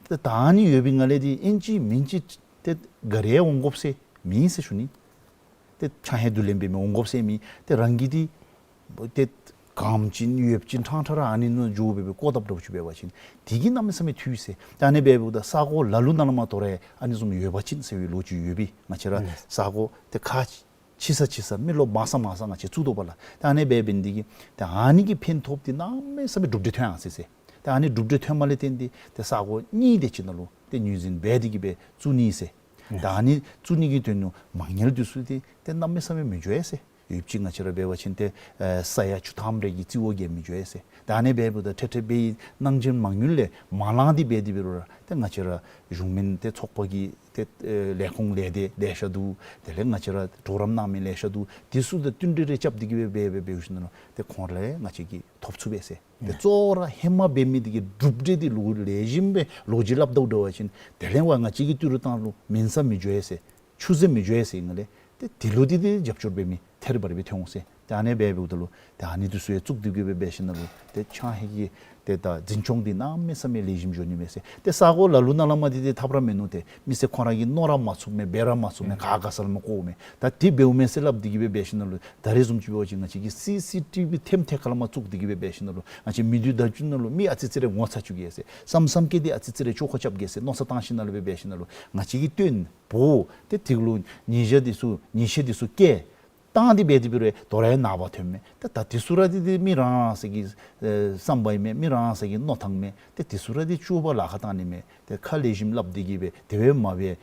ཏེ་ད་ཨ་ནི་ཡོད་པའི་སྒང་ལས་འདི་ཨིན་ཅི་མིན་ཅི་ཏེ་ག་ར་འོང་དགོཔ་ཟེར་མེད་ཟེར་ཞུ་ནི། ཏེ་ཕྱགས་སྙིགས་བསྡུ་ལེན་འབད་མི་འོང་དགོཔ་ཟེར་མེད། ཏེ་རང་གིས་འདི་ཏེ་གངམ་ཅིག་ཡོདཔ་ཅིག་ཕྲང་ཕྲང་ར་ཨ་ནི་ནང་འགྱོ་སྦེ་སྦེ་བཀོ་དཔ་འདྲཝ་ཅིག་འབད་བ་ཅིན་དེ་གིས་གནམ་མེད་ས་མེད་འཐུས་ཟེར། ཏེ་ཨ་ནི་སྦེ་འབདཝ་ད་ས་གོ་ལ་ལུ་ནང་ལས་མར་དོ་རུང་ཨ་ནི་བཟུམ་ཡོད་པ་ཅིན་ཟེར་བའི་ལོ་རྒྱུས་ཡོད་པས། ང་བཅས་ར་ས་གོ་ཏེ་ཁག་ཆེ་ས་ཆེ་ས་མི་ལོ་མང་ས་མང་ས་ང་བཅས་བཙུགས་དོ་བ་ལགས། ཏེ་ཨ་ནི་སྦེ་འབད་ནི་དེ་གིས་ཏེ་ཨ་ནི་གི་ཕན་ཐོགས་འདི་གནམ་མེད་ས་མེད་གྲུབ་འབྲས་ཐོན་ཡར་སོ་ཡི་ཟེར། ཏེ་ཨ་ནི་གྲུབ་འབྲས་ཐོན་མི་ལས་བརྟེན་ཏེ་ཏེ་ས་གོ་གཉིས་དེ་ཅིག་ནང་ལུ་ཏེ་ངོས་འཛིན་འབད་དེ་གི་སྦེ་བཙུགས་ནི་ཨིན་ཟེར། ད་ཨ་ནི་བཙུགས་ནི་གི་དོན་ལུ་མ་དངུལ་འདི་ཚུ་འདི་ཏེ་གནམ་མེད་ས་མེད་མི་འགྱོ་ཡི་ཟེར། ཡོདཔ་ཅིག་ང་བཅས་ར་འབད་བ་ཅིན་ཏེ་ཨེ་ས་ཡ་བཅུ་ཐམ་རེ་གི་རྩིས་འོག་གི་མི་འགྱོ་ཡི་ཟེར། ད་ཨ་ནི་སྦེ་འབདཝ་ད་ཏེ་ཏེ་འབད་གནང་སྦྱིན་མ་དངུལ་ལས་མ་ལང་སྟེ་འབད་དེ་འབད་རུང་ར་ཏེ་ང་བཅས་ར་གཞུང་མིན་ཏེ་ཚོགས་པ་གི་ཏེ་ཨེ་ལས་ཁུངས་ལས་སྡེ་ལེ་ཤ་འདུག། དེ་ལས་ང་བཅས་ར་གྲོགས་རམ་གནང་མི་ལེ་ཤ་འདུག། དེ་ཚུ་དང་བསྟུན་གྲོས་རེ་རྐྱབ་སྟེ་གི་སྦེ་འབད་འབད་འབད་ཞིནམ་ལས་ཏེ་ཁོང་ར་ལས་ང་བཅས་ཀྱིས་ཐོབ་ཚུགས་པས་ཟེར། ཏེ་གཙོ་བོ་ར་ཧེ་མ་འབད་མི་འདི་གི་གྲུབ་འབྲས་འདི་ལུ་ལེགས་ཤོམ་སྦེ་ལོ་རྒྱུས་སླབ་དོ་འདྲ་བ་ཅིན་དེ་ལས་འབད་ང་བཅས་ཀྱི་ཏི་རུ་ཏང་ལུ་མེན་ས་མི་འགྱོ་ཡི་ཟེར། ཆུད་ཟོས་མི་འགྱོ་ཡི་ཟེར་ང་ལས་ཏེ་དེ་ལུ་འདི་ཏེ་རྒྱབ་སྐྱོར་འབད་མི་ཐེ་རི་བ་རི་སྦེ་ཐོན་འོང་ཟེར། ཏེ་ཨ་ནི་སྦེ་འབདཝ་ད་ལུ་ཏེ་ཨ་ནི་འདི་ཚུ་ཡང་བཙུགས་ཏེ་གི་སྦེ་འབད་ཞིནམ་ལས་ཏེ་ཕྱགས་སྙིགས་ཀྱི་ཏེ་ད་འཛིན་སྐྱོང་འདི་གནམ་མེད་ས་མེད་ལེགས་ཤོམ་འགྱོ་ནི་མས་ཟེར། ཏེ་ས་གོ་ལ་ལུ་ནང་ལས་མར་འདི་ཏེ་ཐབས་ར་མིན་ནུག། ཏེ་མི་སེར་ཁོང་ར་གིས་མནོ་ར་མ་ཚུགས་མས། འབད་ར་མ་ཚུགས་མས། ག་ག་ས་ལས་མར་བཀོཝ་མས། ད་འདི་འབདཝ་མས་ཟེར་སླབ་སྟེ་གི་སྦེ་འབད་ཞིནམ་ལས་ད་རེས་བཟུམ་ཅིག་འབད་བ་ཅིན་ང་བཅས་ཀྱིས་སི་སི་ཊི་བི་ཐེམ་ཐད་ཁར་ལས་མར་བཙུགས་ཏེ་གི་སྦེ་འབད་ཞིནམ་ལས་ང་བཅས་མི་སྡེ་བརྡ་བརྒྱུད་ནང་ལུ་མི་ཨ་ཙི་ཙི་རེ་ངོ་ཚ་བཅུག་གེ་ཟེར། བསམ་བསམ་སྐྱེས་ཏེ་ཨ་ཙི་ཙི་རེ་བཅོས་ཁ་རྐྱབ་གེ་ཟེར་མནོ་བསམ་བཏང་ཞིནམ་ལས་སྦེ་འབད་ཞིནམ་ལས་ང་བཅས་ཀྱིས་སྟོན་འབོ་ཏེ་དེ་ལུ་ཉེས་ཆད་འདི་ཚུ་ཉེས་ཆད་འདི་ཚུ་བཀལ་བཏང་སྟེ་འབད་དེ་འབད་རུང་དོ་རུང་ཡང་ནངས་པ་ཐོན་མས། ཏེ་ད་འདི་ཚུ་ར་འདི་ཏེ་མི་རང་རང་སོ་གི་ཨེ་བསམ་པ་ཨིན་མས། མི་རང་རང་སོ་གི་མནོ་ཐངས་མས། ཏེ་འདི་ཚུ་ར་འདི་བཅོས་པར་ལཱ་ཁག་བཏང་ནི་མས། ཏེ་ཁ་ལེགས་ཤོམ་སླབ་སྟེ་གི་སྦེ་དེ་སྦེ་མ་འབད་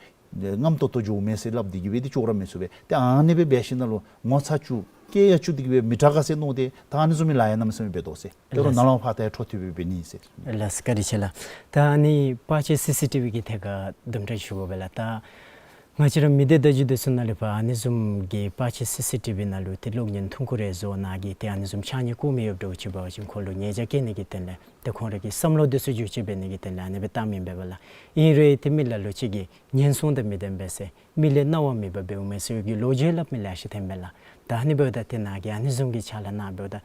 རྔམ་ཏོག་ཏོ་འགྱོཝ་མས་ཟེར་སླབ་སྟེ་གི་སྦེ་འདི་བཅོས་ར་མི་ཚུགས་པས། ཏེ་ཨ་ནི་སྦེ་འབད་ཞིནམ་ལས་ངོ་ཚ་བཅུག་སྐྱེ་ཡང་བཅུག་སྟེ་གི་སྦེ་མི་དྲག་ག་ཟེར་མནོ་སྟེ་ད་ཨ་ནི་བཟུམ་མའི་ལཱ་ཡང་གནམ་མེད་ས་མེད་འབད་དོ་ཟེར། ཏེ་རོགས་ལགས། ནཱ་ལས་ཕར་ད་ཡང་འཕྲོ་མཐུད་སྦེ་འབད་ནི་ཟེར། ལགས་སོ། བཀའ་དྲིན་ཆེ་ལགས། ད་ཨ་ནི་པར་ཆས་སི་སི་ཊི་བི་གི་ཐད་ཁར་དུམ་གྲ་ཞུ་དགོ་པས་ལགས། ད་ ང་བཅས་ར་མི་སྡེ་བརྡ་བརྒྱུད་འདི་ཚུ་ནང་ལས་ཕར་ཨ་ནི་བཟུམ་གྱི་པར་ཆས་སི་སི་ཊི་བི་ནང་ལུ་ཏེ་གློག་བརྙན་ཐུང་ཀུ་རེ་བཟོ་ནི་གི་ཏེ་ཨ་ནི་བཟུམ་ཕྱགས་སྙིགས་བཀོ་མི་ཡོདཔ་འདྲཝ་ཅིག་འབད་བ་ཅིན་ཁོང་ལུ་ཉེས་བྱ་བཀལ་ནི་གི་དོན་ལས་ཏེ་ཁོང་ར་གི་བསམ་བློ་འདི་ཚུ་བསྒྱུར་བཅོས་འབད་ནི་གི་དོན་ལས་ཨ་ནི་སྦེ་བཏང་མི་ཨིན་པས་ལགས། ཨིན་རུང་ཏེ་མི་ལ་ལུ་ཅིག་གིས་ཉེན་སྲུང་དང་མི་ལྡན་པས་ཟེར་མི་ལས་གནང་བ་མེད་པར་འབདཝ་མས་ཟེར་གྱི་ལོ་རྒྱུས་སླབ་མི་ལེ་ཤ་ཐོན་པས་ལགས། ད་ཨ་ནི་འབདཝ་ད་ཏེ་ནཱ་གིས་ཨ་ནི་བཟུམ་གྱི་ཕྱག་ལཱ་གནང་འབདཝ་ད་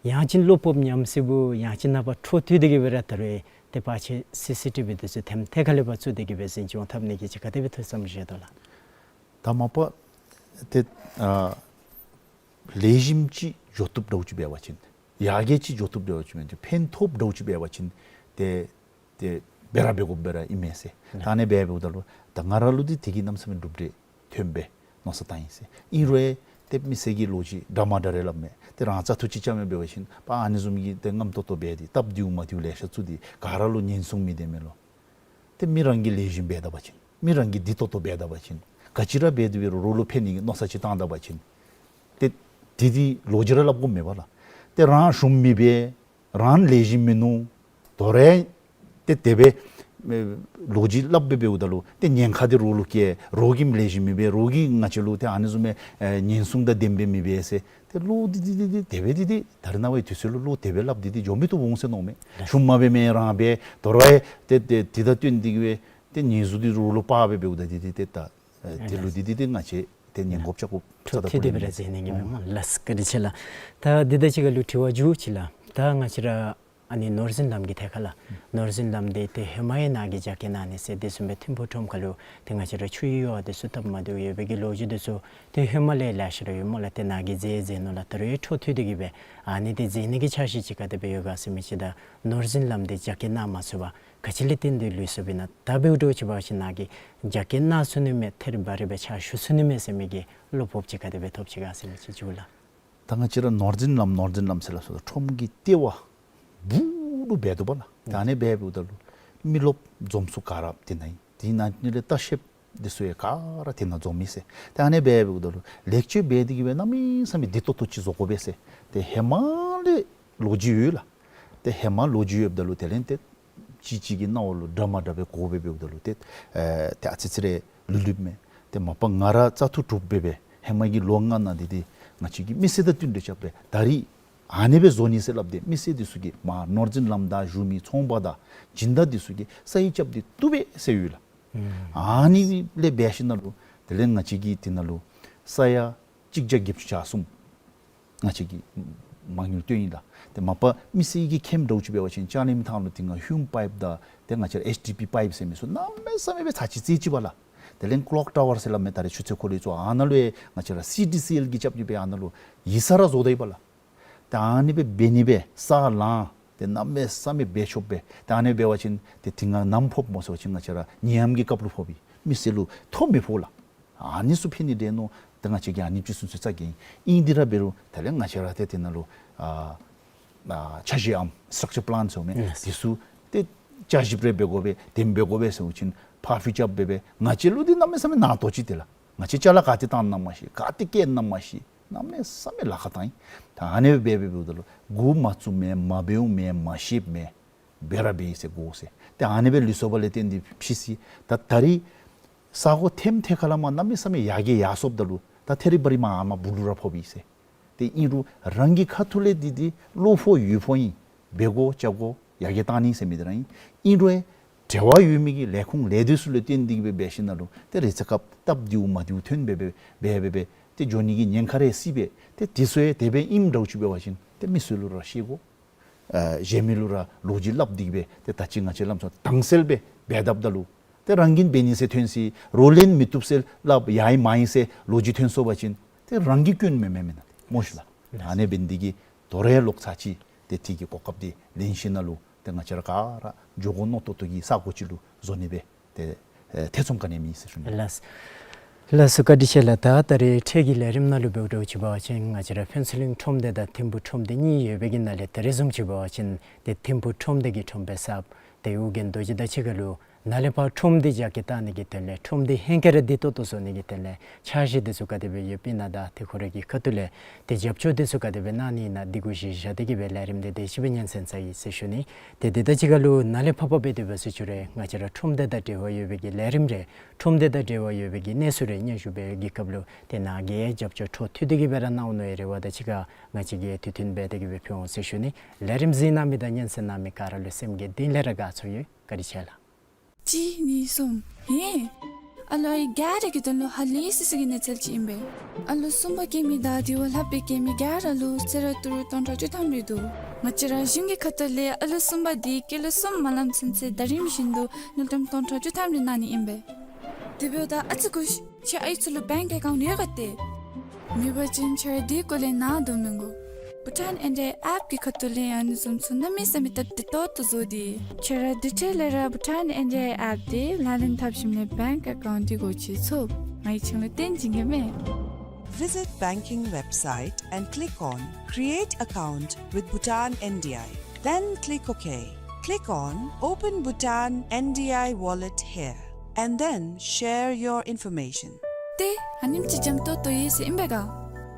ཡང་ཅིན་བློ་སྤོབས་ཉམས་སི་བོ་ཡང་ཅིན་ནངས་པ་འཕྲོ་མཐུད་དེ་གི་སྦེ་ར་ད་རུང་ཏེ་པར་ཆས་སི་སི་ཊི་བི་འདི་ཚུ་ཐེམ་ཐེ་ཁ་ལས་ཕར་བཙུགས་ཏེ་གི་སྦེ་འཛིན་སྐྱོང་འཐབ་ནི་གི་ཅིག་ག་དེ་སྦེ་ཐུགས་བསམ་བཞེས་དོ་ལགས། ད་མ་པ་ཏེ་ཨ་ལེགས་ཤོམ་ཅིག་འགྱོ་བཏུབ་འདྲཝ་ཅིག་འབད་བ་ཅིན་ཡར་རྒྱས་ཅིག་འགྱོ་བཏུབ་འདྲཝ་ཅིག་འབད་བ་ཅིན་ཕན་ཐོགས་འདྲཝ་ཅིག་འབད་བ་ཅིན་ཏེ་ཏེ་འབད་ར་འབད་དགོཔ་སྦེ་ར་ཨིན་མས་ཟེར། ད་ཨ་ནི་སྦེ་འབདཝ་ད་ལུ་ད་ང་ར་ལུ་འདི་དེ་གིས་གནམ་མེད་ས་མེད་གྲུབ་འབྲས་ཐོན་སྦེ་མནོ་བསམ་བཏང་ཡི་ཟེར། ཨིན་རུང་ཏེ་མི་སེར་གྱི་ལོ་རྒྱུས་འདྲ་མ་འདྲ་རེ་སླབ་མས། ཏེ་རང་བཙག་འཐུ་ཅིག་རྐྱབ་མི་འབད་བ་ཅིན་པ་ཨ་ནི་བཟུམ་གྱི་ཏེ་རྔམ་ཏོག་ཏོ་འབད་དེ་སྟབས་བདེཝ་མ་བདེཝ་ལེ་ཤ་བཙུགས་ཏེ་ག་ར་ལུ་ཉེན་སྲུང་མི་ལྡན་མས་ལོ། ཏེ་མི་རང་གིས་ལེགས་ཤོམ་འབད་ད་པ་ཅིན་མི་རང་གིས་བདེ་ཏོག་ཏོ་འབད་ད་པ་ཅིན་ག་ཅི་ར་འབད་དེ་འབད་རུང་རོགས་ལུ་ཕན་ནི་གི་མནོ་བསམ་ཅིག་བཏང་ད་པ་ཅིན་ཏེ་དེ་དེ་ལོ་རྒྱུས་ར་སླབ་དགོཔ་མེད་པ་ལགས། ཏེ་རང་ཞུམ་མི་འབད་རང་ལེགས་ཤོམ་མིན་ནུག། དོ་རུང་ཏེ་དེ་སྦེ་ལོ་རྒྱུས་སླབ་སྦེ་འབདཝ་ད་ལུ་ཏེ་ཉེན་ཁ་འདི་རོགས་ལུ་བཀལ། རོགས་ཀྱིས་ལེགས་ཤོམ་མི་འབད། རོགས་ཀྱིས་ང་བཅས་ལུ་ཏེ་ཨ་ནི་བཟུམ་མའི་ཨེ་ཉེན་སྲུང་དང་ལྡནམ་སྦེ་མི་འབད་ཟེར། ཏེ་བློ་འདི་འདི་འདི་འདི་དེ་སྦེ་འདི་འདི་ད་རེས་ནངས་པའི་དུས་ཚོད་ལུ་བློ་དེ་སྦེ་སླབ་འདི་འདི་འགྱོ་མི་བཏུབ་འོང་ཟེར་མནོཝ་མས། ཞུམ་མ་འབད་མི་རང་འབད། དོ་རུང་ཏེ་ཏེ་དེ་དང་བསྟུན་ཏེ་གི་སྦེ་ཏེ་ཉེས་འཛུགས་འདི་རོགས་ལུ་འབག་སྦེ་འབདཝ་ད་འདི་འདི་ཏེ་ད་ཨེ་དེ་ལུ་འདི་འདི་འདི་ང་བཅས་ཏེ་ཉེན་ཁ་ཅིག་གོ་ཚ་ད་ཐུག་སྟེ་སྦེ་ར་མཛད་ནི་གི་མས། ལགས་སོ་བཀའ་དྲིན་ཆེ་ལགས། ད་འདི་དང་གཅིག་ཁར་ལུ་དྲི་བ་མཇུག་ཅིག་ལགས། ད་ང་བཅས་ར་ཨ་ནི་ནོར་འཛིན་ལམ་གྱི་ཐད་ཁར་ལགས། ནོར་འཛིན་ལམ་འདི་ཏེ་ཧེ་མ་ཡང་ནཱ་གིས་རྒྱ་སྐྱེད་གནང་ནི་ཟེར་དེ་བཟུམ་སྦེ་ཐིམ་ཕུག་ཁྲོམ་ཁ་ལུ་ཏེ་ང་བཅས་ར་ཆུ་ཡི་ཡོ་འདི་ཚུ་སྟབས་མ་བདེཝ་ཡོད་པའི་གི་ལོ་རྒྱུས་འདི་ཚུ་ཏེ་ཧེ་མ་ལས་ལེ་ཤ་ར་ཡོད་སྨོ་ལགས། ཏེ་ནཱ་གིས་མཛད་མཛད་ནུག་ལགས། ད་རུང་འཕྲོ་མཐུད་དེ་གི་སྦེ་ཨ་ནི་འདི་མཛད་ནི་གི་འཆར་གཞི་ཅིག་ག་དེ་སྦེ་ཡོད་ག་ཟེར་མི་ཅིག་དང་ནོར་འཛིན་ལམ་འདི་རྒྱ་སྐྱེད་གནང་མ་ཚུགས་པར་ག་ཅི་ལས་བརྟེན་ཏེ་ལུས་སོཔ་ཨིན་ན། ད་འབདཝ་འདྲཝ་ཅིག་འབད་བ་ཅིན་ནཱ་གིས་རྒྱ་སྐྱེད་གནང་ཚུགས་ནི་མས། ཐད་རི་བ་རི་སྦེ་ཕྱག་ཞུ་ཚུགས་ནི་མས་ཟེར་མི་གི་བློ་སྤོབས་ཅིག་ག་དེ་སྦེ་ཐོབ་ཅི་ག་ཟེར་མི་ཅིག་མཇུག་ལགས། ད་ང་བཅས་ར་ནོར་འཛིན་ལམ་ནོར་འཛིན་ལམ་ཟེར་སླབ་སོ་ད་ཁྲོམ་གྱི་ལྟེ་བ་སྦུག་ལུ་འབད་དོ་བ་ལགས། ད་ཨ་ནི་སྦེ་འབདཝ་ད་ལུ་མི་རློབས་འཛོམས་ས་ག་ར་དེ་ནང་ཨིན། དེ་ནང་ལས་ལྟ་བཤལཔ་འདི་ཚུ་ཡང་ག་ར་དེ་ནང་འཛོམས་ཡི་ཟེར། ད་ཨ་ནི་སྦེ་འབདཝ་ད་ལུ་ལེགས་བཅོས་འབད་དེ་གི་སྦེ་གནམ་མེད་ས་མེད་བདེ་ཏོག་ཏོ་ཅིག་བཟོ་དགོ་པས་ཟེར། ཏེ་ཧེ་མ་ལས་ལོ་རྒྱུས་ཡོད་ལགས། ཏེ་ཧེ་མ་ལོ་རྒྱུས་ཡོདཔ་ད་ལུ་དེ་ལས་ཏེ་གཅིག་གཅིག་གི་སྣང་བ་ལུ་འདྲ་མ་འདྲ་བའི་གོ་སྦེ་འབདཝ་ད་ལུ་ཏེ་ཨེ་ཏེ་ཨ་ཙི་ཙི་རེ་ལུས་ལུསཔ་མས། ཏེ་མ་པ་ང་ར་བཙག་འཐུ་གྲུབ་སྦེ་སྦེ་ཧེ་མ་གི་ལོ་ལྔ་ནང་འདི་འདི་ང་བཅས་ཀྱིས་མི་སེར་དང་བསྟུན་གྲོས་རྐྱབ་སྦེ་ད་རིས་ཨ་ནི་སྦེ་བཟོ་ནི་ཟེར་སླབ་སྟེ་མི་སེར་འདི་ཚུ་གིས་མར་ནོར་འཛིན་ལམ་དང་བཞུགས་མི་ཚོང་པ་དང་སྦྱིན་བདག་འདི་ཚུ་གིས་ས་ཡིག་རྐྱབ་སྟེ་བཏུབ་པས་ཟེར་ཡོད་ལགས། ཨ་ནི་ལས་འབད་ཞིནམ་ལས་དེ་ལས་ང་བཅས་ཀྱིས་དེ་ནང་ལུ་ས་ཡ་གཅིག་བརྒྱ་བརྒྱད་ཅུ་གྱ་གསུམ་ང་བཅས་ཀྱིས་མ་དངུལ་བཏོན་ཡི་ལགས། ཏེ་མ་པ་མི་སེར་གྱིས་མཁྱེནམ་འདྲཝ་ཅིག་འབད་བ་ཅིན་ལྕང་གླིང་མི་ཐང་ལུ་དེ་སྔ་ཧུམ་པའིཔ་དང་ཏེ་ང་བཅས་ར་ཨེཆ་ཌི་པི་པའིཔ་ཟེར་མི་ཚུ་གནམ་མེད་ས་མེད་སྦེ་ཚར་གཅིག་རྩེ་གཅིག་པ་ལགས། དེ་ལས་ཀློག་ཊ་ཝར་ཟེར་སླབ་མི་ད་རེས་ཆུ་ཚོད་འཁོར་ལོ་ཚུ་ཨ་ནཱ་ལུ་ཡང་ང་བཅས་ར་སི་ཌི་སི་ཨེལ་གྱིས་རྐྱབ་སྟེ་སྦེ་ཨ་ནཱ་ལུ་ཡིག་ཚང་ར་བཟོ་ད་ཡི་པ་ལགས། ཏེ་ཨ་ནི་སྦེ་འབད་ནི་སྦེ་ས་ལང་ཏེ་གནམ་མེད་ས་མེད་འབད་ཆོགཔ་སྦེ། ཏེ་ཨ་ནི་འབད་བ་ཅིན་ཏེ་དེ་སྔ་ནམ་ཕོགཔ་སྨོ་ཟེར་བ་ཅིན་ང་བཅས་ར་ནད་ཡམས་ཀྱི་སྐབས་ལུ་ཕོག་པའི་མི་སེར་ལུ་ཐོ་མི་ཕོག་ལགས། ཨ་ནི་ཚུ་ཕན་ནི་འདྲས་མནོ་ཏེ་ང་བཅས་ཀྱིས་ཨ་ནི་ཅིག་སུན་སུན་ཚ་གྱང་ཨིན། དེ་ར་འབད་རུང་དེ་ལས་ང་བཅས་ར་ཏེ་དེ་ནང་ལུ་ཨ་ཨ་འཆར་གཞིའམ་སི་ཊྲག་ཅར་པ་ལཱན་ཟེར་མི་ཡེས་འདི་ཚུ་ཏེ་བསྐྱར་ཞིབ་རེ་འབད་དགོ་པས། དེ་འབད་དགོ་པས་ཟེར་བ་ཅིན་ཕར་འགྱངས་འབད་འབད་ང་བཅས་ལུ་འདི་གནམ་མེད་ས་མེད་ནང་དོག་ཅིག་ཏེ་ལགས། ང་བཅས་ཅ་ལ་ག་ཏེ་བཏང་ནི་མ་ཤེས། ག་ཏེ་བཀལ་ནི་མ་ཤེས། གནམ་མེད་ས་མེད་ལཱ་ཁག་བཏང་ཡི། ད་ཨ་ནི་སྦེ་འབད་འབདཝ་ད་ལུ་འགོ་མ་བཙུགས་མི་མ་འབདཝ་མི་མ་ཤེསཔ་མི་འབད་ར་འབད་ཡི་ཟེར་གོ་ཟེར། ཏེ་ཨ་ནི་སྦེ་ལུས་སོཔ་ལས་བརྟེན་ཏེ་ཕྱིས་སི་ད་ད་རིས་ས་གོ་ཐེམ་ཐེ་ཁ་ལས་མར་གནམ་མེད་ས་མེད་ཡར་རྒྱས་ཡར་སོཔ་ད་ལུ་ད་ཐད་རི་བ་རི་མར་ཨ་མར་སྦུག་ལུ་ར་ཕོག་པའི་ཟེར། ཏེ་ཨིན་རུང་རང་གི་ཁ་ཐུག་ལས་འདི་འདི་བློ་ཕོག་ཡུལ་ཕོག་ཨིན། འབད་དགོ་རྐྱབ་དགོ་ཡར་རྒྱས་བཏང་ནི་ཟེར་མི་འདི་ར་ཨིན། ཨིན་རུང་འབྲེལ་བ་ཡོད་མི་གི་ལས་ཁུངས་ལས་སྡེ་ཚུ་ལུ་བརྟེན་ཏེ་གི་སྦེ་འབད་ཞིནམ་ལས་ཏེ་རེ་ཚེ་སྐབས་སྟབས་བདེཝ་མ་བདེཝ་ཐོན་སྦེ་སྦེ་སྦེ་སྦེ་སྦེ་ཏེ་འགྱོ་ནི་གི་ཉེན་ཁ་རེ་སྲིད་པས། ཏེ་དེ་ཚུ་ཡང་དེ་སྦེ་ཨིནམ་འདྲཝ་ཅིག་འབད་བ་ཅིན་ཏེ་མི་སེར་ལུ་ར་ཤེས་དགོ། ཨ་གཞན་མི་ལུ་ར་ལོ་རྒྱུས་སླབ་སྟེ་གི་སྦེ་ཏེ་ད་ཅི་ང་བཅས་ལམ་སང་དྭངས་གསལ་སྦེ་འབད་དཔ་ད་ལུ་ཏེ་རང་གིས་འབད་ནི་ཟེར་ཐོན་སི་རོགས་ལས་མི་བཏུབ་ཟེར་སླབ་ཡ་ཨིན་མ་ཨིན་ཟེར་ལོ་རྒྱུས་ཐོན་སོང་པ་ཅིན་ཏེ་རང་གི་སྐྱོན་མེན་མེན་མེན་ན་ཏེ་སྨོ་ཤི་ལགས། ཨ་ནི་འབད་ནི་འདི་གིས་དོ་རུང་ལོག་ཚར་ཅིག་ཏེ་དེ་གི་གོ་སྐབས་འདི་ལེན་ཞིནམ་ལས་ཏེ་ང་བཅས་ར་ག་ར་འགྱོ་དགོ་མནོ་ཏོག་ཏོ་གི་ས་གོ་ཅིག་ལུ་བཟོ་ནི་སྦེ་ཏེ་ཨེ་ཐེ་ཚོམ་ག་ནི་མེད་ཟེར་ཞུ་ནི། ལགས། ལགས་སོ་བཀའ་དྲིན་ཆེ་ལགས། ད་ད་རེས་འཕྲལ་གྱི་ལས་རིམ་ནང་ལུ་འབདཝ་འདྲཝ་ཅིག་འབད་བ་ཅིན་ང་བཅས་ར་ཕུན་ཚོགས་གླིང་ཁྲོམ་སྡེ་དང་ཐིམ་ཕུག་ཁྲོམ་སྡེ་གཉིས་ཡོད་པའི་གི་ནང་ལས་ད་རེས་བཟུམ་ཅིག་འབད་བ་ཅིན་ཏེ་ཐིམ་ཕུག་ཁྲོམ་སྡེ་གི་ཁྲོམ་དཔོན་གསརཔ་ཏེ་ཨོ་རྒྱན་རྡོ་རྗེ་དང་གཅིག་ཁར་ལུ་ ནཱ་ལས་ཕར་ཁྲོམ་འདི་རྒྱ་སྐྱེད་གཏང་ནི་གི་དོན་ལས་ཁྲོམ་འདི་ཧེང་སྐལ་ར་བདེ་ཏོག་ཏོ་བཟོ་ནི་གི་དོན་ལས་འཆར་གཞི་འདི་ཚུ་ག་དེ་སྦེ་ཡོདཔ་ཨིན་ན་དང་ཏེ་ཁོ་རའི་གི་ཁ་ཐུག་ལས་ཏེ་རྒྱབ་སྐྱོར་འདི་ཚུ་ག་དེ་སྦེ་གནང་ནི་ཨིན་ན་འདི་གུ་གཞི་བཞག་སྟེ་གི་སྦེ་ལས་རིམ་འདི་དེ་ཅིག་སྦེ་སྙན་གསན་ཚར་ཡི་ཟེར་ཞུ་ནི། ཏེ་དེ་དང་གཅིག་ཁར་ལུ་ནཱ་ལས་ཕར་འབད་དེ་འབད་ཟེར་ཞུ་རུང་ང་བཅས་ར་ཁྲོམ་སྡེ་དང་འབྲེལ་བ་ཡོད་པའི་གི་ལས་རིམ་རེ་ཁྲོམ་སྡེ་དང་འབྲེལ་བ་ཡོད་པའི་གི་གནས་ཚུལ་རེ་སྙན་ཞུ་འབད་བའི་གི་སྐབས་ལུ་ཏེ་ནཱ་གིས་རྒྱབ་སྐྱོར་འཕྲོ་མཐུད་དེ་གི་སྦེ་ར་གནང་འོང་མནོ་བའི་རེ་བ་དང་གཅིག་ཁར་ང་བཅས་ཀྱིས་དུས་མཐུན་འབད་དེ་གི་སྦེ་ཕུལ་འོང་ཟེར་ཞུ་ནི། ལས་རིམ་གཟིགས་གནང་མི་དང་སྙན་གསན་གནང་མི་ག་ར་ལུ་སེམས་བསྐྱེད་བདེ་ལེགས་ར་དགའ་ཚོར་ཡོད། བཀའ་དྲིན་ཆེ་ལགས། གཅིག་གཉིས་གསུམ། ཧེ། ཨ་ལོ་ཨའི་ག་ར་གི་དོན་ལུ་ཧ་ལས་སི་སི་གི་གནས་ཚུལ་ཅིག་ཨིན་པས། ཨ་ལོ་གསུམ་པ་སྐྱེ་མི་དང་དེ་བ་ལྷག་སྦེ་སྐྱེ་མི་ག་ར་ལུ་གསོལ་རས་ཏི་རུ་སྟོང་ཕྲག་བཅུ་ཐམ་རེ་འདུག། ང་བཅས་ར་གཞུང་གི་ཁ་ཐུག་ལས་ཨ་ལོ་གསུམ་པ་འདི་སྐྱེས་ལོ་གསུམ་མ་ལངམ་ཚུན་ཚོད་ཟླ་རིམ་བཞིན་དུ་དངུལ་ཀྲམ་སྟོང་ཕྲག་བཅུ་ཐམ་རེ་གནང་ནི་ཨིན་པས། དེ་འབདཝ་ད་ཨ་ཙི་སྒུག་ཤིག། ཁྱེད་ཨའི་ཚུ་ལུ་བེངཀ་ཨེ་ཀའུནཊ་ཡོད་ག་ཏེ། མེད་པ་ཅིན་ཁྱེད་ར་དེ་སྐོར་ལས་ནཱ་དོ་མི་དགོ། བྷུ་ཊཱན་ཨེན་ཌི་ཨའི་ཨེཔ་གི་ཁ་ཐུག་ལས་ཨ་ནི་བཟུམ་ཚུ་གནམ་མེད་ས་མེད་སྟབས་བདེ་ཏོག་ཏོ་བཟོ་སྟེ། ཁྱེད་ར་དེ་འཕྲལ་ལས་ར་བྷུ་ཊཱན་ཨེན་ཌི་ཨའི་ཨེཔ་འདི་ལག་ལེན་འཐབ་ཞིནམ་ལས་བེངཀ་ཨེ་ཀའུནཊ་འདི་སྒོ་ཕྱེ་ཚུགས། ང་གིས་ཁྱེད་ལུ་སྟོན་བྱིན་གེ་མས། Visit banking website and click on Create Account with Bhutan N D I. Then click OK. Click on Open Bhutan N D I Wallet here and then share your information. ཏེ་ཨ་ནེམ་ཅིག་འཇམ་ཏོང་ཏོ་ཡོད་ཟེར་ཨིན་པས་ག།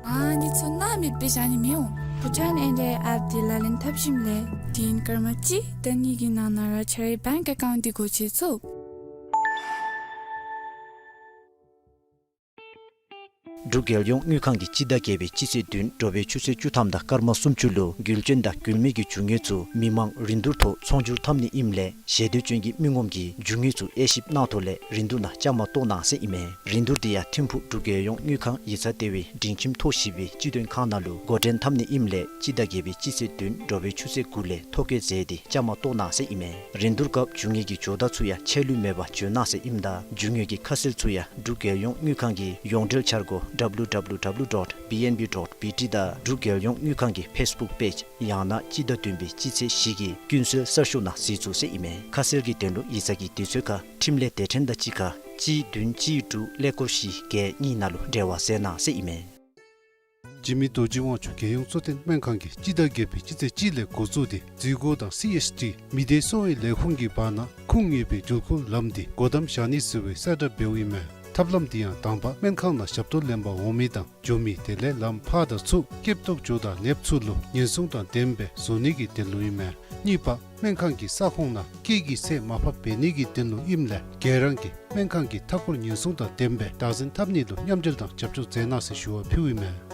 ཨ་ནི་ཚུ་ནཱ་མེདཔ་སྦེ་བཞག་ནི་མི་འོང་། བྷུ་ཊཱན་ཨེན་ཌི་ཨའི་ཨེཔ་འདི་ལག་ལེན་འཐབ་ཞིནམ་ལས་དུས་ཡུན་སྐར་མ་གཅིག་དང་གཉིས་ཀྱི་ནང་ན་ར་ཁྱེད་རའི་བེངཀ་ཨེ་ཀའུནཊ་འདི་སྒོ་ཕྱེ་ཚུགས། འབྲུག་རྒྱལ་ཡོངས་དངུལ་ཁང་གིས་སྤྱི་ཟླ་བརྒྱད་པའི་སྤྱི་ཚེས་བདུན་དྲོ་པའི་ཆུ་ཚོད་བཅུ་ཐམ་དང་སྐར་མ་སུམ་ཅུ་ལུ་རྒུད་འབྲེང་དང་རྒུད་མེད་ཀྱི་རྒྱུ་དངོས་ཚུ་མི་མང་རིན་བསྡུར་ཐོག་ཚོང་སྒྱུར་འཐབ་ནི་ཨིནམ་ལས་ཞེ་འདོད་ཅན་གྱི་མི་ངོམ་གྱིས་རྒྱུ་དངོས་ཚུ་དབྱེ་ཞིབ་གནང་ཐོག་ལས་རིན་བསྡུར་ནང་བཅའ་མར་གཏོགས་གནང་ཟེར་ཨིན་མས། རིན་བསྡུར་འདི་ཡང་ཐིམ་ཕུག་འབྲུག་རྒྱལ་ཡོངས་དངུལ་ཁང་ཡིག་ཚང་ལྟེ་བའི་འབྲིང་ཁྱིམ་ཐོག་བཞི་པའི་སྤྱི་དོན་ཁང་ནང་ལུ་འགོ་འདྲེན་འཐབ་ནི་ཨིནམ་ལས་སྤྱི་ཟླ་བརྒྱད་པའི་སྤྱི་ཚེས་བདུན་དྲོ་པའི་ཆུ་ཚོད་དགུ་ལས་ཐོ་བཀོད་མཛད་དེ་བཅའ་མར་གཏོགས་གནང་ཟེར་ཨིན་མས། རིན་བསྡུར་སྐབས་རྒྱུ་དངོས་ཀྱི་ཇོ་བདག་ཚུ་ཡང་ཆད་ལུས་མེད་པར་བྱོན་གནང་ཟེར་ཨིནམ་ད་རྒྱུ་དངོས་ཀྱི་ཁ་གསལ་ཚུ་ཡང་འབྲུག་རྒྱལ་ཡོངས་དངུལ་ཁང་གི་ཡོངས་འབྲེལ་འཆར་སྒོ་W W W dot B N B dot B T དང་འབྲུག་རྒྱལ་ཡོངས་དངུལ་ཁང་གི་ཕེསི་བུཀ་པེཇ་ཡང་ན་སྤྱི་ཟླ་བདུན་པའི་སྤྱི་ཚེས་བཞི་གི་ཀུན་གསལ་གསར་ཤོག་ནང་གཟིགས་ཚུགས་ཟེར་ཨིན་མས། ཁ་གསལ་གྱི་དོན་ལུ་ཡིག་ཚང་གི་དུས་ཚོད་ཁར་འཕྲིན་ལས་སྡེ་ཕྲན་དང་གཅིག་ཁར་གཅིག་བདུན་གཅིག་དྲུག་ཀླད་ཀོར་བཞི་བརྒྱད་གཉིས་ནང་ལུ་འབྲེལ་བ་མཛད་གནང་ཟེར་ཨིན་མས། འཇིགས་མེད་རྡོ་རྗེ་དབང་ཕྱུག་རྒྱལ་ཡོངས་གཙོ་བསྟེན་སྨན་ཁང་གིས་སྤྱི་ཟླ་བརྒྱད་པའི་སྤྱི་ཚེས་གཅིག་ལས་འགོ་བཙུགས་ཏེ་འཛུལ་སྒོ་དང་སི་ཨེཆ་ཌི་མི་སྡེ་གསོ་བའི་ལས་ཁུངས་ཀྱི་བར་ན་ཁུངས་ཡོད་པའི་འགྲུལ་འཁོར་ལམ་འདི་སྒོ་བསྡམ་བཞག་ནི་ཟེར་བའི་གསལ་བསྒྲགས་འབདཝ་ཨིན་མས། ཐབས་ལམ་འདི་ཡང་དང་པ་སྨན་ཁང་ནང་ཞབས་ཏོག་ལེན་པར་འོང་མི་དང་འགྱོ་མི་དེ་ལས་ལམ་ཕར་དང་ཚུར་སྐྱེབ་ཏོག་ཇོ་དང་ལེབ་ཚུ་ལུ་ཉེན་སྲུང་དང་ལྡནམ་སྦེ་བཟོ་ནི་གི་དོན་ལུ་ཨིན་མས། གཉིས་པ་སྨན་ཁང་གི་ས་ཁོངས་ནང་སྐད་ཀྱི་ཚད་མར་ཕབ་འབད་ནི་གི་དོན་ལུ་ཨིནམ་ལས་ག་ར་གིས་སྨན་ཁང་གི་མཐའ་འཁོར་ཉེན་སྲུང་དང་ལྡནམ་སྦེ་བདག་འཛིན་འཐབ་ནི་ལུ་མཉམ་འབྲེལ་དང་རྒྱབ་སྐྱོར་མཛད་གནང་ཟེར་ཞུ་བ་ཕུལཝ་ཨིན་མས།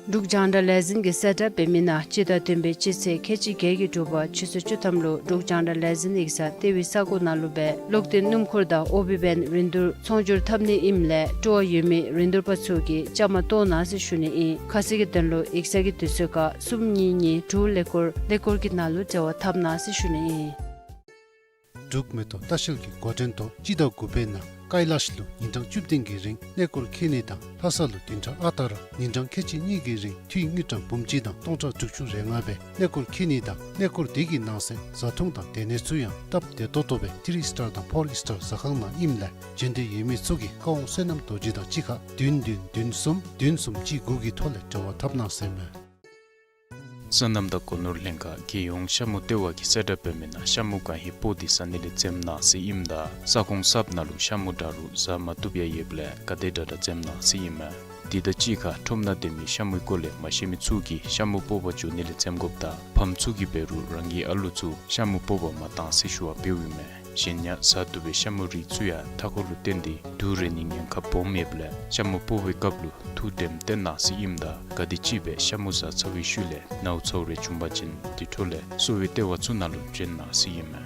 འབྲུག་རྒྱང་བསྒྲགས་ལས་འཛིན་གྱིས་གསལ་བསྒྲགས་འབད་མི་ནང་སྤྱི་ཟླ་བདུན་པའི་སྤྱི་ཚེས་ཁལ་གཅིག་བརྒྱད་ཀྱི་དྲོ་པ་ཆུ་ཚོད་བཅུ་ཐམ་ལུ་འབྲུག་རྒྱང་བསྒྲགས་ལས་འཛིན་ཡིག་ཚང་ལྟེ་བའི་ས་གོ་ནང་ལུ་སྦེ་གློག་བརྟེན་སྣུམ་འཁོར་དང་ཨོ་བི་བེན་རིན་བསྡུར་ཚོང་སྒྱུར་འཐབ་ནི་ཨིནམ་ལས་སྤྲོ་བ་ཡོད་མི་རིན་བསྡུར་པ་ཚུ་གིས་བཅའ་མར་གཏོགས་གནང་ཟེར་ཞུ་ནི་ཨིན། ཁ་གསལ་གྱི་དོན་ལུ་ཡིག་ཚང་གི་དུས་ཚོད་ཁར་གསུམ་གཉིས་གཉིས་དྲུག་ཀླད་ཀོར་ཀླད་ཀོར་གྱི་ནང་ལུ་འབྲེལ་བ་འཐབ་གནང་ཟེར་ཞུ་ནི་ཨིན། འབྲུག་མེ་ཏོག་ལྟ་བཤལ་གྱི་འགོ་འདྲེན་ཐོག་སྤྱི་ཟླ་དགུ་པའི་ནང་ཀའི་ལཱཤ་ལུ་ཉིན་གྲངས་བཅུ་བདུན་གྱི་རིང་གནས་སྐོར་འཁྱིད་ནི་དང་ལྷ་ས་ལུ་བདུན་ཕྲག་ཨ་རྟག་ར་ཉིན་གྲངས་ཁལ་གཅིག་གཉིས་ཀྱི་རིང་འཐུས་དངུལ་ཀྲམ་འབུམ་གཅིག་དང་སྟོང་ཕྲག་དྲུག་ཅུ་རེ་ལྔ་སྦེ་གནས་སྐོར་འཁྱིད་ནི་དང་གནས་སྐོར་དེ་གི་ནང་གསེས་བཟའ་འཐུང་དང་སྡོད་གནས་ཚུ་ཡང་སྟབས་བདེ་ཏོག་ཏོ་སྦེ་ཐི་རི་སི་ཊར་དང་ཕོར་སི་ཊར་ཟ་ཁང་ནང་ཨིནམ་ལས་འབྱོན་འདོད་ཡོད་མི་ཚུ་གིས་བཀའ་དབང་བསོད་ནམས་རྡོ་རྗེ་དང་གཅིག་ཁར་བདུན་བདུན་བདུན་གསུམ་བདུན་གསུམ་གཅིག་དགུ་གི་ཐོག་ལས་འབྲེལ་བ་འཐབ་གནང་ཟེར་མས། སོ་ནམ་དང་སྒོ་ནོར་ལྷན་ཁག་རྒྱལ་ཡོངས་ཤ་མུ་ལྟེ་བ་གིས་གསལ་བསྒྲགས་འབད་མི་ནང་ཤ་མུ་གང་ཧེ་སྤོག་སྟེ་ཟ་ནི་ལས་འཛེམ་གནང་ཟེར་ཨིནམ་ད་ས་ཁོངས་གསརཔ་ནང་ལུ་ཤ་མུ་འདྲ་རུང་ཟ་མ་བཏུབ་ཡང་ཡོདཔ་ལས་ག་དེ་དྲག་དྲག་འཛེམ་གནང་ཟེར་ཨིན་མས། དེ་དང་གཅིག་ཁར་ཁྲོམ་ནང་སྡོད་མི་ཤ་མུའི་སྐོར་ལས་མ་ཤེས་མི་ཚུ་གིས་ཤ་མུ་སྤོག་པར་འགྱོ་ནི་ལས་འཛེམ་དགོཔ་དང་ཕམ་ཚུ་གིས་འབད་རུང་རང་གི་ཨ་ལོ་ཚུ་ཤ་མུ་སྤོག་པར་མ་གཏང་ཟེར་ཞུ་བ་འབདཝ་ཨིན་མས། གཞན་ཡང་ཟ་བཏུབ་པའི་ཤ་མུ་རིགས་ཚུ་ཡང་མཐའ་འཁོར་ལུ་བརྟེན་ཏེ་དུག་རེག་ནིའི་ཉེན་ཁ་སྦོམ་ཡོདཔ་ལས་ཤ་མུ་སྤོག་པའི་སྐབས་ལུ་ཐུགས་དྲནམ་བཏོན་གནང་ཟེར་ཨིནམ་ད་ག་དེམ་ཅིག་སྦེ་ཤ་མུ་ཟ་ཚར་བའི་ཤུལ་ལས་ནཝ་ཚཝ་རེ་བྱུང་པ་ཅིན་དེ་འཕྲོ་ལས་གསོ་བའི་ལྟེ་བ་ཚུ་ནང་ལུ་འབྱོན་གནང་ཟེར་ཨིན་མས།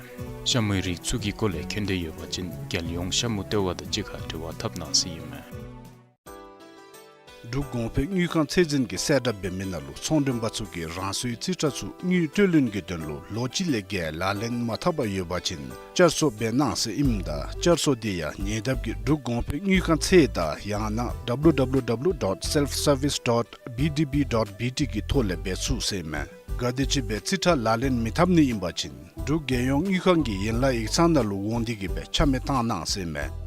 ཤ་མུའི་རིགས་ཚུ་གི་སྐོར་ལས་མཁྱེན་འདོད་ཡོད་པ་ཅིན་རྒྱལ་ཡོངས་ཤ་མུ་ལྟེ་བ་དང་གཅིག་ཁར་འབྲེལ་བ་འཐབ་གནང་ཟེར་ཨིན་མས། འབྲུག་གོང་འཕེལ་དངུལ་ཁང་ཚད་འཛིན་གྱིས་གསལ་བསྒྲགས་འབད་མི་ནང་ལུ་ཚོང་མགྲོན་པ་ཚུ་གིས་རང་སོའི་རྩིས་ཁྲ་ཚུ་དངུལ་སྤྲོད་ལེན་གྱི་དོན་ལུ་ལོ་གཅིག་ལས་བརྒལ་ལག་ལེན་མ་འཐབ་པར་ཡོད་པ་ཅིན་བསྐྱར་གསོ་འབད་གནང་ཟེར་ཨིནམ་ད་བསྐྱར་གསོ་དེ་ཡང་ཉེ་འདབས་ཀྱི་འབྲུག་གོང་འཕེལ་དངུལ་ཁང་ཚད་དང་ཡང་ན་W W W dot self service dot B D B dot B T གི་ཐོག་ལས་འབད་ཚུགས་ཟེར་མས། ག་དེམ་ཅིག་སྦེ་རྩིས་ཁྲ་ལག་ལེན་མི་འཐབ་ནི་ཨིན་པ་ཅིན་འབྲུག་རྒྱལ་ཡོངས་དངུལ་ཁང་གི་ཡན་ལག་ཡིག་ཚང་ནང་ལུ་འོང་སྟེ་གི་སྦེ་ཆ་མེད་བཏང་གནང་ཟེར་མས།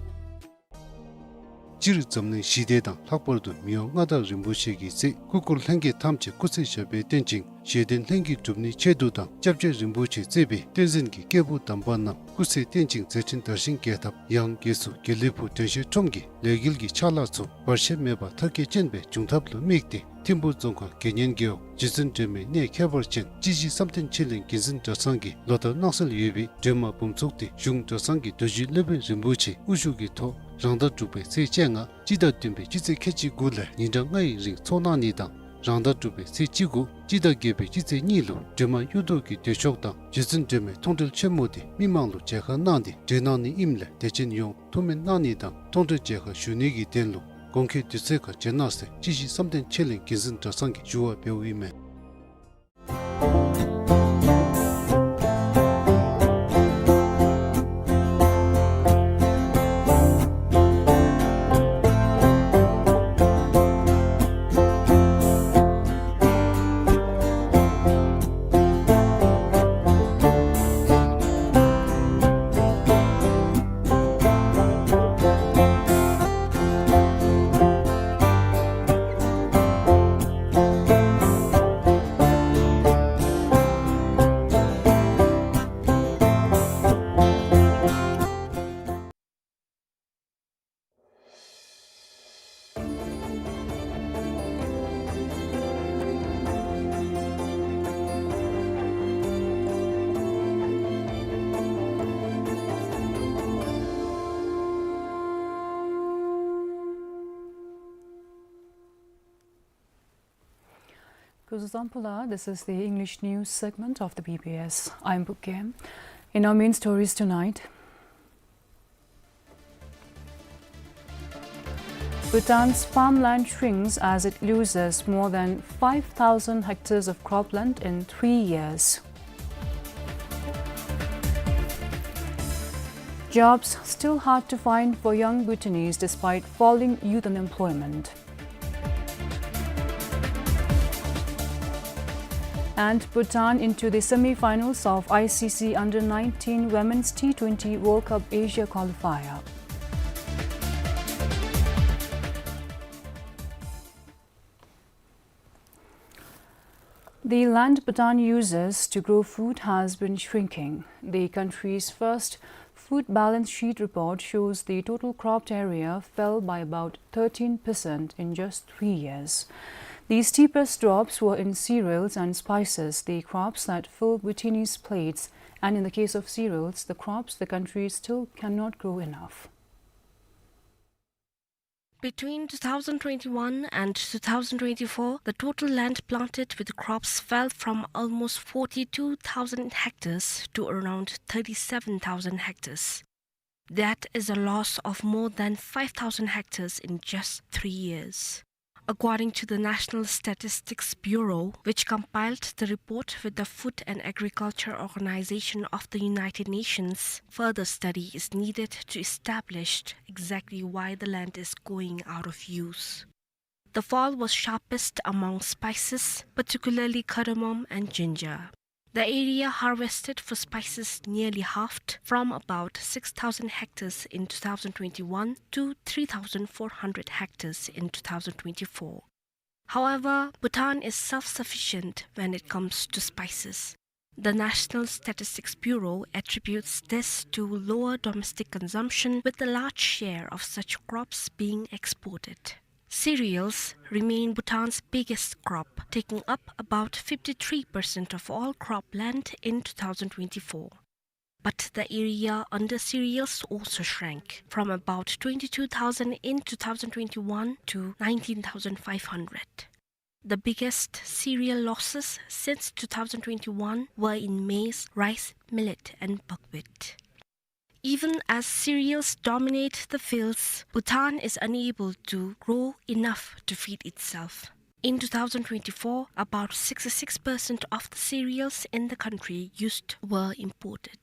སྤྱིར་འཛམ་གླིང་ཞི་བདེ་དང་ལྷག་པར་དུ་མི་དབང་མངའ་བདག་རིན་པོ་ཆེ་གི་སྲས་སྐུ་འཁོར་ལྷན་རྒྱས་ཐམས་ཅད་སྐུ་ཚེ་ཞབས་པད་བརྟན་ཅིང་བཞེད་དོན་ལྷུན་གྱིས་གྲུབ་ནིའི་ཆེད་དུ་དང་སྐྱབས་རྗེ་རིན་པོ་ཆེ་གཙོས་པའི་བསྟན་འཛིན་གྱི་སྐྱེས་བུ་དམ་པ་རྣམས་སྐུ་ཚེ་བརྟན་ཅིང་མཛད་འཕྲིན་དར་ཞིང་རྒྱས་ཐབས། ཡང་སྒོས་སུ་དགེ་ལེགས་ཕུག་དྲན་ཤེས་ཁྲོམ་གྱི་ལས་འགུལ་གྱི་ཕྱག་ལཱ་ཚུ་བར་ཆད་མེད་པར་མཐར་འཁྱོལ་ཅན་སྦེ་འབྱུང་ཐབས་ལུ་དམིགས་ཏེ་ཐིམ་ཕུག་རྫོང་ཁག་དགེ་བསྙེན་རྒེད་འོག་རྗེ་བཙུན་སྒྲོལ་མའི་གནས་ཁྱད་པར་ཅན་སྤྱི་ཞིང་བསམ་གཏན་ཆོས་གླིང་དགེ་འཛིན་གྲྭ་ཚང་གིས་ལོ་ལྟར་གནང་སྲོལ་ཡོད་པའི་སྒྲོལ་མ་འབུམ་ཚོགས་དེ་གཞུང་གྲྭ་ཚང་གི་རྡོ་རྗེ་སློབ་དཔོན་རིན་པོ་ཆེ་དབུ་བཞུགས་ཀྱི་ཐོག་རང་ཟླ་དྲུག་པའི་ཚེས་བཅོ་ལྔ་སྤྱི་ཟླ་བདུན་པའི་སྤྱི་ཚེས་ཁལ་གཅིག་དགུ་ལས་ཉིན་གྲངས་ལྔ་ཡི་རིང་ཚོགས་གནང་ནི་དང་། རང་ཟླ་དྲུག་པའི་ཚེས་བཅུ་དགུ་སྤྱི་ཟླ་བརྒྱད་པའི་སྤྱི་ཚེས་གཉིས་ལུ་སྒྲོལ་མ་གཡུ་ཐོག་གི་མདུན་ཤོག་དང་རྗེ་བཙུན་སྒྲོལ་མའི་མཐོང་གྲོལ་ཆེན་མོ་དེ་མི་མང་ལུ་མཇལ་ཁ་གནང་སྟེ་གྲོལ་གནང་ནི་ཨིནམ་ལས་དད་ཅན་ཡོངས་ཐུགས་སྨོན་གནང་ནི་དང་མཐོང་གྲོལ་མཇལ་ཁ་ཞུ་ནི་གི་དོན་ལུ་གོང་འཁོད་དུས་ཚོད་ཁར་བྱོན་གནང་ཟེར་སྤྱི་ཞིང་བསམ་གཏན་ཆོས་གླིང་དགེ་འཛིན་གྲྭ་ཚང་གིས་ཞུ་བ་འབདཝ་ཨིན་མས། Kuzuzangpo la, this is the English news segment of the B B S. I'm Bukem. In our main stories tonight, Bhutan's farmland shrinks as it loses more than five thousand hectares of cropland in three years. Jobs still hard to find for young Bhutanese despite falling youth unemployment. And Bhutan into the semi-finals of I C C Under nineteen Women's T twenty World Cup Asia qualifier. The land Bhutan uses to grow food has been shrinking. The country's first food balance sheet report shows the total cropped area fell by about thirteen percent in just three years. The steepest drops were in cereals and spices, the crops that fill Bhutanese plates, and in the case of cereals, the crops the country still cannot grow enough. Between two thousand twenty-one and two thousand twenty-four, the total land planted with crops fell from almost forty-two thousand hectares to around thirty-seven thousand hectares. That is a loss of more than five thousand hectares in just three years. According to the National Statistics Bureau, which compiled the report with the Food and Agriculture Organization of the United Nations, further study is needed to establish exactly why the land is going out of use. The fall was sharpest among spices, particularly cardamom and ginger. The area harvested for spices nearly halved, from about six thousand hectares in two thousand twenty-one to three thousand four hundred hectares in two thousand twenty-four. However, Bhutan is self-sufficient when it comes to spices. The National Statistics Bureau attributes this to lower domestic consumption, with a large share of such crops being exported. Cereals remain Bhutan's biggest crop, taking up about fifty-three percent of all cropland in two thousand twenty-four. But the area under cereals also shrank, from about twenty-two thousand in two thousand twenty-one to nineteen thousand five hundred. The biggest cereal losses since two thousand twenty-one were in maize, rice, millet, and buckwheat. Even as cereals dominate the fields, Bhutan is unable to grow enough to feed itself. In two thousand twenty-four, about sixty-six percent of the cereals in the country used were imported.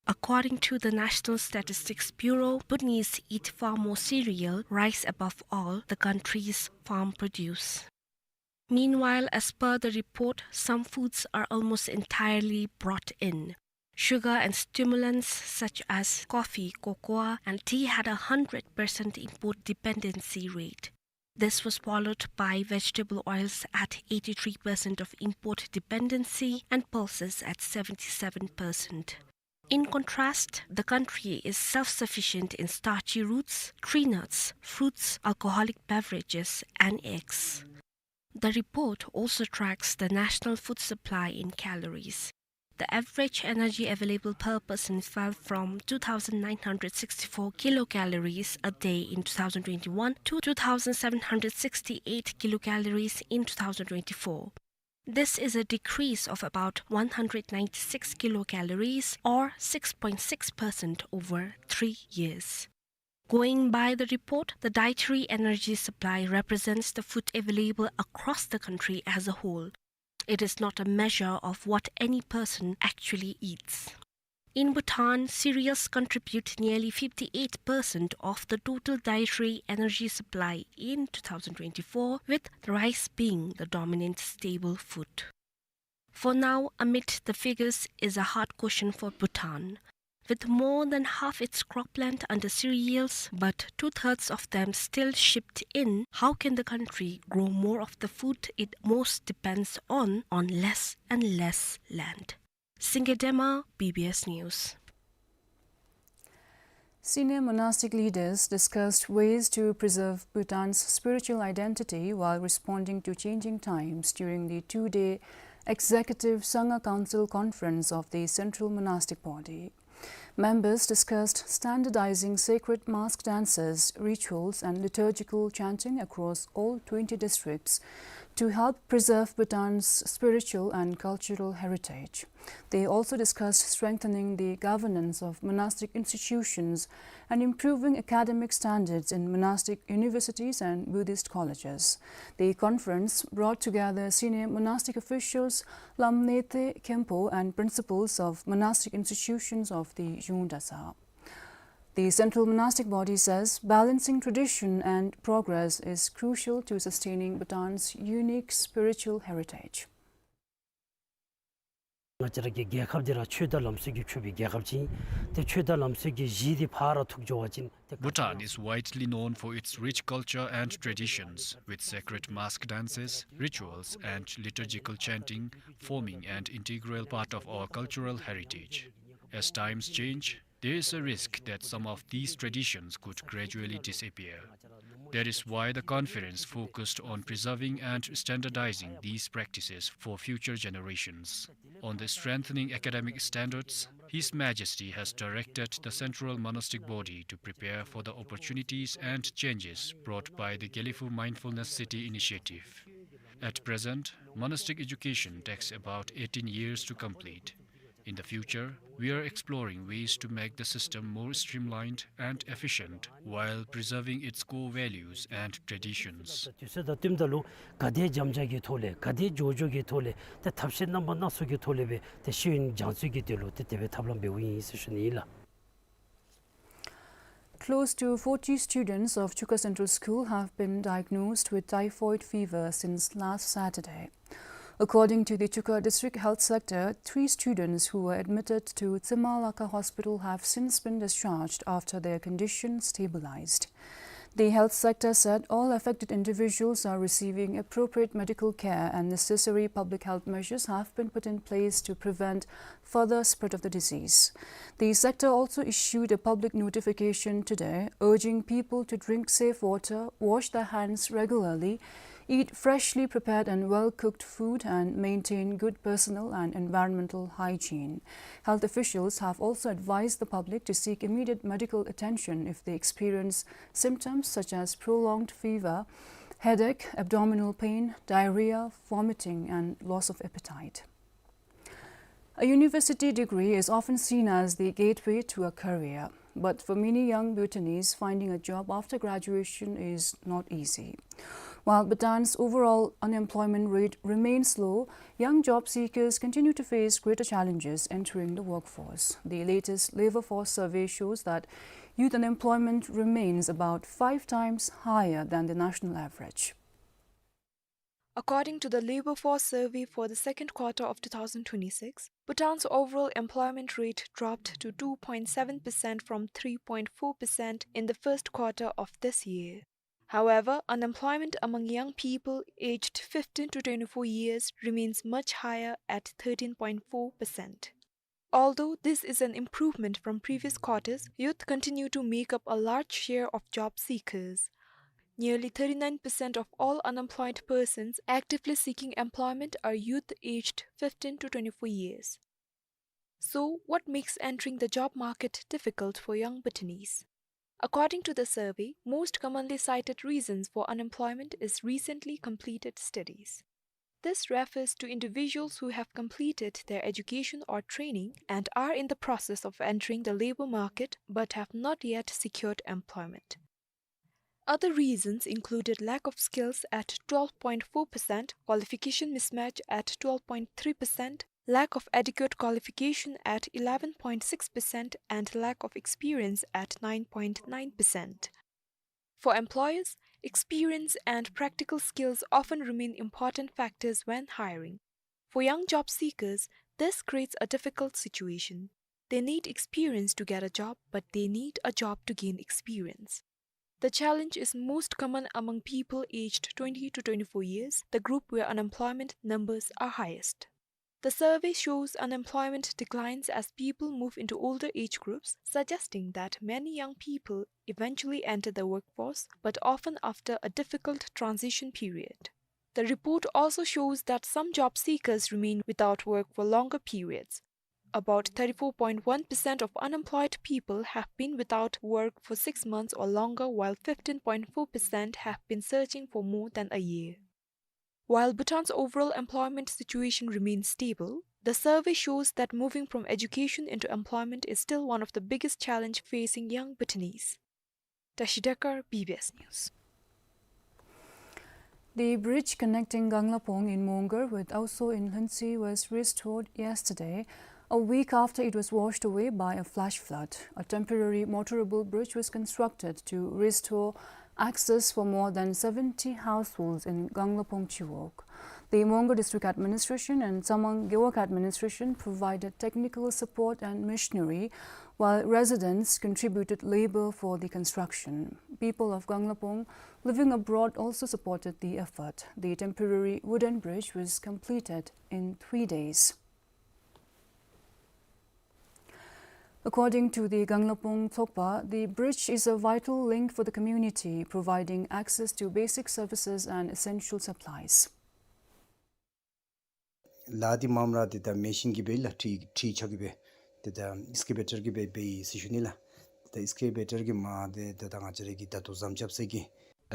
According to the National Statistics Bureau, Bhutanese eat far more cereal, rice above all, the country's farm produce. Meanwhile, as per the report, some foods are almost entirely brought in. Sugar and stimulants such as coffee, cocoa, and tea had a hundred percent import dependency rate. This was followed by vegetable oils at eighty-three percent of import dependency and pulses at seventy-seven percent. In contrast, the country is self-sufficient in starchy roots, tree nuts, fruits, alcoholic beverages, and eggs. The report also tracks the national food supply in calories. The average energy available per person fell from two thousand nine hundred sixty-four kilocalories a day in two thousand twenty-one to two thousand seven hundred sixty-eight kilocalories in two thousand twenty-four. This is a decrease of about one hundred ninety-six kilocalories, or six point six percent over three years. Going by the report, the dietary energy supply represents the food available across the country as a whole. It is not a measure of what any person actually eats. In Bhutan, cereals contribute nearly fifty-eight percent of the total dietary energy supply in two thousand twenty-four, with rice being the dominant staple food. For now, amid the figures is a hard question for Bhutan. With more than half its cropland under cereals, but two-thirds of them still shipped in, how can the country grow more of the food it most depends on, on less and less land? Singye Dema, B B S News. Senior monastic leaders discussed ways to preserve Bhutan's spiritual identity while responding to changing times during the two-day Executive Sangha Council Conference of the Central Monastic Body. Members discussed standardizing sacred mask dances, rituals, and liturgical chanting across all twenty districts to help preserve Bhutan's spiritual and cultural heritage. They also discussed strengthening the governance of monastic institutions and improving academic standards in monastic universities and Buddhist colleges. The conference brought together senior monastic officials, Lam Nete Khenpo, and principals of monastic institutions of the Yungdasa. The Central Monastic Body says balancing tradition and progress is crucial to sustaining Bhutan's unique spiritual heritage. ང་བཅས་ར་གི་རྒྱལ་ཁབ་འདི་ར་ཆོས་དང་ལམ་སྲོལ་གྱིས་ཕྱུག་པའི་རྒྱལ་ཁབ་ཅིག་ཨིན། ཏེ་ཆོས་དང་ལམ་སྲོལ་གྱི་གཞི་འདི་ཕར་ཐུག་འགྱོ་བ་ཅིན་ཏེ། Bhutan is widely known for its rich culture and traditions, with sacred mask dances, rituals, and liturgical chanting forming an integral part of our cultural heritage. As times change, there is a risk that some of these traditions could gradually disappear. That is why the conference focused on preserving and standardizing these practices for future generations. On the strengthening academic standards, His Majesty has directed the Central Monastic Body to prepare for the opportunities and changes brought by the Gelephu Mindfulness City initiative. At present, monastic education takes about eighteen years to complete. In the future, we are exploring ways to make the system more streamlined and efficient while preserving its core values and traditions. དུས་ཚོད་དང་བསྟུནམ་ད་ལུ་ག་དེ་འཇམ་འཇམ་གྱི་ཐོག་ལས་ག་དེ་མགྱོགས་མགྱོགས་ཀྱི་ཐོག་ལས་ཏེ་ཐབས་ཤེས་རྣམ་པ་སྣ་ཚོགས་ཀྱི་ཐོག་ལས་སྦེ་ཏེ་ཤེས་ཡོན་སྦྱང་ཚུགས་ཀྱི་དོན་ལུ་ཏེ་དེ་སྦེ་ཐབས་ལམ་འབདཝ་ཨིན་ཟེར་ཞུ་ནི་ཨིན་ལགས། Close to forty students of Chuka Central School have been diagnosed with typhoid fever since last Saturday. According to the Chuka District Health Sector, three students who were admitted to Tsemalaka Hospital have since been discharged after their condition stabilized. The health sector said all affected individuals are receiving appropriate medical care and necessary public health measures have been put in place to prevent further spread of the disease. The sector also issued a public notification today urging people to drink safe water, wash their hands regularly, eat freshly prepared and well-cooked food, and maintain good personal and environmental hygiene. Health officials have also advised the public to seek immediate medical attention if they experience symptoms such as prolonged fever, headache, abdominal pain, diarrhea, vomiting, and loss of appetite. A university degree is often seen as the gateway to a career, but for many young Bhutanese, finding a job after graduation is not easy. While Bhutan's overall unemployment rate remains low, young job seekers continue to face greater challenges entering the workforce. The latest labor force survey shows that youth unemployment remains about five times higher than the national average. According to the Labor Force Survey for the second quarter of two thousand twenty-six, Bhutan's overall employment rate dropped to two point seven percent from three point four percent in the first quarter of this year. However, unemployment among young people aged fifteen to twenty-four years remains much higher at thirteen point four percent. Although this is an improvement from previous quarters, youth continue to make up a large share of job seekers. Nearly thirty-nine percent of all unemployed persons actively seeking employment are youth aged fifteen to twenty-four years. So, what makes entering the job market difficult for young Bhutanese? According to the survey, most commonly cited reasons for unemployment is recently completed studies. This refers to individuals who have completed their education or training and are in the process of entering the labor market but have not yet secured employment. Other reasons included lack of skills at twelve point four percent, qualification mismatch at twelve point three percent, lack of adequate qualification at eleven point six percent, and lack of experience at nine point nine percent. For employers, experience and practical skills often remain important factors when hiring. For young job seekers, this creates a difficult situation. They need experience to get a job, but they need a job to gain experience. The challenge is most common among people aged twenty to twenty-four years, the group where unemployment numbers are highest. The survey shows unemployment declines as people move into older age groups, suggesting that many young people eventually enter the workforce, but often after a difficult transition period. The report also shows that some job seekers remain without work for longer periods. About thirty-four point one percent of unemployed people have been without work for six months or longer, while fifteen point four percent have been searching for more than a year. While Bhutan's overall employment situation remains stable, the survey shows that moving from education into employment is still one of the biggest challenge facing young Bhutanese. Tashi Dekar, B B S News. The bridge connecting Ganglapong in Mongar with Aoso in Lhuentse was restored yesterday, a week after it was washed away by a flash flood. A temporary motorable bridge was constructed to restore access for more than seventy households in Ganglapong Chiwog. The Mongar District Administration and Tsamang Gewog Administration provided technical support and machinery, while residents contributed labor for the construction. People of Ganglapong living abroad also supported the effort. The temporary wooden bridge was completed in three days. According to the Ganglapong Thokpa, the bridge is a vital link for the community, providing access to basic services and essential supplies. ལཱ་འདི་མངམ་ར་ཏེ་ད་མེ་ཤིན་གྱིས་སྦེ་ལགས་ཁྲི་ཁྲི་ཆགས་ཀྱི་སྦེ་ཏེ་ད་ཨེགསི་ཀེ་བེ་ཊར་གྱིས་སྦེ་འབད་ཡི་ཟེར་ཞུ་ནི་ལགས། ད་ཨེགསི་ཀེ་བེ་ཊར་གྱིས་མ་ཏེ་ད་ད་ང་བཅས་ར་གི་ད་ལྟོ་ཟམ་རྐྱབ་ས་གི།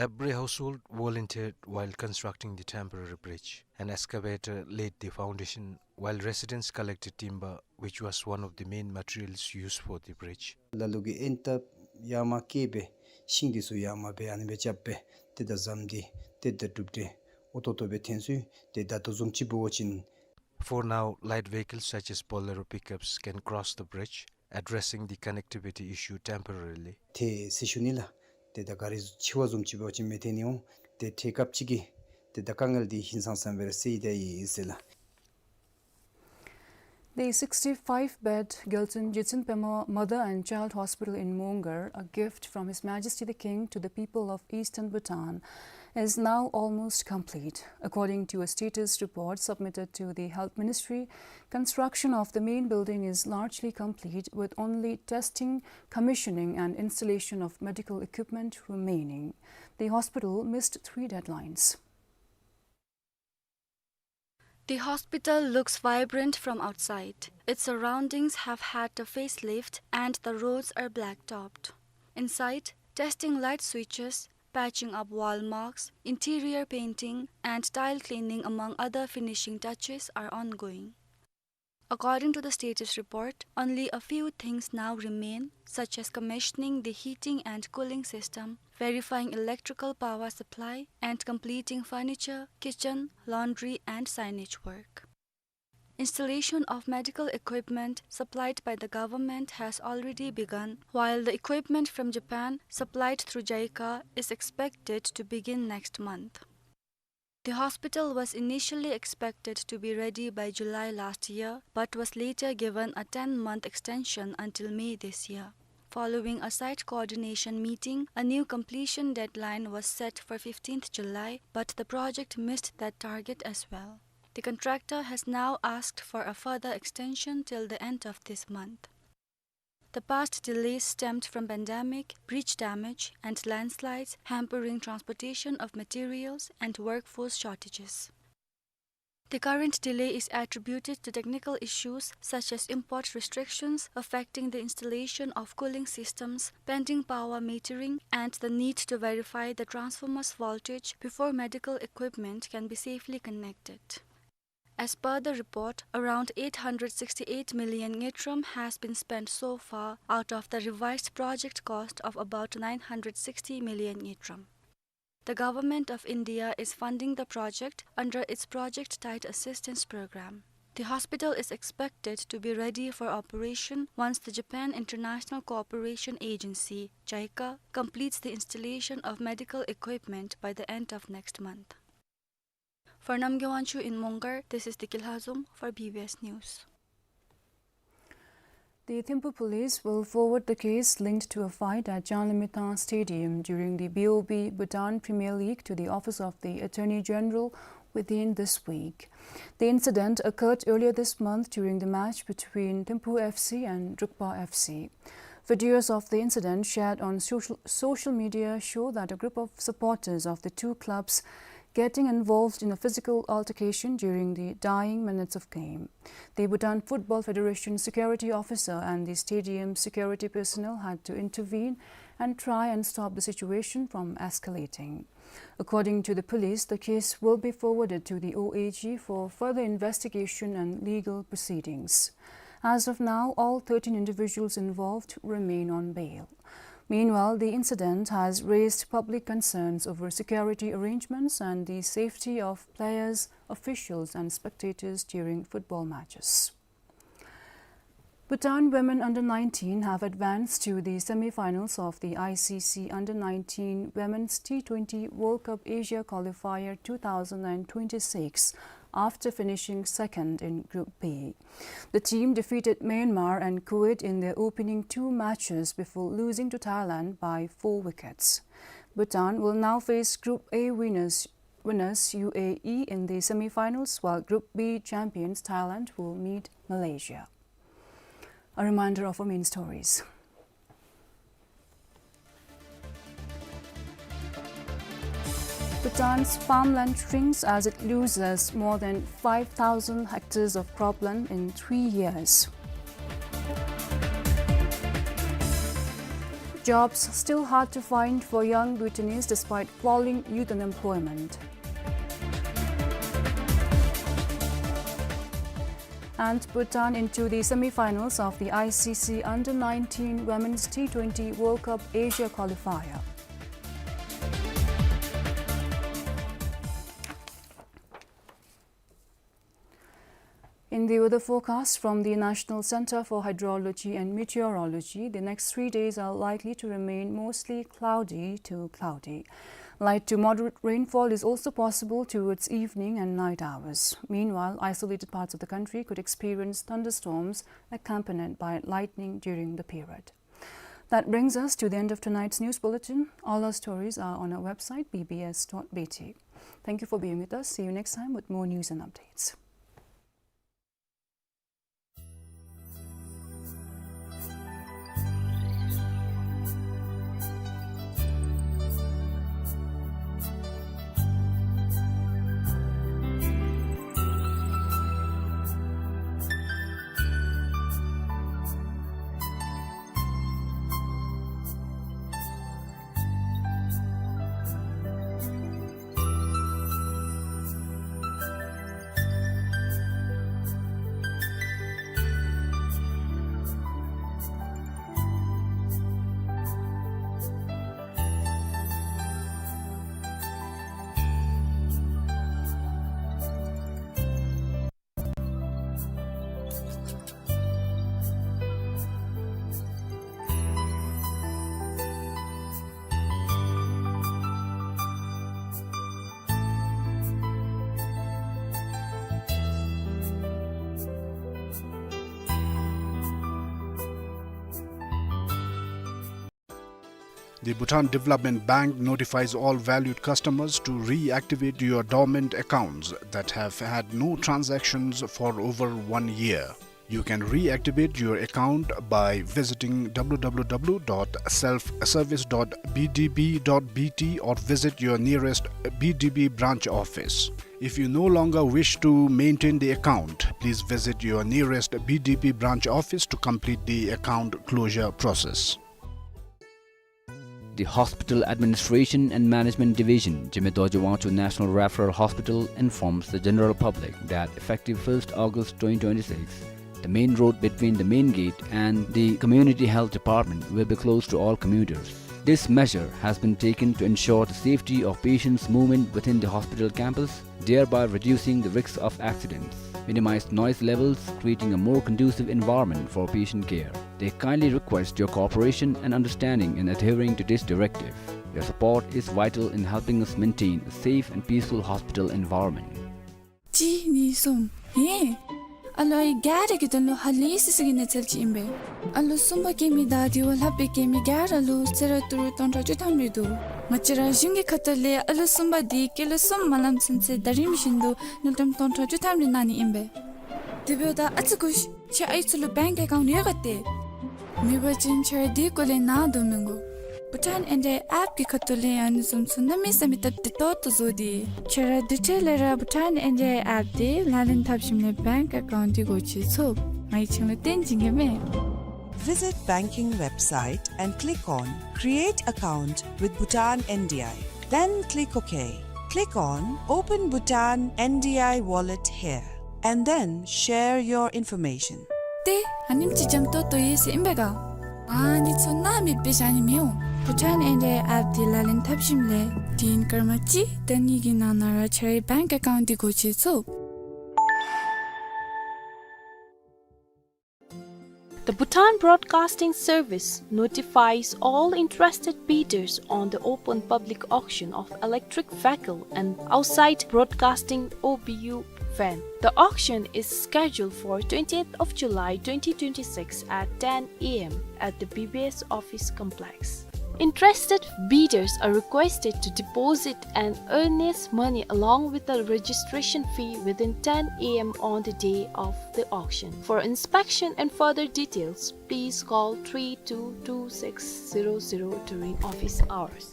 Every household volunteered while constructing the temporary bridge. An excavator laid the foundation while residents collected timber, which was one of the main materials used for the bridge. ལ་ལུ་གིས་ཨེན་ཏབ་ཡར་མར་བཀལ་སྦེ་ཤིང་འདི་ཚུ་ཡར་མར་སྦེ་ཨ་ནི་སྦེ་རྐྱབ་སྦེ་ཏེ་ད་ཟམ་འདི་ཏེ་ད་གྲུབ་སྟེ་འོ་ཏོག་ཏོ་སྦེ་ཐོན་ཚུགས། ཏེ་ད་ལྟོ་བཟུམ་ཅིག་འབད་བ་ཅིན། For now, light vehicles such as Bolero pickups can cross the bridge, addressing the connectivity issue temporarily. ཏེ་ཟེར་ཞུ་ནི་ལགས། ཏེ་ད་གཱ་རི་ཆེ་བ་བཟུམ་ཅིག་འབད་བ་ཅིན་མི་ཐོན་ནི་འོང་། ཏེ་ཏེ་སྐབས་ཅིག་གི་ཏེ་ད་དཀའ་ངལ་འདི་ཧིང་སངས་ས་སྦེ་ར་སེལ་ཏེ་ཡི་ཟེར་ལགས། The sixty-five bed Gyaltsuen Jetsun Pema Mother and Child Hospital in Mongar, a gift from His Majesty the King to the people of Eastern Bhutan, is now almost complete. According to a status report submitted to the Health Ministry, construction of the main building is largely complete, with only testing, commissioning, and installation of medical equipment remaining. The hospital missed three deadlines. The hospital looks vibrant from outside. Its surroundings have had a facelift and the roads are blacktopped. Inside, testing light switches, patching up wall marks, interior painting, and tile cleaning, among other finishing touches, are ongoing. According to the status report, only a few things now remain, such as commissioning the heating and cooling system, verifying electrical power supply, and completing furniture, kitchen, laundry, and signage work. Installation of medical equipment supplied by the government has already begun, while the equipment from Japan, supplied through JICA, is expected to begin next month. The hospital was initially expected to be ready by July last year, but was later given a ten-month extension until May this year. Following a site coordination meeting, a new completion deadline was set for fifteenth July, but the project missed that target as well. The contractor has now asked for a further extension till the end of this month. The past delays stemmed from pandemic, bridge damage, and landslides, hampering transportation of materials and workforce shortages. The current delay is attributed to technical issues such as import restrictions affecting the installation of cooling systems, pending power metering, and the need to verify the transformer's voltage before medical equipment can be safely connected. As per the report, around eight hundred sixty-eight million ngultrum has been spent so far out of the revised project cost of about nine hundred sixty million ngultrum. The Government of India is funding the project under its Project Tied Assistance Programme. The hospital is expected to be ready for operation once the Japan International Cooperation Agency, JICA, completes the installation of medical equipment by the end of next month. For Namgay Wangchuk in Mongar, this is Deki Lhazom for B B S News. The Thimphu police will forward the case linked to a fight at Changlimithang Stadium during the B O B Bhutan Premier League to the Office of the Attorney General within this week. The incident occurred earlier this month during the match between Thimphu F C and Drukpa F C. Videos of the incident shared on social, social media show that a group of supporters of the two clubs getting involved in a physical altercation during the dying minutes of game. The Bhutan Football Federation security officer and the stadium security personnel had to intervene and try and stop the situation from escalating. According to the police, the case will be forwarded to the O A G for further investigation and legal proceedings. As of now, all thirteen individuals involved remain on bail. Meanwhile, the incident has raised public concerns over security arrangements and the safety of players, officials, and spectators during football matches. Bhutan women under nineteen have advanced to the semi-finals of the I C C under nineteen Women's T twenty World Cup Asia Qualifier two thousand and twenty-six after finishing second in Group B. The team defeated Myanmar and Kuwait in their opening two matches before losing to Thailand by four wickets. Bhutan will now face Group A winners, winners U A E in the semi-finals, while Group B champions Thailand will meet Malaysia. A reminder of our main stories. Bhutan's farmland shrinks as it loses more than five thousand hectares of cropland in three years. Jobs still hard to find for young Bhutanese despite falling youth unemployment. And Bhutan into the semi-finals of the I C C under nineteen Women's T twenty World Cup Asia Qualifier. In the weather forecast from the National Center for Hydrology and Meteorology, the next three days are likely to remain mostly cloudy to cloudy. Light to moderate rainfall is also possible towards evening and night hours. Meanwhile, isolated parts of the country could experience thunderstorms accompanied by lightning during the period. That brings us to the end of tonight's news bulletin. All our stories are on our website, B B S dot B T. Thank you for being with us. See you next time with more news and updates. The Bhutan Development Bank notifies all valued customers to reactivate your dormant accounts that have had no transactions for over one year. You can reactivate your account by visiting w w w dot self service dot b d b dot b t or visit your nearest B D B branch office. If you no longer wish to maintain the account, please visit your nearest B D B branch office to complete the account closure process. The Hospital Administration and Management Division, Jigme Dorji Wangchuk National Referral Hospital, informs the general public that effective first August twenty twenty-six, the main road between the main gate and the Community Health Department will be closed to all commuters. This measure has been taken to ensure the safety of patients' movement within the hospital campus, thereby reducing the risks of accidents, minimize noise levels, creating a more conducive environment for patient care. They kindly request your cooperation and understanding in adhering to this directive. Your support is vital in helping us maintain a safe and peaceful hospital environment. གཅིག་གཉིས་གསུམ། ཧེ། ཨ་ལོ་ཨའི་ག་ར་གི་དོན་ལུ་ཧ་ལས་སི་སི་གི་གནས་ཚུལ་ཅིག་ཨིན་པས། ཨ་ལོ་གསུམ་པ་སྐྱེ་མི་དང་དེ་བ་ལྷག་པའི་སྐྱེ་མི་ག་ར་ལུ་གསོལ་རས་ཏི་རུ་སྟོང་ཕྲག་བཅུ་ཐམ་རེ་འདུག། ང་བཅས་ར་གཞུང་གི་ཁ་ཐུག་ལས་ཨ་ལོ་གསུམ་པ་འདི་སྐྱེས་ལོ་གསུམ་མ་ལང་ཚུན་ཚོད་ཟླ་རིམ་བཞིན་དུ་དངུལ་ཀྲམ་སྟོང་ཕྲག་བཅུ་ཐམ་རེ་གནང་ནི་ཨིན་པས། དེ་འབདཝ་ད་ཨ་ཙི་སྒུག་ཤིག། ཁྱེད་ཨའི་ཚུ་ལུ་བེངཀ་ཨེ་ཀའུནཊ་ཡོད་ག་ཏེ། མེད་པ་ཅིན་ཁྱེད་ར་དེ་སྐོར་ལས་ནཱ་སྡོད་མི་དགོ། བྷུ་ཊཱན་ཨེན་ཌི་ཨའི་ཨེཔ་གི་ཁ་ཐུག་ལས་ཨ་ནི་བཟུམ་ཚུ་གནམ་མེད་ས་མེད་སྟབས་བདེ་ཏོག་ཏོ་བཟོ་སྟེ། ཁྱེད་ར་དེ་འཕྲལ་ལས་ར་བྷུ་ཊཱན་ཨེན་ཌི་ཨའི་ཨེཔ་དེ་ལག་ལེན་འཐབ་ཞིནམ་ལས་བེངཀ་ཨེ་ཀའུནཊ་དེ་སྒོ་ཕྱེ་ཚུགས། ང་གིས་ཁྱེད་ལུ་སྟོན་བྱིན་གེ་མས། Visit banking website and click on Create Account with Bhutan N D I. Then click OK. Click on Open Bhutan N D I Wallet here, and then share your information. ཏེ་ཨ་ནེམ་ཅིག་འཇམ་ཏོང་ཏོ་ཡོད་ཟེར་ཨིན་པས་ག། ཨ་ནི་ཚུ་ནཱ་མེདཔ་སྦེ་བཞག་ནི་མི་འོང་། བྷུ་ཊཱན་ཨེན་ཌི་ཨའི་ཨེཔ་དེ་ལག་ལེན་འཐབ་ཞིནམ་ལས་དུས་ཡུན་སྐར་མ་གཅིག་དང་གཉིས་ཀྱི་ནང་ན་ར་ཁྱེད་རའི་བེངཀ་ཨེ་ཀའུནཊ་དེ་སྒོ་ཕྱེ་ཚུགས། The Bhutan Broadcasting Service notifies all interested bidders on the open public auction of electric vehicle and outside broadcasting O B U van. The auction is scheduled for twentieth of July twenty twenty-six at ten A M at the B B S office complex. Interested bidders are requested to deposit an earnest money along with the registration fee within ten A M on the day of the auction. For inspection and further details, please call three two two six zero zero during office hours.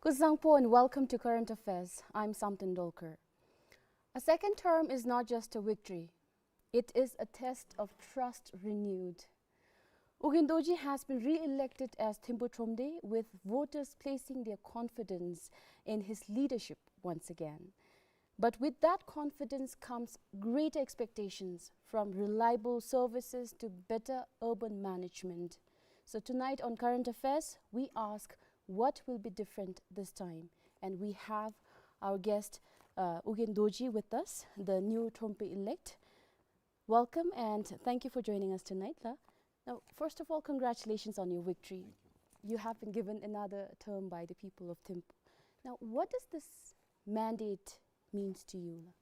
Kuzuzangpo and welcome to Current Affairs. I'm Samten Dolkar. A second term is not just a victory, it is a test of trust renewed. U Gin Dorji has been re-elected as Thimphu Thromde, with voters placing their confidence in his leadership once again. But with that confidence comes greater expectations, from reliable services to better urban management. So tonight on Current Affairs, we ask what will be different this time. And we have our guest, uh, U Gin Dorji, with us, the new Thromde elect. Welcome and thank you for joining us tonight, la. Now, first of all, congratulations on your victory. Thank you. You have been given another term by the people of Thimphu. Now, what does this mandate means to you, la?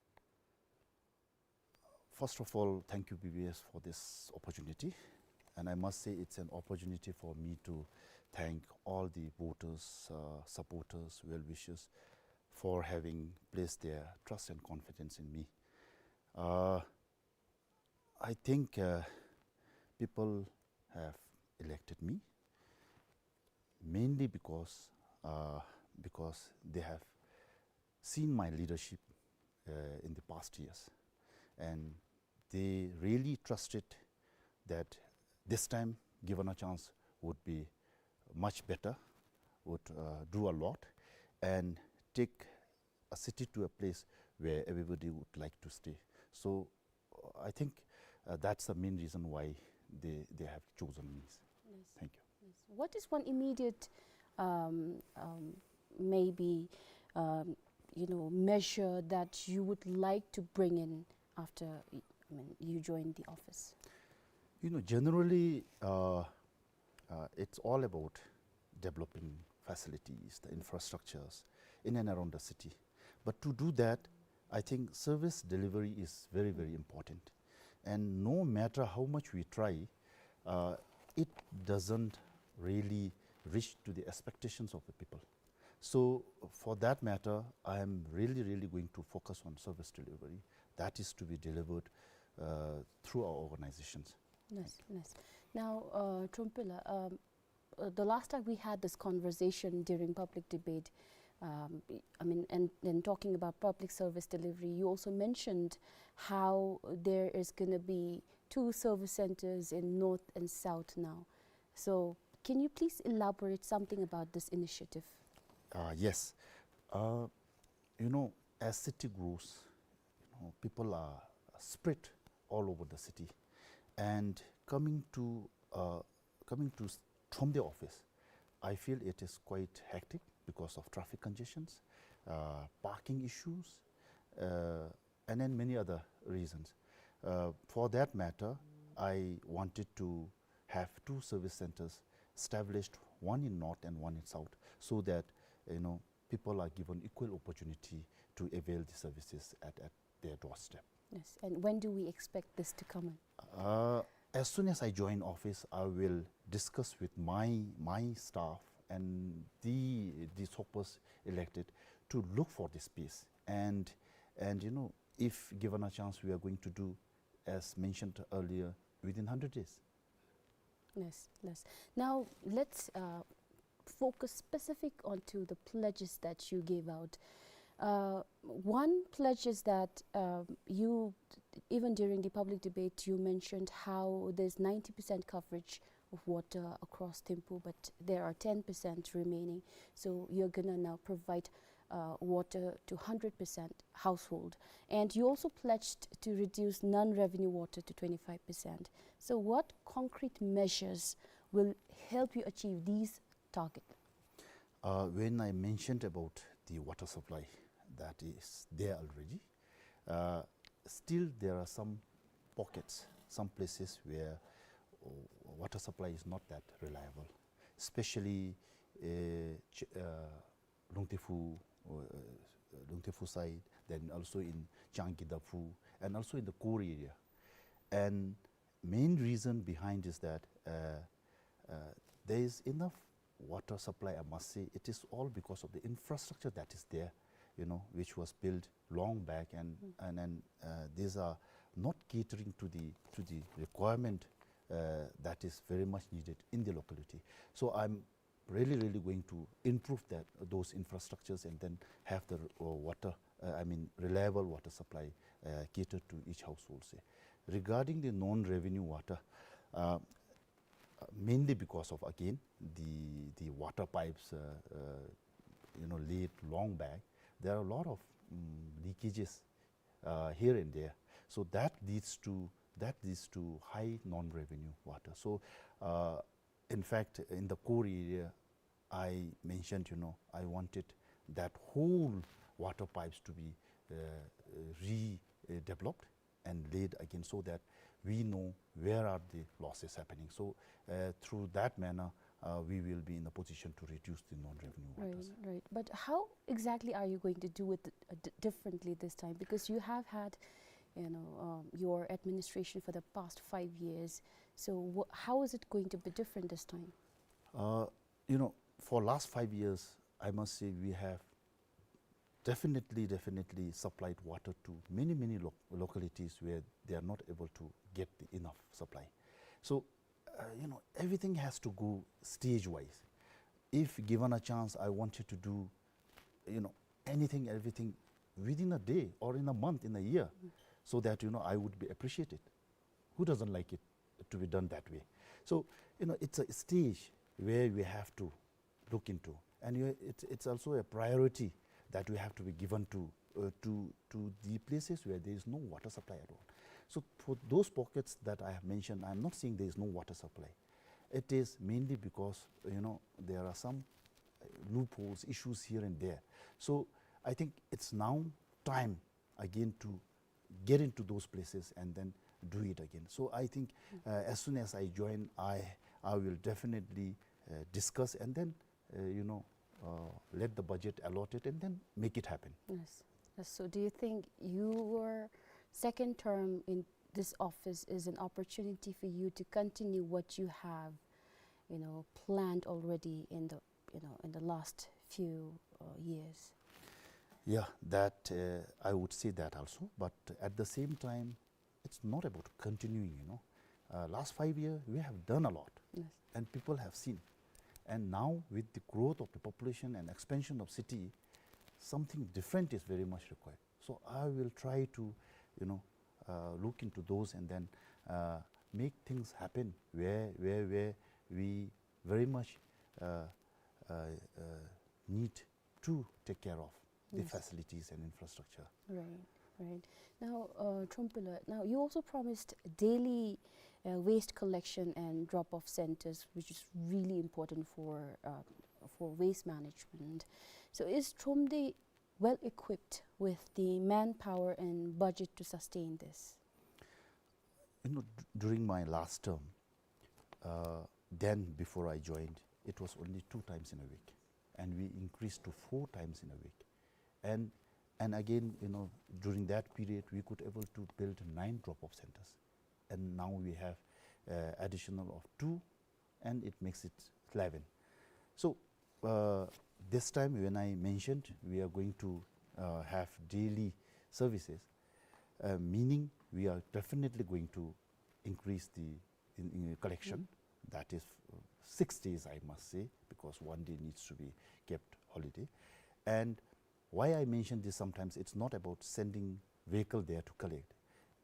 First of all, thank you, B B S, for this opportunity. And I must say it's an opportunity for me to thank all the voters, uh, supporters, well-wishers for having placed their trust and confidence in me. Uh, I think, uh, people have elected me mainly because, uh, because they have seen my leadership, uh, in the past years, and they really trusted that this time, given a chance, would be much better, would, uh, do a lot, and take a city to a place where everybody would like to stay. So, uh, I think, uh, that's the main reason why they, they have chosen me. Yes. Thank you. Yes. What is one immediate, um, um, maybe, um, you know, measure that you would like to bring in after, I mean, you join the office? You know, generally, uh, uh, it's all about developing facilities, the infrastructures in and around the city. But to do that, I think service delivery is very, very important. And no matter how much we try, uh, it doesn't really reach to the expectations of the people. So, for that matter, I am really, really going to focus on service delivery that is to be delivered, uh, through our organizations. Nice, nice. Now, uh, Thromde la, um, uh, the last time we had this conversation during public debate, um, I mean, and, and talking about public service delivery, you also mentioned how there is gonna be two service centers in north and south now. So, can you please elaborate something about this initiative? Uh, yes. Uh, you know, as city grows, you know, people are spread all over the city. And coming to, uh, coming to s-, Thromde office, I feel it is quite hectic because of traffic congestions, uh, parking issues, uh, and then many other reasons. Uh, for that matter, I wanted to have two service centers established, one in north and one in south, so that, you know, people are given equal opportunity to avail the services at, at their doorstep. Yes, and when do we expect this to come in? Uh, as soon as I join office, I will discuss with my, my staff and the, the supposed elected to look for this space. And, and, you know, if given a chance, we are going to do, as mentioned earlier, within hundred days. Yes, yes. Now, let's, uh, focus specific onto the pledges that you gave out. Uh, one pledge is that, um, you, even during the public debate, you mentioned how there's ninety percent coverage of water across Thimphu, but there are ten percent remaining. So you're gonna now provide, uh, water to hundred percent household. And you also pledged to reduce non-revenue water to twenty-five percent. So what concrete measures will help you achieve these targets? Uh, when I mentioned about the water supply that is there already, uh, still there are some pockets, some places where, uh, water supply is not that reliable, especially, uh, Ch-, uh, Lungtephu, uh, Lungtephu side, then also in Changkidaphu, and also in the core area. And main reason behind is that, uh, uh, there is enough water supply, I must say. It is all because of the infrastructure that is there, you know, which was built long back, and, and, and, uh, these are not catering to the, to the requirement, uh, that is very much needed in the locality. So I'm really, really going to improve that, those infrastructures and then have the, uh, water, uh, I mean, reliable water supply, uh, catered to each household, say. Regarding the non-revenue water, uh, mainly because of, again, the, the water pipes, uh, uh, you know, laid long back, there are a lot of, mm, leakages, uh, here and there. So that leads to, that leads to high non-revenue water. So, uh, in fact, in the core area, I mentioned, you know, I wanted that whole water pipes to be, uh, redeveloped and laid again so that we know where are the losses happening. So, uh, through that manner, uh, we will be in a position to reduce the non-revenue waters. Right, right. But how exactly are you going to do it, uh, d-, differently this time? Because you have had, you know, um, your administration for the past five years. So wh-, how is it going to be different this time? Uh, you know, for last five years, I must say we have definitely, definitely supplied water to many, many lo-, localities where they are not able to get the enough supply. So, uh, you know, everything has to go stage-wise. If given a chance, I wanted to do, you know, anything, everything within a day or in a month, in a year, so that, you know, I would be appreciated. Who doesn't like it to be done that way? So, you know, it's a stage where we have to look into. And you, it's, it's also a priority that we have to be given to, uh, to, to the places where there is no water supply at all. So for those pockets that I have mentioned, I'm not saying there is no water supply. It is mainly because, you know, there are some, uh, loopholes, issues here and there. So I think it's now time again to get into those places and then do it again. So I think, uh, as soon as I join, I, I will definitely, uh, discuss and then, uh, you know, uh, let the budget allotted and then make it happen. Yes. Yes. So do you think your second term in this office is an opportunity for you to continue what you have, you know, planned already in the, you know, in the last few, uh, years? Yeah, that, uh, I would say that also. But at the same time, it's not about continuing, you know. Uh, last five years, we have done a lot. Yes. And people have seen. And now, with the growth of the population and expansion of city, something different is very much required. So I will try to, you know, uh, look into those and then, uh, make things happen where, where, where we very much, uh, uh, uh, need to take care of the, yes, facilities and infrastructure. Right, right. Now, uh, Thrompuila, now you also promised daily, uh, waste collection and drop-off centers, which is really important for, uh, for waste management. So is Thromde well equipped with the manpower and budget to sustain this? You know, d-, during my last term, uh, then before I joined, it was only two times in a week. And we increased to four times in a week. And, and again, you know, during that period, we could able to build nine drop-off centers. And now we have, uh, additional of two, and it makes it eleven. So, uh, this time when I mentioned we are going to, uh, have daily services, uh, meaning we are definitely going to increase the in, in collection. Mm. That is, uh, six days, I must say, because one day needs to be kept holiday. And why I mention this, sometimes it's not about sending vehicle there to collect.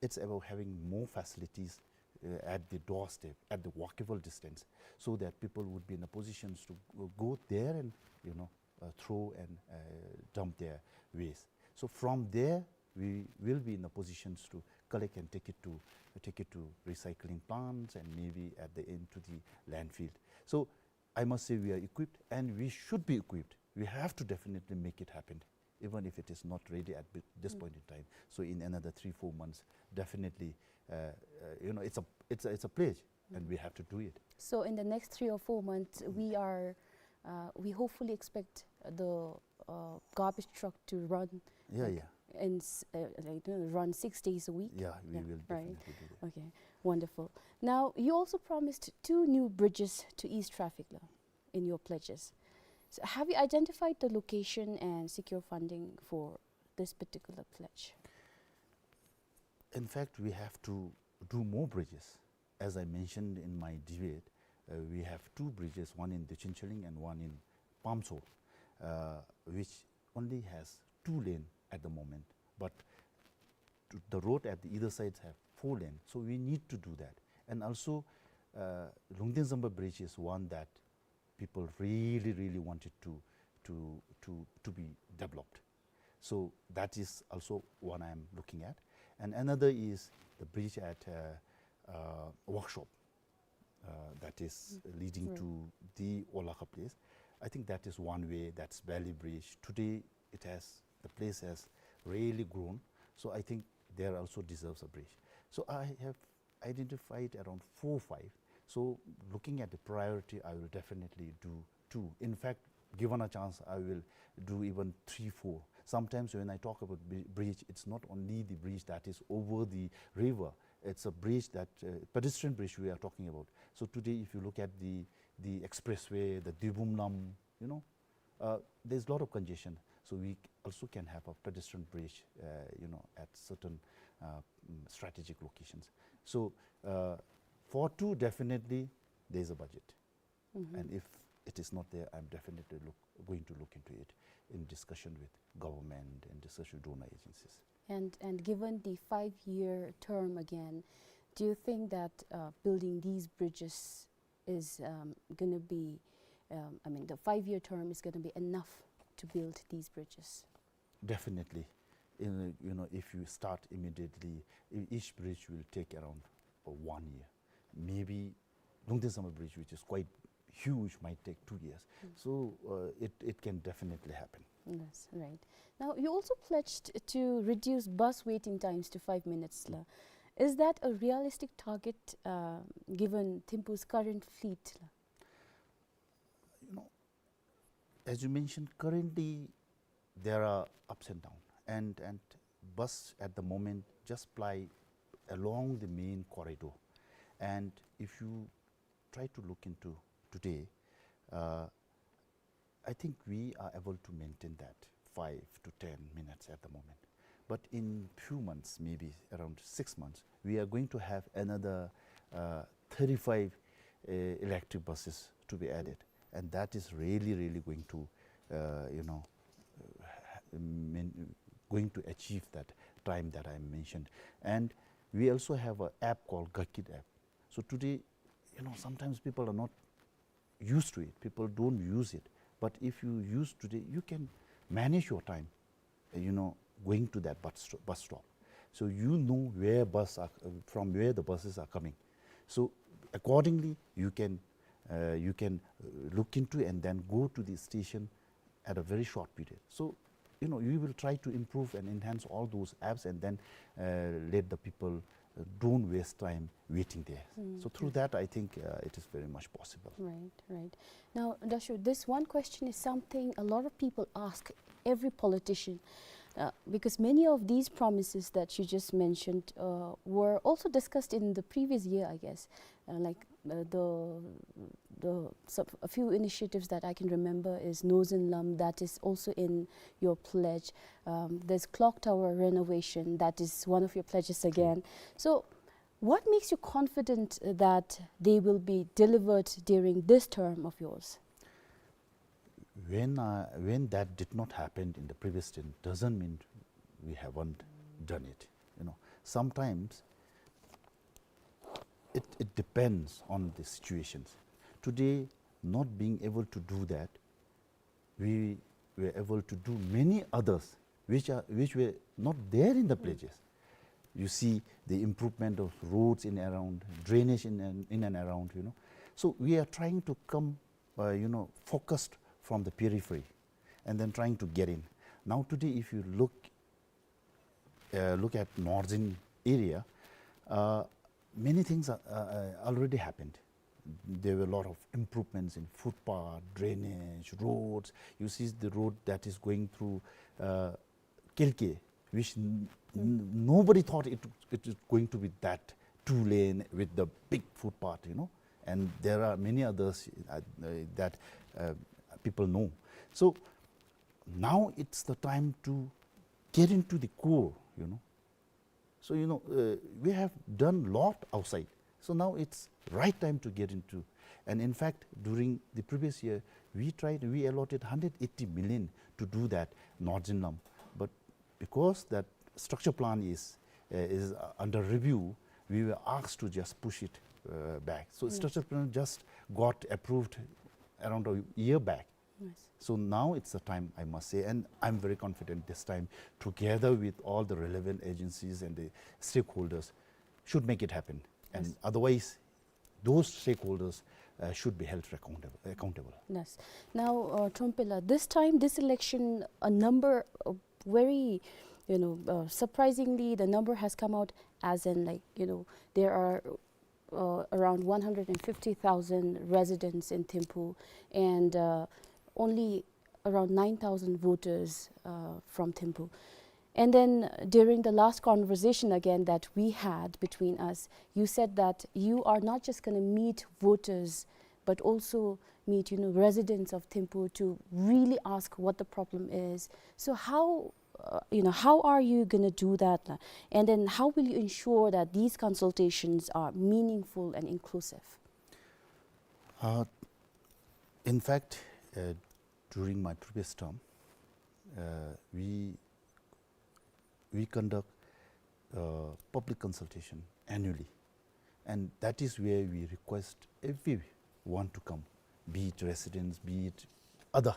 It's about having more facilities, uh, at the doorstep, at the walkable distance, so that people would be in a positions to go, go there and, you know, uh, throw and, uh, dump their waste. So from there, we will be in a positions to collect and take it to, take it to recycling plants and maybe at the end to the landfill. So I must say we are equipped and we should be equipped. We have to definitely make it happen, even if it is not ready at bi-, this, mm, point in time. So in another three, four months, definitely, uh, uh, you know, it's a, it's a, it's a pledge, and, mm, we have to do it. So in the next three or four months, mm, we are, uh, we hopefully expect the, uh, garbage truck to run, yeah, like, yeah, in s-, uh, like, you know, run six days a week. Yeah, we, yeah, will, right, definitely do that. Okay, wonderful. Now, you also promised two new bridges to ease traffic law in your pledges. So have you identified the location and secure funding for this particular pledge? In fact, we have to do more bridges. As I mentioned in my debate, Uh, we have two bridges, one in Dechen Tshilhing and one in Pamso, uh, which only has two lane at the moment. But to, the road at the either sides have four lane. So we need to do that. And also, uh, Lungten Zamba Bridge is one that people really, really wanted to, to, to, to be developed. So that is also one I am looking at. And another is the bridge at, uh, uh, Workshop, uh, that is leading to the Olakha place. I think that is one way, that's Valley Bridge. Today it has, the place has really grown. So I think there also deserves a bridge. So I have identified around four, five. So looking at the priority, I will definitely do two. In fact, given a chance, I will do even three, four. Sometimes when I talk about bri-, bridge, it's not only the bridge that is over the river. It's a bridge that, uh, pedestrian bridge we are talking about. So today, if you look at the, the expressway, the Dibum Lam, you know, uh, there's a lot of congestion. So we c-, also can have a pedestrian bridge, uh, you know, at certain, uh, mm, strategic locations. So, uh, for two, definitely there's a budget. And if it is not there, I'm definitely look, going to look into it in discussion with government, in discussion with donor agencies. And, and given the five-year term again, do you think that, uh, building these bridges is, um, gonna be, um, I mean, the five-year term is gonna be enough to build these bridges? Definitely. In, you know, if you start immediately, e-, each bridge will take around, uh, one year. Maybe Lungten Zamba Bridge, which is quite huge, might take two years. So, uh, it, it can definitely happen. That's right. Now, you also pledged to reduce bus waiting times to five minutes, la. Is that a realistic target, uh, given Thimphu's current fleet, la? You know, as you mentioned, currently there are ups and downs, and, and bus at the moment just ply along the main corridor. And if you try to look into today, uh, I think we are able to maintain that five to ten minutes at the moment. But in few months, maybe around six months, we are going to have another, uh, thirty-five, uh, electric buses to be added. And that is really, really going to, uh, you know, uh, mean, going to achieve that time that I mentioned. And we also have an app called Gakit app. So today, you know, sometimes people are not used to it. People don't use it. But if you use today, you can manage your time, uh, you know, going to that bus sto-, bus stop. So you know where bus are, uh, from where the buses are coming. So accordingly, you can, uh, you can, uh, look into and then go to the station at a very short period. So, you know, we will try to improve and enhance all those apps and then, uh, let the people, uh, don't waste time waiting there. So through that, I think, uh, it is very much possible. Right, right. Now, Dasho, this one question is something a lot of people ask every politician, uh, because many of these promises that you just mentioned, uh, were also discussed in the previous year, I guess. Uh, like, uh, the, the, some, a few initiatives that I can remember is Nozen Lam, that is also in your pledge. Um, there's clock tower renovation, that is one of your pledges again. So, what makes you confident that they will be delivered during this term of yours? When, uh, when that did not happen in the previous term doesn't mean we haven't done it. You know, sometimes it, it depends on the situations. Today, not being able to do that, we were able to do many others which are, which were not there in the pledges. You see the improvement of roads in and around, drainage in and, in and around, you know. So we are trying to come, uh, you know, focused from the periphery and then trying to get in. Now today, if you look, uh, look at northern area, uh, many things are, uh, uh, already happened. There were a lot of improvements in footpath, drainage, roads. You see the road that is going through, uh, Kelke, which n-, n-, nobody thought it, it is going to be that two lane with the big footpath, you know. And there are many others, uh, uh, that, uh, people know. So now it's the time to get into the core, you know. So, you know, uh, we have done lot outside. So now it's right time to get into. And in fact, during the previous year, we tried, we allotted hundred eighty million to do that North Jinlam. But because that structure plan is, uh, is, uh, under review, we were asked to just push it, uh, back. So structure plan just got approved around a year back. Yes. So now it's the time, I must say, and I'm very confident this time, together with all the relevant agencies and the stakeholders, should make it happen. And otherwise, those stakeholders, uh, should be held accountable, accountable. Yes. Now, uh, Trompe la, this time, this election, a number, uh, very, you know, uh, surprisingly, the number has come out as in, like, you know, there are, uh, around one hundred and fifty thousand residents in Thimphu, and, uh, only around nine thousand voters, uh, from Thimphu. And then, uh, during the last conversation again that we had between us, you said that you are not just gonna meet voters, but also meet, you know, residents of Thimphu to really ask what the problem is. So how, uh, you know, how are you gonna do that, la? And then how will you ensure that these consultations are meaningful and inclusive? Uh, in fact, uh, during my previous term, uh, we, we conduct, uh, public consultation annually. And that is where we request everyone to come, be it residents, be it other,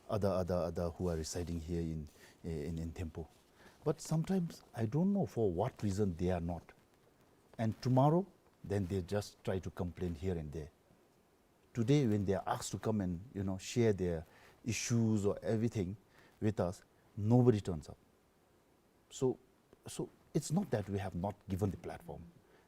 other, other, other who are residing here in, in, in Thimphu. But sometimes I don't know for what reason they are not. And tomorrow, then they just try to complain here and there. Today, when they are asked to come and, you know, share their issues or everything with us, nobody turns up. So, so it's not that we have not given the platform.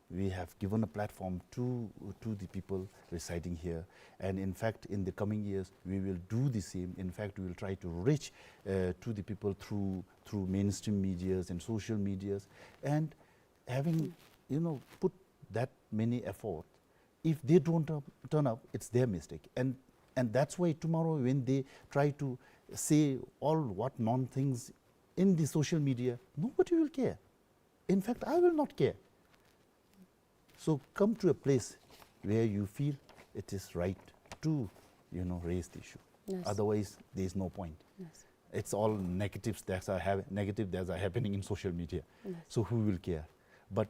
We have given a platform to, to the people residing here. And in fact, in the coming years, we will do the same. In fact, we will try to reach, uh, to the people through, through mainstream medias and social medias. And having, you know, put that many effort, if they don't, uh, turn up, it's their mistake. And, and that's why tomorrow when they try to say all what non things in the social media, nobody will care. In fact, I will not care. So come to a place where you feel it is right to, you know, raise the issue. Yes. Otherwise, there is no point. Yes. It's all negatives that are hap-, negative that are happening in social media. Yes. So who will care? But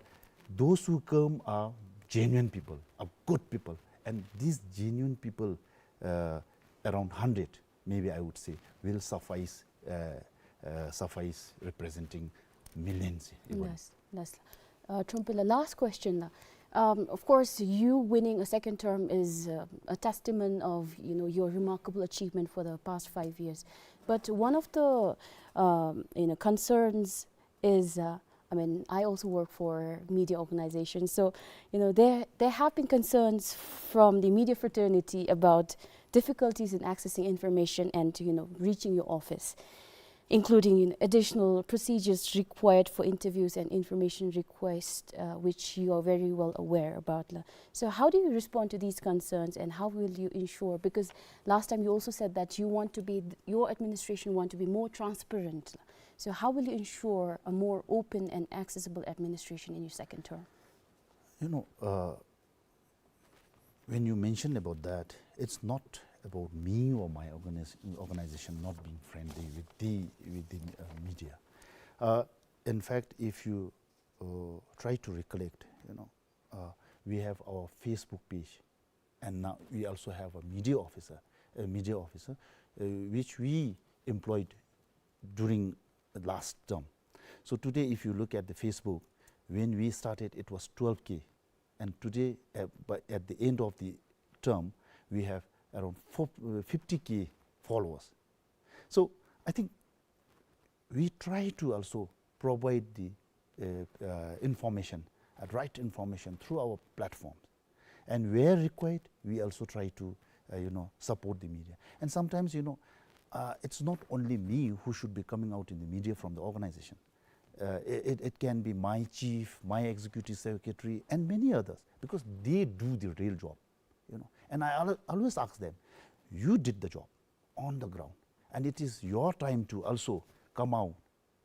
those who come are genuine people, are good people. And these genuine people, uh, around hundred, maybe I would say, will suffice, uh, uh, suffice representing millions even. Yes, yes. Uh, Trompe la, last question la. Um, of course, you winning a second term is, uh, a testament of, you know, your remarkable achievement for the past five years. But one of the, um, you know, concerns is, uh, I mean, I also work for media organizations. So, you know, there, there have been concerns from the media fraternity about difficulties in accessing information and, you know, reaching your office, including, you know, additional procedures required for interviews and information requests, uh, which you are very well aware about la. So how do you respond to these concerns, and how will you ensure, because last time you also said that you want to be, your administration want to be more transparent la. So how will you ensure a more open and accessible administration in your second term? You know, uh, when you mention about that, it's not about me or my organis-, organization not being friendly with the, with the, uh, media. Uh, in fact, if you, uh, try to recollect, you know, uh, we have our Facebook page, and now we also have a media officer, a media officer, uh, which we employed during the last term. So today, if you look at the Facebook, when we started, it was twelve K, and today, uh, by, at the end of the term, we have around four, uh, fifty K followers. So I think we try to also provide the, uh, uh, information, uh, right information through our platforms. And where required, we also try to, uh, you know, support the media. And sometimes, you know, uh, it's not only me who should be coming out in the media from the organization. Uh, it, it, it can be my chief, my executive secretary, and many others, because they do the real job, you know. And I al-, always ask them, "You did the job on the ground, and it is your time to also come out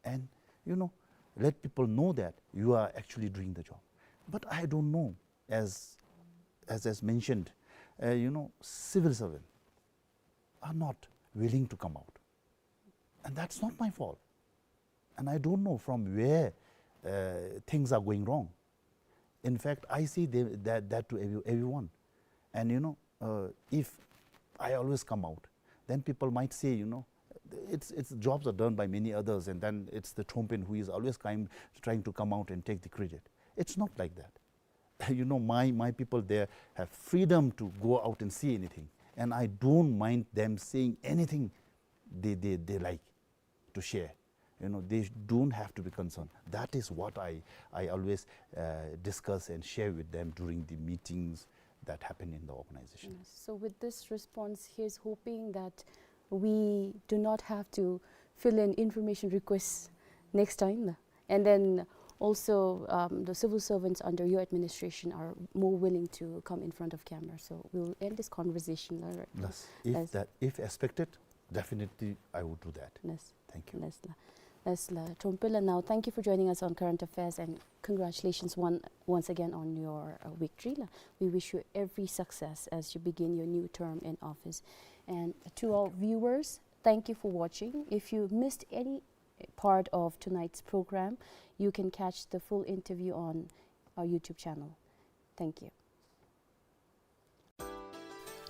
and, you know, let people know that you are actually doing the job." But I don't know, as, as, as mentioned, uh, you know, civil servant are not willing to come out. And that's not my fault. And I don't know from where, uh, things are going wrong. In fact, I say they, that, that to every, everyone. And, you know, uh, if I always come out, then people might say, you know, it's, it's, jobs are done by many others, and then it's the Trompen who is always trying, trying to come out and take the credit. It's not like that. You know, my, my people there have freedom to go out and see anything. And I don't mind them saying anything they, they, they like to share. You know, they don't have to be concerned. That is what I, I always, uh, discuss and share with them during the meetings that happen in the organization. Yes. So with this response, here's hoping that we do not have to fill in information requests next time. And then also, um, the civil servants under your administration are more willing to come in front of camera. So we'll end this conversation, all right? Yes. If that, if expected, definitely I would do that. Yes. Thank you. Yes, la. Yes, la. Trompe la, now, thank you for joining us on Current Affairs, and congratulations one, once again on your, uh, victory, la. We wish you every success as you begin your new term in office. And to our viewers, thank you for watching. If you missed any part of tonight's program, you can catch the full interview on our YouTube channel. Thank you.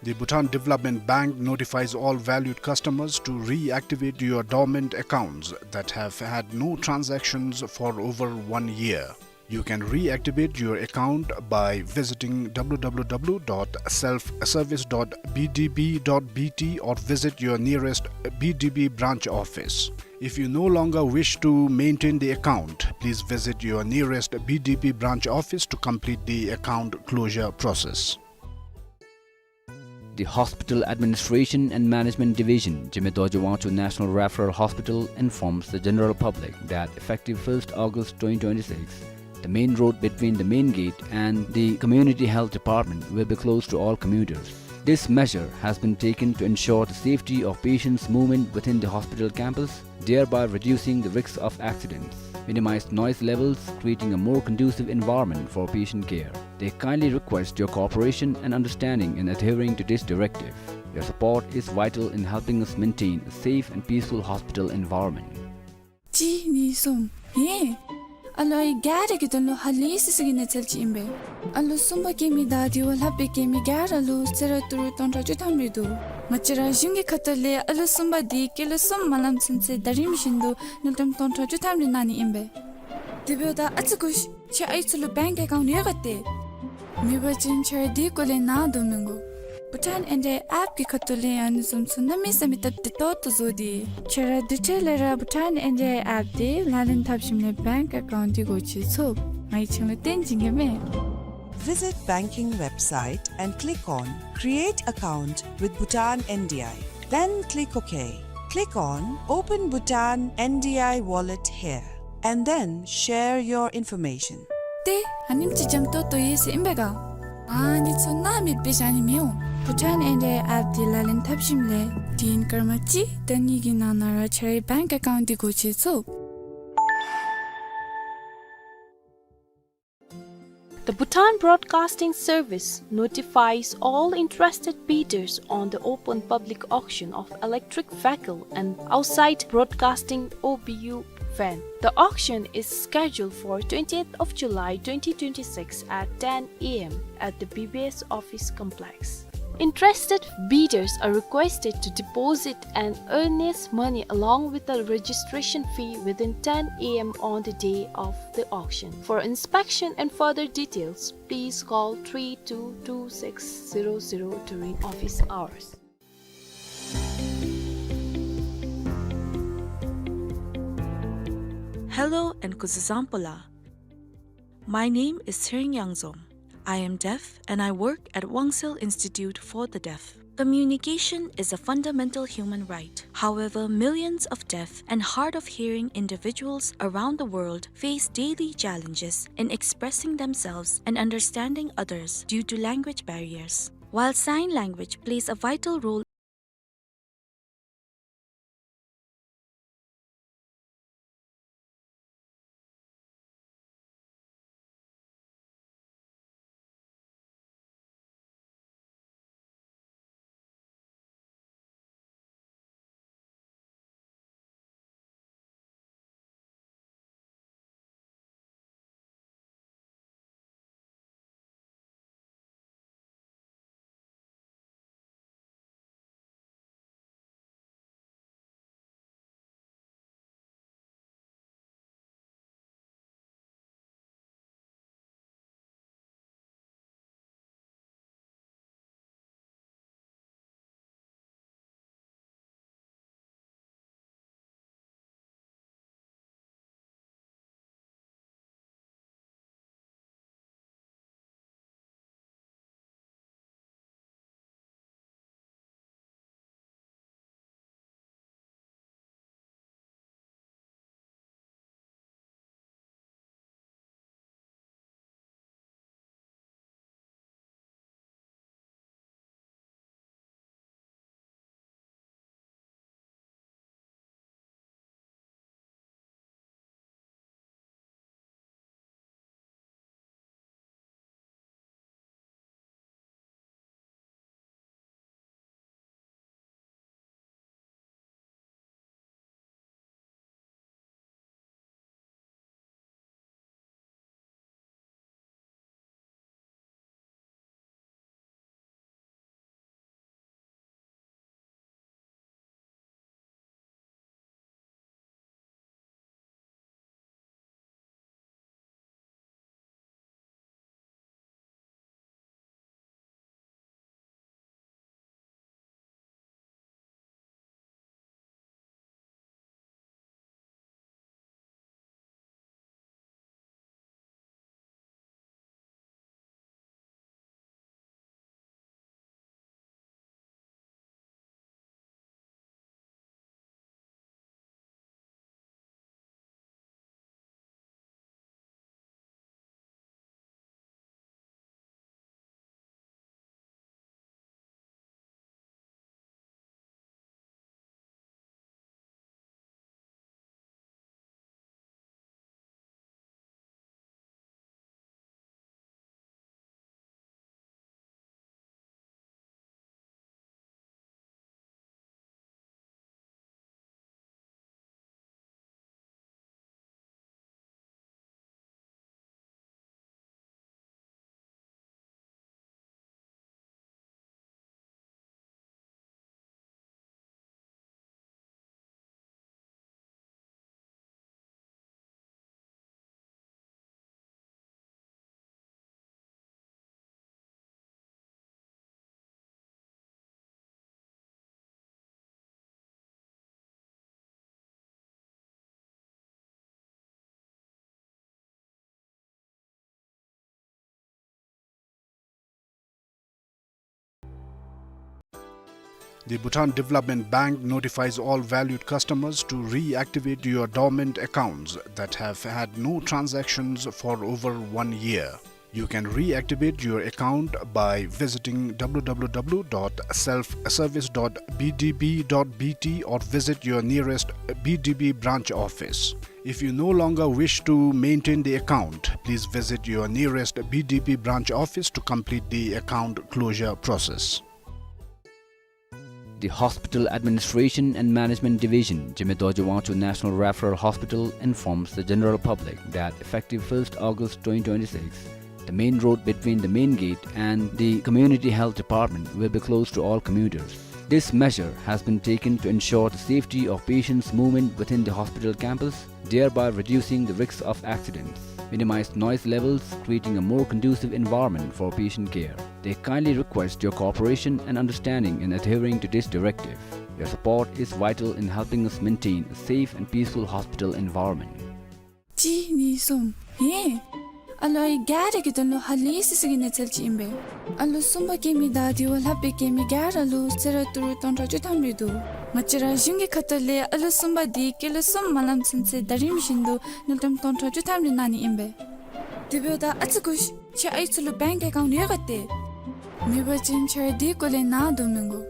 The Bhutan Development Bank notifies all valued customers to reactivate your dormant accounts that have had no transactions for over one year. You can reactivate your account by visiting w w w dot self service dot b d b dot b t or visit your nearest B D B branch office. If you no longer wish to maintain the account, please visit your nearest B D B branch office to complete the account closure process. The Hospital Administration and Management Division, Jigme Dorje Wangchuk National Referral Hospital, informs the general public that effective first August twenty twenty-six, the main road between the main gate and the Community Health Department will be closed to all commuters. This measure has been taken to ensure the safety of patients' movement within the hospital campus, thereby reducing the risks of accidents, minimize noise levels, creating a more conducive environment for patient care. They kindly request your cooperation and understanding in adhering to this directive. Your support is vital in helping us maintain a safe and peaceful hospital environment. གཅིག་གཉིས་གསུམ། ཧེ། ཨ་ལོ་ཨའི་ག་ར་གི་དོན་ལུ་ཧ་ལས་སི་སི་གི་གནས་ཚུལ་ཅིག་ཨིན་པས། ཨ་ལོ་གསུམ་པ་སྐྱེ་མི་དང་དེ་བ་ལྷག་པའི་སྐྱེ་མི་ག་ར་ལུ་གསོལ་རས་ཏི་རུ་སྟོང་ཕྲག་བཅུ་ཐམ་རེ་འདུག། ང་བཅས་ར་གཞུང་གི་ཁ་ཐུག་ལས་ཨ་ལོ་གསུམ་པ་འདི་སྐྱེས་ལོ་གསུམ་མ་ལངམ་ཚུན་ཚོད་ཟླ་རིམ་བཞིན་དུ་དངུལ་ཀྲམ་སྟོང་ཕྲག་བཅུ་ཐམ་རེ་གནང་ནི་ཨིན་པས། དེ་འབདཝ་ད་ཨ་ཙི་སྒུག་ཤིག། ཁྱེད་ཨའི་ཚུ་ལུ་བེངཀ་ཨེ་ཀའུནཊ་ཡོད་ག་ཏེ། མེད་པ་ཅིན་ཁྱེད་ར་དེ་སྐོར་ལས་ནཱ་སྡོད་མི་དགོ། བྷུ་ཊཱན་ཨེན་ཌི་ཨའི་ཨེཔ་གི་ཁ་ཐུག་ལས་ཨ་ནི་བཟུམ་ཚུ་གནམ་མེད་ས་མེད་སྟབས་བདེ་ཏོག་ཏོ་བཟོ་སྟེ། ཁྱེད་ར་དེ་འཕྲལ་ལས་ར་བྷུ་ཊཱན་ཨེན་ཌི་ཨའི་ཨེཔ་འདི་ལག་ལེན་འཐབ་ཞིནམ་ལས་བེངཀ་ཨེ་ཀའུནཊ་འདི་སྒོ་ཕྱེ་ཚུགས། ང་གིས་ཁྱེད་ལུ་སྟོན་བྱིན་གེ་མས། Visit banking website and click on Create Account with Bhutan N D I. Then click OK. Click on Open Bhutan N D I Wallet here, and then share your information. ཏེ་ཨ་ནེམ་ཅིག་འཇམ་ཏོང་ཏོ་ཡོད་ཟེར་ཨིན་པས་ག། ཨ་ནི་ཚུ་སྣང་མེད་སྦེ་བཞག་ནི་མི་འོང་། བྷུ་ཊཱན་ཨེན་ཌི་ཨའི་ཨེཔ་འདི་ལག་ལེན་འཐབ་ཞིནམ་ལས་དུས་ཡུན་སྐར་མ་གཅིག་དང་གཉིས་ཀྱི་ནང་ན་ར་ཁྱེད་རའི་བེངཀ་ཨེ་ཀའུནཊ་འདི་སྒོ་ཕྱེ་ཚུགས། The Bhutan Broadcasting Service notifies all interested bidders on the open public auction of electric vehicle and outside broadcasting O B U van. The auction is scheduled for twentieth of July twenty twenty-six at ten A M at the B B S office complex. Interested bidders are requested to deposit an earnest money along with the registration fee within ten A M on the day of the auction. For inspection and further details, please call three two two six zero zero during office hours. Hello and kuzuzangpo la. My name is Tsering Yangzom. I am deaf and I work at Wangsel Institute for the Deaf. Communication is a fundamental human right. However, millions of deaf and hard of hearing individuals around the world face daily challenges in expressing themselves and understanding others due to language barriers. While sign language plays a vital role The Bhutan Development Bank notifies all valued customers to reactivate your dormant accounts that have had no transactions for over one year. You can reactivate your account by visiting w w w dot self service dot b d b dot b t or visit your nearest B D B branch office. If you no longer wish to maintain the account, please visit your nearest B D B branch office to complete the account closure process. The Hospital Administration and Management Division, Jigme Dorji Wangchuk National Referral Hospital, informs the general public that effective first August twenty twenty-six, the main road between the main gate and the Community Health Department will be closed to all commuters. This measure has been taken to ensure the safety of patients' movement within the hospital campus, thereby reducing the risks of accidents, minimize noise levels, creating a more conducive environment for patient care. They kindly request your cooperation and understanding in adhering to this directive. Your support is vital in helping us maintain a safe and peaceful hospital environment. གཅིག་གཉིས་གསུམ། ཧེ། ཨ་ལོ་ཨའི་ག་ར་གི་དོན་ལུ་ཧ་ལས་སི་སི་གི་གནས་ཚུལ་ཅིག་ཨིན་པས། ཨ་ལོ་གསུམ་པ་སྐྱེ་མི་དང་དེ་བ་ལྷག་པའི་སྐྱེ་མི་ག་ར་ལུ་གསོལ་རས་ཏི་རུ་སྟོང་ཕྲག་བཅུ་ཐམ་རེ་འདུག། ང་བཅས་ར་གཞུང་གི་ཁ་ཐུག་ལས་ཨ་ལོ་གསུམ་པ་དེ་ཀི་ལོ་གསུམ་མ་ལངམ་ཚུན་ཚོད་ཟླ་རིམ་བཞིན་དུ་དངུལ་ཀྲམ་སྟོང་ཕྲག་བཅུ་ཐམ་རེ་གནང་ནི་ཨིན་པས། དེ་འབདཝ་ད་ཨ་ཙི་སྒུག་ཤིག། ཁྱེད་ཨའི་ཚུ་ལུ་བེངཀ་ཨེ་ཀའུནཊ་ཡོད་ག་ཏེ། མེད་པ་ཅིན་ཁྱེད་ར་དེ་སྐོར་ལས་ནཱ་འདུག་མི་དགོ།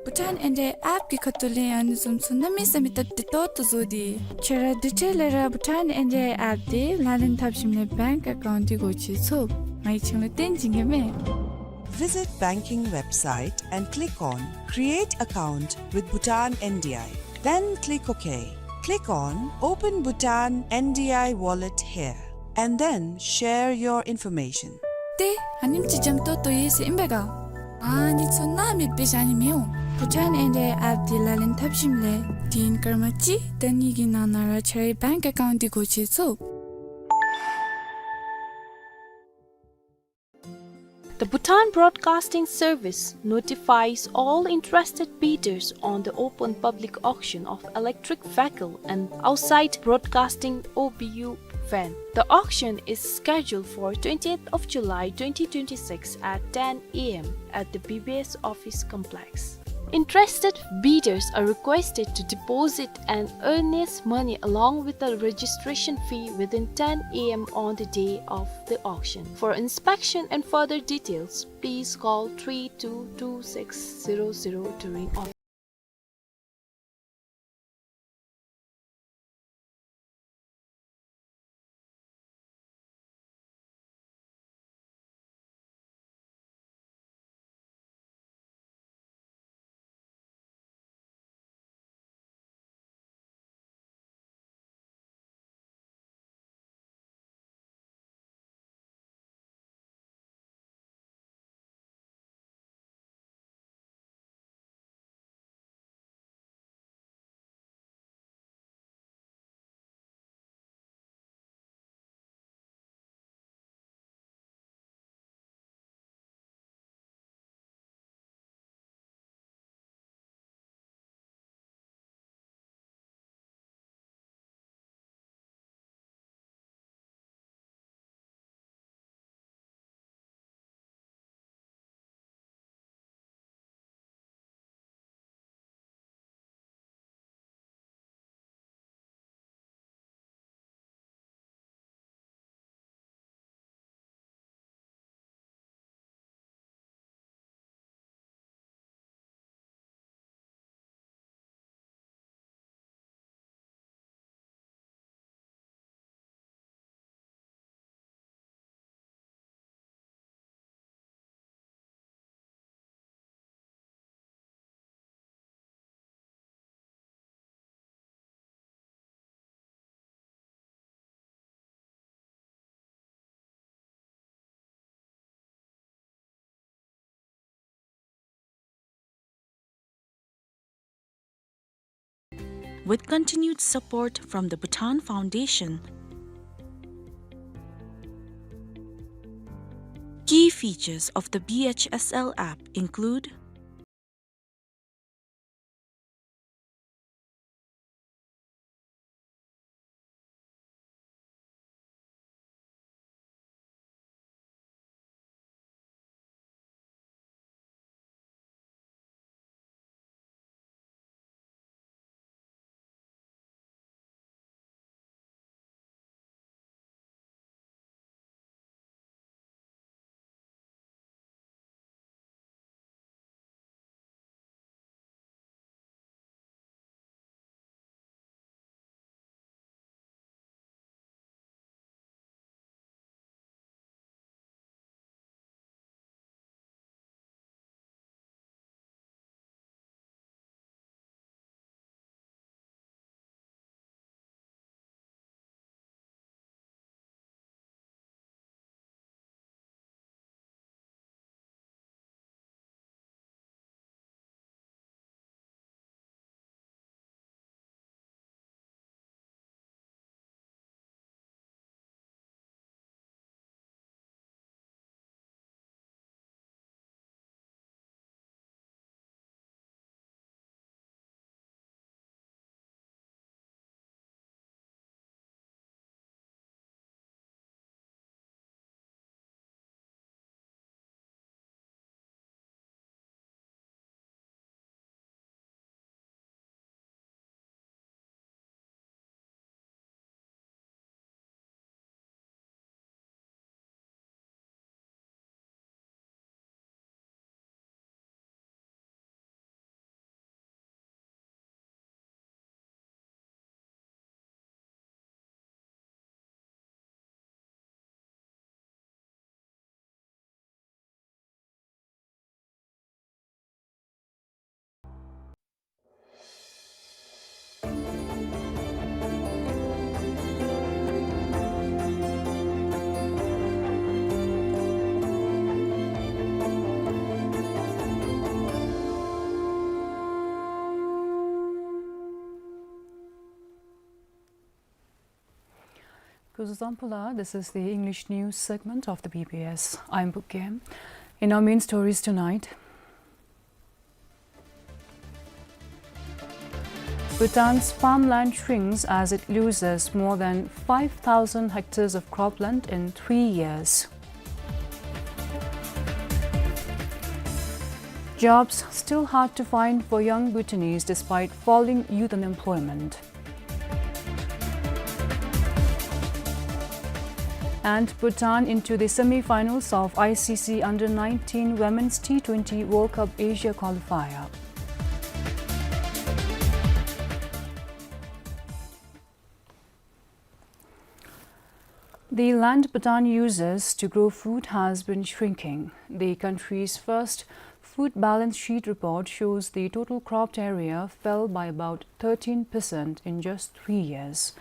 བྷུ་ཊཱན་ཨེན་ཌི་ཨའི་ཨེཔ་གི་ཁ་ཐུག་ལས་ཨ་ནི་བཟུམ་ཚུ་གནམ་མེད་ས་མེད་སྟབས་བདེ་ཏོག་ཏོ་བཟོ་སྟེ། ཁྱེད་ར་དེ་འཕྲལ་ལས་ར་བྷུ་ཊཱན་ཨེན་ཌི་ཨའི་ཨེཔ་དེ་ལག་ལེན་འཐབ་ཞིནམ་ལས་བེངཀ་ཨེ་ཀའུནཊ་དེ་སྒོ་ཕྱེ་ཚུགས། ང་གིས་ཁྱེད་ལུ་སྟོན་བྱིན་གེ་མས། Visit banking website and click on Create Account with Bhutan N D I. Then click OK. Click on Open Bhutan N D I Wallet here and then share your information. ཏེ་ཨ་ནེམ་ཅིག་འཇམ་ཏོང་ཏོ་ཡོད་ཟེར་ཨིན་པས་ག། ཨ་ནི་ཚུ་ནཱ་མེདཔ་སྦེ་བཞག་ནི་མི་འོང་། བྷུ་ཊཱན་ཨེན་ཌི་ཨའི་ཨེཔ་དེ་ལག་ལེན་འཐབ་ཞིནམ་ལས་དུས་ཡུན་སྐར་མ་གཅིག་དང་གཉིས་ཀྱི་ནང་ན་ར་ཁྱེད་རའི་བེངཀ་ཨེ་ཀའུནཊ་དེ་སྒོ་ཕྱེ་ཚུགས། The Bhutan Broadcasting Service notifies all interested bidders on the open public auction of electric vehicle and outside broadcasting O B U van. The auction is scheduled for twentieth of July twenty twenty-six at ten A M at the B B S office complex. Interested bidders are requested to deposit an earnest money along with the registration fee within ten A M on the day of the auction. For inspection and further details, please call three two two six zero zero during office. With continued support from the Bhutan Foundation, key features of the B H S L app include This is Amphola. This is the English news segment of the B B S. I'm Bukhem. In our main stories tonight, Bhutan's farmland shrinks as it loses more than five thousand hectares of cropland in three years. Jobs still hard to find for young Bhutanese despite falling youth unemployment. And Bhutan into the semi-finals of I C C Under nineteen Women's T twenty World Cup Asia qualifier. The land Bhutan uses to grow food has been shrinking. The country's first food balance sheet report shows the total cropped area fell by about thirteen percent in just three years.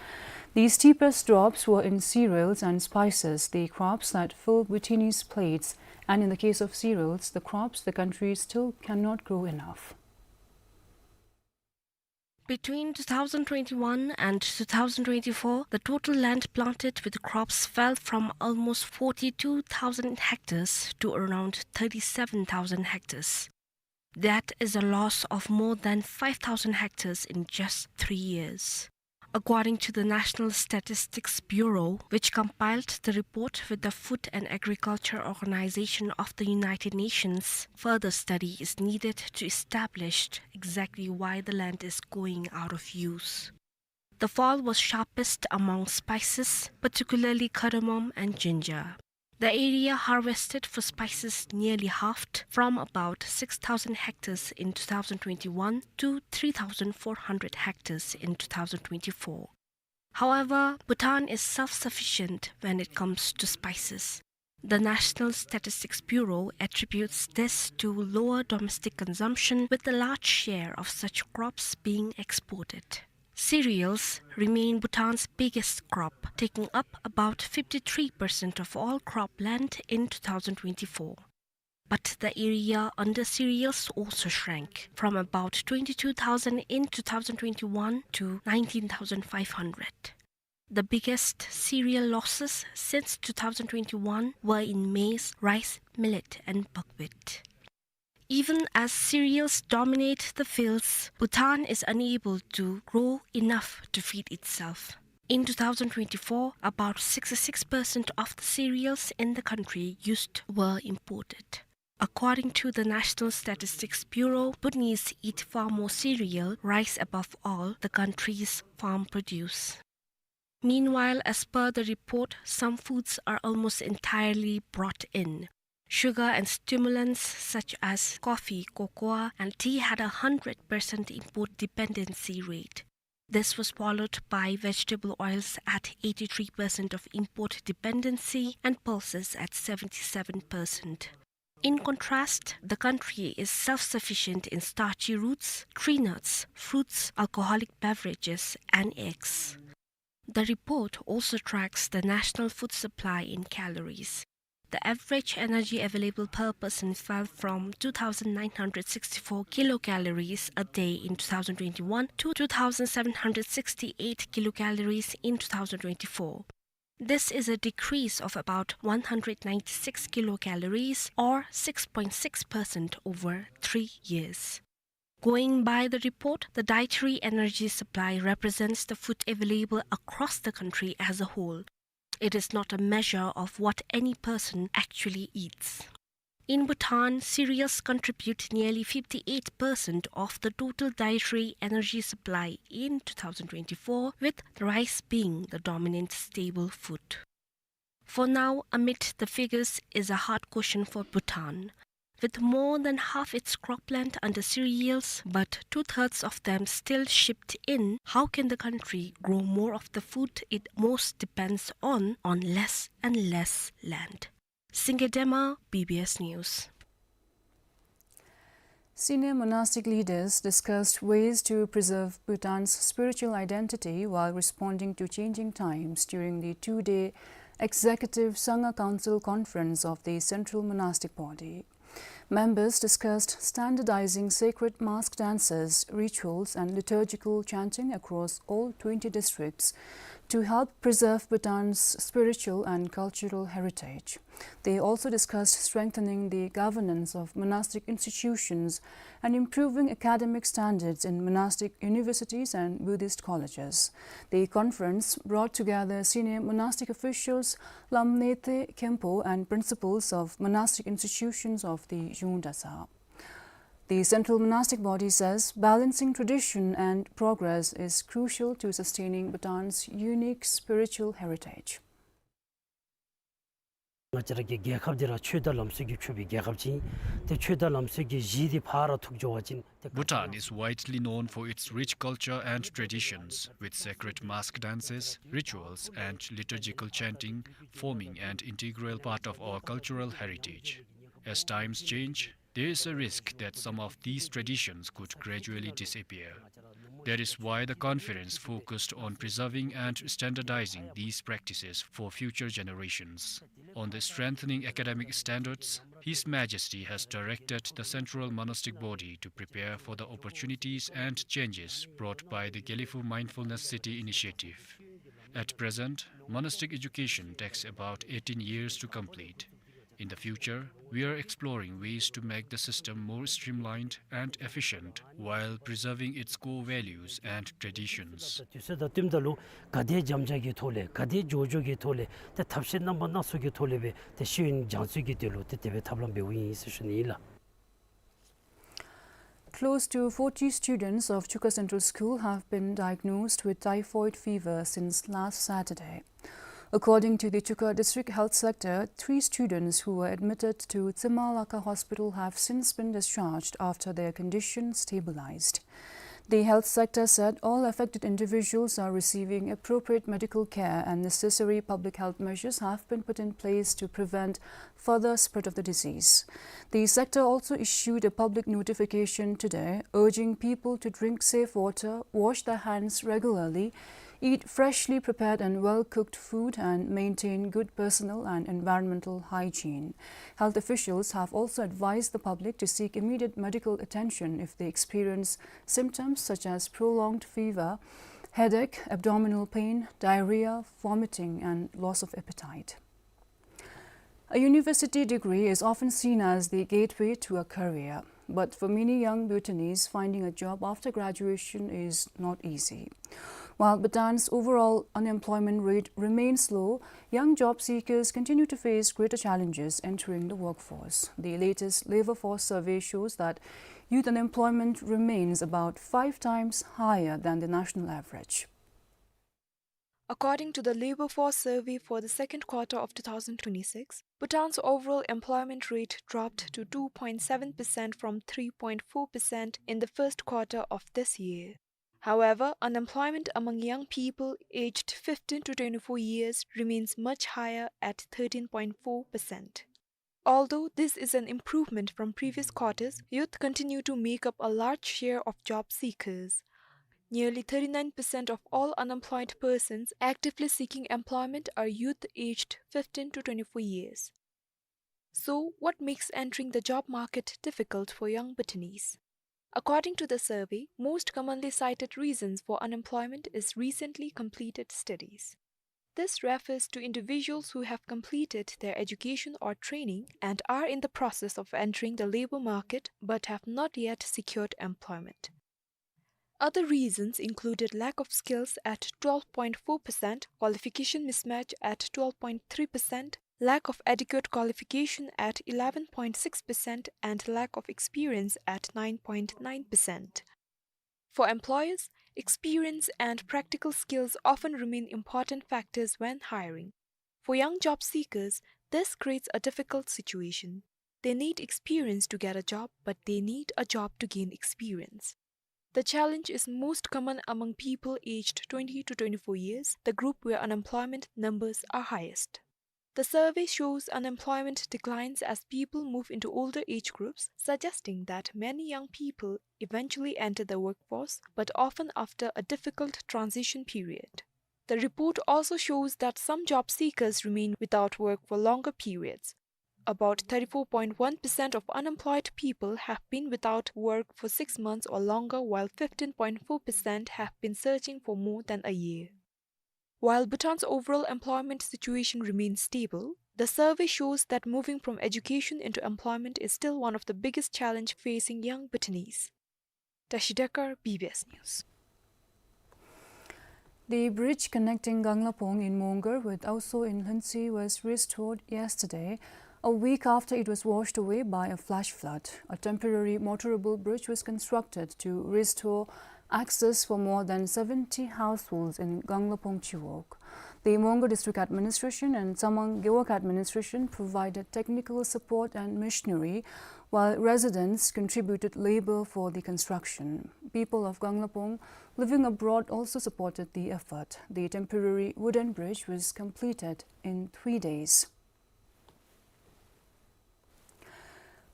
The steepest drops were in cereals and spices, the crops that fill Bhutanese plates, and in the case of cereals, the crops the country still cannot grow enough. Between two thousand twenty-one and two thousand twenty-four, the total land planted with crops fell from almost forty-two thousand hectares to around thirty-seven thousand hectares. That is a loss of more than five thousand hectares in just three years. According to the National Statistics Bureau, which compiled the report with the Food and Agriculture Organization of the United Nations, further study is needed to establish exactly why the land is going out of use. The fall was sharpest among spices, particularly cardamom and ginger. The area harvested for spices nearly halved, from about six thousand hectares in two thousand twenty-one to three thousand four hundred hectares in two thousand twenty-four. However, Bhutan is self-sufficient when it comes to spices. The National Statistics Bureau attributes this to lower domestic consumption, with a large share of such crops being exported. Cereals remain Bhutan's biggest crop, taking up about fifty-three percent of all cropland in two thousand twenty-four. But the area under cereals also shrank, from about twenty-two thousand in two thousand twenty-one to nineteen thousand five hundred. The biggest cereal losses since two thousand twenty-one were in maize, rice, millet, and buckwheat. Even as cereals dominate the fields, Bhutan is unable to grow enough to feed itself. In two thousand twenty-four, about sixty-six percent of the cereals in the country used were imported. According to the National Statistics Bureau, Bhutanese eat far more cereal, rice above all the country's farm produce. Meanwhile, as per the report, some foods are almost entirely brought in. Sugar and stimulants such as coffee, cocoa, and tea had a hundred percent import dependency rate. This was followed by vegetable oils at eighty-three percent of import dependency and pulses at seventy-seven percent. In contrast, the country is self-sufficient in starchy roots, tree nuts, fruits, alcoholic beverages, and eggs. The report also tracks the national food supply in calories. The average energy available per person fell from two thousand nine hundred sixty-four kilocalories a day in two thousand twenty-one to two thousand seven hundred sixty-eight kilocalories in two thousand twenty-four. This is a decrease of about one hundred ninety-six kilocalories, or six point six percent over three years. Going by the report, the dietary energy supply represents the food available across the country as a whole. It is not a measure of what any person actually eats. In Bhutan, cereals contribute nearly fifty-eight percent of the total dietary energy supply in two thousand twenty-four, with rice being the dominant staple food. For now, amid the figures is a hard question for Bhutan. With more than half its cropland under cereals, but two-thirds of them still shipped in, how can the country grow more of the food it most depends on, on less and less land? Singye Dema, B B S News. Senior monastic leaders discussed ways to preserve Bhutan's spiritual identity while responding to changing times during the two-day Executive Sangha Council Conference of the Central Monastic Body. Members discussed standardizing sacred mask dances, rituals, and liturgical chanting across all twenty districts to help preserve Bhutan's spiritual and cultural heritage. They also discussed strengthening the governance of monastic institutions and improving academic standards in monastic universities and Buddhist colleges. The conference brought together senior monastic officials, Lam Nete Khenpo, and principals of monastic institutions of the Yungdasa. The Central Monastic Body says balancing tradition and progress is crucial to sustaining Bhutan's unique spiritual heritage. ང་བཅས་ར་གི་རྒྱལ་ཁབ་འདི་ར་ཆོས་དང་ལམ་སྲོལ་གྱིས་ཕྱུག་པའི་རྒྱལ་ཁབ་ཅིག་ཨིན། ཏེ་ཆོས་དང་ལམ་སྲོལ་གྱི་གཞི་འདི་ཕར་ཐུག་འགྱོ་བ་ཅིན་ཏེ། Bhutan is widely known for its rich culture and traditions, with sacred mask dances, rituals, and liturgical chanting forming an integral part of our cultural heritage. As times change, there is a risk that some of these traditions could gradually disappear. That is why the conference focused on preserving and standardizing these practices for future generations. On the strengthening academic standards, His Majesty has directed the Central Monastic Body to prepare for the opportunities and changes brought by the Gelephu Mindfulness City initiative. At present, monastic education takes about eighteen years to complete. In the future, we are exploring ways to make the system more streamlined and efficient while preserving its core values and traditions. དུས་ཚོད་དང་བསྟུནམ་ད་ལུ་ག་དེ་འཇམ་འཇམ་གྱི་ཐོག་ལས་ག་དེ་མགྱོགས་མགྱོགས་ཀྱི་ཐོག་ལས་ཏེ་ཐབས་ཤེས་རྣམ་པ་སྣ་ཚོགས་ཀྱི་ཐོག་ལས་སྦེ་ཏེ་ཤེས་ཡོན་སྦྱང་ཚུགས་ཀྱི་དོན་ལུ་ཏེ་དེ་སྦེ་ཐབས་ལམ་འབདཝ་ཨིན་ཟེར་ཞུ་ནི་ཨིན་ལགས། Close to forty students of Chuka Central School have been diagnosed with typhoid fever since last Saturday. According to the Chuka District Health Sector, three students who were admitted to Tsemalaka Hospital have since been discharged after their condition stabilized. The health sector said all affected individuals are receiving appropriate medical care and necessary public health measures have been put in place to prevent further spread of the disease. The sector also issued a public notification today urging people to drink safe water, wash their hands regularly, eat freshly prepared and well-cooked food, and maintain good personal and environmental hygiene. Health officials have also advised the public to seek immediate medical attention if they experience symptoms such as prolonged fever, headache, abdominal pain, diarrhea, vomiting, and loss of appetite. A university degree is often seen as the gateway to a career, but for many young Bhutanese, finding a job after graduation is not easy. While Bhutan's overall unemployment rate remains low, young job seekers continue to face greater challenges entering the workforce. The latest labor force survey shows that youth unemployment remains about five times higher than the national average. According to the Labor Force Survey for the second quarter of two thousand twenty-six, Bhutan's overall employment rate dropped to two point seven percent from three point four percent in the first quarter of this year. However, unemployment among young people aged fifteen to twenty-four years remains much higher at thirteen point four percent. Although this is an improvement from previous quarters, youth continue to make up a large share of job seekers. Nearly thirty-nine percent of all unemployed persons actively seeking employment are youth aged fifteen to twenty-four years. So, what makes entering the job market difficult for young Bhutanese? According to the survey, most commonly cited reasons for unemployment is recently completed studies. This refers to individuals who have completed their education or training and are in the process of entering the labor market but have not yet secured employment. Other reasons included lack of skills at twelve point four percent, qualification mismatch at twelve point three percent, lack of adequate qualification at eleven point six percent, and lack of experience at nine point nine percent. For employers, experience and practical skills often remain important factors when hiring. For young job seekers, this creates a difficult situation. They need experience to get a job, but they need a job to gain experience. The challenge is most common among people aged twenty to twenty-four years, the group where unemployment numbers are highest. The survey shows unemployment declines as people move into older age groups, suggesting that many young people eventually enter the workforce, but often after a difficult transition period. The report also shows that some job seekers remain without work for longer periods. About thirty-four point one percent of unemployed people have been without work for six months or longer, while fifteen point four percent have been searching for more than a year. While Bhutan's overall employment situation remains stable, the survey shows that moving from education into employment is still one of the biggest challenges facing young Bhutanese. Tashi Dekar, B B S News. The bridge connecting Ganglapong in Mongar with Aoso in Lhuentse was restored yesterday, a week after it was washed away by a flash flood. A temporary motorable bridge was constructed to restore access for more than seventy households in Ganglapong Chiwog. The Mongar District Administration and Tsamang Gewog Administration provided technical support and machinery, while residents contributed labor for the construction. People of Ganglapong living abroad also supported the effort. The temporary wooden bridge was completed in three days.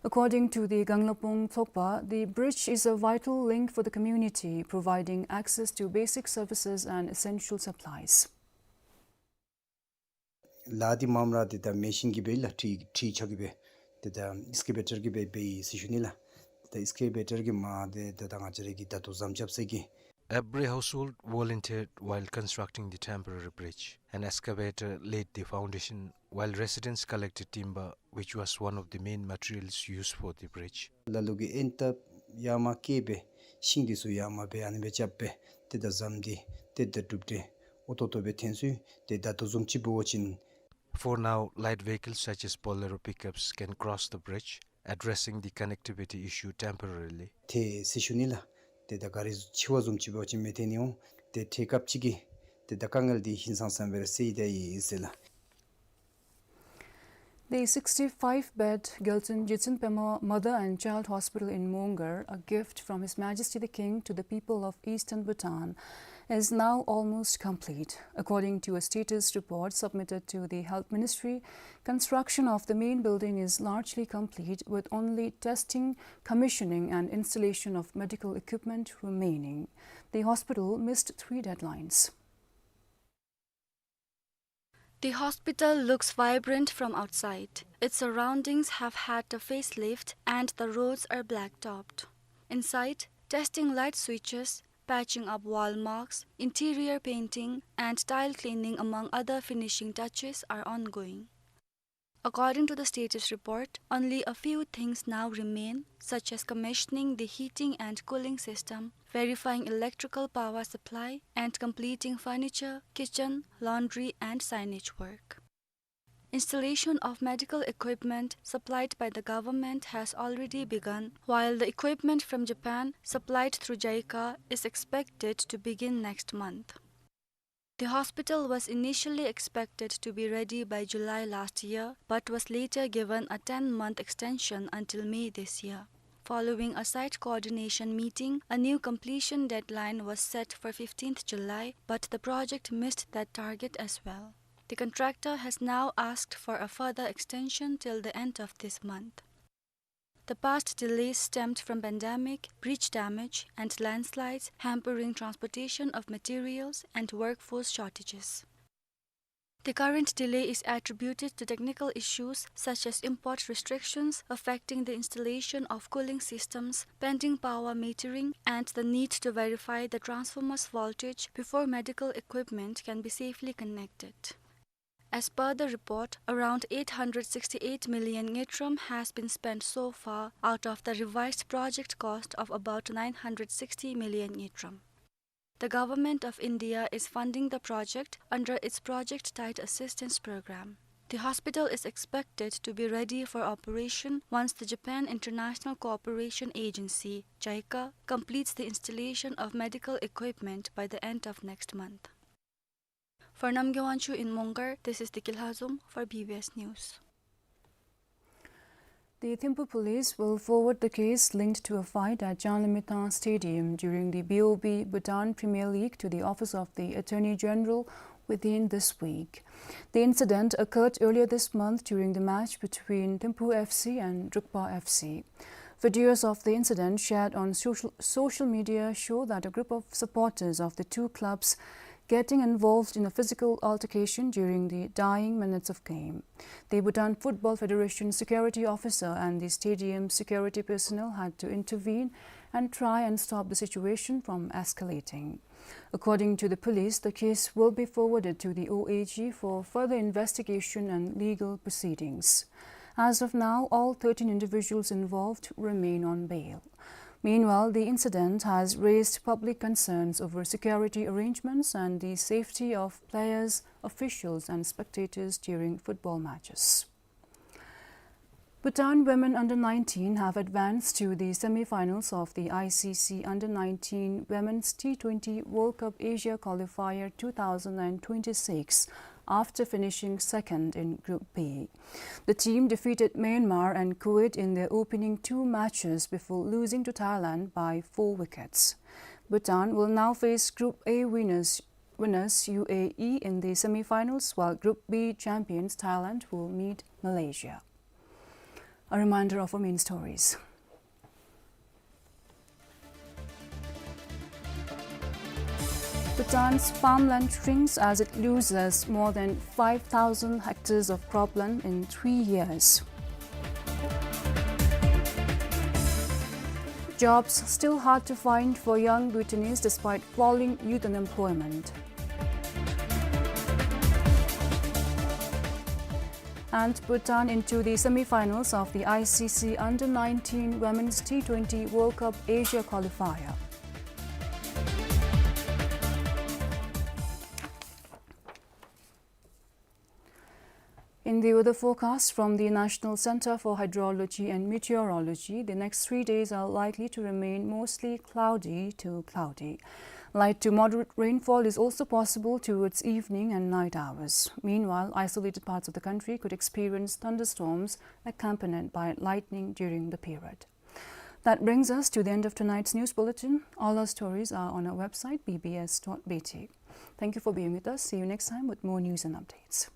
According to the Ganglapong Thokpa, the bridge is a vital link for the community, providing access to basic services and essential supplies. ལཱ་འདི་མངམ་ར་ཏེ་ད་མེ་ཤིན་གྱིས་འབད་ལགས། གྲི་གྲི་ཆ་གིས་འབད། ཏེ་ད་ཨེགསི་ཀེ་བེ་ཊར་གྱིས་འབད་འབད་ཡི་ཟེར་ཞུ་ནི་ལགས། ད་ཨེགསི་ཀེ་བེ་ཊར་གྱིས་མ་ཏེ་ད་ད་ང་བཅས་ར་གིས་ད་ལྟོ་ཟམ་རྐྱབ་ས་གི། Every household volunteered while constructing the temporary bridge. An excavator laid the foundation while residents collected timber, which was one of the main materials used for the bridge. ལ་ལུ་གིས་ཨེན་ཏབ་ཡར་མར་བཀལ་སྦེ་ཤིང་འདི་ཚུ་ཡར་མར་སྦེ་ཨ་ནི་སྦེ་རྐྱབ་སྦེ་ཏེ་ད་ཟམ་འདི་ཏེ་ད་གྲུབ་སྟེ་འོ་ཏོག་ཏོ་སྦེ་ཐོན་སོ་ཡི། ཏེ་ད་ལྟོ་བཟུམ་ཅིག་འབད་བ་ཅིན། For now, light vehicles such as Bolero pickups can cross the bridge, addressing the connectivity issue temporarily. ཏེ་ཟེར་ཞུ་ནི་ལགས། ཏེ་ད་ག་རི་ཆེ་བ་བཟུམ་ཅིག་འབད་བ་ཅིན་མི་ཐོན་ནི་འོང་། ཏེ་ཏེ་སྐབས་ཅིག་གི་ཏེ་ད་དཀའ་ངལ་འདི་ཧིང་སངས་སངས་སྦེ་ར་སེལ་ཏེ་ཡི་ཟེར་ལགས། The sixty-five bed Gyaltsuen Jitsen Pema Mother and Child Hospital in Mongar, a gift from His Majesty the King to the people of Eastern Bhutan, is now almost complete. According to a status report submitted to the Health Ministry, construction of the main building is largely complete, with only testing, commissioning, and installation of medical equipment remaining. The hospital missed three deadlines. The hospital looks vibrant from outside. Its surroundings have had a facelift and the roads are blacktopped. Inside, testing light switches, patching up wall marks, interior painting, and tile cleaning, among other finishing touches, are ongoing. According to the status report, only a few things now remain, such as commissioning the heating and cooling system, verifying electrical power supply, and completing furniture, kitchen, laundry, and signage work. Installation of medical equipment supplied by the government has already begun, while the equipment from Japan, supplied through JICA, is expected to begin next month. The hospital was initially expected to be ready by July last year, but was later given a ten-month extension until May this year. Following a site coordination meeting, a new completion deadline was set for fifteenth July, but the project missed that target as well. The contractor has now asked for a further extension till the end of this month. The past delays stemmed from pandemic, bridge damage, and landslides, hampering transportation of materials and workforce shortages. The current delay is attributed to technical issues such as import restrictions affecting the installation of cooling systems, pending power metering, and the need to verify the transformer's voltage before medical equipment can be safely connected. As per the report, around eight hundred sixty-eight million ngultrum has been spent so far out of the revised project cost of about nine hundred sixty million ngultrum. The Government of India is funding the project under its Project Tied Assistance Program. The hospital is expected to be ready for operation once the Japan International Cooperation Agency, JICA, completes the installation of medical equipment by the end of next month. For Namgay Wangchuk in Mongar, this is Deki Lhazom for B B S News. The Thimphu police will forward the case linked to a fight at Changlimithang Stadium during the B O B Bhutan Premier League to the Office of the Attorney General within this week. The incident occurred earlier this month during the match between Thimphu F C and Drukpa F C. Videos of the incident shared on social, social media show that a group of supporters of the two clubs getting involved in a physical altercation during the dying minutes of game. The Bhutan Football Federation security officer and the stadium security personnel had to intervene and try and stop the situation from escalating. According to the police, the case will be forwarded to the O A G for further investigation and legal proceedings. As of now, all thirteen individuals involved remain on bail. Meanwhile, the incident has raised public concerns over security arrangements and the safety of players, officials, and spectators during football matches. Bhutan women under nineteen have advanced to the semi-finals of the I C C under nineteen Women's T twenty World Cup Asia Qualifier two thousand and twenty-six after finishing second in Group B. The team defeated Myanmar and Kuwait in their opening two matches before losing to Thailand by four wickets. Bhutan will now face Group A winners winners U A E in the semi-finals, while Group B champions Thailand will meet Malaysia. A reminder of our main stories. Bhutan's farmland shrinks as it loses more than five thousand hectares of cropland in three years. Jobs still hard to find for young Bhutanese despite falling youth unemployment. And Bhutan into the semi-finals of the I C C under nineteen Women's T twenty World Cup Asia Qualifier. In the weather forecast from the National Center for Hydrology and Meteorology, the next three days are likely to remain mostly cloudy to cloudy. Light to moderate rainfall is also possible towards evening and night hours. Meanwhile, isolated parts of the country could experience thunderstorms accompanied by lightning during the period. That brings us to the end of tonight's news bulletin. All our stories are on our website, B B S dot B T. Thank you for being with us. See you next time with more news and updates.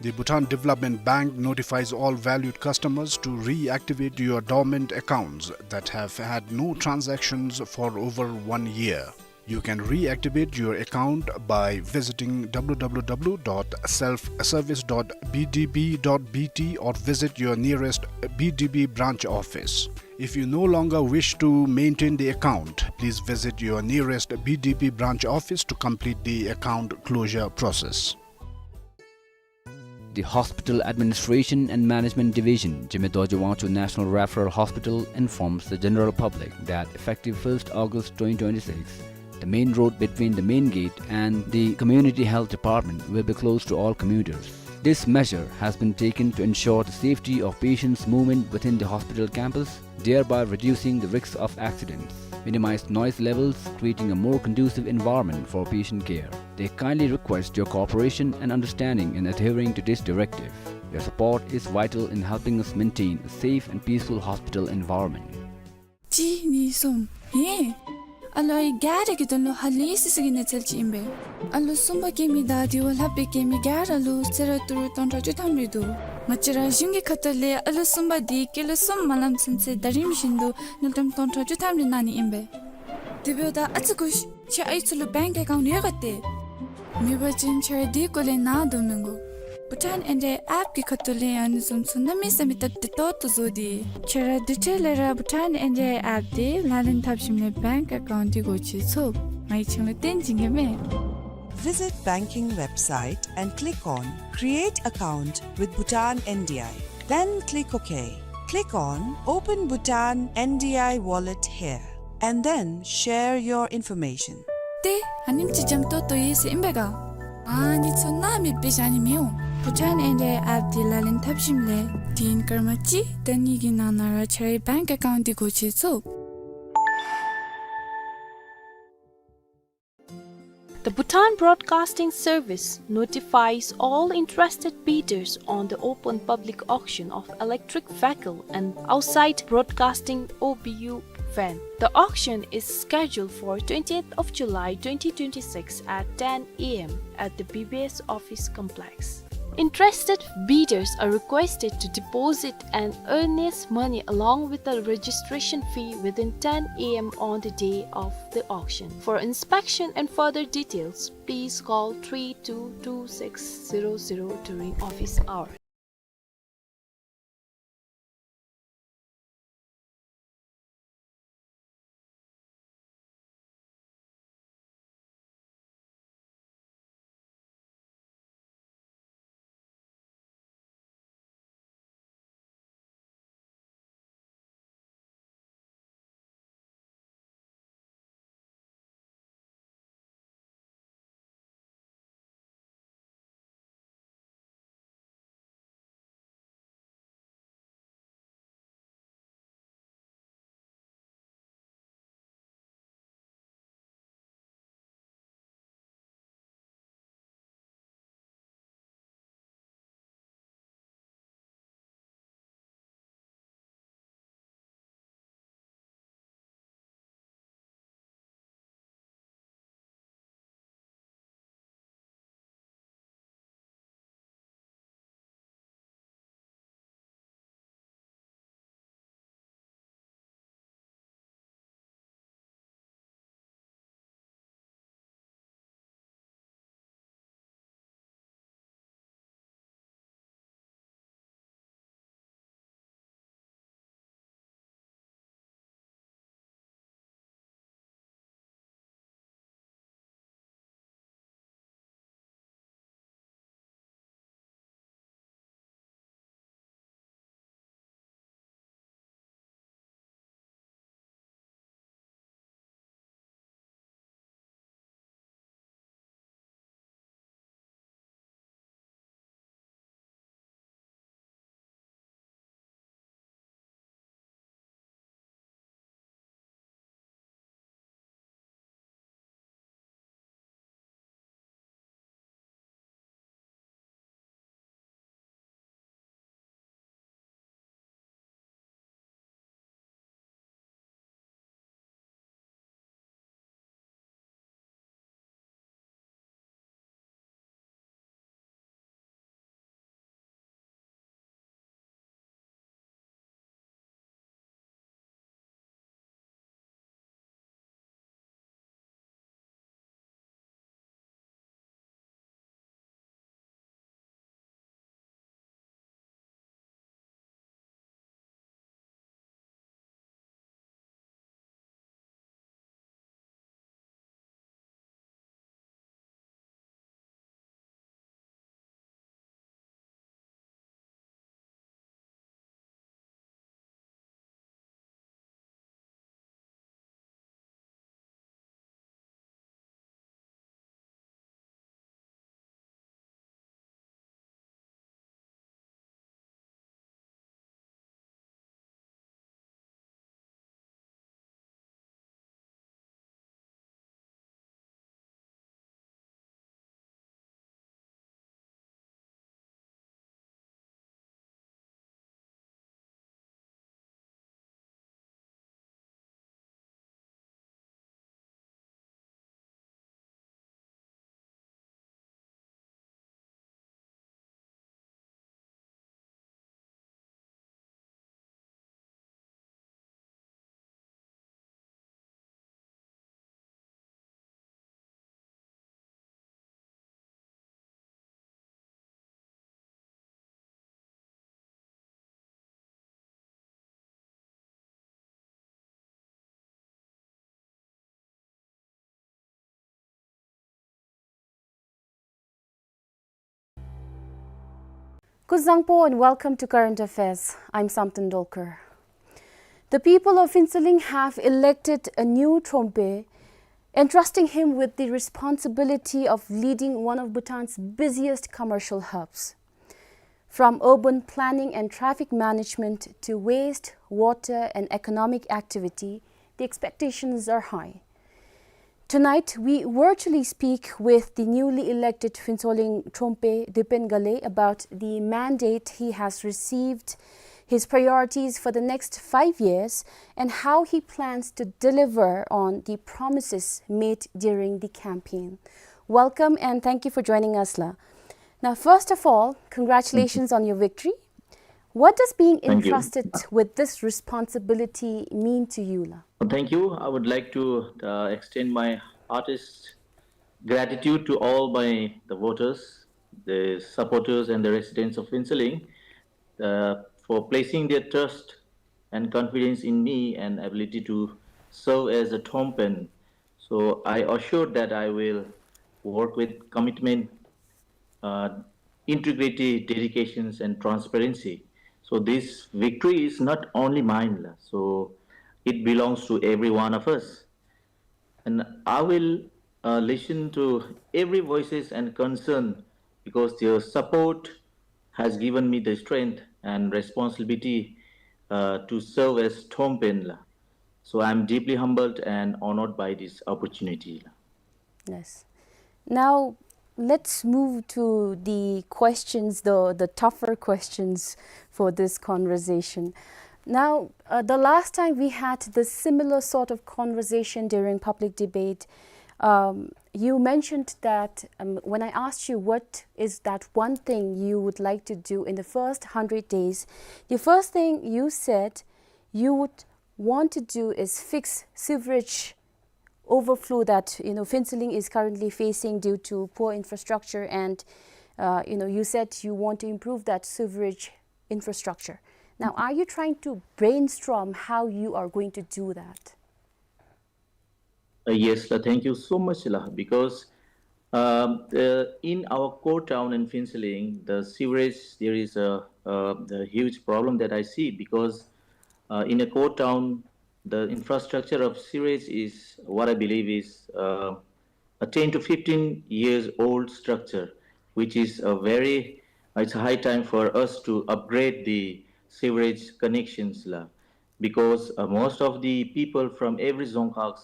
The Bhutan Development Bank notifies all valued customers to reactivate your dormant accounts that have had no transactions for over one year. You can reactivate your account by visiting W W W dot self service dot B D B dot B T or visit your nearest B D B branch office. If you no longer wish to maintain the account, please visit your nearest B D B branch office to complete the account closure process. The Hospital Administration and Management Division, Jigme Dorji Wangchuk National Referral Hospital, informs the general public that effective first August twenty twenty-six, the main road between the main gate and the Community Health Department will be closed to all commuters. This measure has been taken to ensure the safety of patients' movement within the hospital campus, thereby reducing the risks of accidents, minimize noise levels, creating a more conducive environment for patient care. They kindly request your cooperation and understanding in adhering to this directive. Your support is vital in helping us maintain a safe and peaceful hospital environment. གཅིག་གཉིས་གསུམ། ཧེ། ཨ་ལོ་ཨའི་ག་ར་གི་དོན་ལུ་ཧ་ལས་སི་སི་གི་གནས་ཚུལ་ཅིག་ཨིན་པས། ཨ་ལོ་གསུམ་པ་སྐྱེ་མི་དང་དེ་བ་ལྷག་པའི་སྐྱེ་མི་ག་ར་ལུ་གསོལ་རས་ཏི་རུ་སྟོང་ཕྲག་བཅུ་ཐམ་རེ་འདུག། ང་བཅས་ར་གཞུང་གི་ཁ་ཐུག་ལས་ཨ་ལོ་གསུམ་པ་དེ་སྐྱེས་ལོ་གསུམ་མ་ལང་ཚུན་ཚོད་ཟླ་རིམ་བཞིན་དུ་དངུལ་ཀྲམ་སྟོང་ཕྲག་བཅུ་ཐམ་རེ་གནང་ནི་ཨིན་པས། དེ་འབདཝ་ད་ཨ་ཙི་སྒུག་ཤིག། ཁྱེད་ཨའི་ཚུ་ལུ་བེངཀ་ཨེ་ཀའུནཊ་ཡོད་ག་ཏེ། མེད་པ་ཅིན་ཁྱེད་ར་དེ་སྐོར་ལས་ནཱ་སྡོད་མི་དགོ། བྷུ་ཊཱན་ཨེན་ཌི་ཨའི་ཨེཔ་ཀྱི་ཁ་ཐུག་ལས་ཨ་ནི་བཟུམ་ཚུ་གནམ་མེད་ས་མེད་སྟབས་བདེ་ཏོག་ཏོ་བཟོ་སྟེ། ཁྱེད་ར་དེ་འཕྲལ་ལས་ར་བྷུ་ཊཱན་ཨེན་ཌི་ཨའི་ཨེཔ་དེ་ལག་ལེན་འཐབ་ཞིནམ་ལས་བེངཀ་ཨེ་ཀའུནཊ་དེ་སྒོ་ཕྱེ་ཚུགས། ང་གིས་ཁྱེད་ལུ་སྟོན་བྱིན་གེ་མས། Visit banking website and click on Create Account with Bhutan N D I. Then click OK. Click on Open Bhutan N D I Wallet here, and then share your information. ཏེ་ཨ་ནེམ་ཅིག་འཇམ་ཏོང་ཏོ་ཡོད་ཟེར་ཨིན་པས་ག། ཨ་ནི་ཚུ་སྣང་མེད་སྦེ་བཞག་ནི་མི་འོང་། བྷུ་ཊཱན་ཨེན་ཌི་ཨའི་ཨེཔ་འདི་ལག་ལེན་འཐབ་ཞིནམ་ལས་དུས་ཡུན་སྐར་མ་གཅིག་དང་གཉིས་ཀྱི་ནང་ན་ར་ཁྱོད་རའི་བེངཀ་ཨེ་ཀའུནཊ་འདི་སྒོ་ཕྱེ་ཚུགས། The Bhutan Broadcasting Service notifies all interested bidders on the open public auction of electric vehicle and outside broadcasting, O B U, van. The auction is scheduled for twentieth of July twenty twenty-six at ten A M at the B B S office complex. Interested bidders are requested to deposit an earnest money along with the registration fee within ten A M on the day of the auction. For inspection and further details, please call three two two six zero zero during office hours. Kuzuzangpo and welcome to Current Affairs. I'm Samten Dolkar. The people of Phuentsholing have elected a new Thrompe, entrusting him with the responsibility of leading one of Bhutan's busiest commercial hubs. From urban planning and traffic management to waste, water, and economic activity, the expectations are high. Tonight, we virtually speak with the newly elected Phuentsholing Thrompe, Dipen Ghale, about the mandate he has received, his priorities for the next five years, and how he plans to deliver on the promises made during the campaign. Welcome and thank you for joining us, la. Now, first of all, congratulations on your victory. What does being entrusted with this responsibility mean to you, la? Well, thank you. I would like to, uh, extend my heartiest gratitude to all my, the voters, the supporters, and the residents of Phuentsholing, uh, for placing their trust and confidence in me and ability to serve as a Thrompen. So I assure that I will work with commitment, uh, integrity, dedications, and transparency. So this victory is not only mine, la. So it belongs to every one of us. And I will, uh, listen to every voices and concern, because their support has given me the strength and responsibility, uh, to serve as Thrompen, la. So I'm deeply humbled and honored by this opportunity, la. Yes. Now, let's move to the questions, the, the tougher questions for this conversation. Now, uh, the last time we had this similar sort of conversation during public debate, um, you mentioned that, um, when I asked you what is that one thing you would like to do in the first hundred days, the first thing you said you would want to do is fix sewerage overflow that, you know, Phuentsholing is currently facing due to poor infrastructure, and, uh, you know, you said you want to improve that sewerage infrastructure. Now, are you trying to brainstorm how you are going to do that? Uh, yes, la, thank you so much, la, because, um, uh, in our core town in Phuentsholing, the sewerage, there is a, uh, a huge problem that I see, because, uh, in a core town, the infrastructure of sewerage is what I believe is, uh, a ten to fifteen years old structure, which is a very, it's a high time for us to upgrade the sewerage connections, la, because, uh, most of the people from every Dzongkhag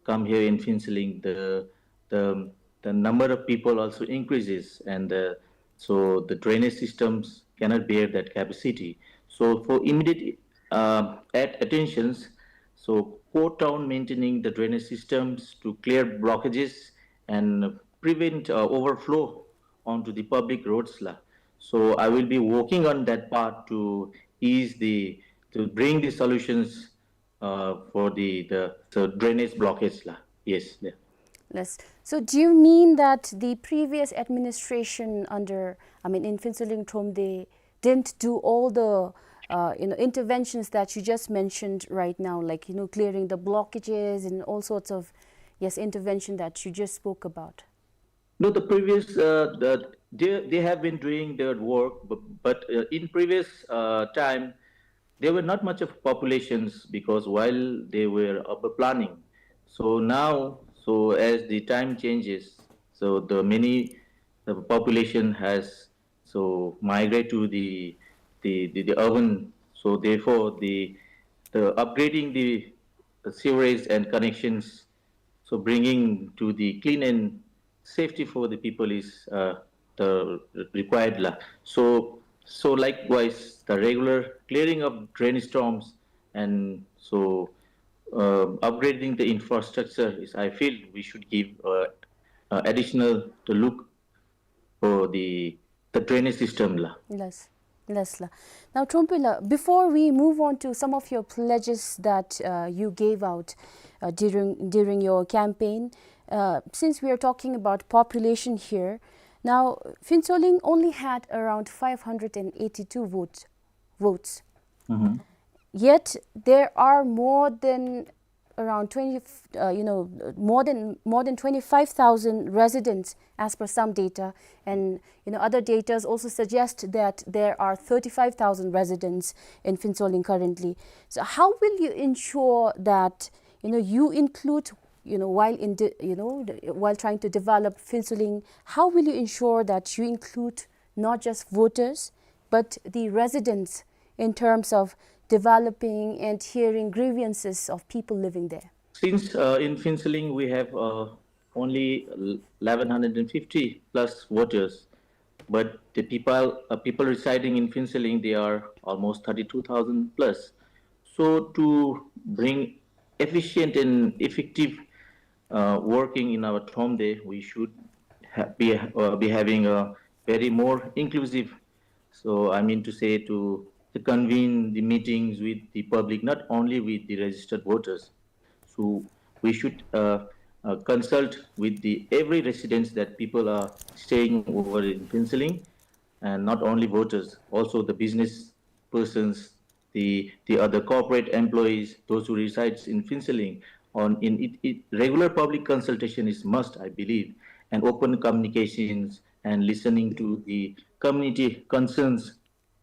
come here in Phuentsholing. The, the, the number of people also increases, and, uh, so the drainage systems cannot bear that capacity. So for immediate, uh, at attentions, so core town maintaining the drainage systems to clear blockages and prevent, uh, overflow onto the public roads, la. So I will be working on that part to ease the, to bring the solutions, uh, for the, the, the drainage blockage, la. Yes, yeah. Yes. So do you mean that the previous administration under, I mean, in Phuentsholing Thromde, didn't do all the, uh, you know, interventions that you just mentioned right now, like, you know, clearing the blockages and all sorts of, yes, intervention that you just spoke about? No, the previous, uh, the, they, they have been doing their work, but, but, uh, in previous, uh, time, there were not much of populations, because while they were urban planning. So now, so as the time changes, so the many, the population has so migrate to the, the, the, the urban. So therefore, the, the upgrading the, the sewerage and connections, so bringing to the clean and safety for the people is, uh, the required, la. So, so likewise, the regular clearing of drainage storms and so, uh, upgrading the infrastructure is, I feel we should give, uh, uh, additional to look for the, the drainage system, la. Yes. Yes, la. Now, Thrompe la, before we move on to some of your pledges that, uh, you gave out, uh, during, during your campaign, uh, since we are talking about population here, now, Phuentsholing only had around five hundred and eighty-two votes, votes. Mm-hmm. Yet, there are more than around twenty, uh, you know, more than, more than twenty-five thousand residents as per some data, and, you know, other data also suggest that there are thirty-five thousand residents in Phuentsholing currently. So how will you ensure that, you know, you include, you know, while in de-, you know, the, while trying to develop Phuentsholing, how will you ensure that you include not just voters, but the residents in terms of developing and hearing grievances of people living there? Since, uh, in Phuentsholing we have, uh, only eleven hundred and fifty plus voters, but the people, uh, people residing in Phuentsholing, they are almost thirty-two thousand plus. So to bring efficient and effective, uh, working in our Thromde, we should ha-, be, uh, be having a very more inclusive, so I mean to say, to, to convene the meetings with the public, not only with the registered voters. So we should, uh, uh, consult with the every residents that people are staying over in Phuentsholing, and not only voters, also the business persons, the, the other corporate employees, those who resides in Phuentsholing. On in it, it, regular public consultation is must, I believe, and open communications and listening to the community concerns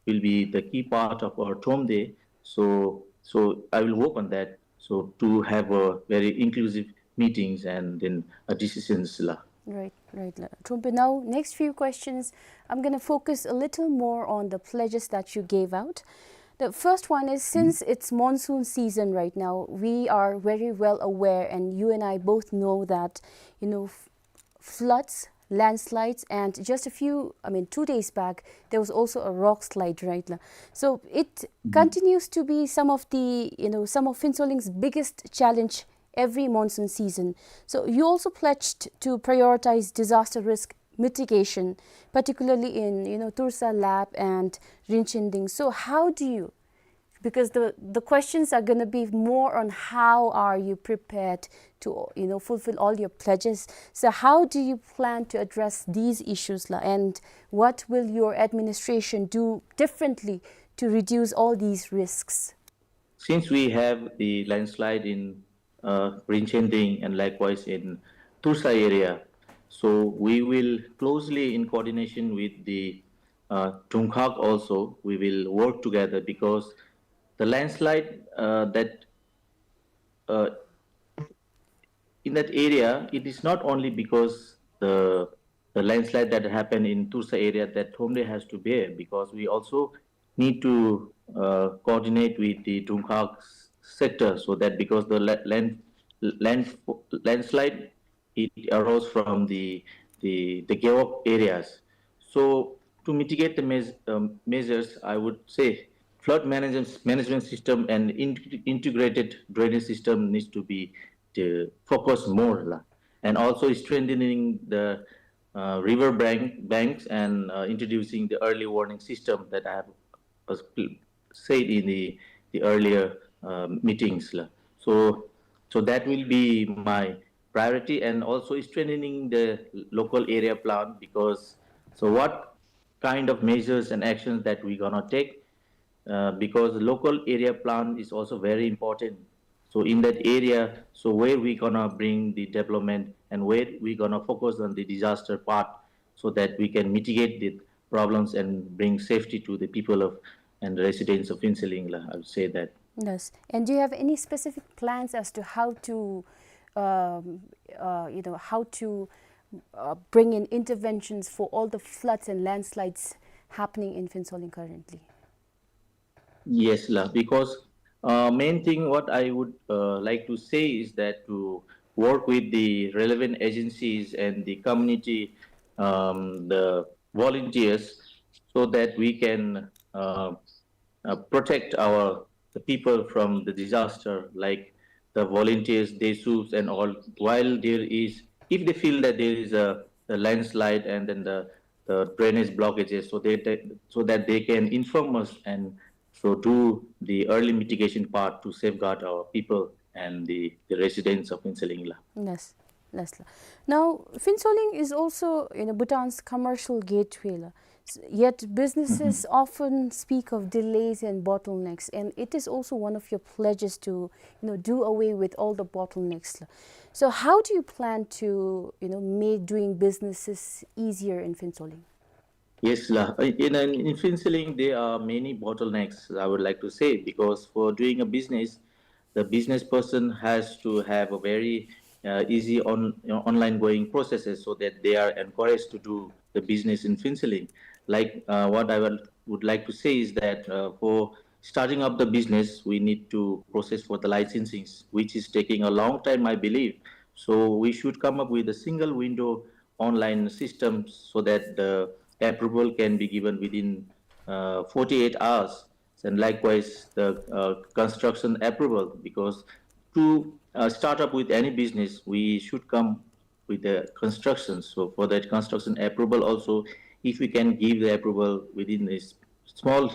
will be the key part of our Thromde. So, so I will work on that. So to have a very inclusive meetings and then a decisions la. Right, right la. Thrunpoi, now next few questions, I'm gonna focus a little more on the pledges that you gave out. The first one is, since it's monsoon season right now, we are very well aware, and you and I both know that, you know, f-, floods, landslides, and just a few, I mean, two days back, there was also a rock slide, right la? So it continues to be some of the, you know, some of Phuentsholing's biggest challenge every monsoon season. So you also pledged to prioritize disaster risk mitigation, particularly in, you know, Toursa, Lap and Rinchenting. So how do you, because the, the questions are gonna be more on how are you prepared to, you know, fulfill all your pledges. So how do you plan to address these issues la, and what will your administration do differently to reduce all these risks? Since we have the landslide in, uh, Rinchenting and likewise in Toursa area, so we will closely in coordination with the, uh, Dungkhag also, we will work together because the landslide, uh, that, uh, in that area, it is not only because the, the landslide that happened in Toursa area that Thromde has to bear, because we also need to, uh, coordinate with the Dungkhag s-, sector, so that because the la-, land, land, landslide, it arose from the, the, the Gewog areas. So to mitigate the meas-, um, measures, I would say flood management, management system and in-, integrated drainage system needs to be, uh, focused more la. And also strengthening the, uh, river bank, banks and, uh, introducing the early warning system that I have was pl-, said in the, the earlier, uh, meetings la. So, so that will be my priority, and also strengthening the local area plan, because so what kind of measures and actions that we gonna take, uh, because local area plan is also very important. So in that area, so where we gonna bring the development and where we gonna focus on the disaster part, so that we can mitigate the problems and bring safety to the people of and residents of Phuentsholing la, I would say that. Yes. And do you have any specific plans as to how to, um, uh, you know, how to, uh, bring in interventions for all the floods and landslides happening in Phuentsholing currently? Yes la, because, uh, main thing what I would, uh, like to say is that to work with the relevant agencies and the community, um, the volunteers, so that we can, uh, uh, protect our, the people from the disaster, like the volunteers, Desuups and all. While there is, if they feel that there is a, a landslide and then the, the drainage blockages, so they, they, so that they can inform us and so do the early mitigation part to safeguard our people and the, the residents of Phuentsholing la. Yes, yes la. Now, Phuentsholing is also, you know, Bhutan's commercial gateway la. S- Yet businesses often speak of delays and bottlenecks, and it is also one of your pledges to, you know, do away with all the bottlenecks. So how do you plan to, you know, make doing businesses easier in Phuentsholing? Yes, la. Uh, in, in, in Phuentsholing, there are many bottlenecks, I would like to say, because for doing a business, the business person has to have a very, uh, easy on, you know, online going processes so that they are encouraged to do the business in Phuentsholing. Like, uh, what I will, would like to say is that, uh, for starting up the business, we need to process for the licensings, which is taking a long time, I believe. So we should come up with a single window online system so that the approval can be given within, uh, forty-eight hours. And likewise, the, uh, construction approval, because to, uh, start up with any business, we should come with the construction. So for that construction approval also, if we can give the approval within this small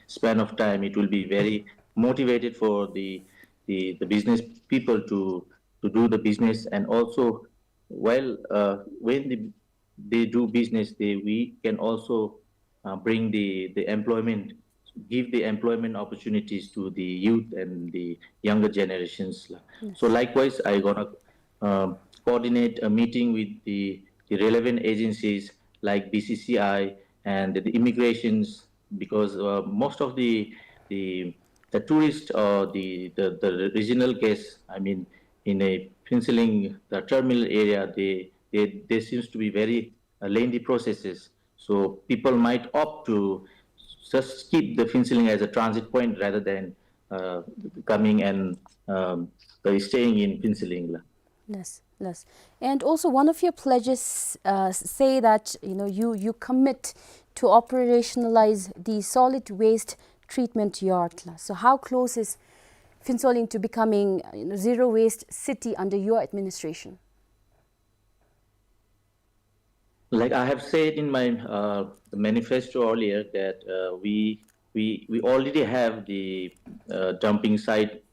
span of time, it will be very motivated for the, the, the business people to, to do the business. And also, while, uh, when the, they do business, they, we can also, uh, bring the, the employment, give the employment opportunities to the youth and the younger generations. Yes. So likewise, I gonna, um, coordinate a meeting with the, the relevant agencies like B C C I and the immigrations, because, uh, most of the, the, the tourists or the, the, the regional guests, I mean, in a Phuentsholing, the terminal area, they, they, there seems to be very, uh, lengthy processes. So people might opt to just keep the Phuentsholing as a transit point rather than, uh, coming and, um, uh, staying in Phuentsholing la. Yes, yes. And also one of your pledges, uh, say that, you know, you, you commit to operationalize the solid waste treatment yard la. So how close is Phuentsholing to becoming, you know, zero waste city under your administration? Like I have said in my, uh, manifesto earlier that, uh, we, we, we already have the, uh, dumping site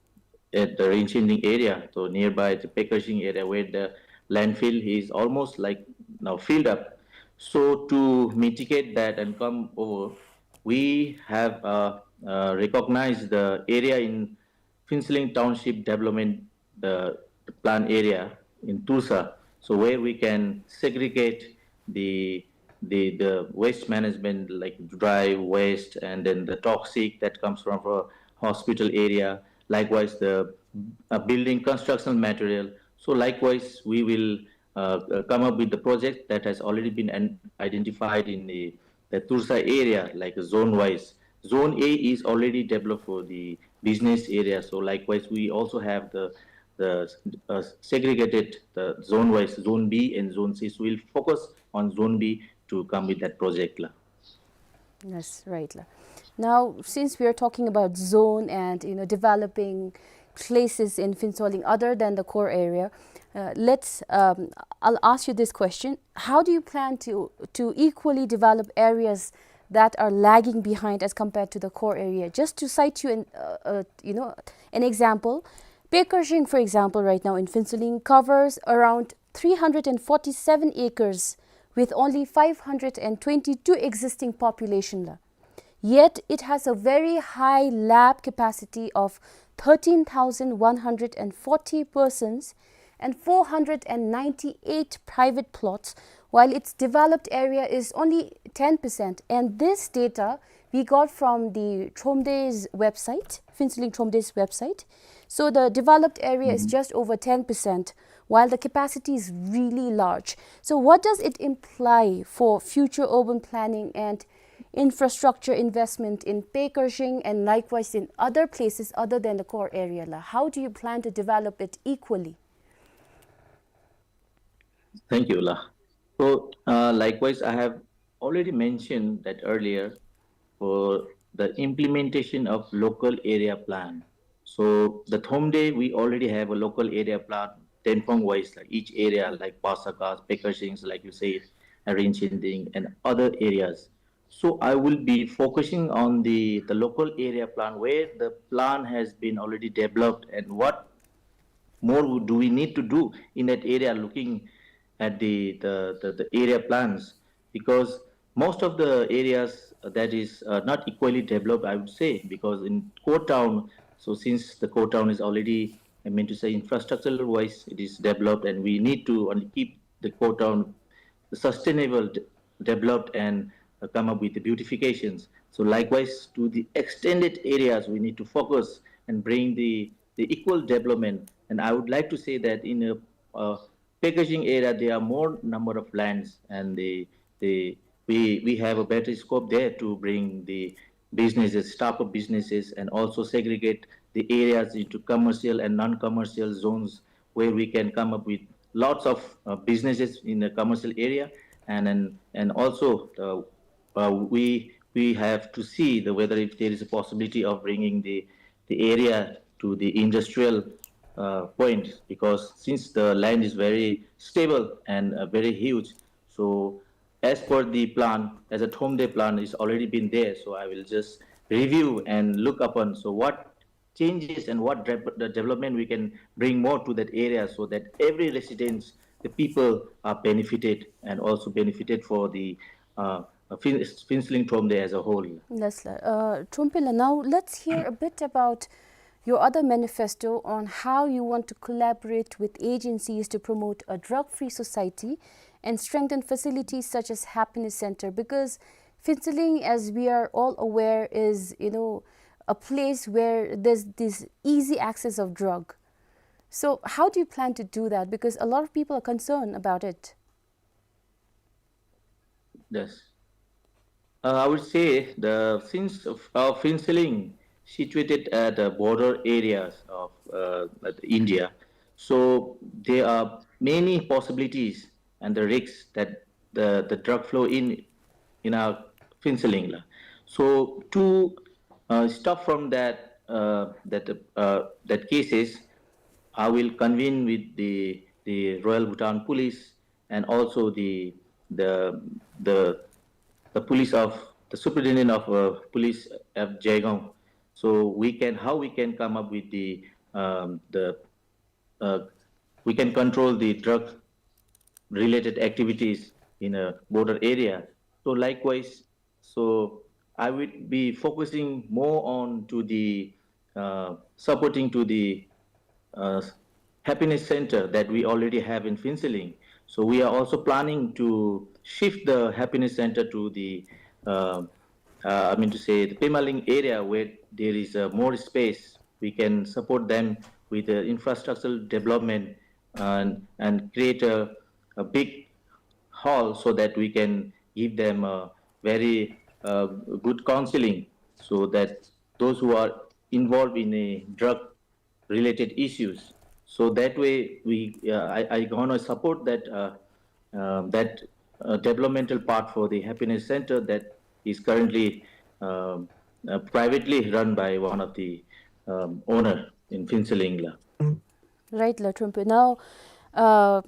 at the Rinchinding area, so nearby the Pekershing area where the landfill is almost like now filled up. So to mitigate that and come over, we have, uh, uh, recognized the area in Phuentsholing Township Development, the, the plan area in Tulsa, so where we can segregate the, the, the waste management, like dry waste and then the toxic that comes from a hospital area, likewise the, uh, building construction material. So likewise, we will, uh, uh, come up with the project that has already been an-, identified in the, the Tulsa area, like zone wise. Zone A is already developed for the business area. So likewise, we also have the, the, uh, segregated the zone wise, zone B and zone C. So we'll focus on zone B to come with that project la. That's right la. Now, since we are talking about zone and, you know, developing places in Phuentsholing other than the core area, uh, let's, um, I'll ask you this question. How do you plan to, to equally develop areas that are lagging behind as compared to the core area? Just to cite you an, uh, uh, you know, an example, Pekershing, for example, right now in Phuentsholing covers around three hundred and forty-seven acres with only five hundred and twenty-two existing population la. Yet it has a very high lab capacity of thirteen thousand one hundred and forty persons and four hundred and ninety-eight private plots, while its developed area is only ten percent. And this data we got from the Thromde's website, Phuentsholing Thromde's website. So the developed area is just over ten percent, while the capacity is really large. So what does it imply for future urban planning and infrastructure investment in Pekershing and likewise in other places other than the core area la? How do you plan to develop it equally? Thank you la. So, uh, likewise, I have already mentioned that earlier for the implementation of local area plan. So the Thromde, we already have a local area plan, Tenphong wise, like each area, like Basagas, Pekershing, like you said, Rinchinding, and other areas. So I will be focusing on the, the local area plan where the plan has been already developed and what more do we need to do in that area, looking at the, the, the, the area plans, because most of the areas that is, uh, not equally developed, I would say, because in core town, so since the core town is already, I mean to say, infrastructural wise, it is developed, and we need to only keep the core town sustainable, d-, developed, and, uh, come up with the beautifications. So likewise, to the extended areas, we need to focus and bring the, the equal development. And I would like to say that in a, uh, packaging area, there are more number of lands, and the, the, we, we have a better scope there to bring the businesses, start up businesses, and also segregate the areas into commercial and non-commercial zones where we can come up with lots of, uh, businesses in the commercial area, and, and, and also, uh, uh, we, we have to see the, whether if there is a possibility of bringing the, the area to the industrial, uh, point, because since the land is very stable and, uh, very huge, so as per the plan, as a Thromde plan is already been there, so I will just review and look upon, so what changes and what de-, the development we can bring more to that area so that every residents, the people are benefited and also benefited for the, uh, Phin-, Phintsholing Thromde as a whole. Yes, sir. Uh, Thrunpela, now let's hear a bit about your other manifesto on how you want to collaborate with agencies to promote a drug-free society and strengthen facilities such as Happiness Center, because Phintsholing, as we are all aware, is, you know, a place where there's this easy access of drug. So how do you plan to do that? Because a lot of people are concerned about it. Yes. Uh, I would say the, since of, uh, Phintsholing situated at the border areas of, uh, at India, so there are many possibilities and the risks that the, the drug flow in, in our Phintsholing la. So to, uh, stop from that, uh, that, uh, that cases, I will convene with the, the Royal Bhutan Police and also the, the, the, the police of, the superintendent of, uh, police of Jaigaon. So we can, how we can come up with the, um, the, uh, we can control the drug related activities in a border area. So likewise, so I will be focusing more on to the, uh, supporting to the, uh, Happiness Center that we already have in Phintsholing. So we are also planning to shift the Happiness Center to the, uh, uh, I mean to say, the Pemaling area where there is, uh, more space. We can support them with the infrastructural development and, and create a, a big hall so that we can give them a very, uh, good counseling, so that those who are involved in a drug related issues. So that way, we, uh, I, I gonna support that, uh, uh, that, uh, developmental part for the Happiness Center that is currently, um, uh, privately run by one of the, um, owner in Phintsholing la. Right, la Thrunpela. Now, uh,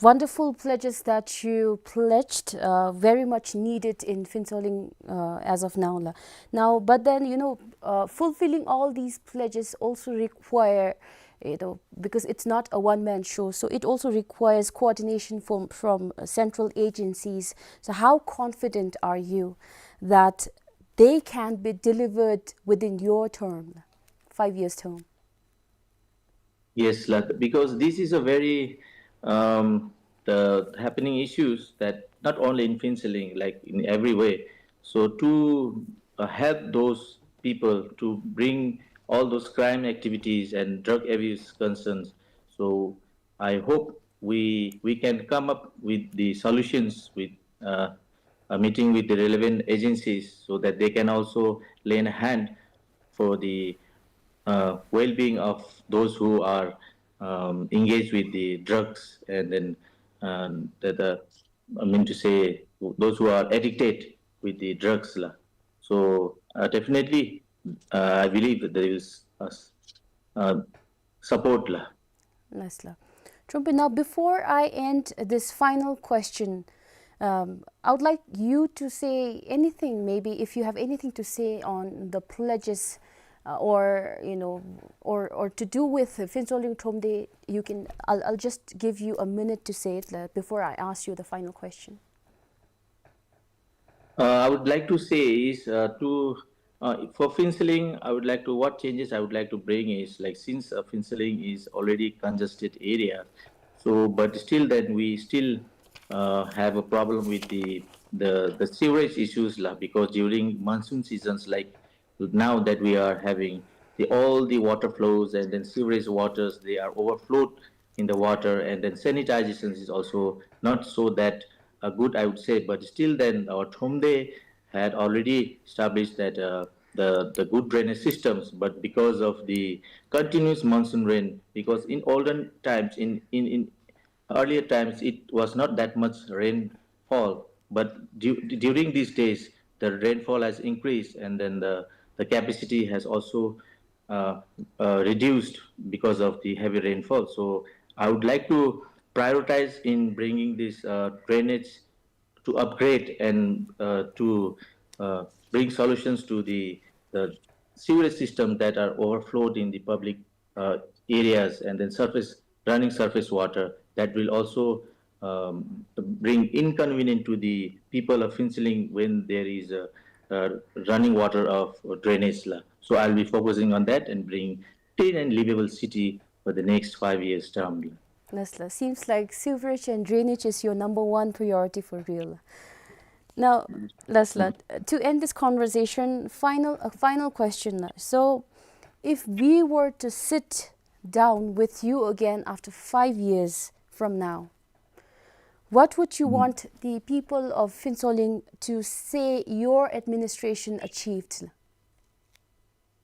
wonderful pledges that you pledged, uh, very much needed in Phintsholing, uh, as of now la. Now, but then, you know, uh, fulfilling all these pledges also require, you know, because it's not a one-man show, so it also requires coordination from, from, uh, central agencies. So how confident are you that they can be delivered within your term, five years term? Yes, la, because this is a very, um, the happening issues that not only in Phintsholing, like in every way. So to, uh, help those people to bring all those crime activities and drug abuse concerns. So I hope we, we can come up with the solutions with, uh, a meeting with the relevant agencies so that they can also lend a hand for the, uh, well-being of those who are, um, engaged with the drugs, and then, um, the, the, I mean to say, those who are addicted with the drugs la. So, uh, definitely, uh, I believe that there is, uh, s-, uh, support la. Yes, la. Thrunpela, now before I end this final question, um, I would like you to say anything, maybe if you have anything to say on the pledges, uh, or, you know, or, or to do with Phintsholing Thromde, you can, I'll, I'll just give you a minute to say it, la, before I ask you the final question. Uh, I would like to say is, uh, to, uh, for Phuentsholing, I would like to, what changes I would like to bring is, like, since, uh, Phuentsholing is already congested area, so, but still then we still, uh, have a problem with the, the, the sewerage issues lah, because during monsoon seasons, like now that we are having the, all the water flows and then sewerage waters, they are overflowed in the water, and then sanitization is also not so that, uh, good, I would say. But still then our Thromde had already established that, uh, the, the good drainage systems, but because of the continuous monsoon rain, because in olden times, in, in, in earlier times, it was not that much rainfall, but du-, during these days, the rainfall has increased, and then the, the capacity has also, uh, uh, reduced because of the heavy rainfall. So I would like to prioritize in bringing this, uh, drainage to upgrade and, uh, to, uh, bring solutions to the, the sewerage system that are overflowed in the public, uh, areas, and then surface, running surface water that will also, um, bring inconvenience to the people of Phuentsholing when there is a, a running water of drainage lah. So I'll be focusing on that and bring clean and livable city for the next five years term. Yes, sir. Seems like sewerage and drainage is your number one priority for real. Now, yes, sir, to end this conversation, final, a final question. So, if we were to sit down with you again after five years from now, what would you want the people of Phuentsholing to say your administration achieved?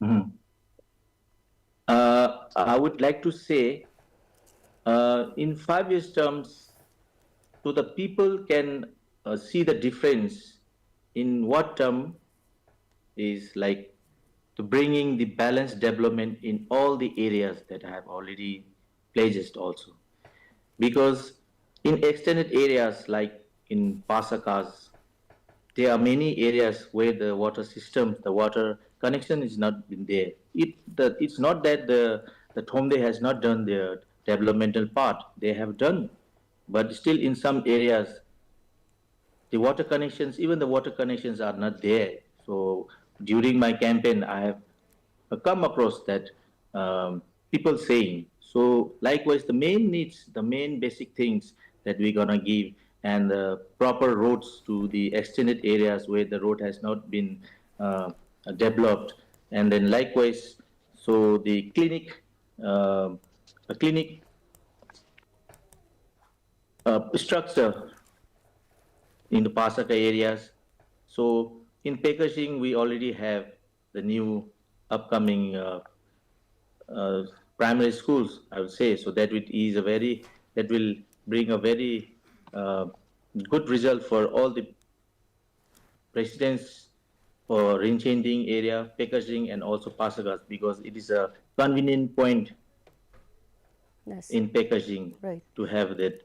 Mm-hmm. Uh, I would like to say, uh, in five years terms, so the people can, uh, see the difference in what term is like to bringing the balanced development in all the areas that I have already pledged also. Because in extended areas like in Pasakas, there are many areas where the water system, the water connection is not been there. It, the, it's not that the, the Thromde has not done their developmental part. They have done, but still in some areas, the water connections, even the water connections are not there. So during my campaign, I have, uh, come across that, um, people saying. So likewise, the main needs, the main basic things that we're gonna give, and the proper roads to the extended areas where the road has not been, uh, developed. And then likewise, so the clinic, uh, a clinic, uh, structure in the Pasaka areas. So in Pekashing, we already have the new upcoming, uh, uh, primary schools, I would say. So that it is a very, that will bring a very, uh, good result for all the residents for Rinchen Ding area, Pekashing, and also Pasakas, because it is a convenient point, yes, in Pekashing, right, to have that,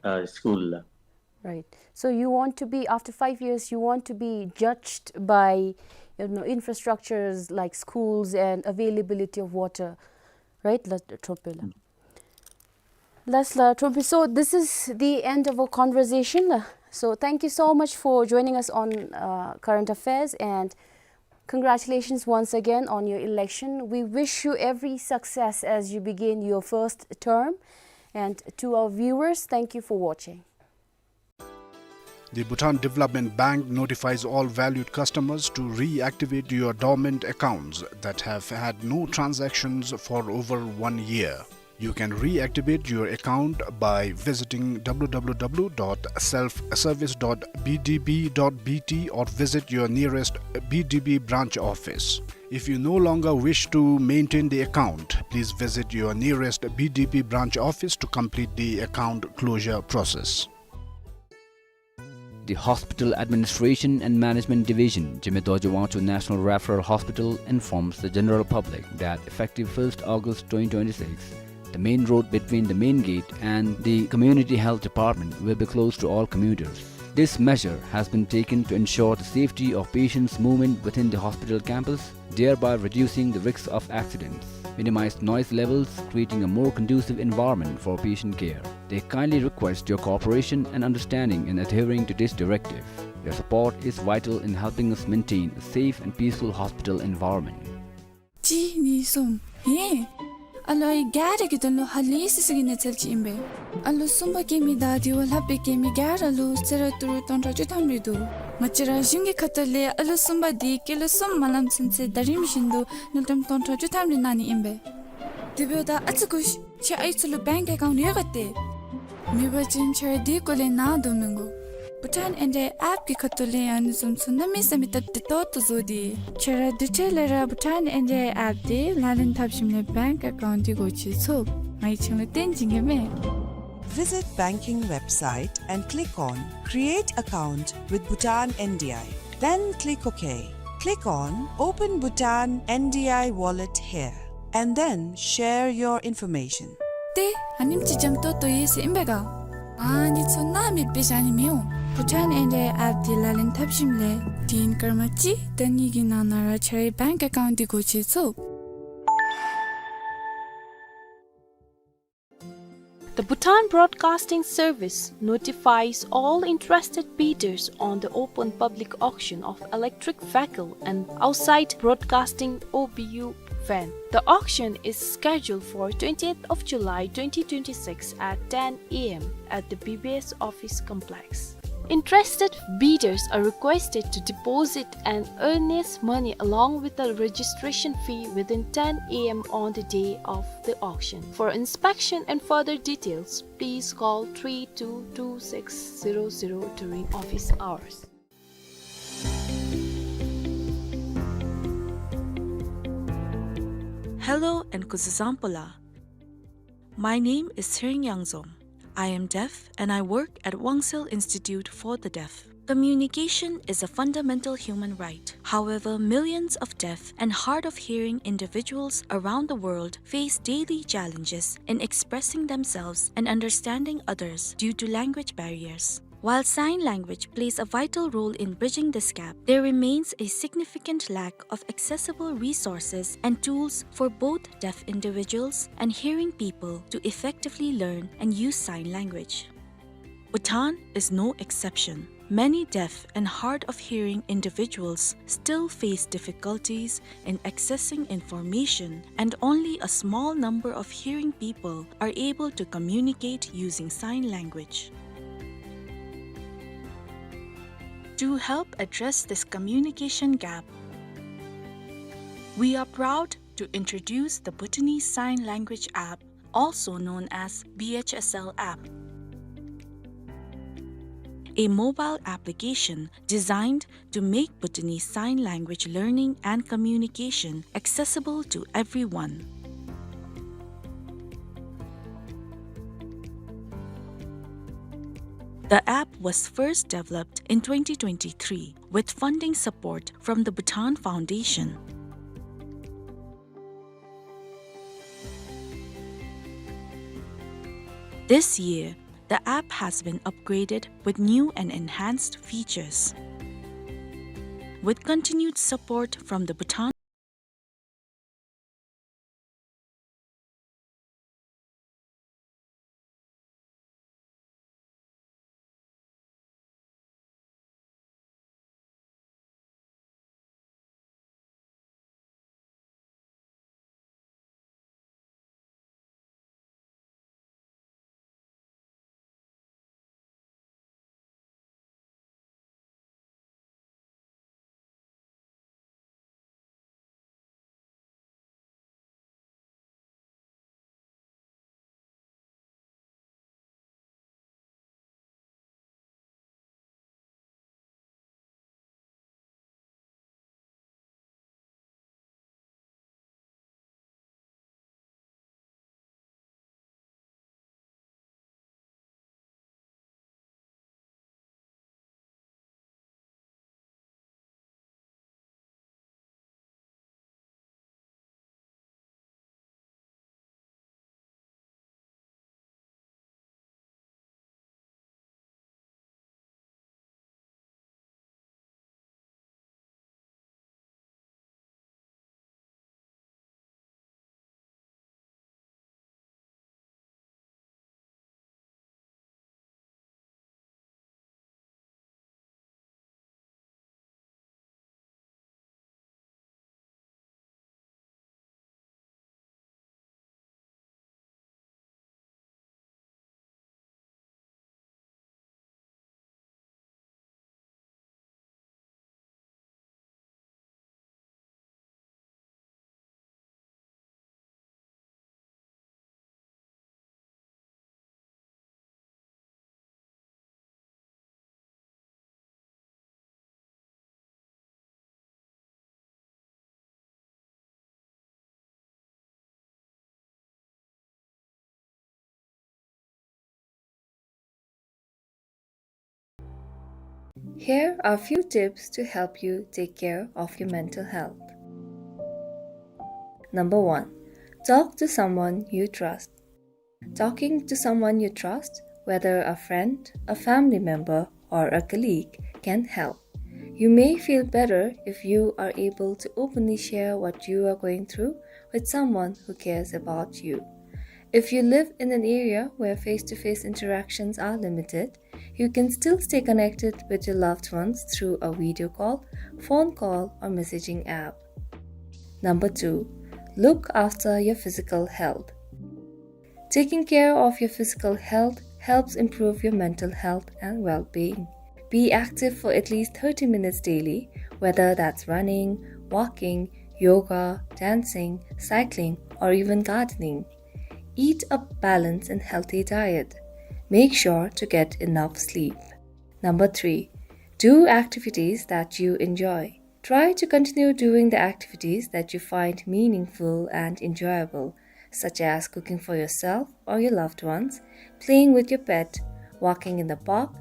uh, school. Right. So you want to be, after five years, you want to be judged by, you know, infrastructures like schools and availability of water, right? La Tropela. Yes, la Thrompe. So this is the end of our conversation. So thank you so much for joining us on, uh, Current Affairs, and congratulations once again on your election. We wish you every success as you begin your first term. And to our viewers, thank you for watching. The Bhutan Development Bank notifies all valued customers to reactivate your dormant accounts that have had no transactions for over one year. You can reactivate your account by visiting W W W dot self service dot B D B dot B T or visit your nearest B D B branch office. If you no longer wish to maintain the account, please visit your nearest B D B branch office to complete the account closure process. The Hospital Administration and Management Division, Jigme Dorji Wangchuk National Referral Hospital, informs the general public that effective first August twenty twenty-six, the main road between the main gate and the Community Health Department will be closed to all commuters. This measure has been taken to ensure the safety of patients' movement within the hospital campus, thereby reducing the risks of accidents, minimize noise levels, creating a more conducive environment for patient care. They kindly request your cooperation and understanding in adhering to this directive. Your support is vital in helping us maintain a safe and peaceful hospital environment. གཅིག་གཉིས་གསུམ། ཧེ། ཨ་ལོ་ཨའི་ག་ར་གི་དོན་ལུ་ཧ་ལས་སི་སི་གི་གནས་ཚུལ་ཅིག་ཨིན་པས། ཨ་ལོ་གསུམ་པ་སྐྱེ་མི་དང་དེ་བ་ལྷག་སྦེ་སྐྱེ་མི་ག་ར་ལུ་གསོལ་རས་ཏི་རུ་སྟོང་ཕྲག་བཅུ་ཐམ་རེ་འདུག། ང་བཅས་ར་གཞུང་གི་ཁ་ཐུག་ལས་ཨ་ལོ་གསུམ་པ་དེ་སྐྱེས་ལོ་གསུམ་མ་ལངམ་ཚུན་ཚོད་ཟླ་རིམ་བཞིན་དུ་དངུལ་ཀྲམ་སྟོང་ཕྲག་བཅུ་ཐམ་རེ་གནང་ནི་ཨིན་པས། དེ་འབདཝ་ད་ཨ་ཙི་སྒུག་ཤིག། ཁྱེད་ཨའི་ཚུ་ལུ་བེངཀ་ཨེ་ཀའུནཊ་ཡོད་ག་ཏེ། མེད་པ་ཅིན་ཁྱེད་ར་དེ་སྐོར་ལས་ནཱ་དོ་མི་དགོ། བྷུ་ཊཱན་ཨེན་ཌི་ཨའི་ཨེཔ་གི་ཁ་ཐུག་ལས་ཨ་ནི་བཟུམ་ཚུ་གནམ་མེད་ས་མེད་སྟབས་བདེ་ཏོག་ཏོ་བཟོ་སྟེ། ཁྱེད་ར་དེ་འཕྲལ་ལས་ར་བྷུ་ཊཱན་ཨེན་ཌི་ཨའི་ཨེཔ་དེ་ལག་ལེན་འཐབ་ཞིནམ་ལས་བེངཀ་ཨེ་ཀའུནཊ་དེ་སྒོ་ཕྱེ་ཚུགས། ང་གིས་ཁྱེད་ལུ་སྟོན་བྱིན་གེ་མས། Visit banking website and click on Create Account with Bhutan N D I. Then click OK. Click on Open Bhutan N D I Wallet here and then share your information. ཏེ་ཨ་ནེམ་ཅིག་འཇམ་ཏོང་ཏོ་ཡོད་ཟེར་ཨིན་པས་ག། ཨ་ནི་ཚུ་ནཱ་མེདཔ་སྦེ་བཞག་ནི་མི་འོང་། བྷུ་ཊཱན་ཨེན་ཌི་ཨའི་ཨེཔ་དེ་ལག་ལེན་འཐབ་ཞིནམ་ལས་དེ་ཡང་སྐར་མ་གཅིག་དང་གཉིས་ཀྱི་ནང་ན་ར་ཁྱེད་རའི་བེངཀ་ཨེ་ཀའུནཊ་དེ་སྒོ་ཕྱེ་ཚུགས། The Bhutan Broadcasting Service notifies all interested bidders on the open public auction of electric vehicle and outside broadcasting, O B U, van. The auction is scheduled for twentieth of July twenty twenty-six at ten A M at the B B S office complex. Interested bidders are requested to deposit an earnest money along with the registration fee within ten A M on the day of the auction. For inspection and further details, please call three two two six zero zero during office hours. Hello and kuzuzangpo la. My name is Tshering Yangzom. I am deaf and I work at Wangsel Institute for the Deaf. Communication is a fundamental human right. However, millions of deaf and hard of hearing individuals around the world face daily challenges in expressing themselves and understanding others due to language barriers. While sign language plays a vital role in bridging this gap, there remains a significant lack of accessible resources and tools for both deaf individuals and hearing people to effectively learn and use sign language. Bhutan is no exception. Many deaf and hard of hearing individuals still face difficulties in accessing information, and only a small number of hearing people are able to communicate using sign language. To help address this communication gap, we are proud to introduce the Bhutanese Sign Language app, also known as B H S L app, a mobile application designed to make Bhutanese Sign Language learning and communication accessible to everyone. The app was first developed in twenty twenty-three with funding support from the Bhutan Foundation. This year, the app has been upgraded with new and enhanced features. With continued support from the Bhutan Here are few tips to help you take care of your mental health. Number one, talk to someone you trust. Talking to someone you trust, whether a friend, a family member, or a colleague, can help. You may feel better if you are able to openly share what you are going through with someone who cares about you. If you live in an area where face-to-face interactions are limited, you can still stay connected with your loved ones through a video call, phone call, or messaging app. Number two, look after your physical health. Taking care of your physical health helps improve your mental health and well-being. Be active for at least thirty minutes daily, whether that's running, walking, yoga, dancing, cycling, or even gardening. Eat a balanced and healthy diet. Make sure to get enough sleep. Number three, do activities that you enjoy. Try to continue doing the activities that you find meaningful and enjoyable, such as cooking for yourself or your loved ones, playing with your pet, walking in the park,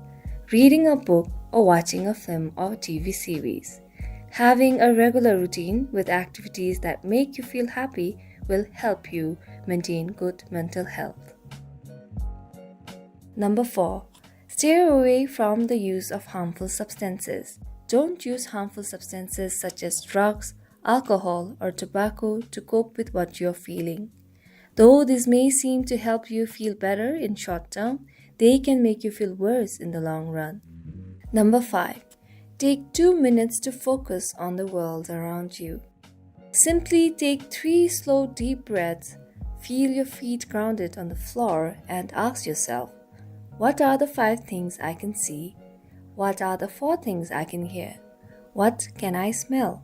reading a book, or watching a film or T V series. Having a regular routine with activities that make you feel happy will help you maintain good mental health. Number four, steer away from the use of harmful substances. Don't use harmful substances such as drugs, alcohol, or tobacco to cope with what you're feeling. Though this may seem to help you feel better in short term, they can make you feel worse in the long run. Number five, take two minutes to focus on the world around you. Simply take three slow, deep breaths, feel your feet grounded on the floor, and ask yourself, "What are the five things I can see? What are the four things I can hear? What can I smell?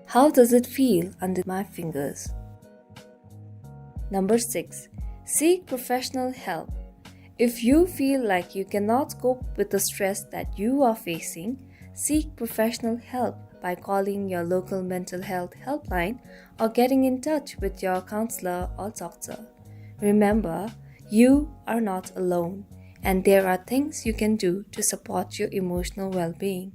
How does it feel under my fingers?" Number six, seek professional help. If you feel like you cannot cope with the stress that you are facing, seek professional help by calling your local mental health helpline or getting in touch with your counselor or doctor. Remember, you are not alone, and there are things you can do to support your emotional well-being.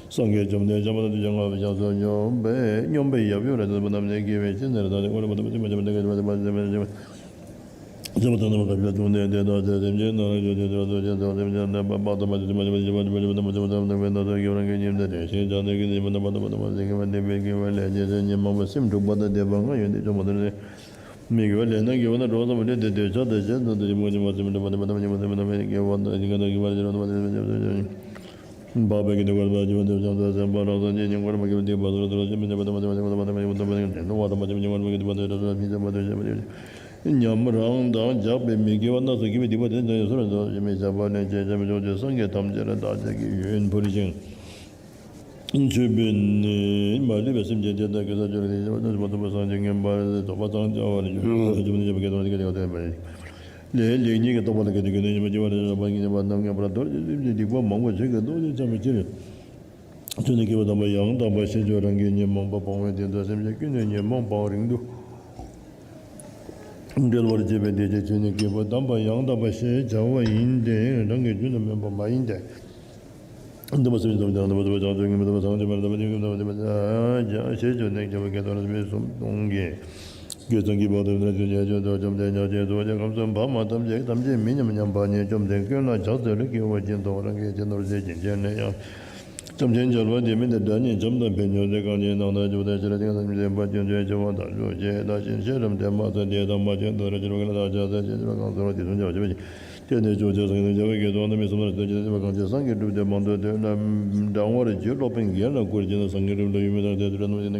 སངས་རྒྱས་བཅོམ་ལྡན་འཇམ་དཔལ་དང་དུས་ཀྱང་ང་བའི་ཞབས་སུ་སྙོམས་པའི་སྙོམས་པའི་ཡབ་ཡུམ་ར་ཏི་པ་ནམ་ནས་དགེ་བའི་བཤེས་གཉེན་ར་ད་ནི་འོ་ར་པ་ཏི་པ་ཏི་པ་ཏི་པ་ཏི་པ་ཏི་པ་ཏི་པ་ཏི་པ་ ཉམས་རང་དང་སྦྱར་བས་མི་དགེ་བ་སྣ་ཚོགས་བགྱིས་པའི་སྡིག་པ་དེ་ཚུ་ཡང་ཡོངས་སུ་བྱང་ཆུབ་མཆོག་ཏུ་སངས་རྒྱས་ཐམས་ཅད་ལ་བདག་ཅག་གི་ཡོན་ཕུལ་ཞིང་མཆོད་པའི་ནི། མ་ལུས་པའི་སེམས་ཅན་དེ་དག་གི་སར་གྱུར་ཏེ་སངས་རྒྱས་མངོན་པར་རྫོགས་པར་སངས་རྒྱས་པར་འགྱུར་བ་དང་། ལས་ཉིད་ཀྱི་རྟོགས་པ་ལ་སྐྱེས་ཏེ་གོས་ནས་ཉམས་པ་སྐྱེ་བ་ནས་ཉམས་པ་རྣམ་ངེས་པར་དོར་ཞིང་སེམས་ཅན་སྡིག་པ་མང་པོ་ཆོས་ཀྱི་སྟོབས་ཀྱིས་འཇོམས་པའི་ཕྱིར། ཆོས་ནི་སྐྱེས་བུ་དམ་པ་ཡང་དག་པ་ཞེས་བརྗོད། རང་གི་ཉོན་མོངས་པ་སྤོང་བའི་དོན་དུ་སེམས་ཅན་ཀུན་ནས་ཉོན་མོངས་པ་རིང་དུ་འགྲོལ་བར་བྱེད་པའི་དེ་ཕྱིར་ཆོས་ནི་སྐྱེས་བུ་དམ་པ་ཡང་དག་པ་ཞེས་བྱ་བ་ཡིན་ཏེ། རང་གི་རྒྱུད་ནི་སྨོན་པ་མ་ཡིན་ཏེ། འདུན་པ་སེམས་ཅན་ཐམས་ཅད་ལ་འདུན་པ་བྱང་ཆུབ་ཀྱི་སེམས་ཀྱིས་མི་འདོད་པ་སངས་རྒྱས་པ་ལ་འདུན་པ་སྟོན་པ་ཞེས་བརྗོད་ནས་སྐྱེས་བུ་བརྒྱད་དང་བཅས་པའི་གསུམ་སྟོང་གི་དགེ་མཚན་གྱི་བག་ཏུ་ན་ཆོས་ཉན་ཆོས་སྟོན། བཅོམ་ལྡན་འཇའ་ཆེན་རྫོགས་པའི་ཁམས་སུ་འཕགས་མ་ཐམས་ཅད་ཐམས་ཅད་མི་མཉམ་མཉམ་པ་ཉིད། བཅོམ་ལྡན་ཀུན་ལ་ཕྱག་འཚལ་ལོ། སྐྱེ་བ་ཀུན་ཏུ་རང་གི་རྒྱུད་ནོར་བྱེད་ཅིང་། སྤྱན་ནི་ཡང་བཅོམ་ལྡན་འཇམ་དཔལ་དེ་མི་འདའ་སྒྲ་ཉིད་འཇམ་དང་ཕན་ཡོན་ཏེ། གང་ཞིག་སྣང་དང་ཕྱོགས་དང་ཕྱིར་ཐེག་ཐམས་ཅད་པ་ཅན་ཆོས་ཀྱི་དབང་དང་ལུས་ཅན་དག་ཅིང་ཤེས་རབ་ལྡན་པ་ཐ་དད་དམ་པ་ཅན་དེ་དག་ཕྱིར་བུ་ག་ལ་བདག་ཅག་ཚེ་ཕྱི་མ་གང་བཟང་བ་དེ་བཟུང་བྱ་བ་བྱེད་པ་ཅིན། སྐྱེ་གནས་མཆོག་ཅན་སངས་རྒྱས་བྱ་བའི་དགེ་སློང་དང་མི་སེམས་ལ་སོགས་ཀྱི་སེམས་པ་གང་ཞིག་སངས་རྒྱས་སྒྲུབ་སྟེ་མང་དུ་ཐོས་ན་འབྲང་བར་འགྱུར། སློབ་དཔོན་གྱིས་ཡང་ན་བཀུར་བྱས་ན་སངས་རྒྱས་སྒྲུབ་ལ་ཡོད་མི་དང་དེ་ལྟར་གནོད་བྱེད་ན།